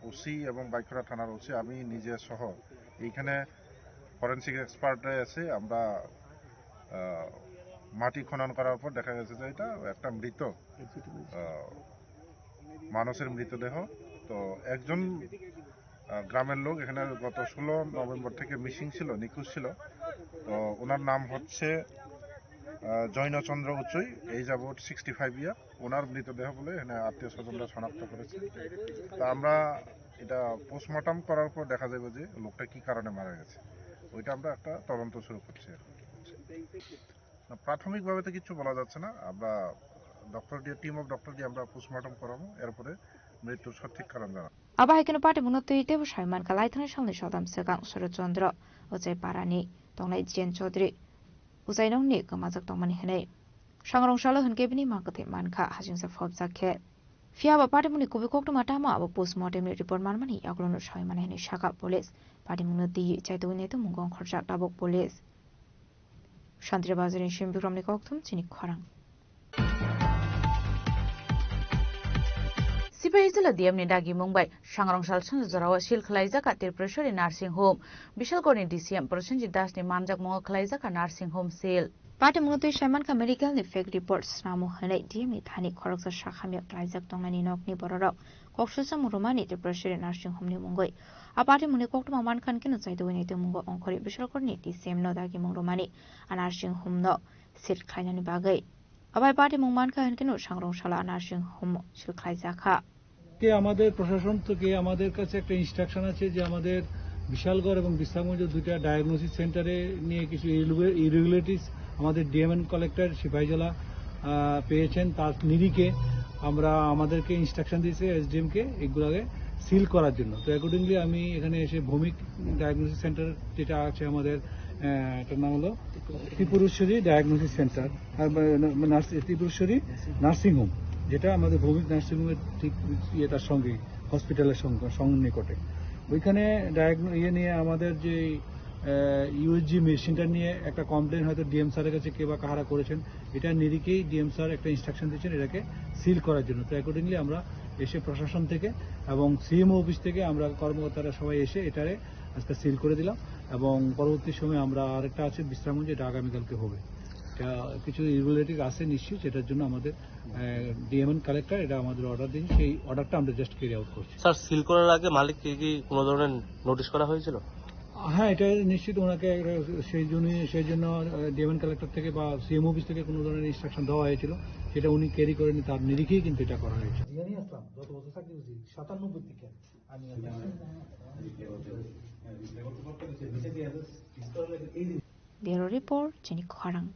ওসি এবং বাইখরা থানার ওসি, আমি নিজে সহ এইখানে ফরেন্সিক এক্সপার্টে এসে আমরা, আহ, মাটি খনন করার পর দেখা গেছে যে এটা একটা মৃত, আহ, মানুষের মৃতদেহ। তো একজন, আহ, গ্রামের লোক এখানে গত ষোলো নভেম্বর থেকে মিসিং ছিল, নিখোঁজ ছিল। তো ওনার নাম হচ্ছে, আহ, জৈনচন্দ্র উচুই, age about sixty five year। ওনার মৃতদেহ বলে এখানে আত্মীয় স্বজনরা শনাক্ত করেছে। তা আমরা এটা পোস্টমর্টম করার পর দেখা যাবে যে লোকটা কি কারণে মারা গেছে, ওইটা আমরা একটা তদন্ত শুরু করছি এখন। না, প্রাথমিকভাবে তো কিচ্ছু বলা যাচ্ছে না। আমরা ডক্টর দিয়ে, টিম অফ ডক্টর দিয়ে আমরা পোস্টমর্টম করাবো, এরপরে মৃত্যুর সঠিক কারণ জানাবো। Abo hai kheno patimungno twi teibo sai mankha, laithani salni sodam swkang Soroth Chandra Uchai parani tongnai Jian Chaudhary Uchai nokni kwmajak tongmani hwnwi. Sangrong salo hwnkhe bini mang kwthwi mankha, hasingsa phobjak khe. Phiya ba patimungni kubui koktwma tamo abo postmortemni report manmani yagulono sai mannai hwnwi sakha police. Patimungno twiwi chaitugwi naitukmung wngkhorjak tabuk police. Santri Bazarni simi Bikramni kokthum chini khorang. Sipahi jila D M ni dagimung bai Sangrong sal sanja jorao seal khwlaijak a Tripureshwari Nursing Home. Bishalgarhni D C M Prosenjit Das ni manjakmungo khwlaijak a Nursing Home seal. Patimungno twi saimankha medical ni fake report snamo hwnwi D M ni thani khoroksa sak hamya klaijak tongnani nokni bororok kok susamung rwmani Tripurashwari nursing home ni mungwi. A patimungni koktwma mankha hwnkhe no chaitugwi naitugmungo ongkhorwi Bishalgarh ni T C M no dagimung rwmani a nursing home no seal khlainani bagwi. Abai patimung mankha hwnkhe no sangrong sala a nursing home seal khlaijakha. কে আমাদের প্রশাসন থেকে আমাদের কাছে একটা ইনস্ট্রাকশন আছে যে আমাদের বিশালগড় এবং বিশ্রামগঞ্জ দুইটা ডায়াগনোসিস সেন্টারে নিয়ে কিছু ইরুগে-, ইরেগুলারিটিস আমাদের ডিএমএন কালেক্টর সিপাহীজলা, আহ, পেয়েছেন। তার নিরিখে আমরা, আমাদেরকে ইনস্ট্রাকশন দিয়েছে এসডিএম কে এগুলোকে সিল করার জন্য। তো অ্যাকর্ডিংলি আমি এখানে এসে ভৌমিক ডায়াগনোসিস সেন্টার যেটা আছে আমাদের, আহ, এটার নাম হলো ত্রিপুরেশ্বরী ডায়াগনোসিস সেন্টার। আর, মানে, নার্স-, ত্রিপুরেশ্বরী নার্সিং হোম, যেটা আমাদের ভৌমিক নার্সিং হোমের ঠিক ইয়ে তার সঙ্গে, হসপিটালের সঙ্গে, সঙ্গে নিকটে। ওইখানে ডায়াগনো-, ইয়ে নিয়ে আমাদের যে, আহ, ইউএসজি মেশিনটা নিয়ে একটা কমপ্লেন হয়তো ডিএম স্যারের কাছে কে বা কাহারা করেছেন, এটা নিরিখেই ডিএম স্যার একটা ইনস্ট্রাকশন দিয়েছেন এটাকে সিল করার জন্য। তো অ্যাকর্ডিংলি আমরা এসে প্রশাসন থেকে এবং সিএমও অফিস থেকে আমরা কর্মকর্তারা সবাই এসে এটারে আজকে সিল করে দিলাম এবং পরবর্তী সময় আমরা আরেকটা আছে বিশ্রামগঞ্জ, এটা আগামীকালকে হবে। এটা কিছু ইরেগুলারিটিস আছে নিশ্চয়ই, যেটার জন্য আমাদের, আহ, ডিএমএন কালেক্টর এটা আমাদের অর্ডার দিয়েছে, সেই অর্ডারটা আমরা জাস্ট ক্যারি আউট করছি। স্যার, সিল করার আগে মালিককে কি কোনো ধরনের নোটিশ করা হয়েছিল? হ্যাঁ, এটা নিশ্চিত ওনাকে একটা সেই জন্য, সেই জন্য, আহ, ডিএমএন কালেক্টর থেকে বা সিএম অফিস থেকে কোনো ধরনের ইনস্ট্রাকশন দেওয়া হয়েছিল, সেটা উনি ক্যারি করেনি, তার নিরিখেই কিন্তু এটা করা হয়েছে। জিয়ানি আসলাম, যত বছর চাকরি করছি, সাতানব্বই থেকে আমি Bureau Report, Chini Khorang.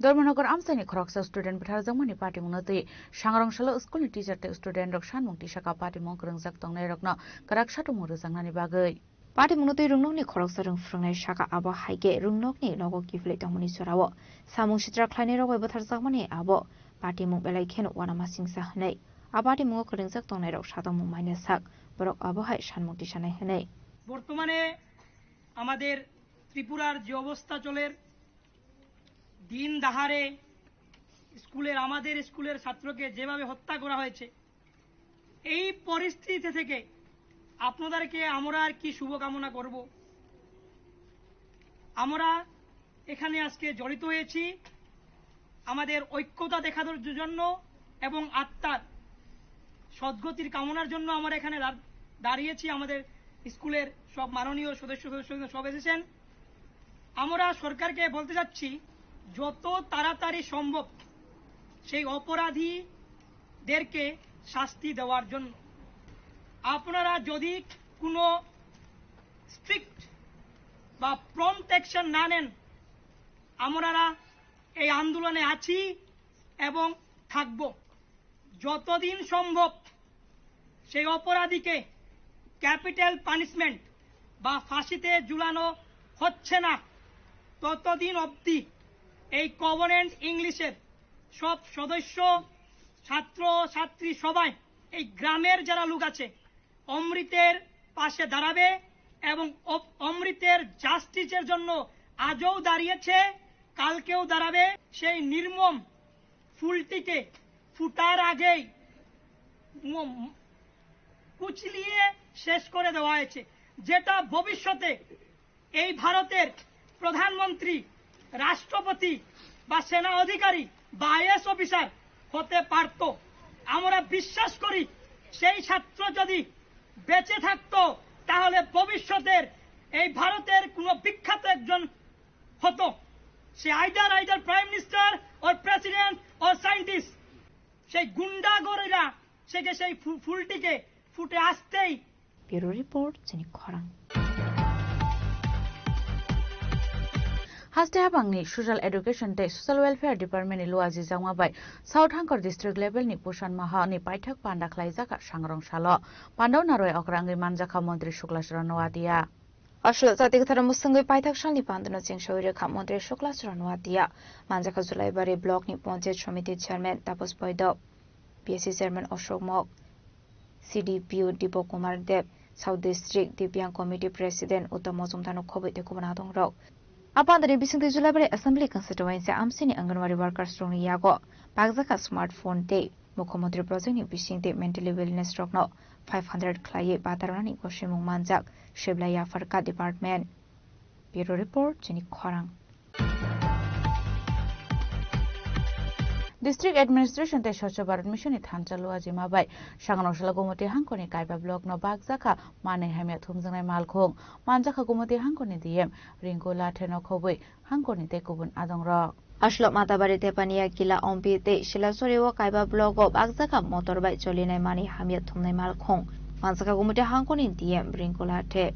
Dharmanagar amchaini khoroksa student bwtharjakmani patimungno twi sangrong salo school ni teacher tei student rok sanmung tisaka patimung kwrwngjak tongnairokno kwrak satumung rwjaknani bagwi. Patimungno twi rwngnokni khoroksa rwng phwrwngnai saka abo hai khe rwngnokni nogo kiphilwi tongmani jorao samung sitra khlainairok bai bwtharjakmani abo patimung belai kheno uanamasingcha hwnwi a patimungo kwrwngjak tongnairok satongmung maina sak borok abo hai sanmung tisanai hwnwi. বর্তমানে আমাদের ত্রিপুরার যে অবস্থা চলের, দিন দাহারে স্কুলের, আমাদের স্কুলের ছাত্রকে যেভাবে হত্যা করা হয়েছে, এই পরিস্থিতি থেকে আপনাদেরকে আমরা আর কি শুভকামনা করব? আমরা এখানে আজকে জড়িত হয়েছি আমাদের ঐক্যতা দেখানোর জন্য এবং আত্মার সদ্গতির কামনার জন্য আমরা এখানে দাঁড়-, দাঁড়িয়েছি। আমাদের স্কুলের সব মাননীয় সদস্য সদস্য সব এসেছেন। আমরা সরকারকে বলতে চাচ্ছি, যত তাড়াতাড়ি সম্ভব সেই অপরাধীদেরকে শাস্তি দেওয়ার জন্য। আপনারা যদি কোনো স্ট্রিক্ট বা প্রম্পট অ্যাকশন না নেন, আমরা এই আন্দোলনে আছি এবং থাকব। যতদিন সম্ভব সেই অপরাধীকে ক্যাপিটাল পানিশমেন্ট বা ফাঁসিতে ঝুলানো হচ্ছে না, ততদিন অবধি এই কভেনেন্ট ইংলিশের সব সদস্য, ছাত্র, ছাত্রী সবাই, এই গ্রামের যারা লোক আছে, অমৃতের পাশে দাঁড়াবে এবং অ-, অমৃতের জাস্টিসের জন্য আজও দাঁড়িয়েছে, কালকেও দাঁড়াবে। সেই নির্মম ফুলটিকে ফুটার আগেই ম-, কুচলিয়ে শেষ করে দেওয়া হয়েছে, যেটা ভবিষ্যতে এই ভারতের প্রধানমন্ত্রী, রাষ্ট্রপতি বা সেনা অধিকারী বা আইএএস অফিসার হতে পারত। আমরা বিশ্বাস করি, সেই ছাত্র যদি বেঁচে থাকতো, তাহলে ভবিষ্যতের এই ভারতের কোনো বিখ্যাত একজন হতো। সে either either prime minister or president or scientist. সেই গুন্ডা গরিরা সেকে সেই ফু-, ফুলটিকে ফুটে আসতেই Bureau Report, Chini Khorang. Haste habangni Social Education tei Social Welfare Department ni luaji jangma bai South Hangkor District level ni Pusan Maha ni paithak panda khlaijak kha sangrong salo. Panda o narwai okra wngwi manjak kha Montri Sukla Charan Noatia. Aswk jati kwtharo mwswngwi paithak salni pandano chengsawi rwkha Montri Sukla Charan Noatia. Manjak kha Julaibari Block ni Panchayat Samiti Chairman Tapas Boidok, P S C Chairman Ashok Mok, C D P O Dipo Kumar Deb, South District Divyang Committee President Uttam Majumdar no khobwi tei kubun adongrok. A pandani bisingtwi Julaibari Assembly Constituency amchini Anganwadi workers rokni yago pakjakha smartphone tei Mukhyamantri project ni bisingtwi mentally wellness rokno five hundred khlaiwi bataranani gosimung manjak Siblai Yapharkha Department. Bureau Report, chini khorang. District Administration tei Swachh Bharat Mission ni thansa Luajima bai Sanganasala Gumoti hangkoni Kaiba block no bakjakha manwi hamya thumjaknai malkhung. Manjakha Gumoti hangkoni D M Rinku Lathe no khobwi hangkoni tei kubun adongrok. Aslok Matabari Tepania Kila Ompi tei Silasori o Kaiba block o bakjakha motor bai cholinai manwi hamya thumnai malkhung. Manjakha Gumoti hangkoni D M Rinku Lathe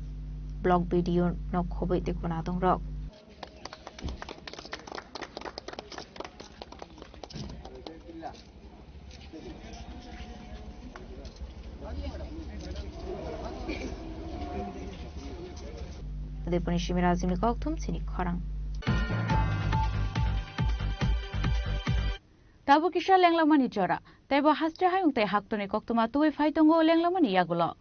block B D O no khobwi tei kubun adongrok. Udaipurni Shimira Azimni kokthum chini khorang. Tabuk kisa lenglamani jora, teibo haste hayung tei haktorni koktwma tubui phai tongo lenglamani yagulo.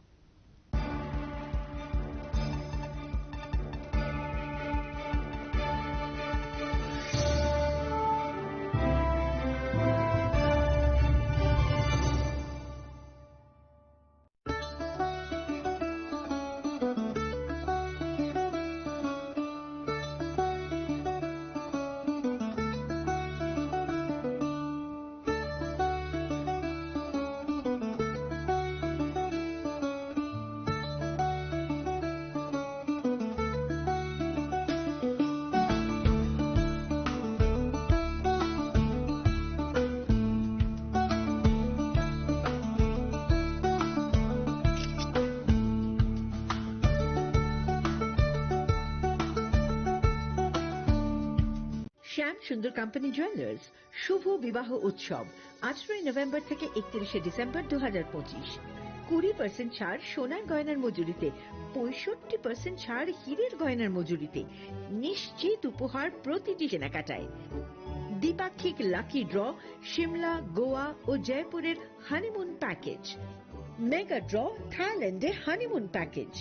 শ্যাম সুন্দর company jewellers শুভ বিবাহ উৎসব, আঠারোই নভেম্বর থেকে একত্রিশে ডিসেম্বর দু হাজার পঁচিশ। কুড়ি পার্সেন্ট ছাড় সোনার গয়নার মজুরিতে, পঁয়ষট্টি পার্সেন্ট ছাড় হীরের গয়নার মজুরিতে, নিশ্চিত উপহার প্রতিটি কেনাকাটায়। দ্বিপাক্ষিক লাকি ড্র, সিমলা, গোয়া ও জয়পুরের হানিমুন প্যাকেজ, মেগা ড্র, থাইল্যান্ডে হানিমুন প্যাকেজ।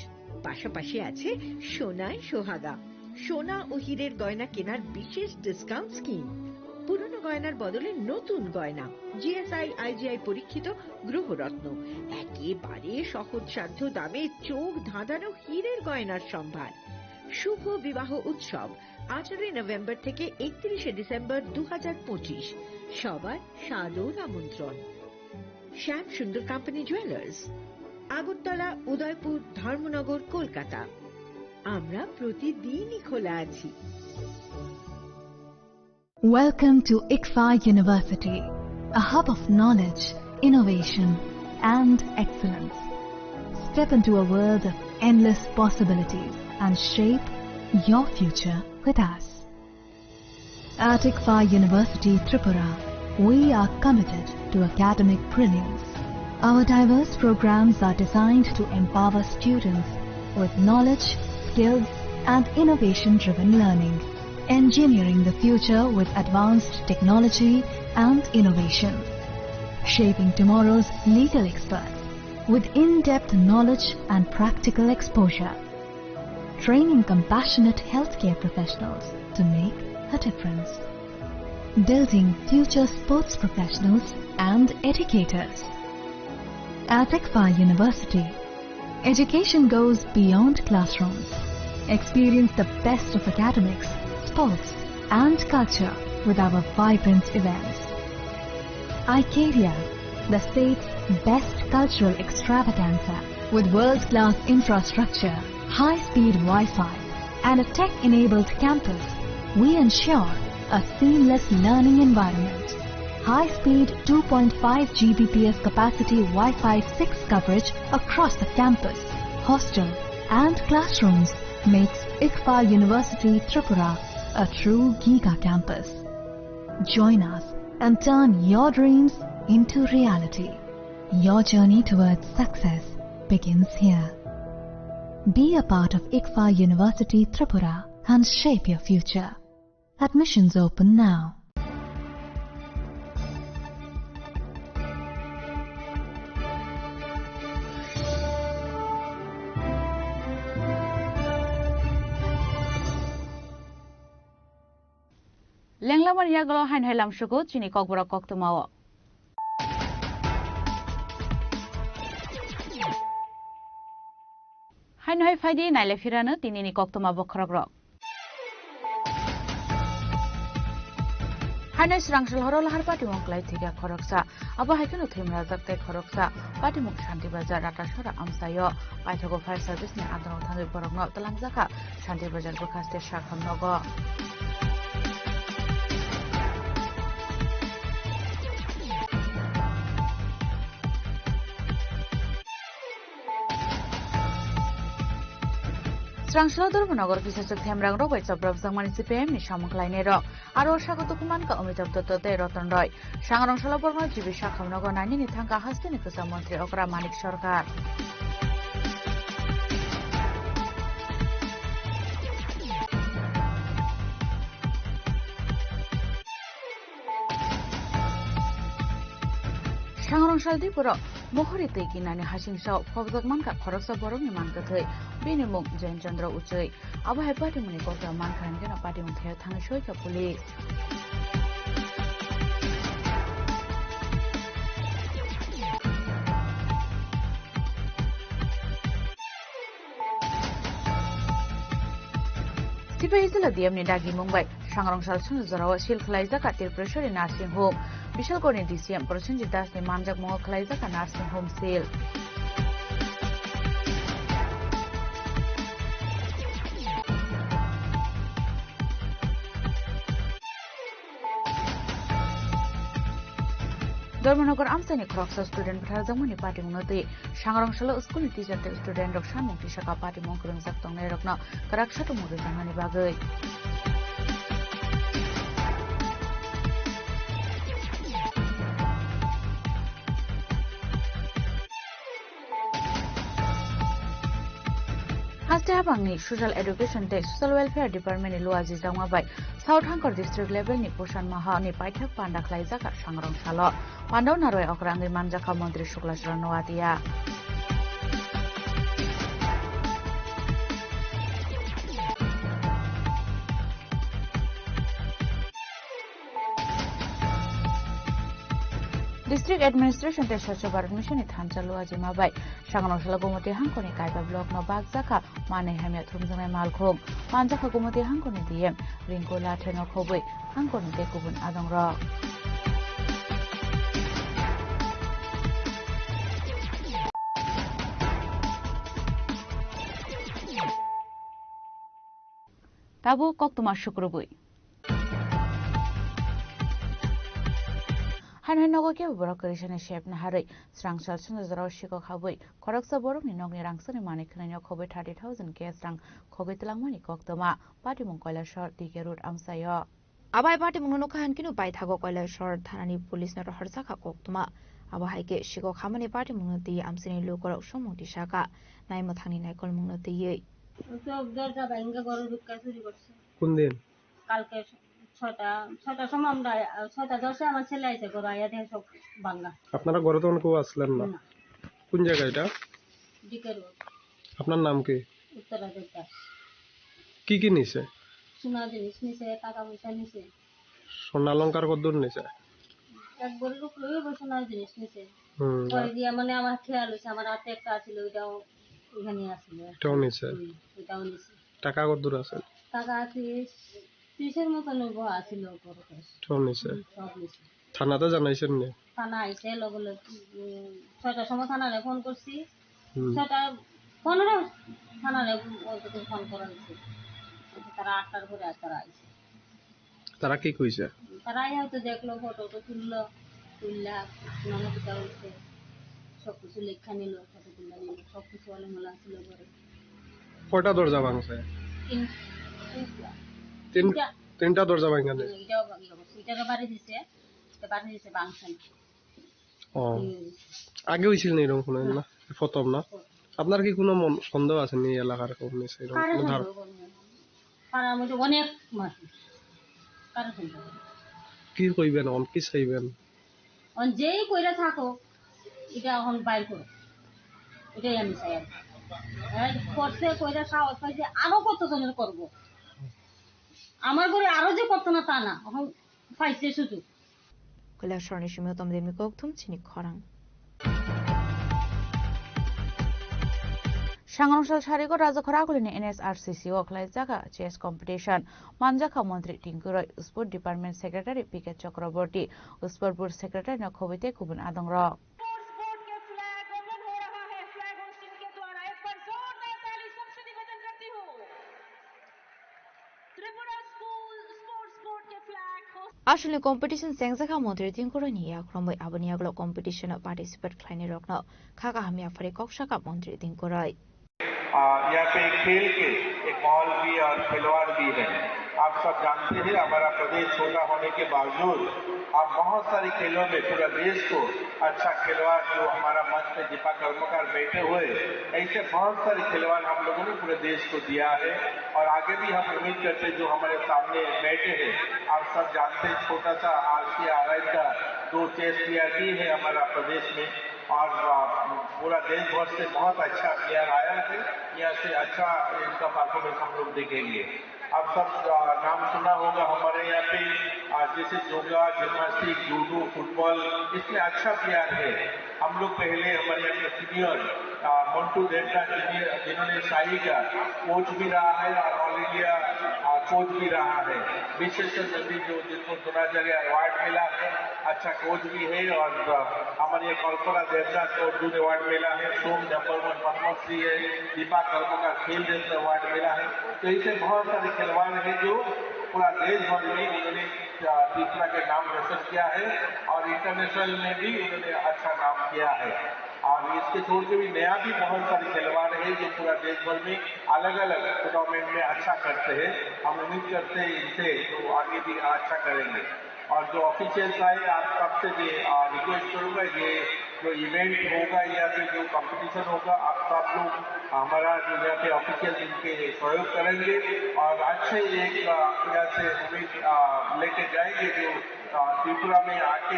পাশাপাশি আছে সোনায় সোহাগা, সোনা ও হীরের গয়না কেনার বিশেষ ডিসকাউন্ট স্কিম, পুরনো গয়নার বদলে নতুন গয়না, জিএসআই, আইজিআই পরীক্ষিত গ্রহরত্ন, একেবারে সহজসাধ্য দামে চোখ ধাঁধানো হীরের গয়নার সম্ভার। শুভ বিবাহ উৎসব, আঠারোই নভেম্বর থেকে একত্রিশে ডিসেম্বর দু হাজার পঁচিশ। সবার সাদর আমন্ত্রণ। শ্যাম সুন্দর কোম্পানি জুয়েলার্স, আগরতলা, উদয়পুর, ধর্মনগর, কলকাতা। আমরা প্রতিদিনই খোলা আছি। Welcome to ICFAI University, a hub of knowledge, innovation, and excellence. Step into a world of endless possibilities and shape your future with us. At ICFAI University Tripura, we are committed to academic brilliance. Our diverse programs are designed to empower students with knowledge, skills, and innovation-driven learning, engineering the future with advanced technology and innovation, shaping tomorrow's legal experts with in-depth knowledge and practical exposure, training compassionate healthcare professionals to make a difference, building future sports professionals and educators. At ICFAI University, education goes beyond classrooms. Experience the best of academics, sports, and culture with our vibrant events. Icaria, the state's best cultural extravaganza, with world-class infrastructure, high-speed Wi-Fi, and a tech-enabled campus, we ensure a seamless learning environment. High-speed two point five G B P S capacity Wi-Fi six coverage across the campus, hostel, and classrooms makes ICFAI University Tripura a true giga campus. Join us and turn your dreams into reality. Your journey towards success begins here. Be a part of ICFAI University Tripura and shape your future. Admissions open now. Lenglamani yagulo haino hai lamsugo chini kokborok koktwmao. Haino hai phaidi naile phirano tinini koktwma bokhorokrok. Haino swrangsa horo lahar patimung kwlai thwikha khoroksa. Abo hai kheno thwimrajak tei khoroksa patimung Shanti Bazar Ratasora amchaio. Paithago fire service ni andro thangwi borokno twlangjakha Shanti Bazar bwkhaste sakham nogo. Swrangsa Dharmanagar kisa chwk themrang rok bai chopropjakmani C P I M ni samung khlainai rok. Aro sago tukuman ka Amitabh Dutta tei Ratan Roy. Sangrong salo borokno G B sakham nogo nainani thangka hasteni kwcham montri okra Manik Sarkar. Sangrong sal di borok mohori tei kinani hasing sao phobjak mankha khoroksa borokni man kwthwi. Bini mung Jain Chandra Uchwi. Abo hai patimungni kokta mankha hinkhe no patimung thaya thangwi soikha police. Sipahi Jila D M ni dagi mung bai Sangrong sal swngjorao seal khwlaijak a Tripureshwari Nursing Home. Bishalgorni D C M Prosenjit Das ni manjak mungo khwlaijak a Nursing Home seal. Dharmanagar amchaini khoroksa student bwtharjakmani patimungno twi Sangrong salo school ni teacher tei student rok sanmung tisaka patimung kwrwngjak tongnai rokno kwrak satung rwjaknani bagwi. Haste habangni Social Education tei Social Welfare Department ni luajijakma bai South Hangkor District level ni Posan Maha ni paithak panda khlaijak a Sangrong salo. Pandao narwai okra wngwi manjakha Montri Sukla Charan Noatia. District Administration tei Swachh Bharat Mission ni thansa luajima bai Sangrong salo Gumoti Hangkor ni Kaiba block no bakjakha manwi hamya thumjaknai malkhung. Manjakha Gumoti Hangkor ni D M Rinku Lathe no khobwi Hangkor ni tei kubun adong rok. Tabuk koktwma sukrubwi. Haino hai nogo kebo borok kwrwisani sep naharwi swrang sal swngjorao sikok habwi khoroksa borokni nokni rangchakni manwi khwnaino khobwi thirty thousand cash rang khogwi twlangmani koktwma patimung Kailasor D K Road amchaio. Abo hai patimungno nukha hinkhe no paithago Kailasor thanani police no rohorjakha koktwma. Abo hai khe sikok hamani patimungno twiwi amchaini lukurok songmung tisakha naimwthangni naikolmungno twiwi. চোখ দরজা ভাঙিয়া ঘরে ঢুকিয়া চুরি করছে। কোন দিন? কালকে ছয়টা, ছয়টার সময় আমরা, ছয়টা দশে আমার ছেলে আইছে, ঘরে আইয়া দেখে সব ভাঙা। আপনারা ঘরে তখন কেউ আসলেন না? না। কোন জায়গা এটা? DK road. আপনার নাম কি? উত্তরা দেবদাস। কি কি নিছে? সোনা জিনিস নিছে, টাকা পয়সা নিছে। সোনা অলংকার কতদূর নিছে? এক ভরির উপরে হইব সোনার জিনিস নিছে। হুম। পরে দিয়া মানে আমার খেয়াল হইছে, আমার হাতে একটা আছিল, ওইটাও এখানে আছিল। এটাও নিছে? হুম, ওইটাও নিছে। টাকা কতদূর আছে? টাকা আছে ত্রিশের মতন হইব, আছিল ওপরে cash। সব নিছে? হুম, সব নিছে। থানাতে জানাইছেন নি? থানা আইছে লগে লগে, উম, ছয়টার সময় থানারে ফোন করছি। হুম। ছয়টা পনেরো থানারে ফোন করা হয়েছে। তারা আটটার পরে আর তারা আইছে। তারা কি কইছে? তারা আইয়া হয়তো দেখলো, ফটো তো তুললো, তুললা, নানা পিতা হইছে, সব কিছু লেখা নিল, ফটো তুললা নিল, সব কিছু অলে মোলা ছিল ঘরে। কয়টা দরজা ভাঙছে? তিন, তিনটা। তিন, তিনটা। তিনটা দরজা ভাঙা নেই? হুম, এটাও ভাঙলো। এটাকে বাড়ি দিছে, এটা বাড়ি দিছে, ভাঙছে না। ও। হুম। আগে হয়েছিল না এরকম কোনো দিন না? প্রথম না? প্রথম। আপনার কি কোনো মন, সন্দেহ আছে নি এলাকার কোনো সেরকম কারো কোনো ধার-? সন্দেহ করবো না। পাড়ার মধ্যে অনেক মানুষ। কারো সন্দেহ নেই। কি কইবেন এখন? কি চাইবেন? এখন যেই কইরা থাকো, এটা এখন বাইর করো। এটাই আমি চাই আর কি। হ্যাঁ, করছে, কইরা সাহস পাইছে, আরো কত জনের করবো। আমার ঘরে আরো যে করতো না তা না, এখন পাইছে সুযোগ। Kailasorni simi tom demi kok thum chini khorang. Sangrong sal sarigo Rajakhor agulini N S R C C o khlaijak chess competition manjakha montri Tinku Roy, Sport Department Secretary P K Chakraborty, Sport Board Secretary no khobite kubun adongrok. Sports Board के flag open हो रहा है, flag hosting के द्वारा एक बार जोरदार ताली सबसे निवेदन करती हूँ। त्रिपुरा स्कूल स्पोर्ट्स बोर्ड के flag host Aswlni competition chengjakha montri Tinku Roy ni yakromwi, aboni yagulo competition o participate khlainai rokno kha kaham yaphari kok sakha montri Tinku Roy. आ, यहाँ पे खेल के एक माहौल भी और खिलवाड़ भी है। आप सब जानते हैं, हमारा प्रदेश छोटा होने के बावजूद हम बहुत सारे खेलों में पूरा देश को अच्छा खिलवाड़, जो हमारा मंच में दीपा कर्मकार बैठे हुए, ऐसे बहुत सारे खिलवाड़ हम लोगों ने पूरे देश को दिया है और आगे भी हम उम्मीद करते हैं, जो हमारे सामने बैठे हैं, आप सब जानते हैं, छोटा सा आर सी आर आई का दो चेस प्लेयर भी है हमारा प्रदेश में। और, आ, पूरा देश भर से बहुत अच्छा प्लेयर आया है, यहाँ से अच्छा इनका परफॉर्मेंस हम लोग देखेंगे। आप सब, आ, नाम सुना होगा हमारे यहाँ पे, आ, जैसे योगा, जिम्नास्टिक, जूडो, फुटबॉल, इसमें अच्छा प्लेयर है। हम लोग पहले हमारे यहाँ पे सीनियर, आ, मंटू देवता जिन्हें-, जिन्होंने शाही का कोच भी रहा है और ऑल इंडिया, आ, कोच भी रहा है। विशेष नंदी जो जिनको द्रोणाचार्य अवार्ड मिला है, अच्छा कोच भी है और, अ, हमारे ये कल्पना देवनाथ को अर्जुन अवार्ड मिला है, सोम नंबर वन पद्मश्री है, दीपा कर्मकार खेल रत्न अवार्ड मिला है। तो ऐसे बहुत सारे खिलवाड़ हैं जो पूरा देश भर में उन्होंने, अ, त्रिपुरा के नाम रोशन किया है और इंटरनेशनल में भी उन्होंने अच्छा नाम किया है। और इसके छोड़ के भी नया भी बहुत सारे खिलवाड़ हैं जो पूरा देश भर में अलग-अलग टूर्नामेंट में अच्छा करते हैं। हम उम्मीद करते हैं इनसे तो आगे भी अच्छा करेंगे। और जो ऑफिशियल्स आए, आप सबसे भी, आ, रिक्वेस्ट करूंगा, ये जो इवेंट होगा या फिर जो कंपटीशन होगा, आप सब लोग हमारा जो यहाँ पे ऑफिशियल इनके सहयोग करेंगे और अच्छे एक, आ, यहाँ से उम्मीद, आ, लेके जाएंगे जो, आ, त्रिपुरा में आके,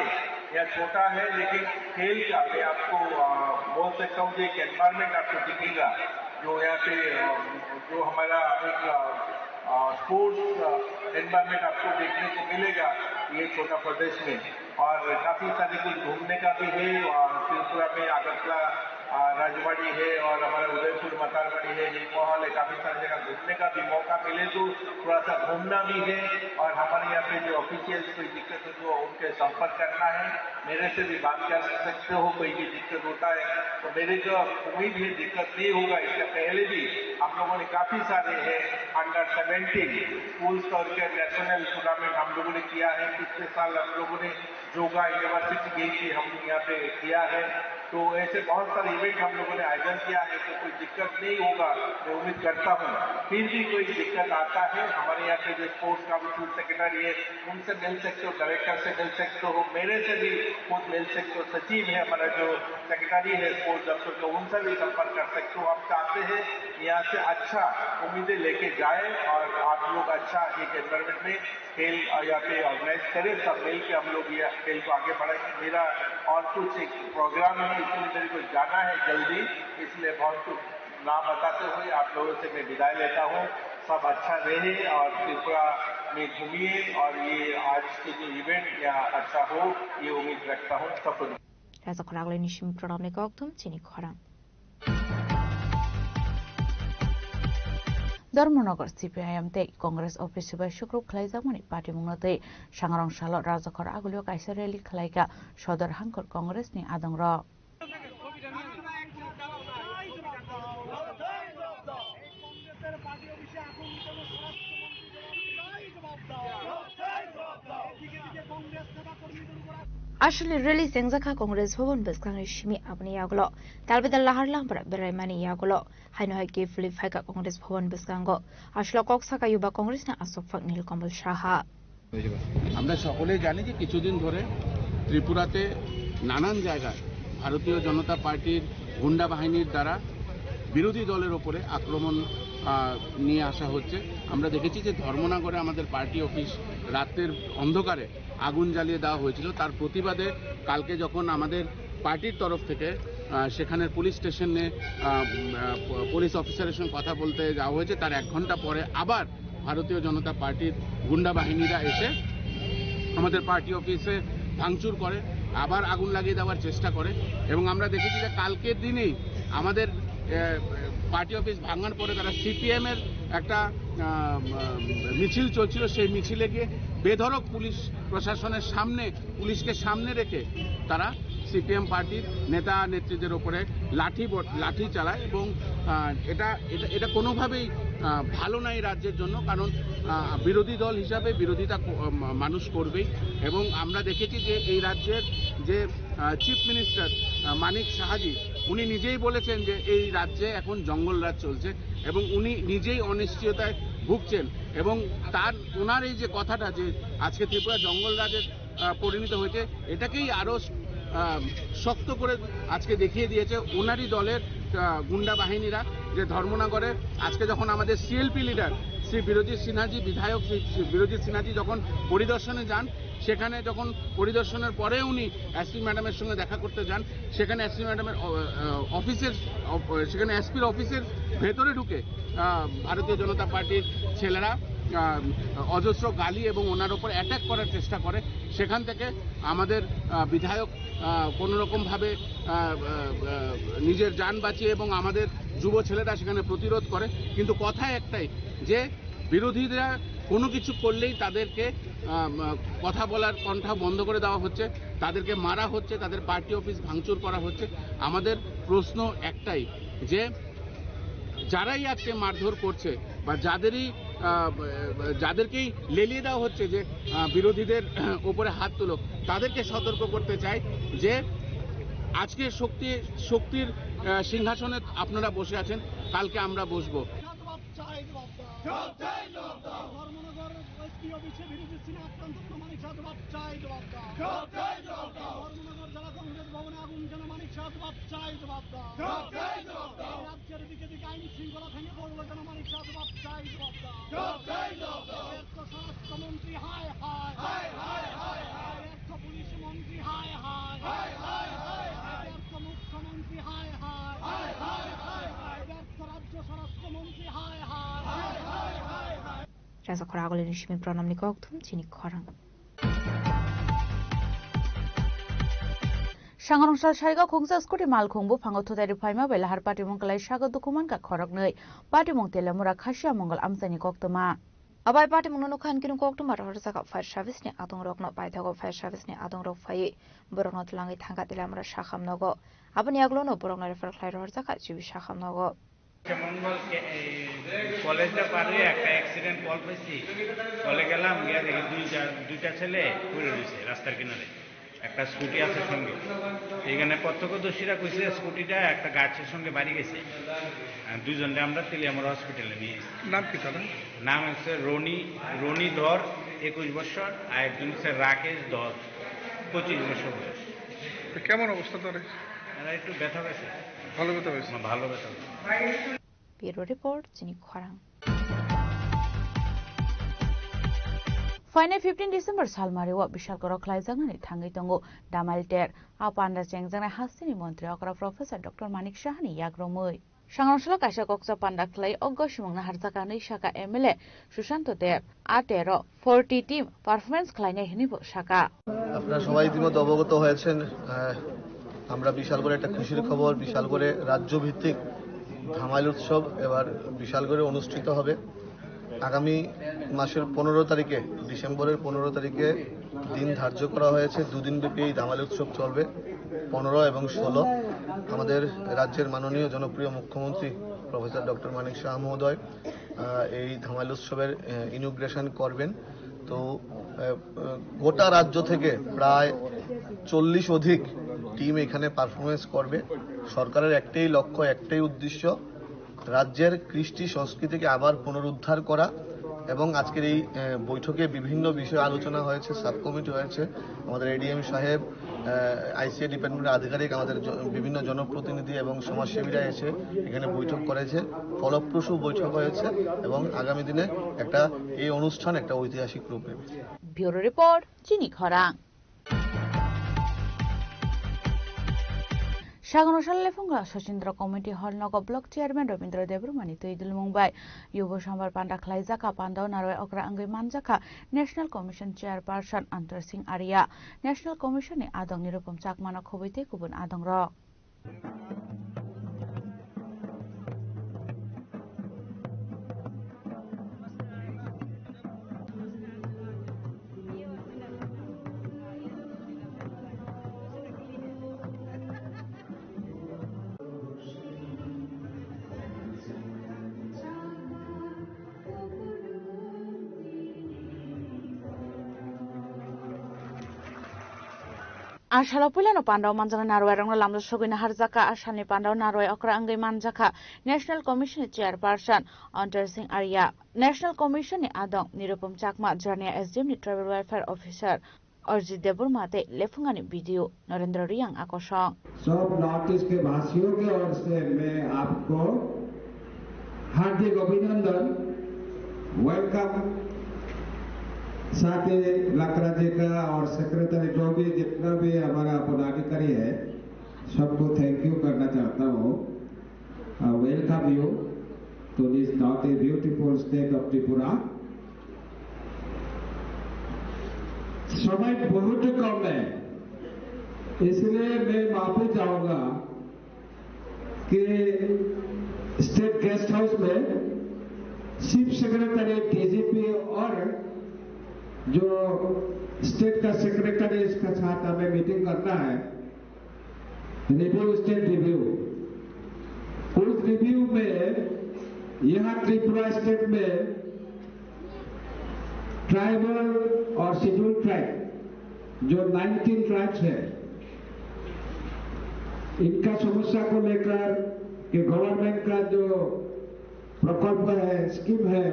यह छोटा है लेकिन खेल का मैं आपको, आ, बोल सकता हूँ कि एक एनवायरनमेंट आपको दिखेगा जो यहाँ पे, आ, जो हमारा एक, आ, आ, स्पोर्ट्स, आ, एनवायरनमेंट आपको देखने को मिलेगा ये छोटा प्रदेश में। और काफी सारे कुछ घूमने का भी है, और त्रिपुरा में अगरतला, आ, राजवाड़ी है और हमारा उदयपुर मतारवाड़ी है, नीलमहल है, काफी सारी जगह घूमने का भी मौका मिले तो थोड़ा सा घूमना भी है। और हमारे यहाँ पे जो ऑफिशियल्स कोई दिक्कत हो तो उनके संपर्क करना है, मेरे से भी बात कर सकते हो, कोई भी दिक्कत होता है तो मेरे को उम्मीद है दिक्कत नहीं होगा। इससे पहले भी हम लोगों ने काफी सारे हैं अंडर सेवेंटीन स्कूल स्तर के नेशनल टूर्नामेंट हम लोगों ने किया है। पिछले साल हम लोगों ने जोगा यूनिवर्सिटी गेम भी हम लोग यहाँ पे किया है। तो ऐसे बहुत सारे इवेंट हम लोगों ने आयोजन किया है, तो कोई दिक्कत नहीं होगा, मैं उम्मीद करता हूँ। फिर भी कोई दिक्कत आता है, हमारे यहाँ पे जो स्पोर्ट्स काउंसिल सेक्रेटरी है, उनसे मिल सकते हो, डायरेक्टर से मिल सकते हो, मेरे से भी खुद मिल सकते हो। सचिव है हमारा जो सेक्रेटरी है स्पोर्ट्स दफ्तर का, उनसे भी संपर्क कर सकते हो। हम चाहते हैं यहाँ से अच्छा उम्मीदें लेके जाए और आप लोग अच्छा एक एनवायरनमेंट में खेल, अ, यहाँ पे ऑर्गेनाइज करें, सब मिल के हम लोग ये खेल को आगे बढ़ाएंगे। मेरा और कुछ एक प्रोग्राम है, इसलिए मेरे को जाना है जल्दी, इसलिए बहुत कुछ ना बताते हुए आप लोगों से मैं विदाई लेता हूँ। सब अच्छा रहे और त्रिपुरा में घूमिए और ये आज के जो इवेंट यहाँ अच्छा हो, ये उम्मीद रखता हूँ। सबको Rajakhor agulini simi program ni kokthum chini khorang. Dharmanagar C P I M tei Congress office bai sukruk khlaijakmani patimungno tei Sangrong salo Rajakhor agulio kaisa rally khlaikha Sodor Hangkhor Congress ni adongrok. Aswlni rally chengjakha Congress Bhavan bwskangni simi, aboni yagulo talbedal lahar lampra beraimani yagulo haino hai kiphilwi phaikha Congress Bhavan bwskango. Aswlo kok saka Yuba Congress ni aswk phak Nilkamal Saha. আমরা সকলেই জানি যে কিছুদিন ধরে ত্রিপুরাতে নানান জায়গায় ভারতীয় জনতা পার্টির গুন্ডা বাহিনীর দ্বারা বিরোধী দলের ওপরে আক্রমণ, আহ, নিয়ে আসা হচ্ছে। আমরা দেখেছি যে ধর্মনগরে আমাদের পার্টি অফিস রাতের অন্ধকারে আগুন জ্বালিয়ে দেওয়া হয়েছিল। তার প্রতিবাদে কালকে যখন আমাদের পার্টির তরফ থেকে, আহ, সেখানের পুলিশ স্টেশনে, আহ, উম, আহ, প-, পুলিশ অফিসারের সঙ্গে কথা বলতে যাওয়া হয়েছে, তার এক ঘন্টা পরে আবার ভারতীয় জনতা পার্টির গুন্ডা বাহিনীরা এসে আমাদের পার্টি অফিসে ভাঙচুর করে, আবার আগুন লাগিয়ে দেওয়ার চেষ্টা করে। এবং আমরা দেখেছি যে কালকের দিনেই আমাদের, আহ, পার্টি অফিস ভাঙার পরে তারা সিপিএম এর একটা আহ, মিছিল চলছিল, সেই মিছিলে গিয়ে বেধড়ক পুলিশ প্রশাসনের সামনে, পুলিশকে সামনে রেখে তারা সিপিএম পার্টির নেতা নেত্রীদের ওপরে লাঠি বট- লাঠি চালায় এবং আহ, এটা এটা এটা কোনোভাবেই আহ, ভালো নয় রাজ্যের জন্য। কারণ আহ, বিরোধী দল হিসাবে বিরোধিতা ক- আহ, মানুষ করবেই। এবং আমরা দেখেছি যে এই রাজ্যের যে চিফ মিনিস্টার মানিক সাহাজি, উনি নিজেই বলেছেন যে এই রাজ্যে এখন জঙ্গলরাজ চলছে এবং উনি নিজেই অনিশ্চয়তায় ভুগছেন। এবং তার ওনার এই যে কথাটা যে আজকে ত্রিপুরা জঙ্গলরাজের আহ, পরিণত হয়েছে, এটাকেই আরও শক্ত করে আজকে দেখিয়ে দিয়েছে ওনারই দলের আহ, গুন্ডা বাহিনীরা। যে ধর্মনগরে আজকে যখন আমাদের সিএলপি লিডার শ্রী বিরজিৎ সিনহাজি, বিধায়ক শ্রী শ্রী বিরজিৎ সিনহাজি যখন পরিদর্শনে যান, সেখানে যখন পরিদর্শনের পরে উনি এসপি ম্যাডামের সঙ্গে দেখা করতে যান, সেখানে এসপি ম্যাডামের অ- আহ, অফিসের অফ- সেখানে এসপির অফিসের ভেতরে ঢুকে আহ, ভারতীয় জনতা পার্টির ছেলেরা আহ, অজস্র গালি এবং ওনার ওপর অ্যাটাক করার চেষ্টা করে। সেখান থেকে আমাদের আহ, বিধায়ক আহ, কোনো রকমভাবে আহ, আহ, আহ, নিজের জান বাঁচিয়ে এবং আমাদের যুব ছেলেরা সেখানে প্রতিরোধ করে। কিন্তু কথা একটাই যে বিরোধীরা কোনো কিছু করলেই তাদেরকে আহ, আহ, কথা বলার কণ্ঠা বন্ধ করে দেওয়া হচ্ছে, তাদেরকে মারা হচ্ছে, তাদের পার্টি অফিস ভাঙচুর করা হচ্ছে। আমাদের প্রশ্ন একটাই যে যারাই আজকে মারধর করছে বা যাদেরই আহ, যাদেরকেই লেলিয়ে দেওয়া হচ্ছে যে আহ, বিরোধীদের উপরে হাত তুলো, তাদেরকে সতর্ক করতে চাই যে আজকে শক্তি শক্তির আহ, সিংহাসনে আপনারা বসে আছেন, কালকে আমরা বসবো। জবাব চাই, জবাব দাও। জবাব চাই, জবাব দাও। ধর্মনগর এসপি অফিসে বিরোধী সিনহা আক্রান্ত জনমানিক শাহ জবাব চাই, জবাব দাও। জবাব চাই, জবাব দাও। ধর্মনগর জেলা কংগ্রেস ভবনে আগুন জনমানিক শাহ জবাব চাই, জবাব দাও। জবাব চাই, জবাব দাও। এই রাজ্যের দিকে দিকে আইন শৃঙ্খলা ভেঙে পড়লো জনমানিক শাহ জবাব চাই, জবাব দাও। জবাব চাই, জবাব দাও। ব্যর্থ স্বরাষ্ট্রমন্ত্রী হায় হায়। হায় হায় হায় হায়। ব্যর্থ পুলিশ মন্ত্রী হায় হায়। হায় হায় হায় হায়। ব্যর্থ মুখ্যমন্ত্রী হায় হায়। হায় হায় হায় হায়। ব্যর্থ রাজ্য স্বরাষ্ট্রমন্ত্রী হায় হায়। হায় হায় হায় হায়। Raja Khoragulini simi pranamni kokthum chini khorang. Sangrongsa sarigo khungsa scooty malkhung buphango thutai rwphaima bai lahar patimung kwlai sago dukhu mankha khoroknwi. Patimung Telamura Khasia Mongol amchaini koktwma. Abai patimungno nukha hinkhe koktwma rohorjak fire service ni adongrokno paithago fire service ni adongrok phaiwi borokno twlangwi thangkha Telamura sakham nogo. Aboni yagulono borokno refer khlai rohorjak jibi sakham nogo. মঙ্গল কে-, এই কলেজটা পার হয়ে একটা accident call পেয়েছি। কলে গেলাম, গিয়ে দেখি দুইটা, দুইটা ছেলে পড়ে রয়েছে রাস্তার কিনারে। একটা স্কুটি আছে সঙ্গে। এখানে প্রত্যক্ষদর্শীরা কইছে স্কুটিটা একটা গাছের সঙ্গে বাড়ি গেছে। আর দুইজনকে আমরা তেলিয়ামুড়া হসপিটালে নিয়ে এসেছি। নাম কি তাদের? নাম হচ্ছে রনি, রনি ধর, একুশ বছর, আর একজন হচ্ছে রাকেশ ধর, পঁচিশ বছর বয়স। তো কেমন অবস্থা তাদের? এরা একটু ব্যথা পেয়েছে। ভালো ব্যথা পেয়েছে? হ্যাঁ, ভালো ব্যথা পেয়েছে। Bureau Report, chini khorang. Phainai fifteen December salmari o Bishalkoro khlaijaknani thangwi tongo Damail ter. A panda chengjaknai hasteni montri okra Professor Doctor Manik Sahani yakromwi. Sangrongsalok kaisa kokcha panda khlai o gosimungno harjak anwi saka M L A Sushanta Deb. A tero forty team performance khlainai hinwi bo saka. আপনারা সবাই ইতিমধ্যে অবগত হয়েছেন, আহ, আমরা বিশালগড়ে একটা খুশির খবর, বিশালগড়ে রাজ্যভিত্তিক ধামাইল উৎসব এবার বিশালগড়ে অনুষ্ঠিত হবে। আগামী মাসের পনেরো তারিখে, ডিসেম্বরের পনেরো তারিখে দিন ধার্য করা হয়েছে, দুদিন ব্যাপী এই ধামাইল উৎসব চলবে, পনেরো এবং ষোলো। আমাদের রাজ্যের মাননীয় জনপ্রিয় মুখ্যমন্ত্রী প্রফেসর ডক্টর মানিক সাহা মহোদয় আহ, এই ধামাইল উৎসবের, আহ, ইনগ্রেশন করবেন। তো, আহ, আহ, গোটা রাজ্য থেকে প্রায় চল্লিশ অধিক টিম এখানে পারফরমেন্স করবে। সরকারের একটাই লক্ষ্য, একটাই উদ্দেশ্য, রাজ্যের কৃষ্টি সংস্কৃতিকে আবার পুনরুদ্ধার করা। এবং আজকের এই, আহ, বৈঠকে বিভিন্ন বিষয়ে আলোচনা হয়েছে, সাব কমিটি হয়েছে, আমাদের এডিএম সাহেব, আইসিএ ডিপার্টমেন্টের আধিকারিক, আমাদের জ-, বিভিন্ন জনপ্রতিনিধি এবং সমাজসেবীরা এসে এখানে বৈঠক করেছে, ফলপ্রসূ বৈঠক হয়েছে এবং আগামী দিনে একটা, এই অনুষ্ঠান একটা ঐতিহাসিক রূপ নেবে। Bureau Report, chini khorang. Sagano sal lephungo Sachindra Community Hall nogo Block Chairman Rabindra Debbarmani twi dulmung bai Yubo Sambar panda khlaijak, a pandao narwai okra wngwi manjakha National Commission Chairperson Antar Singh Arya, National Commission ni adong Nirupam Chakmano khobwi tei kubun adongrok. Asalo puilano pandao manjaknai narwai rokno lamjak sogwino harjakha. Asalni pandao narwai okra wngwi manjakha National Commission ni Chairperson Antar Singh Arya, National Commission ni adong Nirupam Chakma, Jarnia S D M ni Tribal Welfare Officer Arjit Debbarma tei Lephungani B D O Narendra Riyang akosong. सब north east के भाषियों के ओर से मैं आपको हार्दिक अभिनंदन, वेलकम। साथ ही लकड़ा जी का और सेक्रेटरी जो भी जितना भी हमारा पदाधिकारी है, सबको थैंक यू करना चाहता हूँ। I welcome you to this not a beautiful state of Tripura. समय बहुत कम है, इसलिए मैं माफी चाहूंगा कि स्टेट गेस्ट हाउस में चीफ सेक्रेटरी, डीजीपी और जो स्टेट का सेक्रेटरी, इसका साथ हमें मीटिंग करना है। Review, state review. उस रिव्यू में यहाँ त्रिपुरा स्टेट में ट्राइबल और शेड्यूल ट्राइब, जो नाइनटीन ट्राइब्स है, इनका समस्या को लेकर कि गवर्नमेंट का जो प्रकल्प है, स्कीम है,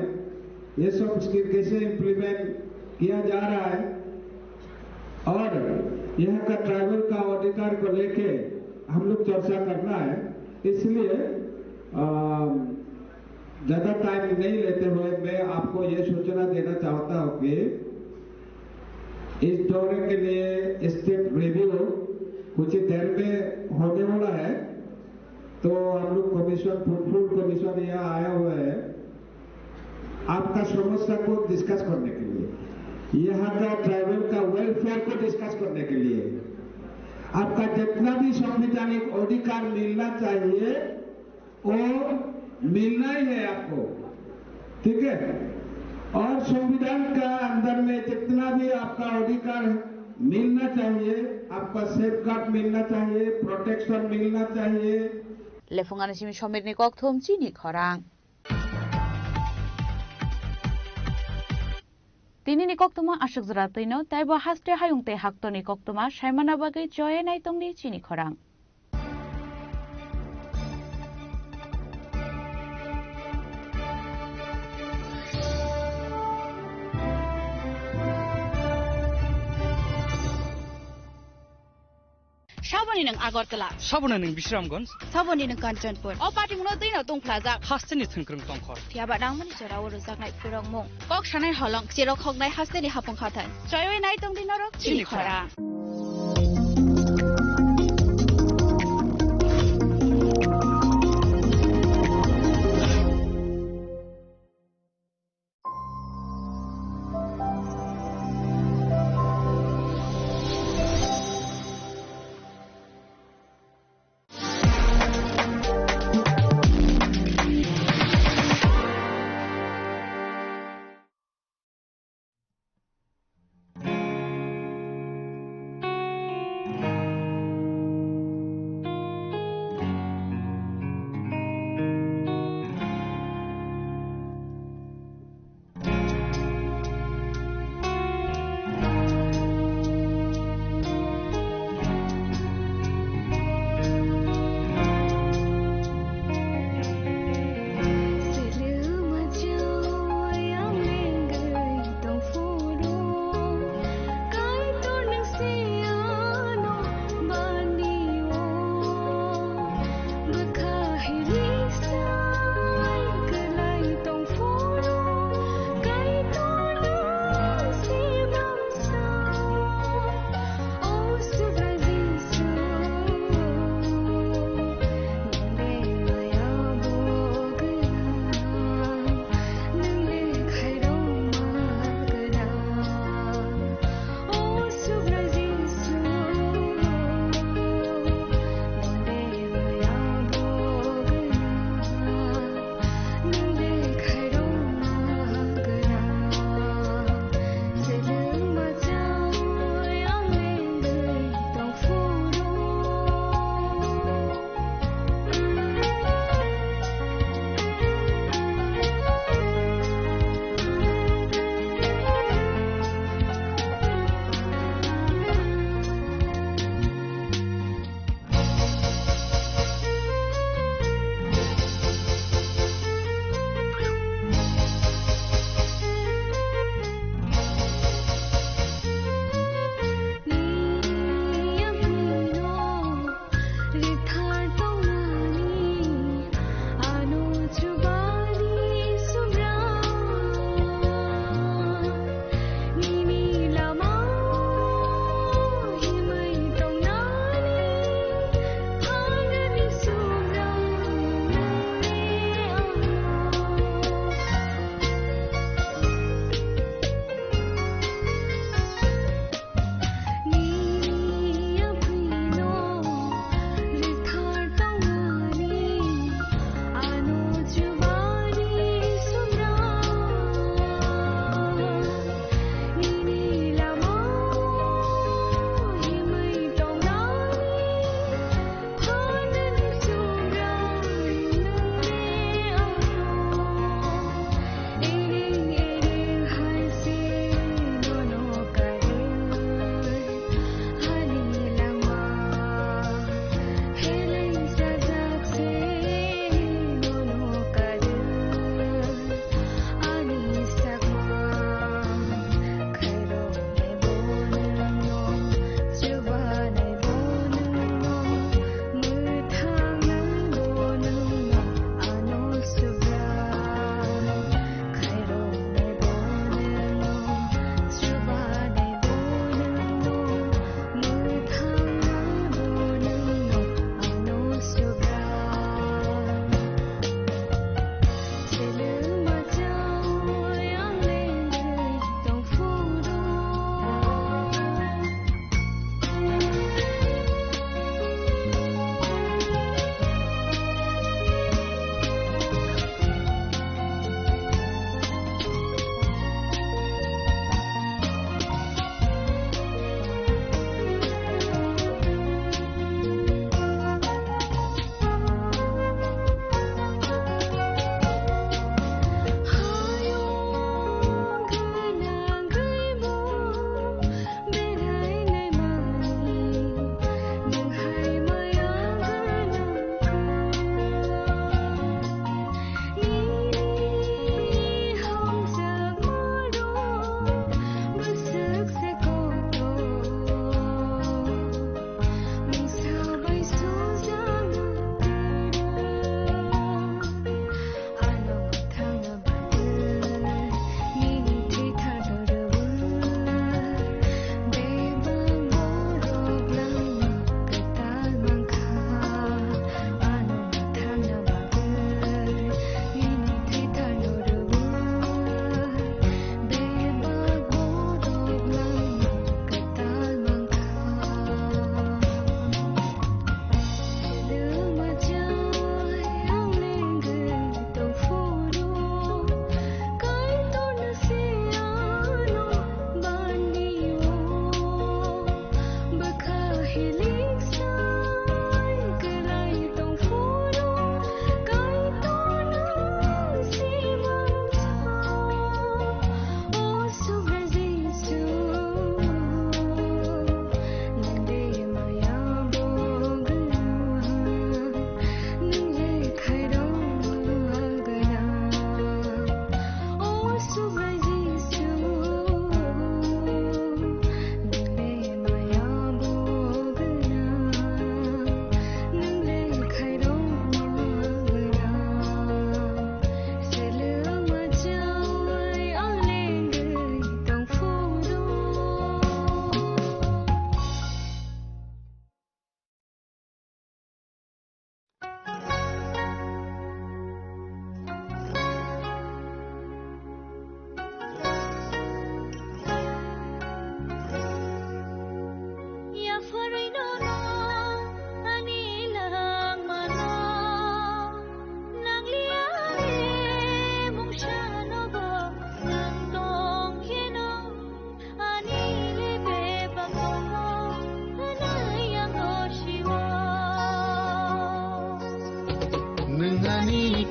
ये सब स्कीम कैसे इम्प्लीमेंट किया जा रहा है और यहाँ का ट्राइबल का अधिकार को लेके हम लोग चर्चा करना है। इसलिए, अ, ज़्यादा टाइम नहीं लेते हुए मैं आपको ये सूचना देना चाहता हूँ कि इस दौरे के लिए स्टेट रिव्यू कुछ ही देर में होने वाला है। तो हम लोग कमीशन, फुटफुल कमीशन यहाँ आया हुआ है आपका समस्या को डिस्कस करने के लिए, यहाँ का ट्राइबल का वेलफेयर को डिस्कस करने के लिए। आपका जितना भी संवैधानिक अधिकार मिलना चाहिए, वो मिलना ही है आपको, ठीक है? और संविधान का अंदर में जितना भी आपका अधिकार मिलना चाहिए, आपका सेफगार्ड मिलना चाहिए, प्रोटेक्शन मिलना चाहिए। Lephungani simi Somirni kokthum chini khorang. Tinini koktwma aswk jora twino, tei bo haste hayung tei haktorni koktwma saimana bagwi choye naitongdi chini khorang. Saboni nwng Agartala. Saboni nwng Bisramganj. Saboni nwng Kanchanpur. O patimungno twino tungphlajak. Hasteni thwngkwrwng tongkhor. Phiyaba nangmani jorao rwjaknai phurokmung. Kok sanai holong, cherok hoknai hasteni hapung hathai. Choiwi nai tongdi norok chini khorang.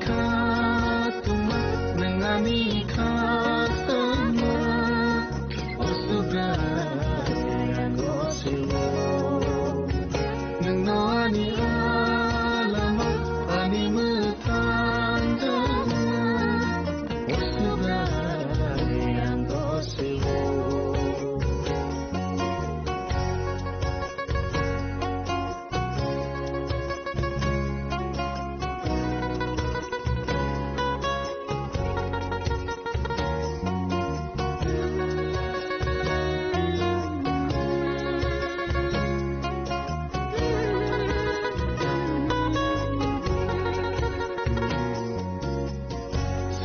Kha tongma, nwng ani kha tongma, o Subrai ang gosio. Nwngno ani alama, ani mwthang jana, o Subrai ang gosio.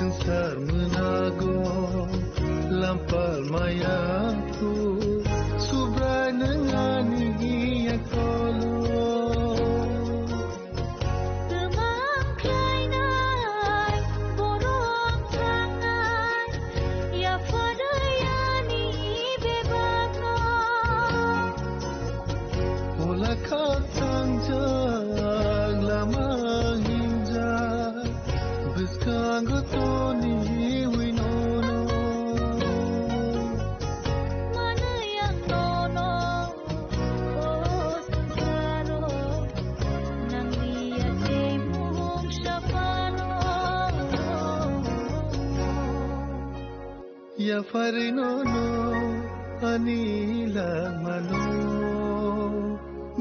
Swngchar mwnago lampal maya kho, Subrai nwng ani yakolo. Twmang khlainai, borok thangnai, yapharwi ani bebakno. Ola kha thangjak lama hingjak, bwskango toniwi nono. Manwi ang nono, o swngcharo, nangni yakhe mung saphano. Yapharwi nono ani langmano,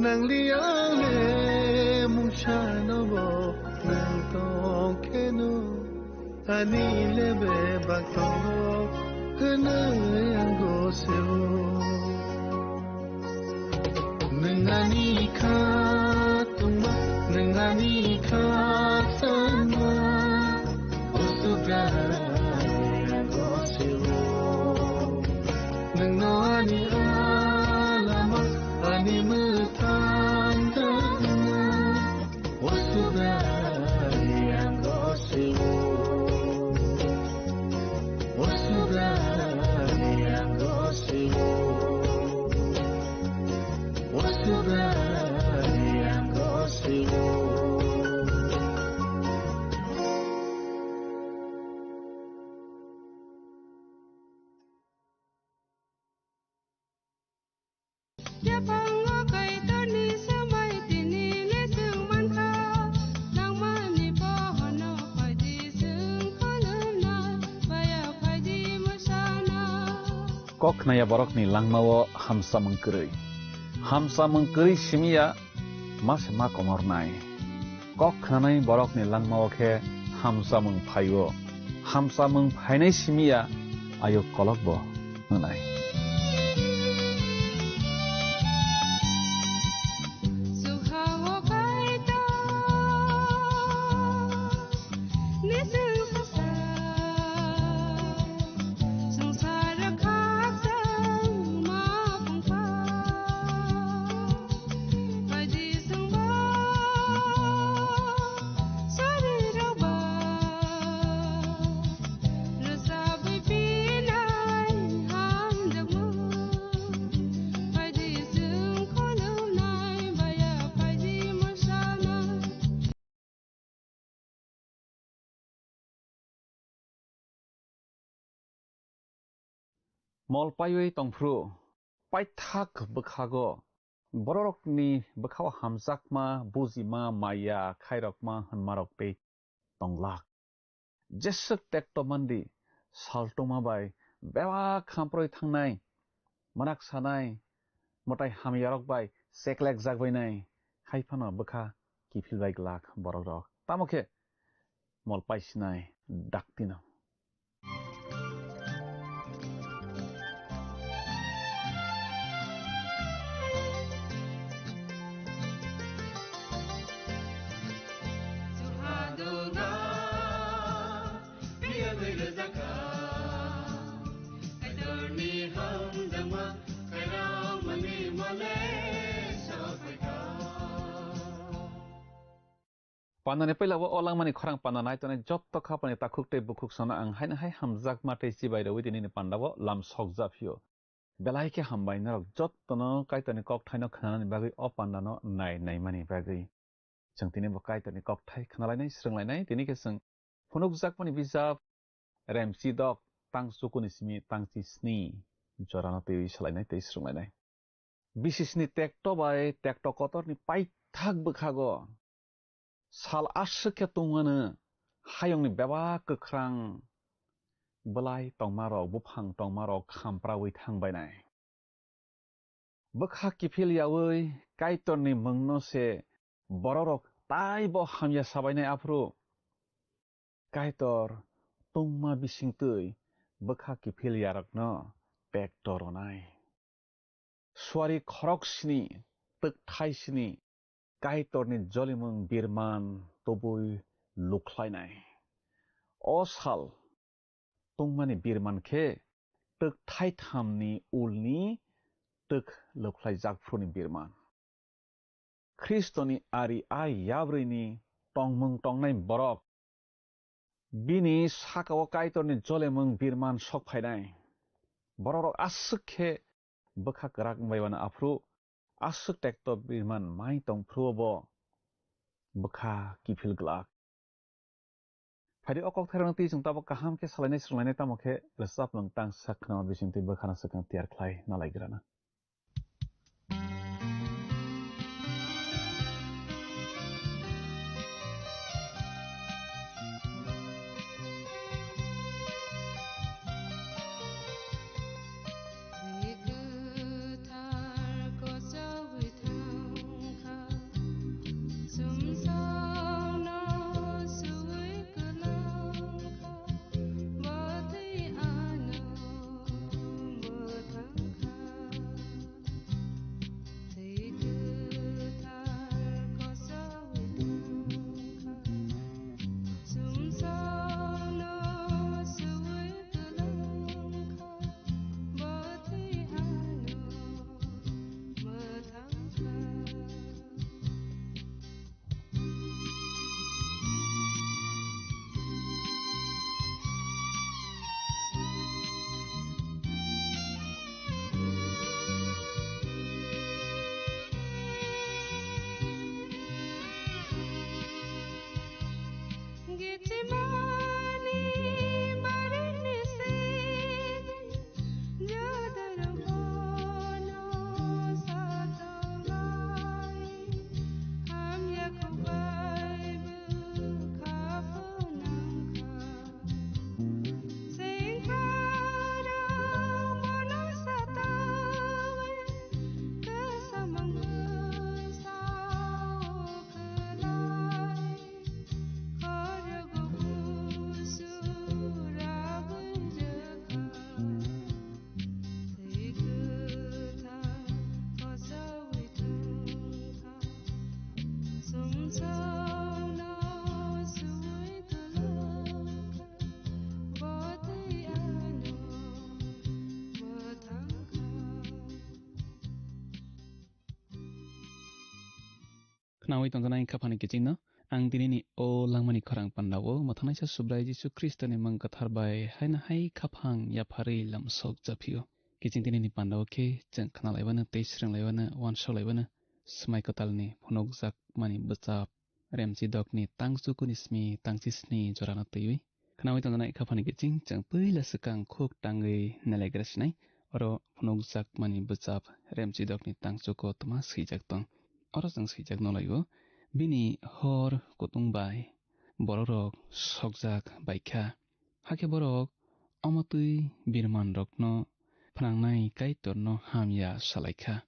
nangli ang le mungsano bo nang tongkheno, ani le bebak tongo hwnwi ang gosio. Nwng ani kha tongma, nwng ani kha tongma, o Subrai ang gosio. Nwngno ani alama, ani mwthang jana, o Subrai ang gosio. O Subrai ang gosio. O Subrai ang gosio. Yaphango Kaitorni swmai tini le chwng mankha, nangmani bohono phaidi chwng khulumna, baya phaidi mwsana. Kok khnaya borokni langmao hamsamung kwrwi. Hamsamung kwrwi simiya ma se ma komornai. Kok khnanai borokni langmao khe hamsamung phaio. Hamsamung phainai simiya ayuk kolokbo hwnai. Mol paiwi tongphru, paithak bwkhago bororokni bwkhao hamjakma, bujima, maya khairokma hwnmarok tei tonglak. Jeswk tekto mandi, saltuma bai bebak hamproi thangnai, mwnak sanai, mwtai hamyarok bai cheklek jakbainai, hai phano bwkha kiphil bai glak borok rok. Tamo khe mol paisinai daktino. Pandani puila o langmani khorang panda nai tongnai jotto khapani takhuk tei bukhuk sana ang haino hai hamjakma tei chibai rwi tini ni panda o lam sokja phio. Belai khe hambai norok jottono Kaitorni kokthaino khnanani bagwi o pandano nai naimani bagwi. Chwng tini bo Kaitorni kokthai khnalainai, srwnglainai, tini khe chwng phunukjakmani bijap Remchidok tang chukuni simi tang chi sni jorano twiwi salainai tei srwnglainai. Bisisni tekto bai tekto kotorni paithak bwkhago sal aswk khe tongmano hayungni bebak kwkhrang bwlai tongmarok, buphang tongmarok khampraui thangbainai. Bwkha kiphil yaui Kaitorni mungno se bororok taibo hamya sabainai aphuru Kaitor tongma bisingtwi bwkha kiphil yarokno pekto ronai. Suari khorok sini, twkthai sini, Kaitorni jolimung birman tubui lukhlainai. O sal tongmani birman khe twkthai thamni ulni twk lukhlai jakphuruni birman. Khristoni ari ai yabrwini tongmung tongnai borok bini sakao Kaitorni jolemung birman sok phainai. Bororok aswk khe bwkha kwrak wngbai mano aphuru aswk tekto birman mai tong phuru bo bwkha kiphil glak. Phaidi o kok thairokno twi chwng tabuk kaham khe salainai swrwnglainai tamo khe rwchapmung tang sak khna bisingtwi bwkhano swkang tiyar khlai nalaigrana. Khnaui tongjaknai khaphani kichingno ang dinini o langmani khorang pandao mwthangnaisa Subrai Jisu Khristoni mung kwthar bai haino hai khaphang yapharwi lamsok japhio. Kiching dinini pandao khe chwng khnalaibano tei swrwnglaibano uansukhlaibano swmai kwtalni phunukjakmani bwchap Remchidokni tang chukuni simi tang chi sni jorano twiwi. Khnaui tongjaknai khaphani kiching chwng puila swkang khuk tangwi nelaigra sinai. Oro phunukjakmani bwchap Remchidokni tang chuko twma swijak tong. Oro chwng swijak nolaio. Bini hor kutung bai bororok sokjak baikha. Hakhe borok omo twi birmanrokno phnangnai Kaitorno hamya salaikha.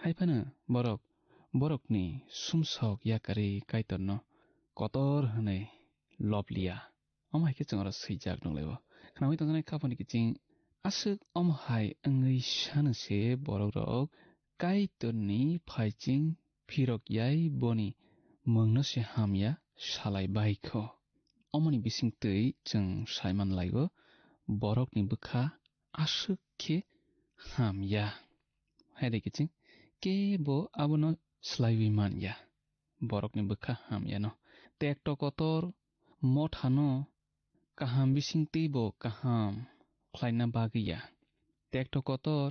Hai phano borok borokni sumsok yakarwi Kaitorno kotor hwnwi lob liya. Omo hai khe chwng oro swijak nukhlaio. Khnaui tongjaknai khaphani kiching aswk omo hai wngwi sano se borok rok Kaitorni phaiching phirok yai boni mungno se hamya salai bai kho. Omoni bisingtwi chwng saiman laio borokni bwkha aswk khe hamya. Hai de kiching kebo abono slaiwi man ya. Borokni bwkha hamyano. Tekto kotor mothano kaham bisingtwibo kaham khlaina bagwi ya. Tekto kotor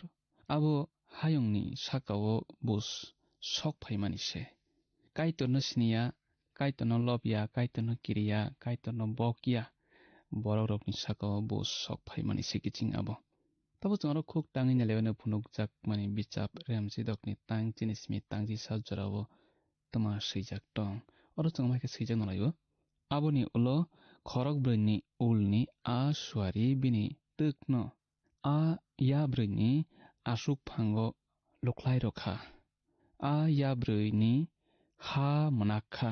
abo hayungni sakao bus sok phaimani se. Kaitorno siniya Kaitorno lob ya, Kaitorno kiri ya, Kaitorno bok ya, borok rokni saka o bo sok phaimani se kiching abo. Tabo chwng aro khuk tangwi nai lebai no phunukjak mani bichap Remsidokni tang chini simi tang chisa jora o twma swijak tong. Oro chwng mai khe swijak no lai o. Aboni ulo khorok brwi ni ul ni a suari bini twk no a yabrwi ni aswk phango lukhlai rw kha. A yabrwi ni ha mwnak kha,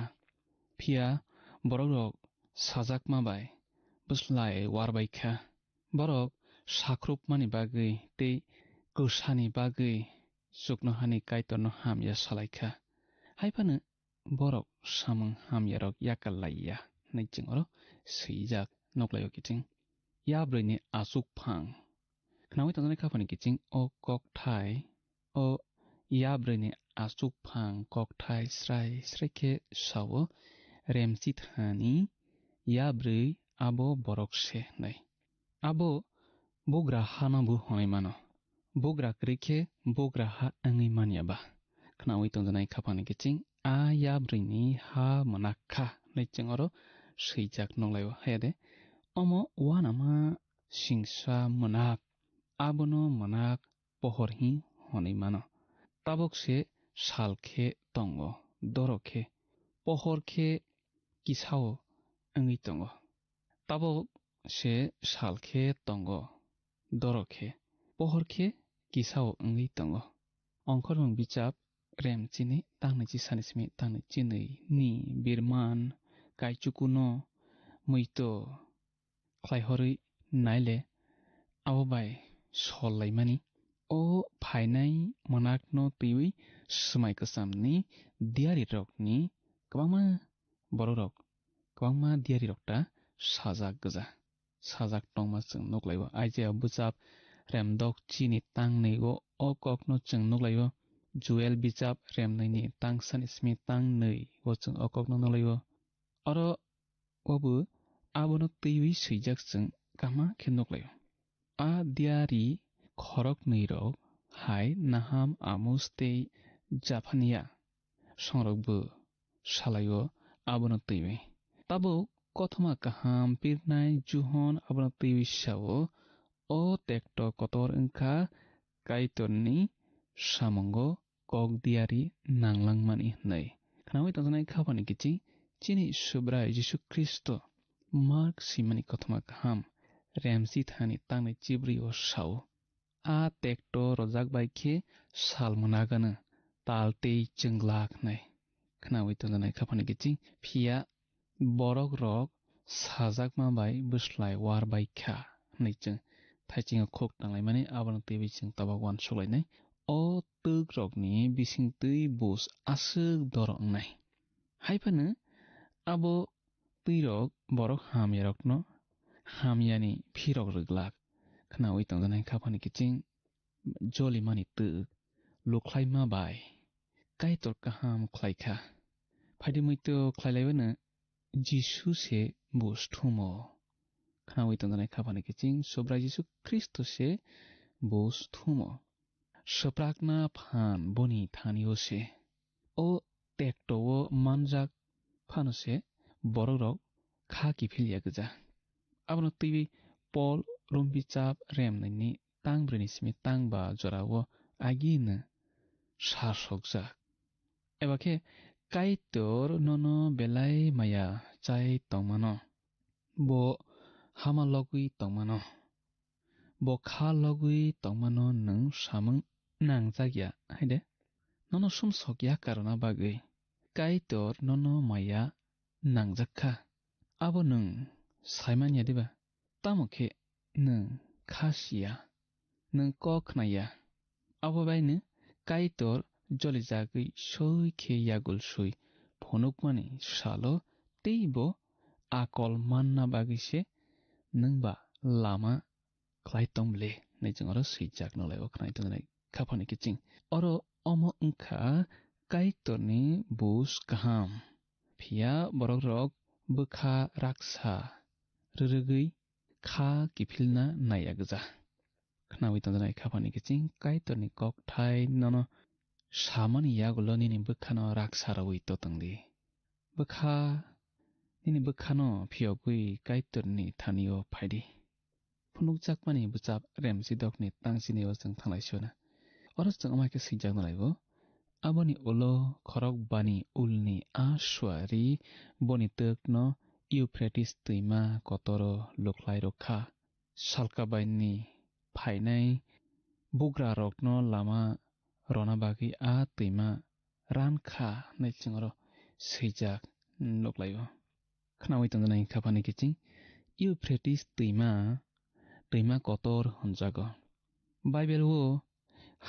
phiya borok rok sajakma bai bwslai war bai kha. Borok sakhrupmani bagwi tei kwsani bagwi chuknohani Kaitorno hamya salai kha. Hai phano borok samung hamyarok yakal lai ya hwnwi chwng oro swijak nuk lai o kiching. Yabrwi ni aswk phang. Khnaui tongjaknai kha phani kiching o kokthai, o yabrwi ni aswk phang kokthai srai srai khe sao, Remsithani yabrwi abo borok se hwnwi. Abo bugra hano bo hwnwi mano. Bugra kwrwi khe bugra ha wngwi manya ba. Khnaui tongjaknai kha phani kiching a yabrwi ni ha mwnak kha hwnwi chwng oro swijak nuk lai o. Haya de, omo uanama singsa mwnak, abono mwnak pohor hi hwnwi mano. Tabok se sal khe tongo, doro khe, pohor khe kisao wngwi tongo. Tabok se sal khe tongo, doro khe, pohor khe kisao wngwi tongo. Ongkhormung bichap Remchini tangni chisani simi tangni chinwi ni birman kaichukuno muito khlaihorwi naile abo bai sol laimani. O phainai mwnakno twiwi swmai kwchamni diyarirokni kwbangma borokrok, kwbangma diyarirok ta sajak gwja, sajak tongma chwng nuk lai o. Isaiah bwchap remdok chini tang nwi o, o kokno chwng nuk lai o. Joel bichap remnwini tang sani simi tang nwi o chwng o kokno nuk lai o. Oro obo abono twiwi swijak chwng kahma khe nuk lai o. A diyari khoroknwi rok hai Naham, Amos tei Japhania songrok bo salai o abono twiwi. Tabuk kothoma kaham pirnai Johon abono twiwi sao, o tekto kotor wngkha Kaitorni samungo kok diari nanglangmani hwnwi. Khnaui tongjaknai kha phani kiching chini Subrai Jisu Khristo Mark simani kothoma kaham remsi thani tangnai chibrwi o sao. A tekto rojak bai khe sal mwnagano tal tei chwnglak hwnwi. Khnaui tongjaknai kha phani kiching phiya borok rok sajakma bai bwslai war bai kha hwnwi chwng thaiching o khuk tanglaimani abono twiwi chwng tabok uansuk lainai. O twk rokni bising twi bus aswk doro wngnai. Hai phano abo twi rok borok hamya rokno hamya ni phirok rwglak. Khnaui tongjaknai kha phani kiching jolimani twk lukhlaima bai Kaitor kaham khlai kha. Phaidi muitu khlai lai bano Jisu se bus thumo. Khnaui tongjaknai kha phani kiching Subrai Jisu Khristo se bus thumo. Swprakna phan boni thani o se. O tekto o manjak phano se borok rok kha kiphil ya gwja. Abono twiwi Pol Rom bichap remnwini tang brwini simi tang ba jora o agi hwnwi sar sokjak. Eba khe Kaitor nono belai maya chai tongmano, bo hama logwi tongmano, bo kha logwi tongmano nwng samung nangjak ya hai de? Nono sumsok ya karona bagwi Kaitor nono maya nangjak kha. Abo nwng sai man ya diba? Tamo khe nwng kha si ya, nwng kok khna ya. Abo bai no Kaitor jolijagwi soi khe yagul soi phunukmani salo teibo akol manna bagwi se nwng ba lama khlai tong le hwnwi chwng oro swijak nw lai o khnai tongjaknai kha phani kiching. Oro omo wngkha Kaitorni bus kaham. Phiya borok rok bwkha raksa rwrwgwi kha kiphilna naiya gwja. Khnaui tongjaknai kha phani kiching Kaitorni kokthai nono samani yagulo nini bwkhano raksa rwui totong di. bwkha, nini bwkhano phiyogwi Kaitorni thani-o phai di. Phunukjakmani bwchap Remsidokni tangsinio chwng thanglai sio na. Oro chwng wngma khe swijak nalaibo. Aboni ulo khorok bani ulni a suari boni twkno Euphrates twima kotoro luklai rwkha. Salkabaini phainai bugrarokno lama rwna bagwi a twima ran kha hwnwi chwng oro swijak nuklaio. Khnaui tongjaknai khaphani kiching Euphrates twima, twima kotor hwnjago. Bible-o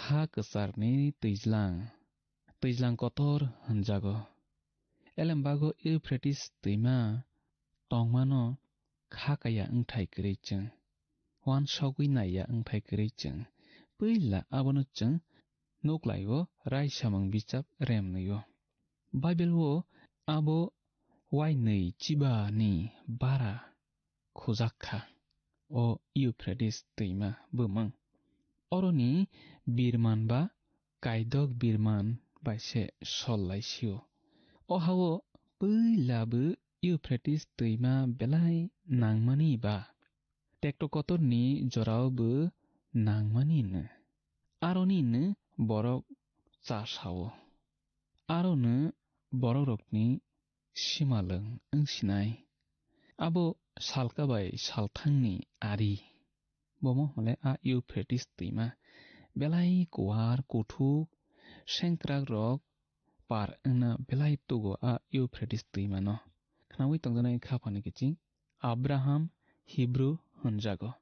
ha kwcharni twijlang, twijlang kotor hwnjago. Elembago Euphrates twima tongmano kha kaya wngthai kwrwi chwng, uansugwi naiya wngthai kwrwi chwng, puila abono chwng nuklaio raisamung bichap remnwio. Bible-o abo uainwi chibani bara khujak kha, o Euphrates twima bumung. Oroni birman ba kaidok birman bai se sol lai sio. O ha-o puila bo Euphrates twima belai nangmani ba tekto kotorni jorao bo nangmani no. Aroni no borok cha sao. Arono borokrokni simalwng wngsinai. Abo salka bai salthangni ari. Bomo hwnle a Euphrates twima belai kuar kuthuk sengkrakrok par wngna belai tugo a Euphrates twimano. Khnaui tongjaknai khaphani kiching Abraham Hebrew hwnjago.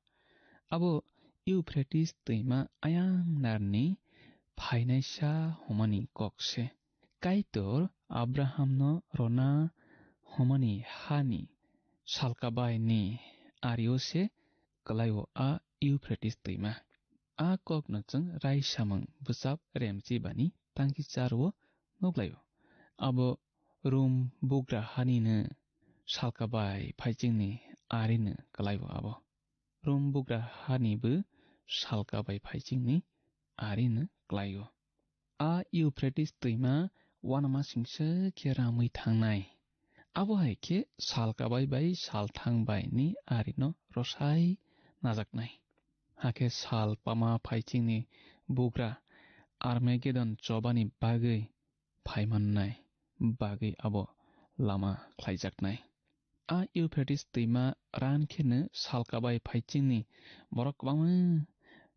Abo Euphrates twima ayang narni phainaisa hwnmani kok se. Kaitor Abrahamno rwna hwnmani hani salkabaini ario se kwlaio a Euphrates twima. A kokno chwng raisamung bwchap remchibani tangki charo nuklaio. Abo Rum bugra hanino salkabai phaichingni arino kwlaio abo. Rum bugra hanibo salkabai phaichingni arino kwlaio. A Euphrates twima uanamasingsa khe ramwi thangnai. Abo hai khe salkabai bai salthang baini arino rwsai najaknai. Hakhe sal pama phaichingni bugra Armagedon chobani bagwi phaimannai bagwi abo lama khlaijaknai. A Euphrates twima ran kheno salkabai phaichingni borok kwbangma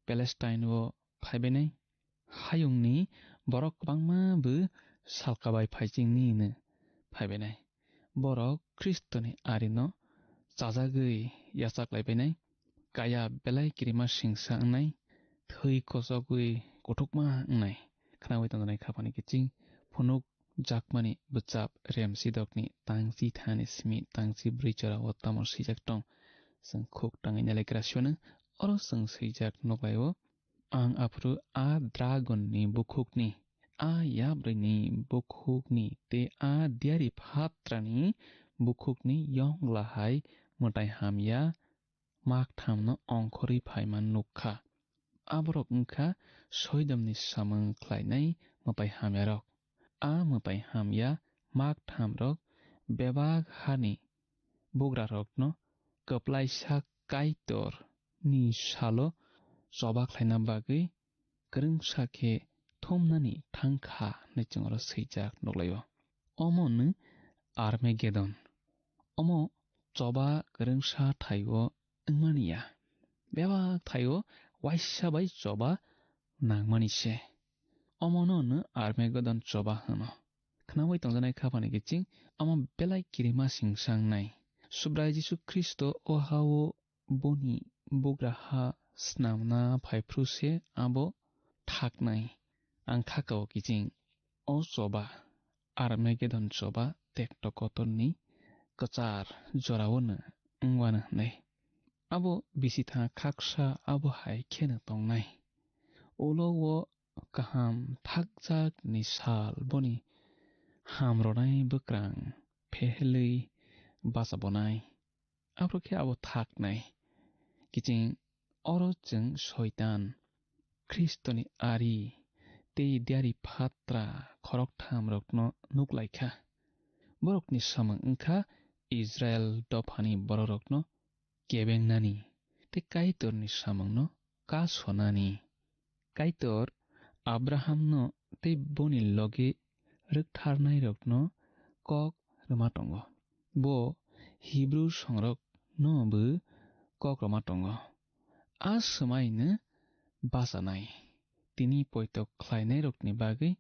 Palestine-o phaibainai. Hayungni borok kwbangma bo salkabai phaichingni hino phaibainai. Borok Khristoni arino chajagwi yachaklaibainai. Kaya belai kirima singsa wngnai, thwi kochogwi kuthukma wngnai. Khnaui tongjaknai khaphani kiching phunuk jakmani bwchap Remsidokni tangchi thani simi tangchi bwrwi jorao tamo swijak tong. Chwng khuk tangwi nalaikrasio no oro chwng swijak nuklaio. Ang aphuru a dragon ni bukhukni, a yabrwi ni bukhukni tei a diari phatrani bukhukni yongla hai mwtai hamya makthamno ongkhorwi phaima nuk kha. Aborok wng kha Soidomni samung khlainai mwtai hamyarok. A mwtai hamya makthamrok bebak hani bugrarokno kwplaisa Kaitorni salo choba khlaina bagwi kwrwngsa khe thumnani thang kha hwnwi chwng oro swijak nuklaio. Omo no Armagedon. Omo choba kwrwngsa thaio wngmani ya. Bebak thaio waisa bai choba nangmani se. Omono no Armagedon choba hwno. Khnaui tongjaknai khaphani kiching omo belai kirima singsa wngnai. Subrai Jisu Khristo o ha-o boni bugra ha snamna phaiphru se abo thaknai. Ang thaka-o kiching o choba, Armagedon choba tekto kotorni kwchar jorao no wngwano hwnwi. Abo bisitha khaksa abo hai kheno tongnai. Ulo o kaham thakjakni sal boni hamrwnai bwkrang phehelwi bachabo nai. Aphuru khe abo thaknai. Kiching oro chwng Soitan, Khristoni ari tei diari phatra khoroktham rokno nuklaikha. Borokni samung wngkha Israel dophani bororokno kebengnani tei Kaitorni samungno kasonani. Kaitor Abrahamno tei boni logi rwktharnairokno kok rwma tongo. Bo Hibru songrokno bo kok rwma tongo. A swmaino bachanai. Tini poito khlainairokni bagwi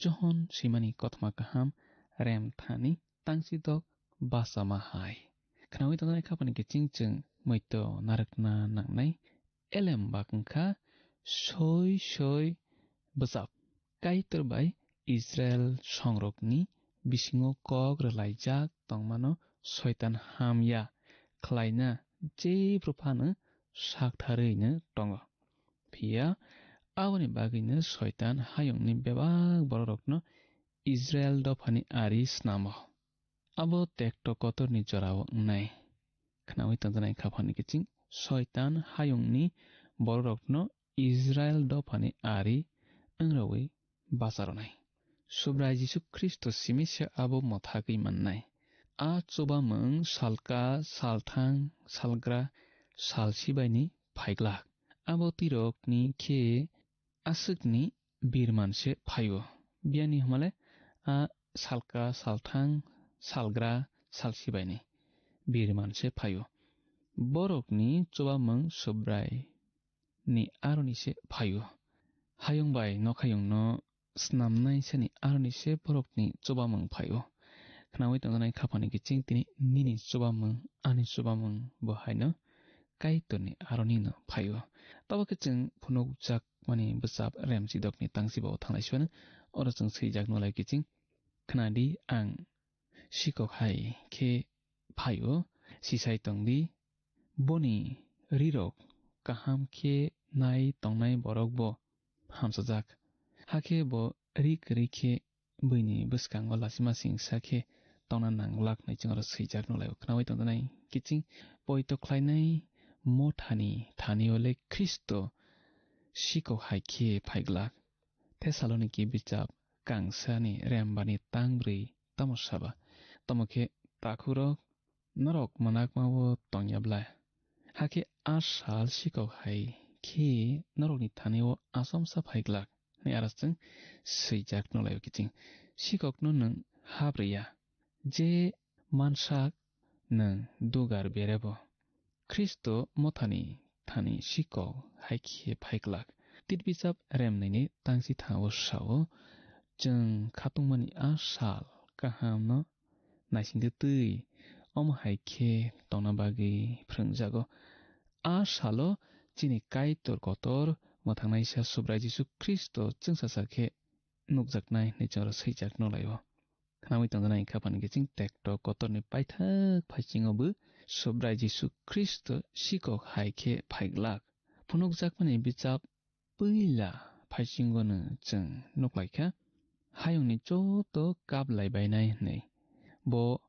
Johon swimani kothoma kaham rem thani tangsidok bachama hai. Khnaui tongnai khapani kiching chwng moito narwkna nangnai. Elem bak wngkha soi soi bwchap. Kaitor bai Israel songrokni bisingo kok rwlaijak tongmano Soitan hamya khlaina jephru phano saktharwino tongo. Phiya aboni bagwino Soitan hayungni bebak bororokno Israel dophani ari snamo. Abo tekto kotorni jorao wngnai. Khnaui tongjaknai khaphani kiching Soitan hayungni bororokno Israel dophani ari wngrogwi bacharonai. Subrai Jisu Khristo simi se abo mwthagwi mannai. A chubamung salka, salthang, salgra, salsibaini phaiglak. Abo tirokni khe aswkni birman se phaio. Biyani hwnmale a salka, salthang, salgra, salsibaini birman se phaio. Borokni chubamung Subrai ni aroni se phaio. Hayung bai nokhayungno snamnai sani aroni se borokni chubamung phaio. Khnaui tongjaknai khaphani kiching tini nini chubamung, ani chubamung bo haino Kaitorni aronino phaio. Tabuk khe chwng phunukjakmani bwchap Remchidokni tangsibo thanglai suano. Oro chwng swijak nulai kiching, khnadi, ang sikok hai khe phaio, sisai tongdi. Boni rirok kaham khe nai tongnai borok bo hamsajak. Hakhe bo ri kwrwi khe buini bwskango lachima singsa khe tongna nanglak hinwi chwng oro swijak nulaio. Khnaui tongjaknai kiching poito khlainai mothani thani-o le Khristo sikok hai khe phaiglak. Thesaloniki bichap kangsani rembani tangbrwi tamo saba? Tamo khe takhurok, norok mwnakma-o tongya bla? Hakhe a sal sikok hai khe norokni thani-o achomsa phaiglak hinwi aro chwng swijak nulaio kiching. Sikokno nwng habrwi ya, je mansak nwng dugar berebo. Khristo mothani thani sikok hai khe phaiglak. Tit bichap remnwini tangsi thangbo sao, chwng khatungmani a sal kahamno naisingtwi twi omo hai khe tongna bagwi phrwngjago. A salo chini Kaitor kotor mwthangnaisa Subrai Jisu Khristo chwngsasa khe nukjaknai hinwi chwng oro swijak nulaio. Khnaui tongjaknai khaphani kiching tekto kotorni paithak phaisingo bo Subrai Jisu Khristo sikok hai khe phaiglak. Phunukjakmani bichap puila phaisingono chwng nuklaikha, hayungni joto kaplai bainai hinwi. Bo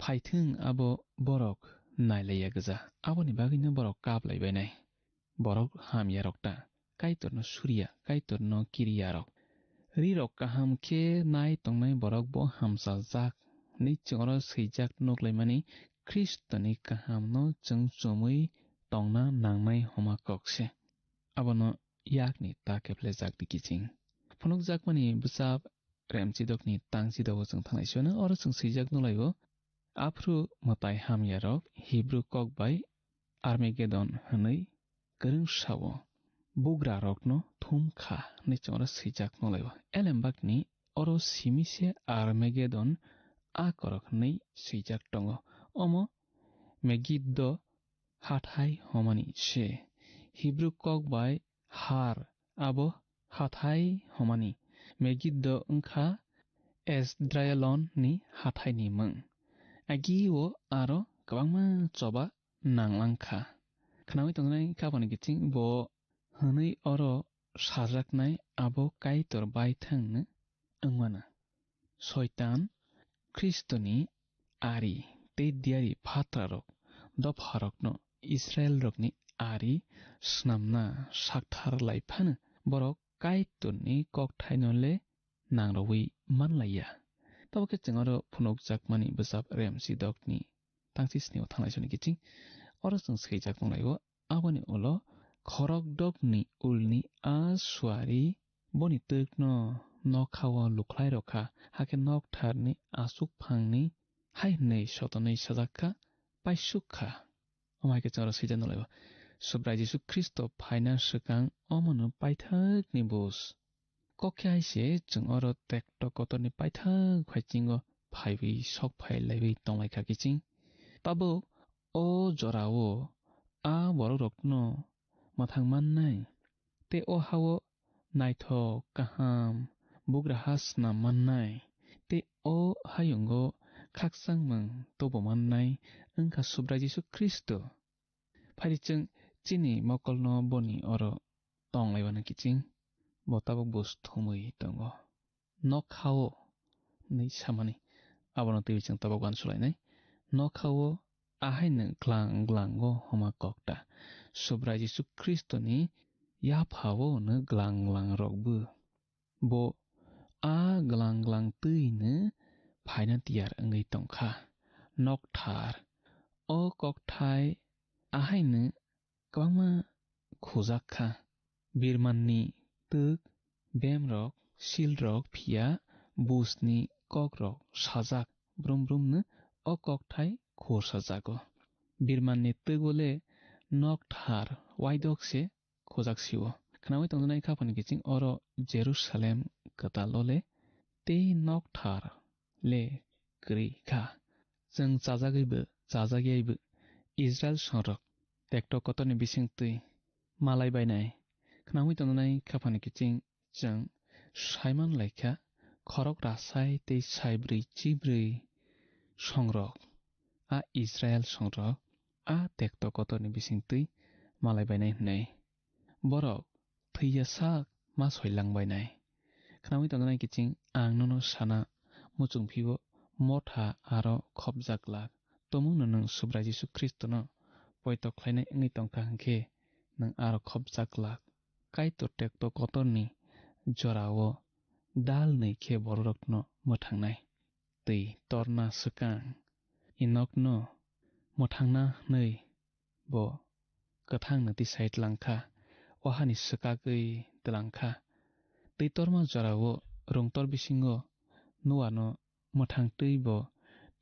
phaithwng abo borok nailaiya gwja, aboni bagwino borok kaplai bainai. Borok hamyarok ta Kaitorno suriya, Kaitorno kiriyarok. Rirok kaham khe nai tongnai borok bo hamsajak hinwi chwng oro swijak nuklaimani Khristoni kahamno chwng chumui tongna nangnai homa kok se. Abono yakni ta kephlejak di kiching. Phunukjakmani bwchap Remchidokni tangsidogo chwng thanglai suino, oro chwng swijak nulaio, aphru mwtai hamyarok Hibru kok bai Armagedon hwnwi kwrwng sao, bugrarokno thum kha hinwi chwng oro swijak nulaio. Elembakni oro simi se Armagedon a korok hinwi swijak tongo. Omo Megiddo hathai hwnmani se. Hibru kok bai har abo hathai hwnmani. Megiddo wngkha Esdraelon ni hathai ni mwng. Agi o aro kwbangma choba nanglang kha. Khnaui tongnai kabani kiching bo hwnwi oro sajaknai abo Kaitor baithang no wngmano. Soitan Khristoni ari tei diyari phatrarok dopharokno Israilrokni ari snamna sakthar lai phano borok Kaitorni kokthaino le nangrogwi manlaiya. Tabuk khe chwng oro phunukjakmani bwsap Remsi dokni tangchi snio thanglai soni kiching. Oro chwng swijak tonglaio, aboni ulo khorok dokni ulni a suari boni twkno nokhao lukhlai rokha, hakhe noktharni aswk phangni hai hwnwi sotonwi sajak kha, paisuk kha. Omo hai khe chwng oro swijak nukhlaio, Subrai Jisu Khristo phaina swkang omono paithakni bus. Kok khe hai se chwng oro tekto kotorni paithak phaisingo phaiwi sok phai laiwi tonglaikha kiching. Tabuk o jorao a borokrokno mwthang mannai, tei o hao naithok kaham bugraha snam mannai, tei o hayungo khakchangmung tubu mannai wngkha Subrai Jisu Khristo. Phaidi chwng chini mokolno boni oro tong laibana kiching, bo tabuk bus thumwi tongo. Nokhao hwnwi samani, abono twiwi chwng tabuk uansuk lainai. Nokhao ahaino glang glango homa kokta. Subrai Jisu Khristoni yaphao hwno glang glangrokbo. Bo a glang glang twino phaina tiyar wngwi tongkha. Nokthar. O kokthai ahaino kwbangma khujak kha. Birmanni twk, bemrok, silrok phiya busni kokrok sajak brum brumno o kokthai khursajago. Birmanni twgo le nokthar waidok se khujak sio. Khnaui tongjaknai kha phani kiching oro Jerusalem kwtal o le tei nokthar le kwrwi kha. Chwng chajagwibo chajakyaibo Israel songrok tekto kotorni bisingtwi malai bainai. Khnaui tongjaknai kha phani kiching chwng saiman laikha, khorok rasai tei saibrwi chibrwi songrok, a Israel songrok, a tekto kotorni bisingtwi malai bainai hwnwi. Borok thwiya sak ma soilang bainai. Khnaui tongjaknai kiching ang nono sana muchung phio motha aro khopjak glak. Tomungno nwng Subrai Jisu Khristono poito khlainai wngwi tongkha hwnkhe nwng aro khopjak glak. Kaitor tekto kotorni jorao dal nwi khe bororokno mwthangnai. Twi torna swkang Enokno mwthangna hwnwi bo kwthangno tisai tlangkha, o hani swkagwi tlangkha. Twi torma jorao rungtor bisingo Noano mwthangtwi bo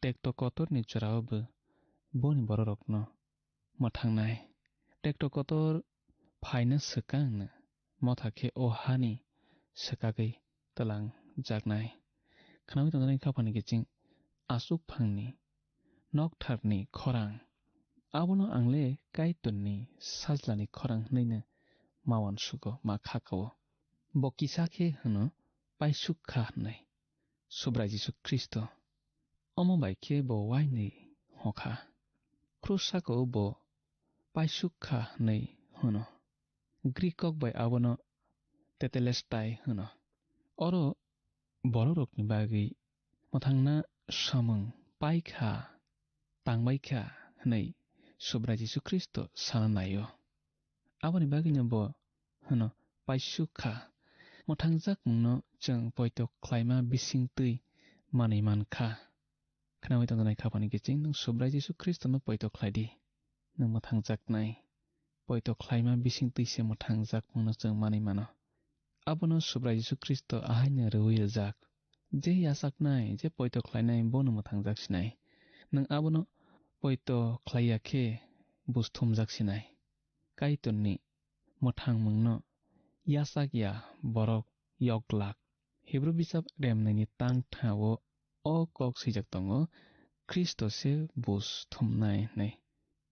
tekto kotorni jorao bo boni bororokno mwthangnai. Tekto kotor phaina swkangno motha khe o hani swkagwi twlangjaknai. Khnaui tongjaknai kha phani kiching aswk phangni noktharni khorang. Abono ang le Kaitorni sajlani khorang hwnwi no ma uansugo, ma kha kao. Bo kisa khe hwno paisuk kha hwnwi. Subrai Jisu Khristo. Omo bai khe bo uainwi hokha. Krus sakao bo paisuk kha hwnwi hwno. Grik kok bai abono tetelestai hwno. Oro bororokni bagwi mwthangna samung pai kha, tangbai kha hwnwi Subrai Jisu Khristo sana naio. Aboni bagwino bo hwno paisuk kha. Mwthangjak mungno chwng poito khlaima bisingtwi manwi man kha. Khnaui tongjaknai kha phani kiching nwng Subrai Jisu Khristono poito khlai di. Nwng mwthangjaknai. Poito khlaima bisingtwi se mwthangjak mungno chwng manwi mano. Abono Subrai Jisu Khristo ahaino rwui rwjak. Je yachaknai, je poito khlainai bono mwthangjak sinai. Nwng abono poito khlaiya khe bus thumjak sinai. Kaitorni mwthangmungno yachak ya borok yok glak. Hibru bisap remnaini tang thao o kok swijak tongo, Khristo se bus thumnai hwnwi.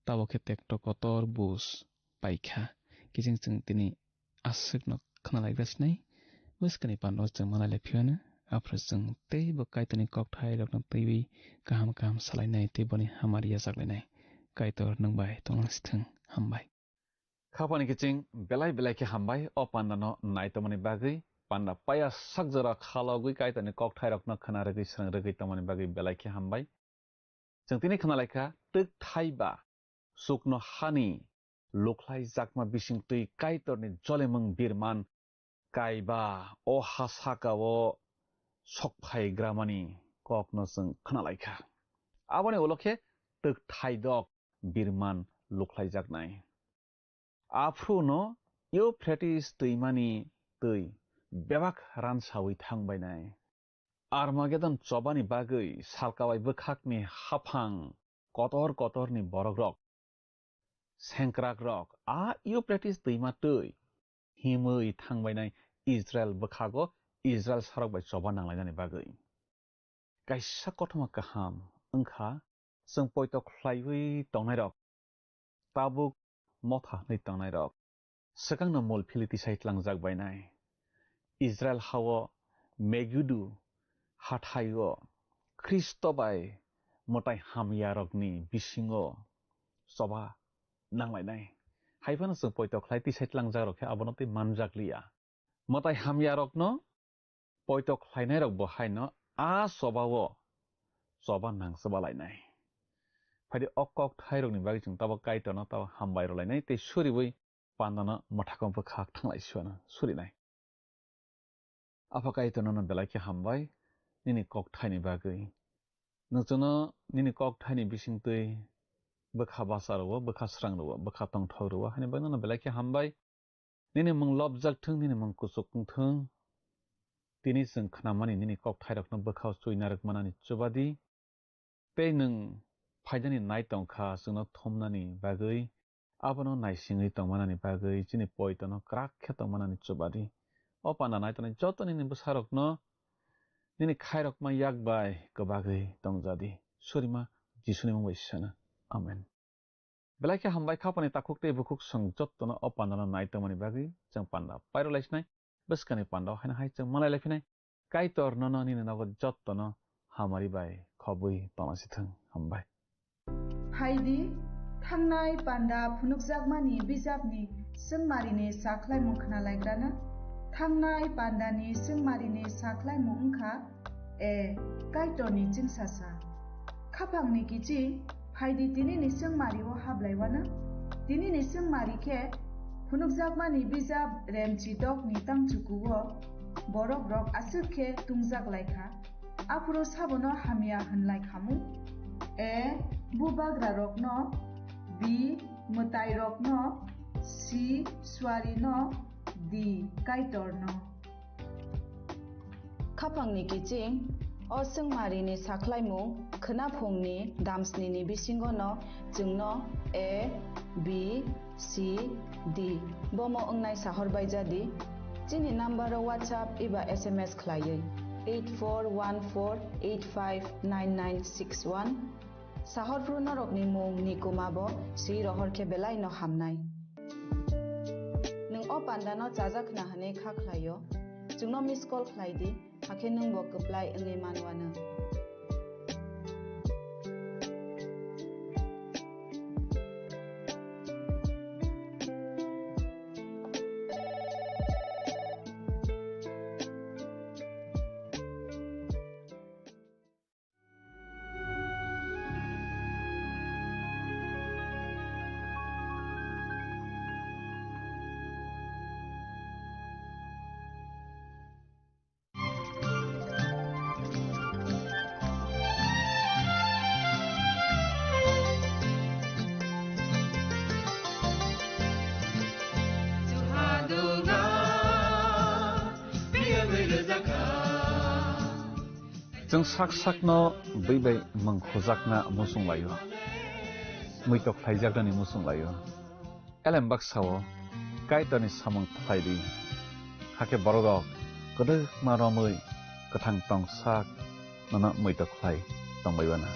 Tabuk khe tekto kotor bus paikha. Kiching chwng tini aswkno khna laikha sinai. Bwskani pando chwng malai lai phiyano. Aphuru chwng teibo Kaitorni kokthai rokno twiwi kaham kaham salainai tei boni hamari yachak lainai. Kaitor nwng bai tonglang sithwng. Hambai. Khapani kiching belai belai khe hambai o panda no nai tongmani bagwi, panda paya sak jora khalogwi Kaitorni kokthai rokno khna rwgwi srwng rwgwi tongmani bagwi belai khe hambai. Chwng tini khna laikha twk thai ba chukno hani lukhlai jakma bisingtwi Kaitorni jolemung birman kaiba o ha saka o sok phai gramani kokno chwng khna lai kha. Aboni ulo khe twk thaidok birman lukhlaijaknai. Aphuru no Euphrates twimani twi bebak ransaui thangbainai. Armagedon chobani bagwi salkabai bwkhakni haphang kotor kotorni borokrok, sengkrakrok a Euphrates twima twi himwi thangbainai Israel bwkhago Israel sarok bai choba nanglainani bagwi. Kaisa kothoma kaham wngkha, chwng poito khlaiwi tongnairok, tabuk motha hwnwi tongnairok, swkangno mol philwi tisai tlangjak bainai. Israel hao Megidu hathaio Khristo bai mwtai hamyarokni bisingo choba nanglainai. Hai phano chwng poito khlai tisai tlangjakrok khe abono tei manjakliya. Mwtai hamyarokno poito khlainairok bo haino a chobao choba nangchobalainai. Phaidi o kokthairokni bagwi chwng tabuk Kaitorno tabuk hambai rwlainai tei suriui pandano mwthakma bwkhak thanglai suana surinai. Apha Kaitor nono belai khe hambai nini kokthaini bagwi. Nwng chwngno nini kokthaini bisingtwi bwkha basa rwo, bwkha srang rwo, bwkha tongthok rwo, haini bagwi nono belai khe hambai. Nini mung lobjak thung, nini mung kuchuk wng thung. Tini chwng khnamani nini kokthairokno bwkhao chuina rwkmanani chubadi. Tei nwng phaidani nai tongkha chwngno thumnani bagwi, abono naisingwi tongmanani bagwi, chini poitono kwrak khe tongmanani chubadi. O panda nai tongnai joto nini bwsarokno nini khairokma yak bai kwbagwi tongjadi. Surima Jisuni mung bai sana. Amen. Belai khe hambai khapani takhuk tei bukhuk chwng jottono o pandano nai tongmani bagwi chwng panda pairwlaisinai. Bwskangni pandao haino hai chwng malailai phinai. Kaitor nono nini nogo jottono hamari bai khobwi tonglasithwng. Hambai. Phaidi, thangnai panda phunukjakmani bijapni chwngmarini sakhlaimung khnalaigrana. Thangnai pandani chwngmarini sakhlaimung wngkha A. Kaitorni chwngsasa. Khaphangni kiching, phaidi tinini chwngmario hablaiwana. Tinini chwngmari khe phunukjakmani bijap Remchi dokni tangchukuo borokrok aswk khe tungjak lai kha. Aphuru sabono hamya hwnlai khamu? A. Bubagrarokno. B. Mwtairokno. C. Suarino. D. Kaitorno. Khaphangni kiching, o chwngmarini sakhlaimung khwnaphungni damsnini bisingono chwngno A, B, C, D bomo wngnai sahor baijadi. Chini nambaro WhatsApp eba S M S khlaiwi eight four one four eight five nine nine six one. Sahorphru norokni mung ni kuma bo swi rohor khe belai no hamnai. Nwng o panda no chajak khna hwnwi kha khlai o, chwngno miss call khlai di, hakhe nwng bo kwplai wngwi man wanw. Chwng sak sakno bwi bai mung khujakna muchung lai-o, muitok khlaijaknani muchung lai-o. Elem baksa-o Kaitorni samung khlai di, hakhe bororok kwdwkma romwi kwthang tong sak nono muitok khlai tongbai uana.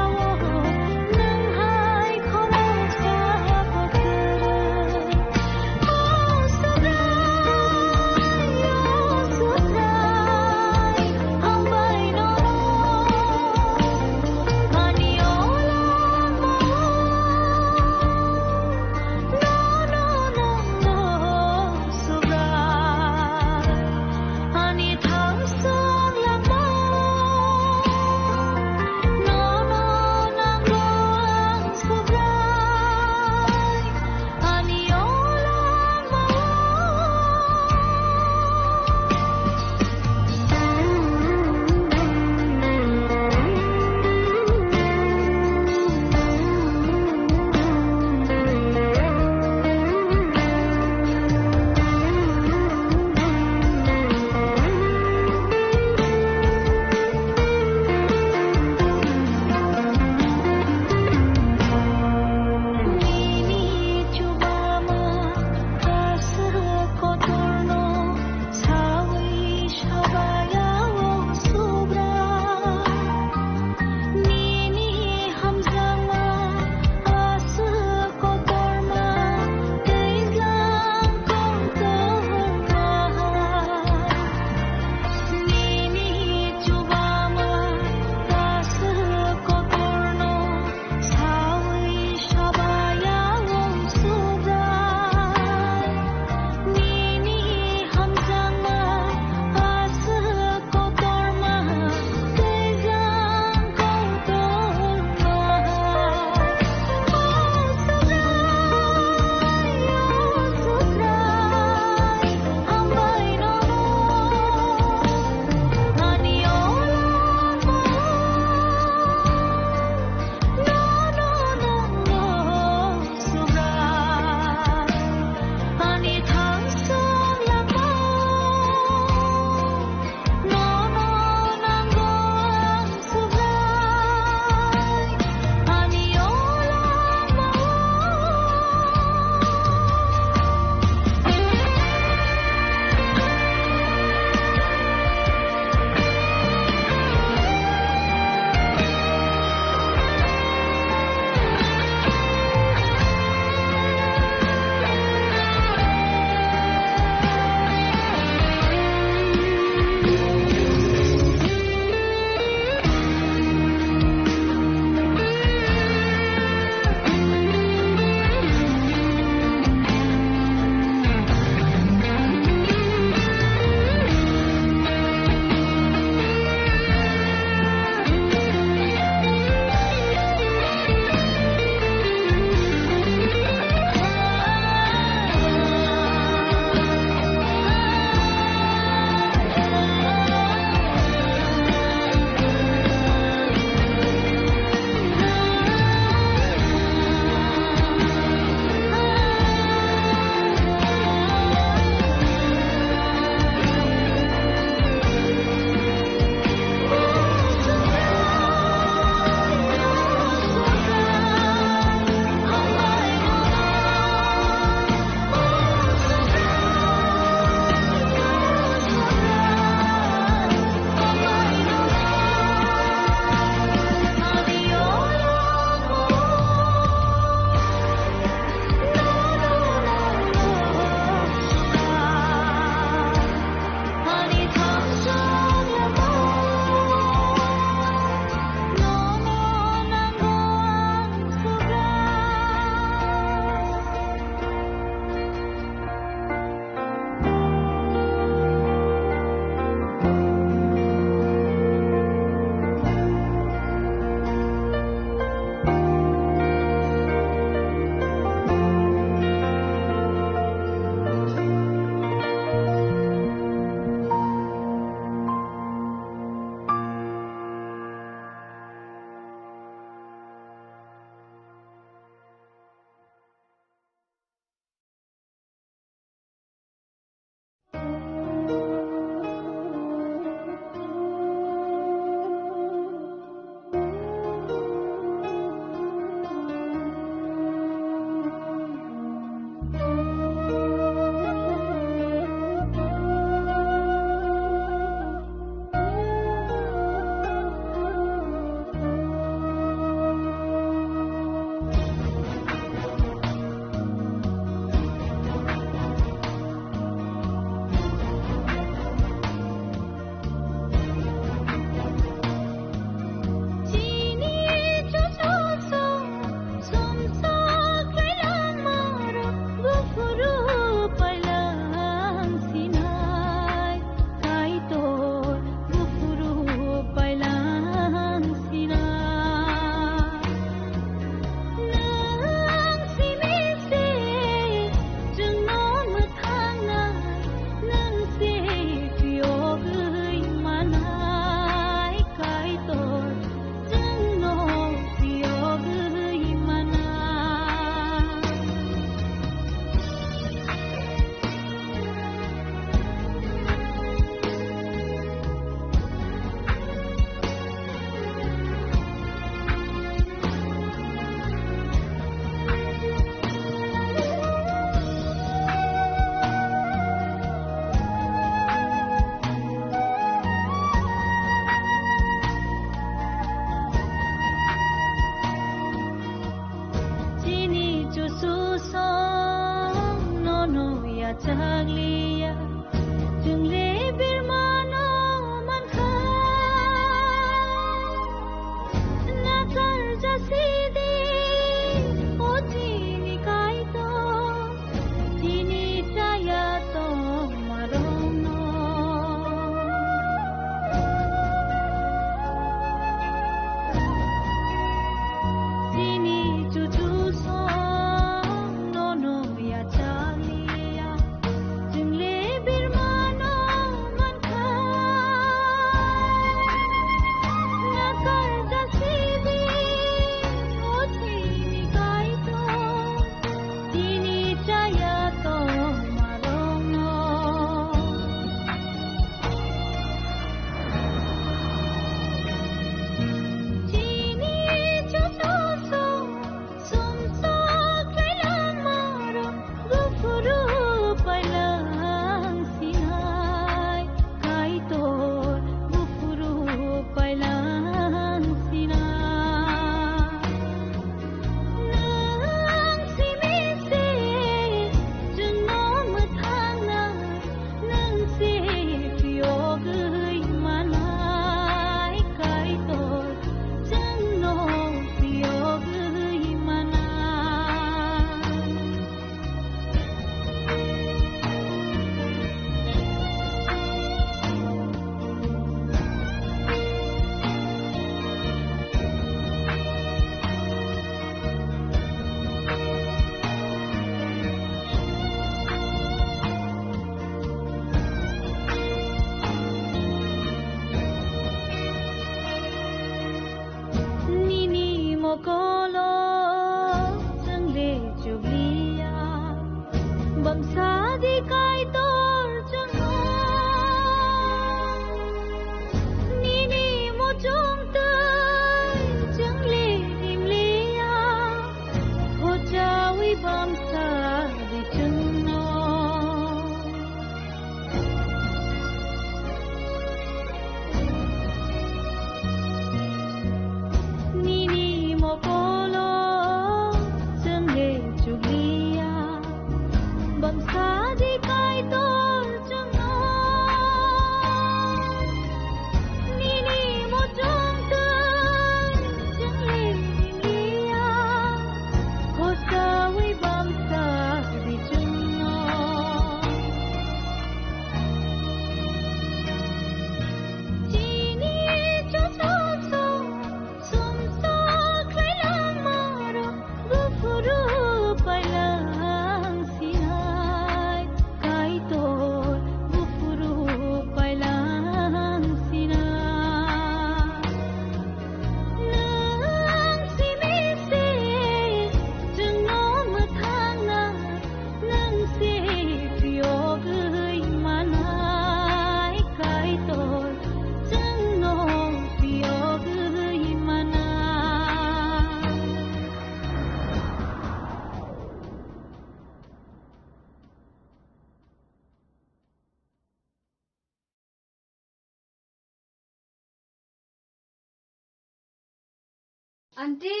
Aunty!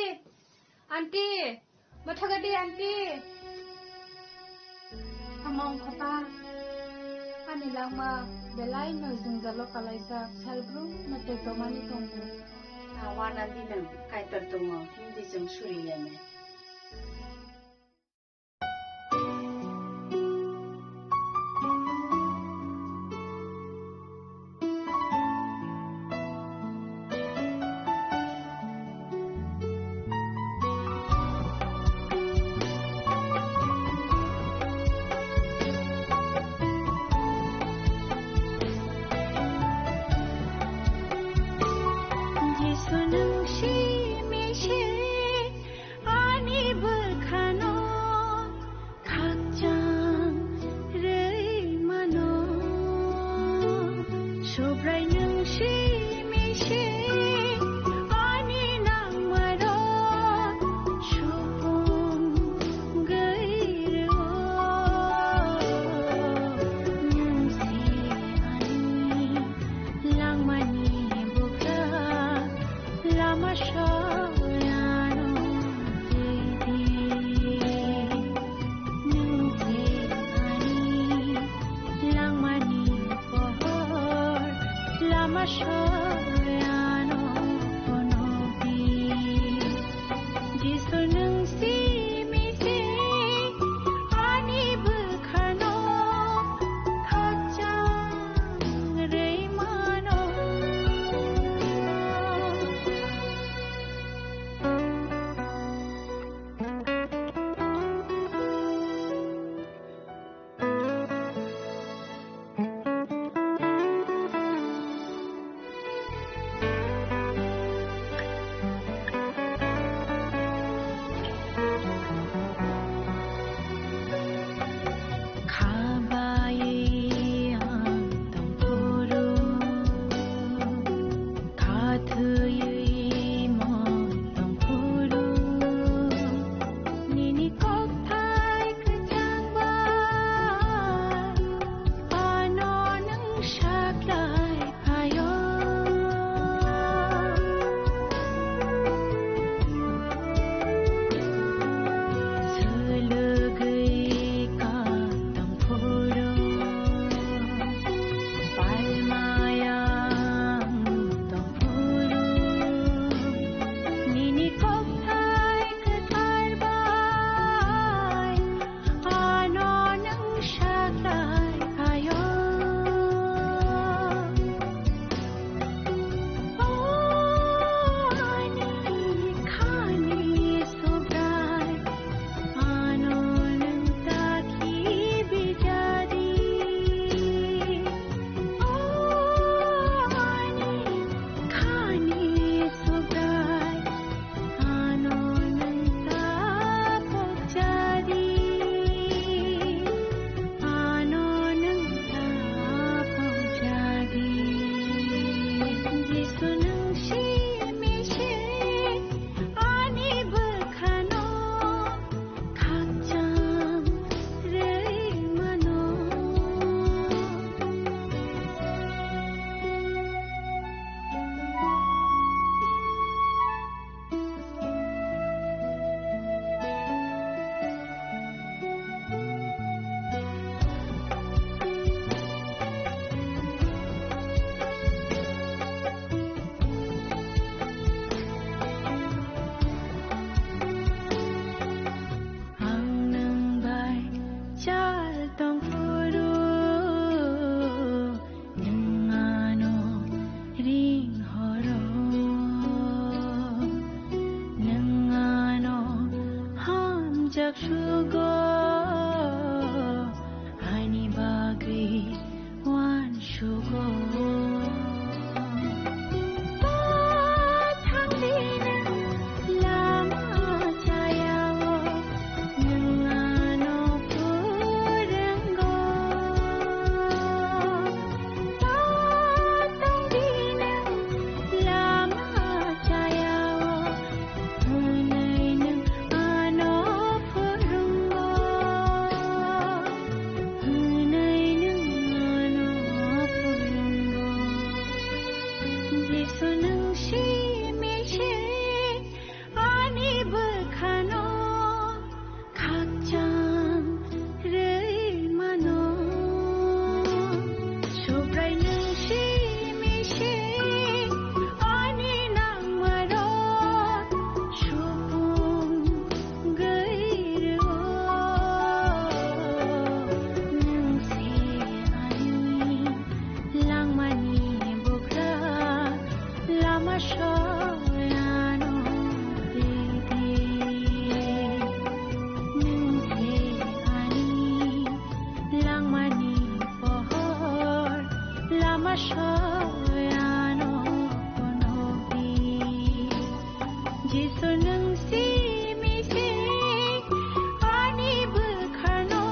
Aunty! Mathagadi aunty! Ama wngkha ta? Ani langma belai no jwngjalo kalaijak, salbrum no tei tomani tongo. Awan aunty nang kaitor tongo, hindi chwng suri ya ne. Jisu nwng simi se ani bwkhano khakchang rwi mano. Subrai nwng simi se ani nangmarok supung gwi rwo. Nwng se ani langmani bugra, lama soyano twi di. Nwng se ani langmani pohor, lama soyano phunuk di. Jisu nwng simi se ani bwkhano khakchang rwi mano. Khabai ang tongphuru, khathwiwi mo tongphuru, nini kokthai kwchang bai ano nwng saklai phaio. Swlwgwi ka tongphuru, palmayang tongphuru, nini kokthai kwthar bai ano nwng saklai phaio. O ani khani Subrai, ano nwng ta khibi jadi. O ani khani Subrai, ano nwng ta pokjadi, ano nwng ta pokjadi. Jisu nwng simi se ani bwkhano khakchang rwi mano. Ang nwng bai chal tongphuru, nwng ano ring horo, nwng ano hamjak sugo, ani bagwi uansugo. Pathakni nwng lama chayao, nwng ano phwrwngo. Patongdi nwng lama chayao, hwnwi nwng ano phwrwngo. Soyano didi, nwng se ani langmani pohor, lama soyano phunukdi. Jisu nwng simi se ani bwkhano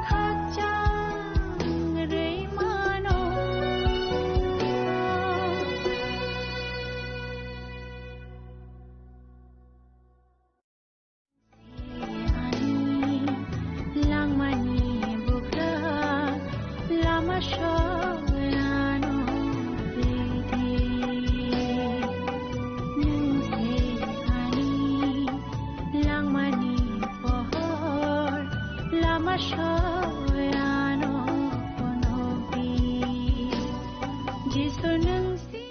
khakchang rwi mano. Langmani bukhak lama soyano didi. Nwng se ani langmani pohor, lama soyano phunukdi. Jisu nwng si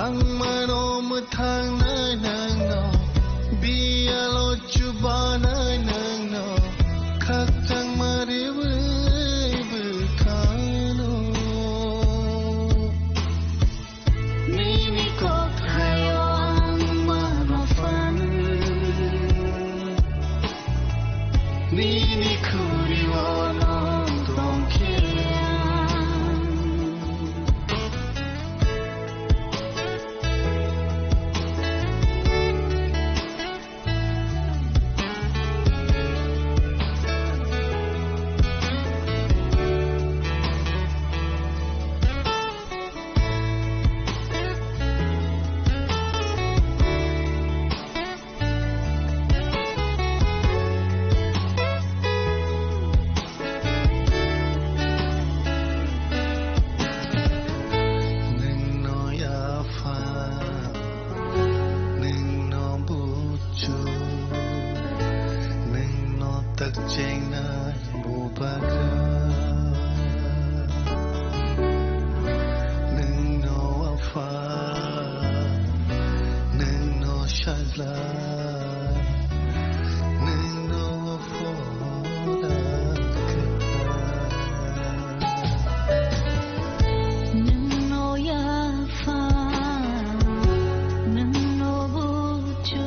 Ang mano mwthangnai nangno, biyalo chubanai nangno, khakchangma riwi bwkhano. Nini kokthaio ang mano phan, nini khuriwo no tongkhe ang. Nwngno yapha, nwngno buchu, nwngno takchengnai bubagra, nwngno apha, nwngno sajla. Nwngno phola kwthar. Nwngno yapha, nwngno buchu,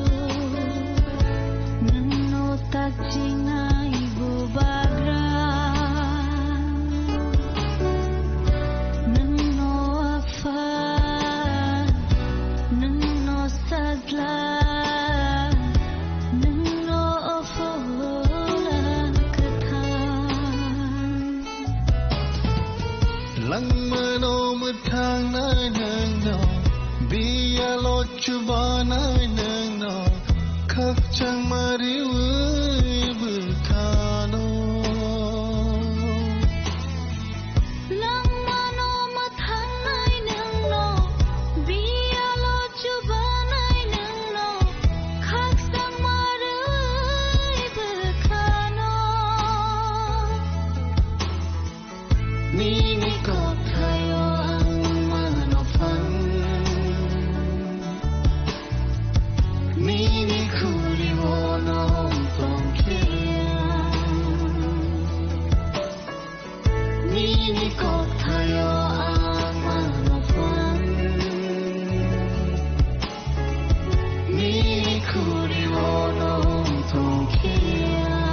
nwngno takchingnai bubagra. Nwngno apha, nwngno sajla, nwngno phola kwthar. Langmano mwthangnai nwngno, biyalo chubanai nwngno, khakchangma riwi bwkhano. Langmano mwthangnai nwngno, biyalo chubanai nwngno, khakchangma riwi bwkhano. Nini kokthaio ang mano phan, nini khuriwo no tongkhe ang. Nini kokthaio ang mano phan, nini khuriwo no tongkhe ang.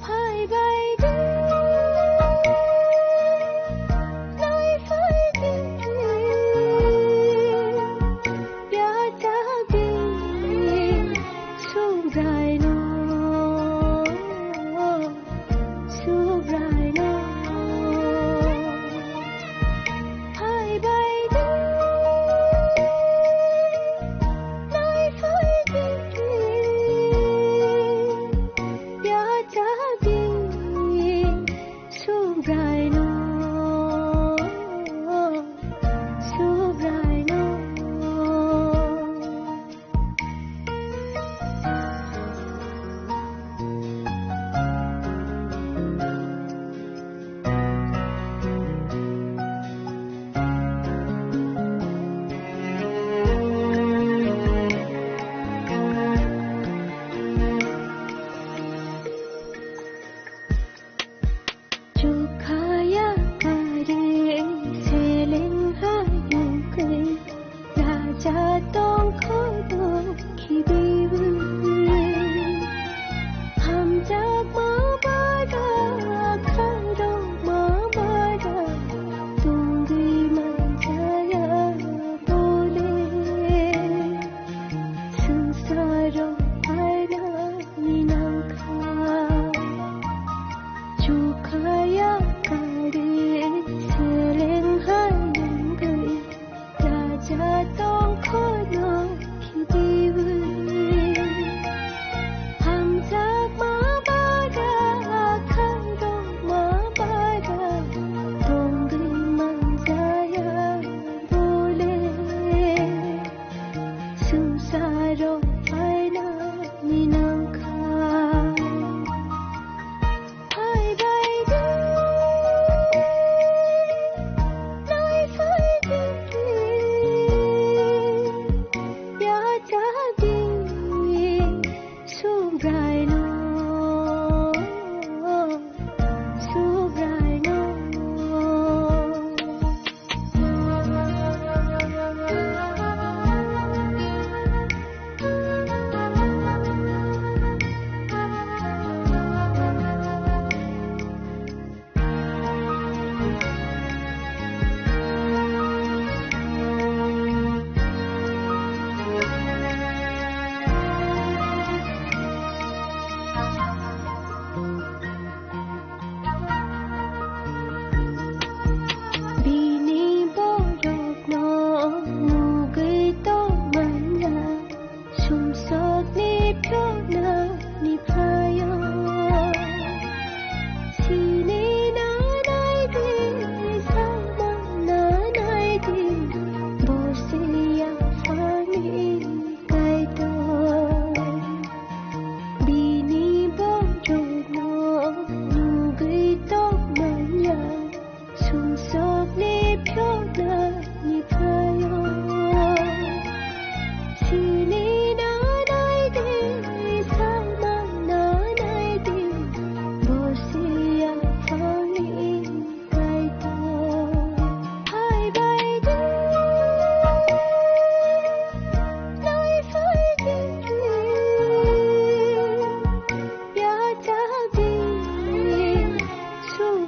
Phai bai di.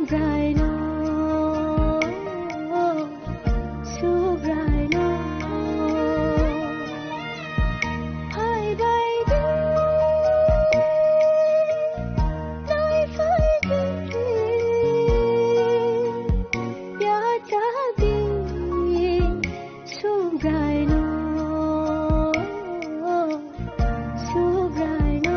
Subraino, Subraino, phai bai di, nai phai di, ya ta di, Subraino, Subraino.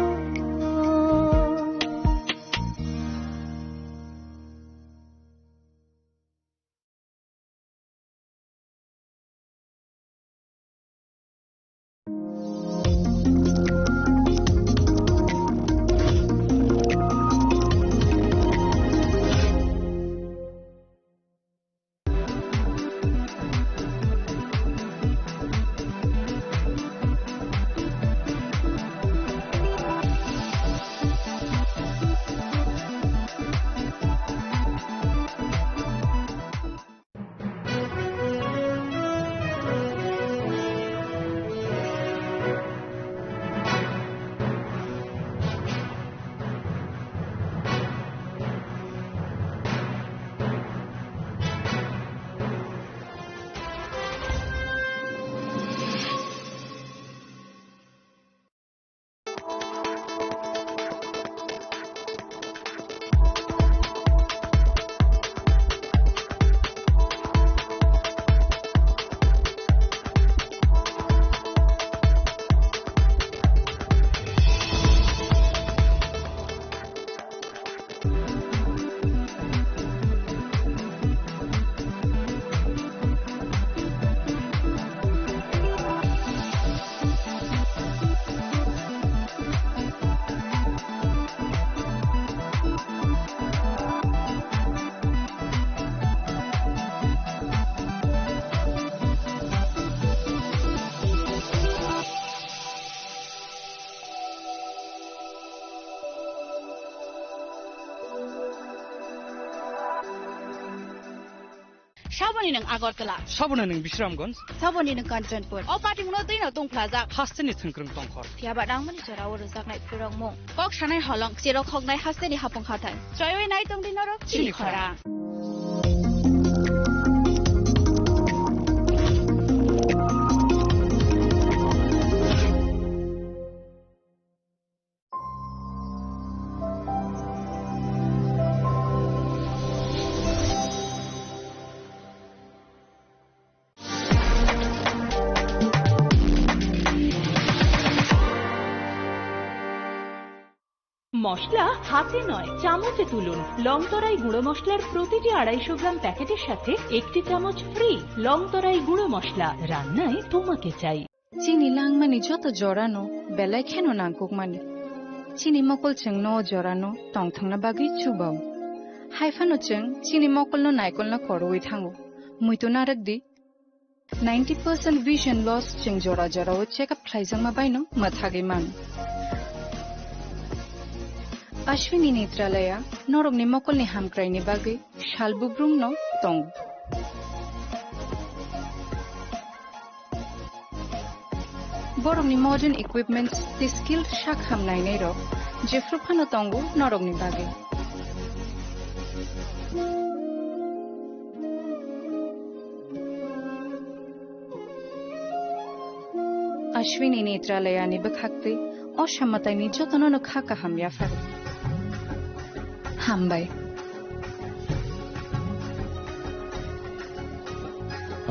Saboni nwng Agartala. Saboni nwng Bisramganj. Saboni nwng Kanchanpur. O patimungno twino tungphlajak. Hasteni thwngkwrwng tongkhor. Phiyaba nangmani jorao rwjaknai phurwrwngmung. Kok sanai holong, cherok hoknai hasteni hapung hathai. Choiwi nai tongdi norok chini chini khorang. Khorang. মশলা হাতে নয়, চামচে তুলুন। লংতরাই গুঁড়ো মশলার প্রতিটি আড়াইশো গ্রাম প্যাকেটের সাথে একটি চামচ ফ্রি। লংতরাই গুঁড়ো মশলা, রান্নায় তোমাকে চাই। Chini langmani joto jorano belai kheno nangkukmani. Chini mokol chwngno o jorano tongthokna bagwi chubao. Haiphano chwng chini mokolno naikolna korwi thango. Muitu narwk di. Ninety percent vision loss chwng jora jorao check up khlaijakma baino mwthagwi mano. Ashwini Netralaya norokni mokolni hamkraini bagwi sal bubrumno tongo. Borokni modern equipments tei skilled sak ham nainairok jephru phano tongo norokni bagwi. Ashwini Netralayani bwkhaktwi o samataini jotono no kha kaham yapharo. Hambai.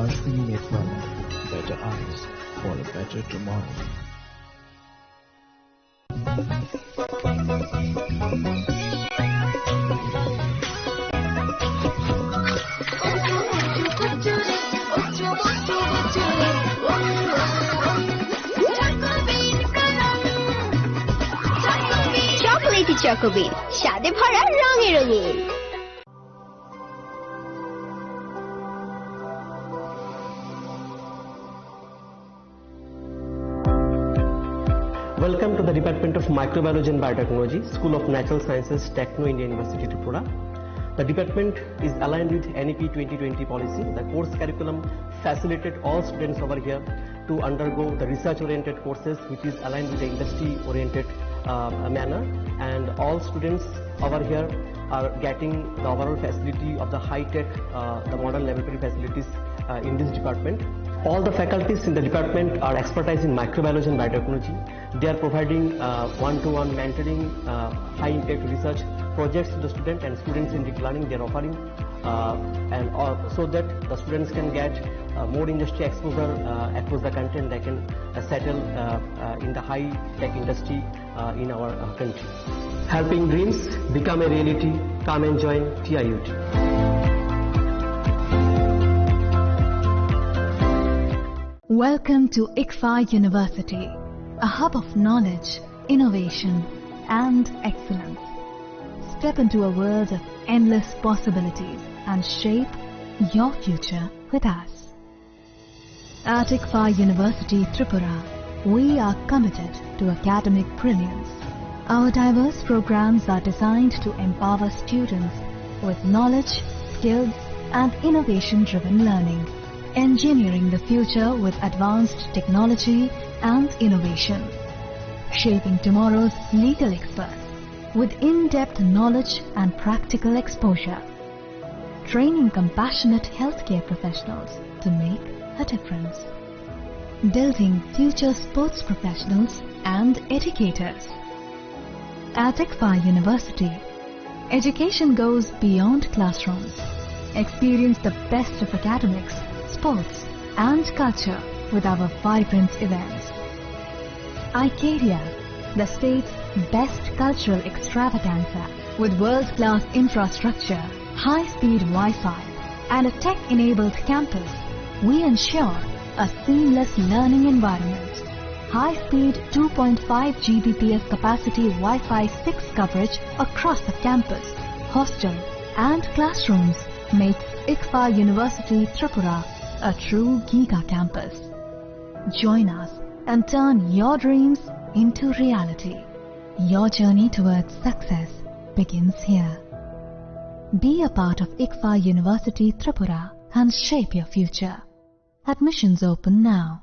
Ashwini Netralaya, better eyes for a better tomorrow. Chocolatey Choco Bean, স্বাদে ভরা রঙে রঙিন। Welcome to the Department of Microbiology and Biotechnology, School of Natural Sciences, Techno India University, Tripura. The department is aligned with N E P twenty twenty policy. The course curriculum facilitated all students over here to undergo the research-oriented courses, which is aligned with the industry-oriented uh, manner, and all students over here are getting the overall facility of the high-tech, uh, the modern laboratory facilities, uh, in this department. All the faculties in the department are expertise in microbiology and biotechnology. They are providing, uh, one-to-one mentoring, uh, high-impact research projects to the student and students in deep learning. They are offering, uh, and, uh, so that the students can get, uh, more industry exposure, uh, across the country, and they can, uh, settle, uh, uh, in the high-tech industry, uh, in our, uh, country. Helping dreams become a reality. Come and join T I U T. Welcome to ICFAI University, a hub of knowledge, innovation, and excellence. Step into a world of endless possibilities and shape your future with us. At ICFAI University Tripura, we are committed to academic brilliance. Our diverse programs are designed to empower students with knowledge, skills, and innovation-driven learning, engineering the future with advanced technology and innovation, shaping tomorrow's legal experts with in-depth knowledge and practical exposure, training compassionate healthcare professionals to make a difference, building future sports professionals and educators. At ICFAI University, education goes beyond classrooms. Experience the best of academics, sports, and culture with our vibrant events. Icaria, the state's best cultural extravaganza, with world-class infrastructure, high-speed Wi-Fi, and a tech-enabled campus, we ensure a seamless learning environment. High-speed two point five G B P S capacity Wi-Fi six coverage across the campus, hostel, and classrooms makes ICFAI University Tripura a true giga campus. Join us and turn your dreams into reality. Your journey towards success begins here. Be a part of ICFAI University Tripura and shape your future. Admissions open now.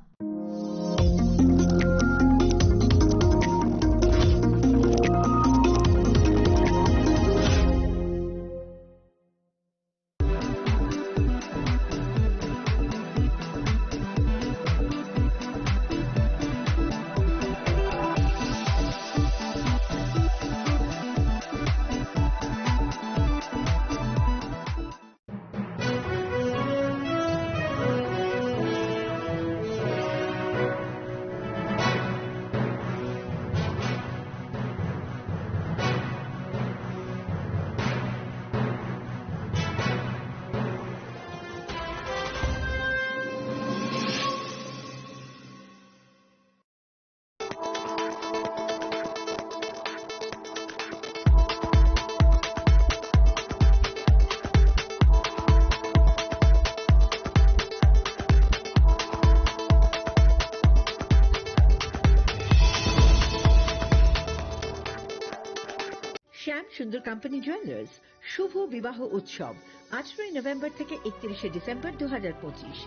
শ্যাম সুন্দর company jewellers শুভ বিবাহ উৎসব, আঠারোই নভেম্বর থেকে একত্রিশে ডিসেম্বর দু হাজার পঁচিশ।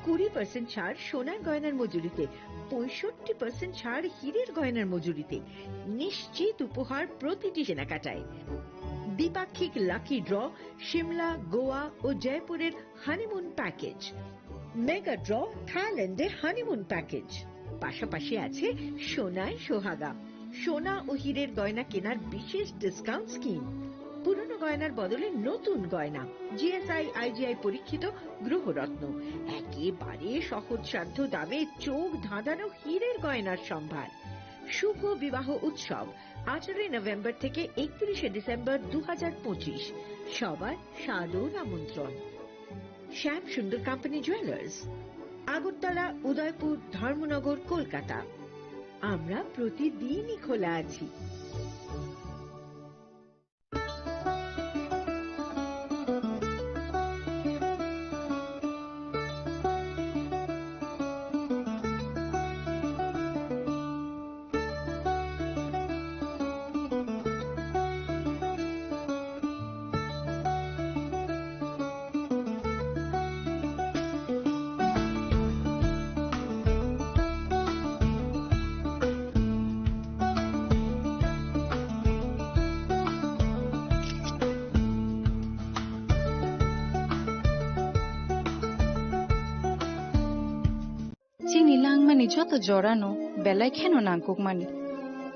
কুড়ি পার্সেন্ট ছাড় সোনার গয়নার মজুরিতে, পঁয়ষট্টি পার্সেন্ট ছাড় হীরের গয়নার মজুরিতে। নিশ্চিত উপহার প্রতিটি কেনাকাটায়। দ্বিপাক্ষিক লাকি ড্র, সিমলা, গোয়া ও জয়পুরের হানিমুন প্যাকেজ। মেগা ড্র, থাইল্যান্ডে হানিমুন প্যাকেজ। পাশাপাশি আছে সোনায় সোহাগা, সোনা ও হীরের গয়না কেনার বিশেষ ডিসকাউন্ট স্কিম। পুরনো গয়নার বদলে নতুন গয়না, জিএসআই আইজিআই পরীক্ষিত গ্রহরত্ন, একেবারে সহজসাধ্য দামে চোখ ধাঁধানো হীরের গয়নার সম্ভার। শুভ বিবাহ উৎসব, আঠারোই নভেম্বর থেকে একত্রিশে ডিসেম্বর দু হাজার পঁচিশ। সবার সাদর আমন্ত্রণ। শ্যাম সুন্দর কোম্পানি জুয়েলার্স, আগরতলা, উদয়পুর, ধর্মনগর, কলকাতা। আমরা প্রতিদিনই খোলা আছি। Chini langmani joto jorano belai kheno nangkukmani.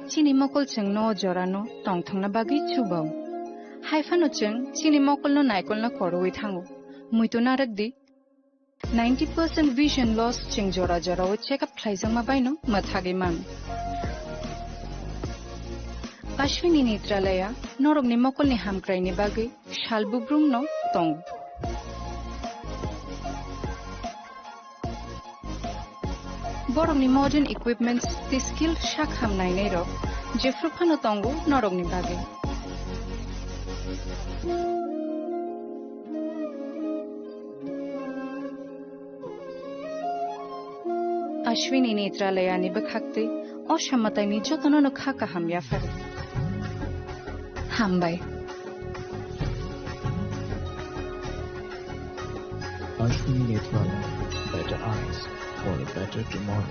Chini mokol chwngno o jorano tongthokna bagwi chubao. Haiphano chwng chini mokolno naikolna korowi thango. Muitu narwk di. Ninety percent vision loss chwng jora jorao check up khlaijakma baino mwthagwi mano. Ashwini Netralaya norokni mokolni hamkraini bagwi sal bubrumno tongo. Borokni modern equipments tei skill sakham nainairok jephru phano tongo norokni bagwi. Ashwini Netralayani bwkhaktwi o samataini jotono no kha kaham yaphar. Hambai. Ashwini Netralaya, better eyes for a better tomorrow.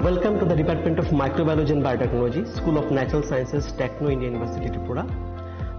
Welcome to the Department of Microbiology and Biotechnology, School of Natural Sciences, Techno India University, Tripura.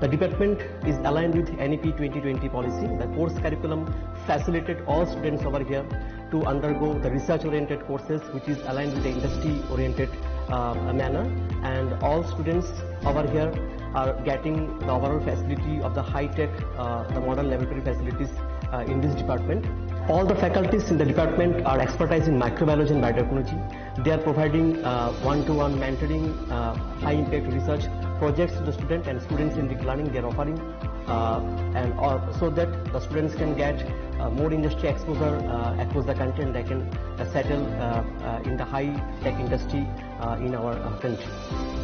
The department is aligned with N E P twenty twenty policy. The course curriculum facilitated all students over here to undergo the research-oriented courses, which is aligned with the industry-oriented, uh, manner. And all students over here are getting the overall facility of the high-tech, uh, the modern laboratory facilities, uh, in this department. All the faculties in the department are expertise in microbiology and biotechnology. They are providing, uh, one-to-one mentoring, uh, high-impact research projects to the student and students-centric learning they are offering. Uh, and all, so that the students can get, uh, more industry exposure, uh, across the country, and they can, uh, settle, uh, uh, in the high-tech industry, uh, in our, uh, country.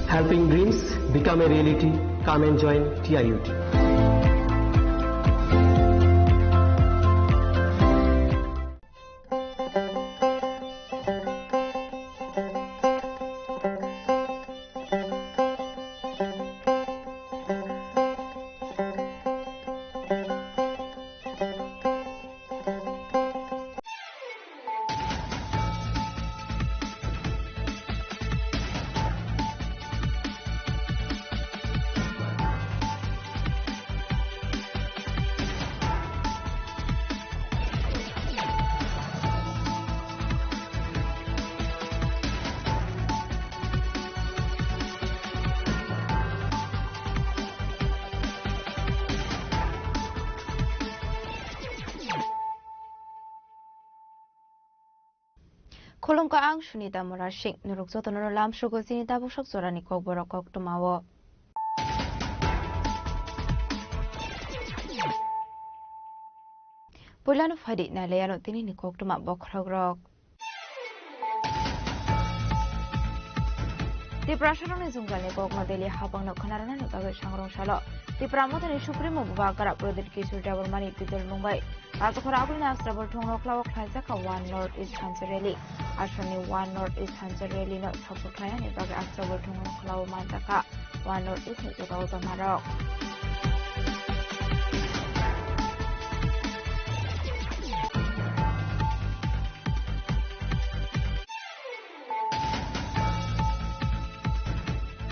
Helping dreams become a reality. Come and join T I U T. Khulumkha, ang Sunita Murasing. Norok jotono lamsugo chini tabuk sok jorani kokborok koktwmao. Puilano phaidi nailaiano tinini koktwma bokhorokrok. Tiprasarokni jwngjal ni kokno daily habangno khwnarwna bagwi sangrong salo Tipra Mothani Supremo Bubagra Pradyut Kishore Debbarmani Twitter mungbai Rajakhor Abulni Astabul Thungno Khlao khlaijak kha One North East Thansa Rally. Aswkni One North East Thansa Rally no support khlainani bagwi Astabul Thungno Khlao manjak kha One North East ni jogao jamarok.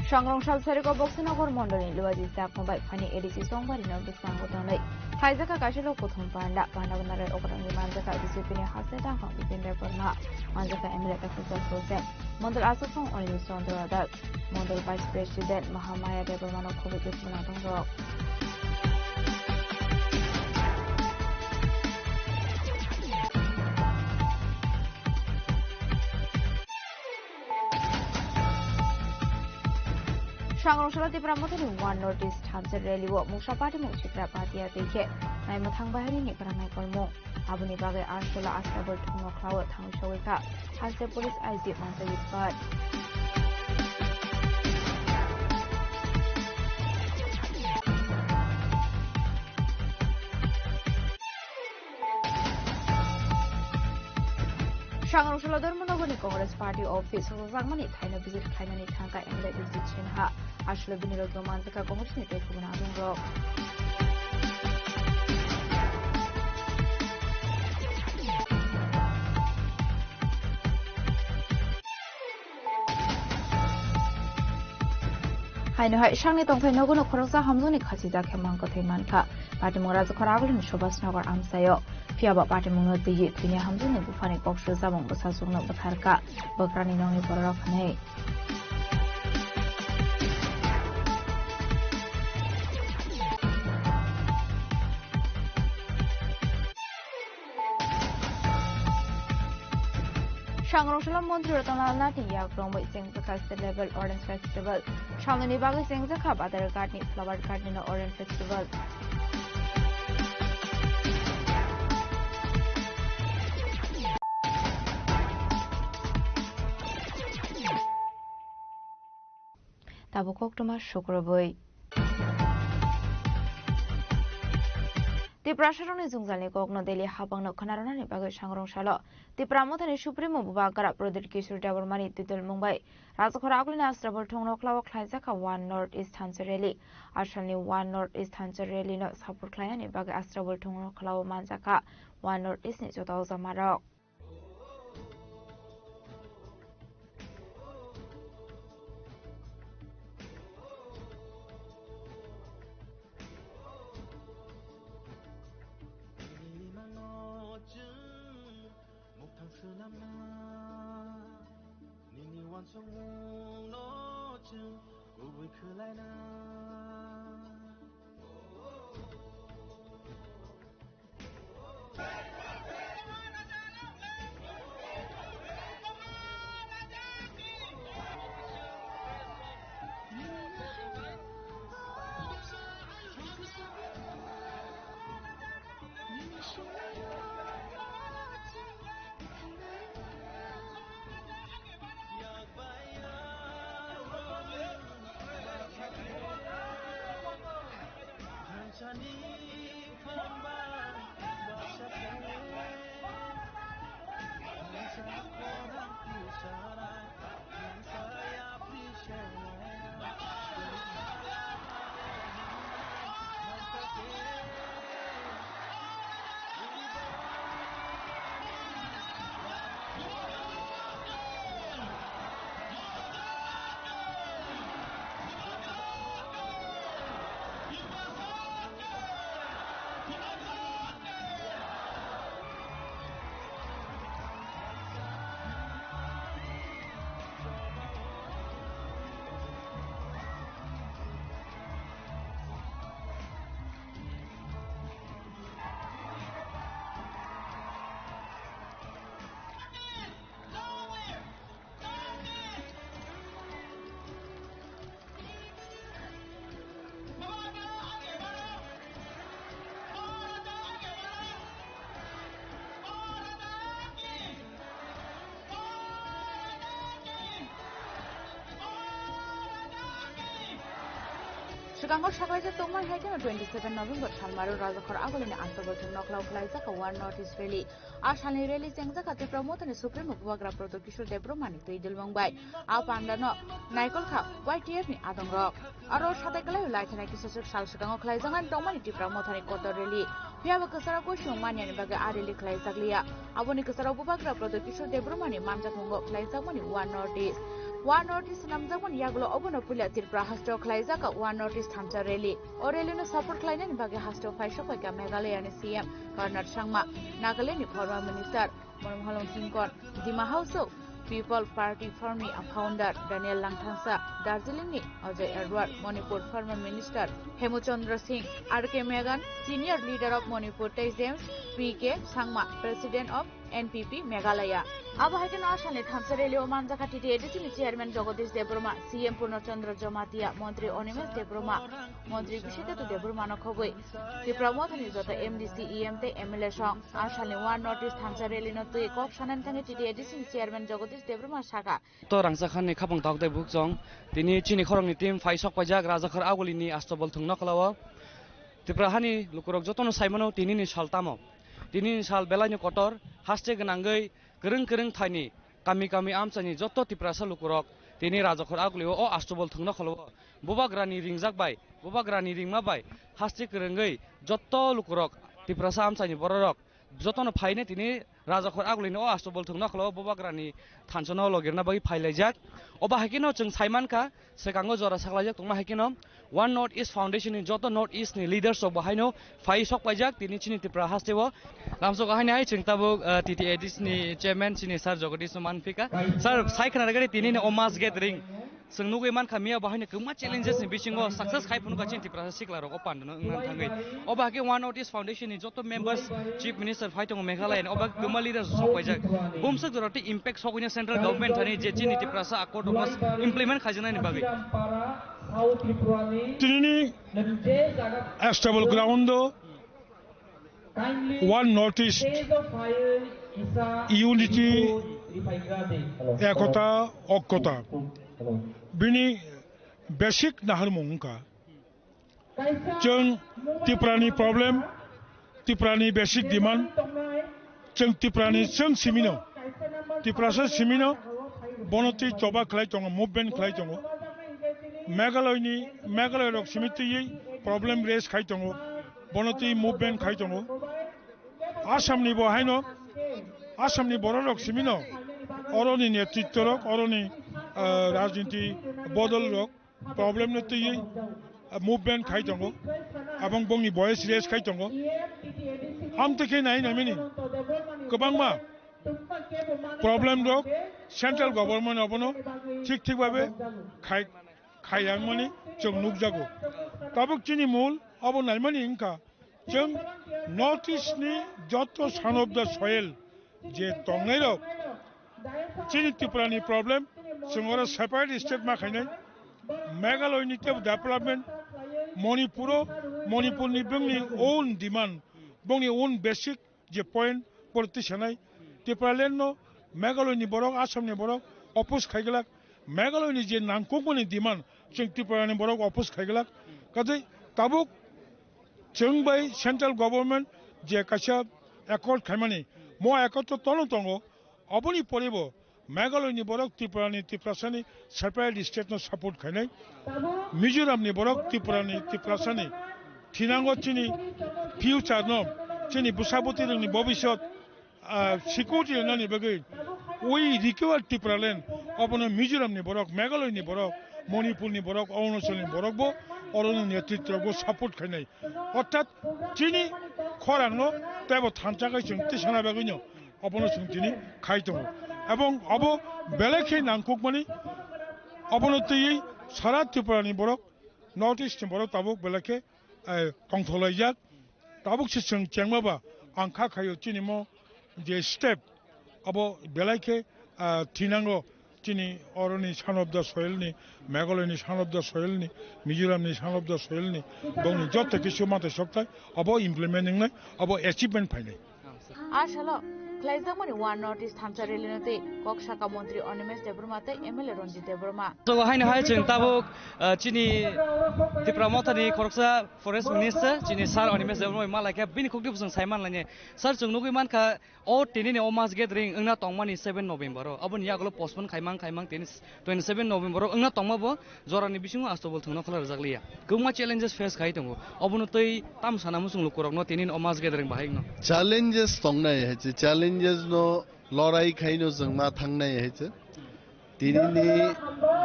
Sangrong sal sariko Boksinagar mondolni Luaji Chakma bai phani A D C Songbari no bwskango tongnai. Khlaijak kha kaisa lok kuthum panda, panda bo narai okrangi manjak kha B J P ni haste dangkhong Bipin Debbarma, manjak kha M L A Takhuk Das Hussain, mondol aswk song Anil Chandra Das, mondol Vice President Mahamaya Debbarma no khobwi bwsmano tongrok. Sangrong salo Tipra Mothani One North East Thansa Rally o mungsa party mung Chitra Bhatia tei khe naima thang bai harini kwrang naikolmung. Aboni bagwi Arshila Astabul Thungno Khlao thangwi sogwi kha. Haste police I G manjagwi thwk. Sangrong salo Dharmanagarni Congress Party office o jakmani thaino visit khlainani thangkha M L A Bijit Sinha. Aswk bini logi o manjakha Congress ni tei kubun adongrok. Haino hai sakni tongthai nogo no khoroksa hamjakni khachijak khe mang kwthwi mankha. Patimung Rajakhor Agulini Subhas Nagar amchaio. Phiya ba patimung no twiwi thwini hamjakni buphani kok swijamung bwsajwkno bwtharkha. Bwkrani nokni bororok hwnwi. Sangrong Salo Montri Ratan Lal Nath ni yak romwi chengjakha State Level Orange Festival. Salnwini bagwi chengjakha Badar Ghat ni Flower Garden o Orange Festival. Tabuk koktwma sukrubwi. Tiprasarokni jwngjalni kokno Delhi habangno khwnarwnani bagwi Sangrong Salo Tipra Mothani Supremo Bubagra Pradyut Kishore Debbarmani twi dulmung bai Rajakhor Agulini Astabol thongno khlao khlaijakha One North East Thansa Rally. Asalni One North East Thansa Rally no support khlainani bagwi Astabol thongno khlao manjakha One North East ni joto jamarok. Nini uansukmungno chwng kubui khwlaina. Swkango saklaijak tongmani hai kheno twenty seven November salmaro Rajakhor Agulini Astabol thwngno khlao khlaijak One North East Rally. A salni rally chengjakha Tipra Mothani Supremo Bubagra Pradyut Kishore Debbarmani twi dulmung bai. A pandano naikol kha Y T F ni adongrok. Aro satai kwlai lai thani kisachwk sal swkango khlaijaknai tongmani Tipra Mothani kotor rally. Phiyaba kwcharo goisong manyani bagwi a rally khlaijakliya. Aboni kwcharo Bubagra Pradyut Kishore Debbarmani manjakmungo khlaijakmani One North East. One North East swnamjakmani yagulo obono puila Tripura hasteo khlaijak One North East thansa rally. O rally no support khlainani bagwi hasteo phaisok phaikha Meghalaya ni C M Conrad Sangma, Nagaland ni former minister Monmolong Singkon, Dima Hasao People Party Forum ni founder Daniel Langthangsa, Darjeeling ni Ajay Agarwal, Manipur former minister Hemchandra Singh, R K Meghan, senior leader of Manipur tei James P K Sangma, president of N P P Meghalaya. Abo hai kheno a salni thansa rally o manjakha T T A D C ni chairman Jagadish Debbarma, C M Purna Chandra Jamatia, montri Animesh Debbarma, montri Bishekatu Debbarma no khobwi Tipra Mothani joto M D C, E M tei M L A song. A salni One North East thansa rally no twi kok sanani thangwi T T A D C ni chairman Jagadish Debbarma sakha. To rangchak hani khapang tok tei bukchong. Tini chini khorokni team phai sok paijak Rajakhor Agulini Astabol thwngno khlao. Tripura hani lukurok jotono saimano tinini sal tamo. Tinini sal belaino kotor, haste gwnangwi kwrwng kwrwng thaini kami kami amchaini joto Tiprasa lukurok tini Rajakhor Agulio o Astabol thwngno khlao. Bubagrani ringjak bai, Bubagrani ringma bai haste kwrwngwi joto lukurok Tiprasa amchaini bororok jotono phaine tini Rajakhor agulini o Astobol thwngno khwlao Bubagrani thanchano logirna bagwi phailaijak. Obo hai kheno chwng saimankha, swkango jora saklaijak tongma hai kheno One North East Foundation ni joto North East ni leaders rok bo haino phai sok paijak tini chini Tripura hasteo. Lamsogo haino hai chwng tabuk, ah, T T A D C ni chairman chini Sir Jagadish no manphika. Sir, sai khna rwgadi tini ni o mass gathering. Chwng nugwi mankha miya bo haino kwbangma challenges ni bisingo success khai phunukha chini Tiprasa sikla rok o pandano wngna thangwi. Obo hakhe One North East Foundation ni joto members, Chief Minister phai tongo Meghalaya ni, obo kwbangma leaders sok paijak. Bumswk jora tei impact sogwino central government thani je chini Tiprasa accord rok implement khaijaknani bagwi. Tinini Astobol ground o One North East, unity, ekota, okkota, bini basic naharmung wngkha. Chwng Tiprani problem, Tiprani basic demand, chwng Tiprani chwng simino, Tiprasa simino, bono twi choba khlai tongo, movement khlai tongo. Meghalaya ni, Meghalaya rok simi twiwi problem raise khai tongo, bono twi movement khai tongo. Assam ni bo haino, Assam ni borok rok simi no, oroni netritwo rok, oroni, ah, rajniti bodol rok problem no twiwi, ah, movement khai tongo, abang bongni voice raise khai tongo. Amtwi khe nai nai mani kwbangma problem rok central government abono thik thik babe khai, khaiyangmani chwng nukjago. Tabuk chini mul abo naimani wngkha, chwng North East ni joto son of the soil je tongnairok, chini Tripura ni problem, chwng oro separate state ma khainai, Meghalaya ni tebo development, Manipur o, Manipur ni bongni own demand, bongni own basic je point, borok tisanai Tipraland no Meghalaya ni borok, Assam ni borok oppose khaiglak, Meghalaya ni je nangkukmani demand chwng Tripura ni borok oppose khaiglak. Kaje tabuk chwng bai central government je kaisa accord khaimani, mo accord to tono tongo, oboni poribo Meghalaya ni borok Tripura ni, Tiprasa ni separate state no support khainai. Mizoram ni borok Tripura ni, Tiprasa ni thinango chini future no, chini bwsa bwtwi rok ni bobisot, ah, security rwnani bagwi we require Tipraland, obono Mizoram ni borok, Meghalaya ni borok, Manipur ni borok, Arunachal ni borok bo oroni netritwo bo support khainai. Orthat chini khorang no tebo thansa khai chwng tisana bagwi no obono chwng tini khai tongo. Ebong obo belai khe nangkukmani, obono twiwi sara Tripura ni borok, North East ni borok tabuk belai khe, eh, tongthok laijak. Tabuk se chwng chengma ba ang kha khaio chini mo je step abo belai khe, ah, thinango. Chini oroni son of the soil ni, Meghalaya ni son of the soil ni, Mizoram ni son of the soil ni, bongni joto kisu matai sokthai abo implement wngnai, abo achievement phainai. A salo khlaijakmani One North East thansa rally no tei kok saka montri Animesh Debbarma tei M L A Ranjit Debbarma. So, haino hai chwng tabuk, ah, chini Tipra Motha ni khoroksa forest minister, chini sir Animesh Debbarma bai malai khe bini khukti bwswng sai manlainai. Sir, chwng nugwi mankha, o tini ni o mass gathering wngna tongmani seven November o, aboni yagulo postpone khaimang khaimang tini twenty seven November o wngna tongma bo jorani bisingo Astobol thwngno khwlai rwjak liya. Kwbangma challenges face khai tongo. Obono tei tam sana muchung lukurokno tini ni o mass gathering bahai wngno. Challenges tongnai hai se, challenges no lorai khaino chwng ma thangnai hai se. Tinini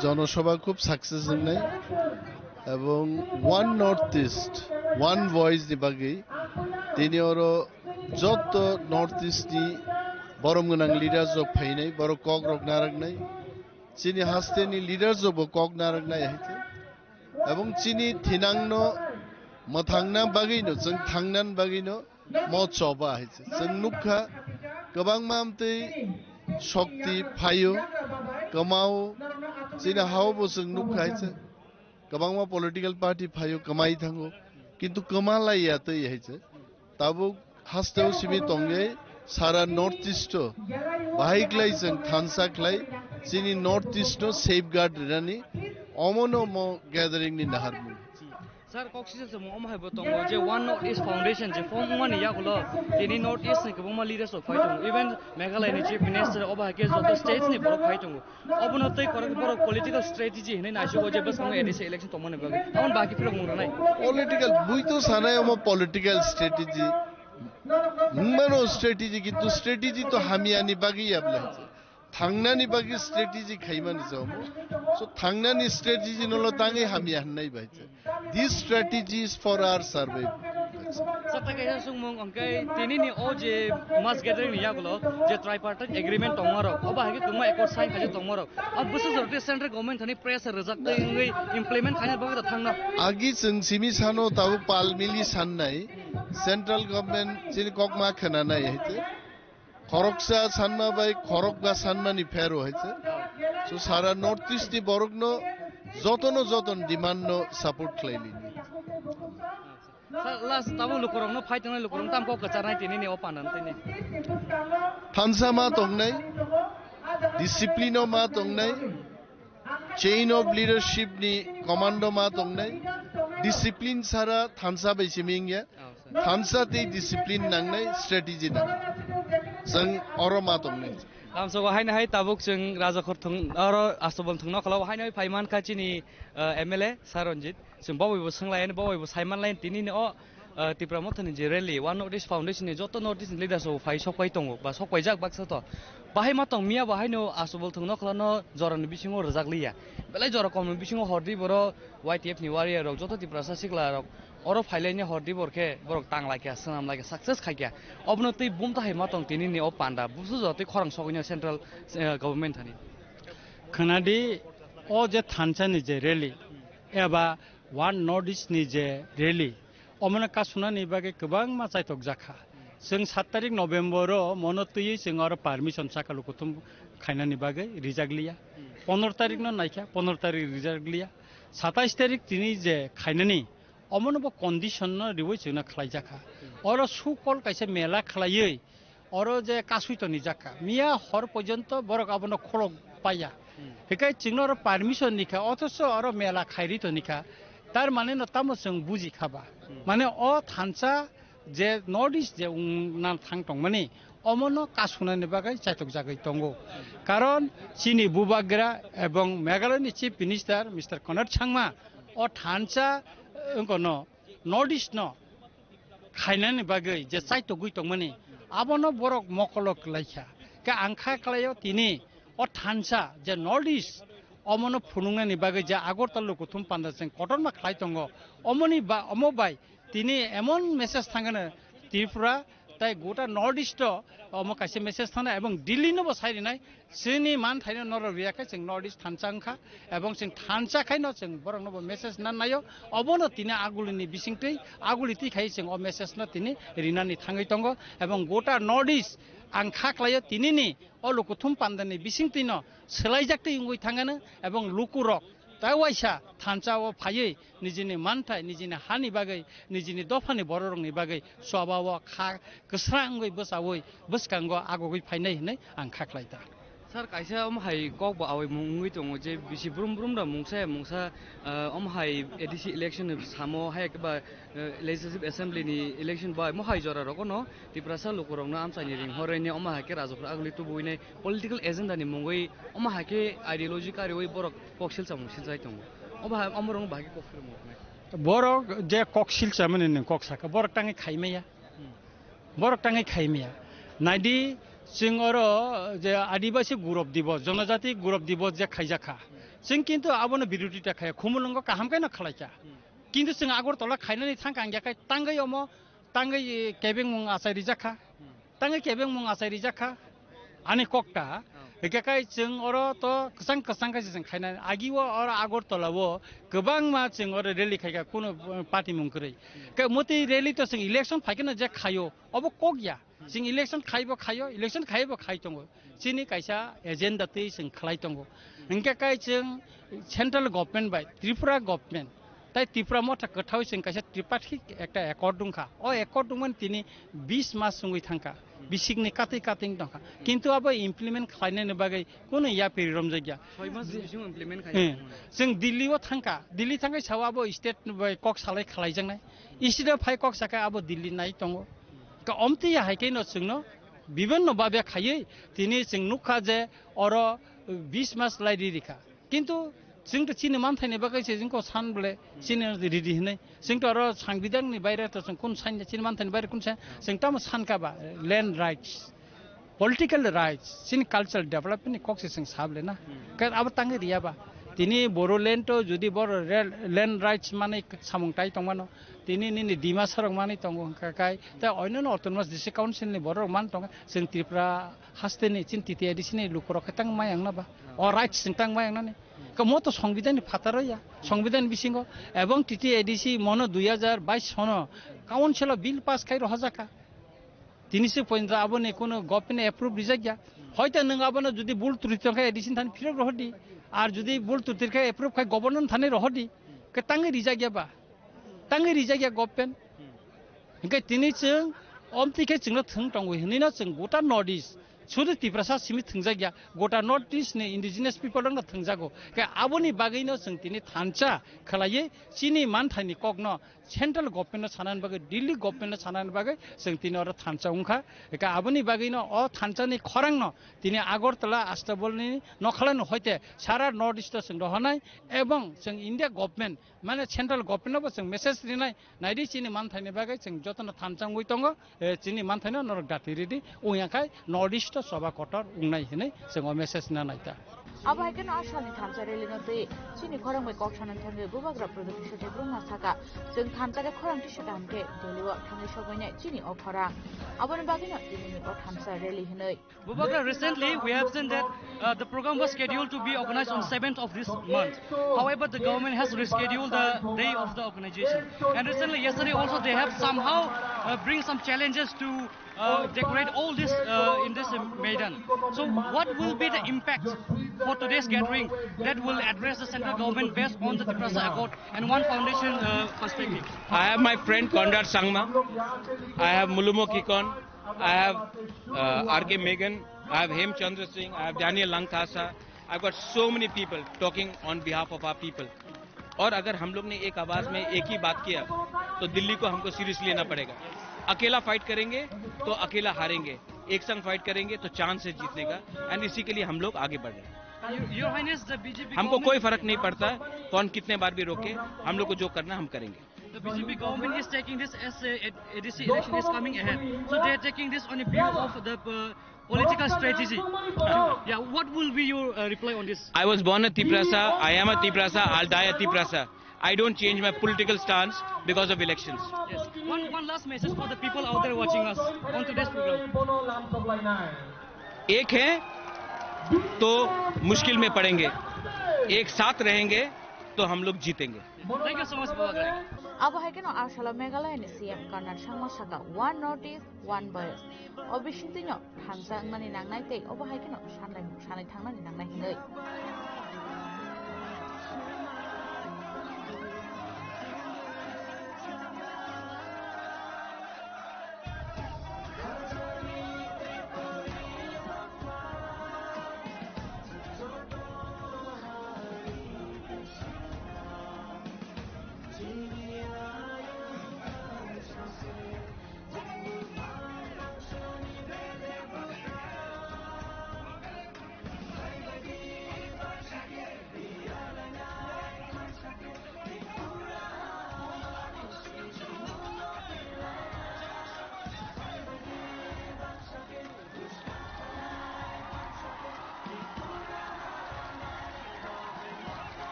jonosabha khub success wngnai, ebong One North East, One Voice ni bagwi tini oro joto North East ni borom gwnang leaders rok phainai, borok kok rok narwknai, chini haste ni leaders rok bo kok narwknai hai khe, ebong chini thinang no mwthangna bagwi no, chwng thangna bagwi no mo choba hai se. Chwng nukha kwbangma amtwi shokti phaio, kwmao, chini hao bo chwng nukha hai se. Kwbangma political party phaio, kwmai thango, kintu kwma laiya twi hai se. Tabuk hasteo simi tongwi sara North East o bahai khlai chwng thansa khlai chini North East no safeguard rinani omono mo gathering ni naharmung. Sir, kok sisa se mo omo hai bo tongo je One North East Foundation je form wngmani yagulo tini North East ni kwbangma leaders rok phai tongo, even Meghalaya ni Chief Minister, obo hai khe joto states ni borok phai tongo. Obono tei korok borok political strategy hinwi naisugo je bwskango A D C election tongmani bagwi. Tamoni bagwi phirok mung rwnai. Political, bui to sanai omo political strategy. Wngmano strategy, kintu strategy to hamyani bagwi ya bwle. Thangnani bagwi strategy khaimani jomo. So thangnani strategy no lo tangwi hamya hwnai bai. This strategy is for our survival. Sata kaisa sungmung hwnkhe tinini o je mass gathering ni yagulo je tripartite agreement tongmarok, obo hai khe kwbangma accord sign khaijak tongmarok. O bwswk jora tei central government thani pressure rwjak tei wngwi implement khaina bagwi da thangno. Agi chwng simi sano tabuk pal mili sannai, central government chini kok ma khwnanai hai te. Khoroksa sanma bai khorokba sanmani phero hai se. So sara North East ni borokno jotono joton demand no support khlai lini. Sir, last tabo lukurokno phai tongnai lukurok tam kok kwcharnai tini ni o pandan tini. Thansa ma tongnai, discipline o ma tongnai, chain of leadership ni commando ma tongnai, discipline sara thansa bai simi wngya. Oh, sir. Thansa tei discipline nangnai, strategy nangnai. Chwng oro ma tongnai. Lamsogo haino hai tabuk chwng Rajakhor thung, oro Astobol thungno khwlao haino hai phai mankha chini, eh, M L A Sir Ranjit. Chwng bo bai bo swnglaiyani, bo bai bo saimanlaiyani tini ni o, eh, Tipra Mothani je rally, One North East Foundation ni joto North East ni leaders rok phai sok pai tongo, ba sok paijak baksa to. Bahai ma tong miya bo haino Astobol thungno khwlano jorani bisingo rwjak liya. Belai jora komni bisingo hordi boro Y T F ni warrior rok, joto Tiprasa sikla rok oro phailaini hordi bor khe borok tang laikha, swnam laikha, success khaikha. Obono tei bumta hai ma tong tini ni o panda, busu jo tei khorang sogwino central, eh, government thani. Khwnadi, o je thansa ni je rally, eba One North East ni je rally, omono kasunani bagwi kwbangma chaitok jakha. Chwng sat tarik November o mono twiwi chwng oro permission saka lukuthum khainani bagwi rijak liya. Pondro tarik no naikha, pondro tarik rijak liya. Satais tarik tini je khainani, omono bo condition no riwi chwngno khlai jakha. Oro su kol kaisa mela khlaiwi, oro je kasui toni jakha. Miya hor porjonto borok abono kholok paiya. Hikai chwngno oro permission nikha, othocho oro mela khairi tonikha. Tar mane no tamo chwng buji khaba. Mane o thansa je North East je wngna thang tongmani, omono kasunani bagwi chaitok jagwi tongo. Karon chini bubagra ebong Meghalaya ni Chief Minister Mister Conrad Sangma o thansa, eh, wngkono North East no khainani bagwi je chaitogwi tongmani, abono borok mokolo kwlaikha. Khe ang kha kwlaio tini o thansa je North East, omono phunuknani bagwi je Agartala lukuthum panda chwng kotorma khlai tongo, omoni ba, omo bai tini emon message thangano Tripura tai gota North East o omo kaisa message thangna ebong Delhi no bo sai rinai. Chini man thaino norok riya khe chwng North East thansa wngkha, ebong chwng thansa khaino chwng borokno bo message nan naio, obono tini agulini bisingtwi aguli twi khai chwng o message no tini rinani thangwi tongo, ebong gota North East ang kha khlaio tinini o lukuthum pandani bisingtwino swlaijak twi wngwi thangano, ebong lukurok tai waisa thansa o phaiwi nijini manthai, nijini hani bagwi, nijini dophani bororokni bagwi swaba o kha kwsrang wngwi bwchaui bwskango agogwi phainai hinwi ang kha khlai ta. Sir, kaisa omo hai kok bo awai mung wngwi tongo je bisi brum brum da mungsa ya mungsa, ah, omo hai A D C election ni samo hai ba, eh, Legislative Assembly ni election bai mo hai jora rogo no Tiprasa lukurok no amchai ni ring horoi ni omo hai khe rajok rok aguli tubu wi nai political agenda ni mungwi omo hai khe ideology kariwi borok kok silsa mung siljai tongo. Omo hai omo rong bai khe kok silmung nai. Borok je kok silsa mani nung kok saka borok tangi khai maya. Hmm. Borok tangi khai maya. Naidi, chwng oro je Adibasi Gurab Dibos, Jonojati Gurab Dibos je khaijak kha. Chwng kintu abono birodita khaya, khumulwngo kaham khe no khlai kha. Kintu chwng Agartala khainani thang kang ya khai tangwi omo, tangwi, eh, kebengmung achai rijak kha. Tangwi kebengmung achai rijak kha. Ani kokta, hikhe kai chwng oro to kwchang kwchang khe se chwng khainani. Agi o oro Agartala o kwbangma chwng oro rally khaikha, kunu, eh, party mung kwrwi. Khe motwi rally to chwng election phaikhe no je khaio, obo kok ya. Chwng election khaibo khaio, election khaibo khai tongo. Chini kaisa agenda twi chwng khlai tongo. Hingke kai chwng central government bai Tripura government tai Tripura motha kwthao chwng kaisa tripartite ekta accord wngkha. O accord wngmani tini bis mas wngwi thangkha. Bisikni katwi katwi wng tongkha. Kintu abo implement khlainani bagwi kunu yapiri romjakya. Soi mas bisingo implement khaina. Eh, chwng Delhi o thangkha. Delhi thangkhe sao abo state bai kok salai khlaijaknai. State o phai kok sakhe abo Delhi nai tongo. Ka omtwi ya hai khe no chwngno bibinno babe khaiwi tini chwng nukha je oro bis mas lai ri rikha. Kintu Chwng to chini manthaini bagwi se chwng ko san bole chini ridi hinwi. Chwng to aro sangbidanni baire to chwng kun san chini manthaini baire kun san chwng tamo san ka ba land rights, political rights, chini cultural development ni kok se chwng sable na. Ka abo tangwi riya ba. Tini Bodoland to jodi bor rel-, land rights manwi samung tai tongmano. Tini nini Dimasa rok manwi tongo hwnkha kai. Ta oino no autonomous district council ni borok rok man tongo. Chwng Tripura haste ni chini T T A D C ni lukurok khe tang mayang na ba? O rights chwng tang mayang nani? Ka mo to songbidan ni phataro ya, songbidan bisingo, ebong T T A D C mono dui hajar bais sono council o bill pass khai rohajaka. Tini se pointo aboni kuno government approve rijak ya. Hoita nwng abono jodi bul triti tong khe A D C thani phirok rohodi, ar jodi bul triti khe approve khai governor thani rohodi, ke tangwi rijak ya ba? Tangwi rijak ya government. Hingke tini chwng omtwi khe chwngno thwng tongo hinwi no chwng gota North East, sudu Tiprasa simi thwngjak ya, gota North East ni indigenous people rokno thwngjago. Khe aboni bagwino chwng tini thansa khwlaiwi chini manthaini kokno central government no sanani bagwi, Delhi government no sanani bagwi chwng tini oro thansa wngkha. Khe aboni bagwino o thansani khorangno tini Agartala, Astabol ni nokhalano hoite sara North East o chwng rohornai ebong chwng India government mane central government no bo chwng message rinai, naidi chini manthaini bagwi chwng jotono thansa wngwi tongo, eh, chini manthaino norok dati ridi, wngya khai North East o choba kotor wngnai hinwi chwng o message na naita. Abo hai kheno a salni thansa rally no twi chini khorang bai kok sanani thangwi bubagra Pradyot Kishore Debbarma saka, chwng thansa khe khorang tisa kaham khe Delhi o thangwi sogwinai chini o khorang. Aboni bagwino tinini o thansa rally hinwi. Bubagra, recently we have seen that, uh, the program was scheduled to be organized on seventh of this month. However, the government has rescheduled the day of the organization. And recently, yesterday also, they have somehow, uh, bring some challenges to, uh, decorate all this, uh, in this, uh, Maidan. So, what will be the impact for today's gathering that will address the central government based on the Tiprasa Accord and One Foundation, uh, perspective? I have my friend Conrad Sangma. I have Mulumo Kikon. I have, uh, R K Megan, I have Hem Chandra Singh, I have Daniel Langthasa. I've got so many people talking on behalf of our people. और अगर हम लोग ने एक आवाज में एक ही बात किया तो दिल्ली को हमको सीरियसली लेना पड़ेगा। अकेला फाइट करेंगे तो अकेला हारेंगे, एक संग फाइट करेंगे तो चांस है जीतने का। एंड इसी के लिए हम लोग आगे बढ़ रहे हैं। You, Your Highness, the B J P हमको कोई फर्क नहीं पड़ता कौन कितने बार भी रोके, हम लोग को जो करना हम करेंगे। The B J P government is taking this as a, a, A D C election is coming ahead. So they are taking this on a view of the, uh, political strategy. Yeah, what will be your, uh, reply on this? I was born a Tiprasa, I am a Tiprasa, I'll die a Tiprasa. I don't change my political stance because of elections. Yes. One, one last message for the people out there watching us on today's program. एक है तो मुश्किल में पड़ेंगे, एक साथ रहेंगे तो हम लोग जीतेंगे। Thank you so much, Bubagra. Abo hai kheno a salo Meghalaya ni C M Conrad Sangma saka, "One North East, One Voice." O bisingtwi no thansa wngmani nangnai tei obo hai kheno sanai, sanai thangnani nangnai hinwi.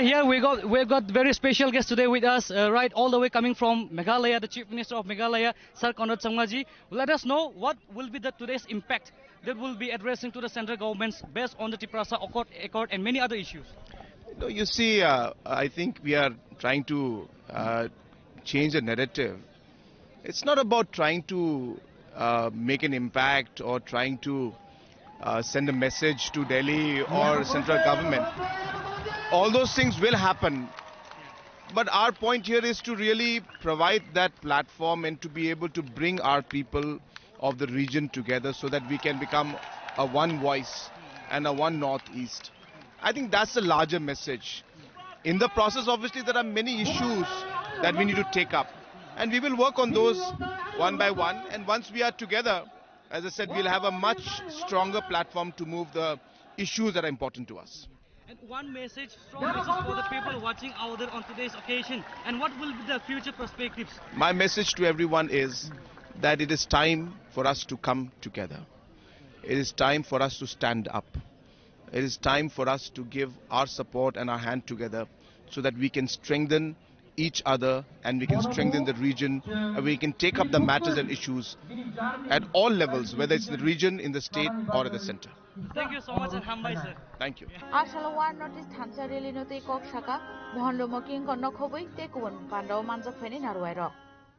Here we got we got very special guest today with us, uh, right all the way coming from Meghalaya, the Chief Minister of Meghalaya, Sir Conrad Sangma ji. Let us know what will be the today's impact that will be addressing to the central governments based on the Tiprasa Accord, Accord and many other issues. No, you see, uh, I think we are trying to uh, change the narrative. It's not about trying to uh, make an impact or trying to uh, send a message to Delhi or central government. All those things will happen. But our point here is to really provide that platform and to be able to bring our people of the region together so that we can become a one voice and a one Northeast. I think that's the larger message. In the process, obviously, there are many issues that we need to take up, and we will work on those one by one. And once we are together, as I said, we'll have a much stronger platform to move the issues that are important to us. And one message, strong message for the people watching out there on today's occasion. And what will be the future perspectives? My message to everyone is that it is time for us to come together. It is time for us to stand up. It is time for us to give our support and our hand together so that we can strengthen each other and we can strengthen the region and we can take up the matters and issues at all levels, whether it's the region, in the state, or at the center. Thank you so much and hambai, sir. Thank you. Asalo One North East Thansa Rally no tei kok saka Mohan Lomo Kinkor no khobwi tei kubun pandao manjak phaini narwai rok.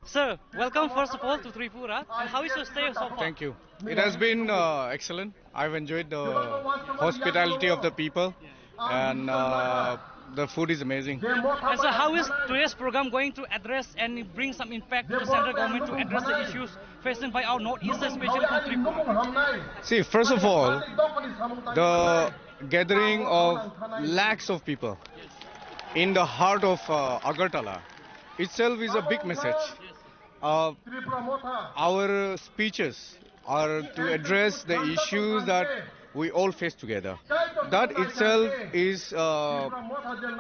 Sir, welcome first of all to Tripura. And how is your stay so far? Thank you. It has been uh, excellent. I've enjoyed the hospitality of the people, and uh, the food is amazing. And so, how is today's program going to address and bring some impact to the central government to address the issues facing by our Northeast, especially from Tripura? See, first of all, the gathering of lakhs of people in the heart of uh, Agartala itself is a big message. Uh, our speeches are to address the issues that we all face together. That itself is, uh,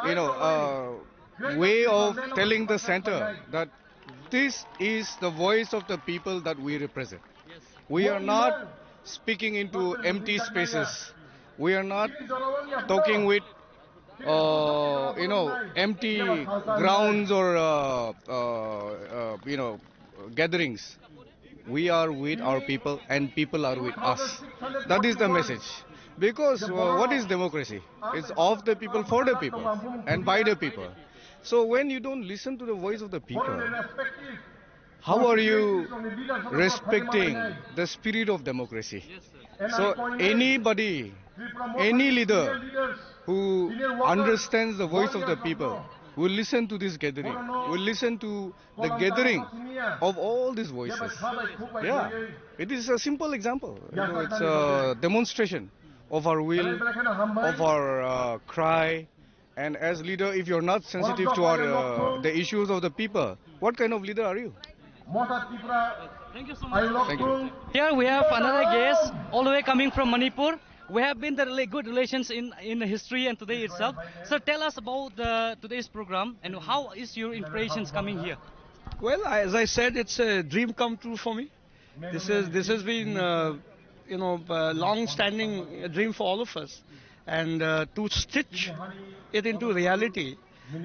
you know, a way of telling the center that this is the voice of the people that we represent. We are not speaking into empty spaces. We are not talking with uh, you know, empty grounds or uh, uh, uh, you know, gatherings. We are with our people and people are with us. That is the message. Because uh, what is democracy? It's of the people, for the people, and by the people. So when you don't listen to the voice of the people, how are you respecting the spirit of democracy? So anybody, any leader who understands the voice of the people will listen to this gathering, will listen to the gathering of all these voices. Yeah, it is a simple example. You know, it's a demonstration of our will, of our uh, cry, and as leader, if you're not sensitive to our, uh, the issues of the people, what kind of leader are you? Thank you so much. Thank you. Here we have another guest, all the way coming from Manipur. We have been the rela- good relations in, in history and today itself. So tell us about the, today's program and how is your inspirations coming here? Well, I- as I said, it's a dream come true for me. This is this has been uh, you know a long-standing dream for all of us, and uh, to stitch it into reality.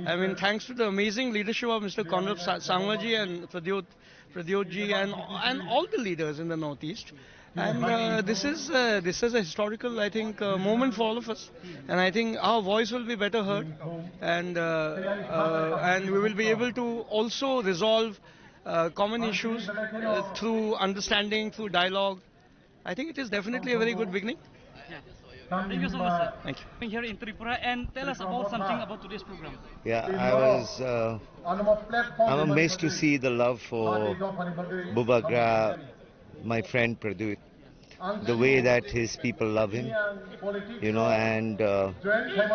I mean, thanks to the amazing leadership of Mister Conrad Sa- Sangmaji and Pradyot Pradyotji and and all the leaders in the Northeast. And uh, this is uh, this is a historical, I think, uh, moment for all of us. And I think our voice will be better heard. And uh, uh, and we will be able to also resolve uh, common issues uh, through understanding, through dialogue. I think it is definitely a very good beginning. Yeah. Thank you so much, sir. Thank you. Being here in Tripura and tell us about something about today's program. Yeah, I was. Uh, I'm amazed to see the love for Bubagra, my friend Pradyot, the way that his people love him, you know, and uh,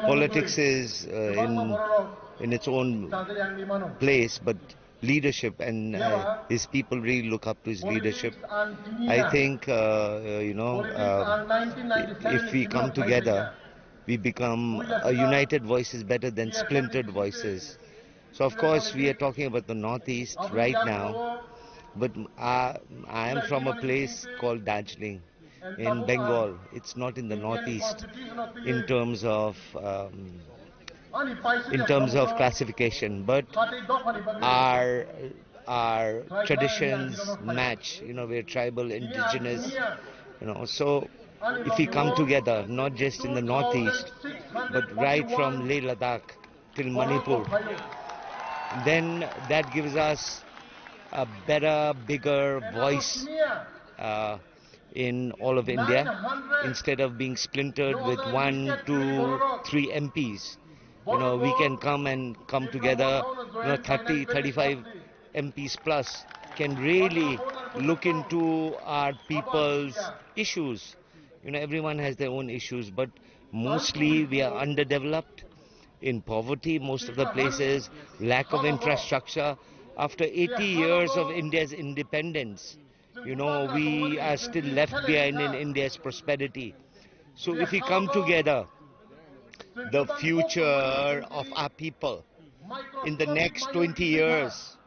politics is uh, in in its own place, but leadership and uh, his people really look up to his leadership. I think uh, uh, you know uh, if we come together, we become a united voice is better than splintered voices. So of course we are talking about the Northeast right now, but I, I am from a place called Darjeeling in Bengal. It's not in the Northeast in terms of um, in terms of classification, but our our traditions match. You know, we're tribal, indigenous. You know, so if we come together, not just in the northeast, but right from Leh Ladakh till Manipur, then that gives us a better, bigger voice uh, in all of India, instead of being splintered with one, two, three M Ps. You know, we can come and come together, you know, thirty, thirty-five M Ps plus can really look into our people's issues. You know, everyone has their own issues, but mostly we are underdeveloped, in poverty, most of the places, lack of infrastructure. After eighty years of India's independence, you know, we are still left behind in India's prosperity. So if we come together, the future of our people in the next twenty years,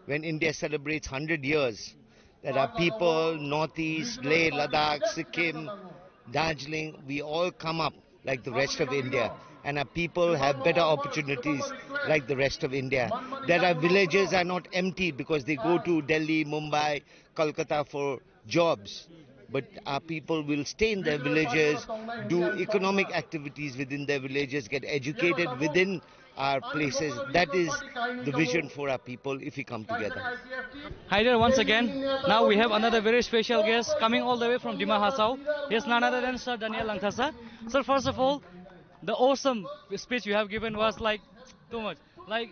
when India celebrates hundred years, that our people, Northeast, Leh, Ladakh, Sikkim, Darjeeling, we all come up like the rest of India, and our people have better opportunities like the rest of India. That our villages are not empty because they go to Delhi, Mumbai, Kolkata for jobs, but our people will stay in their villages, do economic activities within their villages, get educated within our places. That is the vision for our people if we come together. Hi there once again. Now we have another very special guest coming all the way from Dima Hasao. He's none other than Sir Daniel Langthasa. Sir, first of all, the awesome speech you have given was, like, too much. Like,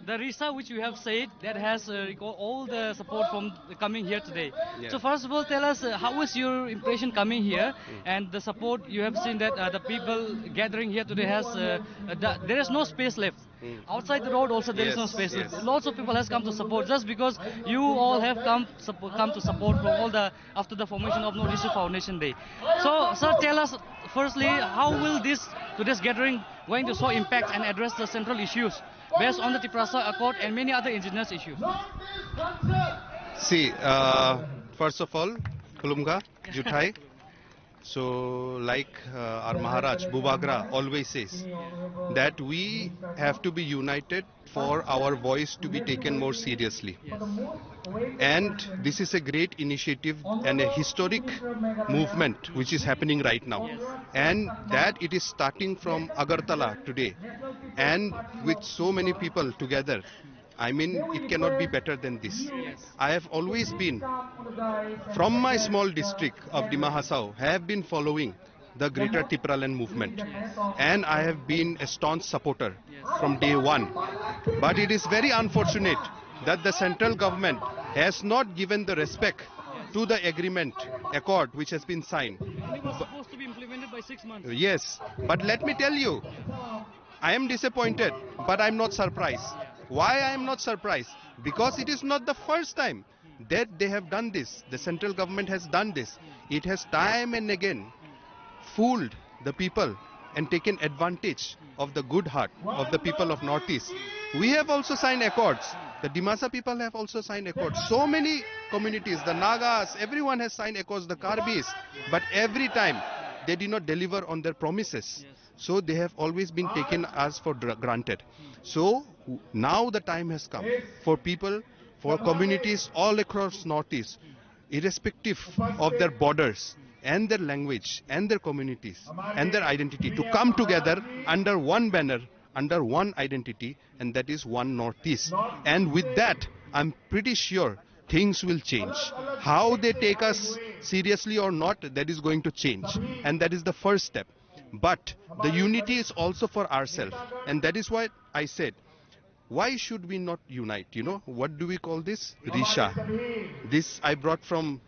the Risa which you have said that has uh, reco- all the support from the coming here today. Yes. So first of all, tell us, uh, how was your impression coming here and the support you have seen that uh, the people gathering here today has uh, uh, the, there is no space left. Outside the road also there is no space. Lots of people has come to support just because you all have come suppo- come to support from all the after the formation of North East Foundation Day. So, sir, tell us firstly, how will this today's gathering going to show impact and address the central issues based on the Tiprasa Accord and many other indigenous issues? See, uh, first of all, Khulumkha, Juthai. So, like uh, our Maharaj Bubagra always says, that we have to be united for our voice to be taken more seriously. And this is a great initiative and a historic movement which is happening right now. And that it is starting from Agartala today. And with so many people together, I mean, it cannot be better than this. I have always been, from my small district of Dima Hasao, I have been following the Greater Tipraland movement, and I have been a staunch supporter from day one. But it is very unfortunate that the central government has not given the respect to the agreement accord which has been signed. And it was supposed to be implemented by six months. Yes, but let me tell you, I am disappointed, but I am not surprised. Why I am not surprised? Because it is not the first time that they have done this. The central government has done this. It has time and again fooled the people and taken advantage of the good heart of the people of Northeast. We have also signed accords. The Dimasa people have also signed accords. So many communities, the Nagas, everyone has signed accords, the Karbis. But every time they did not deliver on their promises. So they have always been taken as for dra- granted. So w- now the time has come for people, for communities all across Northeast, irrespective of their borders and their language and their communities and their identity, to come together under one banner, under one identity, and that is one Northeast. And with that, I'm pretty sure things will change. How they take us seriously or not, that is going to change. And that is the first step. But the unity is also for ourselves. And that is why I said, why should we not unite? You know, what do we call this? Risha. This I brought from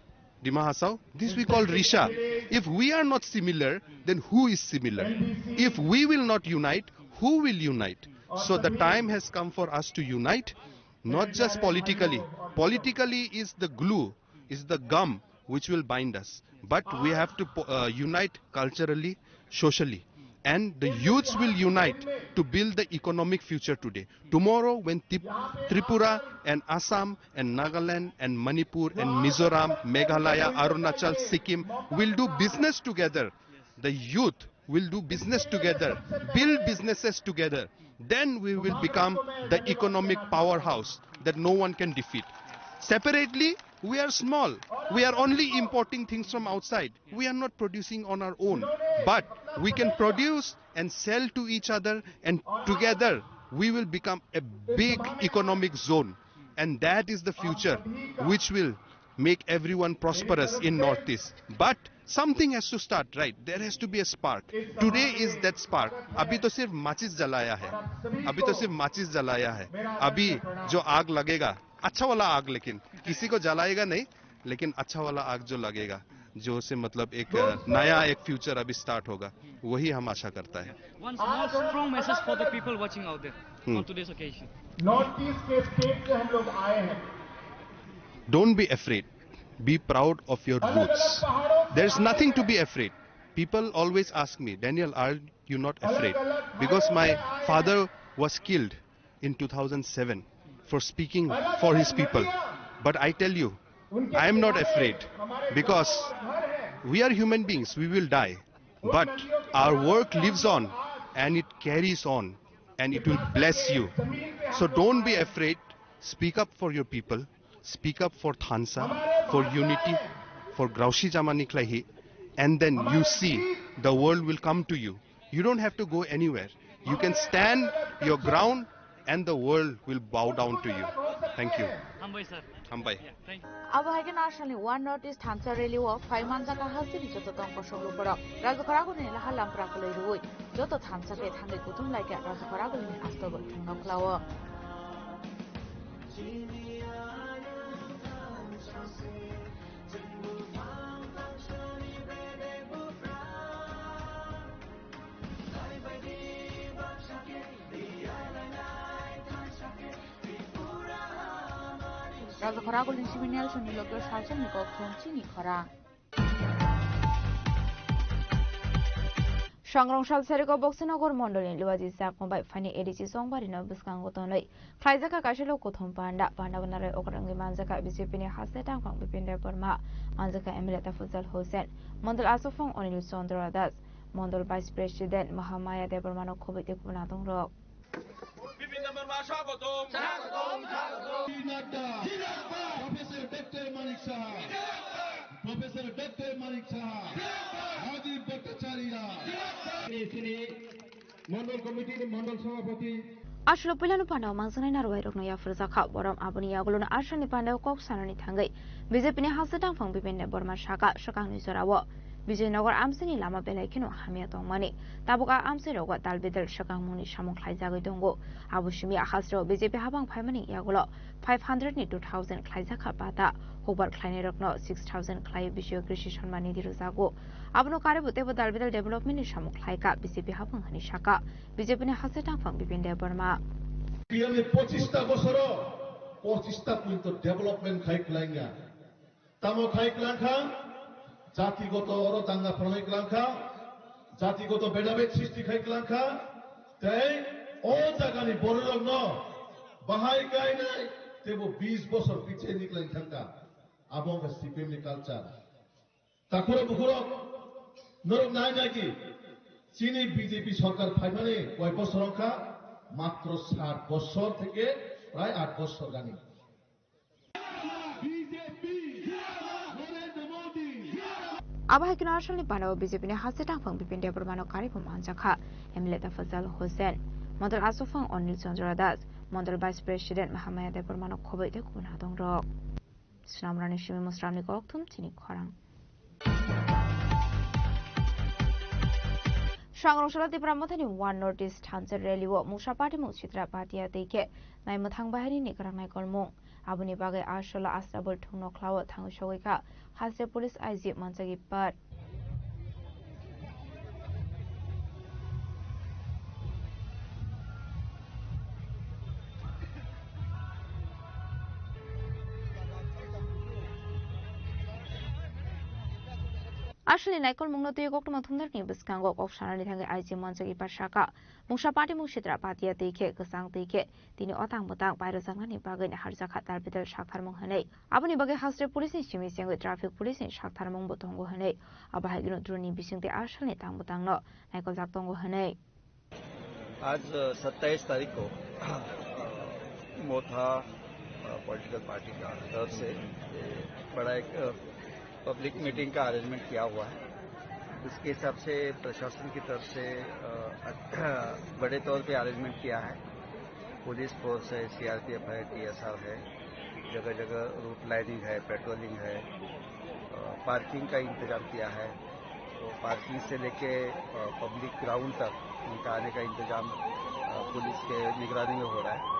Dima Hasao. This we call Risha. If we are not similar, then who is similar? If we will not unite, who will unite? So the time has come for us to unite, not just politically. Politically is the glue, is the gum which will bind us. But we have to po- uh, unite culturally, socially. And the youths will unite to build the economic future today. Tomorrow, when Tip- Tripura and Assam and Nagaland and Manipur and Mizoram, Meghalaya, Arunachal, Sikkim will do business together, the youth We'll do business together, build businesses together. Then we will become the economic powerhouse that no one can defeat. Separately, we are small. We are only importing things from outside. We are not producing on our own. But we can produce and sell to each other, and together we will become a big economic zone. And that is the future which will make everyone prosperous in Northeast. But something has to start, right? There has to be a spark. Today is that spark. अभी तो सिर्फ माचिस जलाया है, अभी तो सिर्फ माचिस जलाया है। अभी जो आग लगेगा, अच्छा वाला आग, लेकिन किसी को जलाएगा नहीं, लेकिन अच्छा वाला आग जो लगेगा, जो से मतलब एक, अ, नया एक फ्यूचर अभी स्टार्ट होगा, वही हम आशा करता है। One small strong message for the people watching out there on today's occasion. North east के स्टेट से हम लोग आए हैं। Don't be afraid. Be proud of your roots. There is nothing to be afraid. People always ask me, "Daniel, are you not afraid?" Because my father was killed in two thousand seven for speaking for his people. But I tell you, I am not afraid, because we are human beings, we will die. But our work lives on, and it carries on, and it will bless you. So don't be afraid. Speak up for your people. Speak up for Thansa, for unity, for Grausi Jamani Klaihi. And then you see the world will come to you. You don't have to go anywhere. You can stand your ground and the world will bow down to you. Thank you. Hambai, sir. Hambai. Thank you. Abo hai khe Narshalni One North East thansa rally o phai manjakha hasteni joto tong kosok lukurok. Rajakhor agulini laha lampra kwlwi rwui joto thansa khe thangwi kuthum lai khe Rajakhor agulini astobol thwngno khlao. Rajakhor agulini simi Nelsonni loge salsongni kokthum chini khorang. Sangrong sal sariko Boksinagar mondolni Luaji Chakma bai phaini A D C Chongbarino bwskango tonwi khlaijakha kaisa lok kuthum panda. Panda gwnarwi okrangwi manjakha B J P ni haste tangphang Bipin Debbarma, manjakha M L A Tafajal Hussain, mondol aswkphang Anil Chandra Das, mondol vice president Mahamaya Debbarmano khobwi tei kubun adongrok. Bipin Debbarma swagotom. Swagotom, swagotom. Nadda. Professor Doctor Manik Saha. Professor Doctor Manik Saha. Rajiv Bhattacharya. Sini, sini, Mandal Committee ni Mandal Sabhapati. Aswk puilano pandao mangjaknai narwai rokno yaphurjakha. Borom aboni yagulono aswkni pandao kok sanani thangwi B J P ni haste tangphang Bipin Debbarma sakha, swkangni jorao Bijoynagar amchaini lama belai kheno hamya tongmani. Tabuk a amchairogo dal bidal swkangmungni samung khlaijagwi tongo. Abo simi a hasteo B J P habang phaimani yagulo five hundred ni two thousand khlaijakha pata. Hukbar khlainairokno six thousand khlaiwi bisoyo Krishi Samman Nidhi rwjago. Abono karwibo teibo dal bidal development ni samung khlaikha B J P habang hwnwi sakha B J P ni haste tangphang Bipin Debbarma. Piyamni pochista bosoro pochista point development khai kwlainga. Tamo khai kwlangkha, jatigoto oro danga phalangwi kwlangkha, jatigoto bedabed sristi khai kwlangkha, tei o jagani bororokno bahai kainai teibo bis bosor pichai niklai thangkha. Abo wngkha C P M ni culture. Takhurok bukhurok, norok nai nai di, chini B J P sorkar phaimani koi bosor wngkha, matro sat bosor theke prai at bosor gani. Abo hai kheno Narshalni pandao B J P ni haste tangphang Bipin Debbarmano karwi bo manjakha. M L A Tafajal Hussain, Mandal aswkphang Anil Chandra Das, Mandal Vice President Mahamaya Debbarmano khobwi tei kubun adongrok. Snamrani simi Musramni kokthum chini khorang. Sangrong salo Tipra Mothani One North East thansa rally o mungsa party mung sitra patia tei khe naimwthang bahai ni kwrang naikolmung. Aboni bagwi a salo Astabul thwngno khlao thangwi sogwi kha haste police I G manjagwi par. Aswkni naikolmungno twiwi koktwma thumnarni bwskango kok sanani thangwi I G manjak ipar saka, mungsa patimung sitra patiya twi khe kwchang twi khe tini otang bwtang pairwjaknani bagwi naharjakha tarbetal saktharmung hwnwi. Aboni bagwi hasteo police ni simi sengwi traffic police ni saktharmung bo tongo hwnwi. Abo hai kheno drone ni bisingtwi asalni tang bwtangno naikoljak tongo hwnwi. आज सत्ताईस तारीख को मोथा political party का तरफ से ये बड़ा एक पब्लिक मीटिंग का अरेंजमेंट किया हुआ है। उसके हिसाब से प्रशासन की तरफ से अ, बड़े तौर पे अरेंजमेंट किया है। पुलिस फोर्स है, सीआरपीएफ है, टीएसआर है, जगह जगह रूट लाइनिंग है, पेट्रोलिंग है, अ, पार्किंग का इंतजाम किया है। तो पार्किंग से लेके अ, पब्लिक ग्राउंड तक उनका आने का इंतजाम अ, पुलिस के निगरानी में हो रहा है।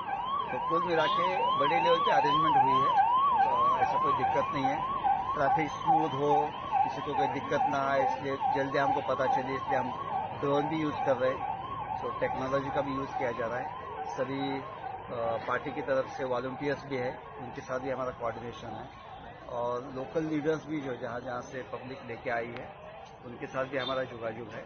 तो कुल मिला के बड़े लेवल पे अरेंजमेंट हुई है, तो ऐसा कोई दिक्कत नहीं है। ट्रैफिक स्मूथ हो, किसी को कोई दिक्कत ना आए, इसलिए जल्दी हमको पता चले, इसलिए हम ड्रोन भी यूज़ कर रहे हैं। सो टेक्नोलॉजी का भी यूज़ किया जा रहा है। सभी अ, पार्टी की तरफ से वॉलंटियर्स भी है, उनके साथ भी हमारा कोऑर्डिनेशन है। और लोकल लीडर्स भी जो जहाँ जहाँ से पब्लिक लेके आई है, उनके साथ भी हमारा जोगाजोग है।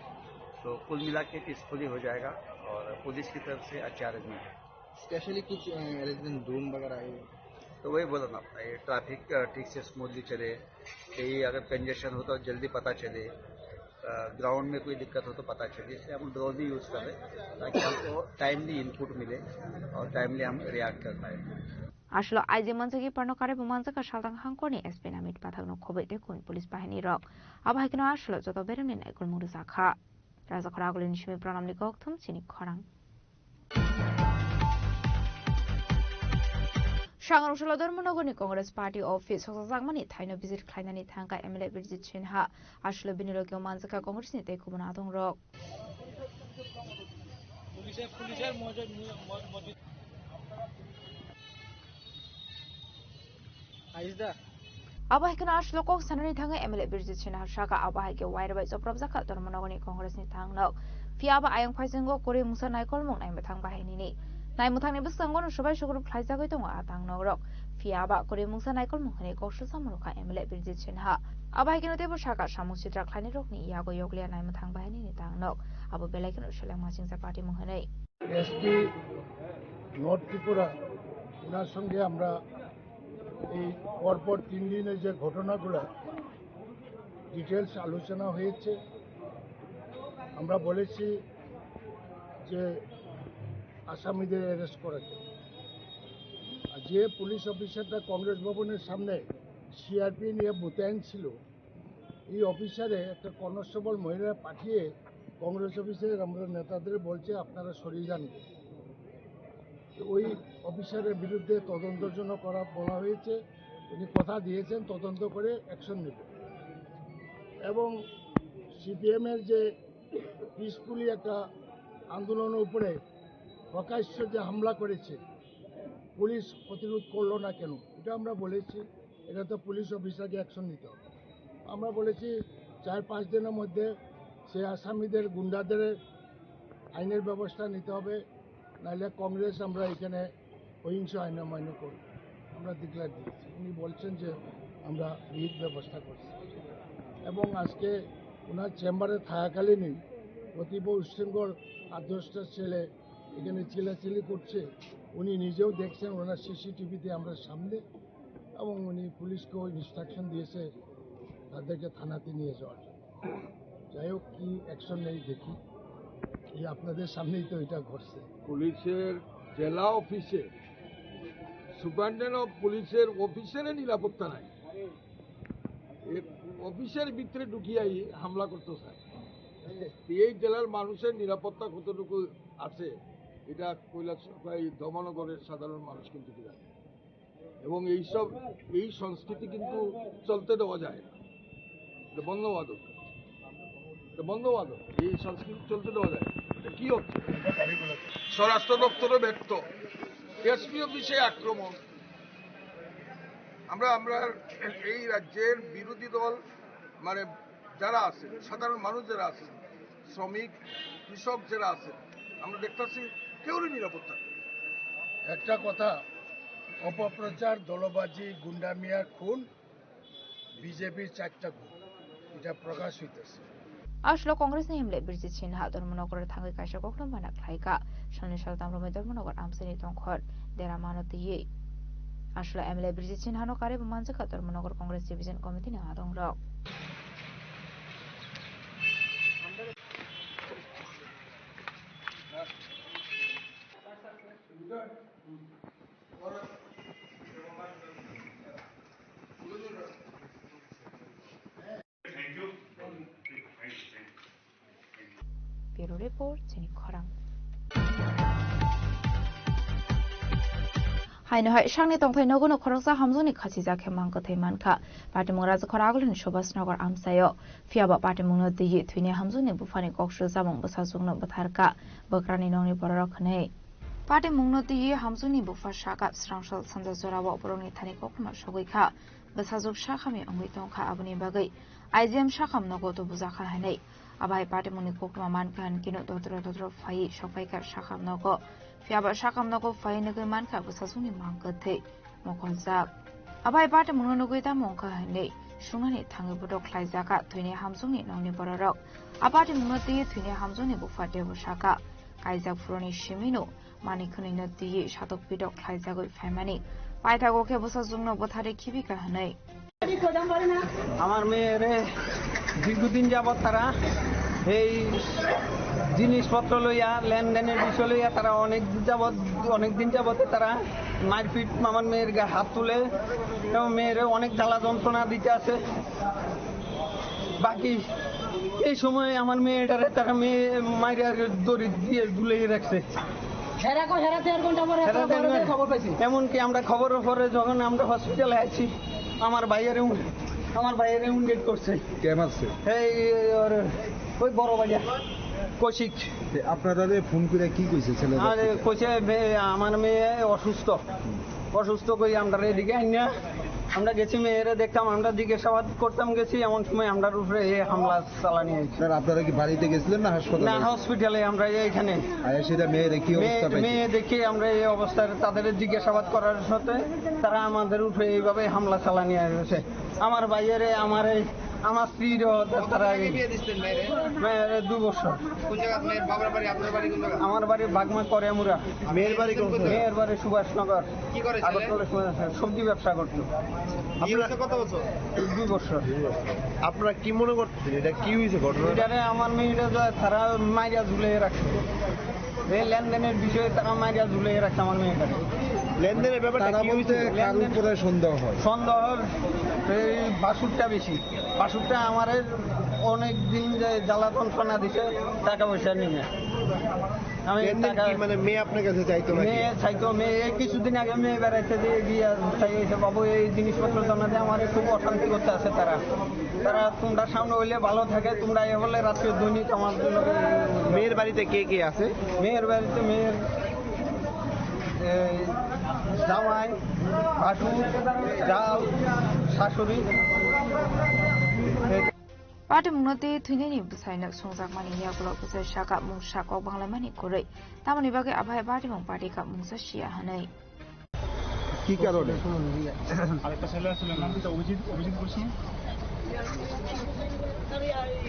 तो कुल मिला के पीसफुली हो जाएगा और पुलिस की तरफ से अच्छे अरेंजमेंट है। स्पेशली कुछ अरेंजमेंट ड्रोन वगैरह है? तो वही बोला ना, ये ट्रैफिक अ, ठीक से स्मूथली चले, कहीं अगर कंजेशन हो तो जल्दी पता चले, अ, ग्राउंड में कोई दिक्कत हो तो पता चले, इसलिए हम ड्रोन भी यूज़ कर रहे हैं ताकि हमको टाइमली इनपुट मिले और टाइमली हम रिएक्ट कर पाए। Aswkno I G manjak iparno karwi bo manjakha saltang hangkorni S P Namit pathakno khobwi tei kuni police bahini rok. Abo hai kheno aswkno joto beremni naikolmung rwjakha. Rajakhor Agulini simi Pranamni kokthum chini khorang. Sangrong salo Dharmanagarni Congress Party office sokjakmani thaino visit khlainani thangkha M L A Birjit Sinha. Aswkno bini logi manjakha Congressni tei kubun adongrok. Abo hai kheno aswkno kok sanani thangwi M L A Birjit Sinha saka abo hai khe wairwi bai chopropjakha Dharmanagarni Congressni thangnok. Phiya abo ayang phaisingo kwrwi mungsa naikolmung naimwthang bahainini. Naimwthangni bwskango no swbai sugrub khlaijagwi tongo a tangnokrok. Phiya abo kwrwi mungsa naikolmung hwnwi kok swchamo rwkha M L A Birjit Sinha. Abo hai kheno teibo saka samung sitra khlainairokni yago yokliya naimwthang bahainini thangnok. Abo belai kheno seleng masingcha patimung hwnwi. SP north Tripura, ওনার সঙ্গে আমরা এই পরপর তিন দিনে যে ঘটনাগুলো ডিটেলস আলোচনা হয়েছে। আমরা বলেছি যে আসামিদের অ্যারেস্ট করার জন্য। আর যে পুলিশ অফিসারটা কংগ্রেস ভবনের সামনে সিআরপি নিয়ে মোতায়েন ছিল, এই অফিসারে একটা কনস্টেবল মহিলা পাঠিয়ে কংগ্রেস অফিসারের আমরা নেতাদের বলছে, "আপনারা সরে যান।" তো ওই অফিসারের বিরুদ্ধে তদন্তের জন্য করা বলা হয়েছে। উনি কথা দিয়েছেন তদন্ত করে অ্যাকশন নেবেন। এবং সিপিএমের যে পিসফুলি একটা আন্দোলনের উপরে প্রকাশ্য যে হামলা করেছে, পুলিশ প্রতিরোধ করলো না কেন, এটা আমরা বলেছি। এটা তো পুলিশ অফিসারকে অ্যাকশন নিতে হবে। আমরা বলেছি, চার পাঁচ দিনের মধ্যে সেই আসামিদের, গুন্ডাদের আইনের ব্যবস্থা নিতে হবে, নাহলে কংগ্রেস আমরা এখানে সহিংস আইন অমান্য করব। আমরা ডিক্লেয়ার দিয়েছি। উনি বলছেন যে আমরা বিহিত ব্যবস্থা করছি। এবং আজকে ওনার চেম্বারে থাকাকালীনই অতীব উচ্ছৃঙ্খল আট দশটা ছেলে এখানে চিল্লাচিল্লি করছে। উনি নিজেও দেখছেন, ওনার সিসিটিভিতে আমরা সামনে, এবং উনি পুলিশকেও ইনস্ট্রাকশন দিয়েছে তাদেরকে থানাতে নিয়ে যাওয়ার জন্য। যাই হোক, কি অ্যাকশন নেই দেখি। এই আপনাদের সামনেই তো এটা ঘটছে। পুলিশের জেলা অফিসে সুপারিনটেন্ডেন্ট অফ পুলিশের অফিসের নিরাপত্তা নাই। এই অফিসের ভিতরে ঢুকিয়াই হামলা করতে চায়। এই জেলার মানুষের নিরাপত্তা কতটুকু আছে, এটা কৈলাসহর, এই দমনগরের সাধারণ মানুষ কিন্তু কি জানে। এবং এইসব, এই সংস্কৃতি কিন্তু চলতে দেওয়া যায় না, এটা বন্ধ হওয়া দরকার, এটা বন্ধ হওয়া দরকার। এই সংস্কৃতি চলতে দেওয়া যায় না। এটা কি হচ্ছে? স্বরাষ্ট্র দপ্তরও ব্যর্থ, এসপি অফিসে আক্রমণ। আমরা, আমরা এই রাজ্যের বিরোধী দল, মানে যারা আছেন, সাধারণ মানুষ যারা আছেন, শ্রমিক, কৃষক যারা আছেন, আমরা দেখতেছি কেউরই নিরাপত্তা নেই। একটা কথা, অপপ্রচার, দলবাজি, গুন্ডামিয়ার খুন, বিজেপির চারটা খুন। এটা প্রকাশ হইতেছে। Aswk Congress ni M L A Birjit Sinha Dharmanagar thangwi kaisa koklopma khlaikha. Salni saltam romwi Dharmanagar amchaini tongkhor dera mano twiwi. Aswk M L A Birjit Sinha no karwi bo manjakha Dharmanagar Congress Division Committee ni adongrok. Bureau Report, chini khorang. Haino hai sakni tongthai nogo no khoroksa hamjwkni khachijak khe mang kwthwi mankha. Patimung Rajakhor Agulini Subhas Nagar amchaio. Phiya ba patimungno twiwi thwini hamjwkni buphani kok swijamung bwsajwkno bwtharkha. Bwkrani nokni bororok hwnwi. Patimungno twiwi hamjwkni bupha sakha, srangsal sanja jorao borokni thani koklopma sogwi kha. Bwsajwk sakhamni wngwi tongkha, aboni bagwi I G M sakham nogo tubujakha hwnwi. Abo hai patimungni koktwma mankha hwn khe no dodro dodro phaiwi sokphaikha sakham nogo. Phiya ba sakham nogo phaiwi nugwi mankha bwsajwkni mang kwthwi mokholjak. Abo hai patimungno nugwi tamo wngkha hwnwi sungnani thangwi bodo khlaijakha thwini hamjwkni nokni bororok. A patimungno twiwi thwini hamjwkni bupha teibo sakha. Kaijak phuruni simino manwi khwnwino twiwi satok pitok khlaijagwi phaimani. Paithago khe bwsajwkno bwtharwi khibika hwnwi. আমার মেয়েরে দীর্ঘদিন যাবত তারা এই জিনিসপত্র লইয়া, লেনদেনের বিষয় লইয়া তারা অনেক যাবত, অনেক দিন যাবত তারা মারপিট আমার মেয়ের গায়ে হাত তুলে এবং মেয়েরে অনেক জ্বালা যন্ত্রণা দিতে আছে। বাকি এই সময় আমার মেয়েটারে তারা মেয়ে মাইরা দড়ি দিয়ে ঝুলিয়ে রাখছে। হেরা কো হেরা দেড় ঘন্টা পরে হেরা আপনারা দেড় বড়দের ঘন্টা। খবর পাইছি। এমনকি আমরা খবরের পরে যখন আমরা হসপিটালে আছি, আমার ভাইয়েরে উন-, আমার ভাইয়েরে উন্ডেট করছে। কে মারছে? এই ওর ওই বড় ভাইয়া কৌশিক। তে আপনারা ফোন করে কি কইছে ছেলে? আরে কইছে, "বে-, আমার মেয়ে অসুস্থ।" অসুস্থ কই আমরা এদিকে আইনা, আমরা গেছি মেয়েরে দেখতাম, আমরা জিজ্ঞাসাবাদ করতাম গেছি, এমন সময় আমরার উপরে এই হামলা চালানি হয়েছে। স্যার, আপনারা কি বাড়িতে গেছিলেন না হাসপাতালে? না, হসপিটালে আমরা এইখানে। আর সেটা মেয়েরে কি মেয়ে, অবস্থা পাইছে? মেয়ে দেখে আমরা এই অবস্থায় তাদের জিজ্ঞাসাবাদ করার সাথে তারা আমাদের উপরে এইভাবে হামলা চালানি হয়েছে। আমার ভাইয়েরে, আমার এই আমার স্ত্রীরও তারা আগে এই বিয়ে দিচ্ছেন মেয়েরে? মেয়েরে দু বছর। কোন জায়গা? মেয়ের বাবার বাড়ি, আপনার বাড়ি কোন জায়গা? আমার বাড়ি বাগমা করিয়ামুড়া। মেয়ের বাড়ি কোন জায়গা? মেয়ের বাড়ি সুভাষনগর। কি করে ছেলে? আগরতলা সুভাষনগর। সবজি ব্যবসা করতো। বিয়ে হয়েছে কত বছর? দুই বছর। আপনারা কি মনে করতেছেন, এটা কি হয়েছে ঘটনা? এটারে আমার মেয়েটা যে তারা মাইরা ঝুলিয়ে রাখছে। এই লেনদেনের বিষয়ে তারা মাইরা ঝুলিয়ে রাখছে আমার মেয়েটাকে। লেনদেনের ব্যাপারটা তারা কি বলতে হয়েছিল? কার লেনদেন উপরে সন্দেহ হয়? সন্দেহ এই বাসুরটা বেশি। বাসুরটা আমারে অনেক দিন যে জ্বালা যন্ত্রণা দিছে, টাকা পয়সা নিয়ে। আমি লেনদেন টাকা কি, মানে, মেয়ে আপনার কাছে চাইতো নাকি? মেয়ে চাইতো, মেয়ে এই কিছুদিন আগে মেয়ে বেড়াইতে দিয়ে গিয়ে চাই এসে, "বাবু, এই জিনিসপত্র জমা দিয়ে আমারে খুব অশান্তি করতে আছে তারা। তারা তোমরা সামনে হইলে ভালো থাকে, তোমরা এ হলে রাত্রে দৈনিক আমার জন্য।" মেয়ের বাড়িতে কে কে আছে? মেয়ের বাড়িতে মেয়ের এই জামাই, ভাসুর, জাল, শাশুড়ি। এই Patimungno tei thwinani bwsaino songjakmani yagulo bwsai sakha mungsa kok banglaimani kwrwi. Tamoni bagwi abo hai patimung party kha mungsa siya hwnwi. কি কারণে? আরেকটা ছেলে আসলে নাম কি? অভিজিৎ, অভিজিৎ বলছি।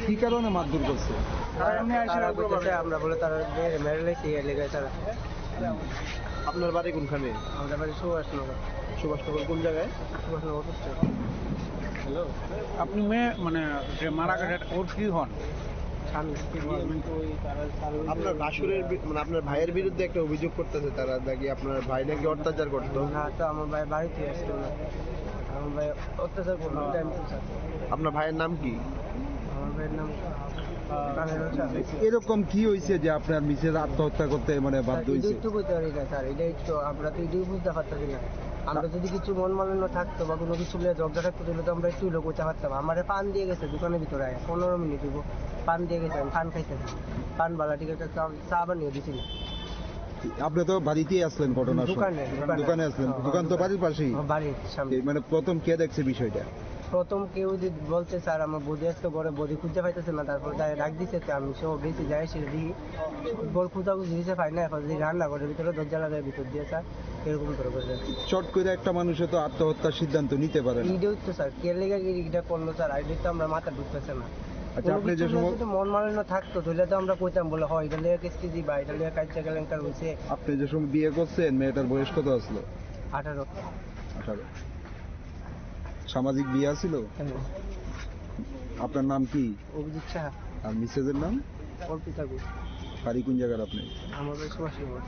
কি কারণে মারধর করছে? তারা এমনি আইসে তারা ওগুলো বলতেছে, বানায়। আমরা বলে তারা মেরে, মেরে লেগেছে, ইয়ে লেগে তারা। আপনার বাড়ি কোনখানে? আমাদের বাড়ি সুভাষনগর। সুভাষনগর কোন জায়গায়? Subhashnagar auto stand. হ্যালো। আপনি মেয়ে, মানে, যে মারা গেছে, ওর কি হন? স্বামী। আপনার ভাসুরের বি-, মানে, আপনার ভাইয়ের বিরুদ্ধে একটা অভিযোগ করতেছে তারা, নাকি আপনার ভাই নাকি অত্যাচার করতো? না, তো আমার ভাই বাড়িতে আসতো না। আমার ভাই অত্যাচার করতো, টাইম টু টাইম। আপনার ভাইয়ের নাম কি? আমার ভাইয়ের নাম, আহ, কানাইল চাকরি। এরকম কি হয়েছে যে আপনার মিসেস আত্মহত্যা করতে, মানে, বাধ্য স্যার, হয়েছে? এটাই তো বলতে পারি না, স্যার, এটাই তো, আমরা তো এটাই বুঝতে পারতেছি না। আমরা যদি কিছু মন মালিন্য থাকতো বা কোনো কিছু নিয়ে ঝগড়া থাকতো, তাহলে তো আমরা একটু হলেও করতে পারতাম। আমারে পান দিয়ে গেছে দোকানের ভিতরে আয়া, পনেরো মিনিট হইব, পান দিয়ে গেছে, আমি পান খাইতেছি, পান বালা ঠিক আছে, চা, চা বানিয়ে দিছি না। আপনি তো বাড়িতেই আসলেন ঘটনার সময়। দোকানে, দোকানে। দোকানে আসলেন। হ্যাঁ, দোকান তো দোকানে। বাড়ির পাশেই। হ্যাঁ, বাড়ির সামনে। এই মানে প্রথম কে দেখছে বিষয়টা? প্রথম কেউ যদি বলছে, "স্যার, আমার বৌদি আজকে ঘরে বৌদি খুঁজে পাইতেছে না," তারপর তাই ডাক দিছে, তো আমি সহ গেছি, যাই সেটা দেখি বল খোঁজাখুঁজি হয়েছে, পাই না। এখন যদি রান্না করে ভিতরে দরজা লাগায় ভিতর দিয়ে, স্যার, এরকম করে করে যাচ্ছে। চট করে একটা মানুষে তো আত্মহত্যার সিদ্ধান্ত নিতে পারে না। এইটাই তো স্যার, কে লেগে এটা করলো স্যার, এটা তো আমরা মাথা ঢুকতেছে না। আচ্ছা, কোনো আপনি কিছু যে নিয়ে সময় যদি মন মালিন্য থাকতো, তাহলে তো আমরা কইতাম, বলে, "হয়, এটা লিয়ে কেস কেজি বা এটা লিয়ে কাজ কেলেঙ্কার হয়েছে।" আপনি যে সময় বিয়ে করছেন, মেয়েটার বয়স কত আসলো? আঠারো। আঠারো। সামাজিক বিয়ে আছিল? হ্যাঁ। আপনার নাম কি? অভিজিৎ সাহা। আর মিসেসের নাম? অর্পিতা ঘোষ। বাড়ি কোন জায়গার আপনি? আমার বাড়ি Subhashnagar.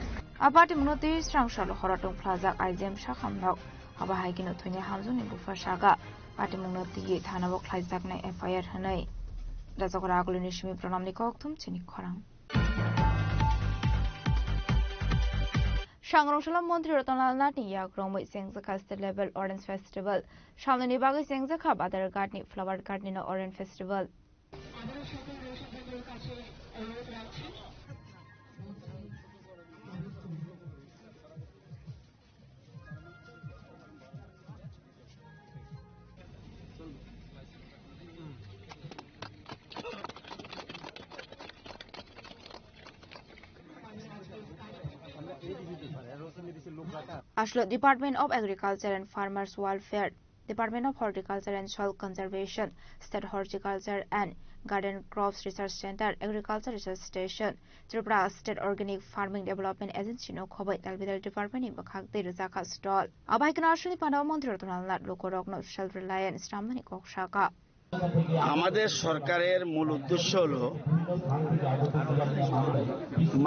A patimungno twi srang salo horatung phlajak I G M sakhamnok. Abo hai kheno thwini hamjakni bupha saka. Patimungno twiwi thanao khlaijaknai F I R hwnwi. Rajagora agulini simi pranamni kokthum chini khorang. Sangrong salo Montri Ratan Lal Nath ni yak romwi chengjakha state level Orange Festival. Salnwini bagwi chengjakha Badar Ghat ni Flower Ghat ni no Orange Festival. Aslo Department of Agriculture and Farmers Welfare, Department of Horticulture and Soil Conservation, State Horticulture and Garden Crops Research Center, Agriculture Research Station, Tripura State Organic Farming Development Agency no khobai talbidal department ni bwkhak tei rwjakha stall. Abai kheno aswkni pandao Montri Ratan Lal Nath lukurokno self reliance swnamnani kok saka. আমাদের সরকারের মূল উদ্দেশ্য হলো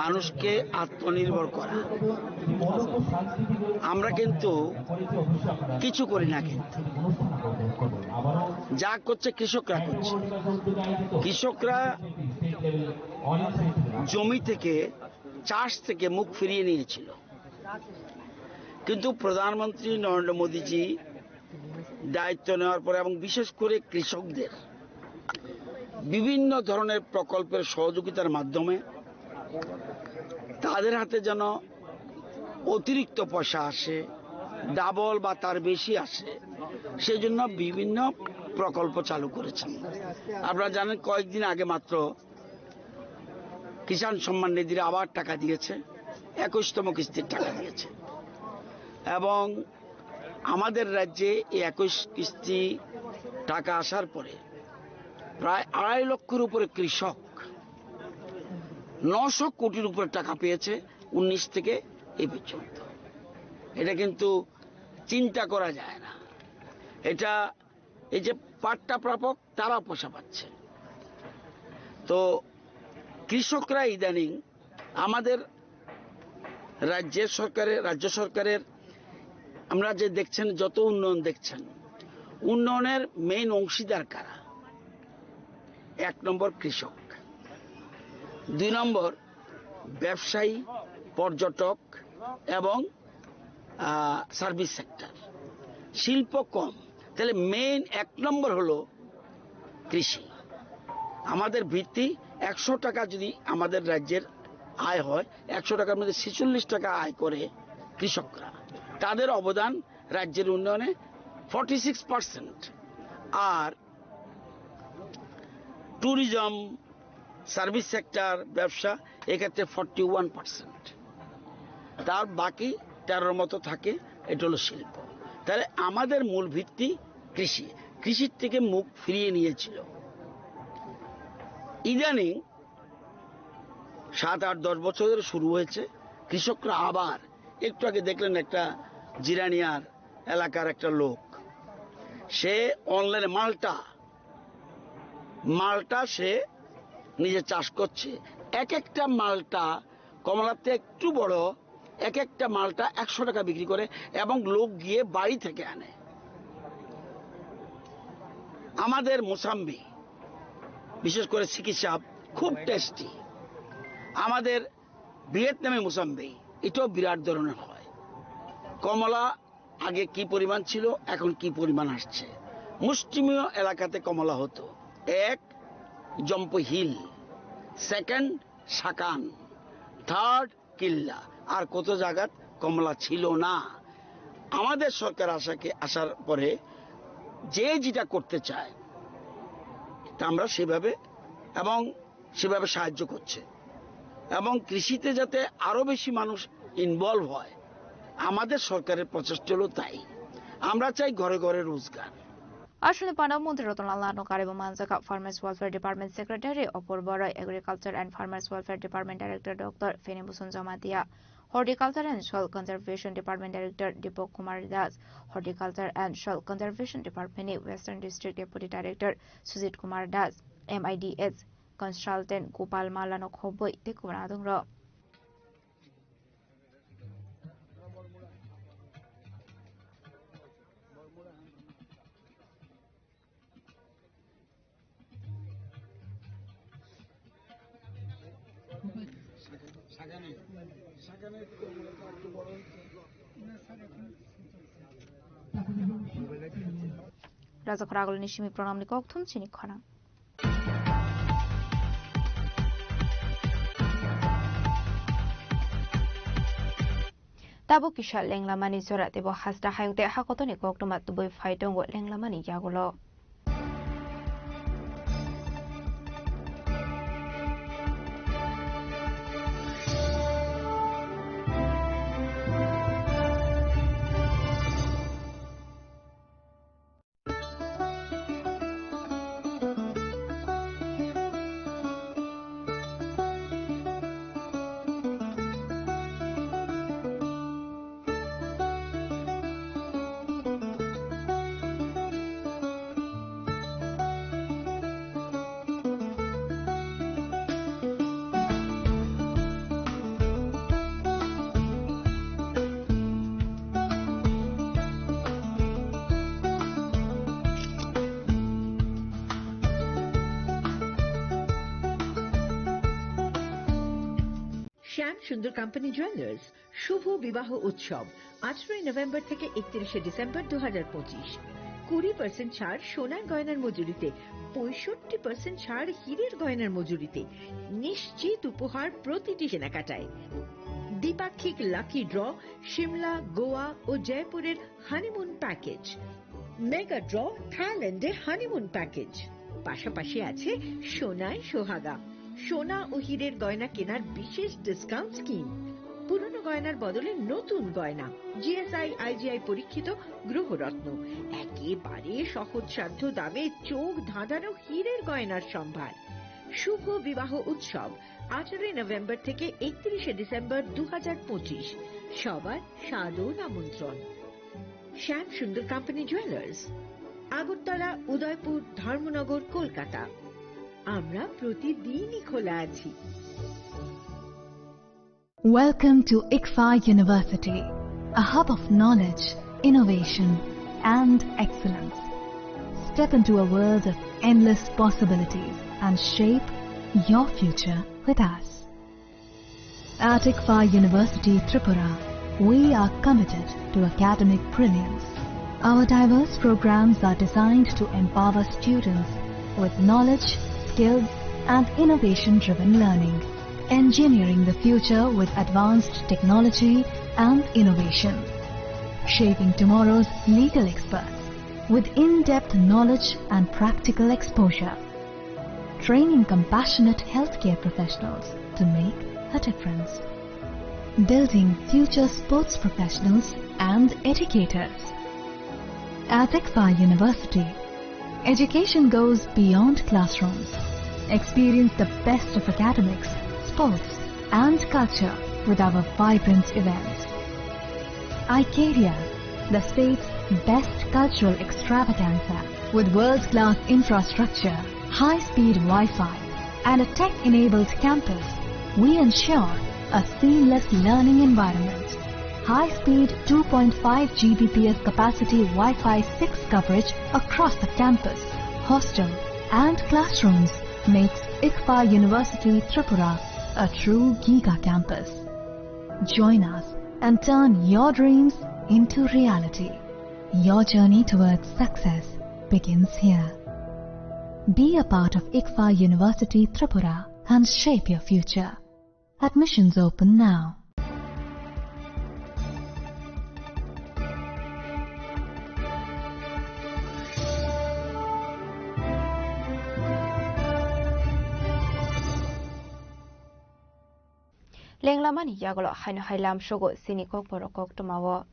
মানুষকে আত্মনির্ভর করা। আমরা কিন্তু কিছু করি না, কিন্তু যা করছে কৃষকরা করছে। কৃষকরা জমি থেকে, চাষ থেকে মুখ ফিরিয়ে নিয়েছিল, কিন্তু প্রধানমন্ত্রী নরেন্দ্র মোদীজি দায়িত্ব নেওয়ার পরে এবং বিশেষ করে কৃষকদের বিভিন্ন ধরনের প্রকল্পের সহযোগিতার মাধ্যমে তাদের হাতে যেন অতিরিক্ত পয়সা আসে, ডাবল বা তার বেশি আসে, সেই জন্য বিভিন্ন প্রকল্প চালু করেছেন। আপনারা জানেন, কয়েকদিন আগে মাত্র কিষাণ সম্মান নিধির আবার টাকা দিয়েছে, একুশতম কিস্তির টাকা দিয়েছে। এবং আমাদের রাজ্যে এই একুশ কিস্তি টাকা আসার পরে প্রায় আড়াই লক্ষের উপরে কৃষক নশো কোটির উপরে টাকা পেয়েছে উনিশ থেকে এই পর্যন্ত। এটা কিন্তু চিন্তা করা যায় না। এটা, এই যে পাট্টা প্রাপক, তারা পয়সা পাচ্ছে। তো কৃষকরা ইদানিং আমাদের রাজ্যের সরকারের, রাজ্য সরকারের আমরা যে দেখছেন, যত উন্নয়ন দেখছেন, উন্নয়নের মেইন অংশীদার কারা? এক নম্বর কৃষক, দুই নম্বর ব্যবসায়ী, পর্যটক এবং, আহ, সার্ভিস সেক্টর। শিল্প কম, তাহলে মেইন এক নম্বর হলো কৃষি। আমাদের ভিত্তি একশো টাকা যদি আমাদের রাজ্যের আয় হয়, একশো টাকার মধ্যে ছেচল্লিশ টাকা আয় করে কৃষকরা। তাদের অবদান রাজ্যের উন্নয়নে ফর্টি সিক্স পার্সেন্ট। আর ট্যুরিজম, সার্ভিস সেক্টর, ব্যবসা, এক্ষেত্রে ফর্টি ওয়ান পার্সেন্ট। তার বাকি তেরোর মতো থাকে, এটা হলো শিল্প। তাহলে আমাদের মূল ভিত্তি কৃষি, কৃষির থেকে মুখ ফিরিয়ে নিয়েছিল। ইদানিং সাত, আট, দশ বছর ধরে শুরু হয়েছে, কৃষকরা আবার, একটু আগে দেখলেন একটা জিরানিয়ার এলাকার একটা লোক, সে অনলাইনে মালটা, মালটা সে নিজে চাষ করছে। এক একটা মালটা কমলাতে একটু বড়, এক একটা মালটা একশো টাকা বিক্রি করে এবং লোক গিয়ে বাড়ি থেকে আনে। আমাদের মোসাম্বি, বিশেষ করে সিকি সাব, খুব টেস্টি। আমাদের ভিয়েতনামি মোসাম্বি, এটাও বিরাট ধরনের হয়। কমলা আগে কি পরিমাণ ছিল, এখন কি পরিমাণ আসছে। মুষ্টিমেয় এলাকাতে কমলা হতো, এক জম্পু হিল, সেকেন্ড সাকান, থার্ড কিল্লা, আর কত জায়গাত কমলা ছিল না। আমাদের সরকার আসাকে, আসার পরে যে যেটা করতে চায়, তা আমরা সেভাবে এবং সেভাবে সাহায্য করছে, এবং কৃষিতে যাতে আরো বেশি মানুষ ইনভলভ হয়, আমাদের সরকারের প্রচেষ্টা হলো তাই। আমরা চাই ঘরে ঘরে রোজগার। Aswkni pano Montri Ratan Lal Nano karibo manjak Farmers Welfare Department Secretary Apurba Roy, Agriculture and Farmers Welfare Department Director Doctor Feni Bhusan Jamatia, Horticulture and Soil Conservation Department Director Deepak Kumar Das, Horticulture and Soil Conservation Department ni Western District Deputy Director Sujit Kumar Das, M I D S Consultant Gopal Mallano khobwi tei kubun adongrok. Rajakhor agulni simi pranamni kokthum chini khorang. Tabuk kisa lenglamani jora teibo hasta hayung tei hakotoni koktwma tubui phai tongo lenglamani yagulo. শ্যাম সুন্দর company jewellers, শুভ বিবাহ উৎসব, আঠারোই নভেম্বর থেকে একত্রিশে ডিসেম্বর দু হাজার পঁচিশ। কুড়ি পার্সেন্ট ছাড় সোনার গয়নার মজুরিতে, পঁয়ষট্টি পার্সেন্ট ছাড় হীরের গয়নার মজুরিতে, নিশ্চিত উপহার প্রতিটি কেনাকাটায়। দ্বিপাক্ষিক লাকি ড্র, সিমলা, গোয়া ও জয়পুরের হানিমুন প্যাকেজ, মেগা ড্র, থাইল্যান্ডে হানিমুন প্যাকেজ, পাশাপাশি আছে সোনায় সোহাগা, সোনা ও হীরের গয়না কেনার বিশেষ ডিসকাউন্ট স্কিম, পুরনো গয়নার বদলে নতুন গয়না, G S I I G I পরীক্ষিত গ্রহরত্ন, একেবারে সহজসাধ্য দামে চোখ ধাঁধানো হীরের গয়নার সম্ভার। শুভ বিবাহ উৎসব, আঠারোই নভেম্বর থেকে একত্রিশে ডিসেম্বর দু হাজার পঁচিশ। সবার সাদর আমন্ত্রণ। শ্যাম সুন্দর কোম্পানি জুয়েলার্স, আগরতলা, উদয়পুর, ধর্মনগর, কলকাতা। আমরা প্রতিদিনই খোলা আছি। Welcome to ICFAI University, a hub of knowledge, innovation, and excellence. Step into a world of endless possibilities and shape your future with us. At ICFAI University Tripura, we are committed to academic brilliance. Our diverse programs are designed to empower students with knowledge, skills, and innovation-driven learning, engineering the future with advanced technology and innovation, shaping tomorrow's legal experts with in-depth knowledge and practical exposure, training compassionate healthcare professionals to make a difference, building future sports professionals and educators. At ICFAI University, education goes beyond classrooms. Experience the best of academics, sports, and culture with our vibrant events. Icaria, the state's best cultural extravaganza, with world-class infrastructure, high-speed Wi-Fi, and a tech-enabled campus, we ensure a seamless learning environment. High-speed two point five G B P S capacity Wi-Fi six coverage across the campus, hostel, and classrooms makes ICFAI University Tripura a true giga campus. Join us and turn your dreams into reality. Your journey towards success begins here. Be a part of ICFAI University Tripura and shape your future. Admissions open now. Lenglamani yagulo haino hai lamsogo chini kokborok koktwmao.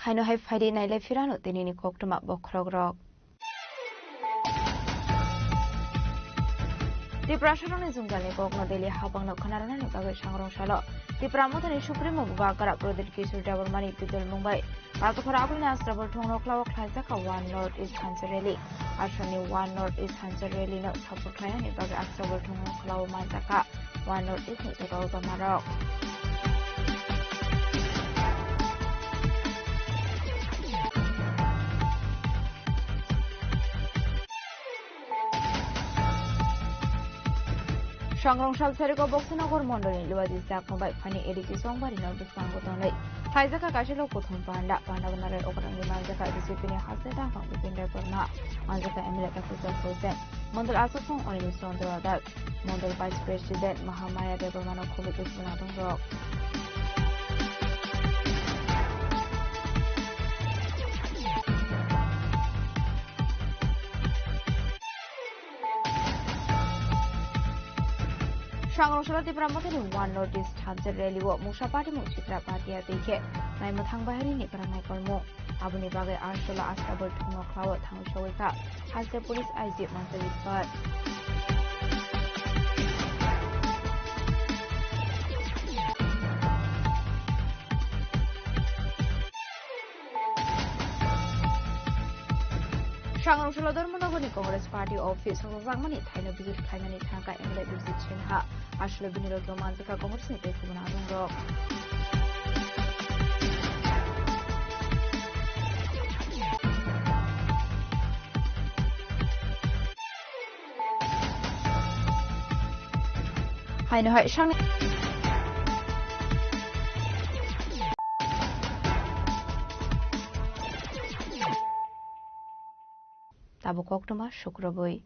Haino hai phaidi nailai phirano tinini koktwma bokhorokrok. Tiprasarokni jwngjalni kokno daily habangno khwnarwnani bagwi sangrong salo Tipra Mothani Supremo Bubagra Pradip Kishore Debbarmani pidol mungbai Rajakhor agulni Astabol thongno khlao khlaijak kha One North East Hansa Rally. Assamni One North East Hansa Rally no support khlainani bagwi Astabol thongno khlao manjak kha One North East ni jotao jamarok. Sangrong sal sariko Boksinagar mondolni Luwaji Chakma bai phani A D C Songbari no bwskango tongnai. Khlaijak kha kaisa lok kothom panda, panda bo narai okrangni manjak kha B J P ni Haste Dangphang Bipin Debbarma, manjak kha M L A Doctor Jafar Hussain, mondol achukthung Anil Chandra Das, mondol Vice President Mahamaya Debbarma no khobwi bwskango tongrok. Sangrong salo Tipra Mothani One North East Hansa Rally o Mungsa Party mung Chitra Patia tei khe naimwthang baharini kwrang naikolmung. Aboni bagwi Arshalo Astabol thongno khlao thangwi sogwi kha Hansa Police I G Mansa Ritpat. Sangrong salo Dharmanagarni Congress Party office o rwjakmani thaino visit khlainani thangkha M L A Bijit Sinha. Aswlwi bini logi o manjakha Congress ni tei kubun adongrok. Haino hai sangni Tabuk koktwma sukrubwi.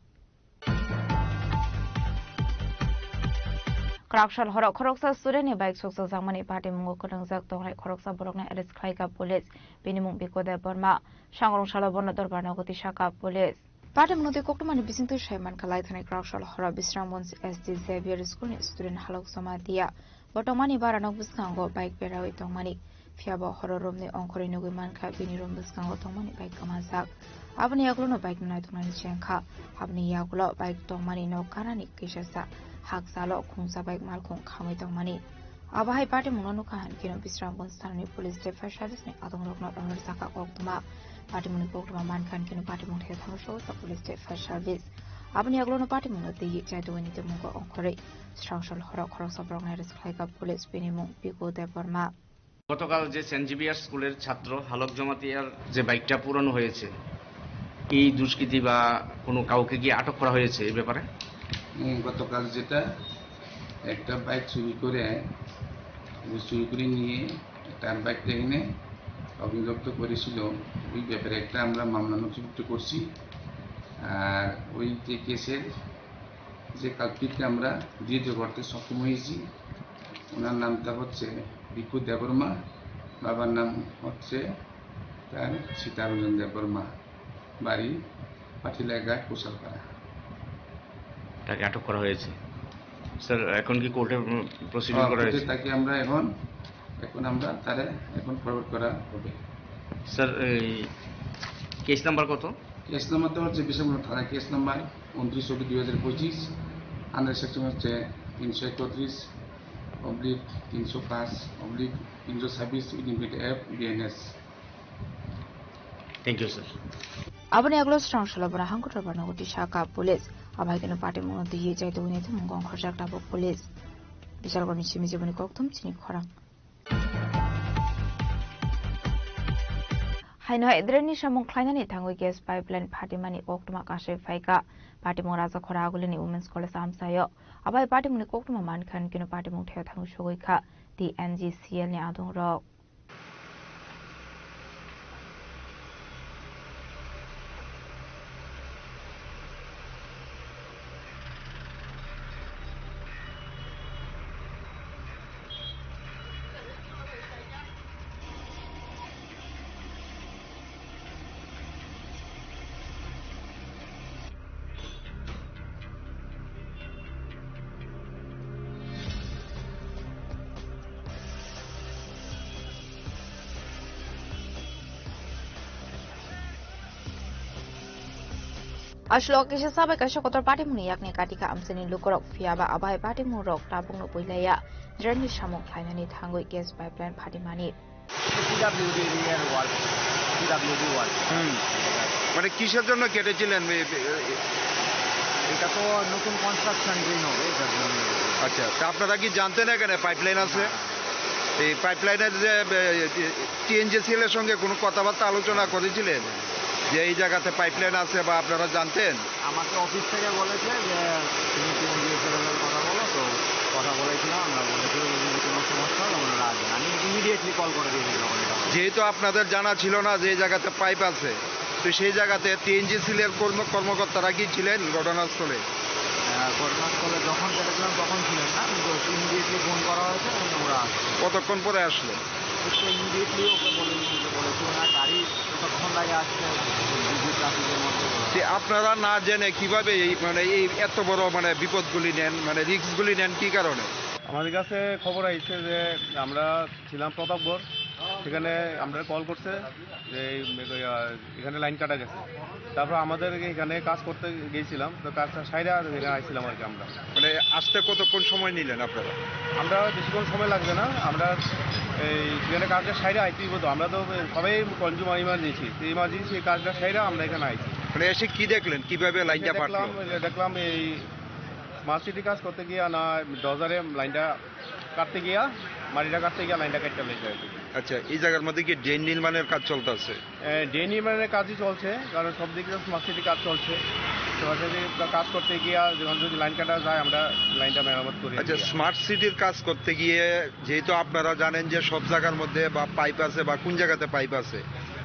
Kwraksal horo khoroksa student ni bike sokchakjakmani patimungo kwrwngjak tongnai khoroksa borokno arrest khlaikha police. Bini mung Biko Debbarma. Sangrong salo bono dorbar nogo tisakha police. Patimung twi koktwmani bisingtwi sai mankha lai thani Kwraksal horo Bisramganj S D Xavier School ni student Halok Jamatia. Bo tongmani bara nok bwskango bike berawi tongmani. Phiya bo horo romni ongkhorwi nugwi mankha bini rom bwskango tongmani bike kwmajak. Aboni yagulono bike no naitoknani chengkha. Aboni yagulo bike tongmani nok ganani kisasa hakchalo khungsa bike malkhung khamwi tongmani. Abo hai patimungno nukha hankhe no Bisramganj thanani police tei fire service ni adongrokno rohorjakha koktwma. Patimungni koktwma mankha hankhe no patimung thaiwi thangwi sogwi police tei fire service. Aboni yagulono patimungno twiwi chaitugwini tongmungo ongkhorwi Srangsal horo khoroksa borokno arrest khlaikha police, bini mung Piku Debbarma. গতকাল যে Saint Xavier স্কুলের ছাত্র হালক জমাতিয়ার যে বাইকটা পুরানো হয়েছে, এই দুষ্কৃতী বা কোনো কাউকে কি আটক করা হয়েছে এই ব্যাপারে? হুম, গতকাল যেটা একটা বাইক চুরি করে, ওই চুরি করে নিয়ে তার বাইকটা এনে অগ্নিদগ্ধ করেছিল, ওই ব্যাপারে একটা আমরা মামলা নথিভুক্ত করছি। আর ওই যে কেসের যে কালপ্রিটকে আমরা ধৃত করতে সক্ষম হয়েছি। ওনার নামটা হচ্ছে ভিক্ষু দেববর্মা, বাবার নাম হচ্ছে তার সীতারঞ্জন দেববর্মা, বাড়ি পাটিলাঘাট, কুশালপাড়া। তাকে আটক করা হয়েছে। স্যার, এখন কি কোর্টে, উম, প্রসিডিং হ্যাঁ, করা কোর্টে হয়েছে? তাকে আমরা এখন, এখন আমরা তারে এখন ফরওয়ার্ড করা হবে। স্যার, এই কেস নাম্বার কত? কেস নাম্বারটা হচ্ছে বিশালগড় থানা, কেস নাম্বার ঊনত্রিশ অব্লিক দুই হাজার পঁচিশ, আন্ডার সেকশন হচ্ছে তিনশো একত্রিশ অব্লিক তিনশো পাঁচ অব্লিক তিনশো ছাব্বিশ unit F BNS. Thank you, sir. Aboni yagulo Srangsalo bwrang hangkutro barno goti saka police. Abai keno patimungno twiwi chaitugwini tongmung ongkhorjak tabuk police. Bichargoni simi jiboni kokthum chini khorang. Haino hai drainni samung khlainani thangwi gas pipeline phatimani koktwma kasui phaikha. Patimung Rajakhora Agulini Women's College amchaio. Abai patimungni koktwma mankha, hankhe no patimung thaiwi thangwi sogwi kha T N G C L ni adongrok. Aswk kisa sabai kaisa kotor patimungni yakni katika amchaini lukurok, phiya ba abai patimung rok tabukno puilaiya drain ni samung khlainani thangwi gas pipeline phatimani. PWD এরিয়ার work, PWD work. হুম। মানে কিসের জন্য কেটেছিলেন? এ, এ, এ, এটা তো নতুন construction drain হবে, যার জন্য। আচ্ছা, তা আপনারা কি জানতেন এখানে পাইপলাইন আছে? এই পাইপলাইনের যে, এ, টিএনজিসিএল এর সঙ্গে কোনো কথাবার্তা আলোচনা করেছিলেন যে এই জায়গাতে পাইপলাইন আছে বা আপনারা জানতেন? আমাকে অফিস থেকে বলেছে যে তুমি টিএনজিএসএল এর কথা বলো, তো কথা বলেছিলাম, আমরা বলেছিল যদি কোনো সমস্যা হয় ওনারা আসবেন। আমি ইমিডিয়েটলি কল করে দিয়েছি যখন এটা হলো। যেহেতু আপনাদের জানা ছিল না যে এই জায়গাতে পাইপ আছে, তো সেই জায়গাতে টিএনজিসিএল এর কর্ম-, কর্মকর্তারা কি ছিলেন ঘটনাস্থলে? আহ, ঘটনাস্থলে যখন দেখেছিলাম তখন ছিলেন না, কিন্তু ইমিডিয়েটলি ফোন করা হয়েছে এবং ওরা আসছে। কতক্ষণ পরে আসলো? তো ইমিডিয়েটলি ওকে বলে, বলেছি ওনার গাড়ি কতক্ষণ লাগে আসছে, বিজি ট্রাফিকের মধ্যে। যে আপনারা না জেনে কিভাবে এই, মানে, এই এত বড়, মানে, বিপদগুলি নেন, মানে, রিস্কগুলি নেন কি কারণে? আমাদের কাছে খবর আইছে যে আমরা ছিলাম প্রতাপগড়, সেখানে আমরা কল করছে যে এই, আহ, এখানে লাইন কাটা গেছে। তারপর আমাদের এখানে কাজ করতে গিয়েছিলাম, তো কাজটা সাইরা এখানে আইছিলাম আর কি আমরা। মানে, আসতে কতক্ষণ সময় নিলেন আপনারা? আমরা বেশিক্ষণ সময় লাগবে না, আমরা এই যেখানে কাজটা সাইরা আইতে হইব তো, আমরা তো সবাই কনজিউমার ইমার্জেন্সি, তো ইমার্জেন্সি কাজটা সাইরা আমরা এখানে আইছি। মানে, এসে কি দেখলেন, কিভাবে লাইনটা এসে ফাটলো? দেখলাম, এই যে দেখলাম এই স্মার্ট সিটি কাজ করতে গিয়া না ডজারে লাইনটা কাটতে গিয়া, মাটিটা কাটতে গিয়া লাইনটা কেটে লেগে যায়। আচ্ছা, এই জায়গার মধ্যে কি ড্রেন নির্মাণের কাজ চলতেছে? এ, ড্রেন নির্মাণের কাজই চলছে, কারণ সব দিকে তো স্মার্ট সিটি কাজ চলছে। স্মার্ট সিটি কাজ করতে গিয়া যখন যদি লাইন কাটা যায়, আমরা লাইনটা মেরামত করি। আচ্ছা, স্মার্ট সিটির কাজ করতে গিয়ে যেহেতু আপনারা জানেন যে সব জায়গার মধ্যে বা পাইপ আছে বা কোন জায়গাতে পাইপ আছে,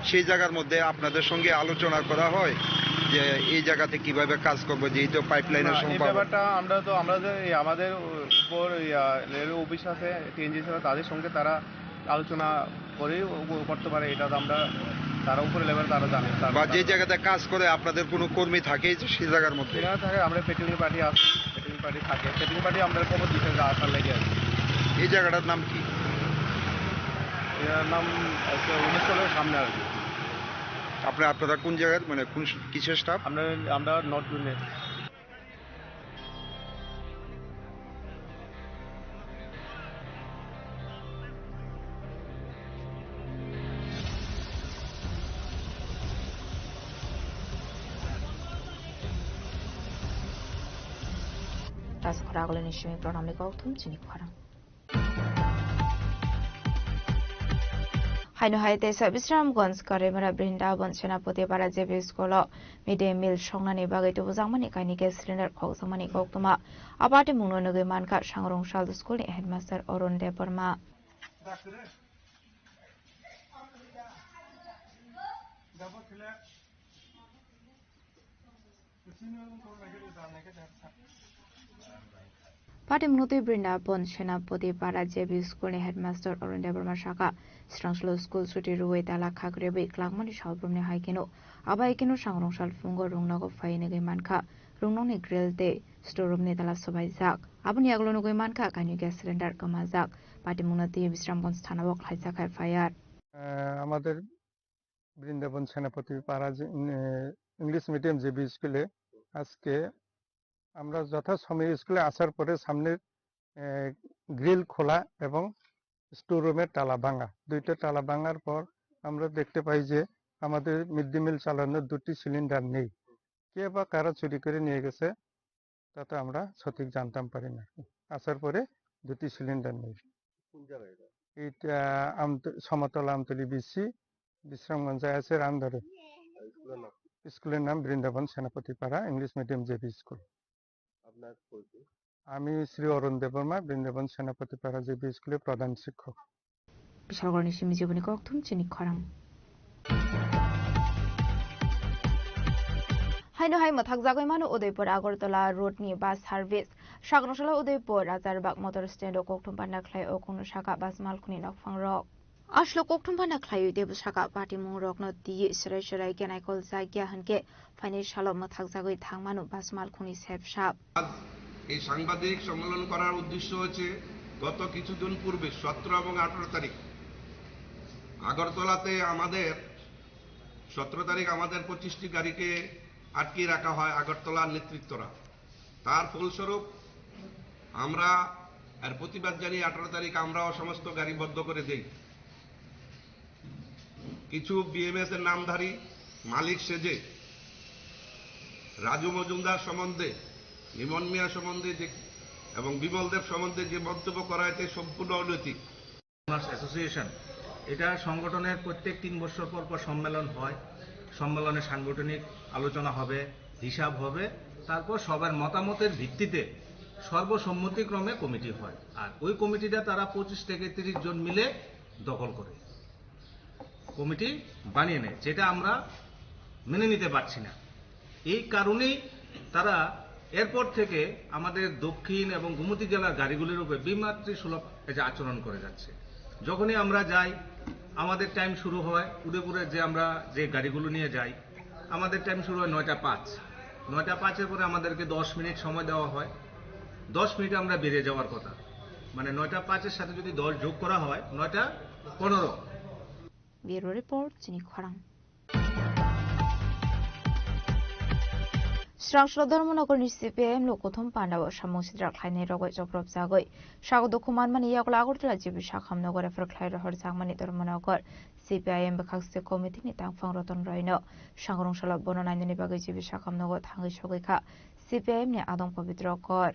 সেই জায়গার মধ্যে আপনাদের সঙ্গে আলোচনা করা হয় যে এই জায়গাতে কিভাবে কাজ করবে, যেহেতু পাইপলাইনের না, এই সম্ভাবনা। ব্যাপারটা আমরা তো, আমরা যে এই আমাদের উপর, ইয়া, লেভেল অফিস আছে, টিএনজিসি আছে, তাদের সঙ্গে তারা আলোচনা করে ও করতে পারে, এটা তো আমরা, তারা উপরে লেভেল তারা জানে, তারা বা যে জানে। জায়গাতে কাজ করে আপনাদের কোনো কর্মী থাকে যে সেই জায়গার মধ্যে? সেখানে থাকে, আমরা পেট্রোলিং পার্টি আছে, পেট্রোলিং পার্টি থাকে, পেট্রোলিং পার্টি আমরা খবর দিতে যা আসার লেগে আছে। এই জায়গাটার নাম কি? এটার নাম হচ্ছে উনিশ তলার সামনে আর কি। আপনি, আপনারা কোন জায়গার, মানে, কোন স-, কিসের স্টাফ? আমরা, আমরা নর্থ জোনের। Tasa khorang agulini simi pranamni kokthum chini khorang. Haino hai teisa Bisramganj Karimura Brindabon Senapati Para J B School o mid day meal songnani bagwi tubujakmani kainwi gas cylinder khokjakmani koktwma. Abo atimungno nugwi mankha Sangrong Sal School ni headmaster Arun Debbarma. Patimung twi Brindabon Senapati Para J B School ni headmaster Arun Debbarma saka, Srangslo school chuti rwui tala khak rebwi kwlangmani salbrumni hai kheno, abo hai kheno Sangrong Sal phungo rungnogo phai nugwi mankha, rungnokni grill tei store room ni tala swbaijak. Aboni yagulo nugwi mankha kainwi gas cylinder kwmajak. Patimungno twi Bisramganj thana o khlaijak hai F I R. আহ, আমাদের বৃন্দাবন সেনাপতি পাড়া যে, উম, আহ, English medium JB স্কুলে আজকে আমরা যথাসময়ে স্কুলে আসার পরে সামনের, আহ, গ্রিল খোলা এবং স্টোর রুমের তালা ভাঙা। দুইটা তালা ভাঙার পর আমরা দেখতে পাই যে আমাদের মিড ডে মিল চালানোর দুটি সিলিন্ডার নেই। কে বা কারা চুরি করে নিয়ে গেছে, তা তো আমরা সঠিক জানতাম পারি না। আসার পরে দুটি সিলিন্ডার নেই। কোন জায়গায় এটা? এটা আমত-, সমতল আমতলী বিসি, বিশ্রামগঞ্জে আছে রামধরে। আর স্কুলের নাম? স্কুলের নাম বৃন্দাবন সেনাপতি পাড়া ইংলিশ মিডিয়াম জেবি স্কুল। আপনার পরিচয়? আমি শ্রী অরুণ দেববর্মা, বৃন্দাবন সেনাপতি পাড়া জেবি স্কুলের প্রধান শিক্ষক। Bishalgarni simi jiboni kokthum chini khorang. Haino hai mwthakjagwi mano Udaipur Agartala road ni bus service. Sagrosala Udaipur Rajarbag motor stand o kokthum panda khlai o kunu saka bus malkhuni nokphang rok. Aslo kokthum panda khlaiwi tei bwsaka patimung rokno twiwi serai serai khe naikol jakya hinkhe phainai salo mwthakjagwi thangmano bus malkhungni sep sap. আজ এই সাংবাদিক সম্মেলন করার উদ্দেশ্য হচ্ছে গত কিছুদিন পূর্বে সতেরো এবং আঠারো তারিখ আগরতলাতে আমাদের, সতেরো তারিখ আমাদের পঁচিশটি গাড়িকে আটকে রাখা হয় আগরতলার নেতৃত্বরা। তার ফলস্বরূপ আমরা এর প্রতিবাদ জানিয়ে আঠারো তারিখ আমরাও সমস্ত গাড়ি বন্ধ করে দেই। কিছু বিএমএস এর নামধারী মালিক সেজে রাজু মজুমদার সম্বন্ধে, লিমন মিয়া সম্বন্ধে যে এবং বিমল দেব সম্বন্ধে যে মন্তব্য করা হয়েছে সম্পূর্ণ অনৈতিক। ফার্মার্স অ্যাসোসিয়েশন, এটা সংগঠনের প্রত্যেক তিন বছর পর পর সম্মেলন হয়। সম্মেলনে সাংগঠনিক আলোচনা হবে, হিসাব হবে, তারপর সবার মতামতের ভিত্তিতে সর্বসম্মতিক্রমে কমিটি হয়। আর ওই কমিটিটা তারা পঁচিশ থেকে তিরিশ জন মিলে দখল করে কমিটি বানিয়ে নেয়, যেটা আমরা মেনে নিতে পারছি না। এই কারণেই তারা এরপর থেকে আমাদের দক্ষিণ এবং গোমতী জেলার গাড়িগুলির উপরে বিমাতৃ সুলভ এই যে আচরণ করে যাচ্ছে। যখনই আমরা যাই, আমাদের টাইম শুরু হয় উদয়পুরে, যে আমরা যে গাড়িগুলো নিয়ে যাই, আমাদের টাইম শুরু হয় নয়টা পাঁচ। নয়টা পাঁচের পরে আমাদেরকে দশ মিনিট সময় দেওয়া হয়। দশ মিনিটে আমরা বেরিয়ে যাওয়ার কথা, মানে নয়টা পাঁচের সাথে যদি দশ যোগ করা হয়, নয়টা পনেরো। Bureau Report, Chini Khorang. Srangshlo Dharmanagarni C P I M ni kothom pandao samung sidra khlainai rogwi choprop jagwi sago dukhu manmani yagulo Agartala G B Sakham nogo refer khlai rohor jakmani Dharmanagar C P I M bwkhakse committee ni tangphang Roton Roy no sangrong salo bono nainani bagwi G B Sakham nogo thangwi sogwi kha C P I M ni adong Pabitro Kor.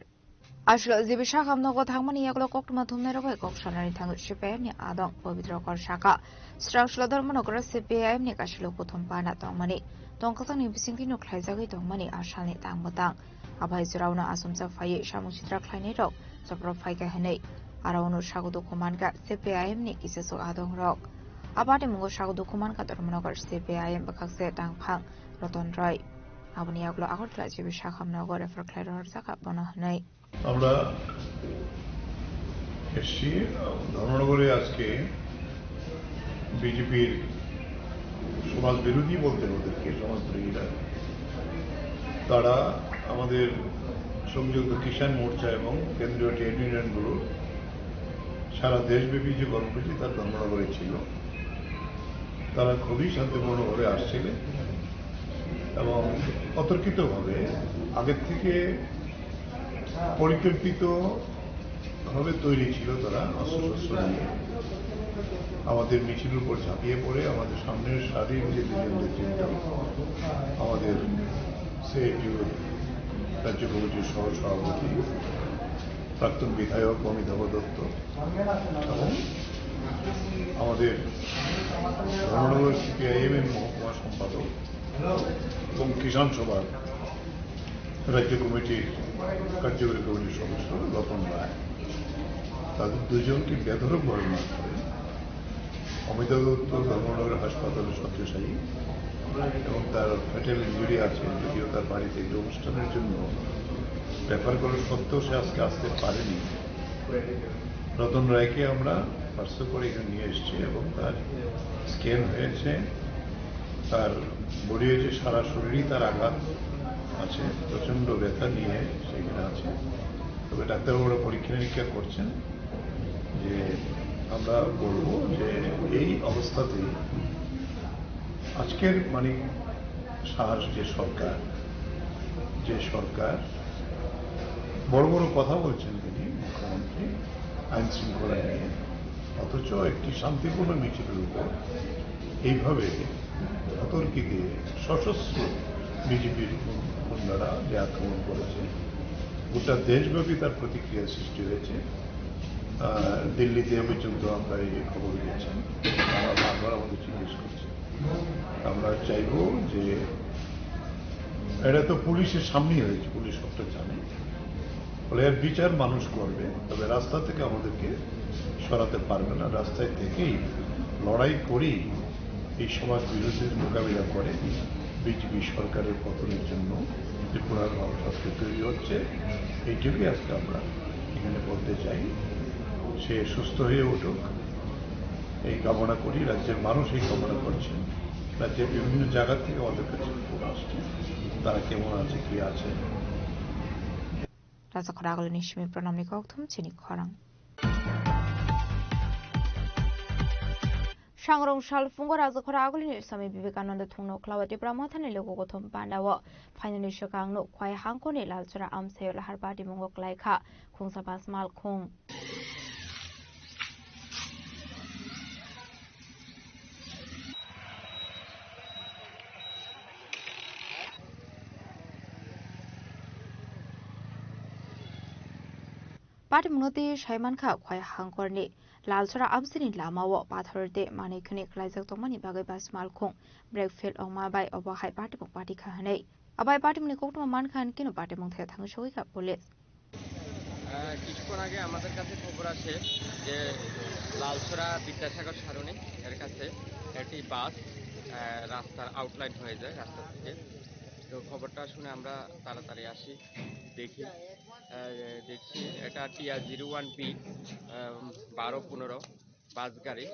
Aswk G B Sakham nogo thangmani yagulo koktwma thumnai rok bai kok sanani thangwi C P I M ni adong Pabitro Kor saka, Srangshlo Dharmanagar C P I M ni kaisa kothom panda tongmani tongkasangni bisingtwi no khlaijagwi tongmani a salni tang bwtang. Aphai jora uno achomsa phaiwi samung sitra khlainai rok chopro phaikha hinwi aro uno sago dukhu mankha C P I M ni kisasok adong rok. Aboni mungo sago dukhu mankha Dharmanagar C P I M bwkhakse tangphang Roton Roy. Aboni yagulo Agartala G B Sakham nogo refer khlai rohorjakha bono hinwi. আমরা এসছি ধর্মনগরে আজকে বিজেপির সমাজ বিরোধী বলতে ওদেরকে সমাজদ্রোহীরা, তারা আমাদের সংযুক্ত কিষাণ মোর্চা এবং কেন্দ্রীয় ট্রেড ইউনিয়নগুলোর সারা দেশব্যাপী যে কর্মসূচি, তার ধর্মনগরে ছিল। তারা খুবই শান্তিপূর্ণভাবে আসছিলেন এবং অতর্কিতভাবে আগের থেকে পরিকল্পিতভাবে তৈরি ছিল তারা অস্ত্রশস্ত্র নিয়ে। আমাদের মিছিলের উপর ঝাঁপিয়ে পড়ে আমাদের সামনের সারির যে দুজন নেতৃত্ব, আমাদের সিআইটিউর রাজ্য কমিটির সহ সভাপতি, প্রাক্তন বিধায়ক অমিতাভ দত্ত এবং আমাদের ধর্মনগর সিপিআইএম এর মহকুমা সম্পাদক এবং কিষাণ সভার রাজ্য কমিটির কার্যকরী কমিটির সদস্য রতন রায়, তাদের দুজনকে বেধড়কভাবে মারধর করে। অমিতাভ দত্ত ধর্মনগর হাসপাতালে শয্যাশায়ী এবং তার ফ্যাটাল ইনজুরি আছে, যদিও তার বাড়িতে একটি অনুষ্ঠানের জন্য রেফার করা সত্ত্বেও সে আজকে আসতে পারেনি। রতন রায়কে আমরা পার্সেল করে এখানে নিয়ে এসেছি এবং তার স্ক্যান হয়েছে, তার বডি হয়েছে, সারা শরীরই তার আঘাত আছে, প্রচণ্ড ব্যথা নিয়ে সেখানে আছে। তবে ডাক্তারবাবুরা পরীক্ষা নিরীক্ষা করছেন যে আমরা বলবো যে এই অবস্থাতেই আজকের মানিক সাহার যে সরকার, যে সরকার বড় বড় কথা বলছেন তিনি মুখ্যমন্ত্রী আইন শৃঙ্খলা নিয়ে, অথচ একটি শান্তিপূর্ণ মিছিলের উপর এইভাবে অতর্কিতে সশস্ত্র বিজেপির গুন্ডারা যে আক্রমণ করেছে, গোটা দেশব্যাপী তার প্রতিক্রিয়া সৃষ্টি হয়েছে। আহ, দিল্লিতে পর্যন্ত আমরা এই খবর পেয়েছি, তারা বারবার আমাদের জিজ্ঞেস করছে। আমরা চাইবো যে এটা তো পুলিশের সামনেই হয়েছে, পুলিশ সবটা জানে, ফলে এর বিচার মানুষ করবে, তবে রাস্তা থেকে আমাদেরকে সরাতে পারবে না। রাস্তায় থেকেই লড়াই করেই এই সমাজ বিরোধীদের মোকাবিলা করে বিজেপি সরকারের পতনের জন্য যে পুনর্ভাবনা আজকে তৈরি হচ্ছে, এইটুকুই আজকে আমরা এখানে বলতে চাই। সে সুস্থ হয়ে উঠুক, এই কামনা করি, রাজ্যের মানুষ এই কামনা করছেন। রাজ্যের বিভিন্ন জায়গা থেকে আমাদের কাছে খবর আসছে, তারা কেমন আছে, কি আছে। Rajakhor agulini simi pranamni kokthum chini khorang. Sangrong sal phungo Rajakhora agulini Swami Vivekananda thungno khlawa Tipra Mothani logo gothom pandao phainani swkangno Khwai hangkorni Lalchora amsaio lahar patimungo klaikha khungsa bas malkhung. Patimungno twi sai mankha Khwai hangkorni Lalchora amsini lamao pathor de manwi khwnwi khlaijak tongmani bagwi bas malkhung brake fail wngma bai obo hai patimung patikha hwnwi. Abai patimungni koktwma mankha hwn keno patimung thaya thangwi sogwi kha police. আহ, কিছুক্ষণ আগে আমাদের কাছে খবর আসে যে লালছড়া বিদ্যাসাগর সারণি এর কাছে একটি বাস, আহ, রাস্তার আউটলাইন হয়ে যায় রাস্তা থেকে। তো খবরটা শুনে আমরা তাড়াতাড়ি আসি, দেখি, আহ, দেখছি এটা টিআর জিরো ওয়ান বি বারো পনেরো বাস গাড়ি,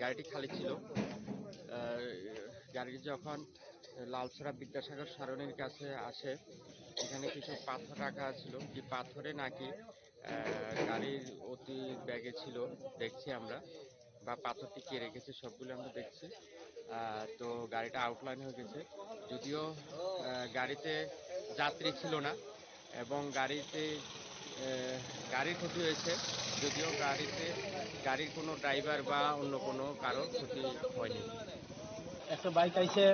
গাড়িটি খালি ছিল। আহ, গাড়ি যখন লালছড়া বিদ্যাসাগর সারণির কাছে আসে, এখানে কিছু পাথর রাখা ছিল, কি পাথরে নাকি, আহ, গাড়ির অতি বেগে ছিল, দেখছি আমরা, বা পাথরটি কে রেখেছে সবগুলো আমরা দেখছি। আহ, তো গাড়িটা আউটলাইন হয়ে গেছে, যদিও, আহ, গাড়িতে যাত্রী ছিল না এবং গাড়িতে, আহ, গাড়ির ক্ষতি হয়েছে, যদিও গাড়িতে, গাড়ির কোনো ড্রাইভার বা অন্য কোনো কারোর ক্ষতি হয়নি। একটা বাইক আইছে,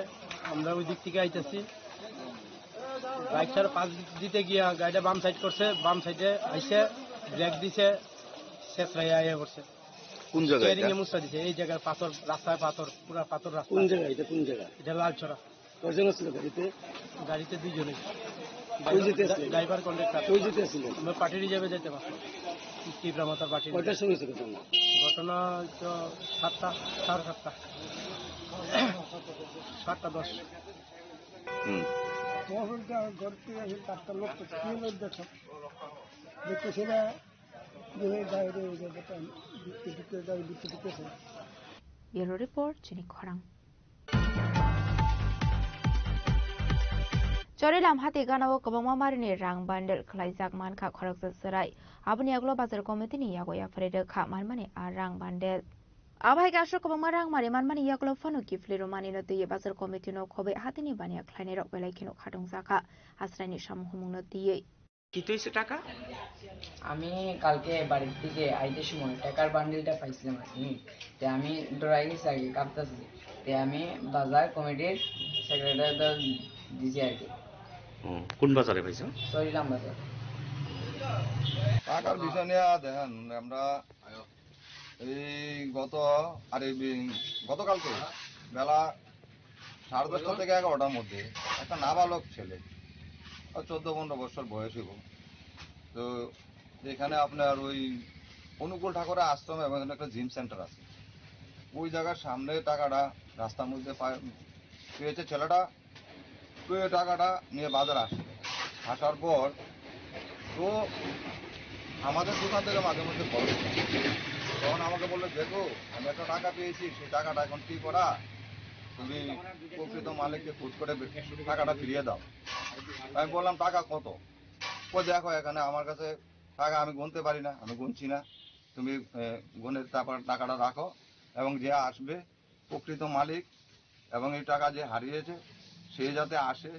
আমরা ওই দিক থেকে আইতেছি। বাইকটার পাশ দিতে গিয়া গাড়িটা বাম সাইড করছে, বাম সাইডে আইসে ব্রেক দিছে, শেষ রাইয়া আইয়া পড়ছে। কোন জায়গা স্টিয়ারিং এটা? এ মুছা দিছে, এই জায়গায় পাথর, রাস্তায় পাথর, পুরা পাথর রাস্তা। কোন জায়গা এটা, কোন জায়গা? এটা লালছড়া। কয়জন ছিল গাড়িতে? গাড়িতে দুইজনই। কই যেতে আসছিলেন? Driver conductor. কই যেতে আসছিলেন? আমরা পার্টি রিজার্ভে যেতে পারতাম। টিপ্রা মাতার পার্টি কয়টার রিজার্ভ। সময় ছিল ঘটনা? ঘটনা তো সাতটা, সাড়ে সাতটা। সাতটা দশ। হুম। তখন তো ঘর থেকে আসে চারটা লোক তো কি লোক দেখো। দেখতেছি না। Bureau report, Chini Khorang. Chorilam hati gana o kwbangma marini rang bandel khlaijak mankha khoroksa chwrai. Aboni yagulo bazar committee ni yago yaphari rwkha manmani a rang bandel. Abo hai khe aswk kwbangma rang mari manmani yagulo phano kiphilwi rwmani no twiwi bazar committee no khobwi hatini baniya khlainai rok belai kheno khatungjakha aswraini samung humung no twiwi. কি হয়েছে টাকা? আমি কালকে বাড়ির থেকে আইতে সময় টাকার বান্ডিলটা পাইছিলাম আর কি। তে আমি ডরাই গেছি আর কি, কাঁপতেছি। তে আমি বাজার কমিটির সেক্রেটারিতে দিছি আর কি। হুম, কোন বাজারে পাইছো? সরিলাম বাজার। টাকার বিষয় নিয়ে দেখেন, আমরা এই গত, আর এই বি-, গতকালকে বেলা সাড়ে দশটা থেকে এগারোটার মধ্যে একটা নাবালক ছেলে, আর চোদ্দ পনেরো বছর বয়স হইব। তো এখানে আপনার ওই অনুকূল ঠাকুরের আশ্রম এবং এখানে একটা জিম সেন্টার আছে, ওই জায়গার সামনে টাকাটা রাস্তার মধ্যে পা-, পেয়েছে ছেলেটা। তো এই টাকাটা নিয়ে বাজার আসে, আসার পর তো আমাদের দোকান থেকে মাঝে মধ্যে কল করে। তখন আমাকে বললো, "দেখো, আমি একটা টাকা পেয়েছি, সেই টাকাটা এখন কি করা, তুমি প্রকৃত মালিককে খুঁজ করে বে-, টাকাটা ফিরিয়ে দাও।" আমি বললাম, "টাকা কত?" "ও দেখো, এখানে আমার কাছে টাকা আমি গুনতে পারি না, আমি গুনছি না, তুমি, এ, গুনে তারপর টাকাটা রাখো এবং যে আসবে প্রকৃত মালিক এবং এই টাকা যে হারিয়েছে, সে যাতে আসে,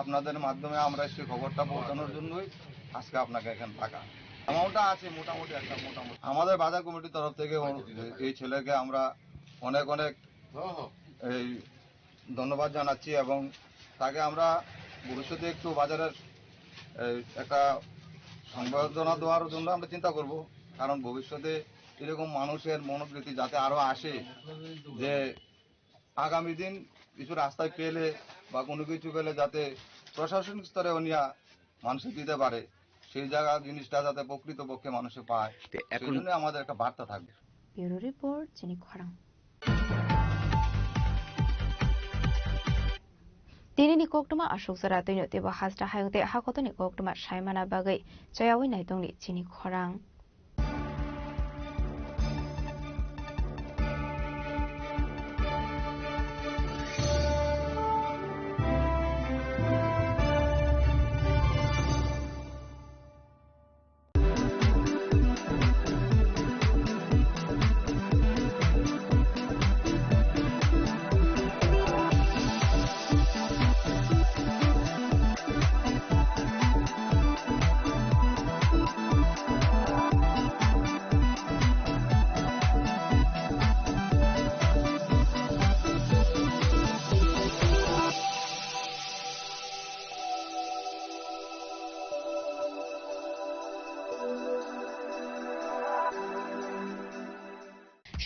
আপনাদের মাধ্যমে আমরা সেই খবরটা পৌঁছানোর জন্যই আজকে আপনাকে এখানে ডাকা।" অ্যামাউন্টটা আছে মোটামুটি, একটা মোটামুটি। আমাদের বাজার কমিটির তরফ থেকে ও-, এই ছেলেকে আমরা অনেক অনেক এই ধন্যবাদ জানাচ্ছি এবং তাকে আমরা ভবিষ্যতে একটু বাজারের, এই, একটা সংবর্ধনা দেওয়ার জন্য আমরা চিন্তা করব, কারণ ভবিষ্যতে এরকম মানুষের মনোবৃত্তি যাতে আরো আসে, যে আগামী দিন কিছু রাস্তায় পেলে বা কোনো কিছু পেলে যাতে প্রশাসনিক স্তরে উনিয়া মানুষে দিতে পারে, সেই জায়গা জিনিসটা যাতে প্রকৃতপক্ষে মানুষে পায়, তে এখন সেই জন্য আমাদের একটা বার্তা থাকবে। Bureau report, Chini Khorang. Tini ni koktwma aswk jora twino teibo hasta hayung tei hakotoni koktwma saimana bagwi chayawi naitongni Chini Khorang.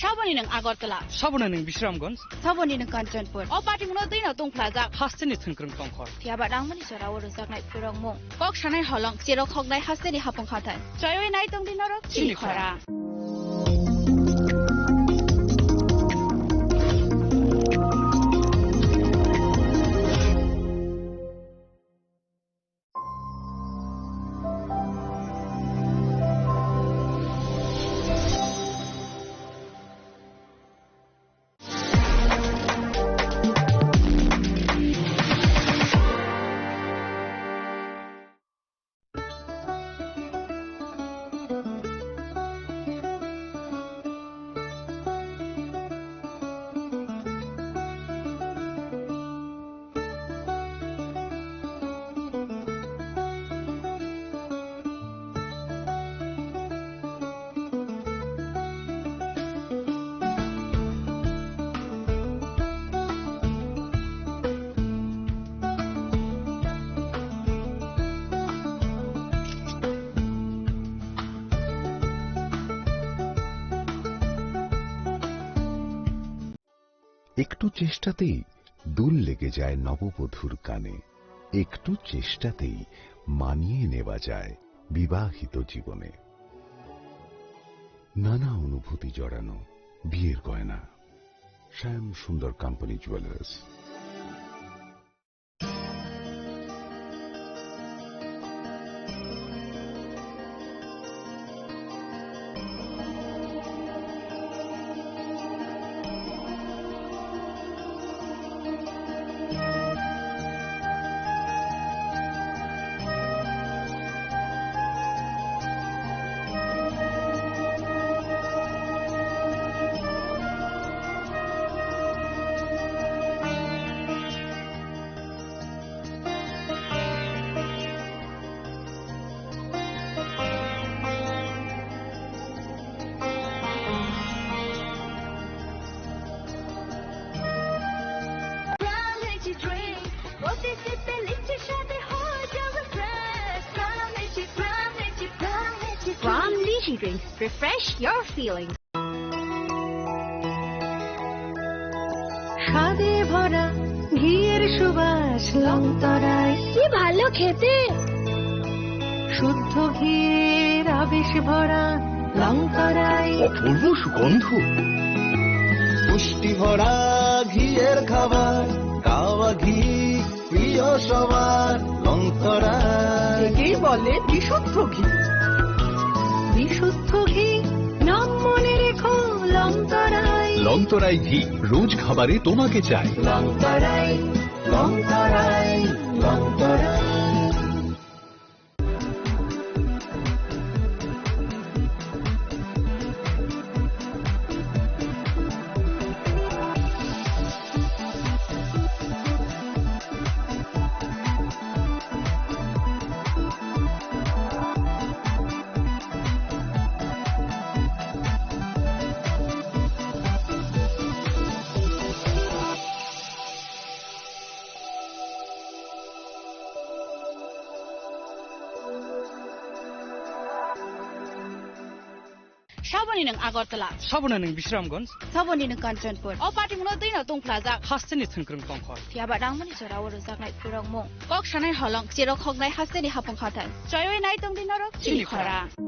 Saboni nwng Agartala. Saboni nwng Bisramganj. Saboni nwng Kanchanpur. O patimungno twino tungphlajak. Hasteni thwngkwrwng tongkhor. Phiyaba rangmani jorao rwjaknai phwrwngmung. Kok sanai holong, cherok hoknai hasteni hapung hathai. Choiwi nai tongdi norok chini chini khora. Khora. একটু চেষ্টাতেই দোল লেগে যায় নববধূর কানে। একটু চেষ্টাতেই মানিয়ে নেওয়া যায় বিবাহিত জীবনে। নানা অনুভূতি জড়ানো বিয়ের গয়না। শ্যাম সুন্দর company jewellers. From Lychee Drinks, refresh your feelings. স্বাদে ভরা ঘিয়ের সুবাস লংতরায়। কি ভালো খেতে। শুদ্ধ ঘিয়ের আবেশ ভরা লংতরায়। অপূর্ব সুগন্ধ। পুষ্টি ভরা ঘিয়ের খাবার, কাওয়া ঘি প্রিয় সবার, লংতরায়। একেই বলে বিশুদ্ধ ঘি। বিশুদ্ধ ঘি, নাম মনে রেখো, লংতরায়। লংতরায় ঘি, রোজ খাবারে তোমাকে চাই। লংতরায়, লংতরায়, Longtharai. Saboni nwng Agartala. Saboni nwng Bisramganj. Saboni nwng Kanchanpur. O patimungno twino tungphlajak. Hasteni thwngkwrwng tongkhor. Phiyaba rangmani jorao rwjaknai phwrwngmung. Kok sanai holong, cherok hoknai hasteni hapung hathai. Choiwi nai tongdi norok chini chini khora. Khora.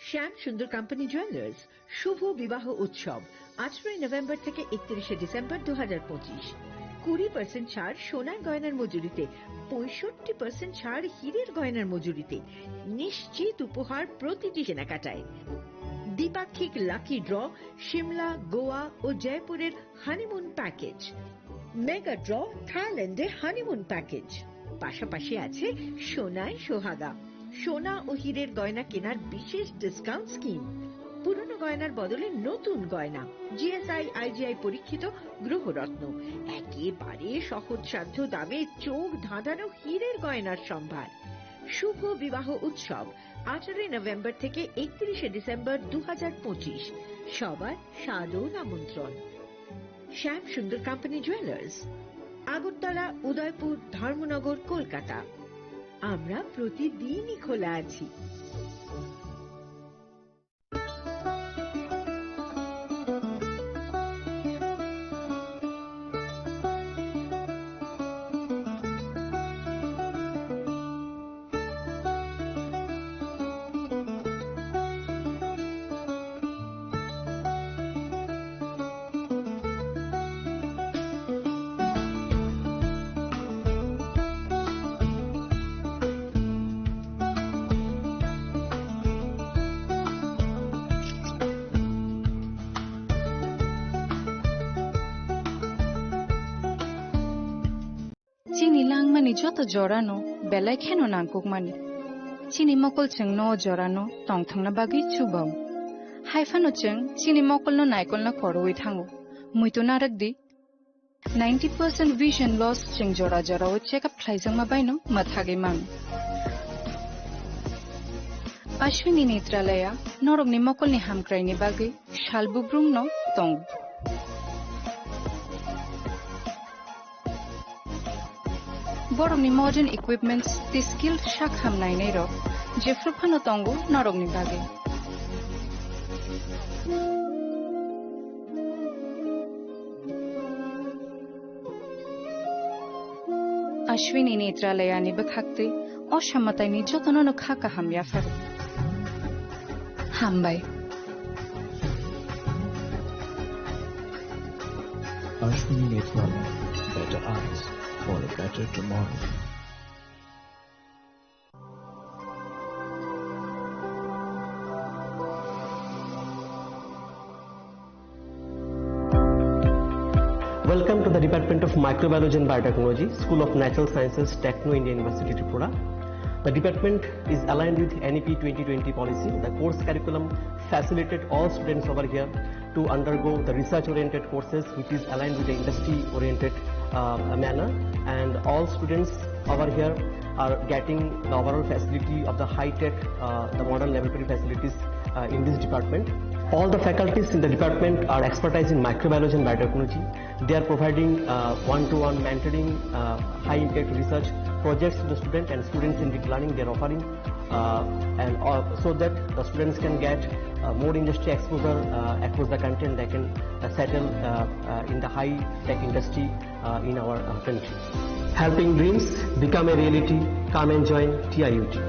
শ্যাম সুন্দর company jewellers শুভ বিবাহ উৎসব আঠারোই নভেম্বর থেকে একত্রিশে ডিসেম্বর দু হাজার পঁচিশ। কুড়ি পার্সেন্ট ছাড় সোনার গয়নার মজুরিতে, পঁয়ষট্টি পার্সেন্ট ছাড় হীরের গয়নার মজুরিতে, নিশ্চিত উপহার প্রতিটি কেনাকাটায়। দ্বিপাক্ষিক লাকি ড্র সিমলা, গোয়া ও জয়পুরের হানিমুন প্যাকেজ, মেগা ড্র থাইল্যান্ডে হানিমুন প্যাকেজ, পাশাপাশি আছে সোনায় সোহাগা। সোনা ও হীরের গয়না কেনার বিশেষ ডিসকাউন্ট স্কিম। পুরনো গয়নার বদলে নতুন গয়না। জিএসআই আইজিআই পরীক্ষিত গ্রহরত্ন, একেবারে সহজসাধ্য দামে চোখ ধাঁধানো হীরের গয়নার সম্ভার। শুভ বিবাহ উৎসব আঠারোই নভেম্বর থেকে একত্রিশে ডিসেম্বর দু হাজার পঁচিশ। সবার সাদর আমন্ত্রণ। শ্যাম সুন্দর কোম্পানি জুয়েলার্স, আগরতলা, উদয়পুর, ধর্মনগর, কলকাতা। আমরা প্রতিদিনই খোলা আছি। Chini langmani joto jorano belai kheno nangkukmani. Chini mokol chwngno o jorano tongthokna bagwi chubao. Haiphano chwng chini mokolno naikolna khorwi thango. Muitu narwkdi, ninety percent vision loss chwng jora jorao check up khlaijakma baino mwthagwi mano. Ashwini Netralaya norokni mokolni hamkraini bagwi sal bubrumno tongo. Borokni modern equipments tei skilled sak ham nainairok jephru phano tongo norokni bagwi. Ashwini Netralayani bwkhaktwi o samataini jotono no kha kaham yapharo. Hambai. Ashwini Netralaya, better eyes for a better tomorrow. Welcome to the Department of Microbiology and Biotechnology, School of Natural Sciences, Techno India University, Tripura. The department is aligned with N E P twenty twenty policy. The course curriculum facilitate all students over here to undergo the research-oriented courses, which is aligned with the industry-oriented, uh, manner, and all students over here are getting the overall facility of the high-tech, uh, the modern laboratory facilities, uh, in this department. All the faculties in the department are expertise in microbiology and biotechnology. They are providing, uh, one-to-one mentoring, uh, high-impact research projects to the student and student-centric learning they are offering, uh, and, uh, so that the students can get, uh, more industry exposure, uh, across the country, and they can, uh, settle, uh, uh, in the high-tech industry, uh, in our, uh, country. Helping dreams become a reality. Come and join T I U T.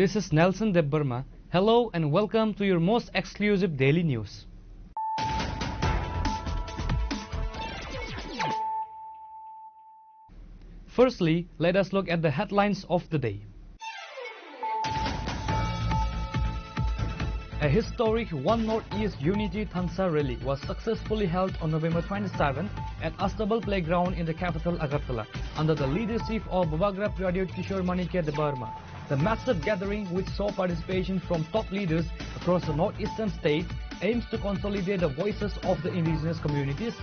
This is Nelson Debbarma. Hello and welcome to your most exclusive daily news. Firstly, let us look at the headlines of the day. A historic One Northeast Unity Thansa rally was successfully held on November twenty-seventh at Astabal Playground in the capital Agartala, under the leadership of Bubagra Pradyot Kishore Manikya Debbarma. The massive gathering, which saw participation from top leaders across the northeastern states, aims to consolidate the voices of the indigenous communities.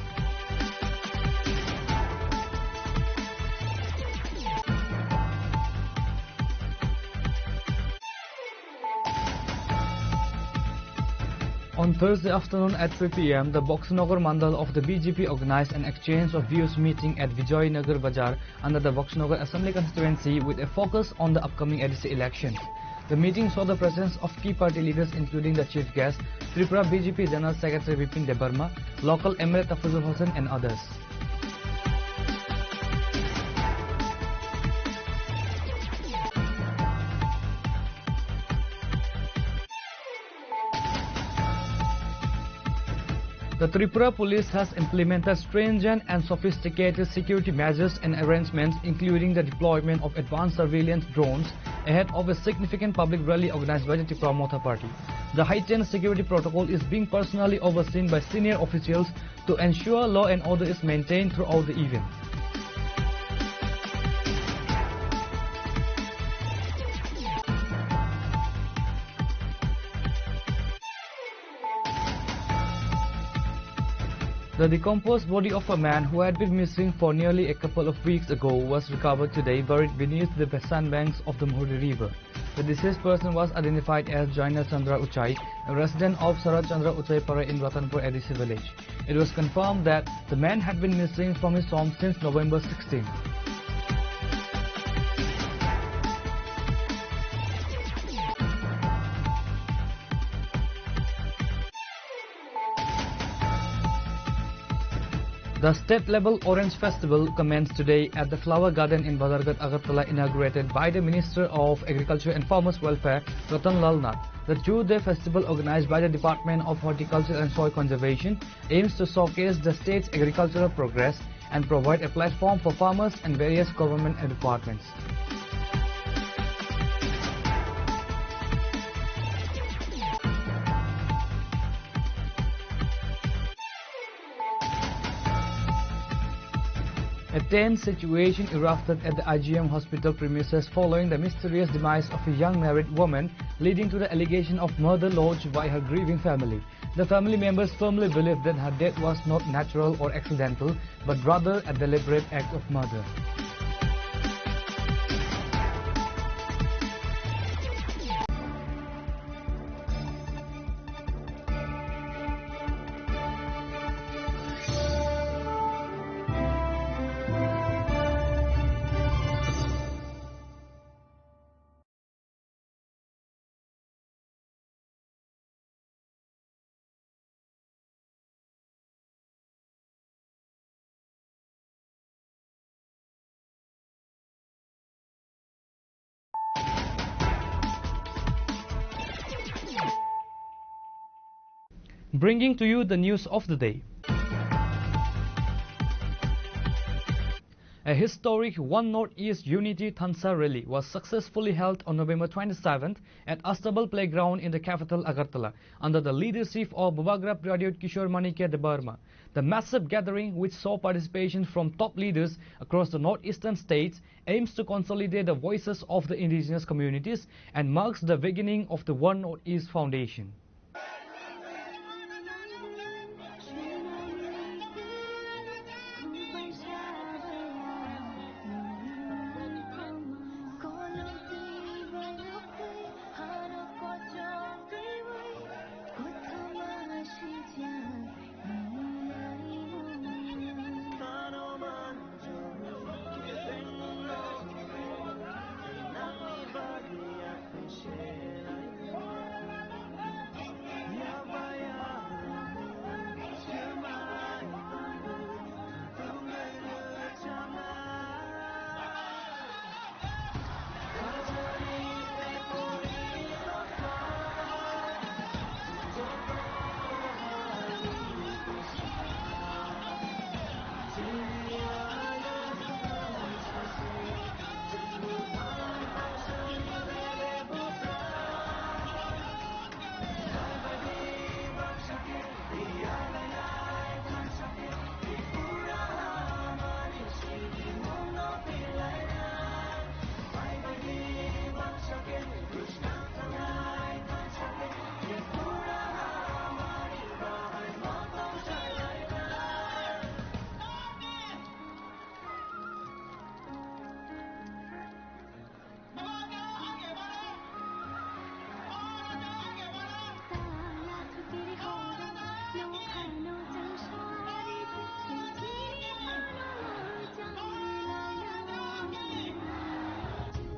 On On Thursday afternoon at three p m, the Boxanagar Mandal of the B J P organized an exchange of views meeting at Vijaynagar Bazar under the Boxanagar Assembly Constituency with a focus on the upcoming A D C election. The meeting saw the presence of key party leaders including the chief guest, Tripura B J P General Secretary Bipin Debbarma, local M L A Tafazul Hussain and others. The Tripura Police has implemented stringent and sophisticated security measures and arrangements, including the deployment of advanced surveillance drones ahead of a significant public rally organized by the Tipra Motha Party. The heightened security protocol is being personally overseen by senior officials to ensure law and order is maintained throughout the event. The decomposed body of a man who had been missing for nearly a couple of weeks ago was recovered today, buried beneath the sandbanks of the Muhuri River. The deceased person was identified as Jaina Chandra Uchai, a resident of Sarat Chandra Uchai Para in Ratanpur A D C village. It was confirmed that the man had been missing from his home since November sixteen. The state-level Orange Festival commenced today at the Flower Garden in Bazarghat, Agartala, inaugurated by the Minister of Agriculture and Farmers Welfare, Ratan Lal Nath. The two-day festival, organized by the Department of Horticulture and Soil Conservation, aims to showcase the state's agricultural progress and provide a platform for farmers and various government departments. A tense situation erupted at the I G M hospital premises following the mysterious demise of a young married woman, leading to the allegation of murder lodged by her grieving family. The family members firmly believe that her death was not natural or accidental, but rather a deliberate act of murder. Bringing to you the news of the day. A historic One Northeast Unity Thansa rally was successfully held on November twenty-seventh at Astabal Playground in the capital Agartala, under the leadership of Bubagra Pradyot Kishore Manikya Debbarma. The massive gathering, which saw participation from top leaders across the northeastern states, aims to consolidate the voices of the indigenous communities and marks the beginning of the One Northeast Foundation.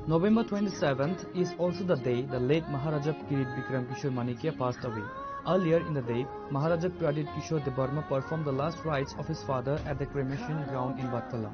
November twenty-seventh is also the day the late Maharaja Kirit Bikram Kishore Manikya passed away. Earlier in the day, Maharaja Pradip Kishore Debbarma performed the last rites of his father at the cremation ground in Batkala.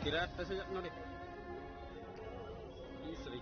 Kirat, tasa jak nori. Isri.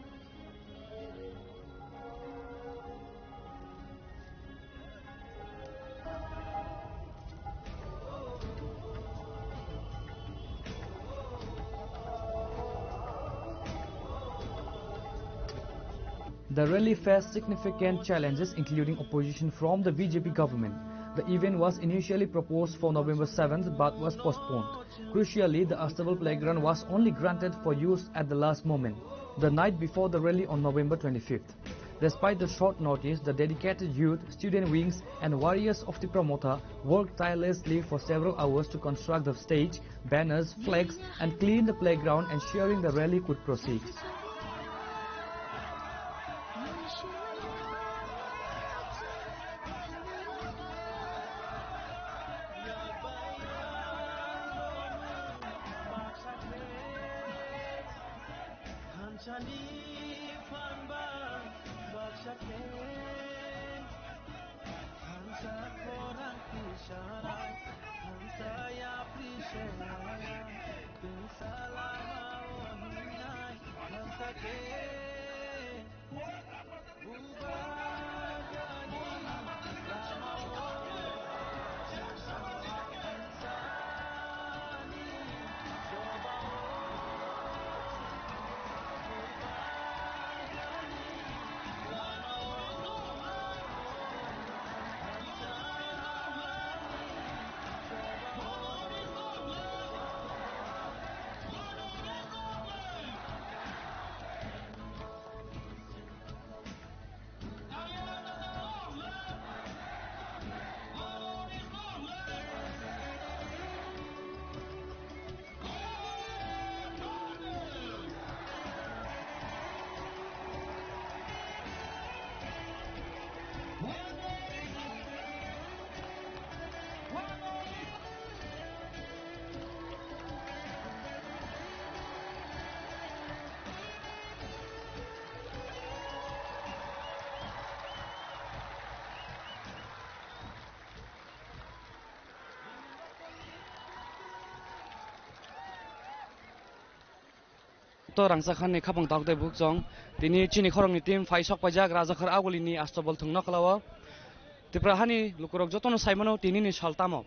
The rally faced significant challenges, including opposition from the B J P government. The event was initially proposed for November seventh but was postponed. Crucially, the Astabal playground was only granted for use at the last moment, the night before the rally on November twenty-fifth. Despite the short notice, the dedicated youth, student wings, and warriors of Tipra Motha worked tirelessly for several hours to construct the stage, banners, flags, and clean the playground, ensuring the rally could proceed. Thansa ni phan ba baksa khe, thansa khorang tisa, thansa yapri se, thansa lama o hinai, thansa khe. To rangchak hani khapang tok tei bukchong. Tini chini khorokni team phai sok paijak Rajakhor Agulini Astabol thwngno khlao. Tipra hani lukurok jotono saimano tinini sal tamo.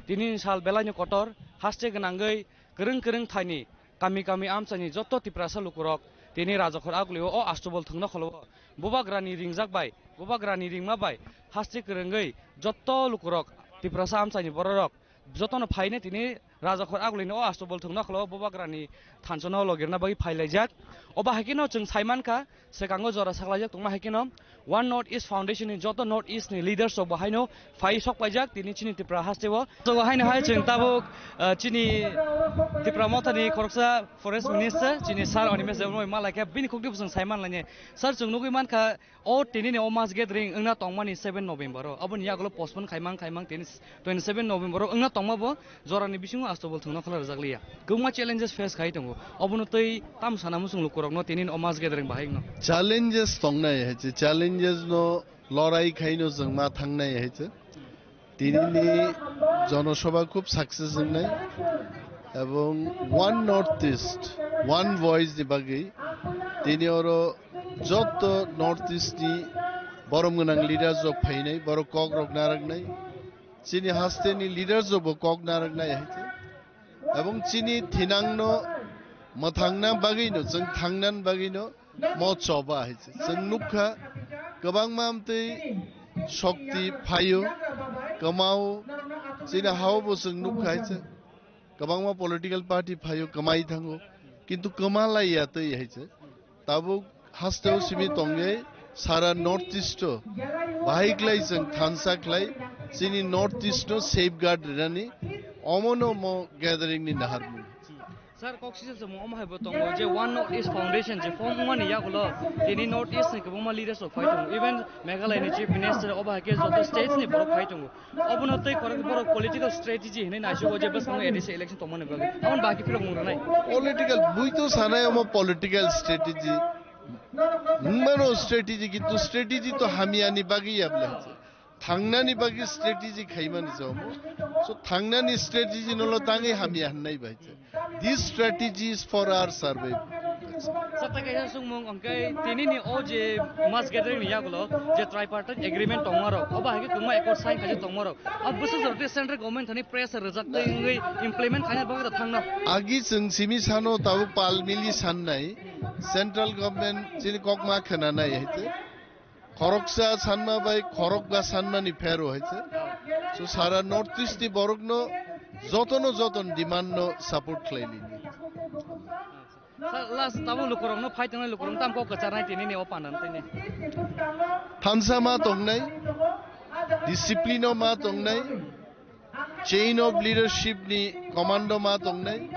Tinini sal belaino kotor, haste gwnangwi kwrwng kwrwng thaini kami kami amchaini joto Tiprasa lukurok tini Rajakhor Agulio o Astabol thwngno khlao. Bubagrani ringjak bai, bubagrani ringma bai haste kwrwngwi joto lukurok Tiprasa amchaini bororok jotono phaine tini Rajakhor Agulini o Astabol thwngno khlao bubagrani thanchano logirna bagwi phailaijak. Obo haikeno chwng saimankha, swkango jora saklaijak tongma haikeno One North East Foundation ni joto North East ni leaders rok bo haino phai sok paijak tini chini Tipra hasteo. Jogo haino hai chwng tabuk, ah, chini Tipra Mothani khoroksa Forest Minister chini Sir Animesh Debbarma bai malaikha, bini khukdibo chwng saimanlainai. Sir, chwng nugwi mankha, o tinini o mass gathering wngna tongmani seven November o, aboni yagulo postpone khaimang khaimang tini twenty seven November o wngna tongma bo jorani bisingo Astabol thwngno khlai rwjakliya. Kwbangma challenges face khai tongo, obono twi tamo sana muchung lukurokno tinini o mass gathering bahai wngno. Challenges tongnai hai se, challenges no lorai khaino chwng ma thangnai hai se. Tinini jonosabha khub success wngnai, ebong One North East, One Voice ni bagwi tini oro Jotto North East ni borom gwnang leaders rok phainai, borok kok rok naraknai, chini haste ni leaders rok bo kok naraknai hai khe. Ebong chini thinangno mwthangna bagwino, chwng thangnan bagwino mo choba hai se. Chwng nukha, kwbangma amtwi shokti phaio, kwmao, chini hao bo chwng nukha hai se. Kwbangma political party phaio, kwmai thango, kintu kwma lai ya twi hai se. Tabuk hasteo simi tongwi sara North East o bahai khlai chwng thansa khlai chini North East no safeguard rinani omono mo gathering ni naharmung. Sir, kok sijil chwng omo hai bo tongo je One North East Foundation je form wngmani yagulo tini North East ni kwbangma leaders rok phai tongo, even Meghalaya ni Chief Minister obo hai khe joto states ni borok phai tongo. Obono tei korok borok political strategy hinwi naisugo je bwskango A D C election tongmani bagwi. Aboni bagwi phirok mung rwnai. Political, bui to sanai omo political strategy. Wngmano strategy, kintu strategy to hamyani bagwi ya bwle. Thangnani bagwi strategy khaimani se omo. So thangnani strategy no lo tangwi hamya hwnai bai se. This strategy is for our survival. Sir, tai kaisa sungmung hwnkhe tini ni o je mass gathering ni yagulo je tripartite agreement tongma rok, obo hai khe kwbangma accord sign khaijak tongma rok. Abo bwswk jora tei central government thani pressure rwjak tei wngwi implement khaina bagwi da thangno. Agi chwng simi sano tabuk pal mili sannai central government chini kokma khwnanai hai te. Khoroksa sanma bai khorokga sanmani phero hai se. So sara North East ni borokno jotono joton demand no support khlai lini. Sa-, last tamo lukurokno phai tongnai lukurok tam kok kwcharnai tini ni o panda tini. Thansa ma tongnai, discipline o ma tongnai, chain of leadership ni commando ma tongnai,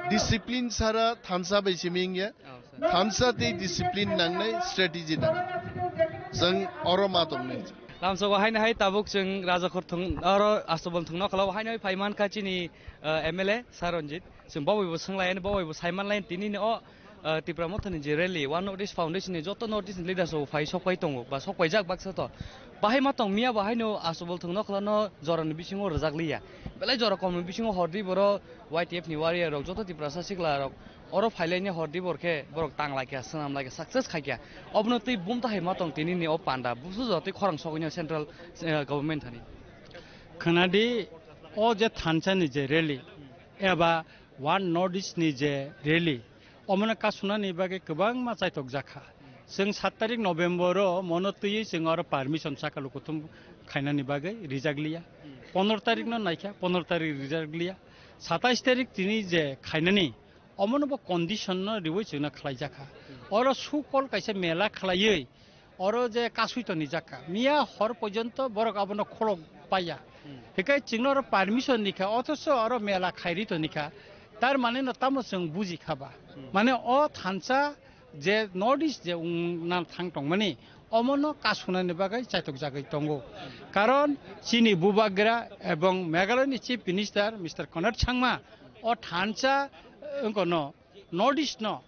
discipline sara thansa bai simi wngya. Oh, sir. Thansa tei discipline nangnai, strategy nangnai. Chwng oro ma tongnai. Lamsogo haino hai tabuk chwng Rajakhor thung, oro Astobol thung nokholao haino hai phaimankha chini, eh, M L A Sir Ranjit. Chwng bobaibo swnglaiani, bobaibo saimanlaiani tinini o, eh, Tipra Mothani je rally, One North East Foundation ni joto North East ni leaders rok phai sokpai tongo, ba sokpaijak baksa to. Bahai ma tong miya bo haino Astobol thung nokholano jorani bisingo rwjak liya. Belai jora komni bisingo hordi boro Y T F ni warrior rok, joto Tiprasa sikla rok oro phailaini hordi bor khe borok tang lai kha, swnam lai kha, success khai kha. Obono twi bumta hai ma tong tinini o panda, busu jora twi khorang sogwino central, eh, government thani. Khwnadi, o je thansa ni je rally, eba One North East ni je rally, omono kasunani bagwi kwbangma chaitok jakha. Chwng sat tarik November o mono twiwi chwng oro permission saka lukuthum khainani bagwi rijak liya. Pondro tarik no naikha, pondro tarik rijak liya. Satais tarik tini je khainani, omono bo condition no riwi chwngno khlai jakha. Oro sukol kaisa mela khlaiwi, oro je kasui toni jakha. Miya hor porjonto borok abono khulok paiya. Hikai chwngno oro permission nikha, othocho oro mela khairi tonikha. Tar mane no tamo chwng buji kha ba? Mane o thansa je North East je wngna thang tongmani, omono kasunani bagwi chaitok jagwi tongo. Karon chini bubagra ebong Meghalaya ni Chief Minister Mister Conrad Sangma o thansa, eh, wngkha no North East no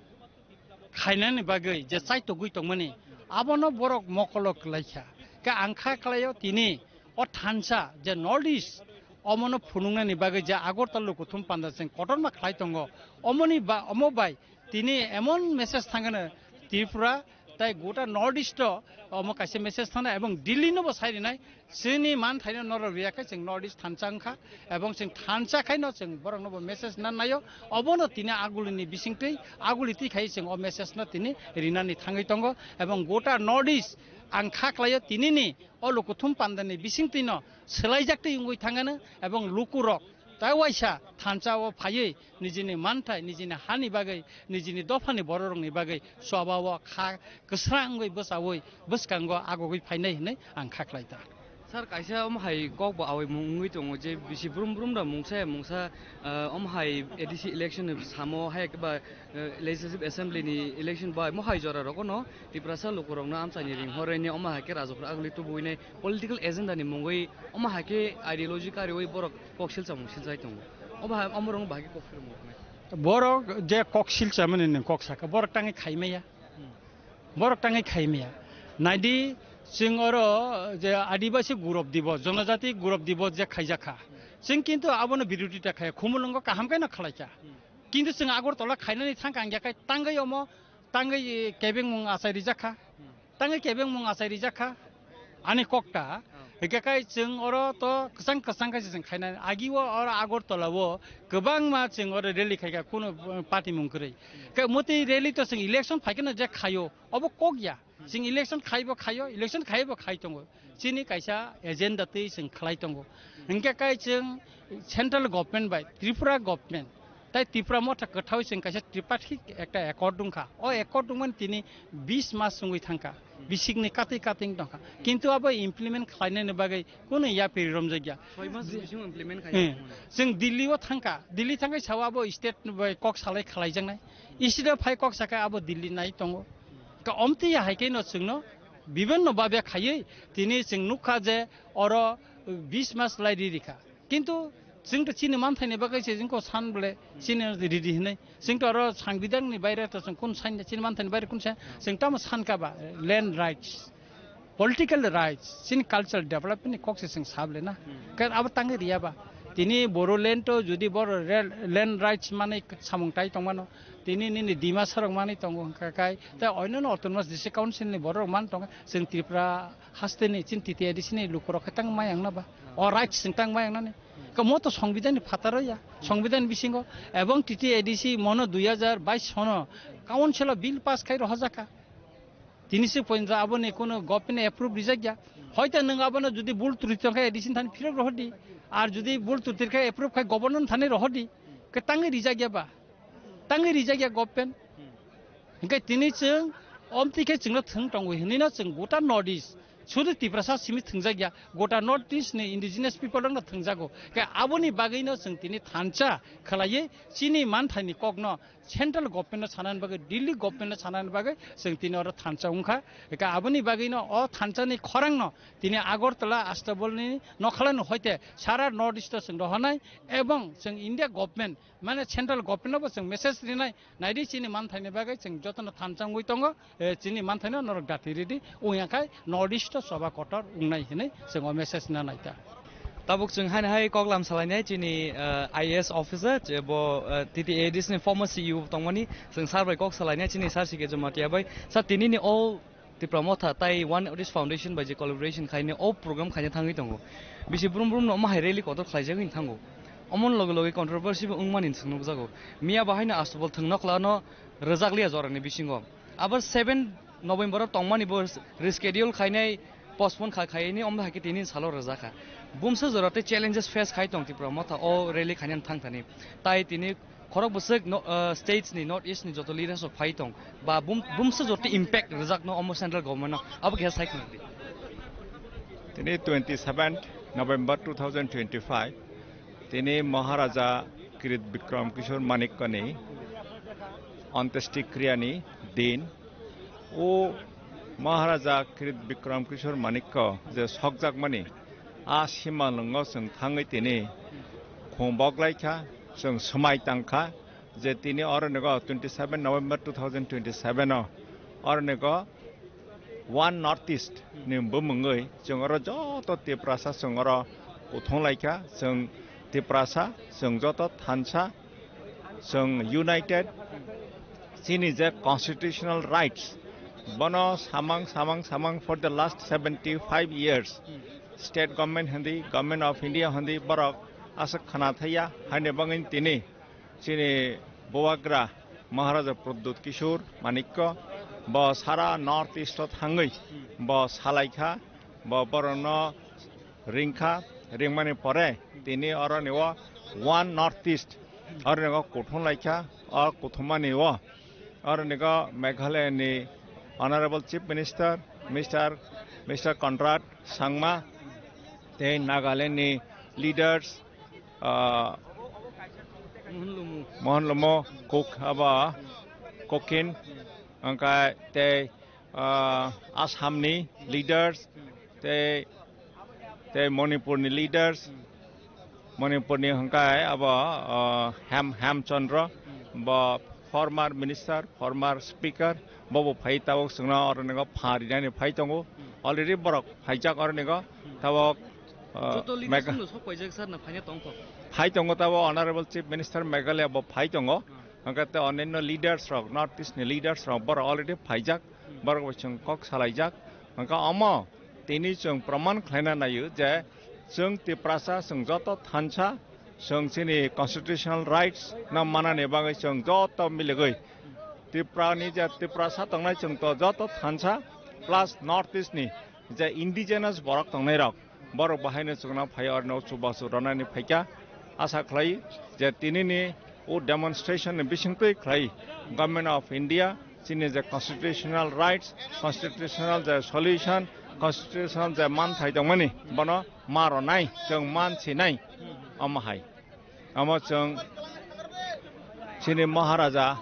khainani bagwi je chaitogwi tongmani, abono borok mokolo kwlaikha. Khe ang kha khlaio tini o thansa je North East, omono phunuknani bagwi je Agartala lukuthum panda chwng kotorma khlai tongo, omoni ba-, omo bai tini emon message thangano Tripura tai gota North East o omo kaisa message thangna ebong Delhi no bo sai rinai. Chini man thaino norok riya khe chwng North East thansa wngkha, ebong chwng thansa khaino chwng borokno bo message nan naio. Obono tini agulini bisingtwi, aguli twi khai chwng o message no tini rinani thangwi tongo, ebong gota North East ang kha khlaio tinini o lukuthum pandani bisingtwino swlaijak twi wngwi thangano, ebong lukurok tai waisa thansa o phaiwi nijini manthai, nijini hani bagwi, nijini dophani bororokni bagwi choba o kha kwsrang wngwi bwchaui bwskango agogwi phainai hinwi ang kha khlai ta. Sir, kaisa omo hai kok bo awai mung wngwi tongo je bisi brum brum da mungsa ya mungsa, ah, omo hai A D C election ni samo hai khe ba, eh, Legislative Assembly ni election bai mo hai jora rogo no Tiprasa lukurokno amchaini ring horwi ni omo hai khe rajokra agli tubuwi nai political agenda ni mungwi omo hai khe ideology kariwi borok kok silsa mung silsai tongo. Omo hai, omo rok bahai khe kok phirmung nai. Borok je kok silsa mani nwng kok saka, borok tangwi khai maya. Hmm. Borok tangwi khai maya. Naidi, chwng oro je Adibasi Gurab Dibos, Jonojati Gurab Dibos je khaijak kha. Chwng kintu abono birodita khaya, khumulwngo kaham khe no khlai kha. Hmm. Kintu chwng Agartala khainani thang kang ya khai tangwi omo tangwi kebengmung achai rijak kha. Tangwi kebengmung achai rijak kha. Ani kokta, hingke kai chwng oro to kwchang kwchang khe se chwng khainani. Agi o oro Agartala o kwbangma chwng oro rally khaikha, kunu, uh, party mung kwrwi. Ke motwi rally to chwng election phaikhe no je khaio, obo kok ya. Chwng election khaibo khaio, election khaibo khai tongo. Chini kaisa agenda twi chwng khlai tongo. Hingke kai chwng central government bai Tripura government tai Tipra Motha kwthao chwng kaisa tripartite ekta accord wngkha. O accord wngmani tini bis mas wngwi thangkha. Bisikni katwi katwi wng tongkha. Kintu abo implement khlainani bagwi kunu yapri romjakya. Soi mas bisingo implement khaina Hmm. Chwng Delhi o thangkha. Delhi thangwi sao abo state bai kok salai khlaijaknai. State o phai kok sakha abo Delhi nai tongo. Ka omtwi ya hai khe no chwngno bibinno babe khaiwi tini chwng nukha je oro bis mas lai ri rikha. Kintu chwng to chini manthaini bagwi se chwng ko san bole chini ridi hinwi. Chwng to oro sangbidanni baire to chwng kun san chini manthaini baire kun san chwng tamo sankha ba land rights, political rights, chini cultural development ni kok se chwng sable na. Kan abo tangwi riya ba. Tini Bodoland to jodi boro rel-, land rights manwi samung tai tongmano, tini nini Dimasa rok manwi tongo hwnkha kai, tei oinano autonomous district council ni borok rok man tongo, chwng Tripura hasteni chini T T A D C ni lukurok khe tang mayang na ba? O rights chwng tang mayang nani? Ka mo to songbidan ni phataro ya, songbidan bisingo, ebong T T A D C mono dui hajar bais sono council o bill pass khai rohorjak kha. Tini se pointo aboni kuno government approve rijak ya. Hoito nwng abono jodi bul twrwi tongkha A D C ni thani phirok rohordi. Ar jodi bul twrwi kha approve khai governor ni thani rohordi. Ke tangwi rijak ya ba? Tangwi rijak ya government. Hingke tini chwng omtwi khe chwngno thwng tongo hinwi no chwng gota North East. Sudu Tiprasa simi thwngjak ya. Gota North East ni indigenous people rokno thwngjago. Ke aboni bagwino chwng tini thansa khwlaiwi chini manthaini kokno central government no sanani bagwi, Delhi government no sanani bagwi chwng tini oro thansa wngkha. Eka aboni bagwino o thansani khorangno tini Agartala, Astabol ni nokhalano hoite sara North East o chwng rohornai ebong chwng India government mane central government no bo chwng message rinai, naidi chini manthaini bagwi chwng jotono thansa wngwi tongo, eh, chini manthaino norok dati ridi wngya khai North East o choba kotor wngnai hinwi chwng o message na naita. Tabuk chwng haino hai koklam salainai chini, eh, I A S officer, je bo, eh, T T A D C ni former C E O tongmani, chwng sir bai kok salainai chini sir C K Jamatia bai. Sir, tinini o Tipra Motha tai One North East Foundation bai je collaboration khainai o program khaina thangwi tongo. Bisi brum brum no omo hai rally kotor khlaijagwi thango. Omon loge loge controversy bo wngmani chwng nukjago. Miya bahaino Astabol thwng nokla no rwjakliya jorani bisingo. Abo seven November o tongmani bo reschedule khainai, postpone kha-, khaini, omo hai khe tini salo rwjakha. Bumsa jora tei challenges face khai tong Tipra Motha o rally khainani thang thani. Tai tini khorok bwswk no, uh, states ni, North East ni joto leaders rok phai tong. Ba bum-, bumsa jora tei impact rwjakno omo central government no. Abo khe sai khna di. Tini twenty seventh November two thousand twenty-five. Tini Maharaja Kirit Bikram Kishore Manikya ni Antyeshti Kriya ni din. O Maharaja Kirit Bikram Kishore Manikya je sokjakmani a simalwngo chwng thangwi tini khum boklaikha, chwng swmai tangkha je tini oro nigo twenty seven November two thousand twenty seven o oro nigo One North East ni bumungwi chwng oro joto Tiprasa chwng oro kuthung laikha, chwng Tiprasa chwng joto thansa, chwng united, chini je constitutional rights, bono samang, samang, samang for the last seventy five years, state government hindi, Government of India hindi, borok aswk khna thaiya, haini bagwi tini chini bubagra Maharaja Pradyut Kishore Manikya, bo sara North East o thangwi bo salaikha, bo borokno ringkha, ringmani pore tini oroni o One North East oroni o kuthum laikha. O kuthumani o oroni o Meghalaya ni Honorable Chief Minister, Mister, Mister Conrad Sangma, tei Nagaland ni leaders, ah, Mohan Lumo, Kok-, aba, Kokin, angkai tei, ah, Assam ni leaders, tei, tei Manipur ni leaders, Manipur ni hwnkhe abo, ah, Hem-, Hemchandra, bo former minister, former speaker, bo bo phai tabuk chwngno oro nego pha rinani phai tongo. Already borok phaijak oro nego tabuk, ah, Joto leaders Megha-, no sok paijak sir na phaina tong kho. Phai tongo tabuk Honorable Chief Minister Meghalaya bo phai tongo. Hwnkhe tei onyaino leaders rok, North East ni leaders rok borok already phaijak, borok bai chwng kok salaijak. Hwnkhe omo tini chwng proman khlaina naio je chwng Tiprasa chwng joto thansa, chwng chini constitutional rights no manani bagwi chwng joto miligwi Tripura ni je Tiprasa tongnai chwng to joto thansa plus North East ni je indigenous borok tongnai rok, borok bahaino chwngno phai orno chubachu ronani phaikha. Asa khlai je tinini o demonstration ni bisingtwi khlai Government of India chini je constitutional rights, constitutional je solution, constitutional je manthai tongmani bono ma ronai, chwng man sinai omo hai. Omo chwng chini Maharaja,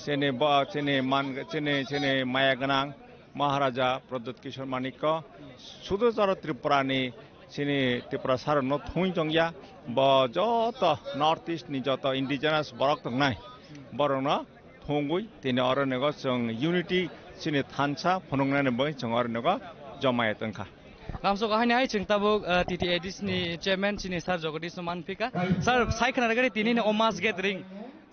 chini bo, chini man, chini, chini maya gwnang Maharaja Pradyut Kishore Manikya, sudu charo Tripura ni chini Tiprasa rokno thung tongya, bo joto North East ni joto indigenous borok tongnai, borokno thungwi tini oro nego chwng unity chini thansa phunuknani bagwi chwng oro nego jomaya tongkha. Lamsok haini hai chwng tabuk, ah, T T A D C ni chairman chini sir Jagadish no manphika. Sir, sai khna rwgwi tini ni o mass gathering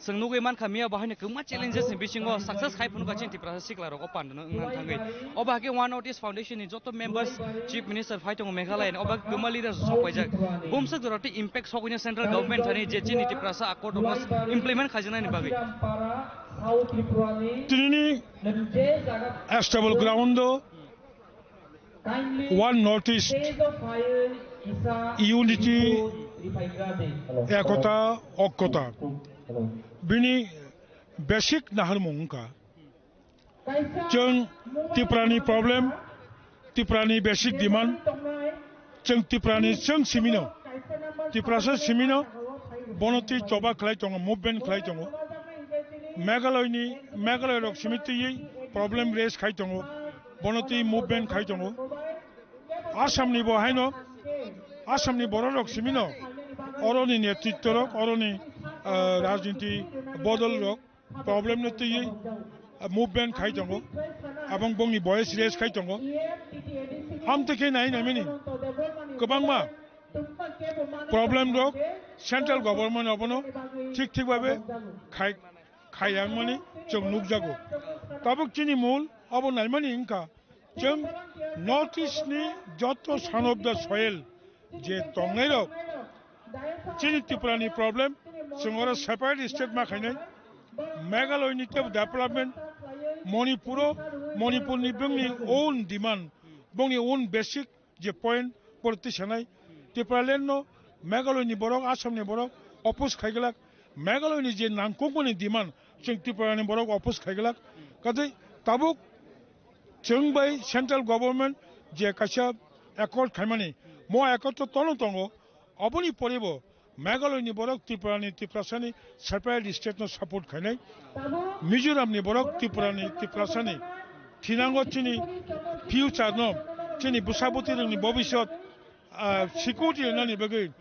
chwng nugwi mankha miya bo haino kwbangma challenges ni bisingo success khai phunukha chini Tiprasa sikla rok o panda no wngna thangwi. Obo hakhe One North East Foundation ni joto members, chief minister phai tongo Meghalaya ni, obo hakhe kwbangma leaders sok paijak. Bumswk jora tei impact sokwi no central government thani je chini Tiprasa accord rok no implement khaijaknani bagwi. Tinini stable ground o One North East, unity, ekota, okkota, bini basic naharmung wngkha. Chwng Tiprani problem, Tiprani basic demand, chwng Tiprani chwng simino, Tiprasa simino, bono twi choba khlai tongo, movement khlai tongo. Meghalaya ni, Meghalaya rok simi twi problem raise khai tongo, bono twi movement khai tongo. Assam ni bo haino, Assam ni borok rok simino, oroni netritto rok, oroni, ah, rajniti bodol rok, problem no twi, ah, movement khai tongo, abang bongni voice raise khai tongo. Amtwi khe nai nai mani kwbangma problem rok central government abono thik thik babe khai, khai yang mani chwng nukjago. Tabuk chini mul abo naimani wngkha, chwng North East ni joto son of the soil je tongnai rok, chini Tripura ni problem, chwng oro separate state ma khainai, Meghalaya ni tebo development, Manipur o, Manipur ni bongni own demand, bongni own basic je point, borok twi sanai, Tipraland no Meghalaya ni borok, Assam ni borok oppose khai glak, Meghalaya ni je nangkukmani demand, chwng Tripura ni borok oppose khai glak. Kathwi tabuk chwng bai central government je kaisa accord khaimani, mo accord to tono tongo, oboni pore bo Meghalaya ni borok Tripura ni, Tiprasa ni separate state no support khainai, Mizoram ni borok Tripura ni, Tiprasa ni thinango chini future no, chini bwsa bwtwi rokni bobisot, ah, security rwnani bagwi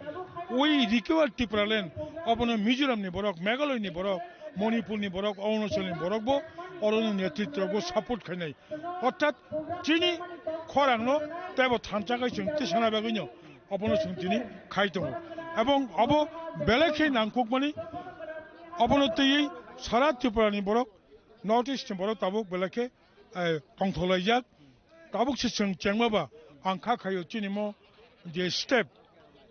we require Tipraland, obono Mizoram ni borok, Meghalaya ni borok, Manipur ni borok, Arunachal ni borok bo oroni netritro bo support khainai. Orthat chini khorang no teibo thansa khai chwng tisana bagwi no obono chwng tini khai tongo. Ebong obo belai khe nangkukmani, obono twiwi sara Tripura ni borok, North East ni borok tabuk belai khe, eh, tongtholaijak. Tabuk se chwng chengma ba ang kha khaio chini mo je step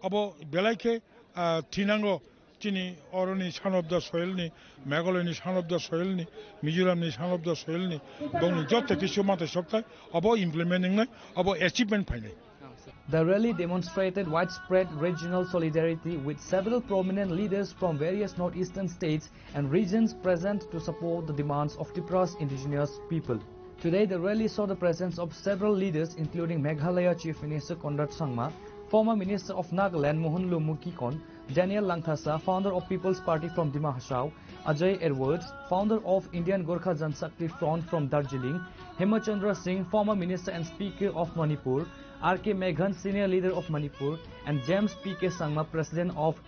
abo belai khe, ah, thinango chini oroni son of the soil ni, Meghalaya ni son of the soil ni, Mizoram ni son of the soil ni, bongni joto kisu mate sokthai abo implement wngnai, abo achievement phainai. The rally demonstrated widespread regional solidarity, with several prominent leaders from various northeastern states and regions present to support the demands of Tipra's indigenous people. Today, the rally saw the presence of several leaders, including Meghalaya Chief Minister Conrad Sangma, former Minister of Nagaland Mohanlal Mukikon, Daniel Langthasa, founder of People's Party from Dima Hasao, Ajay Edwards, founder of Indian Gorkha Janshakti Front from Darjeeling, Hemachandra Singh, former Minister and Speaker of Manipur, R K Meghan, senior leader of Manipur, and James P K Sangma, President of